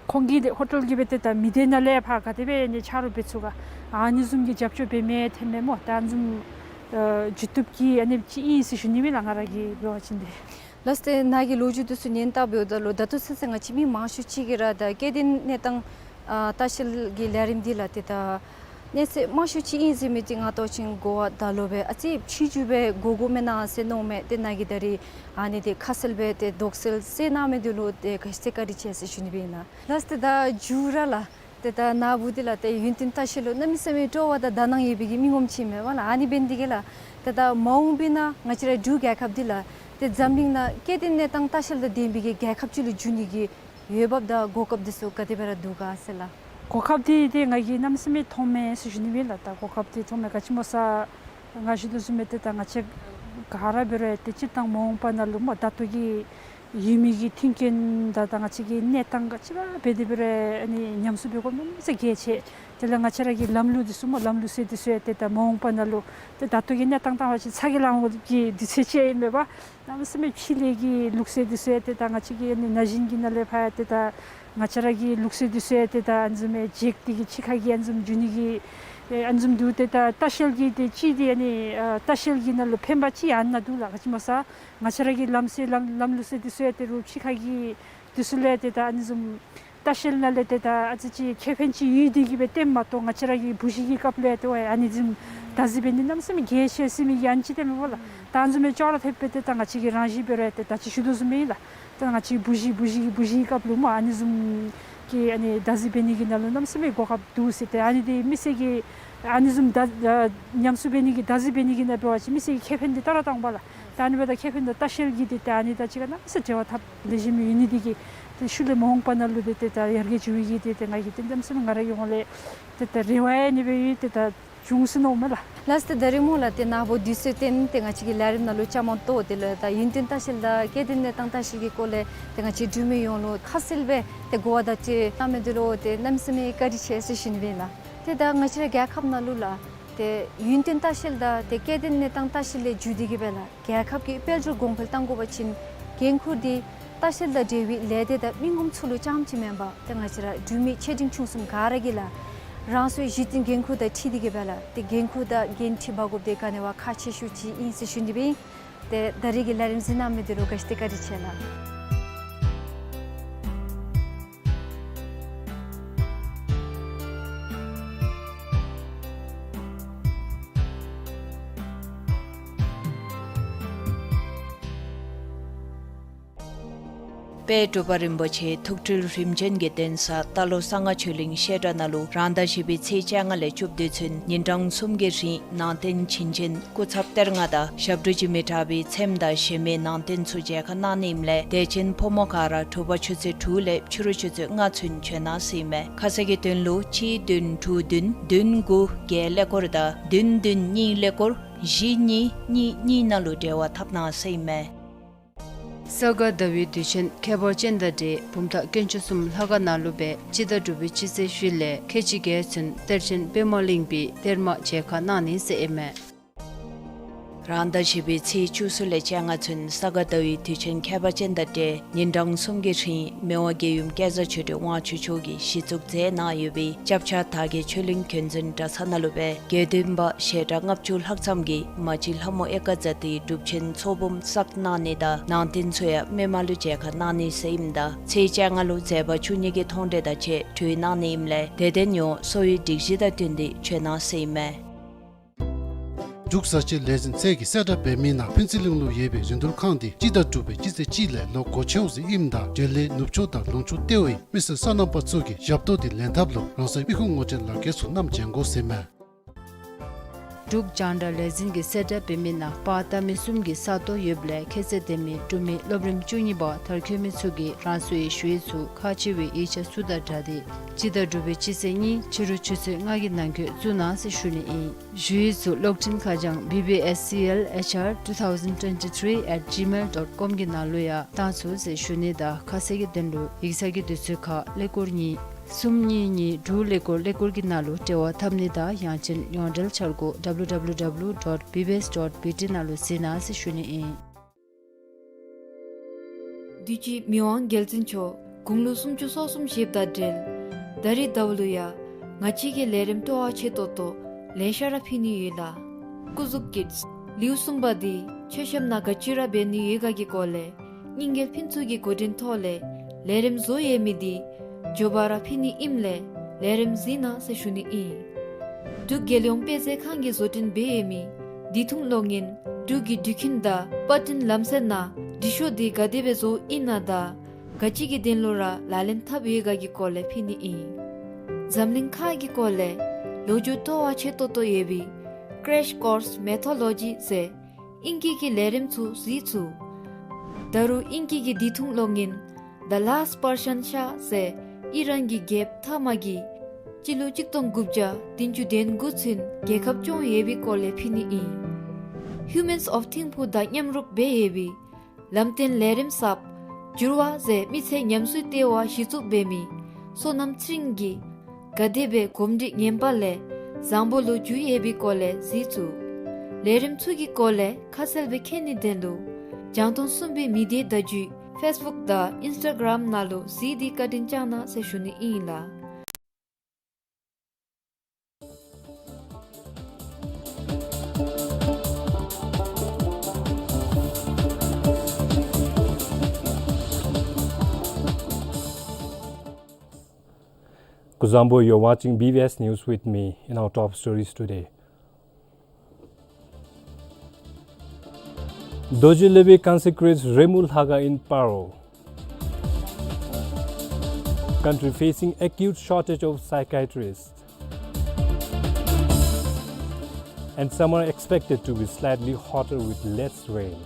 ཁོང་གིས་ཏེ་ཧོ་ཊེལ་གྱི་སྦེ་ཏེ་ད་མི་སྡེ་ནང་ལས་ཕར་ག་དེ་སྦེ་ཨ་ནི་ཆ་རོགས་འབད་ཚུགས་ག་ཨ་ནི་བཟུམ་གྱི་རྒྱབ་སྐྱོར་འབད་མི་ཐོནམ་མས་སྨོ། ད་ཨ་ནི་བཟུམ་ཨ་འགྱོ་བཏུབ་གི་ཨ་ནི་ཅིག་ཨིན་ཟེར་ཞུ་ནི་ཨིན་ལགས། ང་ར་གིས་འབད་བ་ཅིན་ཏེ། ལགས་ཏེ་ནཱ་གི་ལོ་རྒྱུས་འདི་ཚུ་ཉན་བལྟཝ་ད་ལུ་ད་ལྟོ་ཚུན་ཚོད་ང་བཅས་མི་མང་ཤོས་ཅིག་གིས་ར་ད་སྐྱེ་ལྡན་གནས་སྟངས་ཨ་ལྟ་བཤལ་གྱི་ལས་རིམ་འདི་ལགས་ཏེ་ད་གནས་ཚད་མང་ཤོས་ཅིག་ཨིན་ཟེར་མི་འདི་ང་བལྟ་བ་ཅིན་གོ་བ་ད་ལོ་སྦེ་ཨ་ཙི་ཕྱི་འགྱུར་སྦེ་འགོར་འགོརཝ་མེན་ན་ཟེར་མནོཝ་མས། ཏེ་ནཱ་གིས་ད་རིས་ཨ་ནི་འདི་ཁ་གསལ་སྦེ་ཏེ་དོགས་སེལ་སྩལ་གནང་མི་འདི་ལུ་ཏེ་ག་ཅི་ཏེ་བཀའ་དྲིན་ཆེ་ཟེར་ཞུ་ནི་སྦེ་ཨིན་ལགས། ལགས་ཏེ་ད་མཇུག་ར་ལགས་ཏེ་ད་ནཱ་བུ་འདི་ལགས་ཏེ་ཡུན་བརྟན་ལྟ་བཤལ་ལུ་གནམ་མེད་ས་མེད་སྤྲོ་བ་དང་དག་སྣང་ཡོད་པའི་གི་མི་ངོམ་ཅིག་མས་པ་ལགས། ཨ་ནི་འབད་ནི་འདི་གིས་ལགས་ཏེ་ད་མ་འོངས་པའི་ནང་ང་བཅས་ར་འབྲུག་རྒྱལ་ཁབ་འདི་ལགས་ཏེ་འཛམ་གླིང་ནང་སྐྱེ་ལྡན་གནས་སྟངས་ལྟ་བཤལ་དང་ལྡན་པའི་གི་རྒྱལ་ཁབ་ཅིག་ལུ་འགྱུར་ནི་གི་འོས་འབབ་དང་གོ་སྐབས་འདི་ཚུ་ག་དེ་སྦེ་ར་འདུག་ག་ཟེར་ལགས། གོ་སྐབས་འདི་ཏེ་ང་གིས་གནམ་མེད་ས་མེད་མཐོངམ་མས་ཟེར་ཞུ་ནི་སྦེ་ཨིན་ལགས། ད་གོ་སྐབས་འདི་མཐོངམ་མས། ག་ཅི་སྨོ་ཟེར་ང་ཞུ་དོ་བཟུམ་སྦེ་ཏེ་ད་ང་བཅས་ག་ར་འབད་རུང་ཏེ་སྤྱིར་བཏང་མ་འོངས་པ་ནང་ལུ་སྨོ་ད་ལྟོ་གི་ཡོད་མི་གི་མཐུན་རྐྱེན་དང་ད་ང་བཅས་ཀྱི་གནས་སྟངས་ག་ཅི་ར་འབད་དེ་འབད་རུང་ཨ་ནི་ཉམས་སྲུང་འབད་དགོཔ་གནམ་མེད་ས་མེད་གལ་ཆེ། དེ་ལས་ང་བཅས་ར་གི་ལམ་ལུགས་འདི་ཚུ་སྨོ་ལམ་ལུགས་སྲོལ་འདི་ཚུ་ཡང་ཏེ་ད་མ་འོངས་པ་ནང་ལུ་ཏེ་ད་ལྟོ་གི་གནས་སྟངས་བལྟ་བ་ཅིན་ཚ་གྱང་ལང་གི་དུས་ཚོད་ཅིག་ཨིན་མས་པ། གནམ་མེད་ས་མེད་ཕྱི་ལས་ཀྱི་ལུགས་སྲོལ་འདི་ཚུ་ཡང་ཏེ་ད་ང་བཅས་ཀྱི་ཨ་ནི་ན་གཞོན་གྱི་ནང་ལས་ཕར་ཡང་ཏེ་ད་ང་བཅས་ར་གི་ལུགས་སྲོལ་འདི་ཚུ་ཡང་ཏེ་ད་ཨ་ནི་བཟུམ་མའི་ཅིག་འདི་གིས་ཕྱི་ཁ་གི་ཨ་ནི་བཟུམ་འགྱོ་ནི་གི་ཨེ་ཨ་ནི་བཟུམ་འདུག། ཏེ་ད་ལྟ་བཤལ་གྱི་ཏེ་ཅིག་འདི་ཨ་ནི་ཨ་ལྟ་བཤལ་གྱི་ནང་ལུ་ཕན་པ་ཅིག་ཨ་ནཱ་འདུག་ལགས། ག་ཅི་སྨོ་ཟེར་ང་བཅས་ར་གི་ལམ་སྲོལ་ལམ་ལམ་ལུགས་སྲོལ་འདི་ཚུ་ཡང་ཏེ་རོགས་ཕྱི་ཁ་གི་འདི་ཚུ་ལས་ཏེ་ད་ཨ་ནི་བཟུམ་ལྟ་བཤལ་ནང་ལས་ཏེ་ད་ཨ་ཙི་ཅིག་ཁེ་ཕན་ཅིག་ཡོད་དེ་གིས་སྦེ་སྟོནམ་མ་གཏོགས་ང་བཅས་ར་གི་བུ་གཞི་གི་སྐབས་ལུ་ཡང་ཏེ་ཨ་ནི་བཟུམ་བདག་འཛིན་འབད་ནི་གནམ་མེད་ས་མེད་གལ་ཆེ་ཟེར་མི་གི་ཨ་ནི་ཅིག་སྟོནམ་མས་པ་ལགས། ད་ཨ་ནི་བཟུམ་མའི་ཅོག་ར་འཐདཔ་སྦེ་ཏེ་ད་ང་བཅས་ཀྱི་རང་བཞིན་འབད་རུང་ཏེ་ད་ཅི་ཞུ་དོ་བཟུམ་སྦེ་ཨིན་ལགས། ད་ང་བཅས་བུ་གཞི་བུ་གཞི་བུ་གཞི་གི་སྐབས་ལུ་སྨོ་ཨ་ནི་བཟུམ་གྱི་ཨ་ནི་བདག་འཛིན་འབད་ནི་གི་ནང་ལུ་གནམ་མེད་ས་མེད་གོ་སྐབས་འདུག་ཟེར། ཏེ་ཨ་ནི་འདི་མི་སེར་གྱིས་ཨ་ནི་བཟུམ་ད་ཨ་ཉམས་སྲུང་འབད་ནི་གི་བདག་འཛིན་འབད་ནི་གི་ནང་འབད་བ་ཅིན་མི་སེར་གྱི་ཁེ་ཕན་འདི་ད་ར་བཏང་པ་ལགས། ད་ཨ་ནི་འབདཝ་ད་ཁེ་ཕན་དང་ལྟ་བཤལ་གྱི་འདི་ཏེ་ཨ་ནི་དང་གཅིག་ཁར་གནམ་མེད་ས་མེད་འབྲེལ་བ་འཐབ་ལེགས་ཤོམ་ཡོད་ནི་འདི་གིས་ཏེ་ཤུལ་ལས་མ་འོངས་པ་ནང་ལུ་འདི་ཏེ་ད་ཡར་རྒྱས་འགྱོ་བའི་གི་འདི་ཏེ་ང་གིས་ཏེ་གནམ་མེད་ས་མེད་ང་རའི་ངོས་ལས་ཏེ་ད་རེ་བ་ཡང་ཨ་ནི་སྦེ་ཡོད། ཏེ་ད་བྱུང་ཟེར་མནོཝ་མས་ལགས། ལགས་ཏེ་ད་རིས་སྨོ་ལགས་ཏེ་ནཱ་བུ་དུས་ཚོད་བཏོན་ཏེ་ང་བཅས་ཀྱི་ལས་རིམ་ནང་ལུ་བཅའ་མར་གཏོགས། དེ་ལས་ད་ཡུན་བརྟན་ལྟ་བཤལ་དང་སྐྱེ་ལྡན་གནས་སྟངས་ལྟ་བཤལ་གྱི་སྐོར་ལས་ཏེ་ང་བཅས་འབྲུག་མི་ཡོངས་ལུ་ཁ་གསལ་སྦེ་ཏེ་གོ་བ་བརྡ་སྤྲོད་གནང་མི་འདི་ལུ་ཏེ་གནམ་མེད་ས་མེད་བཀའ་དྲིན་ཆེ་ཟེར་ཞུ་ནི་སྦེ་ཨིན་ལགས། ཏེ་ད་ང་བཅས་ར་རྒྱལ་ཁབ་ནང་ལུ་ལགས་ཏེ་ཡུན་བརྟན་ལྟ་བཤལ་དང་ཏེ་སྐྱེ་ལྡན་གནས་སྟངས་ལྟ་བཤལ་ལས་བརྒྱུད་དེ་གིས་སྦེ་ལགས་རྒྱལ་ཁབ་ཀྱི་དཔལ་འབྱོར་གོང་འཕེལ་གཏང་དགོ་པ་ཅིན་འགན་ཁུར་འདི་ལྟ་བཤལ་དང་འབྲེལ་བའི་ལས་སྡེ་དང་མི་ངོམ་ཚུ་ལུ་རྐྱངམ་ཅིག་མེན་པར་ཏེ་ང་བཅས་ར་འབྲུག་མི་ཆེ་འབྲིང་ཆུང་གསུམ་ག་ར་གིས་ལགས་རང་སོའི་གཞི་རྟེན་འགན་ཁུར་དང་འཁྲིལ་ཏེ་གིས་སྦེ་ལགས་ཏེ་འགན་ཁུར་དང་འགན་འཁྲི་འབག་དགོཔ་འདི་ག་ནི་བ་ཁག་ཆེ་ཤོས་ཅིག་ཨིན་ཟེར་ཞུ་ནི་སྦེ་ཨིན། ཏེ་ད་རིས་ཀྱི་ལས་རིམ་གཟིགས་གནང་མི་འདི་ལུ་ག་ཅི་ཏེ་བཀའ་དྲིན་ཆེ་ལགས། དཔལ་འབྲུག་པ་རིན་པོ་ཆེ་ཐུགས་སྤྲུལ་རིམ་བྱོན་གྱི་གདན་ས་རྟ་ལོག་གསང་སྔགས་ཆོས་གླིང་བཤད་གྲྭ་ནང་ལུ་རང་ཟླ་བཞི་པའི་ཚེས་བཅོ་ལྔ་ལས་བཅུ་བདུན་ཚུན་ཉིན་གྲངས་གསུམ་གྱི་རིང་ནང་རྟེན་བྱིན་ཅན་སྐུ་ཚབ་གཏེར་ལྔ་དང་ཞབས་དྲུང་འཇིགས་མེད་གྲགས་པའི་ཚེམས་དང་གཞན་མི་ནང་རྟེན་ཚུ་མཇལ་ཁ་གནང་ནི་ཨིནམ་ལས་དད་ཅན་ཕོ་མོ་ག་ར་དྲོ་པ་ཆུ་ཚོད་དྲུག་ལས་ཕྱི་རུ་ཆུ་ཚོད་ལྔ་ཚུན་བྱོན་གནང་ཟེར་ཨིན་མས། ཁ་གསལ་གྱི་དོན་ལུ་གཅིག་བདུན་དྲུག་བདུན་བདུན་དགུ་བརྒྱད་ཀླད་ཀོར་དང་བདུན་བདུན་གཉིས་ཀླད་ཀོར་བཞི་གཉིས་གཉིས་གཉིས་ནང་ལུ་འབྲེལ་བ་འཐབ་གནང་ཟེར་ཨིན་མས། ས་ག་ཟླ་བའི་དུས་ཆེན་ཁྱད་པར་ཅན་དང་འབྲེལ་བུམ་ཐང་དཀོན་མཆོག་གསུམ་ལྷ་ཁང་ནང་ལུ་སྦེ་སྤྱི་ཟླ་དྲུག་པའི་སྤྱི་ཚེས་བཞི་ལས་ཁལ་གཅིག་བརྒྱད་ཚུན་གཏེར་ཆེན་པདྨ་གླིང་པའི་གཏེར་མ་མཇལ་ཁ་གནང་ནི་ཟེར་ཨིན་མས། རང་ཟླ་བཞི་པའི་ཚེས་བཅུ་གསུམ་ལས་བཅོ་ལྔ་ཚུན་ས་ག་ཟླ་བའི་དུས་ཆེན་ཁྱད་པར་ཅན་དང་འབྲེལ་ཉིན་གྲངས་གསུམ་གྱི་རིང་མི་དབང་རྒྱལ་ཡུམ་སྐལ་བཟང་ཆོས་སྒྲོན་དབང་ཕྱུག་མཆོག་གིས་གཞི་བཙུགས་མཛད་གནང་ཡོད་པའི་སྐྱབས་ཆ་དར་རྒྱས་ཆོས་གླིང་འགན་འཛིན་གྲྭ་ཚང་ནང་ལུ་སྦེ་དགེ་འདུན་པ་ཞལ་གྲངས་ལྔ་བཅུ་ལྷག་ཙམ་གྱིས་མ་གཅིག་ལྷ་མོ་ཨེ་ཀ་ཛ་ཏིའི་སྒྲུབ་ཆེན་ཚོགས་འབུམ་བསགས་གནང་ནི་དང་ནང་རྟེན་ཚུ་ཡང་མི་མང་ལུ་མཇལ་ཁ་གནང་ནི་ཟེར་ཨིནམ་ད་ཚེས་བཅོ་ལྔ་ལུ་མཛད་པ་བཅུ་གཉིས་ཀྱི་མཐོང་གྲོལ་དང་བཅས་གྲོལ་གནང་ནི་ཨིནམ་ལས་དད་ལྡན་ཡོངས་གསོ་བའི་སྒྲིག་གཞི་དང་བསྟུན་ཏེ་བྱོན་གནང་ཟེར་ཨིན་མས། འབྲུག་བཟའ་ཆས་ལས་འཛིན་ཚད་ཀྱི་གསལ་བསྒྲགས་འབད་མི་ནང་ཕུན་ཚོགས་གླིང་ལུ་ཡོད་པའི་རིན་བསྡུར་ཁང་འདི་སྤྱི་ཟླ་དྲུག་པའི་སྤྱི་ཚེས་གཅིག་ལས་ལོག་སྒོ་ཕྱེཝ་ཟེར་ཨིནམ་ད་འབྲེལ་ཡོད་ནུབ་ཕྱོགས་དང་ལུང་ཕྱོགས་ཏེ་བའི་མི་སེར་སོ་ནམ་པ་ཚུ་གིས་ཞབས་ཏོག་འདི་ལེན་ཐབས་ལུ་རང་སོའི་མི་ཁུངས་ངོ་སྤྲོད་ལག་ཁྱེར་ཚུ་བསྣམས་བྱོན་དགོ་ཟེར་ཨིན་མས། འབྲུག་རྒྱང་བསྒྲགས་ལས་འཛིན་གྱི་གསལ་བསྒྲགས་འབད་མི་ནང་པར་བཏབ་མི་གསུམ་གྱི་ས་སྟོང་ཡོདཔ་ལས་ཁྱད་ཚད་ལྡན་མི་འབྲུག་མི་སློབ་རིམ་བཅུ་གཉིས་པ་མཐར་འཁྱོལ་མི་ཚུ་གིས་རང་སོའི་ཞུ་ཡིག་ཚུ་ཁག་ཆེ་བའི་ཡིག་ཆ་ཚུ་དང་སྦྲགས་ཏེ་སྤྱི་ཟླ་དྲུག་པའི་སྤྱི་ཚེས་གཉིས་ཕྱི་རུ་ཆུ་ཚོད་ལྔ་གི་ནང་འཁོད་བཙུགས་གནང་ཟེར་ཞུ་ནི་ཨིན། ཞུ་ཡིག་ཚུ་གློག་འཕྲིན་ཁ་བྱང་B B S C L H R two thousand twenty-three at gmail dot com གི་ནང་ལུ་ཡང་བཏང་ཚུགས་ཟེར་ཞུ་ནི་དང་ཁ་གསལ་གྱི་དོན་ལུ་ཡིག་ཚང་གི་དུས་ཚོད་ཁར་ཀླད་ཀོར་གཉིས་གསུམ་གཉིས་གཉིས་དྲུག་ཀླད་ཀོར་ཀླད་ཀོར་གྱི་ནང་ལུ་འབྲེལ་བ་འཐབ་ནི་དང་ཡང་ཅིན་ཡོངས་འབྲེལ་འཆར་སྒོ W W W dot B B S dot B T ནང་ལུ་གཟིགས་གནང་ཟེར་ཞུ་ནི་ཨིན། དུས་ཅི་མི་དབང་རྒྱལ་བཙུན་མཆོག་དགུང་ལོ་སུམ་ཅུ་སོ་གསུམ་བཞེསཔ་དང་འབྲེལ་ད་རིས་ཟླཝ་ལུ་ཡང་ང་བཅས་ཀྱིས་ལས་རིམ་སྤྲོ་བ་ཆེ་ཏོག་ཏོ་ལེ་ཤ་ར་ཕུལ་ནི་ཡོད་ལགས། སྐུ་གཟུགས་ཀྱི་ལེའུ་གསུམ་པ་འདི་མཆོད་བཤམ་ནང་ག་ཅི་ར་འབད་ནི་ཡོད་ག་གི་སྐོར་ལས་རྙིང་གི་ཕན་ཚུན་གྱི་འགོ་འདྲེན་ཐོག་ལས་ལས་རིམ་བཟོ་ཡོད་མི་འདི་མགྱོགས་པ་ར་ཕུལ་ནི་ཨིནམ་ལས་ལས་རིམ་གཟིགས་གནང་ཟེར་ཞུ་ནི་ཨིན། འབྲུག་རྒྱལ་ཡོངས་དཔེ་མཛོད་ཁང་གིས་བཟོ་སྐྲུན་འབད་ཡོད་མི་དུས་ཐུང་གློག་བརྙན་འབྲུག་གི་འགྲུལ་འཕྲིན་དང་པར་སྐྲུན་ལམ་སྲོལ་ནང་འབྲི་ཤོག་འདི་ག་དེ་སྦེ་བཟོཝ་ཨིན་ན་དང་ག་ཅི་གི་དོན་ལུ་ར་ལག་ལེན་འཐབ་ཡོད་ག་གི་སྐོར་ལས་ཕུལ་ནི་ཨིན། འཛམ་གླིང་ཁ་གི་སྐོར་ལས་ལོ་རྒྱུས་སྤྲོ་བ་ཆེ་ཏོག་ཏོ་ཡོད་པའི་Crash Course Mythology ཟེར་ཨིང་སྐད་ཀྱི་ལས་རིམ་ཚུ་གཟིགས་ཚུགས། ད་རུང་ཨིང་སྐད་ཀྱི་དུས་ཐུང་གློག་བརྙན་The Last Persian Shah ཟེར་ཨི་རན་གྱི་རྒྱལཔོ་ཐ་མ་གིས་སྤྱི་ལོ་གཅིག་སྟོང་དགུ་བརྒྱ་བདུན་ཅུ་དོན་དགུ་ཚུན་རྒྱལ་ཁབ་སྐྱོང་ཡོད་པའི་སྐོར་ལས་ཕུལ་ནི་ཨིན། Humans of Thimphu དང་མཉམ་རུབ་འབད་ཡོད་པའི་ལམ་སྟོན་ལས་རིམ་གསརཔ་འགྱུར་བ་ཟེར་མི་ཚེ་ཉམས་སུ་བསྟེན་པར་གཞི་བཙུགས་འབད་མི་བསོད་ནམས་ཚེ་རིང་གིས་ག་དེ་སྦེ་གོམས་འདྲིས་ངན་པ་ལས་བཟང་པོ་ལུ་འགྱུར་ཡོད་པའི་སྐོར་ལས་གཟིགས་ཚུགས། ལས་རིམ་ཚུ་གི་སྐོར་ལས་ཁ་གསལ་སྦེ་མཁྱེན་ནིའི་དོན་ལུ་རྒྱང་མཐོང་གསུམ་པའི་མི་སྡེ་བརྡ་བརྒྱུད་Facebook དང་Instagram ནང་ལུ་གཟིགས་ཏེ་བཀའ་དྲིན་བསྐྱང་གནང་ཟེར་ཞུ་ནི་ཨིན་ལགས། Kuzuzangpo, you're watching B B S News with me. In our top stories today, Dorji Levy consecrates Remu Lhakhang in Paro. Country facing acute shortage of psychiatrists. And summer expected to be slightly hotter with less rain.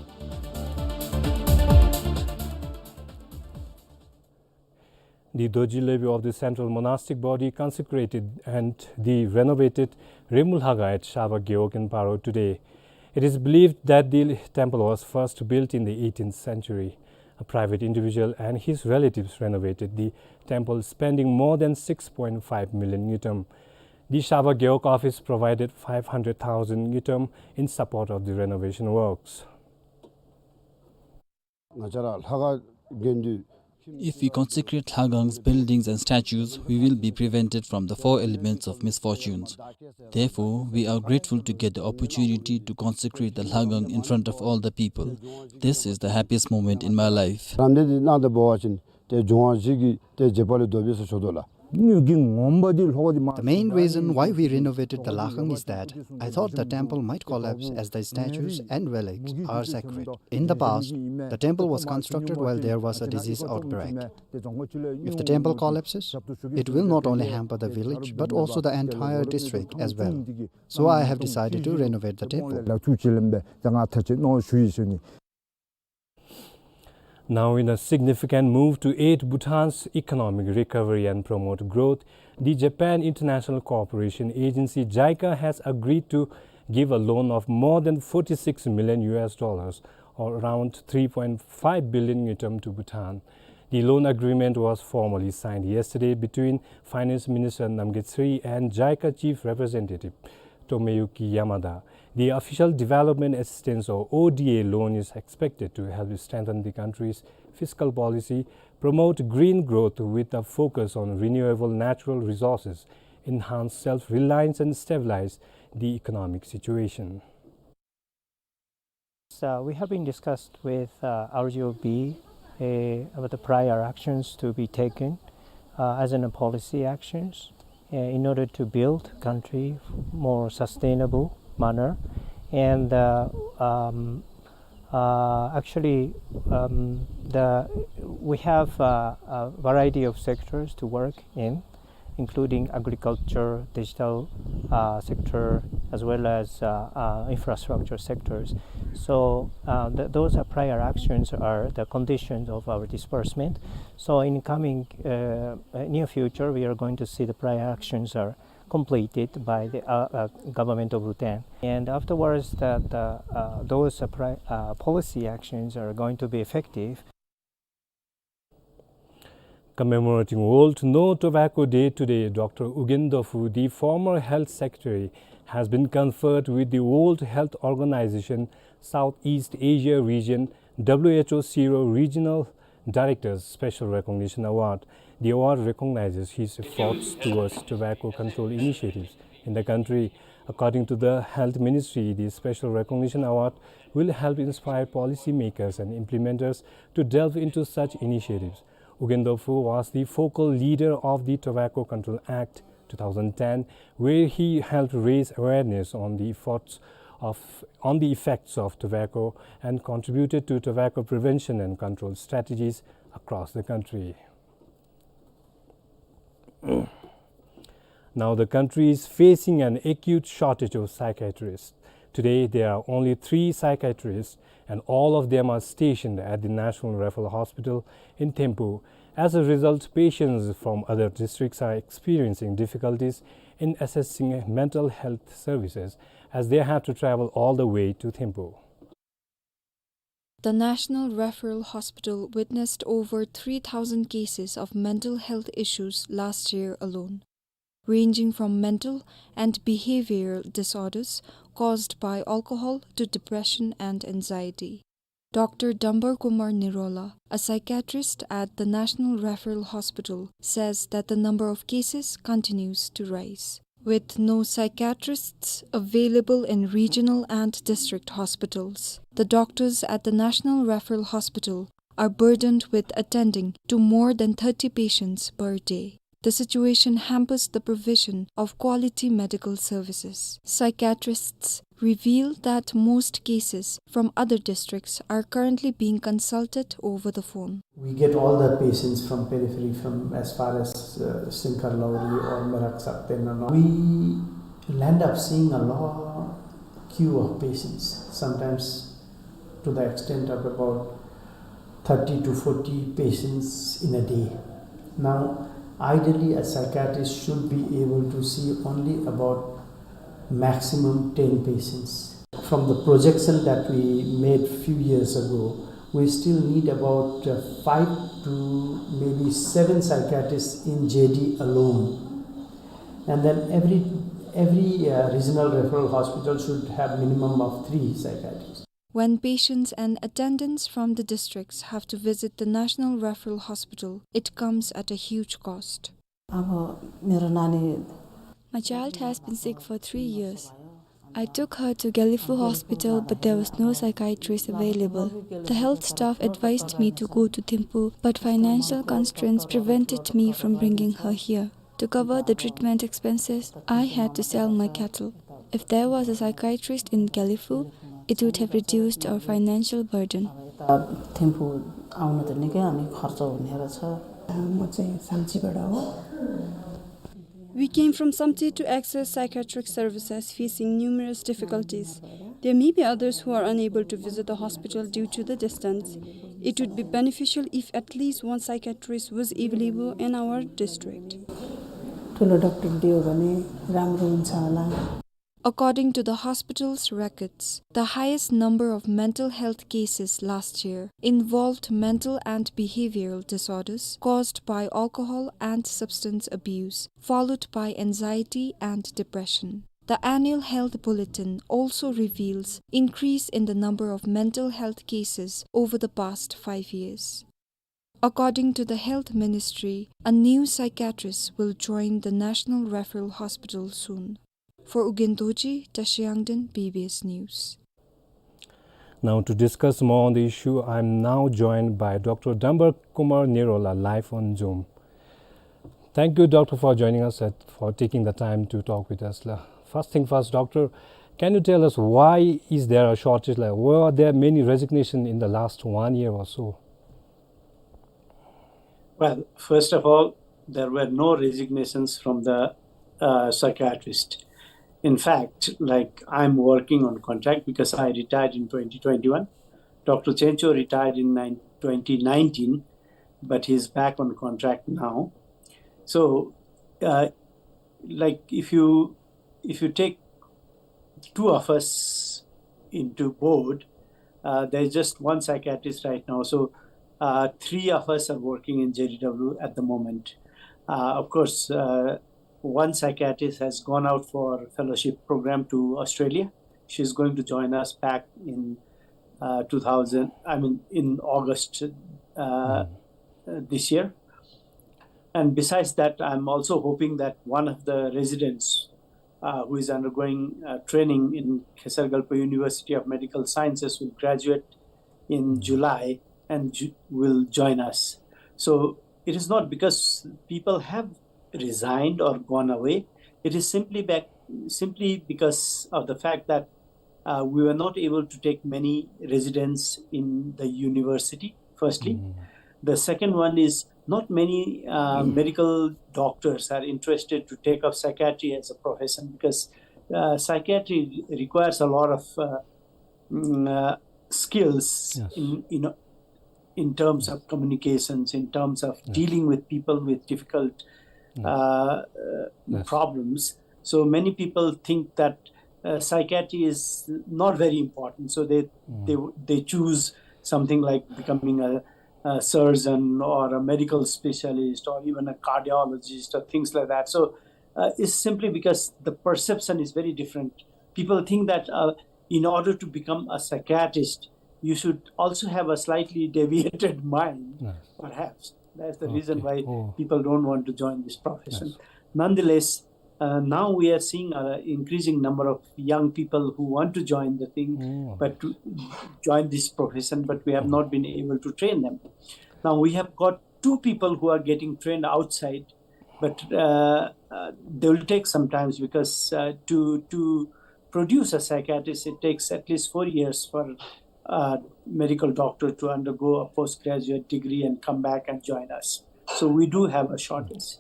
The Dorji Levy of the Central Monastic Body consecrated and the renovated Remu Lhakhang at Shabak Gewog in Paro today. It is believed that the temple was first built in the eighteenth century. A private individual and his relatives renovated the temple, spending more than six point five million ngultrum. The Shabak Gewog office provided five hundred thousand ngultrum in support of the renovation works. If we consecrate Lhakhang's buildings and statues, we will be prevented from the four elements of misfortunes. Therefore, we are grateful to get the opportunity to consecrate the Lhakhang in front of all the people. This is the happiest moment in my life. རམ་འདེགས་འདི་གནང་སྟེ་འབད་བ་ཅིན་ཏེ་འབྱུང་བ་བཞི་གི་ཏེ་རྗེས་དཔག་ལས་ལྡོག་པས་ཟེར་ཞུ་དོ་ལགས། དངུལ་གྱི་ངོམ་པ་འདི་ལྷོ་ཁ་འདི་མ། The main reason why we renovated the Lhakhang is that I thought the temple might collapse as the statues and relics are sacred. In the past, the temple was constructed while there was a disease outbreak. If the temple collapses, it will not only hamper the village but also the entire district as well. So I have decided to renovate the temple. ལགས་ཐུགས་རྗེ་ཆེ་ལགས། ཏེ་ང་ཐག་བཅད་གནང་ཞུ་ཡི་ཟེར་ནི། Now, in a significant move to aid Bhutan's economic recovery and promote growth, the Japan International Cooperation Agency, JICA, has agreed to give a loan of more than forty-six million U S dollars, or around three point five billion ngultrum, to Bhutan. The loan agreement was formally signed yesterday between Finance Minister Namgay Tshiri and JICA Chief Representative Tomoyuki Yamada. The Official Development Assistance, or O D A, loan is expected to help strengthen the country's fiscal policy, promote green growth with a focus on renewable natural resources, enhance self-reliance, and stabilize the economic situation. So we have been discussed with, uh, R G O B, uh, about the prior actions to be taken, uh, as in a policy actions, uh, in order to build country more sustainable manner. And, uh, um, uh, actually, um, the, we have, uh, a variety of sectors to work in, including agriculture, digital, uh, sector, as well as, uh, uh, infrastructure sectors. So, uh, th-, those are prior actions are the conditions of our disbursement. So in coming, uh, near future, we are going to see the prior actions are completed by the, uh, uh, government of Bhutan. And afterwards, the, the, uh, those, uh, pri-, uh, policy actions are going to be effective. Commemorating World No Tobacco Day today, Doctor U Gyen Do Fu, the former health secretary, has been conferred with the World Health Organization Southeast Asia Region, W H O Siro Regional Director's Special Recognition Award. The award recognizes his efforts towards tobacco control initiatives in the country. According to the Health Ministry, the Special Recognition Award will help inspire policymakers and implementers to delve into such initiatives. U Gyen Do Fu was the focal leader of the Tobacco Control Act two thousand ten, where he helped raise awareness on the efforts of, on the effects of tobacco and contributed to tobacco prevention and control strategies across the country. Now, the country is facing an acute shortage of psychiatrists. Today, there are only three psychiatrists, and all of them are stationed at the National Referral Hospital in Thimphu. As a result, patients from other districts are experiencing difficulties in accessing mental health services, as they have to travel all the way to Thimphu. The National Referral Hospital witnessed over three thousand cases of mental health issues last year alone, ranging from mental and behavioral disorders caused by alcohol to depression and anxiety. Doctor Dambar Kumar Nirola, a psychiatrist at the National Referral Hospital, says that the number of cases continues to rise. With no psychiatrists available in regional and district hospitals, the doctors at the National Referral Hospital are burdened with attending to more than thirty patients per day. The situation hampers the provision of quality medical services. Psychiatrists reveal that most cases from other districts are currently being consulted over the phone. We get all the patients from periphery, from as far as, uh, Singkar Lawri or Merak Sakten and all. We land up seeing a long queue of patients, sometimes to the extent of about thirty to forty patients in a day. Now, ideally, a psychiatrist should be able to see only about maximum ten patients. From the projection that we made few years ago, we still need about, uh, five to maybe seven psychiatrists in J D alone. And then every, every, uh, regional referral hospital should have minimum of three psychiatrists. When patients and attendants from the districts have to visit the National Referral Hospital, it comes at a huge cost. अब मेरो नानी My child has been sick for three years. I took her to Gelephu Hospital, but there was no psychiatrist available. The health staff advised me to go to Thimphu, but financial constraints prevented me from bringing her here. To cover the treatment expenses, I had to sell my cattle. If there was a psychiatrist in Gelephu, it would have reduced our financial burden. यता थिम्पू आउन त निकै हामी खर्च हुने रहेछ। म चाहिँ साम्चीबाट हो। We came from Samtse to access psychiatric services, facing numerous difficulties. There may be others who are unable to visit the hospital due to the distance. It would be beneficial if at least one psychiatrist was available in our district. ठुलो डाक्टर दियो भने राम्रो हुन्छ होला। According to the hospital's records, the highest number of mental health cases last year involved mental and behavioral disorders caused by alcohol and substance abuse, followed by anxiety and depression. The annual health bulletin also reveals increase in the number of mental health cases over the past five years. According to the Health Ministry, a new psychiatrist will join the National Referral Hospital soon. For U Gyen Dorji, Tashi Yangden, B B S News. Now, to discuss more on the issue, I'm now joined by Doctor Dambar Kumar Nirola, live on Zoom. Thank you, Doctor, for joining us and for taking the time to talk with us. La, first thing first, Doctor, can you tell us why is there a shortage? Like, were there many resignations in the last one year or so? Well, first of all, there were no resignations from the, uh, psychiatrist. In fact, like, I'm working on contract because I retired in twenty twenty-one. Doctor Chencho retired in nine, twenty nineteen, but he's back on contract now. So, uh, like, if you if you take two of us into board, uh, there's just one psychiatrist right now. So, uh, three of us are working in J D W at the moment. Uh, of course, uh, one psychiatrist has gone out for fellowship program to Australia. She's going to join us back in, uh, two thousand, I mean, in August, uh, uh, this year. And besides that, I'm also hoping that one of the residents, uh, who is undergoing, uh, training in Khesar Gyalpo University of Medical Sciences will graduate in July and ju-, will join us. So it is not because people have resigned or gone away. It is simply back, simply because of the fact that, uh, we were not able to take many residents in the university, firstly. The second one is not many, uh, medical doctors are interested to take up psychiatry as a profession because, uh, psychiatry requires a lot of, uh, mm, uh, skills in, you know, in terms of communications, in terms of dealing with people with difficult, uh, uh, problems. So many people think that, uh, psychiatry is not very important. So they, they, they choose something like becoming a, a surgeon or a medical specialist or even a cardiologist or things like that. So, uh, it's simply because the perception is very different. People think that, uh, in order to become a psychiatrist, you should also have a slightly deviated mind, perhaps. That's the reason why people don't want to join this profession. Nonetheless, uh, now we are seeing an increasing number of young people who want to join the thing, but to join this profession, but we have not been able to train them. Now we have got two people who are getting trained outside, but, uh, uh, they will take some time because, uh, to, to produce a psychiatrist, it takes at least four years for a medical doctor to undergo a postgraduate degree and come back and join us. So we do have a shortage.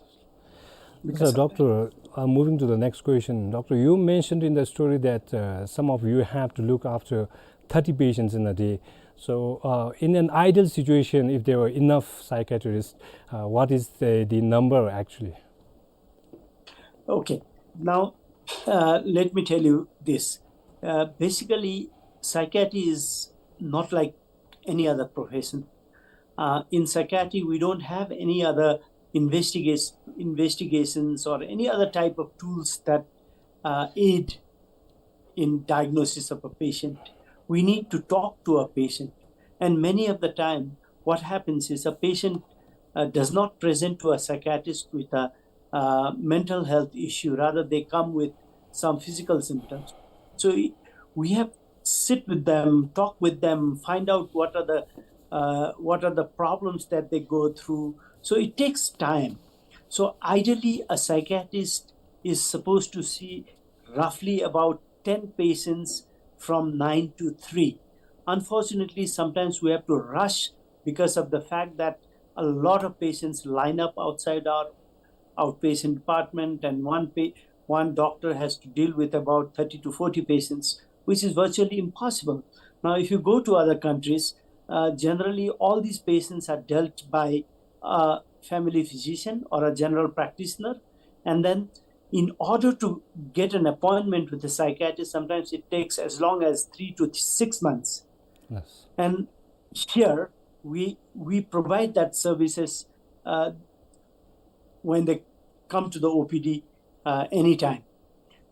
So, Doctor, uh, moving to the next question. Doctor, you mentioned in the story that, uh, some of you have to look after thirty patients in a day. So, uh, in an ideal situation, if there were enough psychiatrists, uh, what is the, the number actually? Okay. Now, uh, let me tell you this. Uh, basically, psychiatry is not like any other profession. Uh, in psychiatry, we don't have any other investigas-, investigations or any other type of tools that, uh, aid in diagnosis of a patient. We need to talk to a patient. And many of the time, what happens is a patient, uh, does not present to a psychiatrist with a, uh, mental health issue. Rather, they come with some physical symptoms. So we have sit with them, talk with them, find out what are the, uh, what are the problems that they go through. So it takes time. So ideally, a psychiatrist is supposed to see roughly about ten patients from nine to three. Unfortunately, sometimes we have to rush because of the fact that a lot of patients line up outside our outpatient department, and one pa-, one doctor has to deal with about thirty to forty patients, which is virtually impossible. Now, if you go to other countries, uh, generally all these patients are dealt by a family physician or a general practitioner, and then in order to get an appointment with a psychiatrist, sometimes it takes as long as three to six months. Yes. And here we, we provide that services, uh, when they come to the O P D, uh, anytime.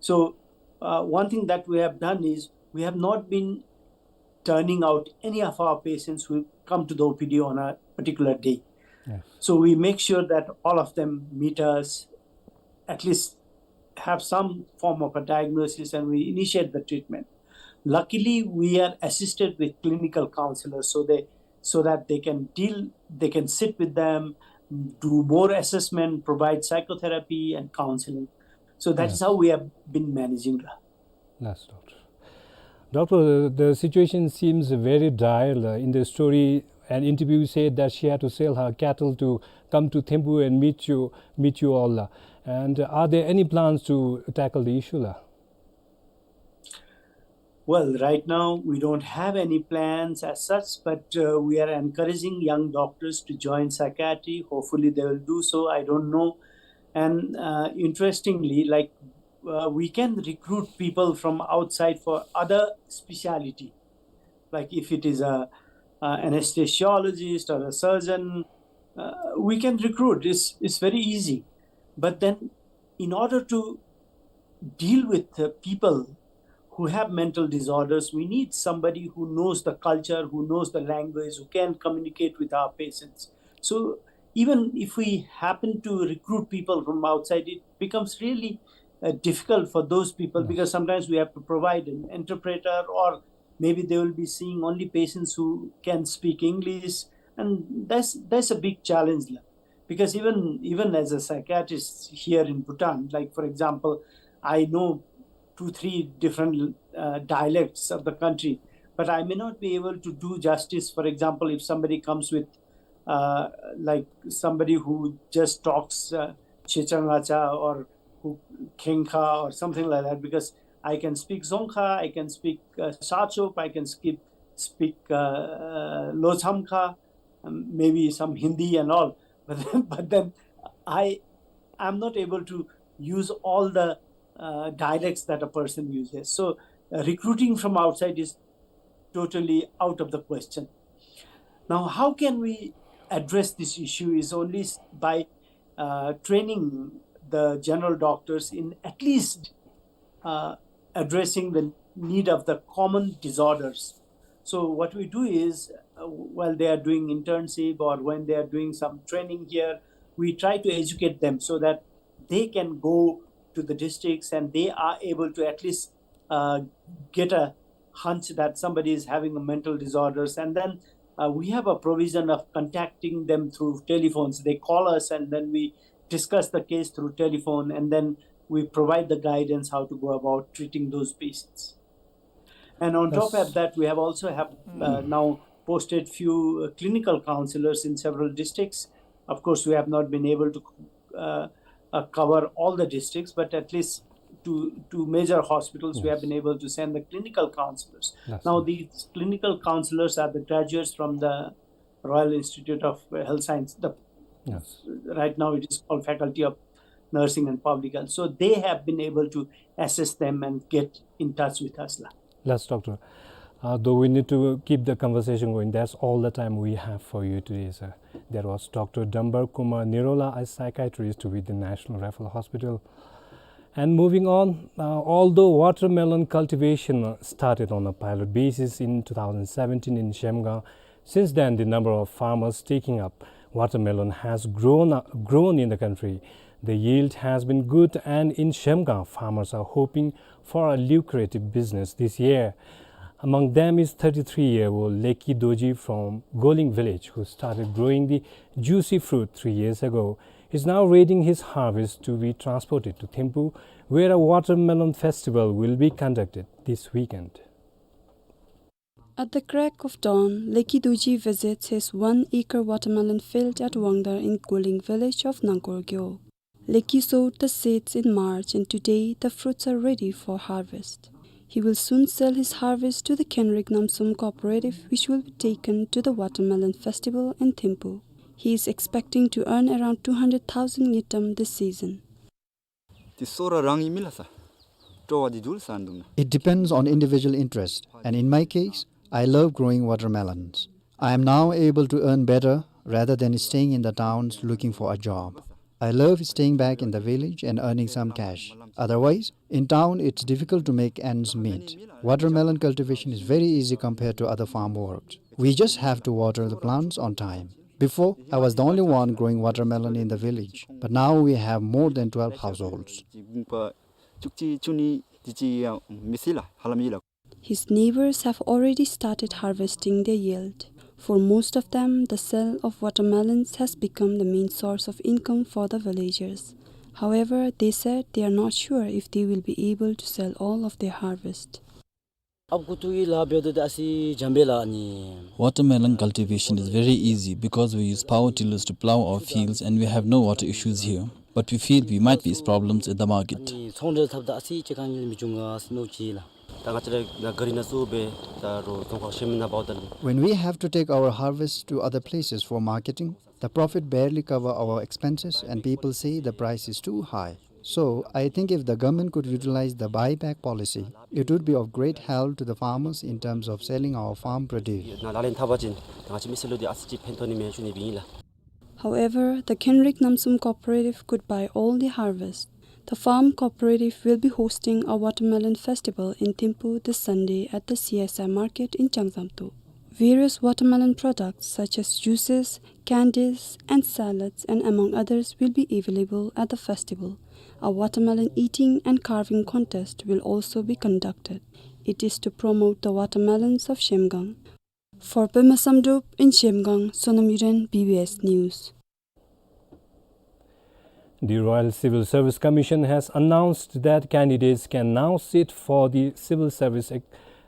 So, uh, one thing that we have done is we have not been turning out any of our patients who come to the O P D on a particular day. Yes. So we make sure that all of them meet us, at least have some form of a diagnosis, and we initiate the treatment. Luckily, we are assisted with clinical counselors, so they, so that they can deal, they can sit with them, do more assessment, provide psychotherapy and counseling. So that is how we have been managing. Yes, doctor. Doctor, the situation seems very dire. In the story, an interview said that she had to sell her cattle to come to Thempu and meet you, meet you all. And are there any plans to tackle the issue? Well, right now we don't have any plans as such, but uh, we are encouraging young doctors to join psychiatry. Hopefully, they will do so. I don't know. And uh, interestingly, like uh, we can recruit people from outside for other speciality. Like if it is a, a anesthesiologist or a surgeon, uh, we can recruit. It's, it's very easy. But then, in order to deal with uh, people who have mental disorders, we need somebody who knows the culture, who knows the language, who can communicate with our patients. So even if we happen to recruit people from outside, it becomes really uh, difficult for those people, yes, because sometimes we have to provide an interpreter, or maybe they will be seeing only patients who can speak English, and that's that's a big challenge la. Because even even as a psychiatrist here in Bhutan, like, for example, I know two, three different uh, dialects of the country, but I may not be able to do justice. For example, if somebody comes with uh, like somebody who just talks uh, Chechangacha or who Khenka or something like that, because I can speak Dzongkha, I can speak uh, Sachop, I can speak, speak uh, uh, Lochamkha, um, maybe some Hindi and all. But then, but then I, I'm not able to use all the uh, dialects that a person uses. So uh, recruiting from outside is totally out of the question. Now, how can we address this issue is only s- by uh, training the general doctors in at least uh, addressing the need of the common disorders. So what we do is, uh, while they are doing internship or when they are doing some training here, we try to educate them so that they can go to the districts and they are able to at least uh, get a hunch that somebody is having a mental disorders. And then uh, we have a provision of contacting them through telephones. They call us and then we discuss the case through telephone, and then we provide the guidance how to go about treating those patients. And on top of that, we have also have uh, now posted few uh, clinical counselors in several districts. Of course, we have not been able to uh, uh, cover all the districts, but at least to, to major hospitals, we have been able to send the clinical counselors. Now, these clinical counselors are the graduates from the Royal Institute of Health Science. The, yes, right now it is called Faculty of Nursing and Public Health. So they have been able to assist them and get in touch with us la. Yes, doctor. Uh, though we need to keep the conversation going, that's all the time we have for you today, sir. That was Doctor Dambar Kumar Nirola, a psychiatrist with the National Referral Hospital. And moving on, uh, although watermelon cultivation started on a pilot basis in two thousand seventeen in Zhemgang, since then the number of farmers taking up watermelon has grown, uh, grown in the country. The yield has been good, and in Zhemgang, farmers are hoping for a lucrative business this year. Among them is thirty-three-year-old Leki Doji from Goling village, who started growing the juicy fruit three years ago. He's now readying his harvest to be transported to Thimphu, where a watermelon festival will be conducted this weekend. At the crack of dawn, Leki Doji visits his one-acre watermelon field at Wangdar in Goling village of Nangkor Gyok. Leki sowed the seeds in March, and today the fruits are ready for harvest. He will soon sell his harvest to the Khenrek Namsum cooperative, which will be taken to the watermelon festival in Thimphu. He is expecting to earn around two hundred thousand ngultrum this season. Ti sora rangi mila sa. Towa di dul sandung na. It depends on individual interest, and in my case, I love growing watermelons. I am now able to earn better rather than staying in the towns looking for a job. I love staying back in the village and earning some cash. Otherwise, in town, it's difficult to make ends meet. Watermelon cultivation is very easy compared to other farm works. We just have to water the plants on time. Before, I was the only one growing watermelon in the village, but now we have more than twelve households. His neighbors have already started harvesting their yield. For most of them, the sale of watermelons has become the main source of income for the villagers. However, they said they are not sure if they will be able to sell all of their harvest. Watermelon cultivation is very easy because we use power tillers to plow our fields and we have no water issues here. But we feel we might face problems in the market. Tsongdel thapda asi chekang ngil mi chunga sino chila. ད་ང་བཅས་ར་ནཱ་ག་རི་ནང་བཙུགས་སྦེ་ད་རུང་རྫོང་ཁག་གཞན་མི་ནང་འབག་ད་ལུ། When we have to take our harvest to other places for marketing, the profit barely cover our expenses and people say the price is too high. So, I think if the government could utilize the buyback policy, it would be of great help to the farmers in terms of selling our farm produce. ནཱ་ལག་ལེན་འཐབ་པ་ཅིན་ད་ང་བཅས་མི་སེར་ལུ་འདི་ཨ་ཙི་ཅིག་ཕན་ཐོགས་ནི་མས་ཞུ་ནི་སྦེ་ཨིན་ལགས། However, the Khenrik Namsum Cooperative could buy all the harvest. The farm cooperative will be hosting a watermelon festival in Thimphu this Sunday at the C S I market in Changzamto. Various watermelon products such as juices, candies, and salads, and among others, will be available at the festival. A watermelon eating and carving contest will also be conducted. It is to promote the watermelons of Zhemgang. For Pema Samdrup in Zhemgang, Sonam Yiren, B B S News. The Royal Civil Service Commission has announced that candidates can now sit for the civil service ex-,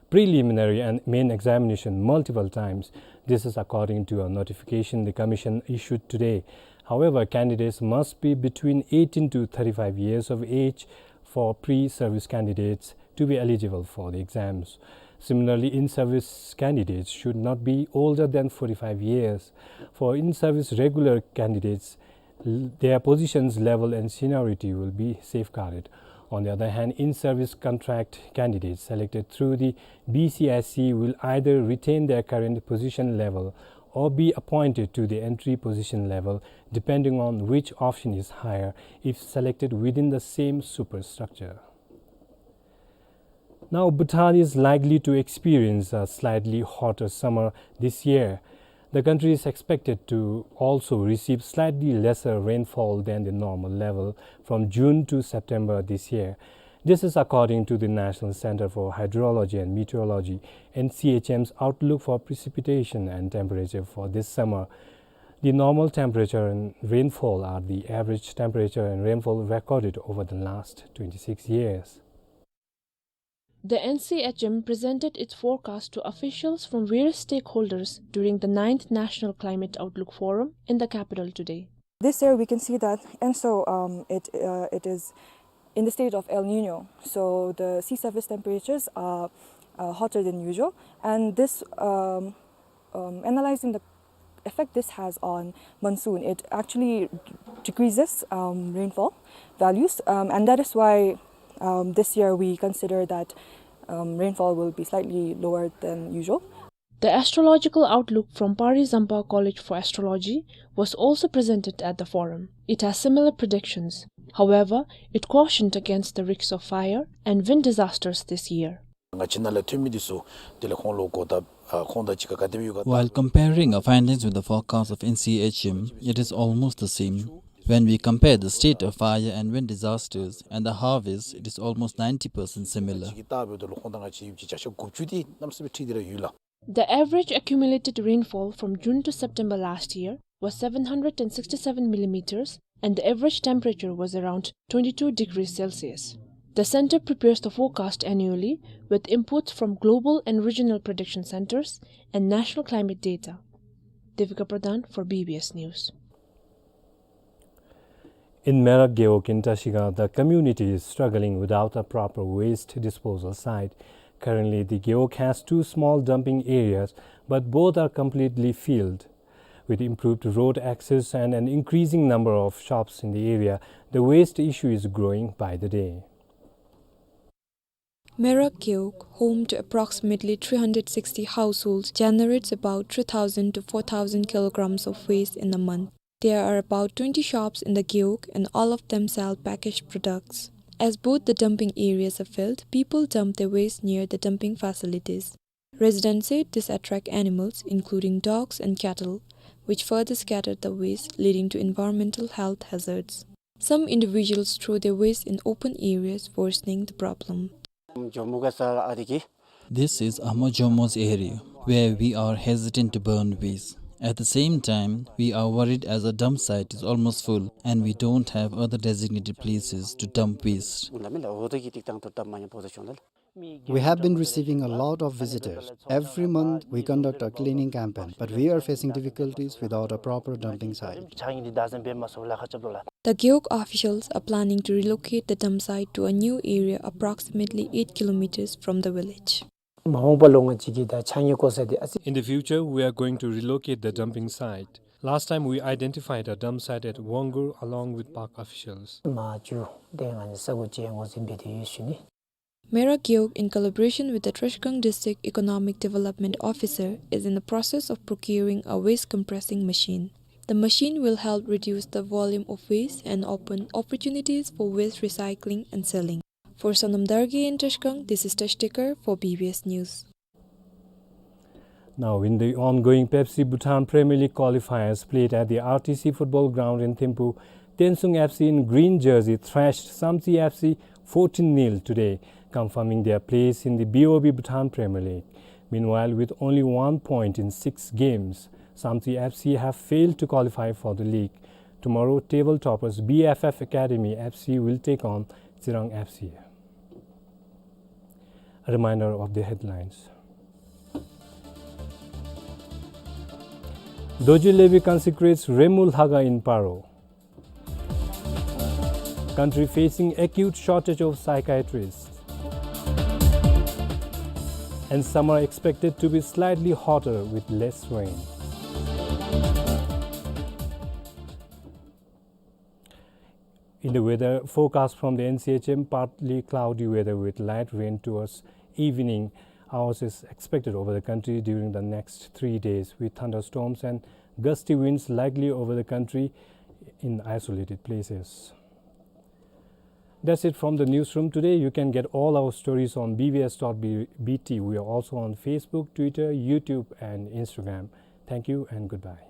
preliminary and main examination multiple times. This is according to a notification the commission issued today. However, candidates must be between eighteen to thirty-five years of age for pre-service candidates to be eligible for the exams. Similarly, in-service candidates should not be older than forty-five years. For in-service regular candidates, l-, their positions, level and seniority will be safeguarded. On the other hand, in-service contract candidates selected through the B C S C will either retain their current position level or be appointed to the entry position level, depending on which option is higher, if selected within the same superstructure. Now, Bhutan is likely to experience a slightly hotter summer this year. The country is expected to also receive slightly lesser rainfall than the normal level from June to September this year. This is according to the National Center for Hydrology and Meteorology, N C H M's outlook for precipitation and temperature for this summer. The normal temperature and rainfall are the average temperature and rainfall recorded over the last twenty-six years. The N C H M presented its forecast to officials from various stakeholders during the ninth National Climate Outlook Forum in the capital today. This year we can see that, and so, um, it, uh, it is in the state of El Nino, so the sea surface temperatures are, uh, hotter than usual, and this, um, um, analyzing the effect this has on monsoon, it actually decreases, um, rainfall values, um, and that is why, um, this year we consider that, um, rainfall will be slightly lower than usual. The astrological outlook from Pari Zampa College for Astrology was also presented at the forum. It has similar predictions. However, it cautioned against the risks of fire and wind disasters this year. ང་བཅས་ནཱ་ལས་ཐོན་མི་འདི་ཚུ་དེ་ལས་ཁོང་ལུ་གོ་བརྡ་ཨ་ཁོང་དང་གཅིག་ཁར་ག་དེ་སྦེ་ཡོད་ག། While comparing our findings with the forecast of N C H M, it is almost the same. When we compare the state of fire and wind disasters and the harvest, it is almost ninety percent similar. གཅིག་གིས་བལྟ་འབདཝ་ད་ལུ་ཁོང་དང་ང་བཅས་ཡུདཔ་ཅིག་བརྒྱ་ཆ་དགུ་བཅུ་དེ་གནམ་མེད་ས་མེད་འཁྲིལ་ཏེ་ར་ཡོད་ལགས། The average accumulated rainfall from June to September last year was seven hundred and sixty-seven millimeters, and the average temperature was around twenty-two degrees Celsius. The center prepares the forecast annually with inputs from global and regional prediction centers and national climate data. Devika Pradhan for B B S News. In Merak Gewog in Trashigang, the community is struggling without a proper waste disposal site. Currently, the Gewog has two small dumping areas, but both are completely filled. With improved road access and an increasing number of shops in the area, the waste issue is growing by the day. Merak Gewog, home to approximately three hundred sixty households, generates about three thousand to four thousand kilograms of waste in a month. There are about twenty shops in the Gewog and all of them sell packaged products. As both the dumping areas are filled, people dump their waste near the dumping facilities. Residents say this attract animals, including dogs and cattle, which further scatter the waste, leading to environmental health hazards. Some individuals throw their waste in open areas, worsening the problem. This is Amo Jomo's area, where we are hesitant to burn waste. At the same time, we are worried as our dump site is almost full and we don't have other designated places to dump waste. We have been receiving a lot of visitors. Every month, we conduct a cleaning campaign, but we are facing difficulties without a proper dumping site. The Gewog officials are planning to relocate the dump site to a new area approximately eight kilometers from the village. In the future, we are going to relocate the dumping site. Last time, we identified a dump site at Wongur along with park officials. Mera Gewog, in collaboration with the Trashkang District Economic Development Officer, is in the process of procuring a waste compressing machine. The machine will help reduce the volume of waste and open opportunities for waste recycling and selling. For Sonam Dargay in Trashkang, this is Tash Tekar for B B S News. Now, in the ongoing Pepsi Bhutan Premier League qualifiers played at the R T C football ground in Thimphu, Tensung F C in green jersey thrashed Samtse F C fourteen nil today, confirming their place in the B O B Bhutan Premier League. Meanwhile, with only one point in six games, Samtse F C have failed to qualify for the league. Tomorrow, table toppers B F F Academy F C will take on Tsirang F C. A reminder of the headlines. Dorji Levy consecrates Remu Lhaga in Paro. Country facing acute shortage of psychiatrists. And summer expected to be slightly hotter with less rain. In the weather forecast from the N C H M, partly cloudy weather with light rain towards evening hours is expected over the country during the next three days, with thunderstorms and gusty winds likely over the country in isolated places. That's it from the newsroom today. You can get all our stories on B B S dot B T. We are also on Facebook, Twitter, YouTube, and Instagram. Thank you and goodbye.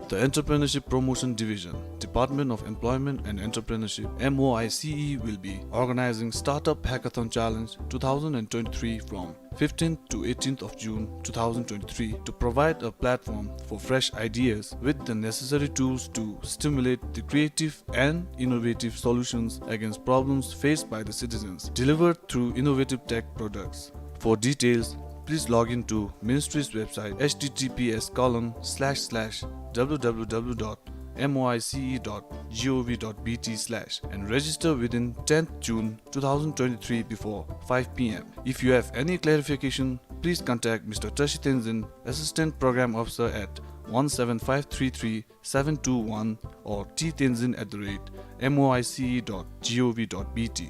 The Entrepreneurship Promotion Division, Department of Employment and Entrepreneurship, M O I C E, will be organizing Startup Hackathon Challenge two thousand twenty-three from fifteenth to eighteenth of June two thousand twenty-three to provide a platform for fresh ideas with the necessary tools to stimulate the creative and innovative solutions against problems faced by the citizens, delivered through innovative tech products. For details, please log in to ministry's website, H T T P S colon slash slash W W W dot M O I C E dot G O V dot B T slash, and register within tenth June two thousand twenty-three before five P M. If you have any clarification, please contact Mister Tashi Tenzin, Assistant Program Officer, at one seven five three three seven two one or T Tenzin at the rate M O I C E dot G O V dot B T.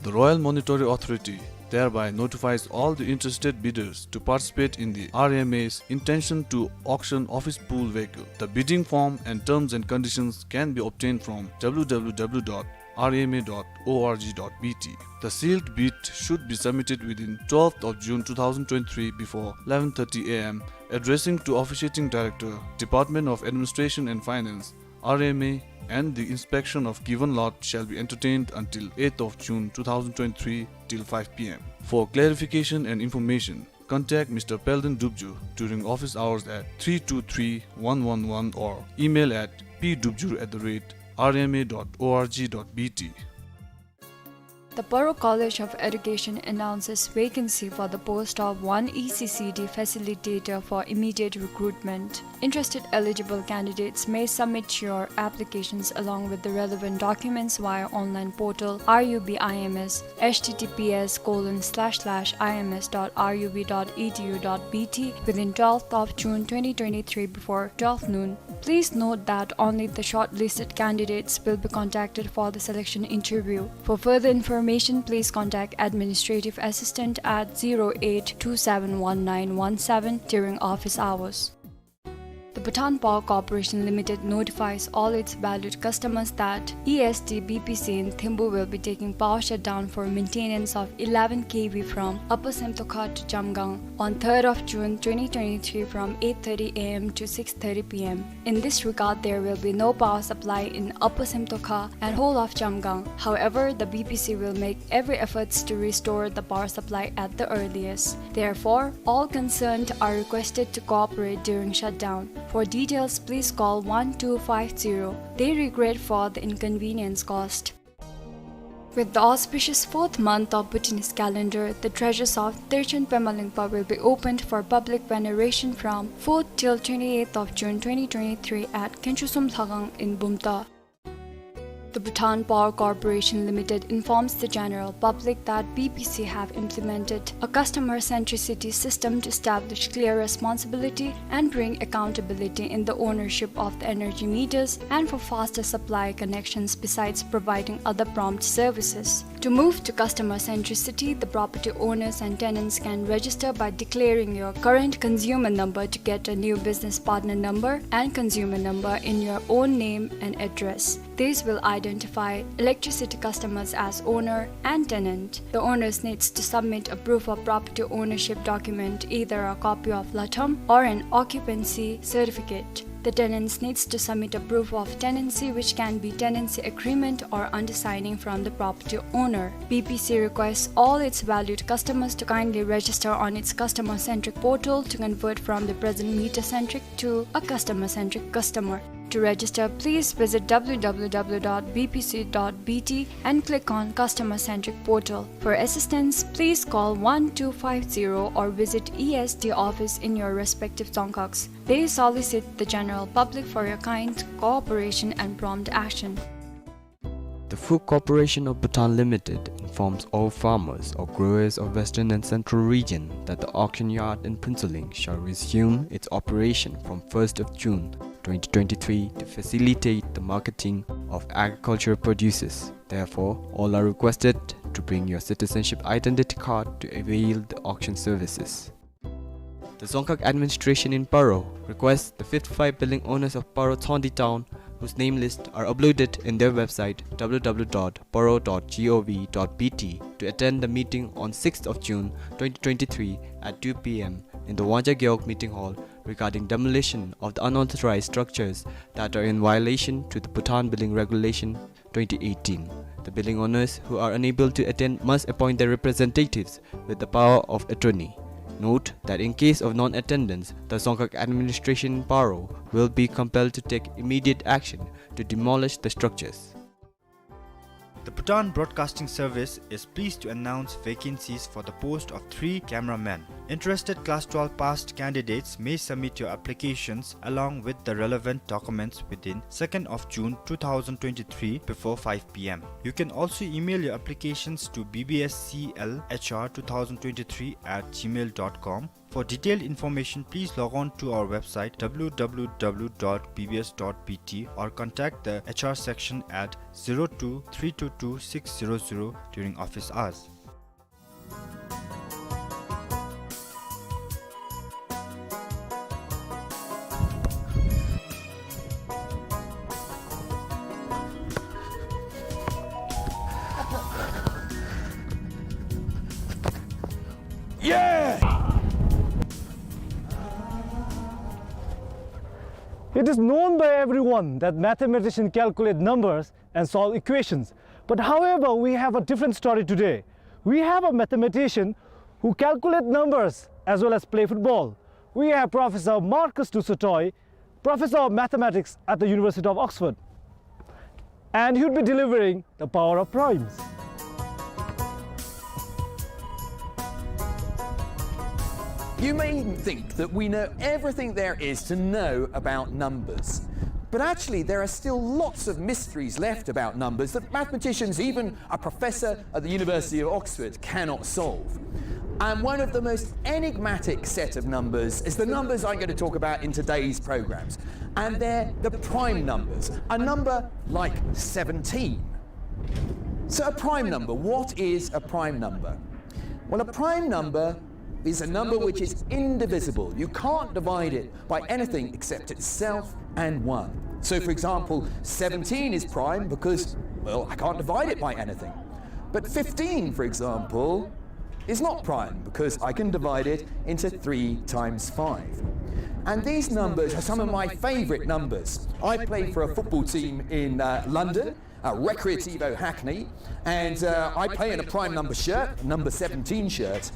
The Royal Monetary Authority thereby notifies all the interested bidders to participate in the R M A's intention to auction office pool vehicle. The bidding form and terms and conditions can be obtained from W W W dot R M A dot O R G dot B T. The sealed bid should be submitted within twelfth of June two thousand twenty-three before eleven thirty A M, addressing to Officiating Director, Department of Administration and Finance, R M A, and the inspection of given lot shall be entertained until eighth of June two thousand twenty-three till five P M. For clarification and information, contact Mister Peldon Dubju during office hours at three two three one one one or email at P dubju at the rate R M A dot O R G dot B T. The Paro College of Education announces vacancy for the post of one E C C D facilitator for immediate recruitment. Interested eligible candidates may submit your applications along with the relevant documents via online portal R U B I M S, H T T P S colon slash slash I M S dot R U B dot E D U dot B T, within twelfth of June twenty twenty-three before twelve noon. Please note that only the shortlisted candidates will be contacted for the selection interview. For further information, please contact Administrative Assistant at zero eight two seven one nine one seven during office hours. The Bhutan Power Corporation Limited notifies all its valued customers that E S D B P C in Thimphu will be taking power shutdown for maintenance of eleven K V from Upper Semtokha to Jamgang on third of June twenty twenty-three from eight thirty A M to six thirty P M. In this regard, there will be no power supply in Upper Semtokha and whole of Jamgang. However, the B P C will make every efforts to restore the power supply at the earliest. Therefore, all concerned are requested to cooperate during shutdown. For details, please call one two five zero. They regret for the inconvenience caused. With the auspicious fourth month of Bhutanese calendar, the treasures of Terchen Pema Lingpa will be opened for public veneration from fourth till twenty-eighth of June twenty twenty-three at Khenchusum Lhakhang in Bumta. The Bhutan Power Corporation Limited informs the general public that B P C have implemented a customer centricity system to establish clear responsibility and bring accountability in the ownership of the energy meters and for faster supply connections, besides providing other prompt services. To move to customer centricity, the property owners and tenants can register by declaring your current consumer number to get a new business partner number and consumer number in your own name and address. This will identify electricity customers as owner and tenant. The owners needs to submit a proof of property ownership document, either a copy of latham or an occupancy certificate. The tenants needs to submit a proof of tenancy, which can be tenancy agreement or undersigning from the property owner. B P C requests all its valued customers to kindly register on its customer-centric portal to convert from the present meter-centric to a customer-centric customer. To register, please visit W W W dot B P C dot B T and click on Customer Centric Portal. For assistance, please call one two five zero or visit E S D office in your respective dzongkhags. They solicit the general public for your kind cooperation and prompt action. The Food Corporation of Bhutan Limited informs all farmers or growers of Western and Central Region that the auction yard in Phuentsholing shall resume its operation from first of June twenty twenty-three to facilitate the marketing of agricultural produces. Therefore, all are requested to bring your citizenship identity card to avail the auction services. The Dzongkhag Administration in Paro requests the fifty-five building owners of Paro Tshogndi Town, whose name lists are uploaded in their website W W W dot paro dot gov dot B T, to attend the meeting on sixth of June twenty twenty-three at two P M in the Wangja Gewog Meeting Hall regarding demolition of the unauthorized structures that are in violation to the Bhutan Building Regulation twenty eighteen. The building owners who are unable to attend must appoint their representatives with the power of attorney. Note that in case of non-attendance, the Dzongkhag Administration in Paro will be compelled to take immediate action to demolish the structures. The Bhutan Broadcasting Service is pleased to announce vacancies for the post of three cameramen. Interested class twelve passed candidates may submit your applications along with the relevant documents within second of June two thousand twenty-three before five P M. You can also email your applications to B B S C L H R two thousand twenty-three at gmail dot com. For detailed information, please log on to our website W W W dot B B S dot B T or contact the H R section at zero two three two two six zero zero during office hours. Yeah! It is known by everyone that mathematicians calculate numbers and solve equations. But however, we have a different story today. We have a mathematician who calculate numbers as well as play football. We have Professor Marcus du Sautoy, Professor of Mathematics at the University of Oxford. And he would be delivering the power of primes. You may think that we know everything there is to know about numbers. But actually, there are still lots of mysteries left about numbers that mathematicians, even a professor at the University of Oxford, cannot solve. And one of the most enigmatic set of numbers is the numbers I'm going to talk about in today's programs. And they're the prime numbers, a number like seventeen. So a prime number, what is a prime number? Well, a prime number is a number which is indivisible. You can't divide it by anything except itself and one. So, for example, seventeen is prime because, well, I can't divide it by anything. But fifteen, for example, is not prime because I can divide it into three times five. And these numbers are some of my favorite numbers. I play for a football team in, uh, London, uh, Recreativo Hackney, and, uh, I play in a prime number shirt, number seventeen shirt.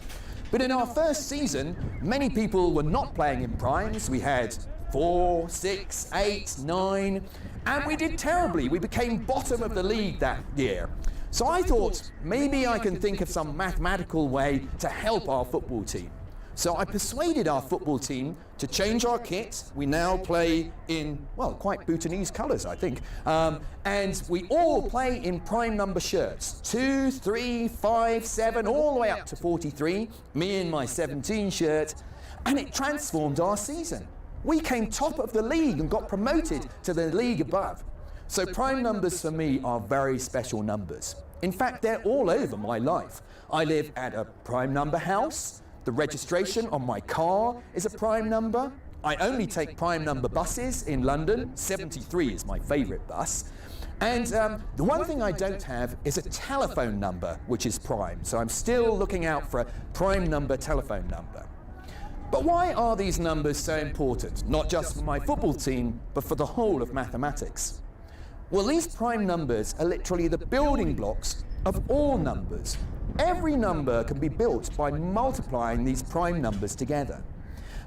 But in our first season, many people were not playing in primes. We had four, six, eight, nine, and we did terribly. We became bottom of the league that year. So I thought, maybe I can think of some mathematical way to help our football team. So I persuaded our football team to change our kit. We now play in, well, quite Bhutanese colours, I think. Um, and we all play in prime number shirts, two, three, five, seven, all the way up to forty-three, me in my seventeen shirt, and it transformed our season. We came top of the league and got promoted to the league above. So prime numbers for me are very special numbers. In fact, they're all over my life. I live at a prime number house. The registration on my car is a prime number. I only take prime number buses in London. Seventy-three is my favourite bus. And, um, the one thing I don't have is a telephone number which is prime. So I'm still looking out for a prime number telephone number. But why are these numbers so important, not just for my football team, but for the whole of mathematics? Well, these prime numbers are literally the building blocks of all numbers. Every number can be built by multiplying these prime numbers together.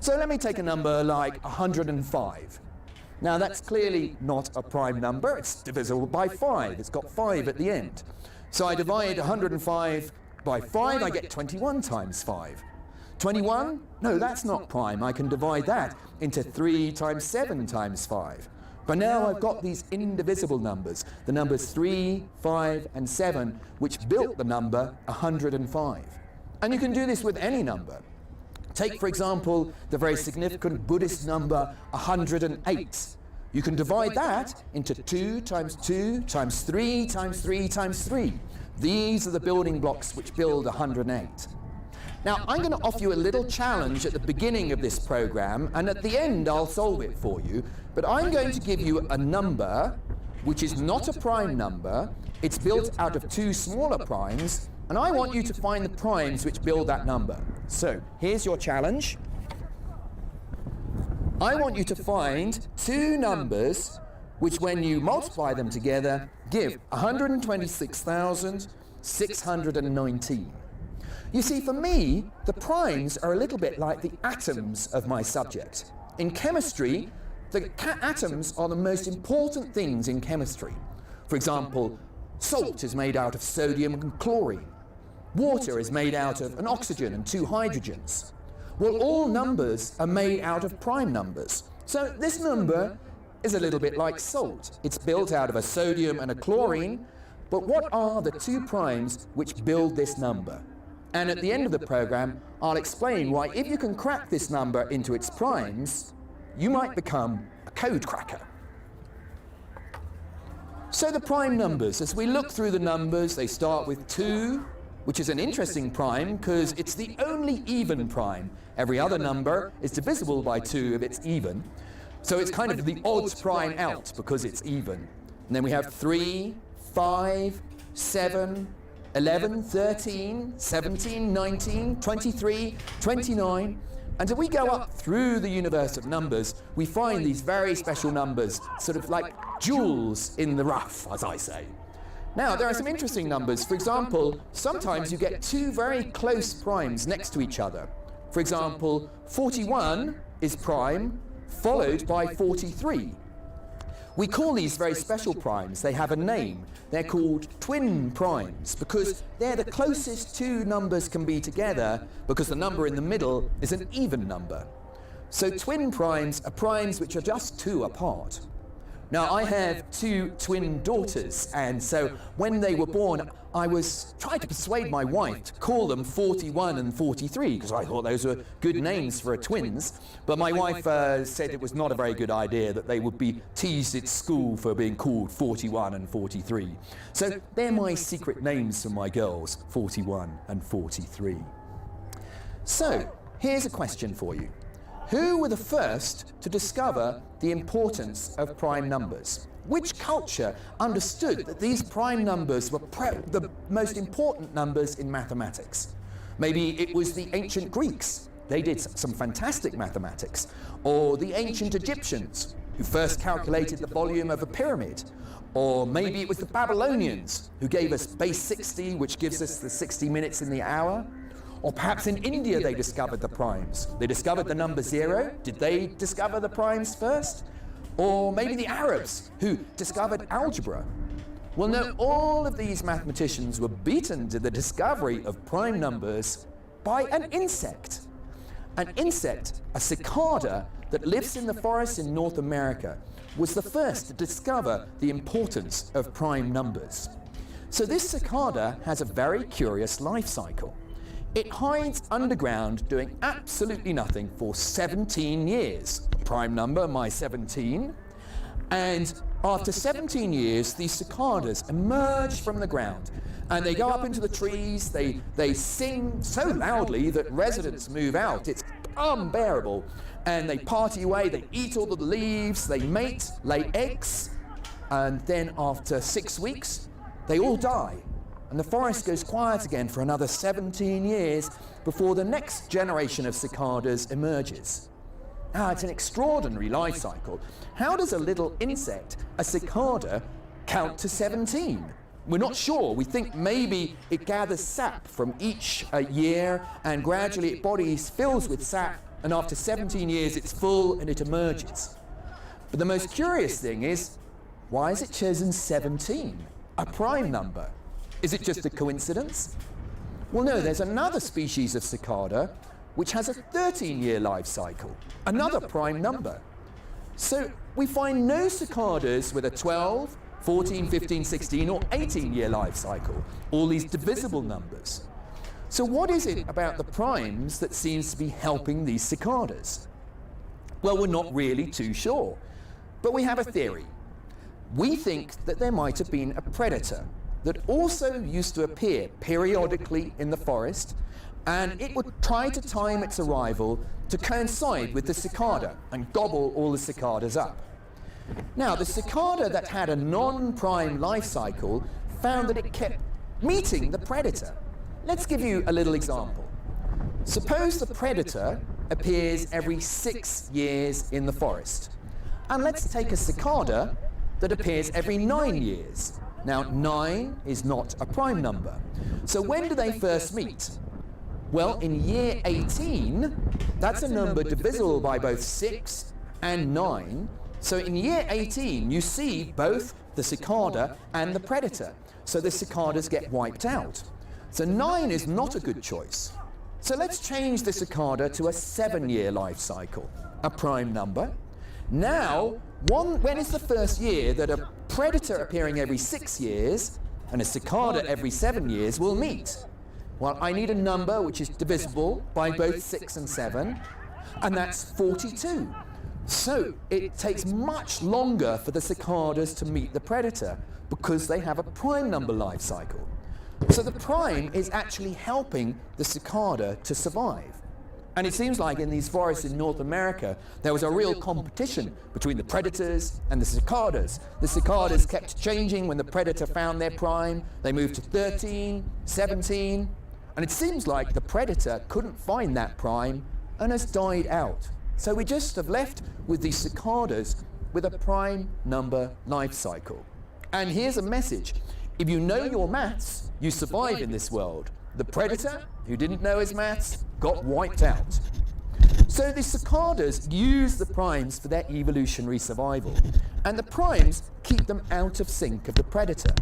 So let me take a number like a hundred and five. Now, that's clearly not a prime number. It's divisible by five. It's got five at the end. So I divide a hundred and five by five, I get twenty-one times five. Twenty-one? No, that's not prime. I can divide that into three times seven times five. But now I've got these indivisible numbers, the numbers three, five, and seven, which built the number a hundred and five. And you can do this with any number. Take, for example, the very significant Buddhist number a hundred and eight. You can divide that into two times two times three times three times three. These are the building blocks which build a hundred and eight. Now, I'm gonna offer you a little challenge at the beginning of this program, and at the end I'll solve it for you. But I'm going to give you a number which is not a prime number. It's built out of two smaller primes, and I want you to find the primes which build that number. So, here's your challenge. I want you to find two numbers which, when you multiply them together, give a hundred and twenty-six thousand six hundred and nineteen. You see, for me, the primes are a little bit like the atoms of my subject. In chemistry, the ca-, atoms are the most important things in chemistry. For example, salt is made out of sodium and chlorine. Water is made out of an oxygen and two hydrogens. Well, all numbers are made out of prime numbers. So this number is a little bit like salt. It's built out of a sodium and a chlorine, but what are the two primes which build this number? And at the end of the program, I'll explain why, if you can crack this number into its primes, you might become a code cracker. So the prime numbers, as we look through the numbers, they start with two, which is an interesting prime 'cause it's the only even prime. Every other number is divisible by two if it's even. So it's kind of the odd prime out because it's even. And then we have three, five, seven, eleven, thirteen, seventeen, nineteen, twenty-three, twenty-nine. And if we go up through the universe of numbers, we find these very special numbers, sort of like jewels in the rough, as I say. Now, there are some interesting numbers. For example, sometimes you get two very close primes next to each other. For example, forty-one is prime, followed by forty-three. We call these very special primes. They have a name. They're called twin primes because they're the closest two numbers can be together, because the number in the middle is an even number. So twin primes are primes which are just two apart. Now, I have two twin daughters, and so when they were born, I was trying to persuade my wife to call them forty-one and forty-three, 'cause I thought those were good names for a twins. But my wife, uh, said it was not a very good idea, that they would be teased at school for being called forty-one and forty-three. So they're my secret names for my girls, forty-one and forty-three. So, here's a question for you. Who were the first to discover the importance of prime numbers? Which culture understood that these prime numbers were pre- the most important numbers in mathematics? Maybe it was the ancient Greeks. They did s- some fantastic mathematics. Or the ancient Egyptians, who first calculated the volume of a pyramid. Or maybe it was the Babylonians who gave us base sixty, which gives us the sixty minutes in the hour. Or perhaps in India they discovered the primes. They discovered the number zero. Did they discover the primes first? Or maybe the Arabs who discovered algebra. Well, no, all of these mathematicians were beaten to the discovery of prime numbers by an insect. An insect, a cicada, that lives in the forests in North America, was the first to discover the importance of prime numbers. So this cicada has a very curious life cycle. It hides underground doing absolutely nothing for seventeen years. Prime number, my seventeen. And after seventeen years, these cicadas emerge from the ground and they go up into the trees. They, they sing so loudly that residents move out. It's unbearable. And they party away, they eat all of the leaves, they mate, lay eggs, and then after six weeks, they all die. And the forest goes quiet again for another seventeen years before the next generation of cicadas emerges. Ah, it's an extraordinary life cycle. How does a little insect, a cicada, count to seventeen? We're not sure. We think maybe it gathers sap from each uh, year and gradually its body fills with sap, and after seventeen years it's full and it emerges. But the most curious thing is, why is it chosen seventeen, a prime number? Is it just a coincidence? Well, no, there's another species of cicada which has a thirteen-year life cycle, another prime number. So we find no cicadas with a twelve, fourteen, fifteen, sixteen, or eighteen-year life cycle, all these divisible numbers. So what is it about the primes that seems to be helping these cicadas? Well, we're not really too sure, but we have a theory. We think that there might have been a predator that also used to appear periodically in the forest, and it would try to time its arrival to coincide with the cicada and gobble all the cicadas up. Now, the cicada that had a non-prime life cycle found that it kept meeting the predator. Let's give you a little example. Suppose the predator appears every six years in the forest. And let's take a cicada that appears every nine years. Now, nine is not a prime number. So when do they first meet? Well, in year eighteen, that's a number divisible by both six and nine. So in year eighteen, you see both the cicada and the predator. So the cicadas get wiped out. So nine is not a good choice. So let's change the cicada to a seven-year life cycle, a prime number. Now, one, when is the first year that a predator appearing every six years and a cicada every seven years will meet? Well, I need a number which is divisible by both six and seven, and that's forty-two. So it takes much longer for the cicadas to meet the predator because they have a prime number life cycle. So the prime is actually helping the cicada to survive. And it seems like in these forests in North America, there was a real competition between the predators and the cicadas. The cicadas kept changing. When the predator found their prime, they moved to thirteen, seventeen, and it seems like the predator couldn't find that prime and has died out. So we just have left with these cicadas with a prime number life cycle. And here's a message. If you know your maths, you survive in this world. The predator, who didn't know his maths, got wiped out. So the cicadas use the primes for their evolutionary survival, and the primes keep them out of sync of the predator.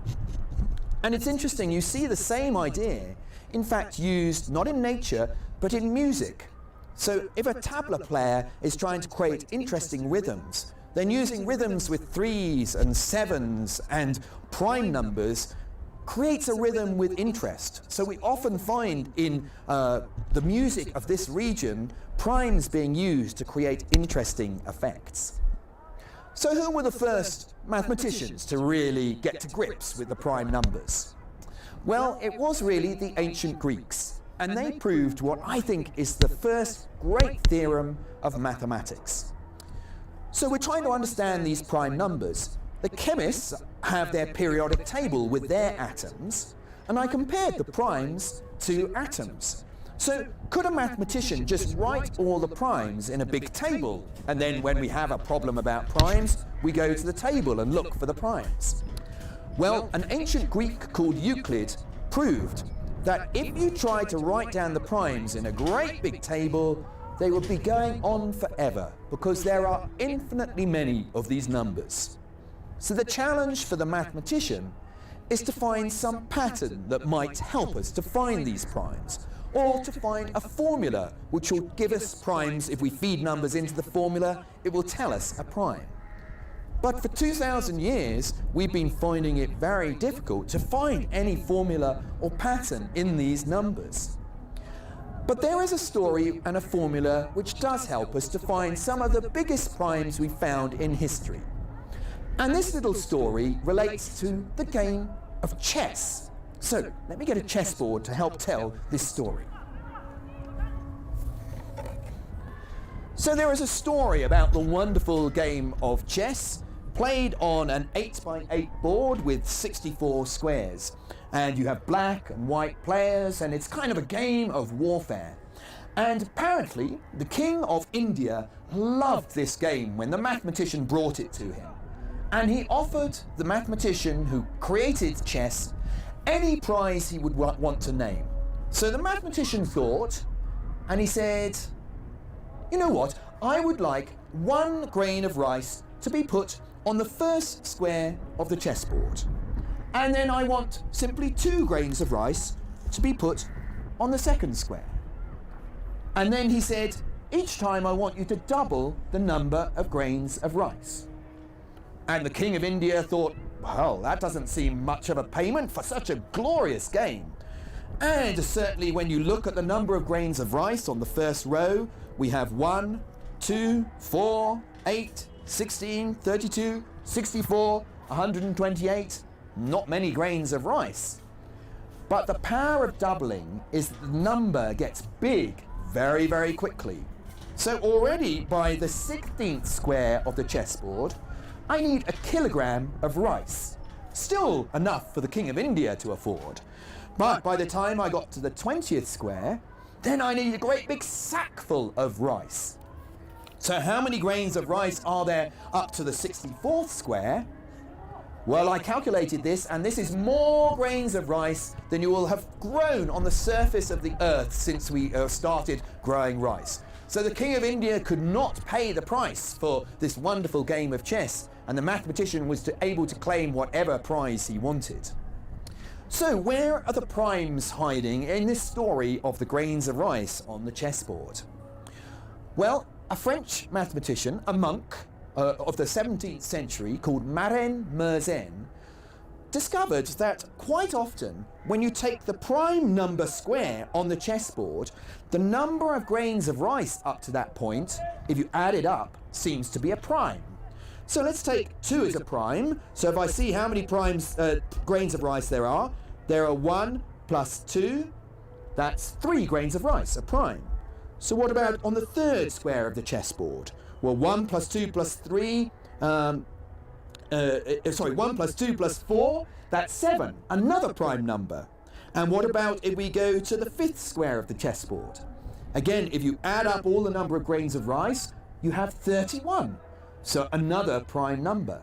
And it's interesting, you see the same idea, in fact, used not in nature, but in music. So if a tabla player is trying to create interesting rhythms, then using rhythms with threes and sevens and prime numbers creates a rhythm with interest. So we often find in uh, the music of this region primes being used to create interesting effects. So who were the first mathematicians to really get to grips with the prime numbers? Well, it was really the ancient Greeks. And they proved what I think is the first great theorem of mathematics. So we're trying to understand these prime numbers. The chemists have their periodic table with their atoms, and I compared the primes to atoms. So could a mathematician just write all the primes in a big table, and then when we have a problem about primes, we go to the table and look for the primes? Well, an ancient Greek called Euclid proved that if you try to write down the primes in a great big table, they would be going on forever, because there are infinitely many of these numbers. So the challenge for the mathematician is to find some pattern that might help us to find these primes, or to find a formula which will give us primes. If we feed numbers into the formula, it will tell us a prime. But for two thousand years, we've been finding it very difficult to find any formula or pattern in these numbers. But there is a story and a formula which does help us to find some of the biggest primes we've found in history. And this little story relates to the game of chess. So let me get a chessboard to help tell this story. So there is a story about the wonderful game of chess, played on an eight by eight board with sixty-four squares. And you have black and white players, and it's kind of a game of warfare. And apparently, the king of India loved this game when the mathematician brought it to him. And he offered the mathematician who created chess any prize he would wa-, want to name. So the mathematician thought, and he said, "You know what? I would like one grain of rice to be put on the first square of the chessboard. And then I want simply two grains of rice to be put on the second square." And then he said, "Each time I want you to double the number of grains of rice." And the king of India thought, "Well, that doesn't seem much of a payment for such a glorious game." And certainly when you look at the number of grains of rice on the first row, we have one, two, four, eight, sixteen, thirty-two, sixty-four, a hundred and twenty-eight, not many grains of rice. But the power of doubling is that the number gets big very, very quickly. So already by the sixteenth square of the chessboard, I need a kilogram of rice. Still enough for the King of India to afford. But by the time I got to the twentieth square, then I need a great big sackful of rice. So how many grains of rice are there up to the sixty-fourth square? Well, I calculated this, and this is more grains of rice than you will have grown on the surface of the earth since we, uh, started growing rice. So the King of India could not pay the price for this wonderful game of chess, and the mathematician was to, able to claim whatever prize he wanted. So where are the primes hiding in this story of the grains of rice on the chessboard? Well, a French mathematician, a monk, uh, of the seventeenth century called Marin Mersenne discovered that quite often when you take the prime number square on the chessboard, the number of grains of rice up to that point, if you add it up, seems to be a prime. So let's take two as a prime. So if I see how many primes, uh, grains of rice there are, there are one plus two, that's three grains of rice, a prime. So what about on the third square of the chessboard? Well, one plus two plus three, um, uh, uh, sorry, one plus two plus four, that's seven, another prime number. And what about if we go to the fifth square of the chessboard? Again, if you add up all the number of grains of rice, you have thirty-one. So another prime number.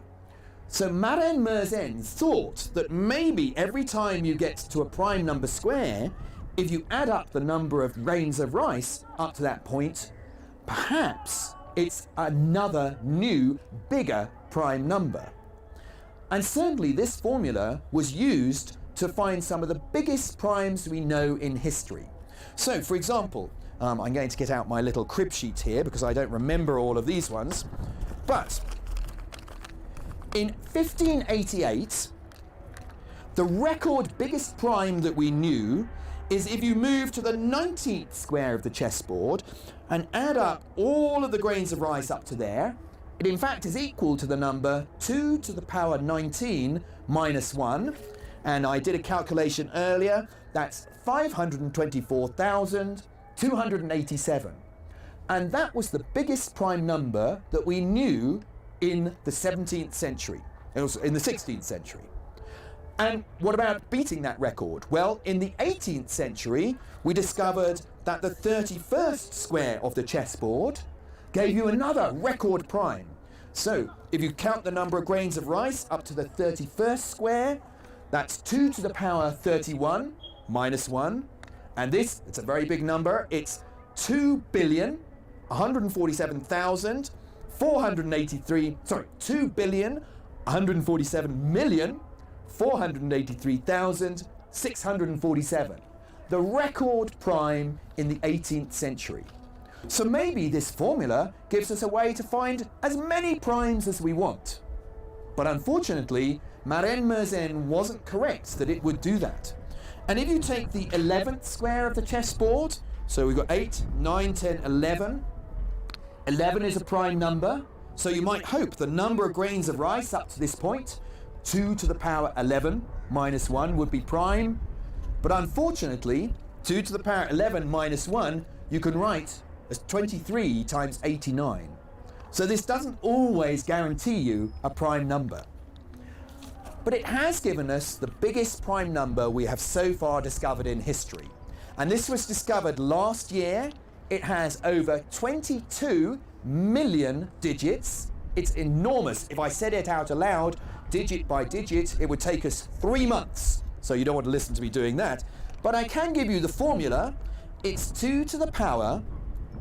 So Marin Mersenne thought that maybe every time you get to a prime number square, if you add up the number of grains of rice up to that point, perhaps it's another new, bigger prime number. And certainly this formula was used to find some of the biggest primes we know in history. So, for example, um, I'm going to get out my little crib sheet here because I don't remember all of these ones. But in fifteen eighty-eight, the record biggest prime that we knew is if you move to the nineteenth square of the chessboard and add up all of the grains of rice up to there, it in fact is equal to the number two to the power nineteen minus one, And I did a calculation earlier, that's five hundred twenty-four thousand two hundred eighty-seven. And that was the biggest prime number that we knew in the seventeenth century, it was in the sixteenth century. And what about beating that record? Well, in the eighteenth century, we discovered that the thirty-first square of the chessboard gave you another record prime. So, if you count the number of grains of rice up to the thirty-first square, that's two to the power thirty-one minus one. And this, it's a very big number, it's two billion one hundred forty-seven thousand four hundred eighty-three, sorry, two billion one hundred forty-seven million four hundred eighty-three thousand six hundred forty-seven, the record prime in the eighteenth century. So maybe this formula gives us a way to find as many primes as we want. But unfortunately, Maren Mersenne wasn't correct that it would do that. And if you take the eleventh square of the chessboard, so we've got eight, nine, ten, eleven. Eleven is a prime number, so you might hope the number of grains of rice up to this point, two to the power eleven minus one, would be prime. But unfortunately, two to the power eleven minus one, you can write as twenty-three times eighty-nine. So this doesn't always guarantee you a prime number. But it has given us the biggest prime number we have so far discovered in history. And this was discovered last year. It has over twenty-two million digits. It's enormous. If I said it out aloud, digit by digit, it would take us three months. So you don't want to listen to me doing that. But I can give you the formula. It's two to the power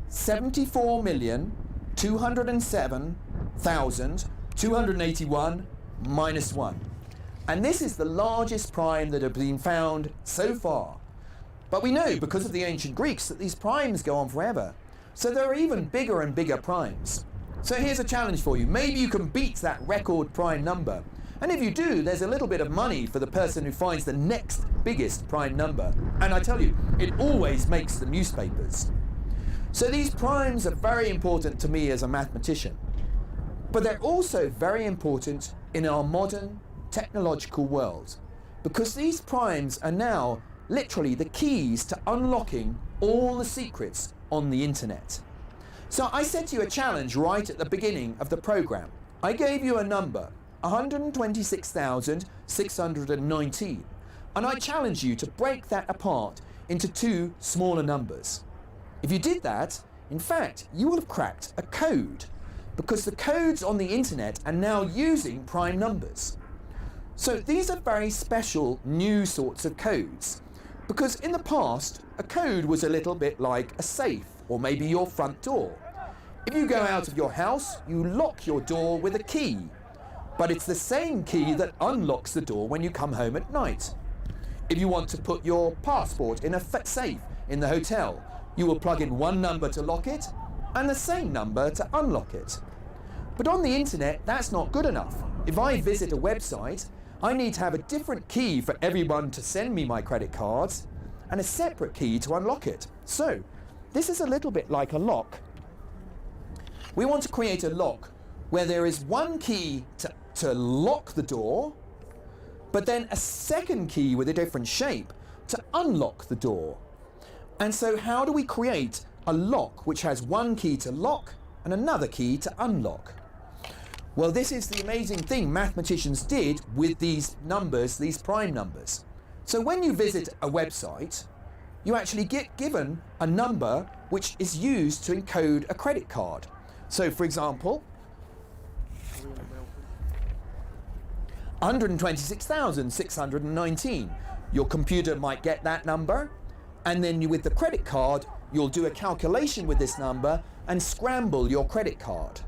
seventy-four million two hundred seven thousand two hundred eighty-one minus one. And this is the largest prime that have been found so far. But we know, because of the ancient Greeks, that these primes go on forever. So there are even bigger and bigger primes. So here's a challenge for you. Maybe you can beat that record prime number. And if you do, there's a little bit of money for the person who finds the next biggest prime number. And I tell you, it always makes the newspapers. So these primes are very important to me as a mathematician. But they're also very important in our modern technological world, because these primes are now literally the keys to unlocking all the secrets on the internet. So I set you a challenge right at the beginning of the program. I gave you a number, one hundred twenty-six thousand six hundred nineteen, and I challenge you to break that apart into two smaller numbers. If you did that, in fact, you will have cracked a code, because the codes on the internet are now using prime numbers. So these are very special new sorts of codes, because in the past, a code was a little bit like a safe or maybe your front door. If you go out of your house, you lock your door with a key. But it's the same key that unlocks the door when you come home at night. If you want to put your passport in a fa-, safe in the hotel, you will plug in one number to lock it and the same number to unlock it. But on the internet, that's not good enough. If I visit a website, I need to have a different key for everyone to send me my credit cards and a separate key to unlock it. So, this is a little bit like a lock. We want to create a lock where there is one key to, to lock the door, but then a second key with a different shape to unlock the door. And so how do we create a lock which has one key to lock and another key to unlock? Well, this is the amazing thing mathematicians did with these numbers, these prime numbers. So when you visit a website, you actually get given a number which is used to encode a credit card. So, for example, one hundred twenty-six thousand six hundred nineteen. Your computer might get that number, and then you, with the credit card, you'll do a calculation with this number and scramble your credit card.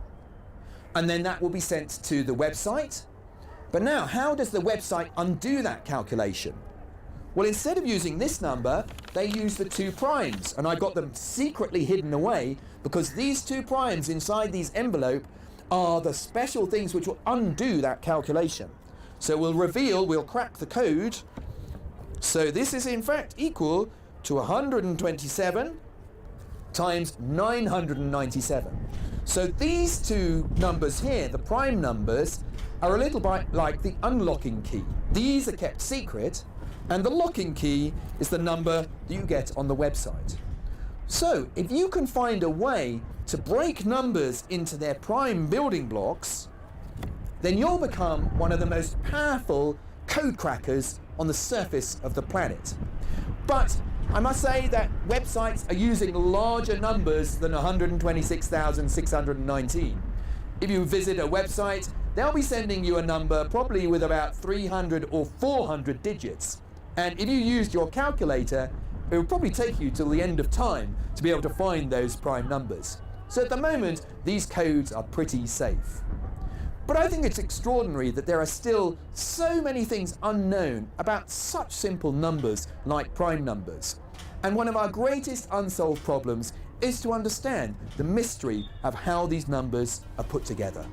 And then that will be sent to the website. But now, how does the website undo that calculation? Well, instead of using this number, they use the two primes, and I got them secretly hidden away because these two primes inside these envelope are the special things which will undo that calculation. So we'll reveal, we'll crack the code. So this is in fact equal to one hundred twenty-seven times nine hundred ninety-seven. So these two numbers here, the prime numbers, are a little bit like the unlocking key. These are kept secret, and the locking key is the number that you get on the website. So if you can find a way to break numbers into their prime building blocks, then you'll become one of the most powerful code crackers on the surface of the planet. But I must say that websites are using larger numbers than one hundred twenty-six thousand six hundred nineteen. If you visit a website, they'll be sending you a number probably with about three hundred or four hundred digits. And if you used your calculator, it would probably take you till the end of time to be able to find those prime numbers. So at the moment, these codes are pretty safe. But I think it's extraordinary that there are still so many things unknown about such simple numbers like prime numbers. And one of our greatest unsolved problems is to understand the mystery of how these numbers are put together.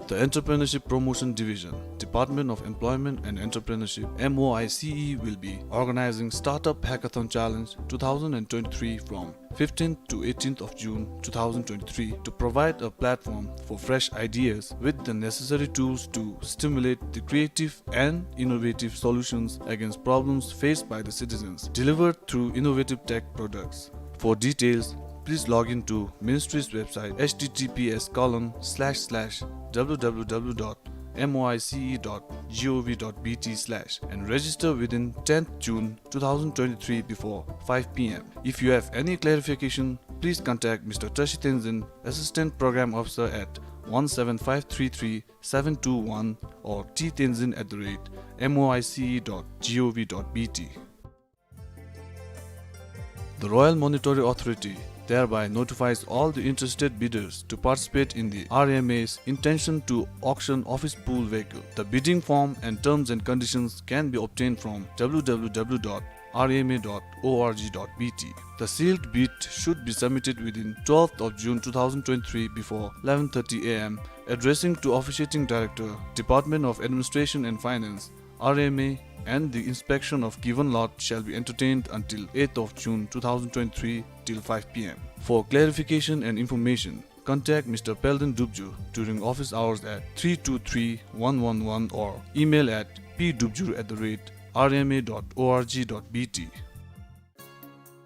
The Entrepreneurship Promotion Division, Department of Employment and Entrepreneurship, M O I C E, will be organizing Startup Hackathon Challenge two thousand twenty-three from fifteenth to eighteenth of June two thousand twenty-three to provide a platform for fresh ideas with the necessary tools to stimulate the creative and innovative solutions against problems faced by the citizens, delivered through innovative tech products. For details, please log in to ministry's website, H T T P S colon slash slash W W W dot M O I C E dot G O V dot B T slash, and register within tenth June two thousand twenty-three before five P M. If you have any clarification, please contact Mister Tashi Tenzin, Assistant Program Officer, at one seven five three three seven two one or T Tenzin at the rate M O I C E dot G O V dot B T. The Royal Monetary Authority thereby notifies all the interested bidders to participate in the R M A's intention to auction office pool vehicle. The bidding form and terms and conditions can be obtained from W W W dot R M A dot O R G dot B T. The sealed bid should be submitted within twelfth of June two thousand twenty-three before eleven thirty A M, addressing to Officiating Director, Department of Administration and Finance, R M A, and the inspection of given lot shall be entertained until eighth of June two thousand twenty-three till five P M. For clarification and information, contact Mister Pelden Dubjur during office hours at three two three one one one or email at P Dubjur at the rate R M A dot O R G dot B T.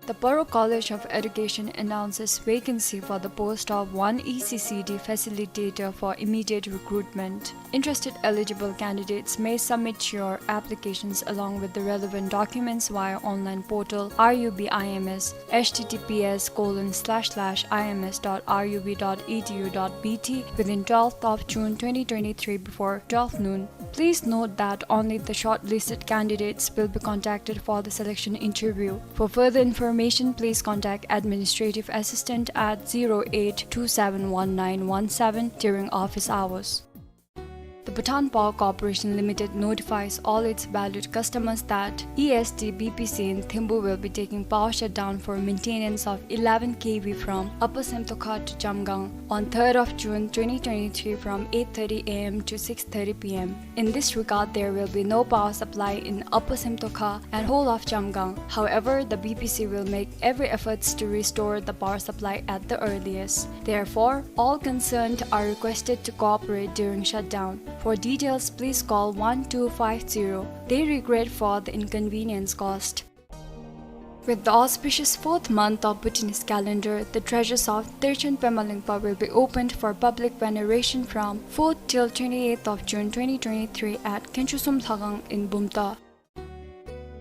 The Paro College of Education announces vacancy for the post of one E C C D facilitator for immediate recruitment. Interested eligible candidates may submit your applications along with the relevant documents via online portal R U B I M S, H T T P S colon slash slash I M S dot R U B dot E D U dot B T, within twelfth of June twenty twenty-three before twelve noon. Please note that only the shortlisted candidates will be contacted for the selection interview. For further information, please contact Administrative Assistant at zero eight two seven one nine one seven during office hours. The Bhutan Power Corporation Limited notifies all its valued customers that E S D B P C in Thimphu will be taking power shutdown for maintenance of eleven K V from Upper Semtokha to Jamgang on third of June twenty twenty-three from eight thirty A M to six thirty P M. In this regard, there will be no power supply in Upper Semtokha and whole of Jamgang. However, the B P C will make every efforts to restore the power supply at the earliest. Therefore, all concerned are requested to cooperate during shutdown. For details, please call one two five zero. They regret for the inconvenience caused. With the auspicious fourth month of Bhutanese calendar, the treasures of Terchen Pema Lingpa will be opened for public veneration from fourth till twenty-eighth of June twenty twenty-three at Khenchusum Lhakhang in Bumta.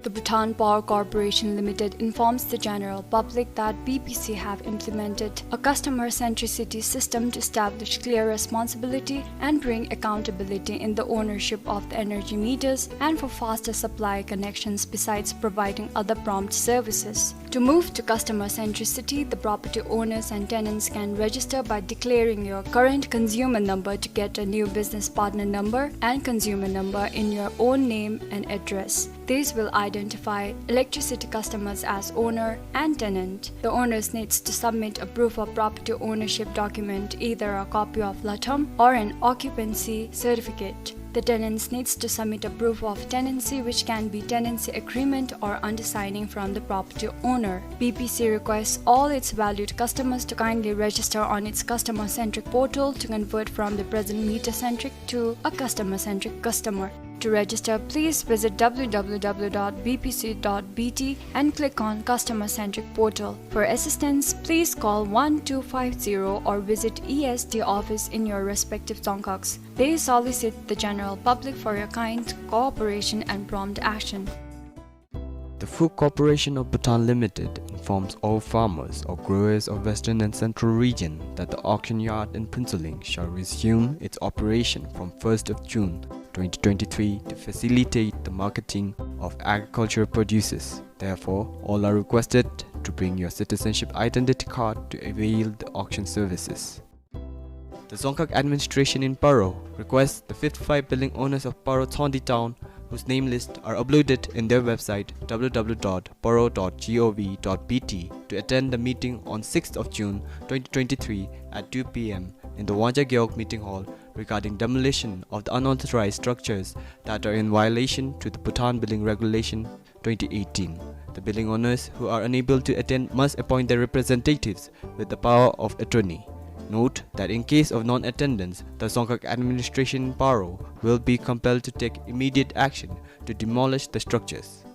The Bhutan Power Corporation Limited informs the general public that B P C have implemented a customer centricity system to establish clear responsibility and bring accountability in the ownership of the energy meters and for faster supply connections, besides providing other prompt services. To move to customer centricity, the property owners and tenants can register by declaring your current consumer number to get a new business partner number and consumer number in your own name and address. These will identify electricity customers as owner and tenant. The owners needs to submit a proof of property ownership document, either a copy of latham or an occupancy certificate. The tenants needs to submit a proof of tenancy, which can be tenancy agreement or undersigning from the property owner. B P C requests all its valued customers to kindly register on its customer-centric portal to convert from the present meter-centric to a customer-centric customer. To register, please visit W W W dot B P C dot B T and click on Customer Centric Portal. For assistance, please call one two five zero or visit E S D office in your respective dzongkhags. They solicit the general public for your kind cooperation and prompt action. The Food Corporation of Bhutan Limited informs all farmers or growers of Western and Central Region that the auction yard in Phuentsholing shall resume its operation from first of June twenty twenty-three to facilitate the marketing of agricultural produces. Therefore, all are requested to bring your citizenship identity card to avail the auction services. The Dzongkhag administration in Paro requests the fifty-five building owners of Paro Tshogndi town, whose name lists are uploaded in their website W W W dot paro dot gov dot B T, to attend the meeting on sixth of June twenty twenty-three at two P M in the Wangja Gewog Meeting Hall regarding demolition of the unauthorized structures that are in violation to the Bhutan Building Regulation twenty eighteen. The building owners who are unable to attend must appoint their representatives with the power of attorney. Note that in case of non-attendance, the Dzongkhag administration in Paro will be compelled to take immediate action to demolish the structures.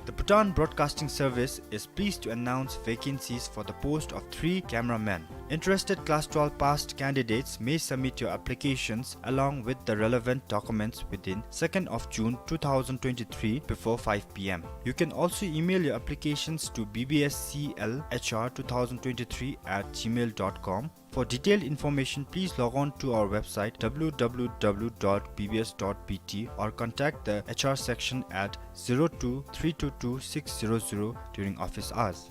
The Bhutan Broadcasting Service is pleased to announce vacancies for the post of three cameramen. Interested class twelve passed candidates may submit your applications along with the relevant documents within second of June two thousand twenty-three before five P M. You can also email your applications to B B S C L H R two thousand twenty-three at gmail dot com. For detailed information, please log on to our website W W W dot B B S dot B T or contact the H R section at zero two three two two six zero zero during office hours.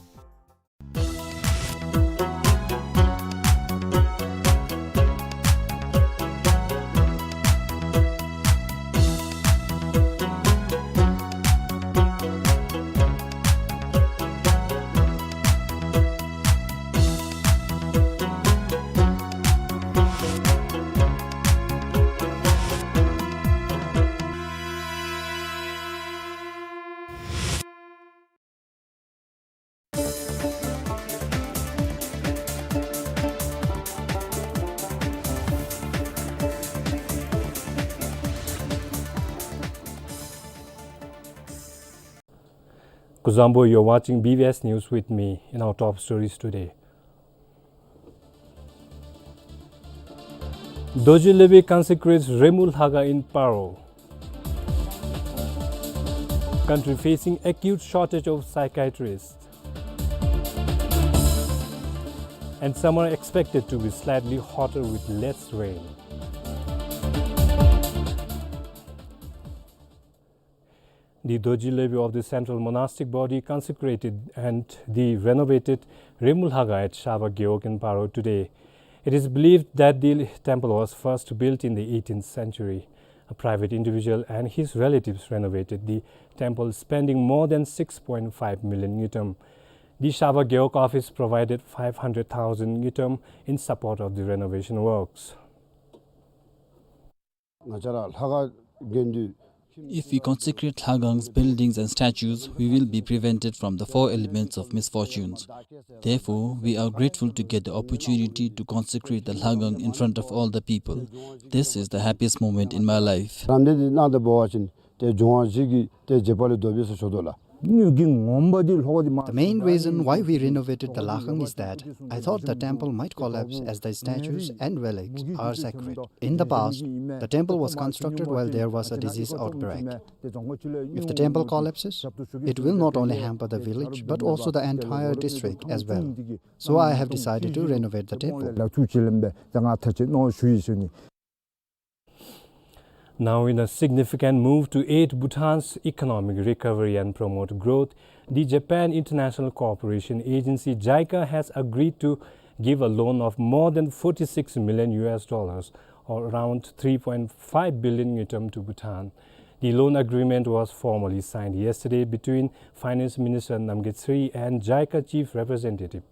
Kuzuzangpo, you're watching B B S News with me. In our top stories today, Dorji Lebi consecrates Remu Lhaga in Paro. Country facing acute shortage of psychiatrists. And summer expected to be slightly hotter with less rain. The Dorji Lebi of the Central Monastic Body consecrated and the renovated Remu Lhaga at Shaba Gewog in Paro today. It is believed that the temple was first built in the eighteenth century. A private individual and his relatives renovated the temple, spending more than six point five million ngultrum. The Shaba Gewog office provided five hundred thousand ngultrum in support of the renovation works. If we consecrate Lhagang's buildings and statues, we will be prevented from the four elements of misfortunes. Therefore, we are grateful to get the opportunity to consecrate the Lhagang in front of all the people. This is the happiest moment in my life. རམ་འདེགས་འདི་གནང་སྟེ་འབད་བ་ཅིན་ཏེ་འབྱུང་བ་བཞི་གི་ཏེ་བྱེད་པ་ལས་ལྡོག་པས་ཟེར་ཞུ་དོ་ལགས། དངུལ་གྱི་ངོམ་པ་འདི་ལྷོ་ཁ་འདི་མ། The main reason why we renovated the Lakhang is that I thought the temple might collapse as the statues and relics are sacred. In the past, the temple was constructed while there was a disease outbreak. If the temple collapses, it will not only hamper the village but also the entire district as well. So I have decided to renovate the temple. Now, in a significant move to aid Bhutan's economic recovery and promote growth, the Japan International Cooperation Agency, JICA, has agreed to give a loan of more than forty-six million U S dollars, or around three point five billion ngultrum, to Bhutan. The loan agreement was formally signed yesterday between Finance Minister Namgay Tshering and JICA Chief Representative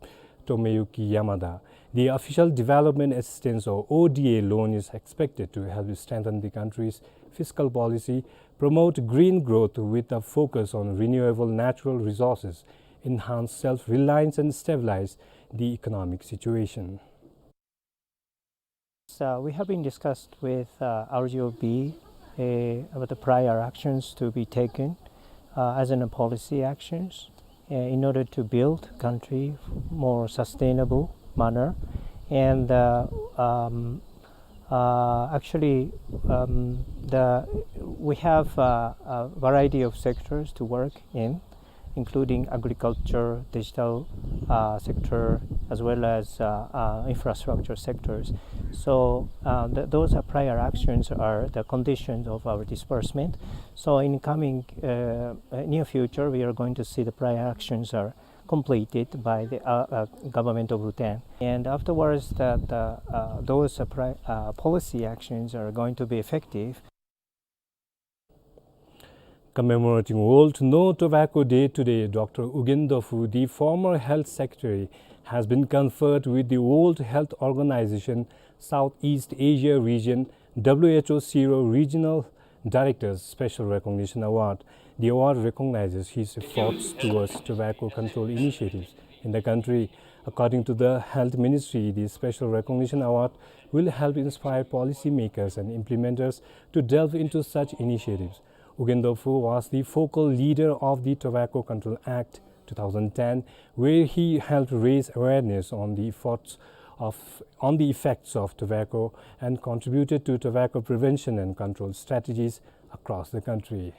Tomoyuki Yamada. The Official Development Assistance, or O D A, loan is expected to help strengthen the country's fiscal policy, promote green growth with a focus on renewable natural resources, enhance self-reliance, and stabilize the economic situation. So we have been discussed with, uh, R G O B, uh, about the prior actions to be taken, uh, as in a policy actions, uh, in order to build country more sustainable manner. And, uh, um, uh, actually, um, the, we have, uh, a variety of sectors to work in, including agriculture, digital, uh, sector, as well as, uh, uh, infrastructure sectors. So, uh, th-, those are prior actions are the conditions of our disbursement. So in coming, uh, uh, near future, we are going to see the prior actions are completed by the, uh, uh, government of Bhutan. And afterwards, that, uh, uh, those, uh, pri-, uh, policy actions are going to be effective. Commemorating World No Tobacco Day today, Doctor U Gyen Do Phu, the former health secretary, has been conferred with the World Health Organization Southeast Asia Region, W H O Siro Regional Director's Special Recognition Award. The award recognizes his efforts towards tobacco control initiatives in the country. According to the Health Ministry, the Special Recognition Award will help inspire policymakers and implementers to delve into such initiatives. U Gyen Do Phu was the focal leader of the Tobacco Control Act two thousand ten, where he helped raise awareness on the efforts of, on the effects of tobacco and contributed to tobacco prevention and control strategies across the country.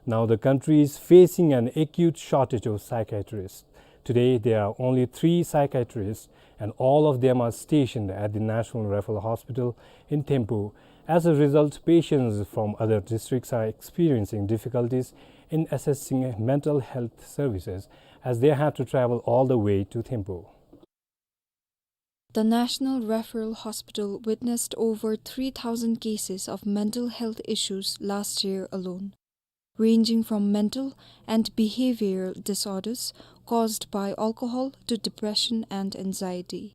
Now, the country is facing an acute shortage of psychiatrists. Today, there are only three psychiatrists, and all of them are stationed at the National Referral Hospital in Thimphu. As a result, patients from other districts are experiencing difficulties in accessing mental health services, as they have to travel all the way to Thimphu. The National Referral Hospital witnessed over three thousand cases of mental health issues last year alone, ranging from mental and behavioral disorders caused by alcohol to depression and anxiety.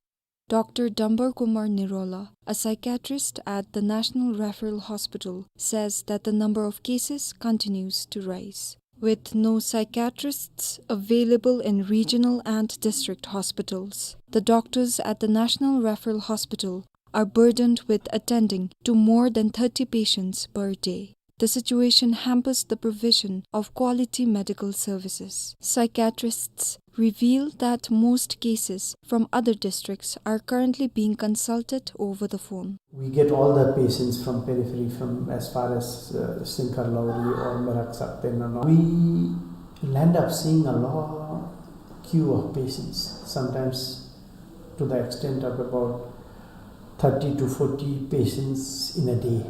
Doctor Dambar Kumar Nirola, a psychiatrist at the National Referral Hospital, says that the number of cases continues to rise. With no psychiatrists available in regional and district hospitals, the doctors at the National Referral Hospital are burdened with attending to more than thirty patients per day. The situation hampers the provision of quality medical services. Psychiatrists reveal that most cases from other districts are currently being consulted over the phone. We get all the patients from periphery, from as far as, uh, Singkar Lawri or Merak Sakten and all. We land up seeing a long queue of patients, sometimes to the extent of about thirty to forty patients in a day.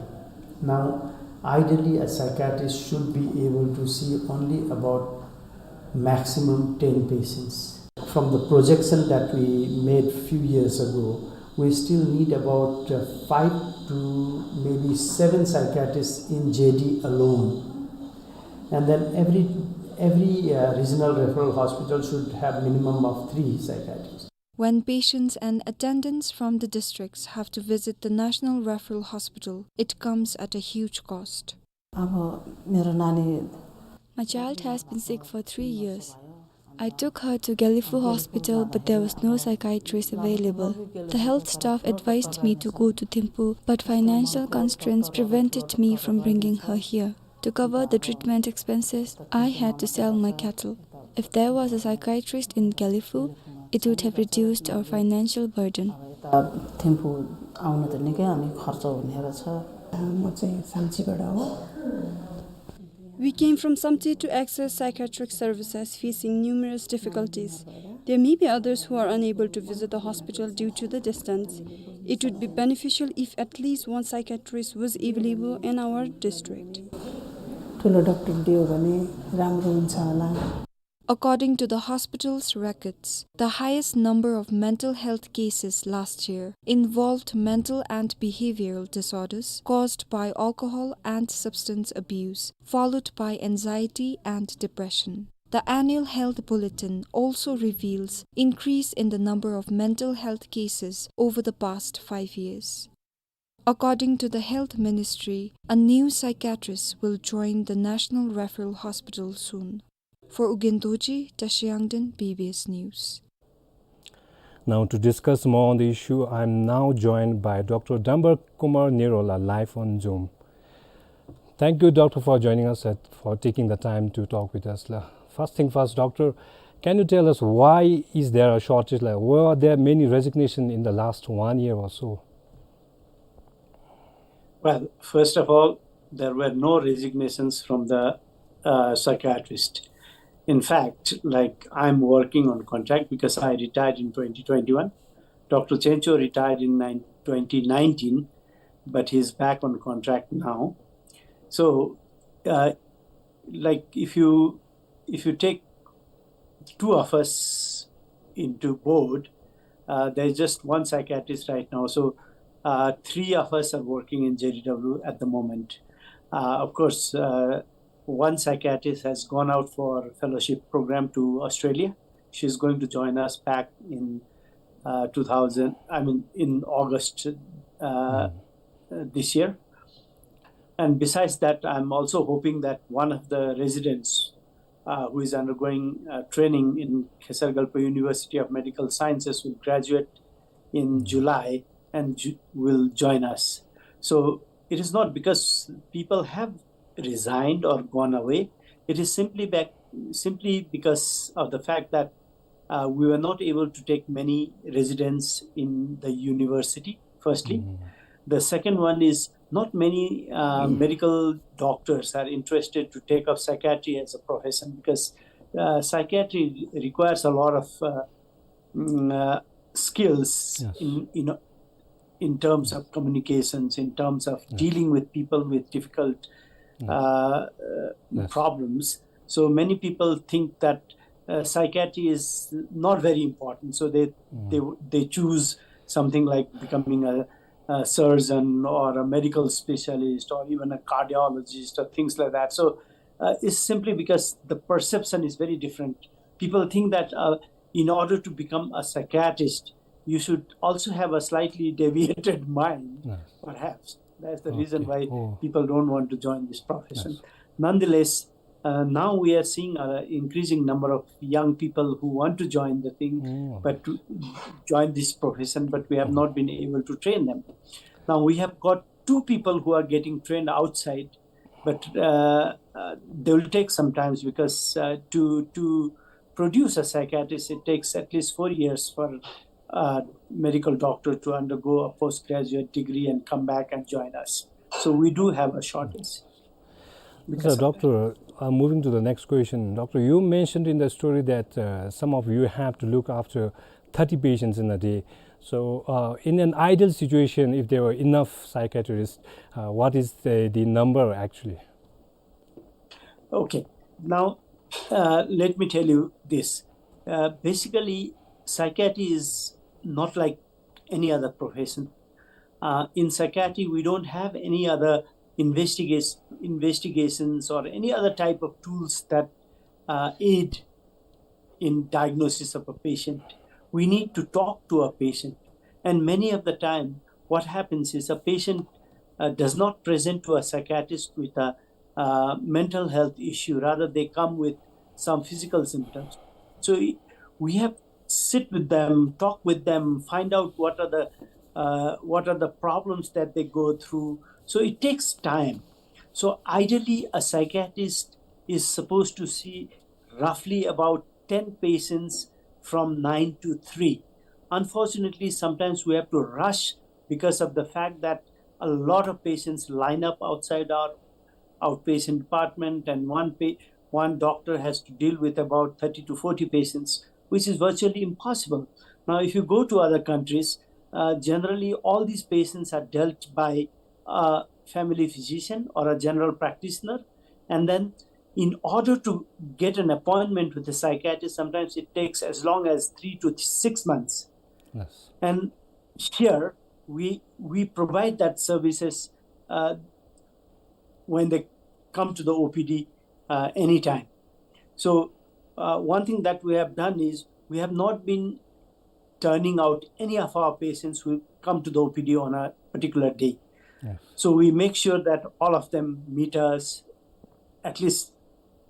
Now, ideally, a psychiatrist should be able to see only about maximum ten patients. From the projection that we made few years ago, we still need about, uh, five to maybe seven psychiatrists in J D alone. And then every, every, uh, regional referral hospital should have minimum of three psychiatrists. When patients and attendants from the districts have to visit the National Referral Hospital, it comes at a huge cost. अब मेरो नानी My child has been sick for three years. I took her to Gelephu Hospital, but there was no psychiatrist available. The health staff advised me to go to Thimphu, but financial constraints prevented me from bringing her here. To cover the treatment expenses, I had to sell my cattle. If there was a psychiatrist in Gelephu, it would have reduced our financial burden. Thimphu आउन त निकै हामी खर्च हुने रहेछ। म चाहिँ साम्चीबाट हो। We came from Samtse to access psychiatric services, facing numerous difficulties. There may be others who are unable to visit the hospital due to the distance. It would be beneficial if at least one psychiatrist was available in our district. ठुलो डाक्टर दियो भने राम्रो हुन्छ होला। According to the hospital's records, the highest number of mental health cases last year involved mental and behavioral disorders caused by alcohol and substance abuse, followed by anxiety and depression. The annual health bulletin also reveals increase in the number of mental health cases over the past five years. According to the health ministry, a new psychiatrist will join the National Referral Hospital soon. For Ugyen Dorji, Tashi Yangden, B B S News. Now, to discuss more on the issue, I'm now joined by Doctor Dambar Kumar Nirola, live on Zoom. Thank you, Doctor, for joining us and for taking the time to talk with us. La, first thing first, Doctor, can you tell us why is there a shortage? Like, were there many resignations in the last one year or so? Well, first of all, there were no resignations from the uh, psychiatrist. In fact, like, I'm working on contract because I retired in twenty twenty-one. Doctor Chencho retired in nine, twenty nineteen, but he's back on contract now. So, uh, like, if you if you take two of us into board, uh, there's just one psychiatrist right now. So uh, three of us are working in J D W at the moment. Uh, of course, uh, one psychiatrist has gone out for fellowship program to Australia. She's going to join us back in uh, two thousand, I mean, in August uh, mm. uh, this year. And besides that, I'm also hoping that one of the residents uh, who is undergoing uh, training in Khesar Gyalpo University of Medical Sciences will graduate in mm. July and ju- will join us. So it is not because people have resigned or gone away. It is simply back, simply because of the fact that uh, we were not able to take many residents in the university, firstly. Mm. The second one is not many uh, mm. medical doctors are interested to take up psychiatry as a profession because uh, psychiatry requires a lot of uh, mm, uh, skills yes. in, in in terms of communications, in terms of yes. dealing with people with difficult yes. uh, uh, yes. problems. So many people think that uh, psychiatry is not very important. So they mm. they they choose something like becoming a, a, surgeon or a medical specialist or even a cardiologist or things like that. So uh, it's simply because the perception is very different. People think that uh, in order to become a psychiatrist, you should also have a slightly deviated mind, yes. perhaps. That's the okay. reason why oh. people don't want to join this profession. Yes. Nonetheless, uh, now we are seeing an increasing number of young people who want to join the thing, oh. but to join this profession, but we have mm. not been able to train them. Now we have got two people who are getting trained outside, but uh, uh, they will take some time because uh, to to produce a psychiatrist, it takes at least four years for a medical doctor to undergo a postgraduate degree and come back and join us. So we do have a shortage. So, Doctor, uh, moving to the next question. Doctor, you mentioned in the story that uh, some of you have to look after thirty patients in a day. So, uh, in an ideal situation, if there were enough psychiatrists, uh, what is the, the number actually? Okay. Now, uh, let me tell you this. Uh, basically, psychiatry is not like any other profession. Uh, in psychiatry, we don't have any other investigation, investigations or any other type of tools that uh, aid in diagnosis of a patient. We need to talk to a patient. And many of the time, what happens is a patient uh, does not present to a psychiatrist with a uh, mental health issue. Rather, they come with some physical symptoms. So we have sit with them, talk with them, find out what are the uh, what are the problems that they go through. So it takes time. So ideally, a psychiatrist is supposed to see roughly about ten patients from nine to three. Unfortunately, sometimes we have to rush because of the fact that a lot of patients line up outside our outpatient department, and one pa-, one doctor has to deal with about thirty to forty patients, which is virtually impossible. Now, if you go to other countries, uh, generally all these patients are dealt by a family physician or a general practitioner, and then in order to get an appointment with a psychiatrist, sometimes it takes as long as three to six months. Yes. And here, we, we provide that services, uh, when they come to the O P D, uh, anytime. So, uh, one thing that we have done is we have not been turning out any of our patients who come to the O P D on a particular day. Yes. So we make sure that all of them meet us, at least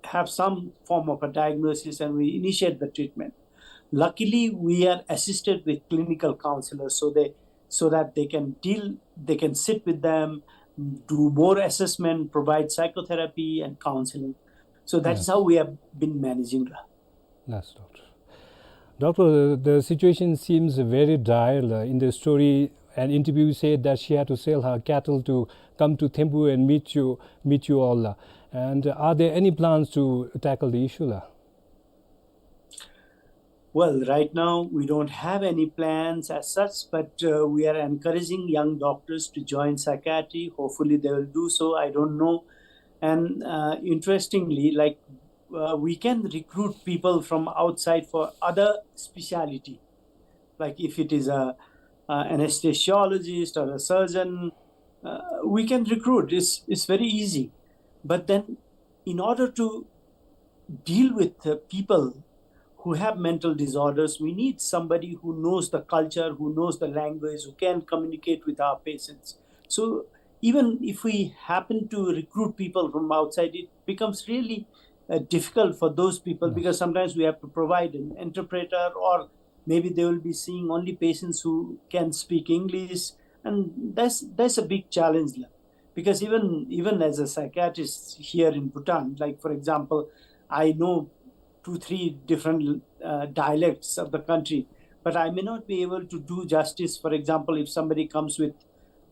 have some form of a diagnosis, and we initiate the treatment. Luckily, we are assisted with clinical counselors, so they, so that they can deal, they can sit with them, do more assessment, provide psychotherapy and counseling. So that is, yes, how we have been managing. Yes, doctor. Doctor, the situation seems very dire. Uh, in the story, an interview said that she had to sell her cattle to come to Thimphu and meet you, meet you all. Uh, and are there any plans to tackle the issue? Uh? Well, right now we don't have any plans as such, but, uh, we are encouraging young doctors to join psychiatry. Hopefully they will do so. I don't know. And, uh, interestingly, like, uh, we can recruit people from outside for other speciality. Like if it is a, a anesthesiologist or a surgeon, uh, we can recruit. It's, it's very easy. But then in order to deal with the people who have mental disorders, we need somebody who knows the culture, who knows the language, who can communicate with our patients. So even if we happen to recruit people from outside, it becomes really, uh, difficult for those people, yes, because sometimes we have to provide an interpreter, or maybe they will be seeing only patients who can speak English, and that's, that's a big challenge. Because even, even as a psychiatrist here in Bhutan, like, for example, I know two, three different, uh, dialects of the country, but I may not be able to do justice. For example, if somebody comes with,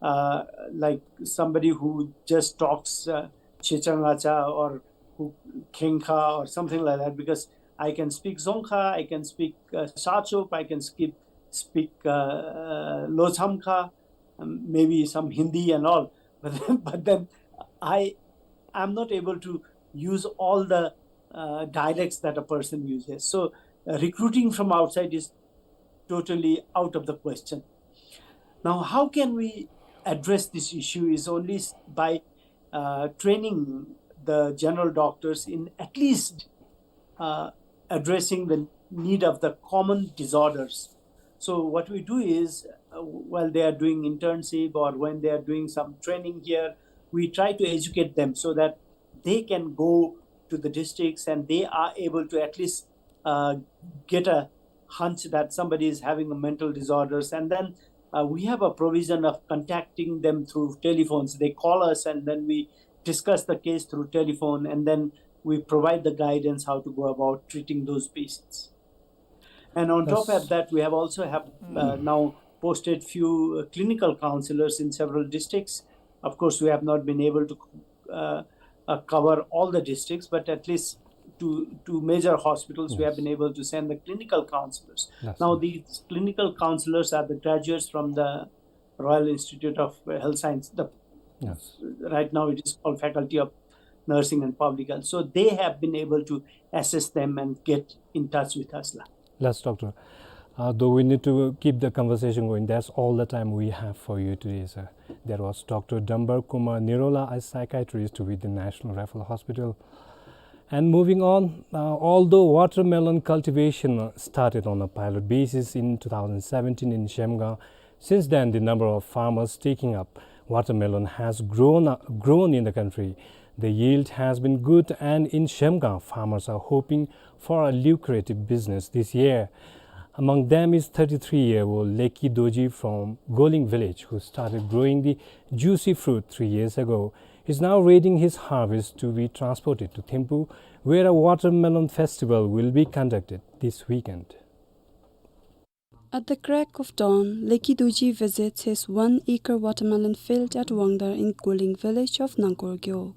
uh, like, somebody who just talks, uh, Chechangacha or who Khenka or something like that, because I can speak Dzongkha, I can speak, uh, Shachop, I can speak, speak, uh, uh, Lochamkha, um, maybe some Hindi and all. But then, but then I, I'm not able to use all the, uh, dialects that a person uses. So, uh, recruiting from outside is totally out of the question. Now, how can we address this issue is only s-, by, uh, training the general doctors in at least, uh, addressing the need of the common disorders. So what we do is, uh, while they are doing internship or when they are doing some training here, we try to educate them so that they can go to the districts and they are able to at least, uh, get a hunch that somebody is having a mental disorders. And then, uh, we have a provision of contacting them through telephones. They call us and then we discuss the case through telephone, and then we provide the guidance how to go about treating those patients. And on top of that, we have also have, uh, now posted few, uh, clinical counselors in several districts. Of course, we have not been able to, uh, uh, cover all the districts, but at least to, to major hospitals, we have been able to send the clinical counselors. Now, these clinical counselors are the graduates from the Royal Institute of Health Science. The, right now it is called Faculty of Nursing and Public Health. So they have been able to assess them and get in touch with us la. Yes, doctor. Uh, though we need to keep the conversation going, that's all the time we have for you today, sir. That was Doctor Dambar Kumar Nirola, a psychiatrist with the National Referral Hospital. And moving on, uh, although watermelon cultivation started on a pilot basis in two thousand seventeen in Zhemgang, since then the number of farmers taking up watermelon has grown, uh, grown in the country. The yield has been good, and in Zhemgang, farmers are hoping for a lucrative business this year. Among them is thirty-three-year-old Leki Doji from Goling village, who started growing the juicy fruit three years ago. He's now readying his harvest to be transported to Thimphu, where a watermelon festival will be conducted this weekend. At the crack of dawn, Leki Doji visits his one-acre watermelon field at Wangdar in Goling village of Nangkorgyo.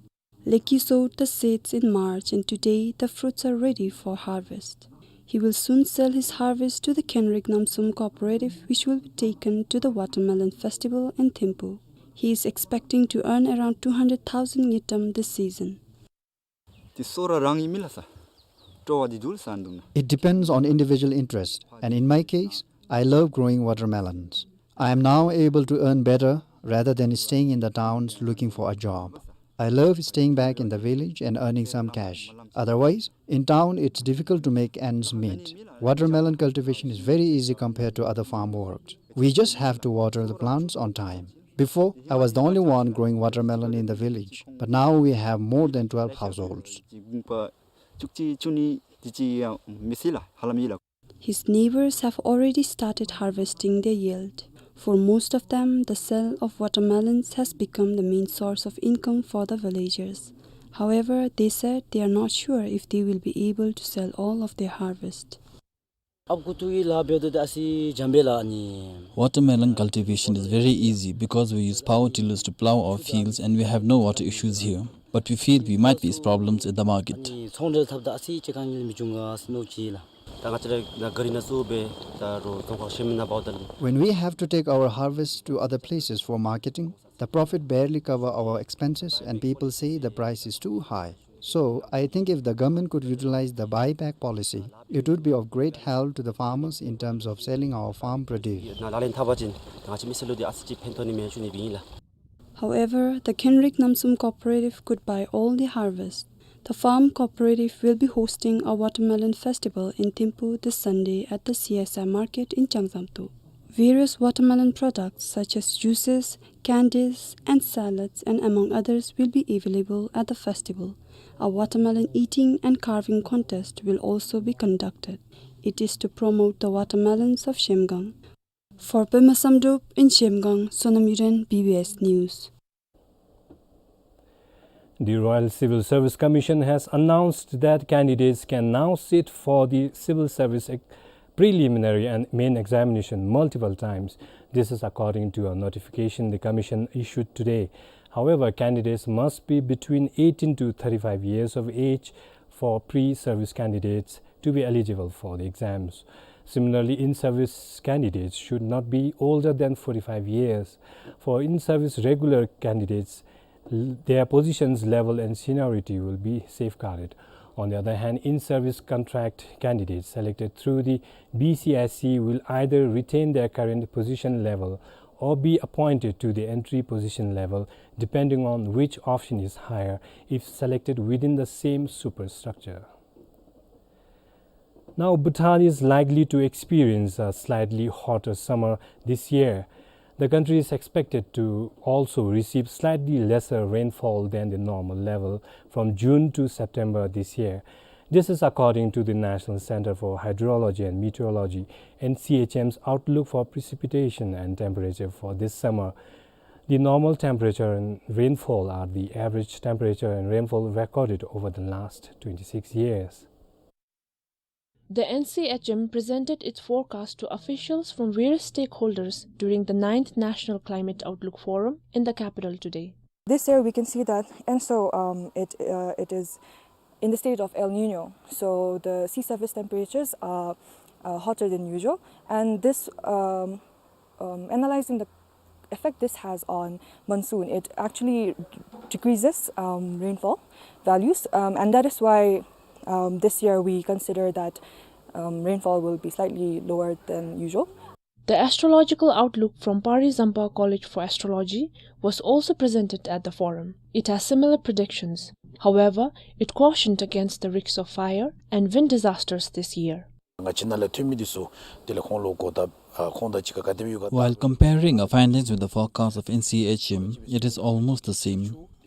Leki sowed the seeds in March, and today the fruits are ready for harvest. He will soon sell his harvest to the Khenrek Namsum cooperative, which will be taken to the watermelon festival in Thimphu. He is expecting to earn around two hundred thousand ngultrum this season. དེ་སོ་ར་རང་ཡིན་མི་ལ་ས། སྤྲོ་བ་དེ་འདུག་ལ་ས་འདུག་ན། It depends on individual interest, and in my case, I love growing watermelons. I am now able to earn better rather than staying in the towns looking for a job. I love staying back in the village and earning some cash. Otherwise, in town, it's difficult to make ends meet. Watermelon cultivation is very easy compared to other farm works. We just have to water the plants on time. Before, I was the only one growing watermelon in the village, but now we have more than twelve households. His neighbors have already started harvesting their yield. For most of them, the sale of watermelons has become the main source of income for the villagers. However, they said they are not sure if they will be able to sell all of their harvest. Watermelon cultivation is very easy because we use power tillers to plow our fields and we have no water issues here. But we feel we might face problems at the market. When we have to take our harvest to other places for marketing, the profit barely cover our expenses and people say the price is too high. So, I think if the government could utilize the buyback policy, it would be of great help to the farmers in terms of selling our farm produce. However, the Khenrek Namsum cooperative could buy all the harvest. The farm cooperative will be hosting a watermelon festival in Thimphu this Sunday at the C S I market in Changzamto. Various watermelon products such as juices, candies, and salads, and among others, will be available at the festival. A watermelon eating and carving contest will also be conducted. It is to promote the watermelons of Zhemgang. For Pema Samdrup in Zhemgang, Sonam Yuren, B B S News. The Royal Civil Service Commission has announced that candidates can now sit for the civil service ex-, preliminary and main examination multiple times. This is according to a notification the commission issued today. However, candidates must be between eighteen to thirty-five years of age for pre-service candidates to be eligible for the exams. Similarly, in-service candidates should not be older than forty-five years. For in-service regular candidates, l-, their positions, level and seniority will be safeguarded. On the other hand, in-service contract candidates selected through the B C S C will either retain their current position level or be appointed to the entry position level, depending on which option is higher, if selected within the same superstructure. Now, Bhutan is likely to experience a slightly hotter summer this year. The country is expected to also receive slightly lesser rainfall than the normal level from June to September this year. This is according to the National Center for Hydrology and Meteorology, N C H M's outlook for precipitation and temperature for this summer. The normal temperature and rainfall are the average temperature and rainfall recorded over the last twenty-six years. The N C H M presented its forecast to officials from various stakeholders during the ninth National Climate Outlook Forum in the capital today. This year we can see that, and so, um, it, uh, it is in the state of El Nino. So the sea surface temperatures are, uh, hotter than usual, and this, um, um, analyzing the effect this has on monsoon, it actually decreases, um, rainfall values, um, and that is why, um, this year we consider that, um, rainfall will be slightly lower than usual. The astrological outlook from Pari Zampa College for Astrology was also presented at the forum. It has similar predictions. However, it cautioned against the risks of fire and wind disasters this year. ང་ཅིག་ནཱ་ལས་ཐོན་མི་འདི་ཚུ་དེ་ལས་ཁོང་ལུ་གོ་ད་ཨ་ཁོང་དང་གཅིག་ཁར་ག་དེམ་ཡོད་ག། While comparing our findings with the forecast of N C H M, it is almost the same.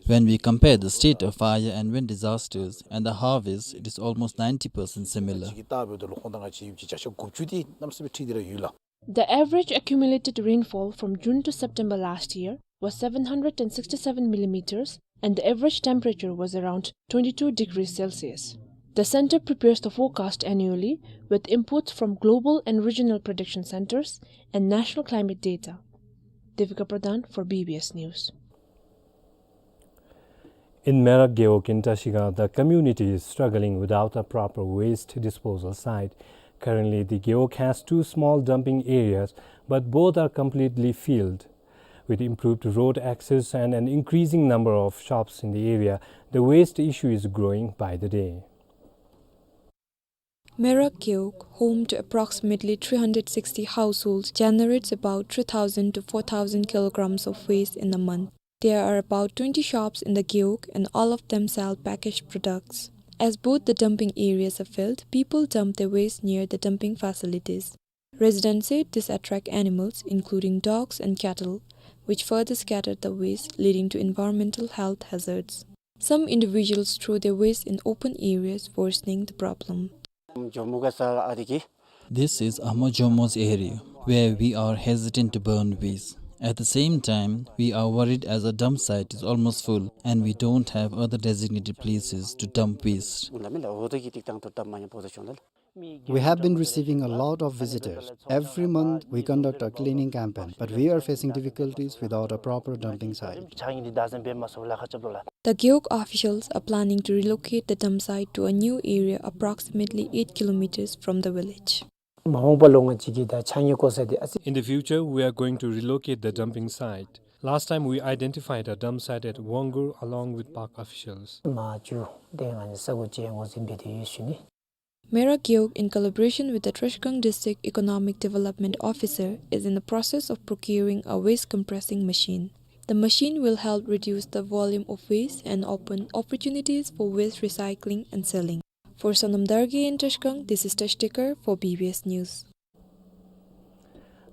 When we compare the state of fire and wind disasters and the harvest, it is almost ninety percent similar. ཅིག་གི་ལྟ་བུ་དུ་ལོ་ཁོང་དང་ང་ཅིག་ཡུལ་གྱི་བྱ་ཤ་དགུ་བཅུ་དེ་གནམ་སྲིད་པའི་ཁྲི་དེ་ར་ཡོད་ལ། The average accumulated rainfall from June to September last year was seven hundred and sixty-seven millimeters, and the average temperature was around twenty-two degrees Celsius. The center prepares the forecast annually with inputs from global and regional prediction centers and national climate data. Devika Pradhan for B B S News. In Merak Gewog in Trashigang, the community is struggling without a proper waste disposal site. Currently, the Gewog has two small dumping areas, but both are completely filled. With improved road access and an increasing number of shops in the area, the waste issue is growing by the day. Merak Gewog, home to approximately three hundred sixty households, generates about three thousand to four thousand kilograms of waste in a month. There are about twenty shops in the Gewog, and all of them sell packaged products. As both the dumping areas are filled, people dump their waste near the dumping facilities. Residents say this attracts animals, including dogs and cattle, which further scatter the waste, leading to environmental health hazards. Some individuals throw their waste in open areas, worsening the problem. This is Amo Jomo's area, where we are hesitant to burn waste. At the same time, we are worried as our dump site is almost full and we don't have other designated places to dump waste. We have been receiving a lot of visitors. Every month, we conduct a cleaning campaign, but we are facing difficulties without a proper dumping site. The Gewog officials are planning to relocate the dump site to a new area approximately eight kilometers from the village. མ་འོངས་པ་ལུ་ང་བཅས་ཀྱིས་ད་ཕྱགས་སྙིགས་བཀོ་ས་དེ་ཨ་ཙི། In the future, we are going to relocate the dumping site. Last time, we identified a dump site at Wongur along with park officials. མ་བཅུ་དེ་ང་བཅས་ས་གོ་ཅིག་ངོས་འཛིན་འབད་དེ་ཡོད་ཞུ་ནི། Merak Gewog, in collaboration with the Trashigang District Economic Development Officer, is in the process of procuring a waste compressing machine. The machine will help reduce the volume of waste and open opportunities for waste recycling and selling. For Sonam Dargay in Trashigang, this is Tash Tekar for B B S News.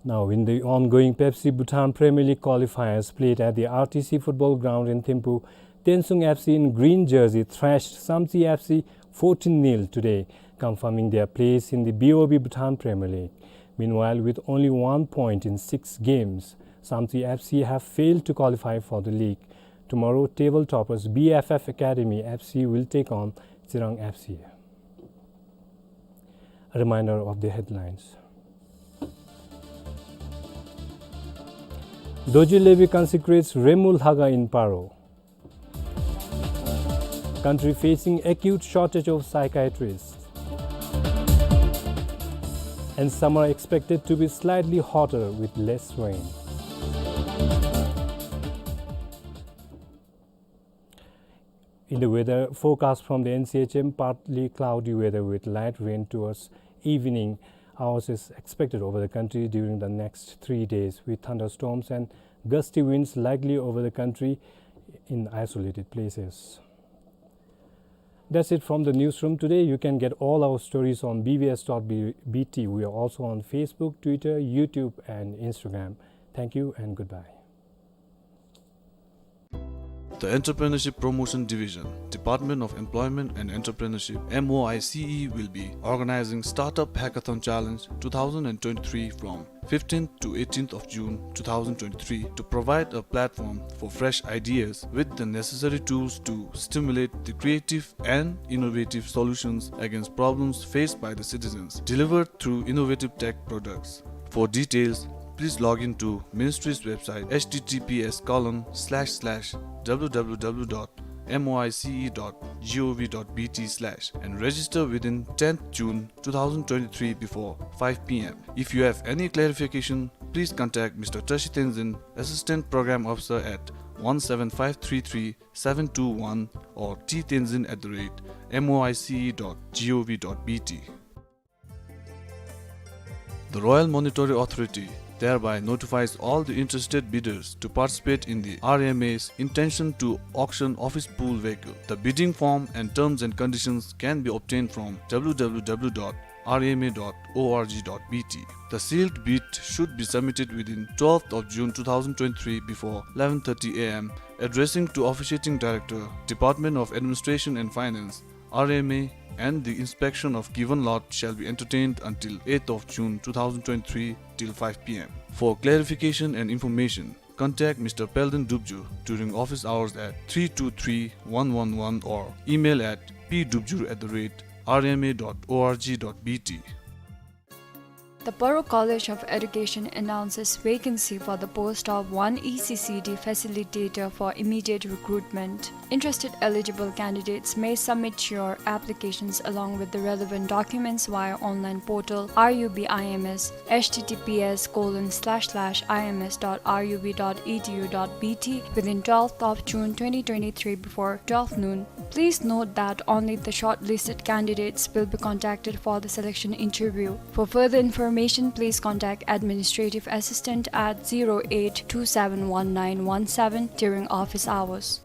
Now, in the ongoing Pepsi Bhutan Premier League qualifiers played at the R T C football ground in Thimphu, Tensung F C in green jersey thrashed Samtse F C fourteen nil today, confirming their place in the B O B Bhutan Premier League. Meanwhile, with only one point in six games, Samtse F C have failed to qualify for the league. Tomorrow, table toppers B F F Academy F C will take on Tsirang F C. A reminder of the headlines. Dorji Levi consecrates Remu Lhaga in Paro. Country facing acute shortage of psychiatrists. And summer expected to be slightly hotter with less rain. In the weather forecast from the N C H M, partly cloudy weather with light rain towards evening hours is expected over the country during the next three days, with thunderstorms and gusty winds likely over the country in isolated places. That's it from the newsroom today. You can get all our stories on B B S dot B T. We are also on Facebook, Twitter, YouTube, and Instagram. Thank you and goodbye. The Entrepreneurship Promotion Division, Department of Employment and Entrepreneurship, M O I C E, will be organizing Startup Hackathon Challenge two thousand and twenty-three from fifteenth to eighteenth of June two thousand twenty-three to provide a platform for fresh ideas with the necessary tools to stimulate the creative and innovative solutions against problems faced by the citizens, delivered through innovative tech products. For details, please log in to ministry's website, H T T P S colon slash slash W W W dot M O I C E dot G O V dot B T slash, and register within tenth June two thousand twenty-three before five P M. If you have any clarification, please contact Mister Tashi Tenzin, Assistant Program Officer, at one seven five three three seven two one or T Tenzin at the rate M O I C E dot G O V dot B T. The Royal Monetary Authority thereby notifies all the interested bidders to participate in the R M A's intention to auction office pool vehicle. The bidding form and terms and conditions can be obtained from W W W dot R M A dot org dot B T. The sealed bid should be submitted within twelfth of June two thousand twenty-three before eleven thirty A M, addressing to Officiating Director, Department of Administration and Finance, R M A, and the inspection of given lot shall be entertained until eighth of June two thousand twenty-three till five P M. For clarification and information, contact Mister Pelden Dubju during office hours at three two three one one one or email at P dubju at the rate R M A dot org dot B T. The Paro College of Education announces vacancy for the post of one E C C D facilitator for immediate recruitment. Interested eligible candidates may submit your applications along with the relevant documents via online portal R U B I M S, H T T P S colon slash slash I M S dot R U B dot E D U dot B T within twelfth of June twenty twenty-three before twelve noon. Please note that only the shortlisted candidates will be contacted for the selection interview. For further information, please contact administrative assistant at zero eight two seven one nine one seven during office hours.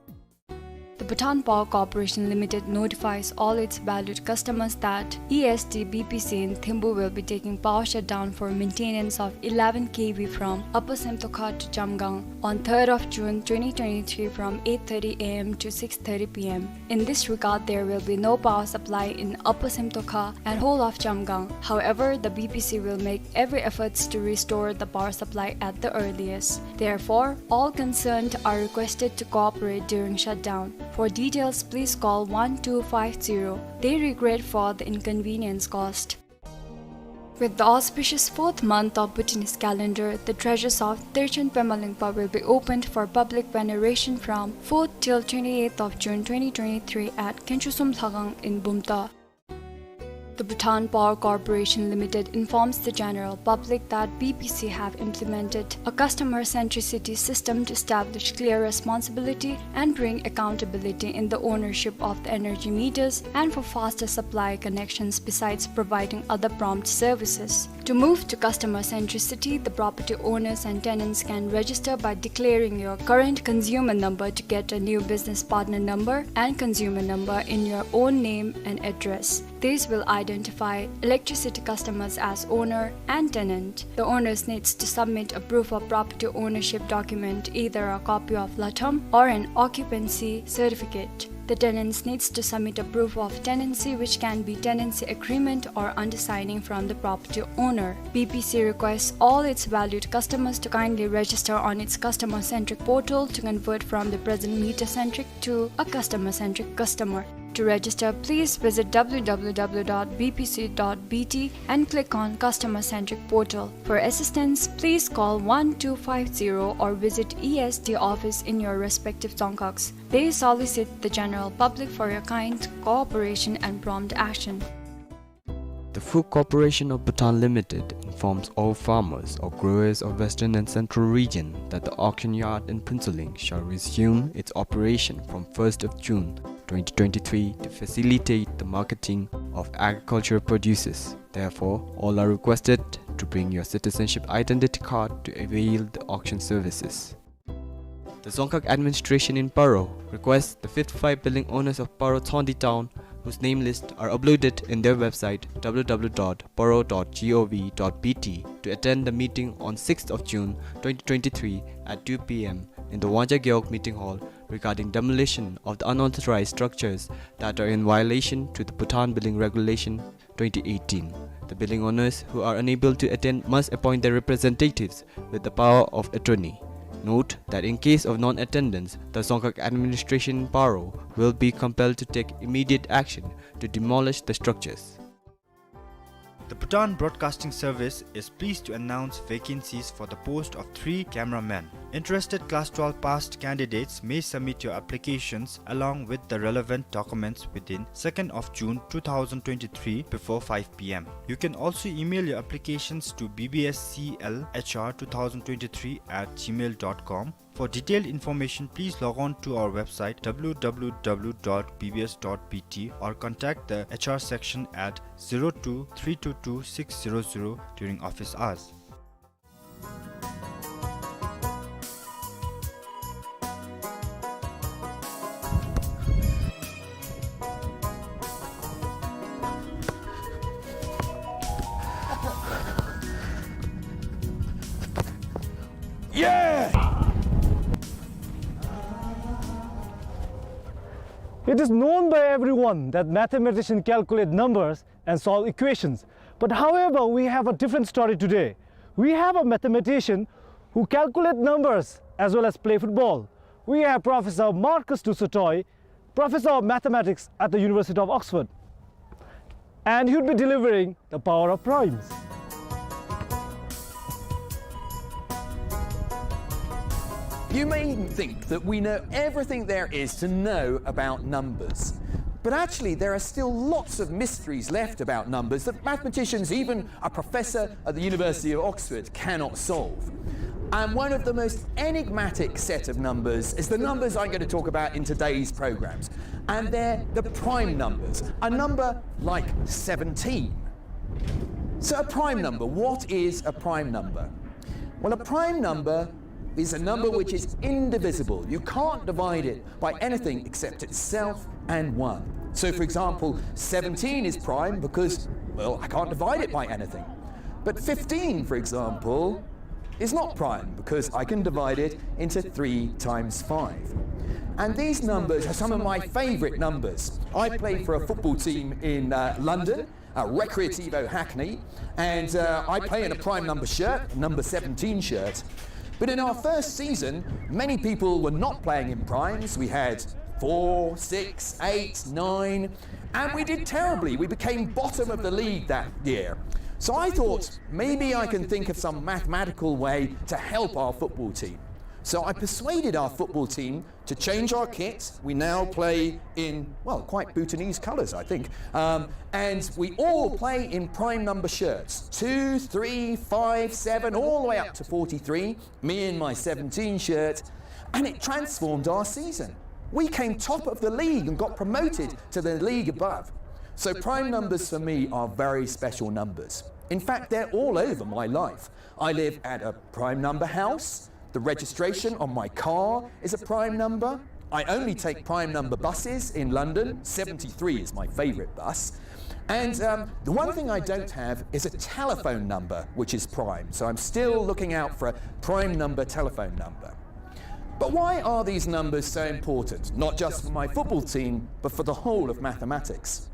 The Bhutan Power Corporation Limited notifies all its valued customers that E S D B P C in Thimphu will be taking power shutdown for maintenance of eleven K V from Upper Semtokha to Jamgang on third of June twenty twenty-three from eight thirty A M to six thirty P M. In this regard, there will be no power supply in Upper Semtokha and whole of Jamgang. However, the B P C will make every efforts to restore the power supply at the earliest. Therefore, all concerned are requested to cooperate during shutdown. For details, please call one two five zero. They regret for the inconvenience caused. With the auspicious fourth month of Bhutanese calendar, the treasures of Derchen Pema Lingpa will be opened for public veneration from fourth till twenty-eighth of June twenty twenty-three at Khenchusum Lhagang in Bumta. The Bhutan Power Corporation Limited informs the general public that B P C have implemented a customer centricity system to establish clear responsibility and bring accountability in the ownership of the energy meters and for faster supply connections, besides providing other prompt services. To move to customer centricity, the property owners and tenants can register by declaring your current consumer number to get a new business partner number and consumer number in your own name and address. This will identify electricity customers as owner and tenant. The owners needs to submit a proof of property ownership document, either a copy of latham or an occupancy certificate. The tenants needs to submit a proof of tenancy, which can be tenancy agreement or undersigning from the property owner. B P C requests all its valued customers to kindly register on its customer-centric portal to convert from the present meter-centric to a customer-centric customer. To register, please visit W W W dot B P C dot B T and click on Customer Centric Portal. For assistance, please call one two five zero or visit E S D office in your respective dzongkhags. They solicit the general public for your kind cooperation and prompt action. The Food Corporation of Bhutan Limited informs all farmers or growers of Western and Central Region that the auction yard in Phuentsholing shall resume its operation from first of June twenty twenty-three to facilitate the marketing of agricultural produces. Therefore, all are requested to bring your citizenship identity card to avail the auction services. The Dzongkhag administration in Paro requests the fifty-five building owners of Paro Tshogndi town, whose name lists are uploaded in their website W W W dot paro dot gov dot B T, to attend the meeting on sixth of June twenty twenty-three at two P M in the Wangja Gewog meeting hall regarding demolition of the unauthorized structures that are in violation to the Bhutan Building Regulation twenty eighteen. The building owners who are unable to attend must appoint their representatives with the power of attorney. Note that in case of non-attendance, the Dzongkhag administration in Paro will be compelled to take immediate action to demolish the structures. The Bhutan Broadcasting Service is pleased to announce vacancies for the post of three cameramen. Interested class twelve passed candidates may submit your applications along with the relevant documents within second of June two thousand twenty-three before five P M. You can also email your applications to B B S C L H R two thousand twenty-three at gmail dot com. For detailed information, please log on to our website W W W dot B B S dot B T or contact the H R section at zero two three two two six zero zero during office hours. It is known by everyone that mathematicians calculate numbers and solve equations. But however, we have a different story today. We have a mathematician who calculates numbers as well as play football. We have Professor Marcus du Sautoy, Professor of Mathematics at the University of Oxford. And he would be delivering the power of primes. You may think that we know everything there is to know about numbers, but actually there are still lots of mysteries left about numbers that mathematicians, even a professor at the University of Oxford, cannot solve. And one of the most enigmatic set of numbers is the numbers I'm going to talk about in today's programs. And they're the prime numbers, a number like seventeen. So a prime number, what is a prime number? Well, a prime number is a number which is indivisible. You can't divide it by anything except itself and one. So, for example, seventeen is prime because, well, I can't divide it by anything. But fifteen, for example, is not prime because I can divide it into three times five. And these numbers are some of my favorite numbers. I play for a football team in, uh, London, uh, Recreativo Hackney, and, uh, I play in a prime number shirt, number seventeen shirt. But in our first season, many people were not playing in primes. We had four, six, eight, nine, and we did terribly. We became bottom of the league that year. So I thought, maybe I can think of some mathematical way to help our football team. So I persuaded our football team to change our kit. We now play in, well, quite Bhutanese colours, I think. Um, and we all play in prime number shirts, two, three, five, seven, all the way up to forty-three, me in my seventeen shirt. And it transformed our season. We came top of the league and got promoted to the league above. So prime numbers for me are very special numbers. In fact, they're all over my life. I live at a prime number house. The registration on my car is a prime number. I only take prime number buses in London. Seventy-three is my favourite bus. And, um, the one thing I don't have is a telephone number which is prime. So I'm still looking out for a prime number telephone number. But why are these numbers so important, not just for my football team, but for the whole of mathematics?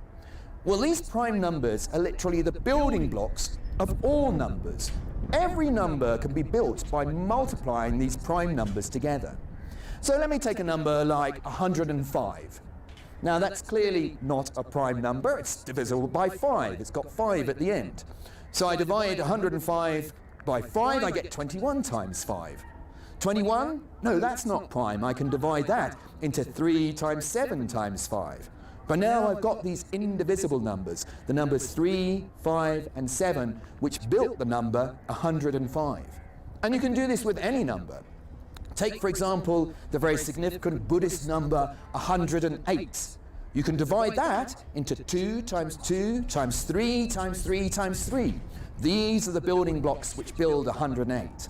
Well, these prime numbers are literally the building blocks of all numbers. Every number can be built by multiplying these prime numbers together. So let me take a number like a hundred and five. Now, that's clearly not a prime number. It's divisible by five. It's got five at the end. So I divide a hundred and five by five, I get twenty-one times five. Twenty-one? No, that's not prime. I can divide that into three times seven times five. But now I've got these indivisible numbers, the numbers three, five, and seven, which built the number a hundred and five. And you can do this with any number. Take, for example, the very significant Buddhist number a hundred and eight. You can divide that into two times two times three times three times three. These are the building blocks which build a hundred and eight.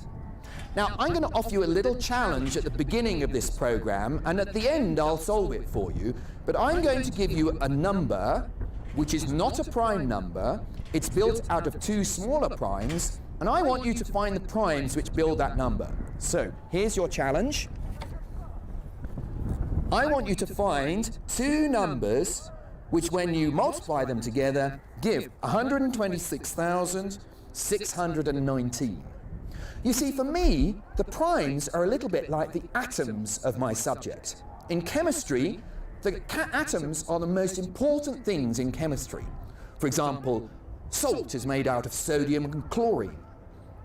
Now, I'm gonna offer you a little challenge at the beginning of this program, and at the end I'll solve it for you. But I'm going to give you a number which is not a prime number. It's built out of two smaller primes, and I want you to find the primes which build that number. So, here's your challenge. I want you to find two numbers which, when you multiply them together, give a hundred and twenty-six thousand six hundred and nineteen. You see, for me, the primes are a little bit like the atoms of my subject. In chemistry, the ca-, atoms are the most important things in chemistry. For example, salt is made out of sodium and chlorine.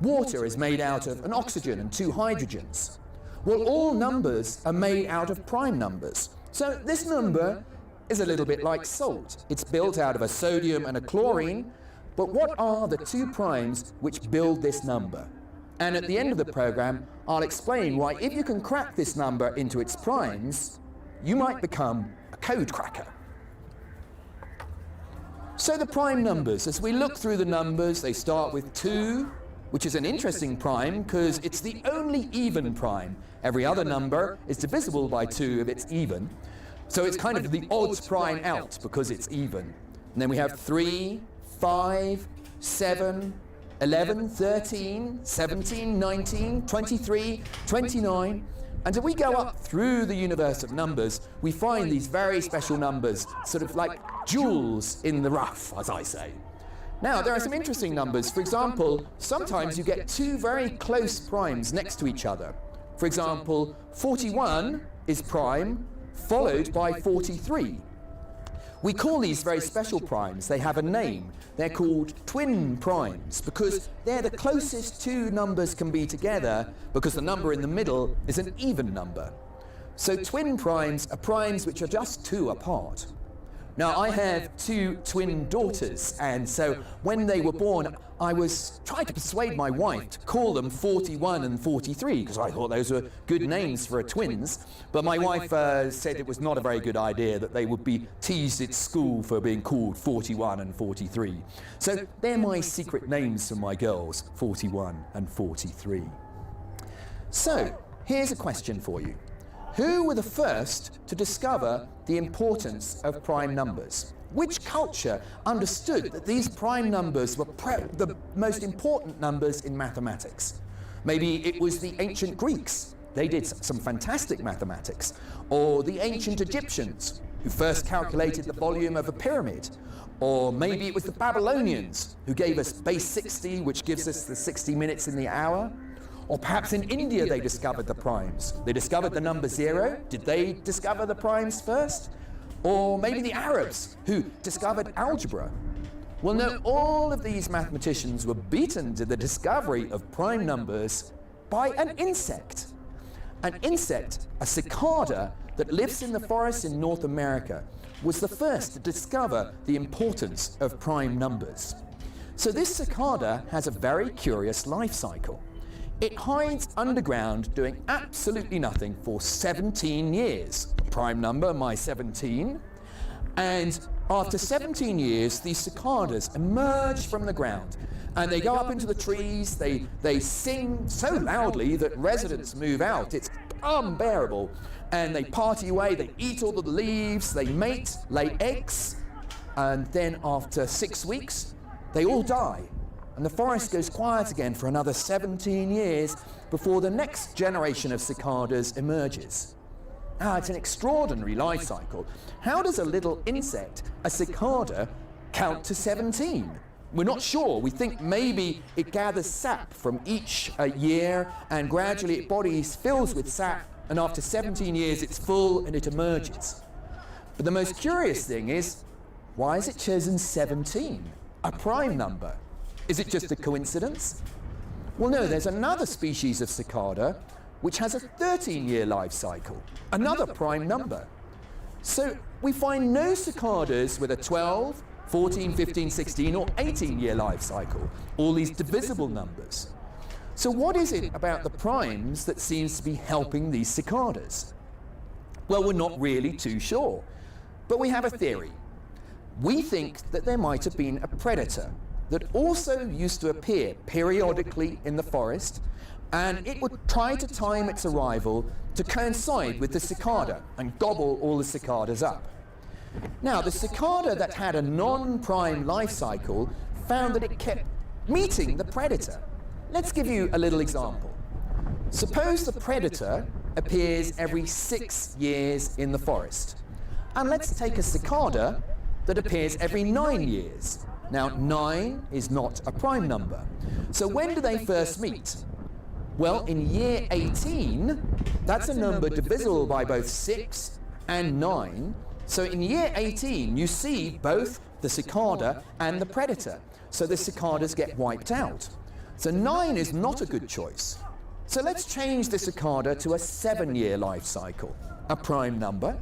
Water is made out of an oxygen and two hydrogens. Well, all numbers are made out of prime numbers. So this number is a little bit like salt. It's built out of a sodium and a chlorine. But what are the two primes which build this number? And at the end of the program, I'll explain why, if you can crack this number into its primes, you might become a code cracker. So the prime numbers, as we look through the numbers, they start with two, which is an interesting prime 'cause it's the only even prime. Every other number is divisible by two if it's even. So it's kind of the odd prime out because it's even. And then we have three, five, seven, eleven, thirteen, seventeen, nineteen, twenty-three, twenty-nine, And if we go up through the universe of numbers, we find these very special numbers, sort of like jewels in the rough, as I say. Now, there are some interesting numbers. For example, sometimes you get two very close primes next to each other. For example, forty-one is prime, followed by forty-three. We call these very special primes. They have a name. They're called twin primes because they're the closest two numbers can be together, because the number in the middle is an even number. So twin primes are primes which are just two apart. Now, I have two twin daughters, and so when they were born, I was trying to persuade my wife to call them forty-one and forty-three, 'cause I thought those were good names for a twins. But my wife, uh, said it was not a very good idea, that they would be teased at school for being called forty-one and forty-three. So they're my secret names for my girls, forty-one and forty-three. So, here's a question for you. Who were the first to discover the importance of prime numbers? Which culture understood that these prime numbers were pre-, the most important numbers in mathematics? Maybe it was the ancient Greeks. They did s-, some fantastic mathematics. Or the ancient Egyptians, who first calculated the volume of a pyramid. Or maybe it was the Babylonians, who gave us base sixty, which gives us the sixty minutes in the hour. Or perhaps in India they discovered the primes. They discovered the number zero. Did they discover the primes first? Or maybe the Arabs, who discovered algebra. Well, no, all of these mathematicians were beaten to the discovery of prime numbers by an insect. An insect, a cicada, that lives in the forests in North America, was the first to discover the importance of prime numbers. So this cicada has a very curious life cycle. It hides underground doing absolutely nothing for seventeen years. Prime number, my seventeen. And after seventeen years, these cicadas emerge from the ground, and they go up into the trees. They, they sing so loudly that residents move out. It's unbearable. And they party away, they eat all the leaves, they mate, lay eggs, and then after six weeks, they all die. And the forest goes quiet again for another seventeen years before the next generation of cicadas emerges. Ah, it's an extraordinary life cycle. How does a little insect, a cicada, count to seventeen? We're not sure. We think maybe it gathers sap from each, uh, year, and gradually its body fills with sap, and after seventeen years it's full and it emerges. But the most curious thing is, why is it chosen seventeen, a prime number? Is it just a coincidence? Well, no, there's another species of cicada which has a thirteen-year life cycle, another prime number. So we find no cicadas with a twelve, fourteen, fifteen, sixteen, or eighteen-year life cycle, all these divisible numbers. So what is it about the primes that seems to be helping these cicadas? Well, we're not really too sure, but we have a theory. We think that there might have been a predator that also used to appear periodically in the forest, and it would try to time its arrival to coincide with the cicada and gobble all the cicadas up. Now, the cicada that had a non-prime life cycle found that it kept meeting the predator. Let's give you a little example. Suppose the predator appears every six years in the forest. And let's take a cicada that appears every nine years. Now, nine is not a prime number. So when do they first meet? Well, in year eighteen, that's a number divisible by both six and nine. So in year eighteen, you see both the cicada and the predator. So the cicadas get wiped out. So nine is not a good choice. So let's change the cicada to a seven-year life cycle, a prime number.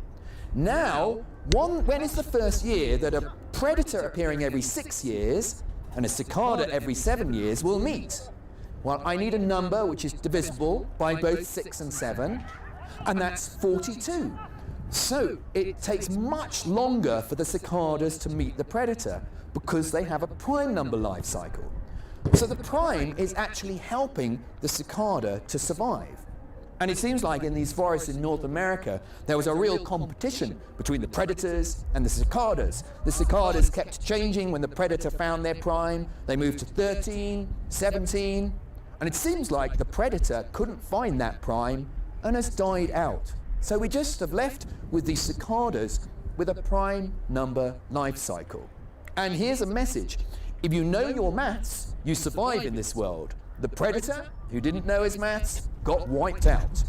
Now, one, when is the first year that a predator appearing every six years and a cicada every seven years will meet? Well, I need a number which is divisible by both six and seven, and that's forty-two. So it takes much longer for the cicadas to meet the predator because they have a prime number life cycle. So the prime is actually helping the cicada to survive. And it seems like in these forests in North America, there was a real competition between the predators and the cicadas. The cicadas kept changing. When the predator found their prime, they moved to thirteen, seventeen, and it seems like the predator couldn't find that prime and has died out. So we just have left with the cicadas with a prime number life cycle. And here's a message. If you know your maths, you survive in this world. The predator, who didn't know his maths, got wiped out.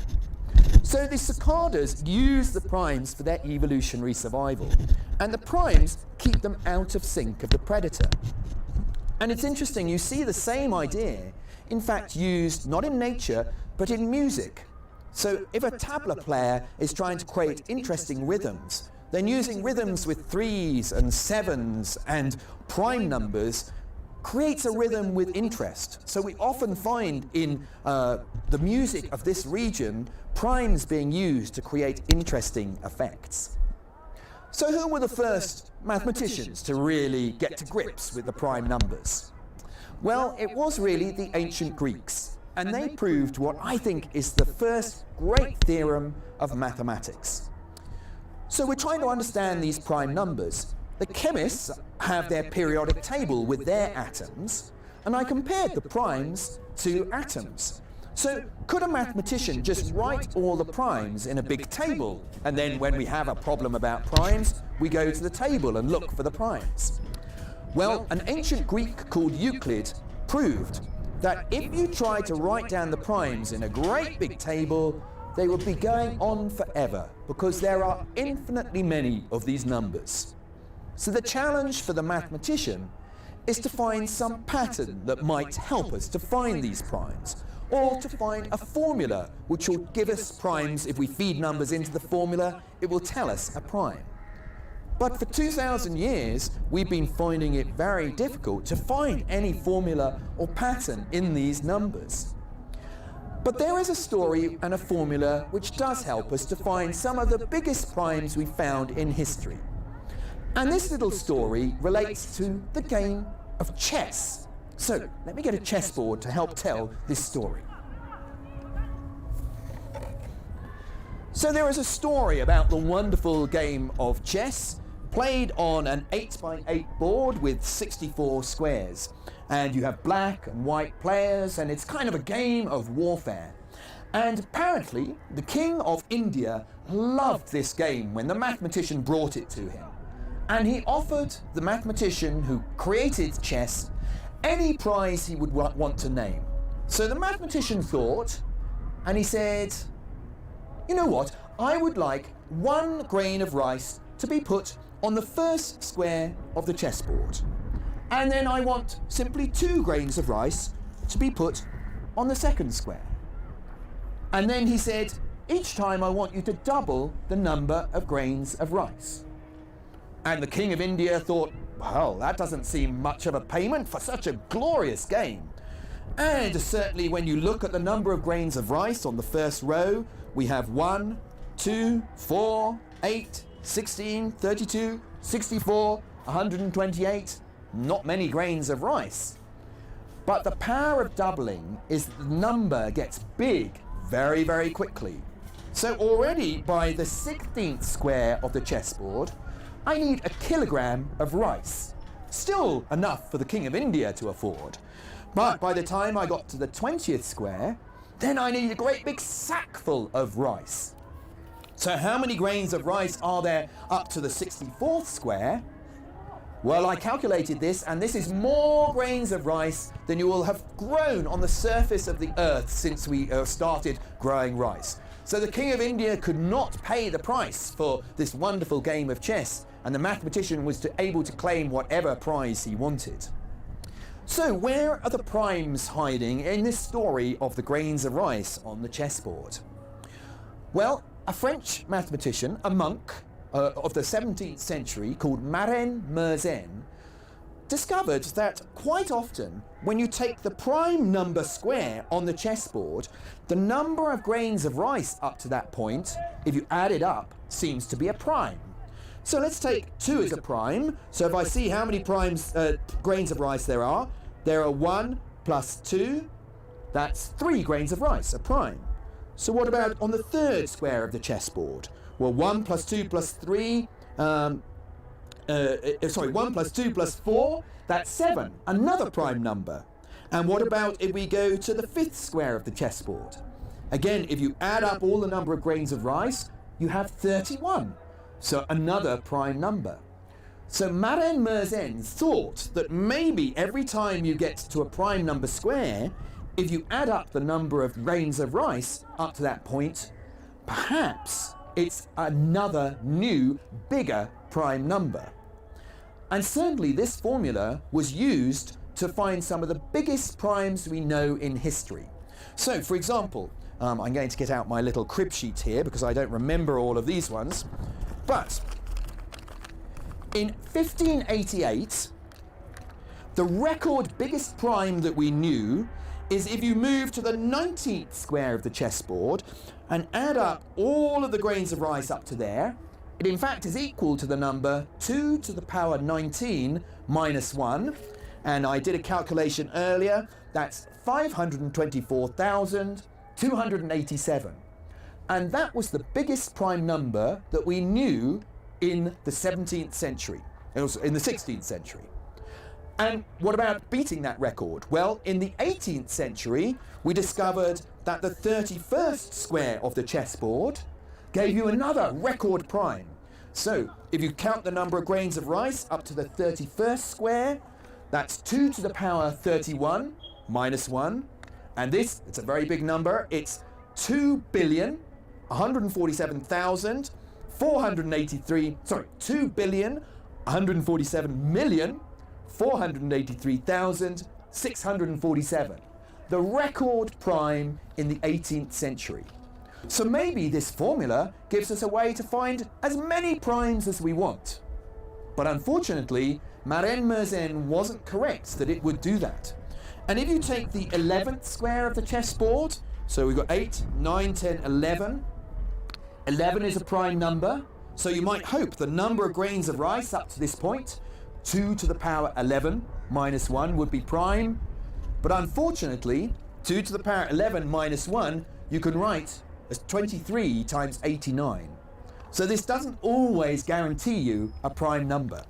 So the cicadas use the primes for their evolutionary survival, and the primes keep them out of sync of the predator. And it's interesting, you see the same idea, in fact, used not in nature, but in music. So if a tabla player is trying to create interesting rhythms, then using rhythms with threes and sevens and prime numbers creates a rhythm with interest. So we often find in, uh, the music of this region, primes being used to create interesting effects. So who were the first mathematicians to really get to grips with the prime numbers? Well, it was really the ancient Greeks, and they proved what I think is the first great theorem of mathematics. So we're trying to understand these prime numbers. The chemists have their periodic table with their atoms, and I compared the primes to atoms. So could a mathematician just write all the primes in a big table, and then when we have a problem about primes, we go to the table and look for the primes? Well, an ancient Greek called Euclid proved that if you try to write down the primes in a great big table, they would be going on forever because there are infinitely many of these numbers. So the challenge for the mathematician is to find some pattern that might help us to find these primes, or to find a formula which will give us primes. If we feed numbers into the formula, it will tell us a prime. But for two thousand years, we've been finding it very difficult to find any formula or pattern in these numbers. But there is a story and a formula which does help us to find some of the biggest primes we found in history. And this little story relates to the game of chess. So let me get a chessboard to help tell this story. So there is a story about the wonderful game of chess, played on an eight by eight board with sixty-four squares. And you have black and white players, and it's kind of a game of warfare. And apparently, the king of India loved this game when the mathematician brought it to him. And he offered the mathematician who created chess any prize he would wa-, want to name. So the mathematician thought, and he said, "You know what? I would like one grain of rice to be put on the first square of the chessboard. And then I want simply two grains of rice to be put on the second square." And then he said, "Each time I want you to double the number of grains of rice." And the king of India thought, "Well, that doesn't seem much of a payment for such a glorious game." And certainly when you look at the number of grains of rice on the first row, we have one, two, four, eight, sixteen, thirty-two, sixty-four, a hundred and twenty-eight, not many grains of rice. But the power of doubling is the number gets big very, very quickly. So already by the sixteenth square of the chessboard, I need a kilogram of rice. Still enough for the King of India to afford. But by the time I got to the twentieth square, then I need a great big sackful of rice. So how many grains of rice are there up to the sixty-fourth square? Well, I calculated this, and this is more grains of rice than you will have grown on the surface of the earth since we, uh, started growing rice. So the King of India could not pay the price for this wonderful game of chess, and the mathematician was to, able to claim whatever prize he wanted. So where are the primes hiding in this story of the grains of rice on the chessboard? Well, a French mathematician, a monk, uh, of the seventeenth century called Marin Mersenne discovered that quite often when you take the prime number square on the chessboard, the number of grains of rice up to that point, if you add it up, seems to be a prime. So let's take two as a prime. So if I see how many primes, uh, grains of rice there are, there are one plus two, that's three grains of rice, a prime. So what about on the third square of the chessboard? Well, one plus two plus three, um, uh, uh, sorry, one plus two plus four, that's seven, another prime number. And what about if we go to the fifth square of the chessboard? Again, if you add up all the number of grains of rice, you have thirty-one. So another prime number. So Maren Mersenne thought that maybe every time you get to a prime number square, if you add up the number of grains of rice up to that point, perhaps it's another new, bigger prime number. And certainly this formula was used to find some of the biggest primes we know in history. So, for example, um, I'm going to get out my little crib sheet here because I don't remember all of these ones. But in fifteen eighty-eight, the record biggest prime that we knew is if you move to the nineteenth square of the chessboard and add up all of the grains of rice up to there, it in fact is equal to the number two to the power nineteen minus one. And I did a calculation earlier, that's five hundred twenty-four thousand two hundred eighty-seven. And that was the biggest prime number that we knew in the seventeenth century. It was in the sixteenth century. And what about beating that record? Well, in the eighteenth century, we discovered that the thirty-first square of the chessboard gave you another record prime. So, if you count the number of grains of rice up to the thirty-first square, that's two to the power thirty-one minus one. And this, it's a very big number, it's two billion, one hundred forty-seven thousand, four hundred eighty-three, sorry, two billion, one hundred forty-seven million, four hundred eighty-three thousand, six hundred forty-seven, the record prime in the eighteenth century. So maybe this formula gives us a way to find as many primes as we want. But unfortunately, Maren Mersenne wasn't correct that it would do that. And if you take the eleventh square of the chessboard, so we've got eight, nine, ten, eleven. Eleven is a prime number, so you might hope the number of grains of rice up to this point, two to the power eleven minus one, would be prime. But unfortunately, two to the power eleven minus one, you can write as twenty-three times eighty-nine. So this doesn't always guarantee you a prime number.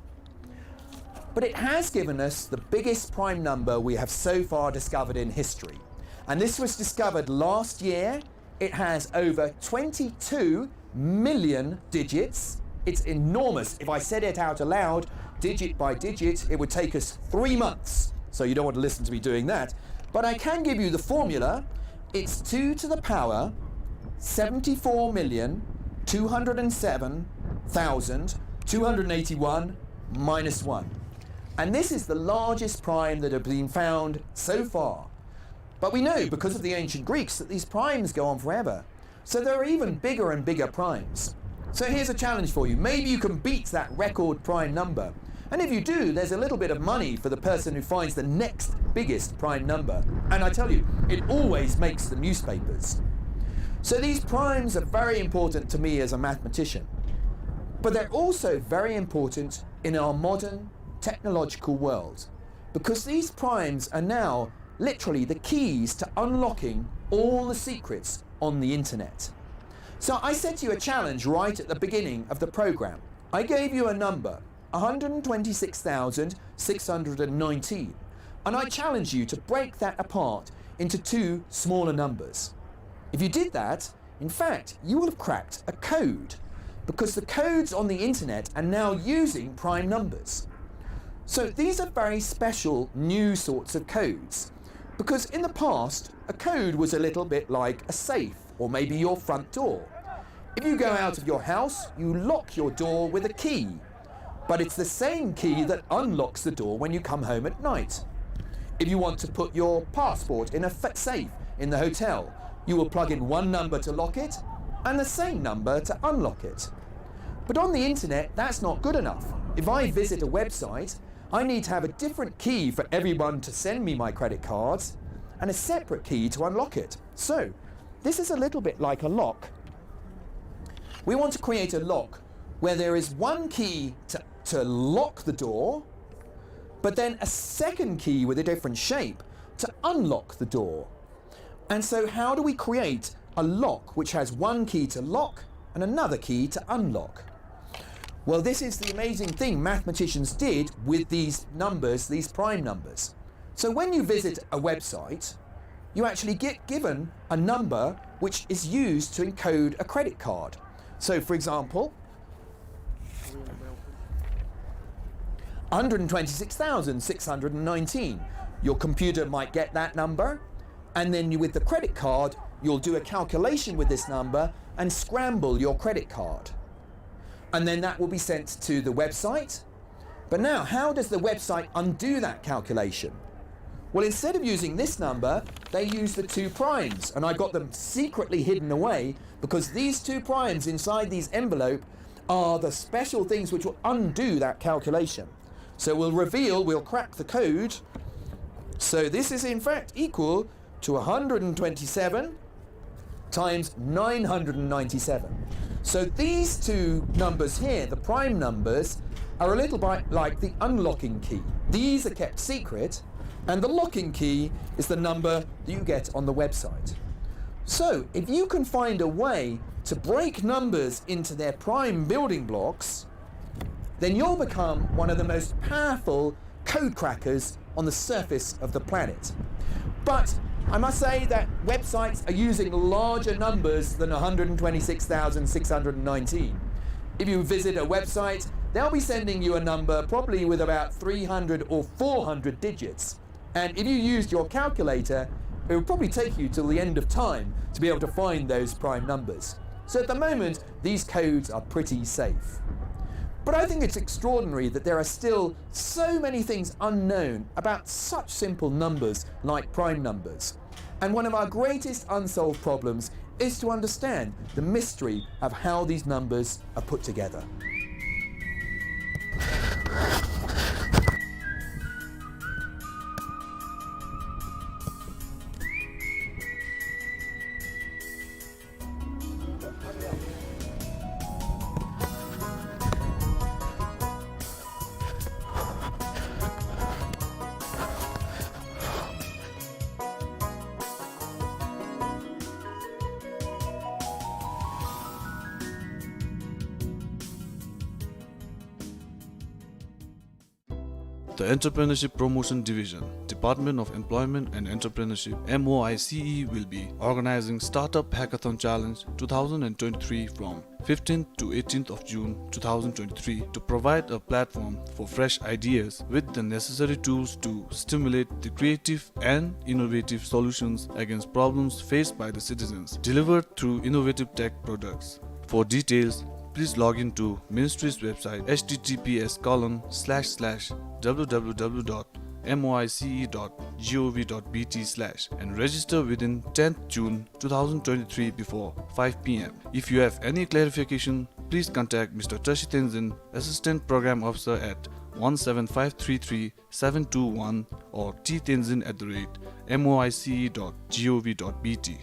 But it has given us the biggest prime number we have so far discovered in history. And this was discovered last year. It has over twenty-two million digits. It's enormous. If I said it out aloud, digit by digit, it would take us three months. So you don't want to listen to me doing that. But I can give you the formula. It's two to the power seventy-four million two hundred seven thousand two hundred eighty-one minus one. And this is the largest prime that have been found so far. But we know, because of the ancient Greeks, that these primes go on forever. So there are even bigger and bigger primes. So here's a challenge for you. Maybe you can beat that record prime number. And if you do, there's a little bit of money for the person who finds the next biggest prime number. And I tell you, it always makes the newspapers. So these primes are very important to me as a mathematician. But they're also very important in our modern technological world, because these primes are now literally the keys to unlocking all the secrets on the internet. So I set you a challenge right at the beginning of the program. I gave you a number, one hundred twenty-six thousand six hundred nineteen, and I challenge you to break that apart into two smaller numbers. If you did that, in fact, you will have cracked a code, because the codes on the internet are now using prime numbers. So these are very special new sorts of codes, because in the past, a code was a little bit like a safe, or maybe your front door. If you go out of your house, you lock your door with a key, but it's the same key that unlocks the door when you come home at night. If you want to put your passport in a fa-, safe in the hotel, you will plug in one number to lock it and the same number to unlock it. But on the internet, that's not good enough. If I visit a website, I need to have a different key for everyone to send me my credit cards and a separate key to unlock it. So, this is a little bit like a lock. We want to create a lock where there is one key to, to lock the door, but then a second key with a different shape to unlock the door. And so how do we create a lock which has one key to lock and another key to unlock? Well, this is the amazing thing mathematicians did with these numbers, these prime numbers. So when you visit a website, you actually get given a number which is used to encode a credit card. So, for example, hundred twenty-six thousand six hundred nineteen. Your computer might get that number, and then you, with the credit card, you'll do a calculation with this number and scramble your credit card. And then that will be sent to the website. But now, how does the website undo that calculation? Well, instead of using this number, they use the two primes, and I got them secretly hidden away because these two primes inside these envelope are the special things which will undo that calculation. So we'll reveal, we'll crack the code. So this is in fact equal to a hundred and twenty-seven times nine hundred and ninety-seven. So these two numbers here, the prime numbers, are a little bit like the unlocking key. These are kept secret, and the locking key is the number that you get on the website. So if you can find a way to break numbers into their prime building blocks, then you'll become one of the most powerful code crackers on the surface of the planet. But I must say that websites are using larger numbers than a hundred and twenty-six thousand six hundred and nineteen. If you visit a website, they'll be sending you a number probably with about three hundred or four hundred digits. And if you used your calculator, it would probably take you till the end of time to be able to find those prime numbers. So at the moment, these codes are pretty safe. But I think it's extraordinary that there are still so many things unknown about such simple numbers like prime numbers. And one of our greatest unsolved problems is to understand the mystery of how these numbers are put together. The Entrepreneurship Promotion Division, Department of Employment and Entrepreneurship, M O I C E, will be organizing Startup Hackathon Challenge two thousand and twenty-three from fifteenth to eighteenth of June two thousand twenty-three to provide a platform for fresh ideas with the necessary tools to stimulate the creative and innovative solutions against problems faced by the citizens, delivered through innovative tech products. For details, please log in to ministry's website, H T T P S colon slash slash W W W dot M O I C E dot G O V dot B T slash, and register within tenth June two thousand twenty-three before five P M. If you have any clarification, please contact Mister Tashi Tenzin, Assistant Program Officer, at one seven five three three seven two one or T Tenzin at the rate M O I C E dot G O V dot B T.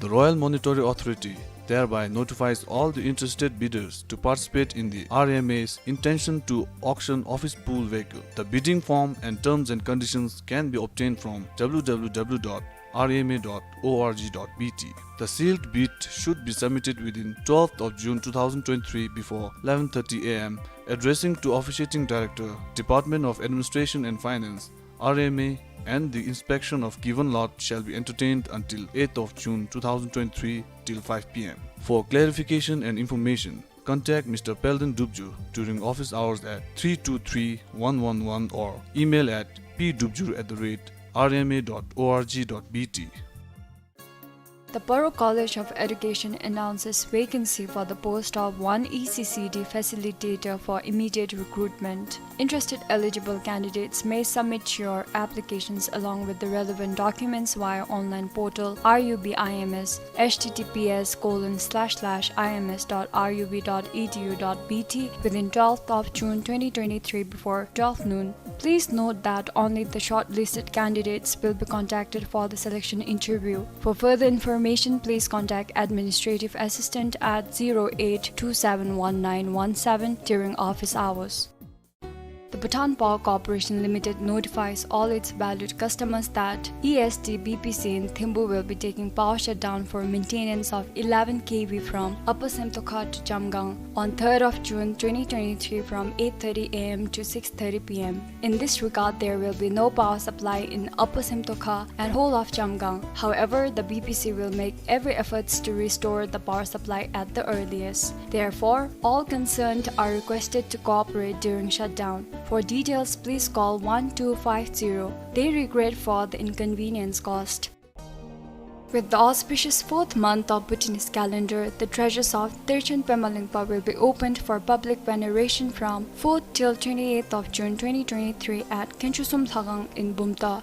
The Royal Monetary Authority thereby notifies all the interested bidders to participate in the R M A's intention to auction office pool vehicle. The bidding form and terms and conditions can be obtained from W W W dot R M A dot O R G dot B T. The sealed bid should be submitted within twelfth of June two thousand twenty-three before eleven thirty A M, addressing to Officiating Director, Department of Administration and Finance, R M A, and the inspection of given lot shall be entertained until eighth of June two thousand twenty-three till five P M. For clarification and information, contact Mister Pelden Dubjur during office hours at three two three one one one or email at P dubjur at the rate R M A dot O R G dot B T. The Paro College of Education announces vacancy for the post of one E C C D facilitator for immediate recruitment. Interested eligible candidates may submit your applications along with the relevant documents via online portal R U B I M S, H T T P S colon slash slash I M S dot R U B dot E D U dot B T within twelfth of June twenty twenty-three before twelve noon. Please note that only the shortlisted candidates will be contacted for the selection interview. For further information, please contact Administrative Assistant at zero eight two seven one nine one seven during office hours. The Bhutan Power Corporation Limited notifies all its valued customers that E S D B P C in Thimphu will be taking power shutdown for maintenance of eleven K V from Upper Semtokha to Chamgang on third of June twenty twenty-three from eight thirty A M to six thirty P M. In this regard, there will be no power supply in Upper Semtokha and whole of Chamgang. However, the B P C will make every efforts to restore the power supply at the earliest. Therefore, all concerned are requested to cooperate during shutdown. For details, please call one two five zero. They regret for the inconvenience caused. With the auspicious fourth month of Bhutanese calendar, the treasures of Terchen Pema Lingpa will be opened for public veneration from fourth till twenty-eighth of June twenty twenty-three at Khenchusum Lhagang in Bumta.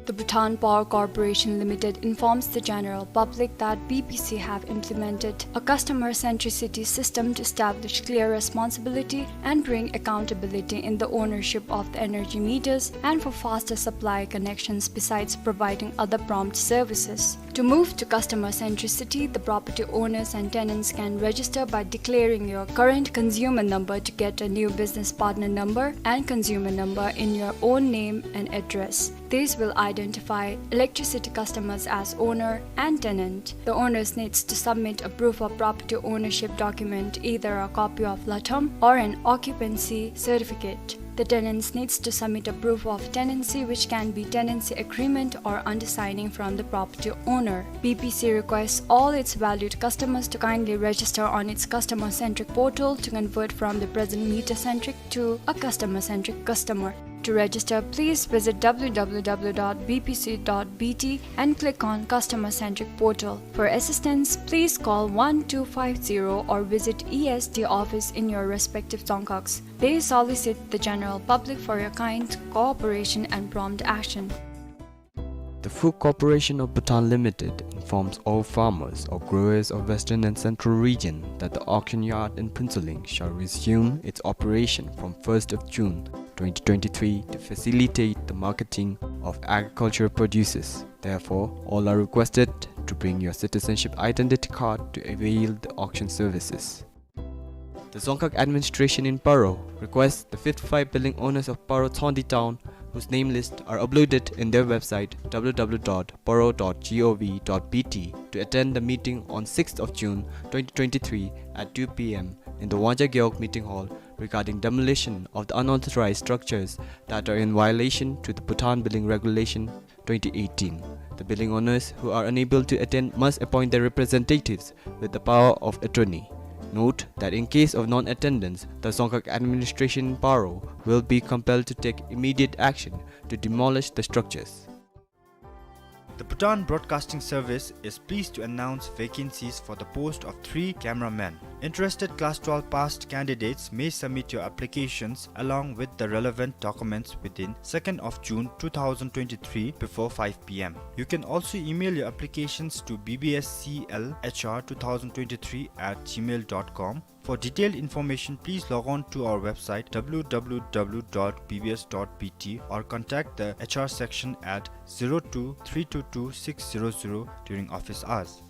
The Bhutan Power Corporation Limited informs the general public that B P C have implemented a customer centricity system to establish clear responsibility and bring accountability in the ownership of the energy meters and for faster supply connections, besides providing other prompt services. To move to customer centricity, the property owners and tenants can register by declaring your current consumer number to get a new business partner number and consumer number in your own name and address. This will identify electricity customers as owner and tenant. The owners needs to submit a proof of property ownership document, either a copy of latham or an occupancy certificate. The tenants needs to submit a proof of tenancy, which can be tenancy agreement or undersigning from the property owner. B P C requests all its valued customers to kindly register on its customer-centric portal to convert from the present meter-centric to a customer-centric customer. To register, please visit W W W dot B P C dot B T and click on Customer Centric Portal. For assistance, please call one two five zero or visit E S D office in your respective dzongkhags. They solicit the general public for your kind cooperation and prompt action. The Food Corporation of Bhutan Limited informs all farmers or growers of Western and Central Region that the auction yard in Phuentsholing shall resume its operation from first of June twenty twenty-three to facilitate the marketing of agricultural produces. Therefore, all are requested to bring your citizenship identity card to avail the auction services. The Dzongkhag administration in Paro requests the fifty-five building owners of Paro Tshogndi town, whose name lists are uploaded in their website W W W dot paro dot gov dot B T, to attend the meeting on sixth of June twenty twenty-three at two P M in the Wangja Gewog meeting hall regarding demolition of the unauthorized structures that are in violation to the Bhutan Building Regulation twenty eighteen. The building owners who are unable to attend must appoint their representatives with the power of attorney. Note that in case of non-attendance, the Dzongkhag administration in Paro will be compelled to take immediate action to demolish the structures. The Bhutan Broadcasting Service is pleased to announce vacancies for the post of three cameramen. Interested class twelve passed candidates may submit your applications along with the relevant documents within second of June two thousand twenty-three before five P M. You can also email your applications to B B S C L H R two thousand twenty-three at gmail dot com. For detailed information, please log on to our website W W W dot B B S dot B T or contact the H R section at zero two three two two six zero zero during office hours.